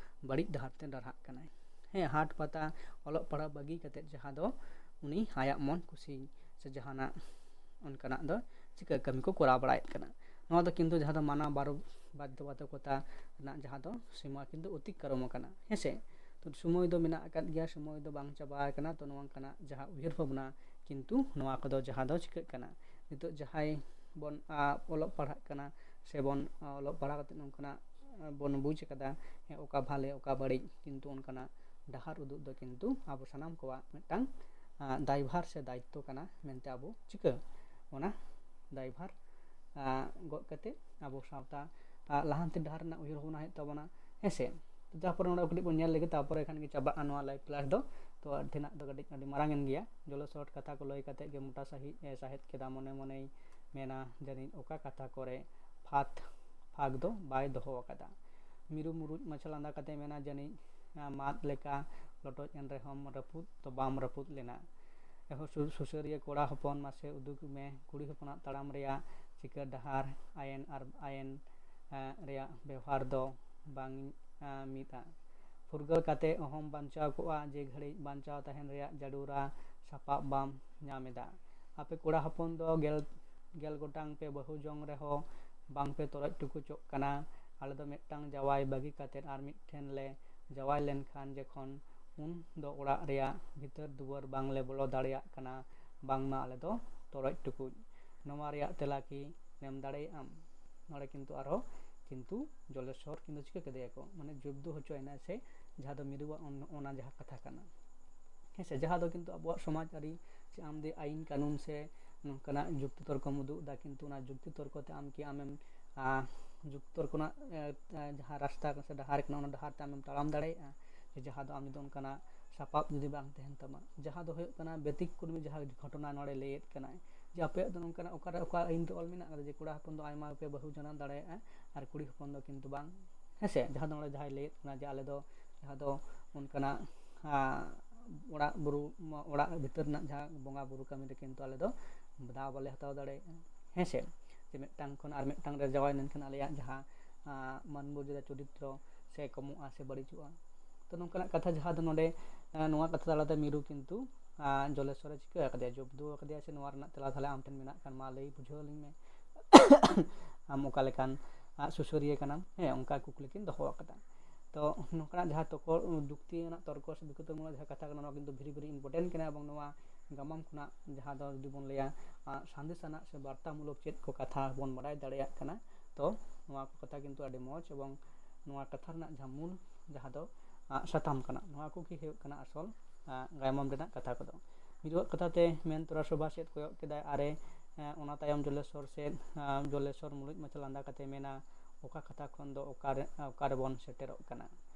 ᱵᱟᱹᱲᱤᱡ ᱰᱟᱦᱟᱨ ᱛᱮ ᱰᱟᱨᱦᱟᱜ ᱠᱟᱱᱟᱭ, ᱦᱮᱸ, ᱦᱟᱴ ᱯᱟᱛᱟ ᱚᱞᱚᱜ ᱯᱟᱲᱦᱟᱜ ᱵᱟᱹᱜᱤ ᱠᱟᱛᱮ ᱡᱟᱦᱟᱸ ᱫᱚ ᱩᱱᱤ ᱟᱭᱟᱜ ᱢᱚᱱ ᱠᱩᱥᱤ ᱥᱮ ᱡᱟᱦᱟᱱᱟᱜ ᱚᱱᱠᱟᱱᱟᱜ ᱫᱚ ᱪᱤᱠᱟᱹ ᱠᱟᱹᱢᱤ ᱠᱚ ᱠᱚᱨᱟᱣ ᱵᱟᱲᱟᱭᱮᱫ ᱠᱟᱱᱟ᱾ ᱱᱚᱣᱟ ᱫᱚ ᱠᱤᱱᱛᱩ ᱡᱟᱦᱟᱸ ᱫᱚ ᱢᱟᱱᱟ ᱵᱟᱨᱚ ᱵᱟᱫᱽᱫᱷᱚᱵᱟᱫᱷᱚᱠᱚᱛᱟ ᱨᱮᱱᱟᱜ ᱡᱟᱦᱟᱸ ᱫᱚ ᱥᱤᱢᱟ ᱠᱤᱱᱛᱩ ᱚᱛᱤᱠᱨᱚᱢ ᱟᱠᱟᱱᱟ, ᱦᱮᱸᱥᱮ᱾ ᱛᱚ ᱥᱚᱢᱚᱭ ᱫᱚ ᱢᱮᱱᱟᱜ ᱟᱠᱟᱫ ᱜᱮᱭᱟ, ᱥᱚᱢᱚᱭ ᱫᱚ ᱵᱟᱝ ᱪᱟᱵᱟ ᱟᱠᱟᱱᱟ᱾ ᱛᱚ ᱱᱚᱝᱠᱟᱱᱟᱜ ᱡᱟᱦᱟᱸ ᱩᱭᱦᱟᱹᱨ ᱵᱷᱟᱵᱽᱱᱟ ᱠᱤᱱᱛᱩ ᱱᱚᱣᱟ ᱠᱚᱫᱚ ᱡᱟᱦᱟᱸ ᱫᱚ ᱪᱤᱠᱟᱹᱜ ᱠᱟᱱᱟ, ᱱᱤᱛᱚᱜ ᱡᱟᱦᱟᱸᱭ ᱵᱚᱱ ᱚᱞᱚᱜ ᱯᱟᱲᱦᱟᱜ ᱠᱟᱱᱟ ᱥᱮ ᱵᱚᱱ ᱚᱞᱚᱜ ᱯᱟᱲᱦᱟᱣ ᱠᱟᱛᱮ ᱱᱚᱝᱠᱟᱱᱟᱜ ᱵᱚᱱ ᱵᱩᱡᱽ ᱟᱠᱟᱫᱟ, ᱚᱠᱟ ᱵᱷᱟᱞᱮ ᱚᱠᱟ ᱵᱟᱹᱲᱤᱡ, ᱠᱤᱱᱛᱩ ᱚᱱᱠᱟᱱᱟᱜ ᱰᱟᱦᱟᱨ ᱩᱫᱩᱜ ᱫᱚ ᱠᱤᱱᱛᱩ ᱟᱵᱚ ᱥᱟᱱᱟᱢ ᱠᱚᱣᱟᱜ ᱢᱤᱫᱴᱟᱝ ᱫᱟᱭᱵᱷᱟᱨ ᱥᱮ ᱫᱟᱭᱤᱛᱛᱚ ᱠᱟᱱᱟ ᱢᱮᱱᱛᱮ ᱟᱵᱚ ᱪᱤᱠᱟᱹ ᱚᱱᱟ ᱫᱟᱭᱵᱷᱟᱨ ᱜᱚᱜ ᱠᱟᱛᱮ ᱟᱵᱚ ᱥᱟᱶᱛᱟ ᱞᱟᱦᱟᱱᱛᱤ ᱰᱟᱦᱟᱨ ᱨᱮᱱᱟᱜ ᱩᱭᱦᱟᱹᱨ ᱵᱷᱟᱵᱽᱱᱟ ᱦᱩᱭᱩᱜ ᱛᱟᱵᱚᱱᱟ, ᱦᱮᱸᱥᱮ᱾ ᱛᱟᱨᱯᱚᱨᱮ ᱱᱚᱰᱮ ᱠᱟᱹᱴᱤᱡ ᱵᱚᱱ ᱧᱮᱞ ᱞᱮᱜᱮ, ᱛᱟᱨᱯᱚᱨᱮ ᱠᱷᱟᱱ ᱜᱮ ᱪᱟᱵᱟᱜᱼᱟ ᱱᱚᱣᱟ ᱞᱟᱭᱤᱵᱷ ᱠᱞᱟᱥ ᱫᱚ᱾ ᱛᱚ ᱟᱹᱰᱤ ᱛᱮᱱᱟᱜ ᱫᱚ ᱠᱟᱹᱴᱤᱡ ᱟᱹᱰᱤ ᱢᱟᱨᱟᱝ ᱮᱱ ᱜᱮᱭᱟ, ᱡᱚᱞᱚ ᱥᱚᱨᱴ ᱠᱟᱛᱷᱟ ᱠᱚ ᱞᱟᱹᱭ ᱠᱟᱛᱮ ᱜᱮ ᱢᱚᱴᱟ ᱥᱟᱺᱦᱤᱡ ᱮ ᱥᱟᱦᱮᱫ ᱠᱮᱫᱟ, ᱢᱚᱱᱮ ᱢᱚᱱᱮᱭ ᱢᱮᱱᱟ ᱡᱟᱹᱱᱤᱡ ᱚᱠᱟ ᱠᱟᱛᱷᱟ ᱠᱚᱨᱮ ᱯᱷᱟᱛ ᱦᱟᱠ ᱫᱚ ᱵᱟᱭ ᱫᱚᱦᱚ ᱟᱠᱟᱫᱟ᱾ ᱢᱤᱨᱩ ᱢᱩᱨᱩᱡ ᱢᱟᱪᱷᱟ ᱞᱟᱸᱫᱟ ᱠᱟᱛᱮ ᱢᱮᱱᱟ, ᱡᱟᱹᱱᱤᱡ ᱢᱟᱫ ᱞᱮᱠᱟ ᱞᱚᱴᱚᱡ, ᱮᱱ ᱨᱮᱦᱚᱸᱢ ᱨᱟᱹᱯᱩᱫ ᱫᱚ ᱵᱟᱢ ᱨᱟᱹᱯᱩᱫ ᱞᱮᱱᱟ᱾ ᱮᱦᱚ ᱥᱩ- ᱥᱩᱥᱟᱹᱨᱤᱭᱟᱹ ᱠᱚᱲᱟ ᱦᱚᱯᱚᱱ, ᱢᱟᱥᱮ ᱩᱫᱩᱜᱽ ᱢᱮ ᱠᱩᱲᱤ ᱦᱚᱯᱚᱱᱟᱜ ᱛᱟᱲᱟᱢ ᱨᱮᱭᱟᱜ ᱪᱤᱠᱟᱹᱲ ᱰᱟᱦᱟᱨ, ᱟᱭᱮᱱ ᱟᱨ ᱟᱭᱮᱱ ᱮ, ᱨᱮᱭᱟᱜ ᱵᱮᱣᱦᱟᱨ ᱫᱚ ᱵᱟᱝ ᱮ, ᱢᱤᱫᱼᱟ᱾ ᱯᱷᱩᱨᱜᱟᱹᱞ ᱠᱟᱛᱮ ᱚᱦᱚᱢ ᱵᱟᱧᱪᱟᱣ ᱠᱚᱜᱼᱟ, ᱡᱮ ᱜᱷᱟᱹᱲᱤᱡ ᱵᱟᱧᱪᱟᱣ ᱛᱟᱦᱮᱱ ᱨᱮᱭᱟᱜ ᱡᱟᱹᱨᱩᱲᱟ ᱥᱟᱯᱟᱵ ᱵᱟᱢ ᱧᱟᱢ ᱮᱫᱟ᱾ ᱟᱯᱮ ᱠᱚᱲᱟ ᱦᱚᱯᱚᱱ ᱫᱚ ᱜᱮᱞ, ᱜᱮᱞ ᱜᱚᱴᱟᱝ ᱯᱮ ᱵᱟᱹᱦᱩ ᱡᱚᱝ ᱨᱮᱦᱚᱸ ᱵᱟᱝ ᱯᱮ ᱛᱚᱨᱚᱡ ᱴᱩᱠᱩᱪᱚᱜ ᱠᱟᱱᱟ᱾ ᱟᱞᱮ ᱫᱚ ᱢᱤᱫᱴᱟᱝ ᱡᱟᱶᱟᱭ ᱵᱟᱹᱜᱤ ᱠᱟᱛᱮ ᱟᱨ ᱢᱤᱫ ᱴᱷᱮᱱ ᱞᱮ ᱡᱟᱶᱟᱭ ᱞᱮᱱᱠᱷᱟᱱ ᱡᱚᱠᱷᱚᱱ, ᱩᱱ ᱫᱚ ᱚᱲᱟᱜ ᱨᱮᱭᱟᱜ ᱵᱷᱤᱛᱟᱹᱨ ᱫᱩᱣᱟᱹᱨ ᱵᱟᱝ ᱞᱮ ᱵᱚᱞᱚ ᱫᱟᱲᱮᱭᱟᱜ ᱠᱟᱱᱟ, ᱵᱟᱝᱢᱟ ᱟᱞᱮ ᱫᱚ ᱛᱚᱨᱚᱡ ᱴᱩᱠᱩᱡ᱾ ᱱᱚᱣᱟ ᱨᱮᱭᱟᱜ ᱛᱮᱞᱟ ᱠᱤ ᱮᱢ ᱫᱟᱲᱮᱭᱟᱜ ᱟᱢ? ᱱᱚᱰᱮ ᱠᱤᱱᱛᱩ ᱟᱨᱦᱚᱸ ᱠᱤᱱᱛᱩ ᱡᱚᱞᱮᱥᱥᱚᱨ ᱠᱤᱱᱛᱩ ᱪᱤᱠᱟᱹ ᱠᱮᱫᱮᱭᱟ ᱠᱚ, ᱢᱟᱱᱮ ᱡᱚᱵᱫᱩ ᱦᱚᱪᱚᱭᱮᱱᱟ ᱥᱮ, ᱡᱟᱦᱟᱸ ᱫᱚ ᱢᱤᱨᱩᱣᱟᱜ ᱚᱱ-, ᱚᱱᱟ ᱡᱟᱦᱟᱸ ᱠᱟᱛᱷᱟ ᱠᱟᱱᱟ, ᱦᱮᱸ ᱥᱮ, ᱡᱟᱦᱟᱸ ᱫᱚ ᱠᱤᱱᱛᱩ ᱟᱵᱚᱣᱟᱜ ᱥᱚᱢᱟᱡᱽ ᱟᱹᱨᱤ ᱥᱮ ᱟᱢ ᱫᱚ ᱟᱹᱭᱤᱱ ᱠᱟᱹᱱᱩᱱ ᱥᱮ ᱱᱚᱝᱠᱟᱱᱟᱜ ᱡᱩᱠᱛᱤ ᱛᱚᱨᱠᱚᱢ ᱩᱫᱩᱜ ᱮᱫᱟ, ᱠᱤᱱᱛᱩ ᱚᱱᱟ ᱡᱩᱠᱛᱤ ᱛᱚᱨᱠᱚ ᱛᱮ ᱟᱢ ᱠᱤ ᱟᱢᱮᱢ, ᱟ, ᱡᱩᱠᱛᱤ ᱛᱚᱨᱠᱚ ᱨᱮᱱᱟᱜ, ᱮ, ᱮ, ᱡᱟᱦᱟᱸ ᱨᱟᱥᱛᱟ ᱥᱮ ᱰᱟᱦᱟᱨ ᱠᱟᱱᱟ, ᱚᱱᱟ ᱰᱟᱦᱟᱨ ᱛᱮ ᱟᱢᱮᱢ ᱛᱟᱲᱟᱢ ᱫᱟᱲᱮᱭᱟᱜᱼᱟ? ᱡᱮ ᱡᱟᱦᱟᱸ ᱫᱚ ᱟᱢ ᱡᱩᱫᱤ ᱚᱱᱠᱟᱱᱟᱜ ᱥᱟᱯᱟᱵ ᱡᱩᱫᱤ ᱵᱟᱝ ᱛᱟᱦᱮᱱ ᱛᱟᱢᱟ, ᱡᱟᱦᱟᱸ ᱫᱚ ᱦᱩᱭᱩᱜ ᱠᱟᱱᱟ ᱵᱮᱛᱤᱠᱨᱚᱢᱤ ᱡᱟᱦᱟᱸ ᱜᱷᱚᱴᱚᱱᱟ ᱱᱚᱰᱮ ᱞᱟᱹᱭᱮᱫ ᱠᱟᱱᱟᱭ, ᱡᱮ ᱟᱯᱮᱭᱟᱜ ᱫᱚ ᱱᱚᱝᱠᱟᱱᱟᱜ ᱚᱠᱟᱨᱮ, ᱚᱠᱟ ᱟᱹᱭᱤᱱ ᱨᱮ ᱚᱞ ᱢᱮᱱᱟᱜ ᱠᱟᱫᱟ ᱡᱮ ᱠᱚᱲᱟ ᱦᱚᱯᱚᱱ ᱫᱚ ᱟᱭᱢᱟ ᱯᱮ ᱵᱟᱹᱦᱩ ᱡᱚᱱᱟᱣ ᱫᱟᱲᱮᱭᱟᱜᱼᱟ ᱟᱨ ᱠᱩᱲᱤ ᱦᱚᱯᱚᱱ ᱫᱚ ᱠᱤᱱᱛᱩ ᱵᱟᱝ? ᱦᱮᱸ ᱥᱮ, ᱡᱟᱦᱟᱸ ᱫᱚ ᱱᱚᱰᱮ ᱡᱟᱦᱟᱸᱭ ᱞᱟᱹᱭᱮᱫ ᱠᱟᱱᱟ ᱡᱮ ᱟᱞᱮ ᱫᱚ ᱡᱟᱦᱟᱸ ᱫᱚ ᱚᱱᱠᱟᱱᱟᱜ, ᱟ, ᱚᱲᱟᱜ ᱵᱩᱨᱩ, ᱚᱲᱟᱜ ᱵᱷᱤᱛᱟᱹᱨ ᱨᱮᱱᱟᱜ ᱡᱟᱦᱟᱸ ᱵᱚᱸᱜᱟ ᱵᱩᱨᱩ ᱠᱟᱹᱢᱤ ᱨᱮ ᱠᱤᱱᱛᱩ ᱟᱞᱮ ᱫᱚ ᱫᱟᱣ ᱵᱟᱞᱮ ᱦᱟᱛᱟᱣ ᱫᱟᱲᱮᱭᱟᱜᱼᱟ, ᱦᱮᱸ ᱥᱮ, ᱡᱮ ᱢᱤᱫᱴᱟᱝ ᱠᱷᱚᱱ ᱟᱨ ᱢᱤᱫᱴᱟᱝ ᱨᱮ ᱡᱟᱶᱟᱭ ᱞᱮᱱᱠᱷᱟᱱ ᱟᱞᱮᱭᱟᱜ ᱡᱟᱦᱟᱸ, ᱟ, ᱢᱟᱹᱱ ᱢᱚᱨᱡᱟᱫᱟ ᱪᱚᱨᱤᱛᱨᱚ ᱥᱮ ᱠᱚᱢᱚᱜᱼᱟ ᱥᱮ ᱵᱟᱹᱲᱤᱡᱚᱜᱼᱟ᱾ ᱛᱚ ᱱᱚᱝᱠᱟᱱᱟᱜ ᱠᱟᱛᱷᱟ ᱡᱟᱦᱟᱸ ᱫᱚ ᱱᱚᱰᱮ, ᱟ, ᱱᱚᱣᱟ ᱠᱟᱛᱷᱟ ᱛᱟᱞᱟᱛᱮ ᱢᱤᱨᱩ ᱠᱤᱱᱛᱩ, ᱟ, ᱡᱚᱞᱮᱥᱥᱚᱨᱮ ᱪᱤᱠᱟᱹ ᱟᱠᱟᱫᱮᱭᱟ, ᱡᱚᱵᱫᱩ ᱟᱠᱟᱫᱮᱭᱟ ᱥᱮ, ᱱᱚᱣᱟ ᱨᱮᱱᱟᱜ ᱛᱮᱞᱟ ᱛᱟᱦᱞᱮ ᱟᱢ ᱴᱷᱮᱱ ᱢᱮᱱᱟᱜ ᱠᱷᱟᱱ ᱢᱟ ᱞᱟᱹᱭ ᱵᱩᱡᱷᱟᱹᱣ ᱟᱹᱞᱤᱧ ᱢᱮ᱾ ᱟᱢ ᱚᱠᱟ ᱞᱮᱠᱟᱱ, ᱟ, ᱥᱩᱥᱟᱹᱨᱤᱭᱟᱹ ᱠᱟᱱᱟᱢ? ᱦᱮᱸ, ᱚᱱᱠᱟ ᱠᱩᱠᱞᱤ ᱠᱤᱱ ᱫᱚᱦᱚ ᱟᱠᱟᱫᱟ᱾ ᱛᱚ ᱱᱚᱝᱠᱟᱱᱟᱜ ᱡᱟᱦᱟᱸ ᱛᱚᱠᱚ ᱡᱩᱠᱛᱤ ᱨᱮᱱᱟᱜ ᱛᱚᱨᱠᱚ ᱥᱮ ᱵᱤᱠᱚᱛᱚᱨᱢᱩᱞᱚᱠ ᱡᱟᱦᱟᱸ ᱠᱟᱛᱷᱟ ᱠᱟᱱᱟ, ᱱᱚᱣᱟ ᱠᱤᱱᱛᱩ very, very important ᱠᱟᱱᱟ, ᱮᱵᱚᱝ ᱱᱚᱣᱟ ᱜᱟᱢᱟᱢ ᱠᱷᱚᱱᱟᱜ ᱡᱟᱦᱟᱸ ᱫᱚ ᱡᱩᱫᱤ ᱵᱚᱱ ᱞᱟᱹᱭᱟ, ᱟ, ᱥᱟᱸᱫᱮᱥ ᱟᱱᱟᱜ ᱥᱮ ᱵᱟᱨᱛᱟᱢᱩᱞᱚᱠ ᱪᱮᱫ ᱠᱚ ᱠᱟᱛᱷᱟ ᱵᱚᱱ ᱵᱟᱰᱟᱭ ᱫᱟᱲᱮᱭᱟᱜ ᱠᱟᱱᱟ, ᱛᱚ ᱱᱚᱣᱟ ᱠᱚ ᱠᱟᱛᱷᱟ ᱠᱤᱱᱛᱩ ᱟᱹᱰᱤ ᱢᱚᱡᱽ, ᱮᱵᱚᱝ ᱱᱚᱣᱟ ᱠᱟᱛᱷᱟ ᱨᱮᱱᱟᱜ ᱡᱟᱦᱟᱸ ᱢᱩᱞ ᱡᱟᱦᱟᱸ ᱫᱚ, ᱟ, ᱥᱟᱛᱟᱢ ᱠᱟᱱᱟ, ᱱᱚᱣᱟ ᱠᱚᱜᱮ ᱦᱩᱭᱩᱜ ᱠᱟᱱᱟ ᱟᱥᱚᱞ, ᱟ, ᱜᱟᱭᱢᱚᱢ ᱨᱮᱱᱟᱜ ᱠᱟᱛᱷᱟ ᱠᱚᱫᱚ᱾ ᱢᱤᱨᱩᱣᱟᱜ ᱠᱟᱛᱷᱟ ᱛᱮ ᱢᱮᱱ ᱛᱚᱨᱟ ᱥᱚᱵᱷᱟ ᱥᱮᱫ ᱠᱚᱭᱚᱜ ᱠᱮᱫᱟᱭ ᱟᱨᱮ, ᱮ, ᱚᱱᱟ ᱛᱟᱭᱚᱢ ᱡᱚᱞᱮᱥᱥᱚᱨ ᱥᱮᱫ, ᱟ, ᱡᱚᱞᱮᱥᱥᱚᱨ ᱢᱩᱞᱩᱡ ᱢᱟᱪᱷᱟ ᱞᱟᱸᱫᱟ ᱠᱟᱛᱮ ᱢᱮᱱᱟ, ᱚᱠᱟ ᱠᱟᱛᱷᱟ ᱠᱷᱚᱱ ᱫᱚ ᱚᱠᱟᱨᱮ, ᱚᱠᱟᱨᱮᱵᱚᱱ ᱥᱮᱴᱮᱨᱚᱜ ᱠᱟᱱᱟ?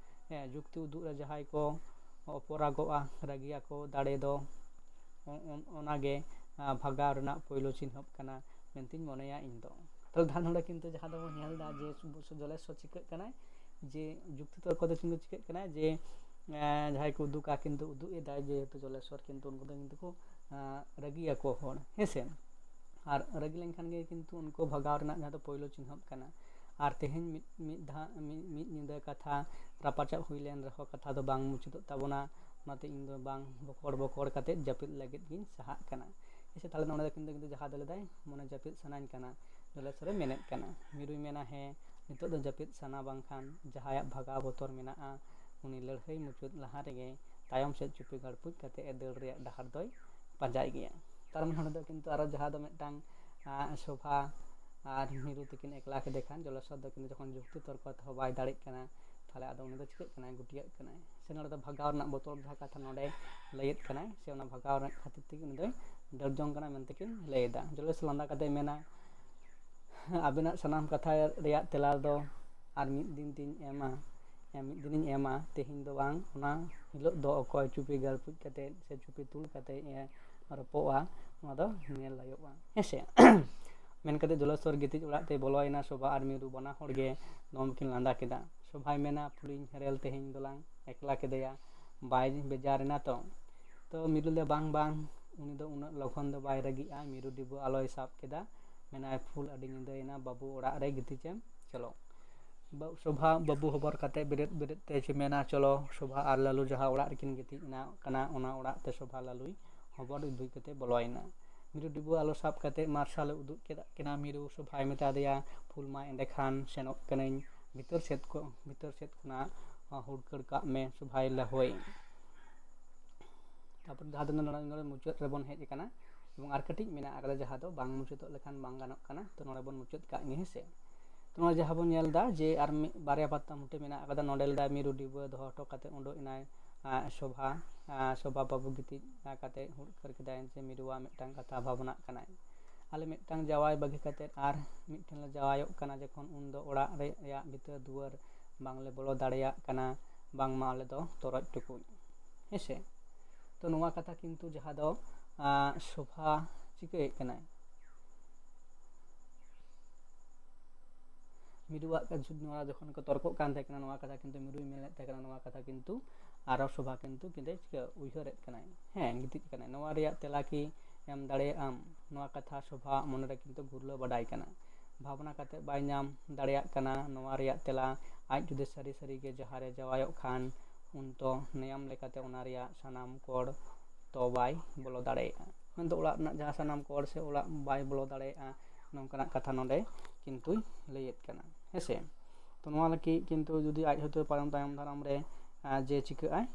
ᱦᱮᱸ, ᱡᱩᱠᱛᱤ ᱩᱫᱩᱜ ᱨᱮ ᱡᱟᱦᱟᱸᱭ ᱠᱚ ᱚᱯᱚᱨᱟᱜᱚᱜᱼᱟ, ᱨᱟᱹᱜᱤᱭᱟᱠᱚ, ᱫᱟᱲᱮ ᱫᱚ ᱚ-, ᱚᱱ-, ᱚᱱᱟᱜᱮ, ᱟ, ᱵᱷᱟᱜᱟᱣ ᱨᱮᱱᱟᱜ ᱯᱳᱭᱞᱳ ᱪᱤᱱᱦᱟᱹᱯ ᱠᱟᱱᱟ ᱢᱮᱱᱛᱮᱧ ᱢᱚᱱᱮᱭᱟ ᱤᱧ ᱫᱚ᱾ ᱧᱮᱞ ᱫᱟ ᱱᱚᱰᱮ ᱠᱤᱱᱛᱩ ᱡᱟᱦᱟᱸ ᱫᱚᱵᱚᱱ ᱧᱮᱞ ᱫᱟ ᱡᱮ ᱥᱩ-, ᱥᱩ-, ᱡᱚᱞᱮᱥᱥᱚᱨ ᱪᱤᱠᱟᱹᱜ ᱠᱟᱱᱟᱭ, ᱡᱮ ᱡᱩᱠᱛᱤ ᱛᱚᱨᱠᱚ ᱫᱚ ᱠᱤᱱᱛᱩ ᱪᱤᱠᱟᱹᱜ ᱠᱟᱱᱟᱭ ᱡᱮ, ᱮᱸ, ᱡᱟᱦᱟᱸᱭ ᱠᱚ ᱩᱫᱩᱜᱟ ᱠᱤᱱᱛᱩ ᱩᱫᱩᱜ ᱮᱫᱟᱭ ᱡᱮᱦᱮᱛᱩ ᱡᱚᱞᱮᱥᱥᱚᱨ ᱠᱤᱱᱛᱩ ᱩᱱᱠᱩ ᱫᱚ ᱠᱤᱱᱛᱩ ᱠᱚ, ᱮᱸ, ᱨᱟᱹᱜᱤᱭᱟᱠᱚ ᱦᱚᱲ, ᱦᱮᱸ ᱥᱮ᱾ ᱟᱨ ᱨᱟᱹᱜᱤ ᱞᱮᱱᱠᱷᱟᱱ ᱜᱮ ᱠᱤᱱᱛᱩ ᱩᱱᱠᱩ ᱵᱷᱟᱜᱟᱣ ᱨᱮᱱᱟᱜ ᱡᱟᱦᱟᱸ ᱫᱚ ᱯᱳᱭᱞᱳ ᱪᱤᱱᱦᱟᱹᱯ ᱠᱟᱱᱟ᱾ ᱟᱨ ᱛᱮᱦᱮᱧ ᱢᱤᱫ, ᱢᱤᱫ ᱫᱷᱟᱣ, ᱢᱤᱫ, ᱢᱤᱫ ᱧᱤᱫᱟᱹ ᱠᱟᱛᱷᱟ ᱨᱟᱯᱟᱪᱟᱜ ᱦᱩᱭ ᱞᱮᱱ ᱨᱮᱦᱚᱸ ᱠᱟᱛᱷᱟ ᱫᱚ ᱵᱟᱝ ᱢᱩᱪᱟᱹᱫᱚᱜ ᱛᱟᱵᱚᱱᱟ, ᱚᱱᱟᱛᱮ ᱤᱧ ᱫᱚ ᱵᱟᱝ ᱵᱚᱠᱚᱲ ᱵᱚᱠᱚᱲ ᱠᱟᱛᱮᱫ ᱡᱟᱹᱯᱤᱫ ᱞᱟᱹᱜᱤᱫ ᱜᱤᱧ ᱥᱟᱦᱟᱜ ᱠᱟᱱᱟ᱾ ᱦᱮᱸ ᱥᱮ, ᱛᱟᱦᱞᱮ ᱱᱚᱰᱮ ᱫᱚ ᱠᱤᱱᱛᱩ, ᱠᱤᱱᱛᱩ ᱡᱟᱦᱟᱸ ᱫᱚ ᱞᱟᱹᱭᱫᱟᱭ ᱢᱚᱱᱮ ᱡᱟᱹᱯᱤᱫ ᱥᱟᱱᱟᱧ ᱠᱟᱱᱟ, ᱡᱚᱞᱮᱥᱥᱚᱨᱮ ᱢᱮᱱᱮᱫ ᱠᱟᱱᱟ᱾ ᱢᱤᱨᱩᱭ ᱢᱮᱱᱟ, ᱦᱮᱸ, ᱱᱤᱛᱚᱜ ᱫᱚ ᱡᱟᱹᱯᱤᱫ ᱥᱟᱱᱟ ᱵᱟᱝᱠᱷᱟᱱ ᱡᱟᱦᱟᱸᱭᱟᱜ ᱵᱷᱟᱜᱟᱣ ᱵᱚᱛᱚᱨ ᱢᱮᱱᱟᱜᱼᱟ, ᱩᱱᱤ ᱞᱟᱹᱲᱦᱟᱹᱭ ᱢᱩᱪᱟᱹᱫ ᱞᱟᱦᱟ ᱨᱮᱜᱮ ᱛᱟᱭᱚᱢ ᱥᱮᱫ ᱪᱩᱯᱤ ᱜᱟᱲᱯᱩᱡ ᱠᱟᱛᱮ ᱮ ᱫᱟᱹᱲ ᱨᱮᱭᱟᱜ ᱰᱟᱦᱟᱨ ᱫᱚᱭ ᱯᱟᱸᱡᱟᱭ ᱜᱮᱭᱟ᱾ ᱛᱟᱨ ᱢᱟᱱᱮ ᱱᱚᱰᱮ ᱫᱚ ᱠᱤᱱᱛᱩ ᱟᱨᱚ ᱡᱟᱦᱟᱸ ᱫᱚ ᱢᱤᱫᱴᱟᱝ, ᱟᱸ, ᱥᱳᱵᱷᱟ ᱟᱨ ᱢᱤᱨᱩ ᱛᱤᱠᱤᱱ ᱮᱠᱞᱟ ᱠᱮᱫᱮ ᱠᱷᱟᱱ ᱡᱚᱞᱮᱥᱥᱚᱨ ᱫᱚ ᱠᱤᱱᱛᱩ ᱡᱚᱠᱷᱚᱱ ᱡᱩᱠᱛᱤ ᱛᱚᱨᱠᱚ ᱛᱮᱦᱚᱸ ᱵᱟᱭ ᱫᱟᱲᱮᱜ ᱠᱟᱱᱟ, ᱛᱟᱦᱞᱮ ᱟᱫᱚ ᱩᱱᱤ ᱫᱚ ᱪᱤᱠᱟᱹᱜ ᱠᱟᱱᱟᱭ? ᱜᱩᱴᱤᱭᱟᱹᱜ ᱠᱟᱱᱟᱭ᱾ ᱥᱮ ᱱᱚᱰᱮ ᱫᱚ ᱵᱷᱟᱜᱟᱣ ᱨᱮᱱᱟᱜ ᱵᱚᱛᱚᱨ ᱡᱟᱦᱟᱸ ᱠᱟᱛᱷᱟ ᱱᱚᱰᱮ ᱞᱟᱹᱭᱮᱫ ᱠᱟᱱᱟᱭ, ᱥᱮ ᱚᱱᱟ ᱵᱷᱟᱜᱟᱣ ᱨᱮᱱᱟᱜ ᱠᱷᱟᱹᱛᱤᱨ ᱛᱮᱜᱮ ᱩᱱᱤ ᱫᱚᱭ ᱫᱟᱹᱲ ᱡᱚᱝ ᱠᱟᱱᱟ ᱢᱮᱱᱛᱮ ᱠᱤᱱ ᱞᱟᱹᱭ ᱮᱫᱟ᱾ ᱡᱚᱞᱮᱥᱥᱚᱨ ᱞᱟᱸᱫᱟ ᱠᱟᱛᱮ ᱢᱮᱱᱟ, ᱟᱵᱮᱱᱟᱜ ᱥᱟᱱᱟᱢ ᱠᱟᱛᱷᱟ ᱨᱮᱭᱟᱜ ᱛᱮᱞᱟ ᱫᱚ ᱟᱨ ᱢᱤᱫ ᱫᱤᱱ ᱛᱤᱧ ᱮᱢᱟ, ᱢᱤᱫ ᱫᱤᱱᱤᱧ ᱮᱢᱟ, ᱛᱮᱦᱮᱧ ᱫᱚ ᱵᱟᱝ, ᱚᱱᱟ ᱦᱤᱞᱳᱜ ᱫᱚ ᱚᱠᱚᱭ ᱪᱩᱯᱤ ᱜᱟᱲᱯᱩᱡ ᱠᱟᱛᱮ ᱥᱮ ᱪᱩᱯᱤ ᱛᱩᱞ ᱠᱟᱛᱮ ᱮ ᱨᱚᱯᱚᱜᱼᱟ, ᱚᱱᱟ ᱫᱚ ᱧᱮᱞ ᱦᱩᱭᱩᱜᱼᱟ, ᱦᱮᱸ ᱥᱮ᱾ ᱢᱮᱱ ᱠᱟᱛᱮ ᱡᱚᱞᱮᱥᱥᱚᱨ ᱜᱤᱛᱤᱡ ᱚᱲᱟᱜ ᱛᱮᱭ ᱵᱚᱞᱚᱭᱮᱱᱟ᱾ ᱥᱳᱵᱷᱟ ᱟᱨ ᱢᱤᱨᱩ ᱵᱟᱱᱟ ᱦᱚᱲ ᱜᱮ ᱫᱚᱢᱮ ᱠᱤᱱ ᱞᱟᱸᱫᱟ ᱠᱮᱫᱟ᱾ ᱥᱳᱵᱷᱟᱭ ᱢᱮᱱᱟ, ᱯᱷᱩᱞᱤᱧ ᱦᱮᱨᱮᱞ ᱛᱮᱦᱮᱧ ᱫᱚᱞᱟᱝ ᱮᱠᱞᱟ ᱠᱮᱫᱮᱭᱟ, ᱵᱟᱭ ᱵᱮᱡᱟᱨ ᱮᱱᱟ ᱛᱚ? ᱛᱚ ᱢᱤᱨᱩ ᱞᱟᱹᱭ, ᱵᱟᱝ, ᱵᱟᱝ, ᱩᱱᱤ ᱫᱚ ᱩᱱᱟᱹᱜ ᱞᱚᱜᱚᱱ ᱫᱚ ᱵᱟᱭ ᱨᱟᱹᱜᱤᱜᱼᱟ᱾ ᱢᱤᱨᱩ ᱰᱤᱵᱟᱹ ᱟᱞᱚᱭ ᱥᱟᱵ ᱠᱮᱫᱟ, ᱢᱮᱱᱟᱭ, ᱯᱷᱩᱞ, ᱟᱹᱰᱤ ᱧᱤᱫᱟᱹᱭᱮᱱᱟ, ᱵᱟᱹᱵᱩ ᱚᱲᱟᱜ ᱨᱮ ᱜᱤᱛᱤᱡᱮᱢ ᱪᱚᱞᱚ᱾ ᱵᱟ-, ᱥᱳᱵᱷᱟ ᱵᱟᱹᱵᱩ ᱦᱚᱵᱚᱨ ᱠᱟᱛᱮ ᱵᱮᱨᱮᱫ ᱵᱮᱨᱮᱫ ᱛᱮ ᱢᱮᱱᱟ, ᱪᱚᱞᱚ᱾ ᱥᱳᱵᱷᱟ ᱟᱨ ᱞᱟᱞᱩ ᱡᱟᱦᱟᱸ ᱚᱲᱟᱜ ᱨᱮᱠᱤᱱ ᱜᱤᱛᱤᱡ ᱮᱱᱟ ᱠᱟᱱᱟ, ᱚᱱᱟ ᱚᱲᱟᱜ ᱛᱮ ᱥᱳᱵᱷᱟ ᱞᱟᱞᱩᱭ ᱦᱚᱵᱚᱨ ᱤᱫᱤ ᱠᱟᱛᱮ ᱵᱚᱞᱚᱭᱮᱱᱟ᱾ ᱢᱤᱨᱩ ᱰᱤᱵᱟᱹ ᱟᱞᱚ ᱥᱟᱵ ᱠᱟᱛᱮ ᱢᱟᱨᱥᱟᱞᱮ ᱩᱫᱩᱜ ᱠᱮᱫ ᱠᱤᱱᱟ᱾ ᱢᱤᱨᱩ ᱥᱳᱵᱷᱟᱭ ᱢᱮᱛᱟ ᱫᱮᱭᱟ, ᱯᱷᱩᱞ ᱢᱟ ᱮᱸᱰᱮᱠᱷᱟᱱ ᱥᱮᱱᱚᱜ ᱠᱟᱹᱱᱟᱹᱧ, ᱵᱷᱤᱛᱟᱹᱨ ᱥᱮᱫ ᱠᱚ, ᱵᱷᱤᱛᱟᱹᱨ ᱥᱮᱫ ᱠᱷᱚᱱᱟᱜ ᱦᱩᱲᱠᱟᱹᱲ ᱠᱟᱜ ᱢᱮ, ᱥᱳᱵᱷᱟᱭ ᱞᱟᱹᱦᱳᱭ᱾ ᱛᱟᱨᱯᱚᱨ ᱡᱟᱦᱟᱸ ᱫᱚ ᱱᱚᱰᱮ, ᱱᱚᱰᱮ ᱢᱩᱪᱟᱹᱫ ᱨᱮᱵᱚᱱ ᱦᱮᱡ ᱟᱠᱟᱱᱟ ᱮᱵᱚᱝ ᱟᱨ ᱠᱟᱹᱴᱤᱡ ᱢᱮᱱᱟᱜ ᱟᱠᱟᱫᱟ ᱡᱟᱦᱟᱸ ᱫᱚ ᱵᱟᱝ ᱢᱩᱪᱟᱹᱫᱚᱜ ᱞᱮᱠᱷᱟᱱ ᱵᱟᱝ ᱜᱟᱱᱚᱜ ᱠᱟᱱᱟ, ᱛᱚ ᱱᱚᱰᱮ ᱵᱚᱱ ᱢᱩᱪᱟᱹᱫ ᱠᱟᱜ ᱜᱮ, ᱦᱮᱸ ᱥᱮ᱾ ᱛᱚ ᱱᱚᱰᱮ ᱡᱟᱦᱟᱸ ᱵᱚᱱ ᱧᱮᱞ ᱮᱫᱟ ᱡᱮ ᱟᱨ ᱢᱤᱫ ᱵᱟᱨᱭᱟ ᱯᱟᱛᱟ ᱢᱩᱴᱷᱟᱹ ᱢᱮᱱᱟᱜ ᱟᱠᱟᱫᱟ, ᱱᱚᱰᱮ ᱞᱮᱫᱟᱭ ᱢᱤᱨᱩ ᱰᱤᱵᱟᱹ ᱫᱚᱦᱚ ᱦᱚᱴᱚ ᱠᱟᱛᱮ ᱩᱰᱩᱠ ᱮᱱᱟᱭ, ᱟᱸ, ᱥᱳᱵᱷᱟ, ᱟᱸ, ᱥᱳᱵᱷᱟ ᱵᱟᱹᱵᱩ ᱜᱤᱛᱤᱡ ᱠᱟᱛᱮ ᱦᱩᱲᱠᱟᱹᱲ ᱠᱮᱫᱟᱭ ᱡᱮ ᱢᱤᱨᱩᱣᱟᱜ ᱢᱤᱫᱴᱟᱝ ᱠᱟᱛᱷᱟ ᱵᱷᱟᱵᱽᱱᱟᱜ ᱠᱟᱱᱟᱭ᱾ ᱟᱞᱮ ᱢᱤᱫᱴᱟᱝ ᱡᱟᱶᱟᱭ ᱵᱟᱹᱜᱤ ᱠᱟᱛᱮ ᱟᱨ ᱢᱤᱫᱴᱮᱱ ᱞᱮ ᱡᱟᱶᱟᱭᱚᱜ ᱠᱟᱱᱟ, ᱡᱚᱠᱷᱚᱱ ᱩᱱ ᱫᱚ ᱚᱲᱟᱜ ᱨᱮᱭᱟᱜ ᱵᱷᱤᱛᱟᱹᱨ ᱫᱩᱣᱟᱹᱨ ᱵᱟᱝᱞᱮ ᱵᱚᱞᱚ ᱫᱟᱲᱮᱭᱟᱜ ᱠᱟᱱᱟ, ᱵᱟᱝᱢᱟ ᱟᱞᱮ ᱫᱚ ᱛᱚᱨᱚᱡ ᱴᱩᱠᱩᱡ, ᱦᱮᱸ ᱥᱮ᱾ ᱛᱚ ᱱᱚᱣᱟ ᱠᱟᱛᱷᱟ ᱠᱤᱱᱛᱩ ᱡᱟᱦᱟᱸ ᱫᱚ, ᱟᱸ, ᱥᱳᱵᱷᱟ ᱪᱤᱠᱟᱹᱭᱮᱫ ᱠᱟᱱᱟᱭ, ᱢᱤᱨᱩᱣᱟᱜ ᱠᱟᱛᱷᱟ, ᱱᱚᱣᱟ ᱡᱚᱠᱷᱚᱱ ᱠᱚ ᱛᱚᱨᱠᱚᱜ ᱠᱟᱱ ᱛᱟᱦᱮᱸ ᱠᱟᱱᱟ, ᱱᱚᱣᱟ ᱠᱟᱛᱷᱟ ᱠᱤᱱᱛᱩ ᱢᱤᱨᱩᱭ ᱢᱮᱱᱮᱫ ᱛᱟᱦᱮᱸ ᱠᱟᱱᱟ, ᱱᱚᱣᱟ ᱠᱟᱛᱷᱟ ᱠᱤᱱᱛᱩ ᱟᱨᱚ ᱥᱚᱵᱷᱟ ᱠᱤᱱᱛᱩ ᱠᱤᱱᱛᱩ ᱪᱤᱠᱟᱹ ᱩᱭᱦᱟᱹᱨᱮᱫ ᱠᱟᱱᱟᱭ, ᱦᱮᱸ, ᱜᱤᱛᱤᱡ ᱠᱟᱱᱟᱭ᱾ ᱱᱚᱣᱟ ᱨᱮᱭᱟᱜ ᱛᱮᱞᱟ ᱠᱤ ᱮᱢ ᱫᱟᱲᱮᱭᱟᱜ ᱟᱢ? ᱱᱚᱣᱟ ᱠᱟᱛᱷᱟ ᱥᱚᱵᱷᱟ ᱢᱚᱱᱮᱨᱮ ᱠᱤᱱᱛᱩ ᱜᱩᱨᱞᱟᱹ ᱵᱟᱰᱟᱭ ᱠᱟᱱᱟ᱾ ᱵᱷᱟᱵᱽᱱᱟ ᱠᱟᱛᱮ ᱵᱟᱭ ᱧᱟᱢ ᱫᱟᱲᱮᱭᱟᱜ ᱠᱟᱱᱟ ᱱᱚᱣᱟ ᱨᱮᱭᱟᱜ ᱛᱮᱞᱟ᱾ ᱟᱡ ᱡᱩᱫᱤ ᱥᱟᱹᱨᱤ ᱥᱟᱹᱨᱤ ᱜᱮ ᱡᱟᱦᱟᱸᱨᱮ ᱡᱟᱶᱟᱭᱚᱜ ᱠᱷᱟᱱ, ᱩᱱ ᱛᱚ ᱱᱮᱭᱟᱢ ᱞᱮᱠᱟᱛᱮ ᱚᱱᱟ ᱨᱮᱭᱟᱜ ᱥᱟᱱᱟᱢ ᱠᱚᱲ ᱛᱚ ᱵᱟᱭ ᱵᱚᱞᱚ ᱫᱟᱲᱮᱭᱟᱜᱼᱟ᱾ ᱢᱮᱱᱫᱚ ᱚᱲᱟᱜ ᱨᱮᱱᱟᱜ ᱡᱟᱦᱟᱸ ᱥᱟᱱᱟᱢ ᱠᱚᱲ ᱥᱮ ᱚᱲᱟᱜ ᱵᱟᱭ ᱵᱚᱞᱚ ᱫᱟᱲᱮᱭᱟᱜᱼᱟ, ᱱᱚᱝᱠᱟᱱᱟᱜ ᱠᱟᱛᱷᱟ ᱱᱚᱰᱮ ᱠᱤᱱᱛᱩᱭ ᱞᱟᱹᱭᱮᱫ ᱠᱟᱱᱟ, ᱦᱮᱸᱥᱮ᱾ ᱛᱚ ᱱᱚᱣᱟ ᱞᱟᱹᱜᱤᱫ ᱠᱤᱱᱛᱩ ᱡᱩᱫᱤ ᱟᱡ ᱦᱚᱭᱛᱳ ᱛᱟᱭᱚᱢ ᱛᱟᱭᱚᱢ ᱫᱟᱨᱟᱢ ᱨᱮ, ᱟᱨ ᱡᱮ ᱪᱤᱠᱟᱹᱜ ᱟᱭ,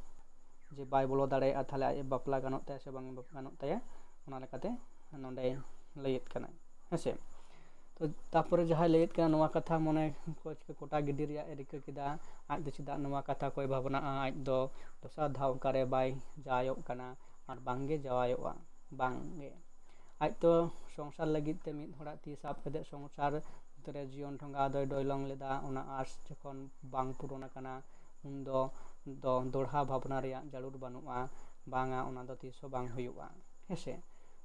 ᱡᱮ ᱵᱟᱭ ᱵᱚᱞᱚ ᱫᱟᱲᱮᱭᱟᱜᱼᱟ, ᱛᱟᱦᱚᱞᱮ ᱟᱡ ᱵᱟᱯᱞᱟ ᱜᱟᱱᱚᱜ ᱛᱟᱭᱟ ᱥᱮ ᱵᱟᱝ ᱜᱟᱱᱚᱜ ᱛᱟᱭᱟ, ᱚᱱᱟ ᱞᱮᱠᱟᱛᱮ ᱱᱚᱰᱮ ᱞᱟᱹᱭᱮᱫ ᱠᱟᱱᱟᱭ, ᱦᱮᱸᱥᱮ᱾ ᱛᱚ ᱛᱟᱯᱚᱨᱮ ᱡᱟᱦᱟᱸᱭ ᱞᱟᱹᱭᱮᱫ ᱠᱟᱱᱟ, ᱱᱚᱣᱟ ᱠᱟᱛᱷᱟ ᱢᱚᱱᱮ ᱠᱚ ᱪᱤᱠᱟᱹ ᱠᱚᱴᱟ ᱜᱤᱰᱤ ᱨᱮᱭᱟᱜ ᱮ ᱨᱤᱠᱟᱹ ᱠᱮᱫᱟ᱾ ᱟᱡ ᱫᱚ ᱪᱮᱫᱟᱜ ᱱᱚᱣᱟ ᱠᱟᱛᱷᱟ ᱠᱚᱭ ᱵᱷᱟᱵᱽᱱᱟᱜᱼᱟ? ᱟᱡ ᱫᱚ ᱫᱚᱥᱟᱨ ᱫᱷᱟᱣ ᱚᱠᱟᱨᱮ ᱵᱟᱭ ᱡᱟᱶᱟᱭᱚᱜ ᱠᱟᱱᱟ ᱟᱨ ᱵᱟᱝᱜᱮ ᱡᱟᱶᱟᱭᱚᱜᱼᱟ, ᱵᱟᱝᱜᱮ᱾ ᱟᱡ ᱫᱚ ᱥᱚᱝᱥᱟᱨ ᱞᱟᱹᱜᱤᱫ ᱛᱮ ᱢᱤᱫ ᱦᱚᱲᱟᱜ ᱛᱤ ᱥᱟᱵ ᱠᱟᱛᱮ ᱥᱚᱝᱥᱟᱨ ᱨᱮ ᱡᱤᱭᱚᱱ ᱰᱷᱚᱸᱜᱟ ᱫᱚᱭ ᱰᱚᱭᱞᱚᱝ ᱞᱮᱫᱟ᱾ ᱚᱱᱟ ᱟᱸᱥ ᱡᱚᱠᱷᱚᱱ ᱵᱟᱝ ᱯᱩᱨᱚᱱ ᱟᱠᱟᱱᱟ, ᱩᱱᱫᱚ ᱫᱚ ᱫᱚᱲᱦᱟ ᱵᱷᱟᱵᱽᱱᱟ ᱨᱮᱭᱟᱜ ᱡᱟᱹᱨᱩᱲ ᱵᱟᱹᱱᱩᱜᱼᱟ, ᱵᱟᱝᱟ, ᱚᱱᱟ ᱫᱚ ᱛᱤᱥ ᱦᱚᱸ ᱵᱟᱝ ᱦᱩᱭᱩᱜᱼᱟ, ᱦᱮᱸᱥᱮ᱾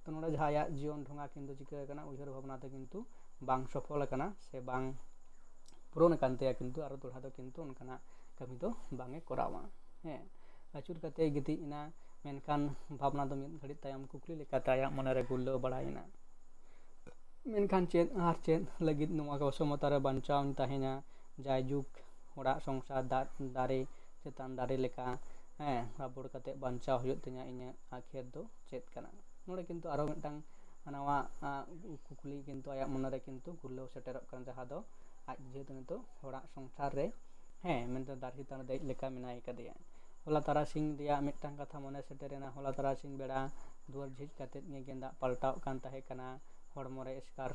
ᱛᱚ ᱱᱚᱰᱮ ᱡᱟᱦᱟᱸᱭᱟᱜ ᱡᱤᱭᱚᱱ ᱰᱷᱚᱸᱜᱟ ᱠᱤᱱᱛᱩ ᱪᱤᱠᱟᱹ ᱟᱠᱟᱱᱟ, ᱩᱭᱦᱟᱹᱨ ᱵᱷᱟᱵᱽᱱᱟ ᱛᱮ ᱠᱤᱱᱛᱩ ᱵᱟᱝ ᱥᱚᱯᱷᱚᱞ ᱟᱠᱟᱱᱟ ᱥᱮ ᱵᱟᱝ ᱯᱩᱨᱚᱱ ᱟᱠᱟᱱ ᱛᱟᱭᱟ, ᱠᱤᱱᱛᱩ ᱟᱨᱚ ᱫᱚᱲᱦᱟ ᱫᱚ ᱠᱤᱱᱛᱩ ᱚᱱᱠᱟᱱᱟᱜ ᱠᱟᱹᱢᱤ ᱫᱚ ᱵᱟᱝ ᱮ ᱠᱚᱨᱟᱣᱟ᱾ ᱦᱮᱸ, ᱟᱹᱪᱩᱨ ᱠᱟᱛᱮ ᱜᱤᱛᱤᱡ ᱮᱱᱟ, ᱢᱮᱱᱠᱷᱟᱱ ᱵᱷᱟᱵᱽᱱᱟ ᱫᱚ ᱢᱤᱫ ᱜᱷᱟᱹᱲᱤᱡ ᱛᱟᱭᱚᱢ ᱠᱩᱠᱞᱤ ᱞᱮᱠᱟᱛᱮ ᱟᱭᱟᱜ ᱢᱚᱱᱮᱨᱮ ᱜᱩᱨᱞᱟᱹᱣ ᱵᱟᱲᱟᱭᱮᱱᱟ, ᱢᱮᱱᱠᱷᱟᱱ ᱪᱮᱫ ᱟᱨ ᱪᱮᱫ ᱞᱟᱹᱜᱤᱫ ᱱᱚᱣᱟ ᱚᱥᱚᱢᱚᱛᱟ ᱨᱮ ᱵᱟᱧᱪᱟᱣ ᱤᱧ ᱛᱟᱦᱮᱸᱧᱟ? ᱡᱟᱭᱡᱩᱜᱽ, ᱚᱲᱟᱜ ᱥᱚᱝᱥᱟᱨ ᱫᱟᱜ ᱫᱟᱨᱮ ᱪᱮᱛᱟᱱ ᱫᱟᱨᱮ ᱞᱮᱠᱟ, ᱦᱮᱸ, ᱨᱟᱵᱚᱲ ᱠᱟᱛᱮ ᱵᱟᱧᱪᱟᱣ ᱦᱩᱭᱩᱜ ᱛᱤᱧᱟ᱾ ᱤᱧᱟᱹᱜ ᱟᱠᱷᱮᱨ ᱫᱚ ᱪᱮᱫ ᱠᱟᱱᱟ? ᱱᱚᱰᱮ ᱠᱤᱱᱛᱩ ᱟᱨᱚ ᱢᱤᱫᱴᱟᱝ ᱱᱟᱣᱟ, ᱟᱸ, ᱠᱩᱠᱞᱤ ᱠᱤᱱᱛᱩ ᱟᱭᱟᱜ ᱢᱚᱱᱮᱨᱮ ᱠᱤᱱᱛᱩ ᱜᱩᱨᱞᱟᱹᱣ ᱥᱮᱴᱮᱨᱚᱜ ᱠᱟᱱᱟ, ᱡᱟᱦᱟᱸ ᱫᱚ ᱟᱡ ᱡᱮᱦᱮᱛᱩ ᱱᱤᱛᱚᱜ ᱦᱚᱲᱟᱜ ᱥᱚᱝᱥᱟᱨ ᱨᱮ, ᱦᱮᱸ, ᱢᱮᱱᱛᱮ ᱫᱟᱨᱮ ᱪᱮᱛᱟᱱ ᱨᱮ ᱫᱮᱡ ᱞᱮᱠᱟ ᱢᱮᱱᱟᱭ ᱠᱟᱫᱮᱭᱟ᱾ ᱦᱚᱞᱟ ᱛᱟᱨᱟᱥᱤᱧ ᱨᱮᱭᱟᱜ ᱢᱤᱫᱴᱟᱝ ᱠᱟᱛᱷᱟ ᱢᱚᱱᱮ ᱥᱮᱴᱮᱨᱮᱱᱟ᱾ ᱦᱚᱞᱟ ᱛᱟᱨᱟᱥᱤᱧ ᱵᱮᱲᱟ ᱫᱩᱣᱟᱹᱨ ᱡᱷᱤᱡ ᱠᱟᱛᱮᱫ ᱜᱮ ᱜᱮᱸᱫᱟᱜ ᱯᱟᱞᱴᱟᱣ ᱠᱟᱱ ᱛᱟᱦᱮᱸ ᱠᱟᱱᱟ, ᱦᱚᱲᱢᱚ ᱨᱮ ᱮᱥᱠᱟᱨ,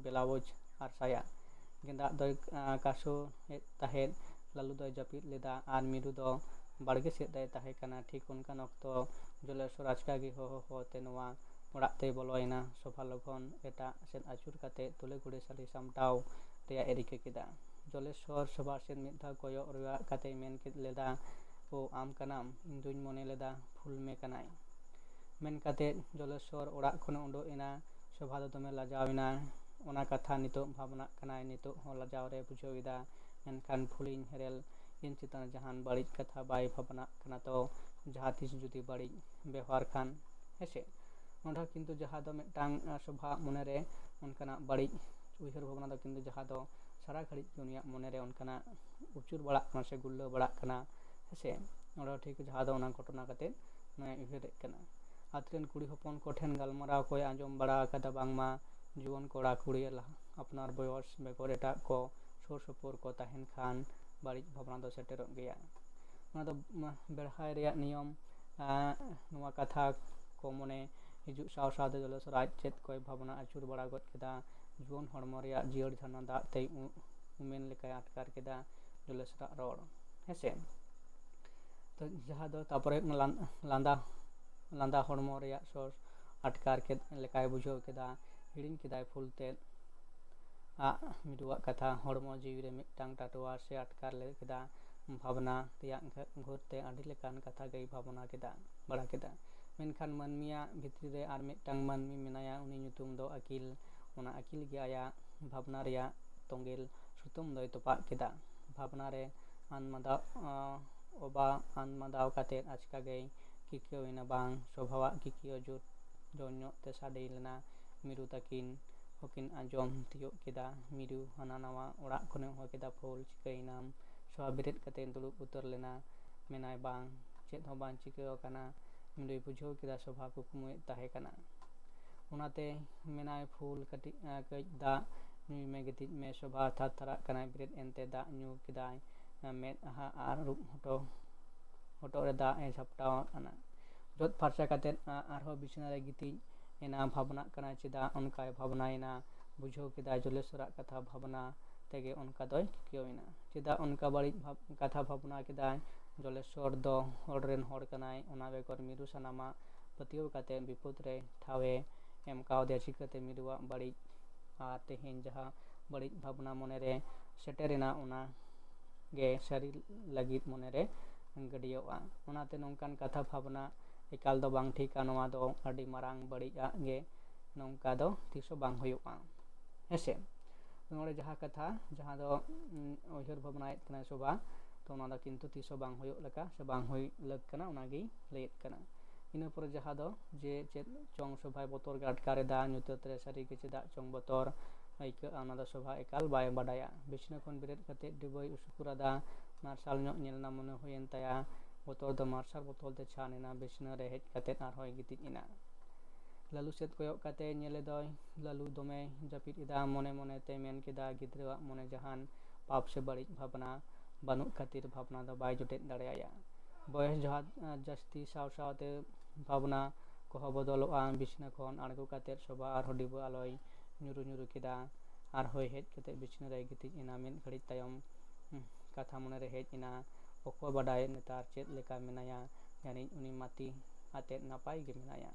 ᱵᱮᱞᱟᱣᱩᱡᱽ ᱟᱨ ᱥᱟᱭᱟ᱾ ᱜᱮᱸᱫᱟᱜ ᱫᱚᱭ, ᱟᱸ, ᱠᱟᱥᱳ ᱮᱫ ᱛᱟᱦᱮᱸᱫ᱾ ᱞᱟᱞᱩ ᱫᱚᱭ ᱡᱟᱹᱯᱤᱫ ᱞᱮᱫᱟ ᱟᱨ ᱢᱤᱨᱩ ᱫᱚ ᱵᱟᱲᱜᱮ ᱥᱮᱫ ᱨᱮᱭ ᱛᱟᱦᱮᱸ ᱠᱟᱱᱟ᱾ ᱴᱷᱤᱠ ᱚᱱᱠᱟᱱ ᱚᱠᱛᱚ ᱡᱚᱞᱮᱥᱚᱨ ᱟᱪᱠᱟ ᱜᱮ ᱦᱚᱦᱚ ᱦᱚᱦᱚ ᱛᱮ ᱱᱚᱣᱟ ᱚᱲᱟᱜ ᱛᱮᱭ ᱵᱚᱞᱚᱭᱮᱱᱟ᱾ ᱥᱚᱵᱷᱟ ᱞᱚᱜᱚᱱ ᱮᱴᱟᱜ ᱥᱮᱫ ᱟᱹᱪᱩᱨ ᱠᱟᱛᱮ ᱛᱩᱞᱟᱹ ᱜᱩᱲᱤ ᱥᱟᱹᱞᱤ ᱥᱟᱢᱴᱟᱣ ᱨᱮᱭᱟᱜ ᱮ ᱨᱤᱠᱟᱹ ᱠᱮᱫᱟ᱾ ᱡᱚᱞᱮᱥᱚᱨ ᱥᱚᱵᱷᱟ ᱥᱮᱫ ᱢᱤᱫ ᱫᱷᱟᱣ ᱠᱚᱭᱚᱜ ᱨᱮᱭᱟᱜ ᱠᱟᱛᱮᱭ ᱢᱮᱱ ᱠᱮᱫ ᱞᱮᱫᱟ, "ᱳ, ᱟᱢ ᱠᱟᱱᱟᱢ? ᱤᱧ ᱫᱩᱧ ᱢᱚᱱᱮ ᱞᱮᱫᱟ ᱯᱷᱩᱞᱢᱮ ᱠᱟᱱᱟᱭ᱾" ᱢᱮᱱ ᱠᱟᱛᱮ ᱡᱚᱞᱮᱥᱚᱨ ᱚᱲᱟᱜ ᱠᱷᱚᱱᱮ ᱩᱰᱩᱠ ᱮᱱᱟ᱾ ᱥᱚᱵᱷᱟ ᱫᱚ ᱫᱚᱢᱮ ᱞᱟᱡᱟᱣ ᱮᱱᱟ᱾ ᱚᱱᱟ ᱠᱟᱛᱷᱟ ᱱᱤᱛᱚᱜ ᱵᱷᱟᱵᱽᱱᱟᱜ ᱠᱟᱱᱟᱭ, ᱱᱤᱛᱚᱜ ᱦᱚᱸ ᱞᱟᱡᱟᱣ ᱨᱮ ᱵᱩᱡᱷᱟᱹᱣ ᱮᱫᱟ᱾ ᱢᱮᱱᱠᱷᱟᱱ ᱯᱷᱩᱞᱤᱧ ᱦᱮᱨᱮᱞ ᱤᱧ ᱪᱮᱛᱟᱱ ᱨᱮ ᱡᱟᱦᱟᱱ ᱵᱟᱹᱲᱤᱡ ᱠᱟᱛᱷᱟ ᱵᱟᱭ ᱵᱷᱟᱵᱽᱱᱟᱜ ᱠᱟᱱᱟ, ᱛᱚ ᱡᱟᱦᱟᱸ ᱛᱤᱥ ᱡᱩᱫᱤ ᱵᱟᱹᱲᱤᱡ ᱵᱮᱣᱦᱟᱨ ᱠᱷᱟᱱ, ᱦᱮᱸᱥᱮ᱾ ᱱᱚᱰᱮ ᱦᱚᱸ ᱠᱤᱱᱛᱩ ᱡᱟᱦᱟᱸ ᱫᱚ ᱢᱤᱫᱴᱟᱝ ᱥᱚᱵᱷᱟ ᱢᱚᱱᱮᱨᱮ ᱚᱱᱠᱟᱱᱟᱜ ᱵᱟᱹᱲᱤᱡ ᱩᱭᱦᱟᱹᱨ ᱵᱷᱟᱵᱽᱱᱟ ᱫᱚ ᱠᱤᱱᱛᱩ ᱡᱟᱦᱟᱸ ᱫᱚ ᱥᱟᱨᱟ ᱜᱷᱟᱹᱲᱤᱡ ᱜᱮ ᱩᱱᱤᱭᱟᱜ ᱢᱚᱱᱮᱨᱮ ᱚᱱᱠᱟᱱᱟᱜ ᱩᱪᱩᱨ ᱵᱟᱲᱟᱜ ᱠᱟᱱᱟ ᱥᱮ ᱜᱩᱨᱞᱟᱹᱣ ᱵᱟᱲᱟᱜ ᱠᱟᱱᱟ, ᱦᱮᱸᱥᱮ᱾ ᱱᱚᱰᱮ ᱦᱚᱸ ᱴᱷᱤᱠ ᱡᱟᱦᱟᱸ ᱫᱚ ᱚᱱᱟ ᱜᱷᱚᱴᱚᱱᱟ ᱠᱟᱛᱮ ᱱᱚᱣᱟᱭ ᱩᱭᱦᱟᱹᱨᱮᱫ ᱠᱟᱱᱟ᱾ ᱟᱛᱳ ᱨᱮᱱ ᱠᱩᱲᱤ ᱦᱚᱯᱚᱱ ᱠᱚᱴᱷᱮᱱ ᱜᱟᱞᱢᱟᱨᱟᱣ ᱠᱚᱭ ᱟᱸᱡᱚᱢ ᱵᱟᱲᱟ ᱟᱠᱟᱫᱟ, ᱵᱟᱝᱢᱟ ᱡᱩᱣᱟᱹᱱ ᱠᱚᱲᱟ ᱠᱩᱲᱤ ᱞᱟᱦᱟ ᱟᱯᱱᱟᱨ ᱵᱚᱭᱚᱥ ᱵᱮᱜᱚᱨ ᱮᱴᱟᱜ ᱠᱚ ᱥᱩᱨ ᱥᱩᱯᱩᱨ ᱠᱚ ᱛᱟᱦᱮᱱ ᱠᱷᱟᱱ ᱵᱟᱹᱲᱤᱡ ᱵᱷᱟᱵᱽᱱᱟ ᱫᱚ ᱥᱮᱴᱮᱨᱚᱜ ᱜᱮᱭᱟ᱾ ᱚᱱᱟ ᱫᱚ ᱢᱟ, ᱵᱮᱲᱦᱟᱭ ᱨᱮᱭᱟᱜ ᱱᱤᱭᱚᱢ, ᱟᱸ, ᱱᱚᱣᱟ ᱠᱟᱛᱷᱟ ᱠᱚ ᱢᱚᱱᱮ ᱦᱤᱡᱩᱜ ᱥᱟᱶ ᱥᱟᱶᱛᱮ ᱡᱚᱞᱮᱥᱚᱨ ᱟᱡ ᱪᱮᱫ ᱠᱚᱭ ᱵᱷᱟᱵᱽᱱᱟ ᱟᱹᱪᱩᱨ ᱵᱟᱲᱟ ᱜᱚᱫ ᱠᱮᱫᱟ᱾ ᱡᱩᱣᱟᱹᱱ ᱦᱚᱲᱢᱚ ᱨᱮᱭᱟᱜ ᱡᱤᱭᱟᱹᱲ ᱡᱷᱟᱨᱱᱟ ᱫᱟᱜ ᱛᱮᱭ ᱩ-, ᱩᱢᱮᱞ ᱞᱮᱠᱟᱭ ᱟᱴᱠᱟᱨ ᱠᱮᱫᱟ ᱡᱚᱞᱮᱥᱚᱨᱟᱜ ᱨᱚᱲ, ᱦᱮᱸᱥᱮ᱾ ᱛᱚ ᱡᱟᱦᱟᱸ ᱫᱚ ᱛᱟᱨᱯᱚᱨᱮ ᱦᱩᱭᱩᱜ ᱠᱟᱱᱟ ᱞᱟᱸ-, ᱞᱟᱸᱫᱟ, ᱞᱟᱸᱫᱟ ᱦᱚᱲᱢᱚ ᱨᱮᱭᱟᱜ ᱥᱚ ᱟᱴᱠᱟᱨ ᱠᱮᱫ ᱞᱮᱠᱟᱭ ᱵᱩᱡᱷᱟᱹᱣ ᱠᱮᱫᱟ᱾ ᱦᱤᱲᱤᱧ ᱠᱮᱫᱟᱭ ᱯᱷᱩᱞ ᱛᱮᱫ ᱟᱜ ᱢᱤᱨᱩᱣᱟᱜ ᱠᱟᱛᱷᱟ᱾ ᱦᱚᱲᱢᱚ ᱡᱤᱣᱤ ᱨᱮ ᱢᱤᱫᱴᱟᱝ ᱴᱟᱴᱣᱟ ᱥᱮ ᱟᱴᱠᱟᱨ ᱞᱮ ᱠᱮᱫᱟ᱾ ᱵᱷᱟᱵᱽᱱᱟ ᱨᱮᱭᱟᱜ ᱜᱷᱟᱹ-, ᱜᱷᱳᱨ ᱛᱮ ᱟᱹᱰᱤ ᱞᱮᱠᱟᱱ ᱠᱟᱛᱷᱟ ᱜᱮᱭ ᱵᱷᱟᱵᱽᱱᱟ ᱠᱮᱫᱟ, ᱵᱟᱲᱟ ᱠᱮᱫᱟ᱾ ᱢᱮᱱᱠᱷᱟᱱ ᱢᱟᱹᱱᱢᱤᱭᱟᱜ ᱵᱷᱤᱛᱨᱤ ᱨᱮ ᱟᱨ ᱢᱤᱫᱴᱟᱝ ᱢᱟᱹᱱᱢᱤ ᱢᱮᱱᱟᱭᱟ, ᱩᱱᱤ ᱧᱩᱛᱩᱢ ᱫᱚ ᱟᱹᱠᱤᱞ᱾ ᱚᱱᱟ ᱟᱹᱠᱤᱞ ᱜᱮ ᱟᱭᱟᱜ ᱵᱷᱟᱵᱽᱱᱟ ᱨᱮᱭᱟᱜ ᱛᱚᱸᱜᱮᱞ ᱥᱩᱛᱟᱹᱢ ᱫᱚᱭ ᱛᱚᱯᱟᱜ ᱠᱮᱫᱟ᱾ ᱵᱷᱟᱵᱽᱱᱟ ᱨᱮ ᱟᱱᱢᱟᱫᱟ-, ᱟᱸ, ᱚᱵᱟ ᱟᱱᱢᱟᱫᱟᱣ ᱠᱟᱛᱮ ᱟᱪᱠᱟ ᱜᱮᱭ ᱠᱤᱠᱭᱟᱹᱣ ᱮᱱᱟ ᱵᱟᱝ᱾ ᱥᱚᱵᱷᱟᱣᱟᱜ ᱠᱤᱠᱭᱟᱹᱣ ᱡᱳᱨ, ᱡᱳᱨ ᱧᱚᱜ ᱛᱮ ᱥᱟᱰᱮ ᱞᱮᱱᱟ᱾ ᱢᱤᱨᱩ ᱛᱟᱹᱠᱤᱱ ᱦᱚᱸᱠᱤᱱ ᱟᱸᱡᱚᱢ ᱛᱤᱭᱳᱜ ᱠᱮᱫᱟ᱾ ᱢᱤᱨᱩ ᱦᱟᱱᱟ ᱱᱟᱣᱟ ᱚᱲᱟᱜ ᱠᱷᱚᱱᱮ ᱦᱚᱦᱚ ᱠᱮᱫᱟ, "ᱯᱷᱩᱞ, ᱪᱤᱠᱟᱹᱭᱮᱱᱟᱢ?" ᱥᱚᱵᱷᱟ ᱵᱮᱨᱮᱫ ᱠᱟᱛᱮ ᱫᱩᱲᱩᱵ ᱩᱛᱟᱹᱨ ᱞᱮᱱᱟ᱾ ᱢᱮᱱᱟᱭ, "ᱵᱟᱝ, ᱪᱮᱫ ᱦᱚᱸ ᱵᱟᱝ ᱪᱤᱠᱟᱹ ᱟᱠᱟᱱᱟ᱾" ᱢᱤᱨᱩᱭ ᱵᱩᱡᱷᱟᱹᱣ ᱠᱮᱫᱟ ᱥᱚᱵᱷᱟ ᱠᱩᱠᱢᱩᱭᱮᱫ ᱛᱟᱦᱮᱸ ᱠᱟᱱᱟ᱾ ᱚᱱᱟᱛᱮ ᱢᱮᱱᱟᱭ, "ᱯᱷᱩᱞ, ᱠᱟᱹᱴᱤᱡ, ᱟᱸ, ᱠᱟᱹᱡ ᱫᱟᱜ ᱧᱩᱭ ᱢᱮ, ᱜᱤᱛᱤᱡ ᱢᱮ᱾" ᱥᱚᱵᱷᱟ ᱛᱷᱟᱨ ᱛᱷᱟᱨᱟᱜ ᱠᱟᱱᱟᱭ, ᱵᱮᱨᱮᱫ ᱮᱱᱛᱮ ᱫᱟᱜ ᱧᱩ ᱠᱮᱫᱟᱭ᱾ ᱢᱮᱫᱦᱟ ᱟᱨ ᱨᱩᱯ ᱦᱚᱴᱚ-, ᱦᱚᱴᱚᱜ ᱨᱮ ᱫᱟᱜ ᱮ ᱥᱟᱯᱴᱟᱣ ᱠᱟᱱᱟ᱾ ᱡᱚᱫ ᱯᱷᱟᱨᱪᱟ ᱠᱟᱛᱮ ᱟ-, ᱟᱨᱦᱚᱸ ᱵᱤᱪᱷᱱᱟᱹ ᱨᱮ ᱜᱤᱛᱤᱡ ᱮᱱᱟ᱾ ᱵᱷᱟᱵᱽᱱᱟᱜ ᱠᱟᱱᱟᱭ, ᱪᱮᱫᱟᱜ ᱚᱱᱠᱟᱭ ᱵᱷᱟᱵᱽᱱᱟᱭᱮᱱᱟ? ᱵᱩᱡᱷᱟᱹᱣ ᱠᱮᱫᱟᱭ ᱡᱚᱞᱮᱥᱚᱨᱟᱜ ᱠᱟᱛᱷᱟ ᱵᱷᱟᱵᱽᱱᱟ ᱛᱮᱜᱮ ᱚᱱᱠᱟ ᱫᱚᱭ ᱠᱤᱠᱭᱟᱹᱣ ᱮᱱᱟ᱾ ᱪᱮᱫᱟᱜ ᱚᱱᱠᱟ ᱵᱟᱹᱲᱤᱡ ᱵᱷᱟᱵᱽ-, ᱠᱟᱛᱷᱟ ᱵᱷᱟᱵᱽᱱᱟ ᱠᱮᱫᱟᱭ? ᱡᱚᱞᱮᱥᱚᱨ ᱫᱚ ᱦᱚᱲ ᱨᱮᱱ ᱦᱚᱲ ᱠᱟᱱᱟᱭ, ᱚᱱᱟ ᱵᱮᱜᱚᱨ ᱢᱤᱨᱩ ᱥᱟᱱᱟᱢᱟᱜ ᱯᱟᱹᱛᱭᱟᱹᱣ ᱠᱟᱛᱮ ᱵᱤᱯᱚᱫ ᱨᱮ ᱴᱷᱟᱶ ᱮ ᱮᱢ ᱠᱟᱣᱫᱮᱭᱟ᱾ ᱪᱤᱠᱟᱹᱛᱮ ᱢᱤᱨᱩᱣᱟᱜ ᱵᱟᱹᱲᱤᱡ ᱟᱨ ᱛᱮᱦᱮᱧ ᱡᱟᱦᱟᱸ ᱵᱟᱹᱲᱤᱡ ᱵᱷᱟᱵᱽᱱᱟ ᱢᱚᱱᱮᱨᱮ ᱥᱮᱴᱮᱨᱮᱱᱟ, ᱚᱱᱟ ᱜᱮ ᱥᱟᱹᱨᱤ ᱞᱟᱹᱜᱤᱫ ᱢᱚᱱᱮᱨᱮ ᱜᱟᱹᱰᱭᱟᱹᱜᱼᱟ᱾ ᱚᱱᱟᱛᱮ ᱱᱚᱝᱠᱟᱱ ᱠᱟᱛᱷᱟ ᱵᱷᱟᱵᱽᱱᱟ ᱮᱠᱟᱞ ᱫᱚ ᱵᱟᱝ ᱴᱷᱤᱠᱟ᱾ ᱱᱚᱣᱟ ᱫᱚ ᱟᱹᱰᱤ ᱢᱟᱨᱟᱝ ᱵᱟᱹᱲᱤᱡᱟᱜ ᱜᱮ, ᱱᱚᱝᱠᱟ ᱫᱚ ᱛᱤᱥ ᱦᱚᱸ ᱵᱟᱝ ᱦᱩᱭᱩᱜᱼᱟ᱾ ᱦᱮᱸᱥᱮ᱾ ᱱᱚᱰᱮ ᱡᱟᱦᱟᱸ ᱠᱟᱛᱷᱟ, ᱡᱟᱦᱟᱸ ᱫᱚ ᱩᱭᱦᱟᱹᱨ ᱵᱷᱟᱵᱽᱱᱟᱭᱮᱫ ᱠᱟᱱᱟᱭ ᱥᱳᱵᱷᱟ, ᱛᱚ ᱚᱱᱟ ᱫᱚ ᱠᱤᱱᱛᱩ ᱛᱤᱥ ᱦᱚᱸ ᱵᱟᱝ ᱦᱩᱭᱩᱜ ᱞᱮᱠᱟ ᱥᱮ ᱵᱟᱝ ᱦᱩᱭ ᱞᱟᱹᱠ ᱠᱟᱱᱟ, ᱚᱱᱟᱜᱮ ᱞᱟᱹᱭᱮᱫ ᱠᱟᱱᱟ᱾ ᱤᱱᱟᱹ ᱯᱚᱨᱮ ᱡᱟᱦᱟᱸ ᱫᱚ ᱡᱮ ᱪᱮᱫ ᱪᱚᱝ ᱥᱳᱵᱷᱟᱭ ᱵᱚᱛᱚᱨ ᱜᱮ ᱟᱴᱠᱟᱨ ᱮᱫᱟ, ᱧᱩᱛᱟᱹᱛ ᱨᱮ ᱥᱟᱹᱨᱤ ᱜᱮ ᱪᱮᱫᱟᱜ ᱪᱚᱝ ᱵᱚᱛᱚᱨ ᱟᱹᱭᱠᱟᱹᱜᱼᱟ, ᱚᱱᱟ ᱫᱚ ᱥᱳᱵᱷᱟ ᱮᱠᱟᱞ ᱵᱟᱭ ᱵᱟᱰᱟᱭᱟ᱾ ᱵᱤᱪᱷᱱᱟᱹ ᱠᱷᱚᱱ ᱵᱮᱨᱮᱫ ᱠᱟᱛᱮ ᱰᱤᱵᱟᱹᱭ ᱩᱥᱠᱩᱨ ᱟᱫᱟ, ᱢᱟᱨᱥᱟᱞ ᱧᱚᱜ ᱧᱮᱞ ᱮᱱᱟ ᱢᱚᱱᱮ ᱦᱩᱭᱮᱱ ᱛᱟᱭᱟ᱾ ᱵᱚᱛᱚᱨ ᱫᱚ ᱢᱟᱨᱥᱟᱞ ᱵᱚᱛᱚᱨ ᱛᱮ ᱪᱷᱟᱱ ᱮᱱᱟ, ᱵᱤᱪᱷᱱᱟᱹ ᱨᱮ ᱦᱮᱡ ᱠᱟᱛᱮ ᱟᱨᱦᱚᱸᱭ ᱜᱤᱛᱤᱡ ᱮᱱᱟ᱾ ᱞᱟᱞᱩ ᱥᱮᱫ ᱠᱚᱭᱚᱜ ᱠᱟᱛᱮ ᱧᱮᱞ ᱮᱫᱟᱭ, ᱞᱟᱞᱩ ᱫᱚᱢᱮ ᱡᱟᱹᱯᱤᱫ ᱮᱫᱟ᱾ ᱢᱚᱱᱮ ᱢᱚᱱᱮ ᱛᱮ ᱢᱮᱱ ᱠᱮᱫᱟ, ᱜᱤᱫᱽᱨᱟᱹᱣᱟᱜ ᱢᱚᱱᱮ ᱡᱟᱦᱟᱱ ᱯᱟᱯ ᱥᱮ ᱵᱟᱹᱲᱤᱡ ᱵᱷᱟᱵᱽᱱᱟ ᱵᱟᱹᱱᱩᱜ ᱠᱷᱟᱹᱛᱤᱨ ᱵᱷᱟᱵᱽᱱᱟ ᱫᱚ ᱵᱟᱭ ᱡᱚᱴᱮᱫ ᱫᱟᱲᱮᱭᱟᱭᱟ᱾ ᱵᱚᱭᱮᱥ ᱡᱟᱦᱟᱸ ᱡᱟᱹᱥᱛᱤ ᱥᱟᱶ ᱥᱟᱶᱛᱮ ᱵᱷᱟᱵᱽᱱᱟ ᱠᱚᱦᱚᱸ ᱵᱚᱫᱚᱞᱚᱜᱼᱟ᱾ ᱵᱤᱪᱷᱱᱟᱹ ᱠᱷᱚᱱ ᱟᱬᱜᱚ ᱠᱟᱛᱮ ᱥᱳᱵᱷᱟ ᱟᱨᱦᱚᱸ ᱰᱤᱵᱟᱹ ᱟᱞᱚᱭ ᱧᱩᱨᱩ ᱧᱩᱨᱩ ᱠᱮᱫᱟ᱾ ᱟᱨᱦᱚᱸᱭ ᱦᱮᱡ ᱠᱟᱛᱮ ᱵᱤᱪᱷᱱᱟᱹ ᱨᱮᱭ ᱜᱤᱛᱤᱡ ᱮᱱᱟ᱾ ᱢᱤᱫ ᱜᱷᱟᱹᱲᱤᱡ ᱛᱟᱭᱚᱢ ᱠᱟᱛᱷᱟ ᱢᱚᱱᱮᱨᱮ ᱦᱮᱡ ᱮᱱᱟ, ᱚᱠᱚᱭ ᱵᱟᱰᱟᱭ ᱱᱮᱛᱟᱨ ᱪᱮᱫ ᱞᱮᱠᱟ ᱢᱮᱱᱟᱭᱟ, ᱡᱟᱹᱱᱤᱡ ᱩᱱᱤ ᱢᱟᱹᱛᱤ ᱟᱛᱮᱫ ᱱᱟᱯᱟᱭ ᱜᱮ ᱢᱮᱱᱟᱭᱟ᱾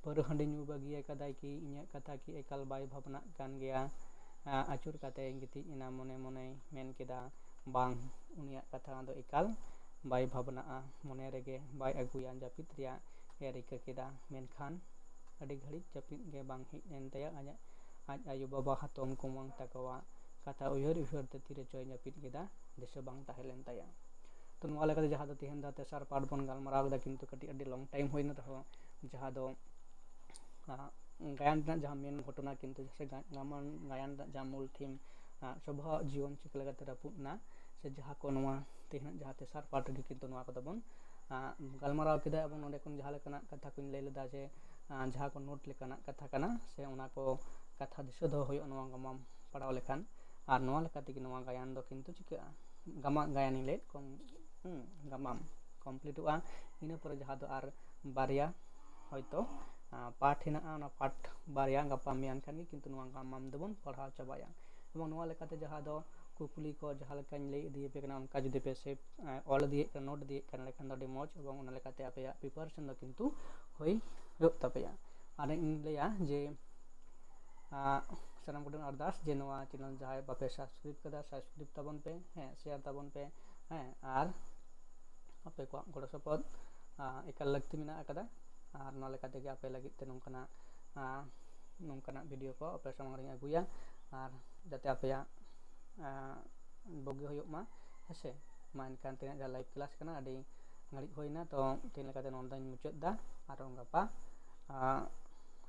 ᱯᱟᱹᱣᱨᱟᱹ ᱦᱟᱺᱰᱤ ᱧᱩ ᱵᱟᱹᱜᱤ ᱟᱠᱟᱫᱟᱭ ᱠᱤ ᱤᱧᱟᱹᱜ ᱠᱟᱛᱷᱟ ᱠᱤ ᱮᱠᱟᱞ ᱵᱟᱭ ᱵᱷᱟᱵᱽᱱᱟᱜ ᱠᱟᱱ ᱜᱮᱭᱟ? ᱟᱹᱪᱩᱨ ᱠᱟᱛᱮ ᱜᱤᱛᱤᱡ ᱮᱱᱟ᱾ ᱢᱚᱱᱮ ᱢᱚᱱᱮᱭ ᱢᱮᱱ ᱠᱮᱫᱟ, ᱵᱟᱝ, ᱩᱱᱤᱭᱟᱜ ᱠᱟᱛᱷᱟ ᱫᱚ ᱮᱠᱟᱞ ᱵᱟᱭ ᱵᱷᱟᱵᱽᱱᱟᱜᱼᱟ, ᱢᱚᱱᱮ ᱨᱮᱜᱮ ᱵᱟᱭ ᱟᱹᱜᱩᱭᱟ᱾ ᱡᱟᱹᱯᱤᱫ ᱨᱮᱭᱟᱜ ᱮ ᱨᱤᱠᱟᱹ ᱠᱮᱫᱟ, ᱢᱮᱱᱠᱷᱟᱱ ᱟᱹᱰᱤ ᱜᱷᱟᱹᱲᱤᱡ ᱡᱟᱹᱯᱤᱫ ᱜᱮ ᱵᱟᱝ ᱦᱮᱡ ᱞᱮᱱ ᱛᱟᱭᱟ᱾ ᱟᱡ ᱟᱡ ᱟᱭᱳᱼᱵᱟᱵᱟ, ᱦᱟᱛᱚᱢ ᱠᱩᱢᱟᱹᱝ ᱛᱟᱠᱚᱣᱟᱜ ᱠᱟᱛᱷᱟ ᱩᱭᱦᱟᱹᱨ ᱩᱭᱦᱟᱹᱨ ᱛᱮ ᱛᱤᱨᱮ ᱪᱚᱭ ᱡᱟᱹᱯᱤᱫ ᱠᱮᱫᱟ, ᱫᱤᱥᱟᱹ ᱵᱟᱝ ᱛᱟᱦᱮᱸ ᱞᱮᱱ ᱛᱟᱭᱟ᱾ ᱛᱚ ᱱᱚᱣᱟ ᱞᱮᱠᱟᱛᱮ ᱡᱟᱦᱟᱸ ᱫᱚ ᱛᱮᱦᱮᱧ ᱫᱚ ᱛᱮᱥᱟᱨ ᱯᱟᱨᱴ ᱵᱚᱱ ᱜᱟᱞᱢᱟᱨᱟᱣ ᱠᱮᱫᱟ, ᱠᱤᱱᱛᱩ ᱠᱟᱹᱴᱤᱡ ᱟᱹᱰᱤ ᱞᱚᱝ ᱴᱟᱭᱤᱢ ᱦᱩᱭᱱᱟ ᱨᱮᱦᱚᱸ, ᱡᱟᱦᱟᱸ ᱫᱚ ᱜᱟᱭᱟᱱ ᱨᱮᱱᱟᱜ ᱡᱟᱦᱟᱸ ᱢᱮᱱ ᱜᱷᱚᱴᱚᱱᱟ, ᱠᱤᱱᱛᱩ ᱥᱮ ᱜᱟᱭᱟᱱ ᱨᱮᱱᱟᱜ ᱡᱟᱦᱟᱸ ᱢᱩᱞ ᱛᱷᱤᱢ, ᱥᱚᱵᱷᱟᱣᱟᱜ ᱡᱤᱭᱚᱱ ᱪᱤᱠᱟᱹ ᱞᱮᱠᱟᱛᱮ ᱨᱟᱹᱯᱩᱫ ᱮᱱᱟ, ᱥᱮ ᱡᱟᱦᱟᱸ ᱠᱚ ᱱᱚᱣᱟ ᱛᱮᱦᱮᱧᱟᱜ ᱡᱟᱦᱟᱸ ᱛᱮᱥᱟᱨ ᱯᱟᱨᱴ ᱨᱮᱜᱮ ᱠᱤᱱᱛᱩ ᱱᱚᱣᱟ ᱠᱚᱫᱚ ᱵᱚᱱ ᱜᱟᱞᱢᱟᱨᱟᱣ ᱠᱮᱫᱟ᱾ ᱮᱵᱚᱝ ᱱᱚᱸᱰᱮ ᱠᱷᱚᱱ ᱡᱟᱦᱟᱸ ᱞᱮᱠᱟᱱᱟᱜ ᱠᱟᱛᱷᱟ ᱠᱚᱧ ᱞᱟᱹᱭ ᱞᱮᱫᱟ ᱡᱮ ᱡᱟᱦᱟᱸ ᱠᱚ ᱱᱳᱴ ᱞᱮᱠᱟᱱᱟᱜ ᱠᱟᱛᱷᱟ ᱠᱟᱱᱟ, ᱥᱮ ᱚᱱᱟ ᱠᱚ ᱠᱟᱛᱷᱟ ᱫᱤᱥᱟᱹ ᱫᱚᱦᱚ ᱦᱩᱭᱩᱜᱼᱟ ᱱᱚᱣᱟ ᱜᱟᱢᱟᱢ ᱯᱟᱲᱦᱟᱣ ᱞᱮᱠᱷᱟᱱ᱾ ᱟᱨ ᱱᱚᱣᱟ ᱞᱮᱠᱟ ᱛᱮᱜᱮ ᱱᱚᱣᱟ ᱜᱟᱭᱟᱱ ᱫᱚ ᱠᱤᱱᱛᱩ ᱪᱤᱠᱟᱹᱜᱼᱟ, ᱜᱟᱢᱟᱢ ᱜᱟᱭᱟᱱᱤᱧ ᱞᱟᱹᱭᱮᱫ ᱠᱚᱢ ᱜᱟᱢᱟᱢ ᱠᱚᱢᱯᱞᱤᱴᱚᱜᱼᱟ᱾ ᱤᱱᱟᱹ ᱯᱚᱨᱮ ᱡᱟᱦᱟᱸ ᱫᱚ ᱟᱨ ᱵᱟᱨᱭᱟ ᱦᱚᱭᱛᱳ ᱯᱟᱴ ᱦᱮᱱᱟᱜᱼᱟ, ᱚᱱᱟ ᱯᱟᱴ ᱵᱟᱨᱭᱟ ᱜᱟᱯᱟ ᱢᱮᱭᱟᱝ ᱠᱷᱟᱱ ᱜᱮ ᱠᱤᱱᱛᱩ ᱱᱚᱣᱟ ᱜᱟᱢᱟᱢ ᱫᱚᱵᱚᱱ ᱯᱟᱲᱦᱟᱣ ᱪᱟᱵᱟᱭᱟ᱾ ᱮᱵᱚᱝ ᱱᱚᱣᱟ ᱞᱮᱠᱟᱛᱮ ᱡᱟᱦᱟᱸ ᱫᱚ ᱠᱩᱠᱞᱤ ᱠᱚ ᱡᱟᱦᱟᱸ ᱞᱮᱠᱟᱧ ᱞᱟᱹᱭ ᱤᱫᱤᱭᱟᱯᱮ ᱠᱟᱱᱟ, ᱚᱱᱠᱟ ᱡᱩᱫᱤ ᱯᱮ ᱥᱮᱵᱷ, ᱚᱞ ᱤᱫᱤᱭᱮᱫ ᱠᱟᱱᱟ, ᱱᱳᱴ ᱤᱫᱤᱭᱮᱫ ᱠᱟᱱᱟ, ᱮᱸᱰᱮᱠᱷᱟᱱ ᱫᱚ ᱟᱹᱰᱤ ᱢᱚᱡᱽ, ᱮᱵᱚᱝ ᱚᱱᱟ ᱞᱮᱠᱟᱛᱮ ᱟᱯᱮᱭᱟᱜ ᱯᱨᱤᱯᱟᱨᱮᱥᱚᱱ ᱫᱚ ᱠᱤᱱᱛᱩ ᱦᱩᱭ ᱦᱩᱭᱩᱜ ᱛᱟᱯᱮᱭᱟ᱾ ᱟᱨ ᱤᱧ ᱞᱟᱹᱭᱟ ᱡᱮ ᱥᱟᱱᱟᱢ ᱠᱚᱴᱷᱮᱱ ᱟᱨᱫᱟᱥ ᱡᱮ ᱱᱚᱣᱟ ᱪᱮᱱᱮᱞ ᱡᱟᱦᱟᱸᱭ ᱵᱟᱯᱮ ᱥᱟᱵᱥᱠᱨᱟᱭᱤᱵ ᱠᱟᱫᱟ, ᱥᱟᱵᱥᱠᱨᱟᱭᱤᱵ ᱛᱟᱵᱚᱱ ᱯᱮ, ᱦᱮᱸ, ᱥᱮᱭᱟᱨ ᱛᱟᱵᱚᱱ ᱯᱮ, ᱦᱮᱸ, ᱟᱨ ᱟᱯᱮ ᱠᱚᱣᱟᱜ ᱜᱚᱲᱚ ᱥᱚᱯᱚᱦᱚᱫ ᱮᱠᱟᱞ ᱞᱟᱹᱠᱛᱤ ᱢᱮᱱᱟᱜ ᱟᱠᱟᱫᱟ᱾ ᱟᱨ ᱱᱚᱣᱟ ᱞᱮᱠᱟ ᱛᱮᱜᱮ ᱟᱯᱮ ᱞᱟᱹᱜᱤᱫ ᱛᱮ ᱱᱚᱝᱠᱟᱱᱟᱜ ᱱᱚᱝᱠᱟᱱᱟᱜ ᱵᱷᱤᱰᱤᱭᱳ ᱠᱚ ᱟᱯᱮ ᱥᱟᱢᱟᱝ ᱨᱤᱧ ᱟᱹᱜᱩᱭᱟ, ᱟᱨ ᱡᱟᱛᱮ ᱟᱯᱮᱭᱟᱜ ᱵᱩᱜᱤ ᱦᱩᱭᱩᱜ ᱢᱟ᱾ ᱦᱮᱸᱥᱮ, ᱢᱟ ᱮᱱᱠᱷᱟᱱ ᱛᱮᱦᱮᱧᱟᱜ ᱡᱟᱦᱟᱸ ᱞᱟᱭᱤᱵᱷ ᱠᱞᱟᱥ ᱠᱟᱱᱟ, ᱟᱹᱰᱤ ᱜᱷᱟᱹᱲᱤᱡ ᱦᱩᱭᱱᱟ, ᱛᱚ ᱛᱮᱦᱮᱧ ᱞᱮᱠᱟᱛᱮ ᱱᱚᱰᱮᱧ ᱢᱩᱪᱟᱹᱫ ᱮᱫᱟ᱾ ᱟᱨᱦᱚᱸ ᱜᱟᱯᱟ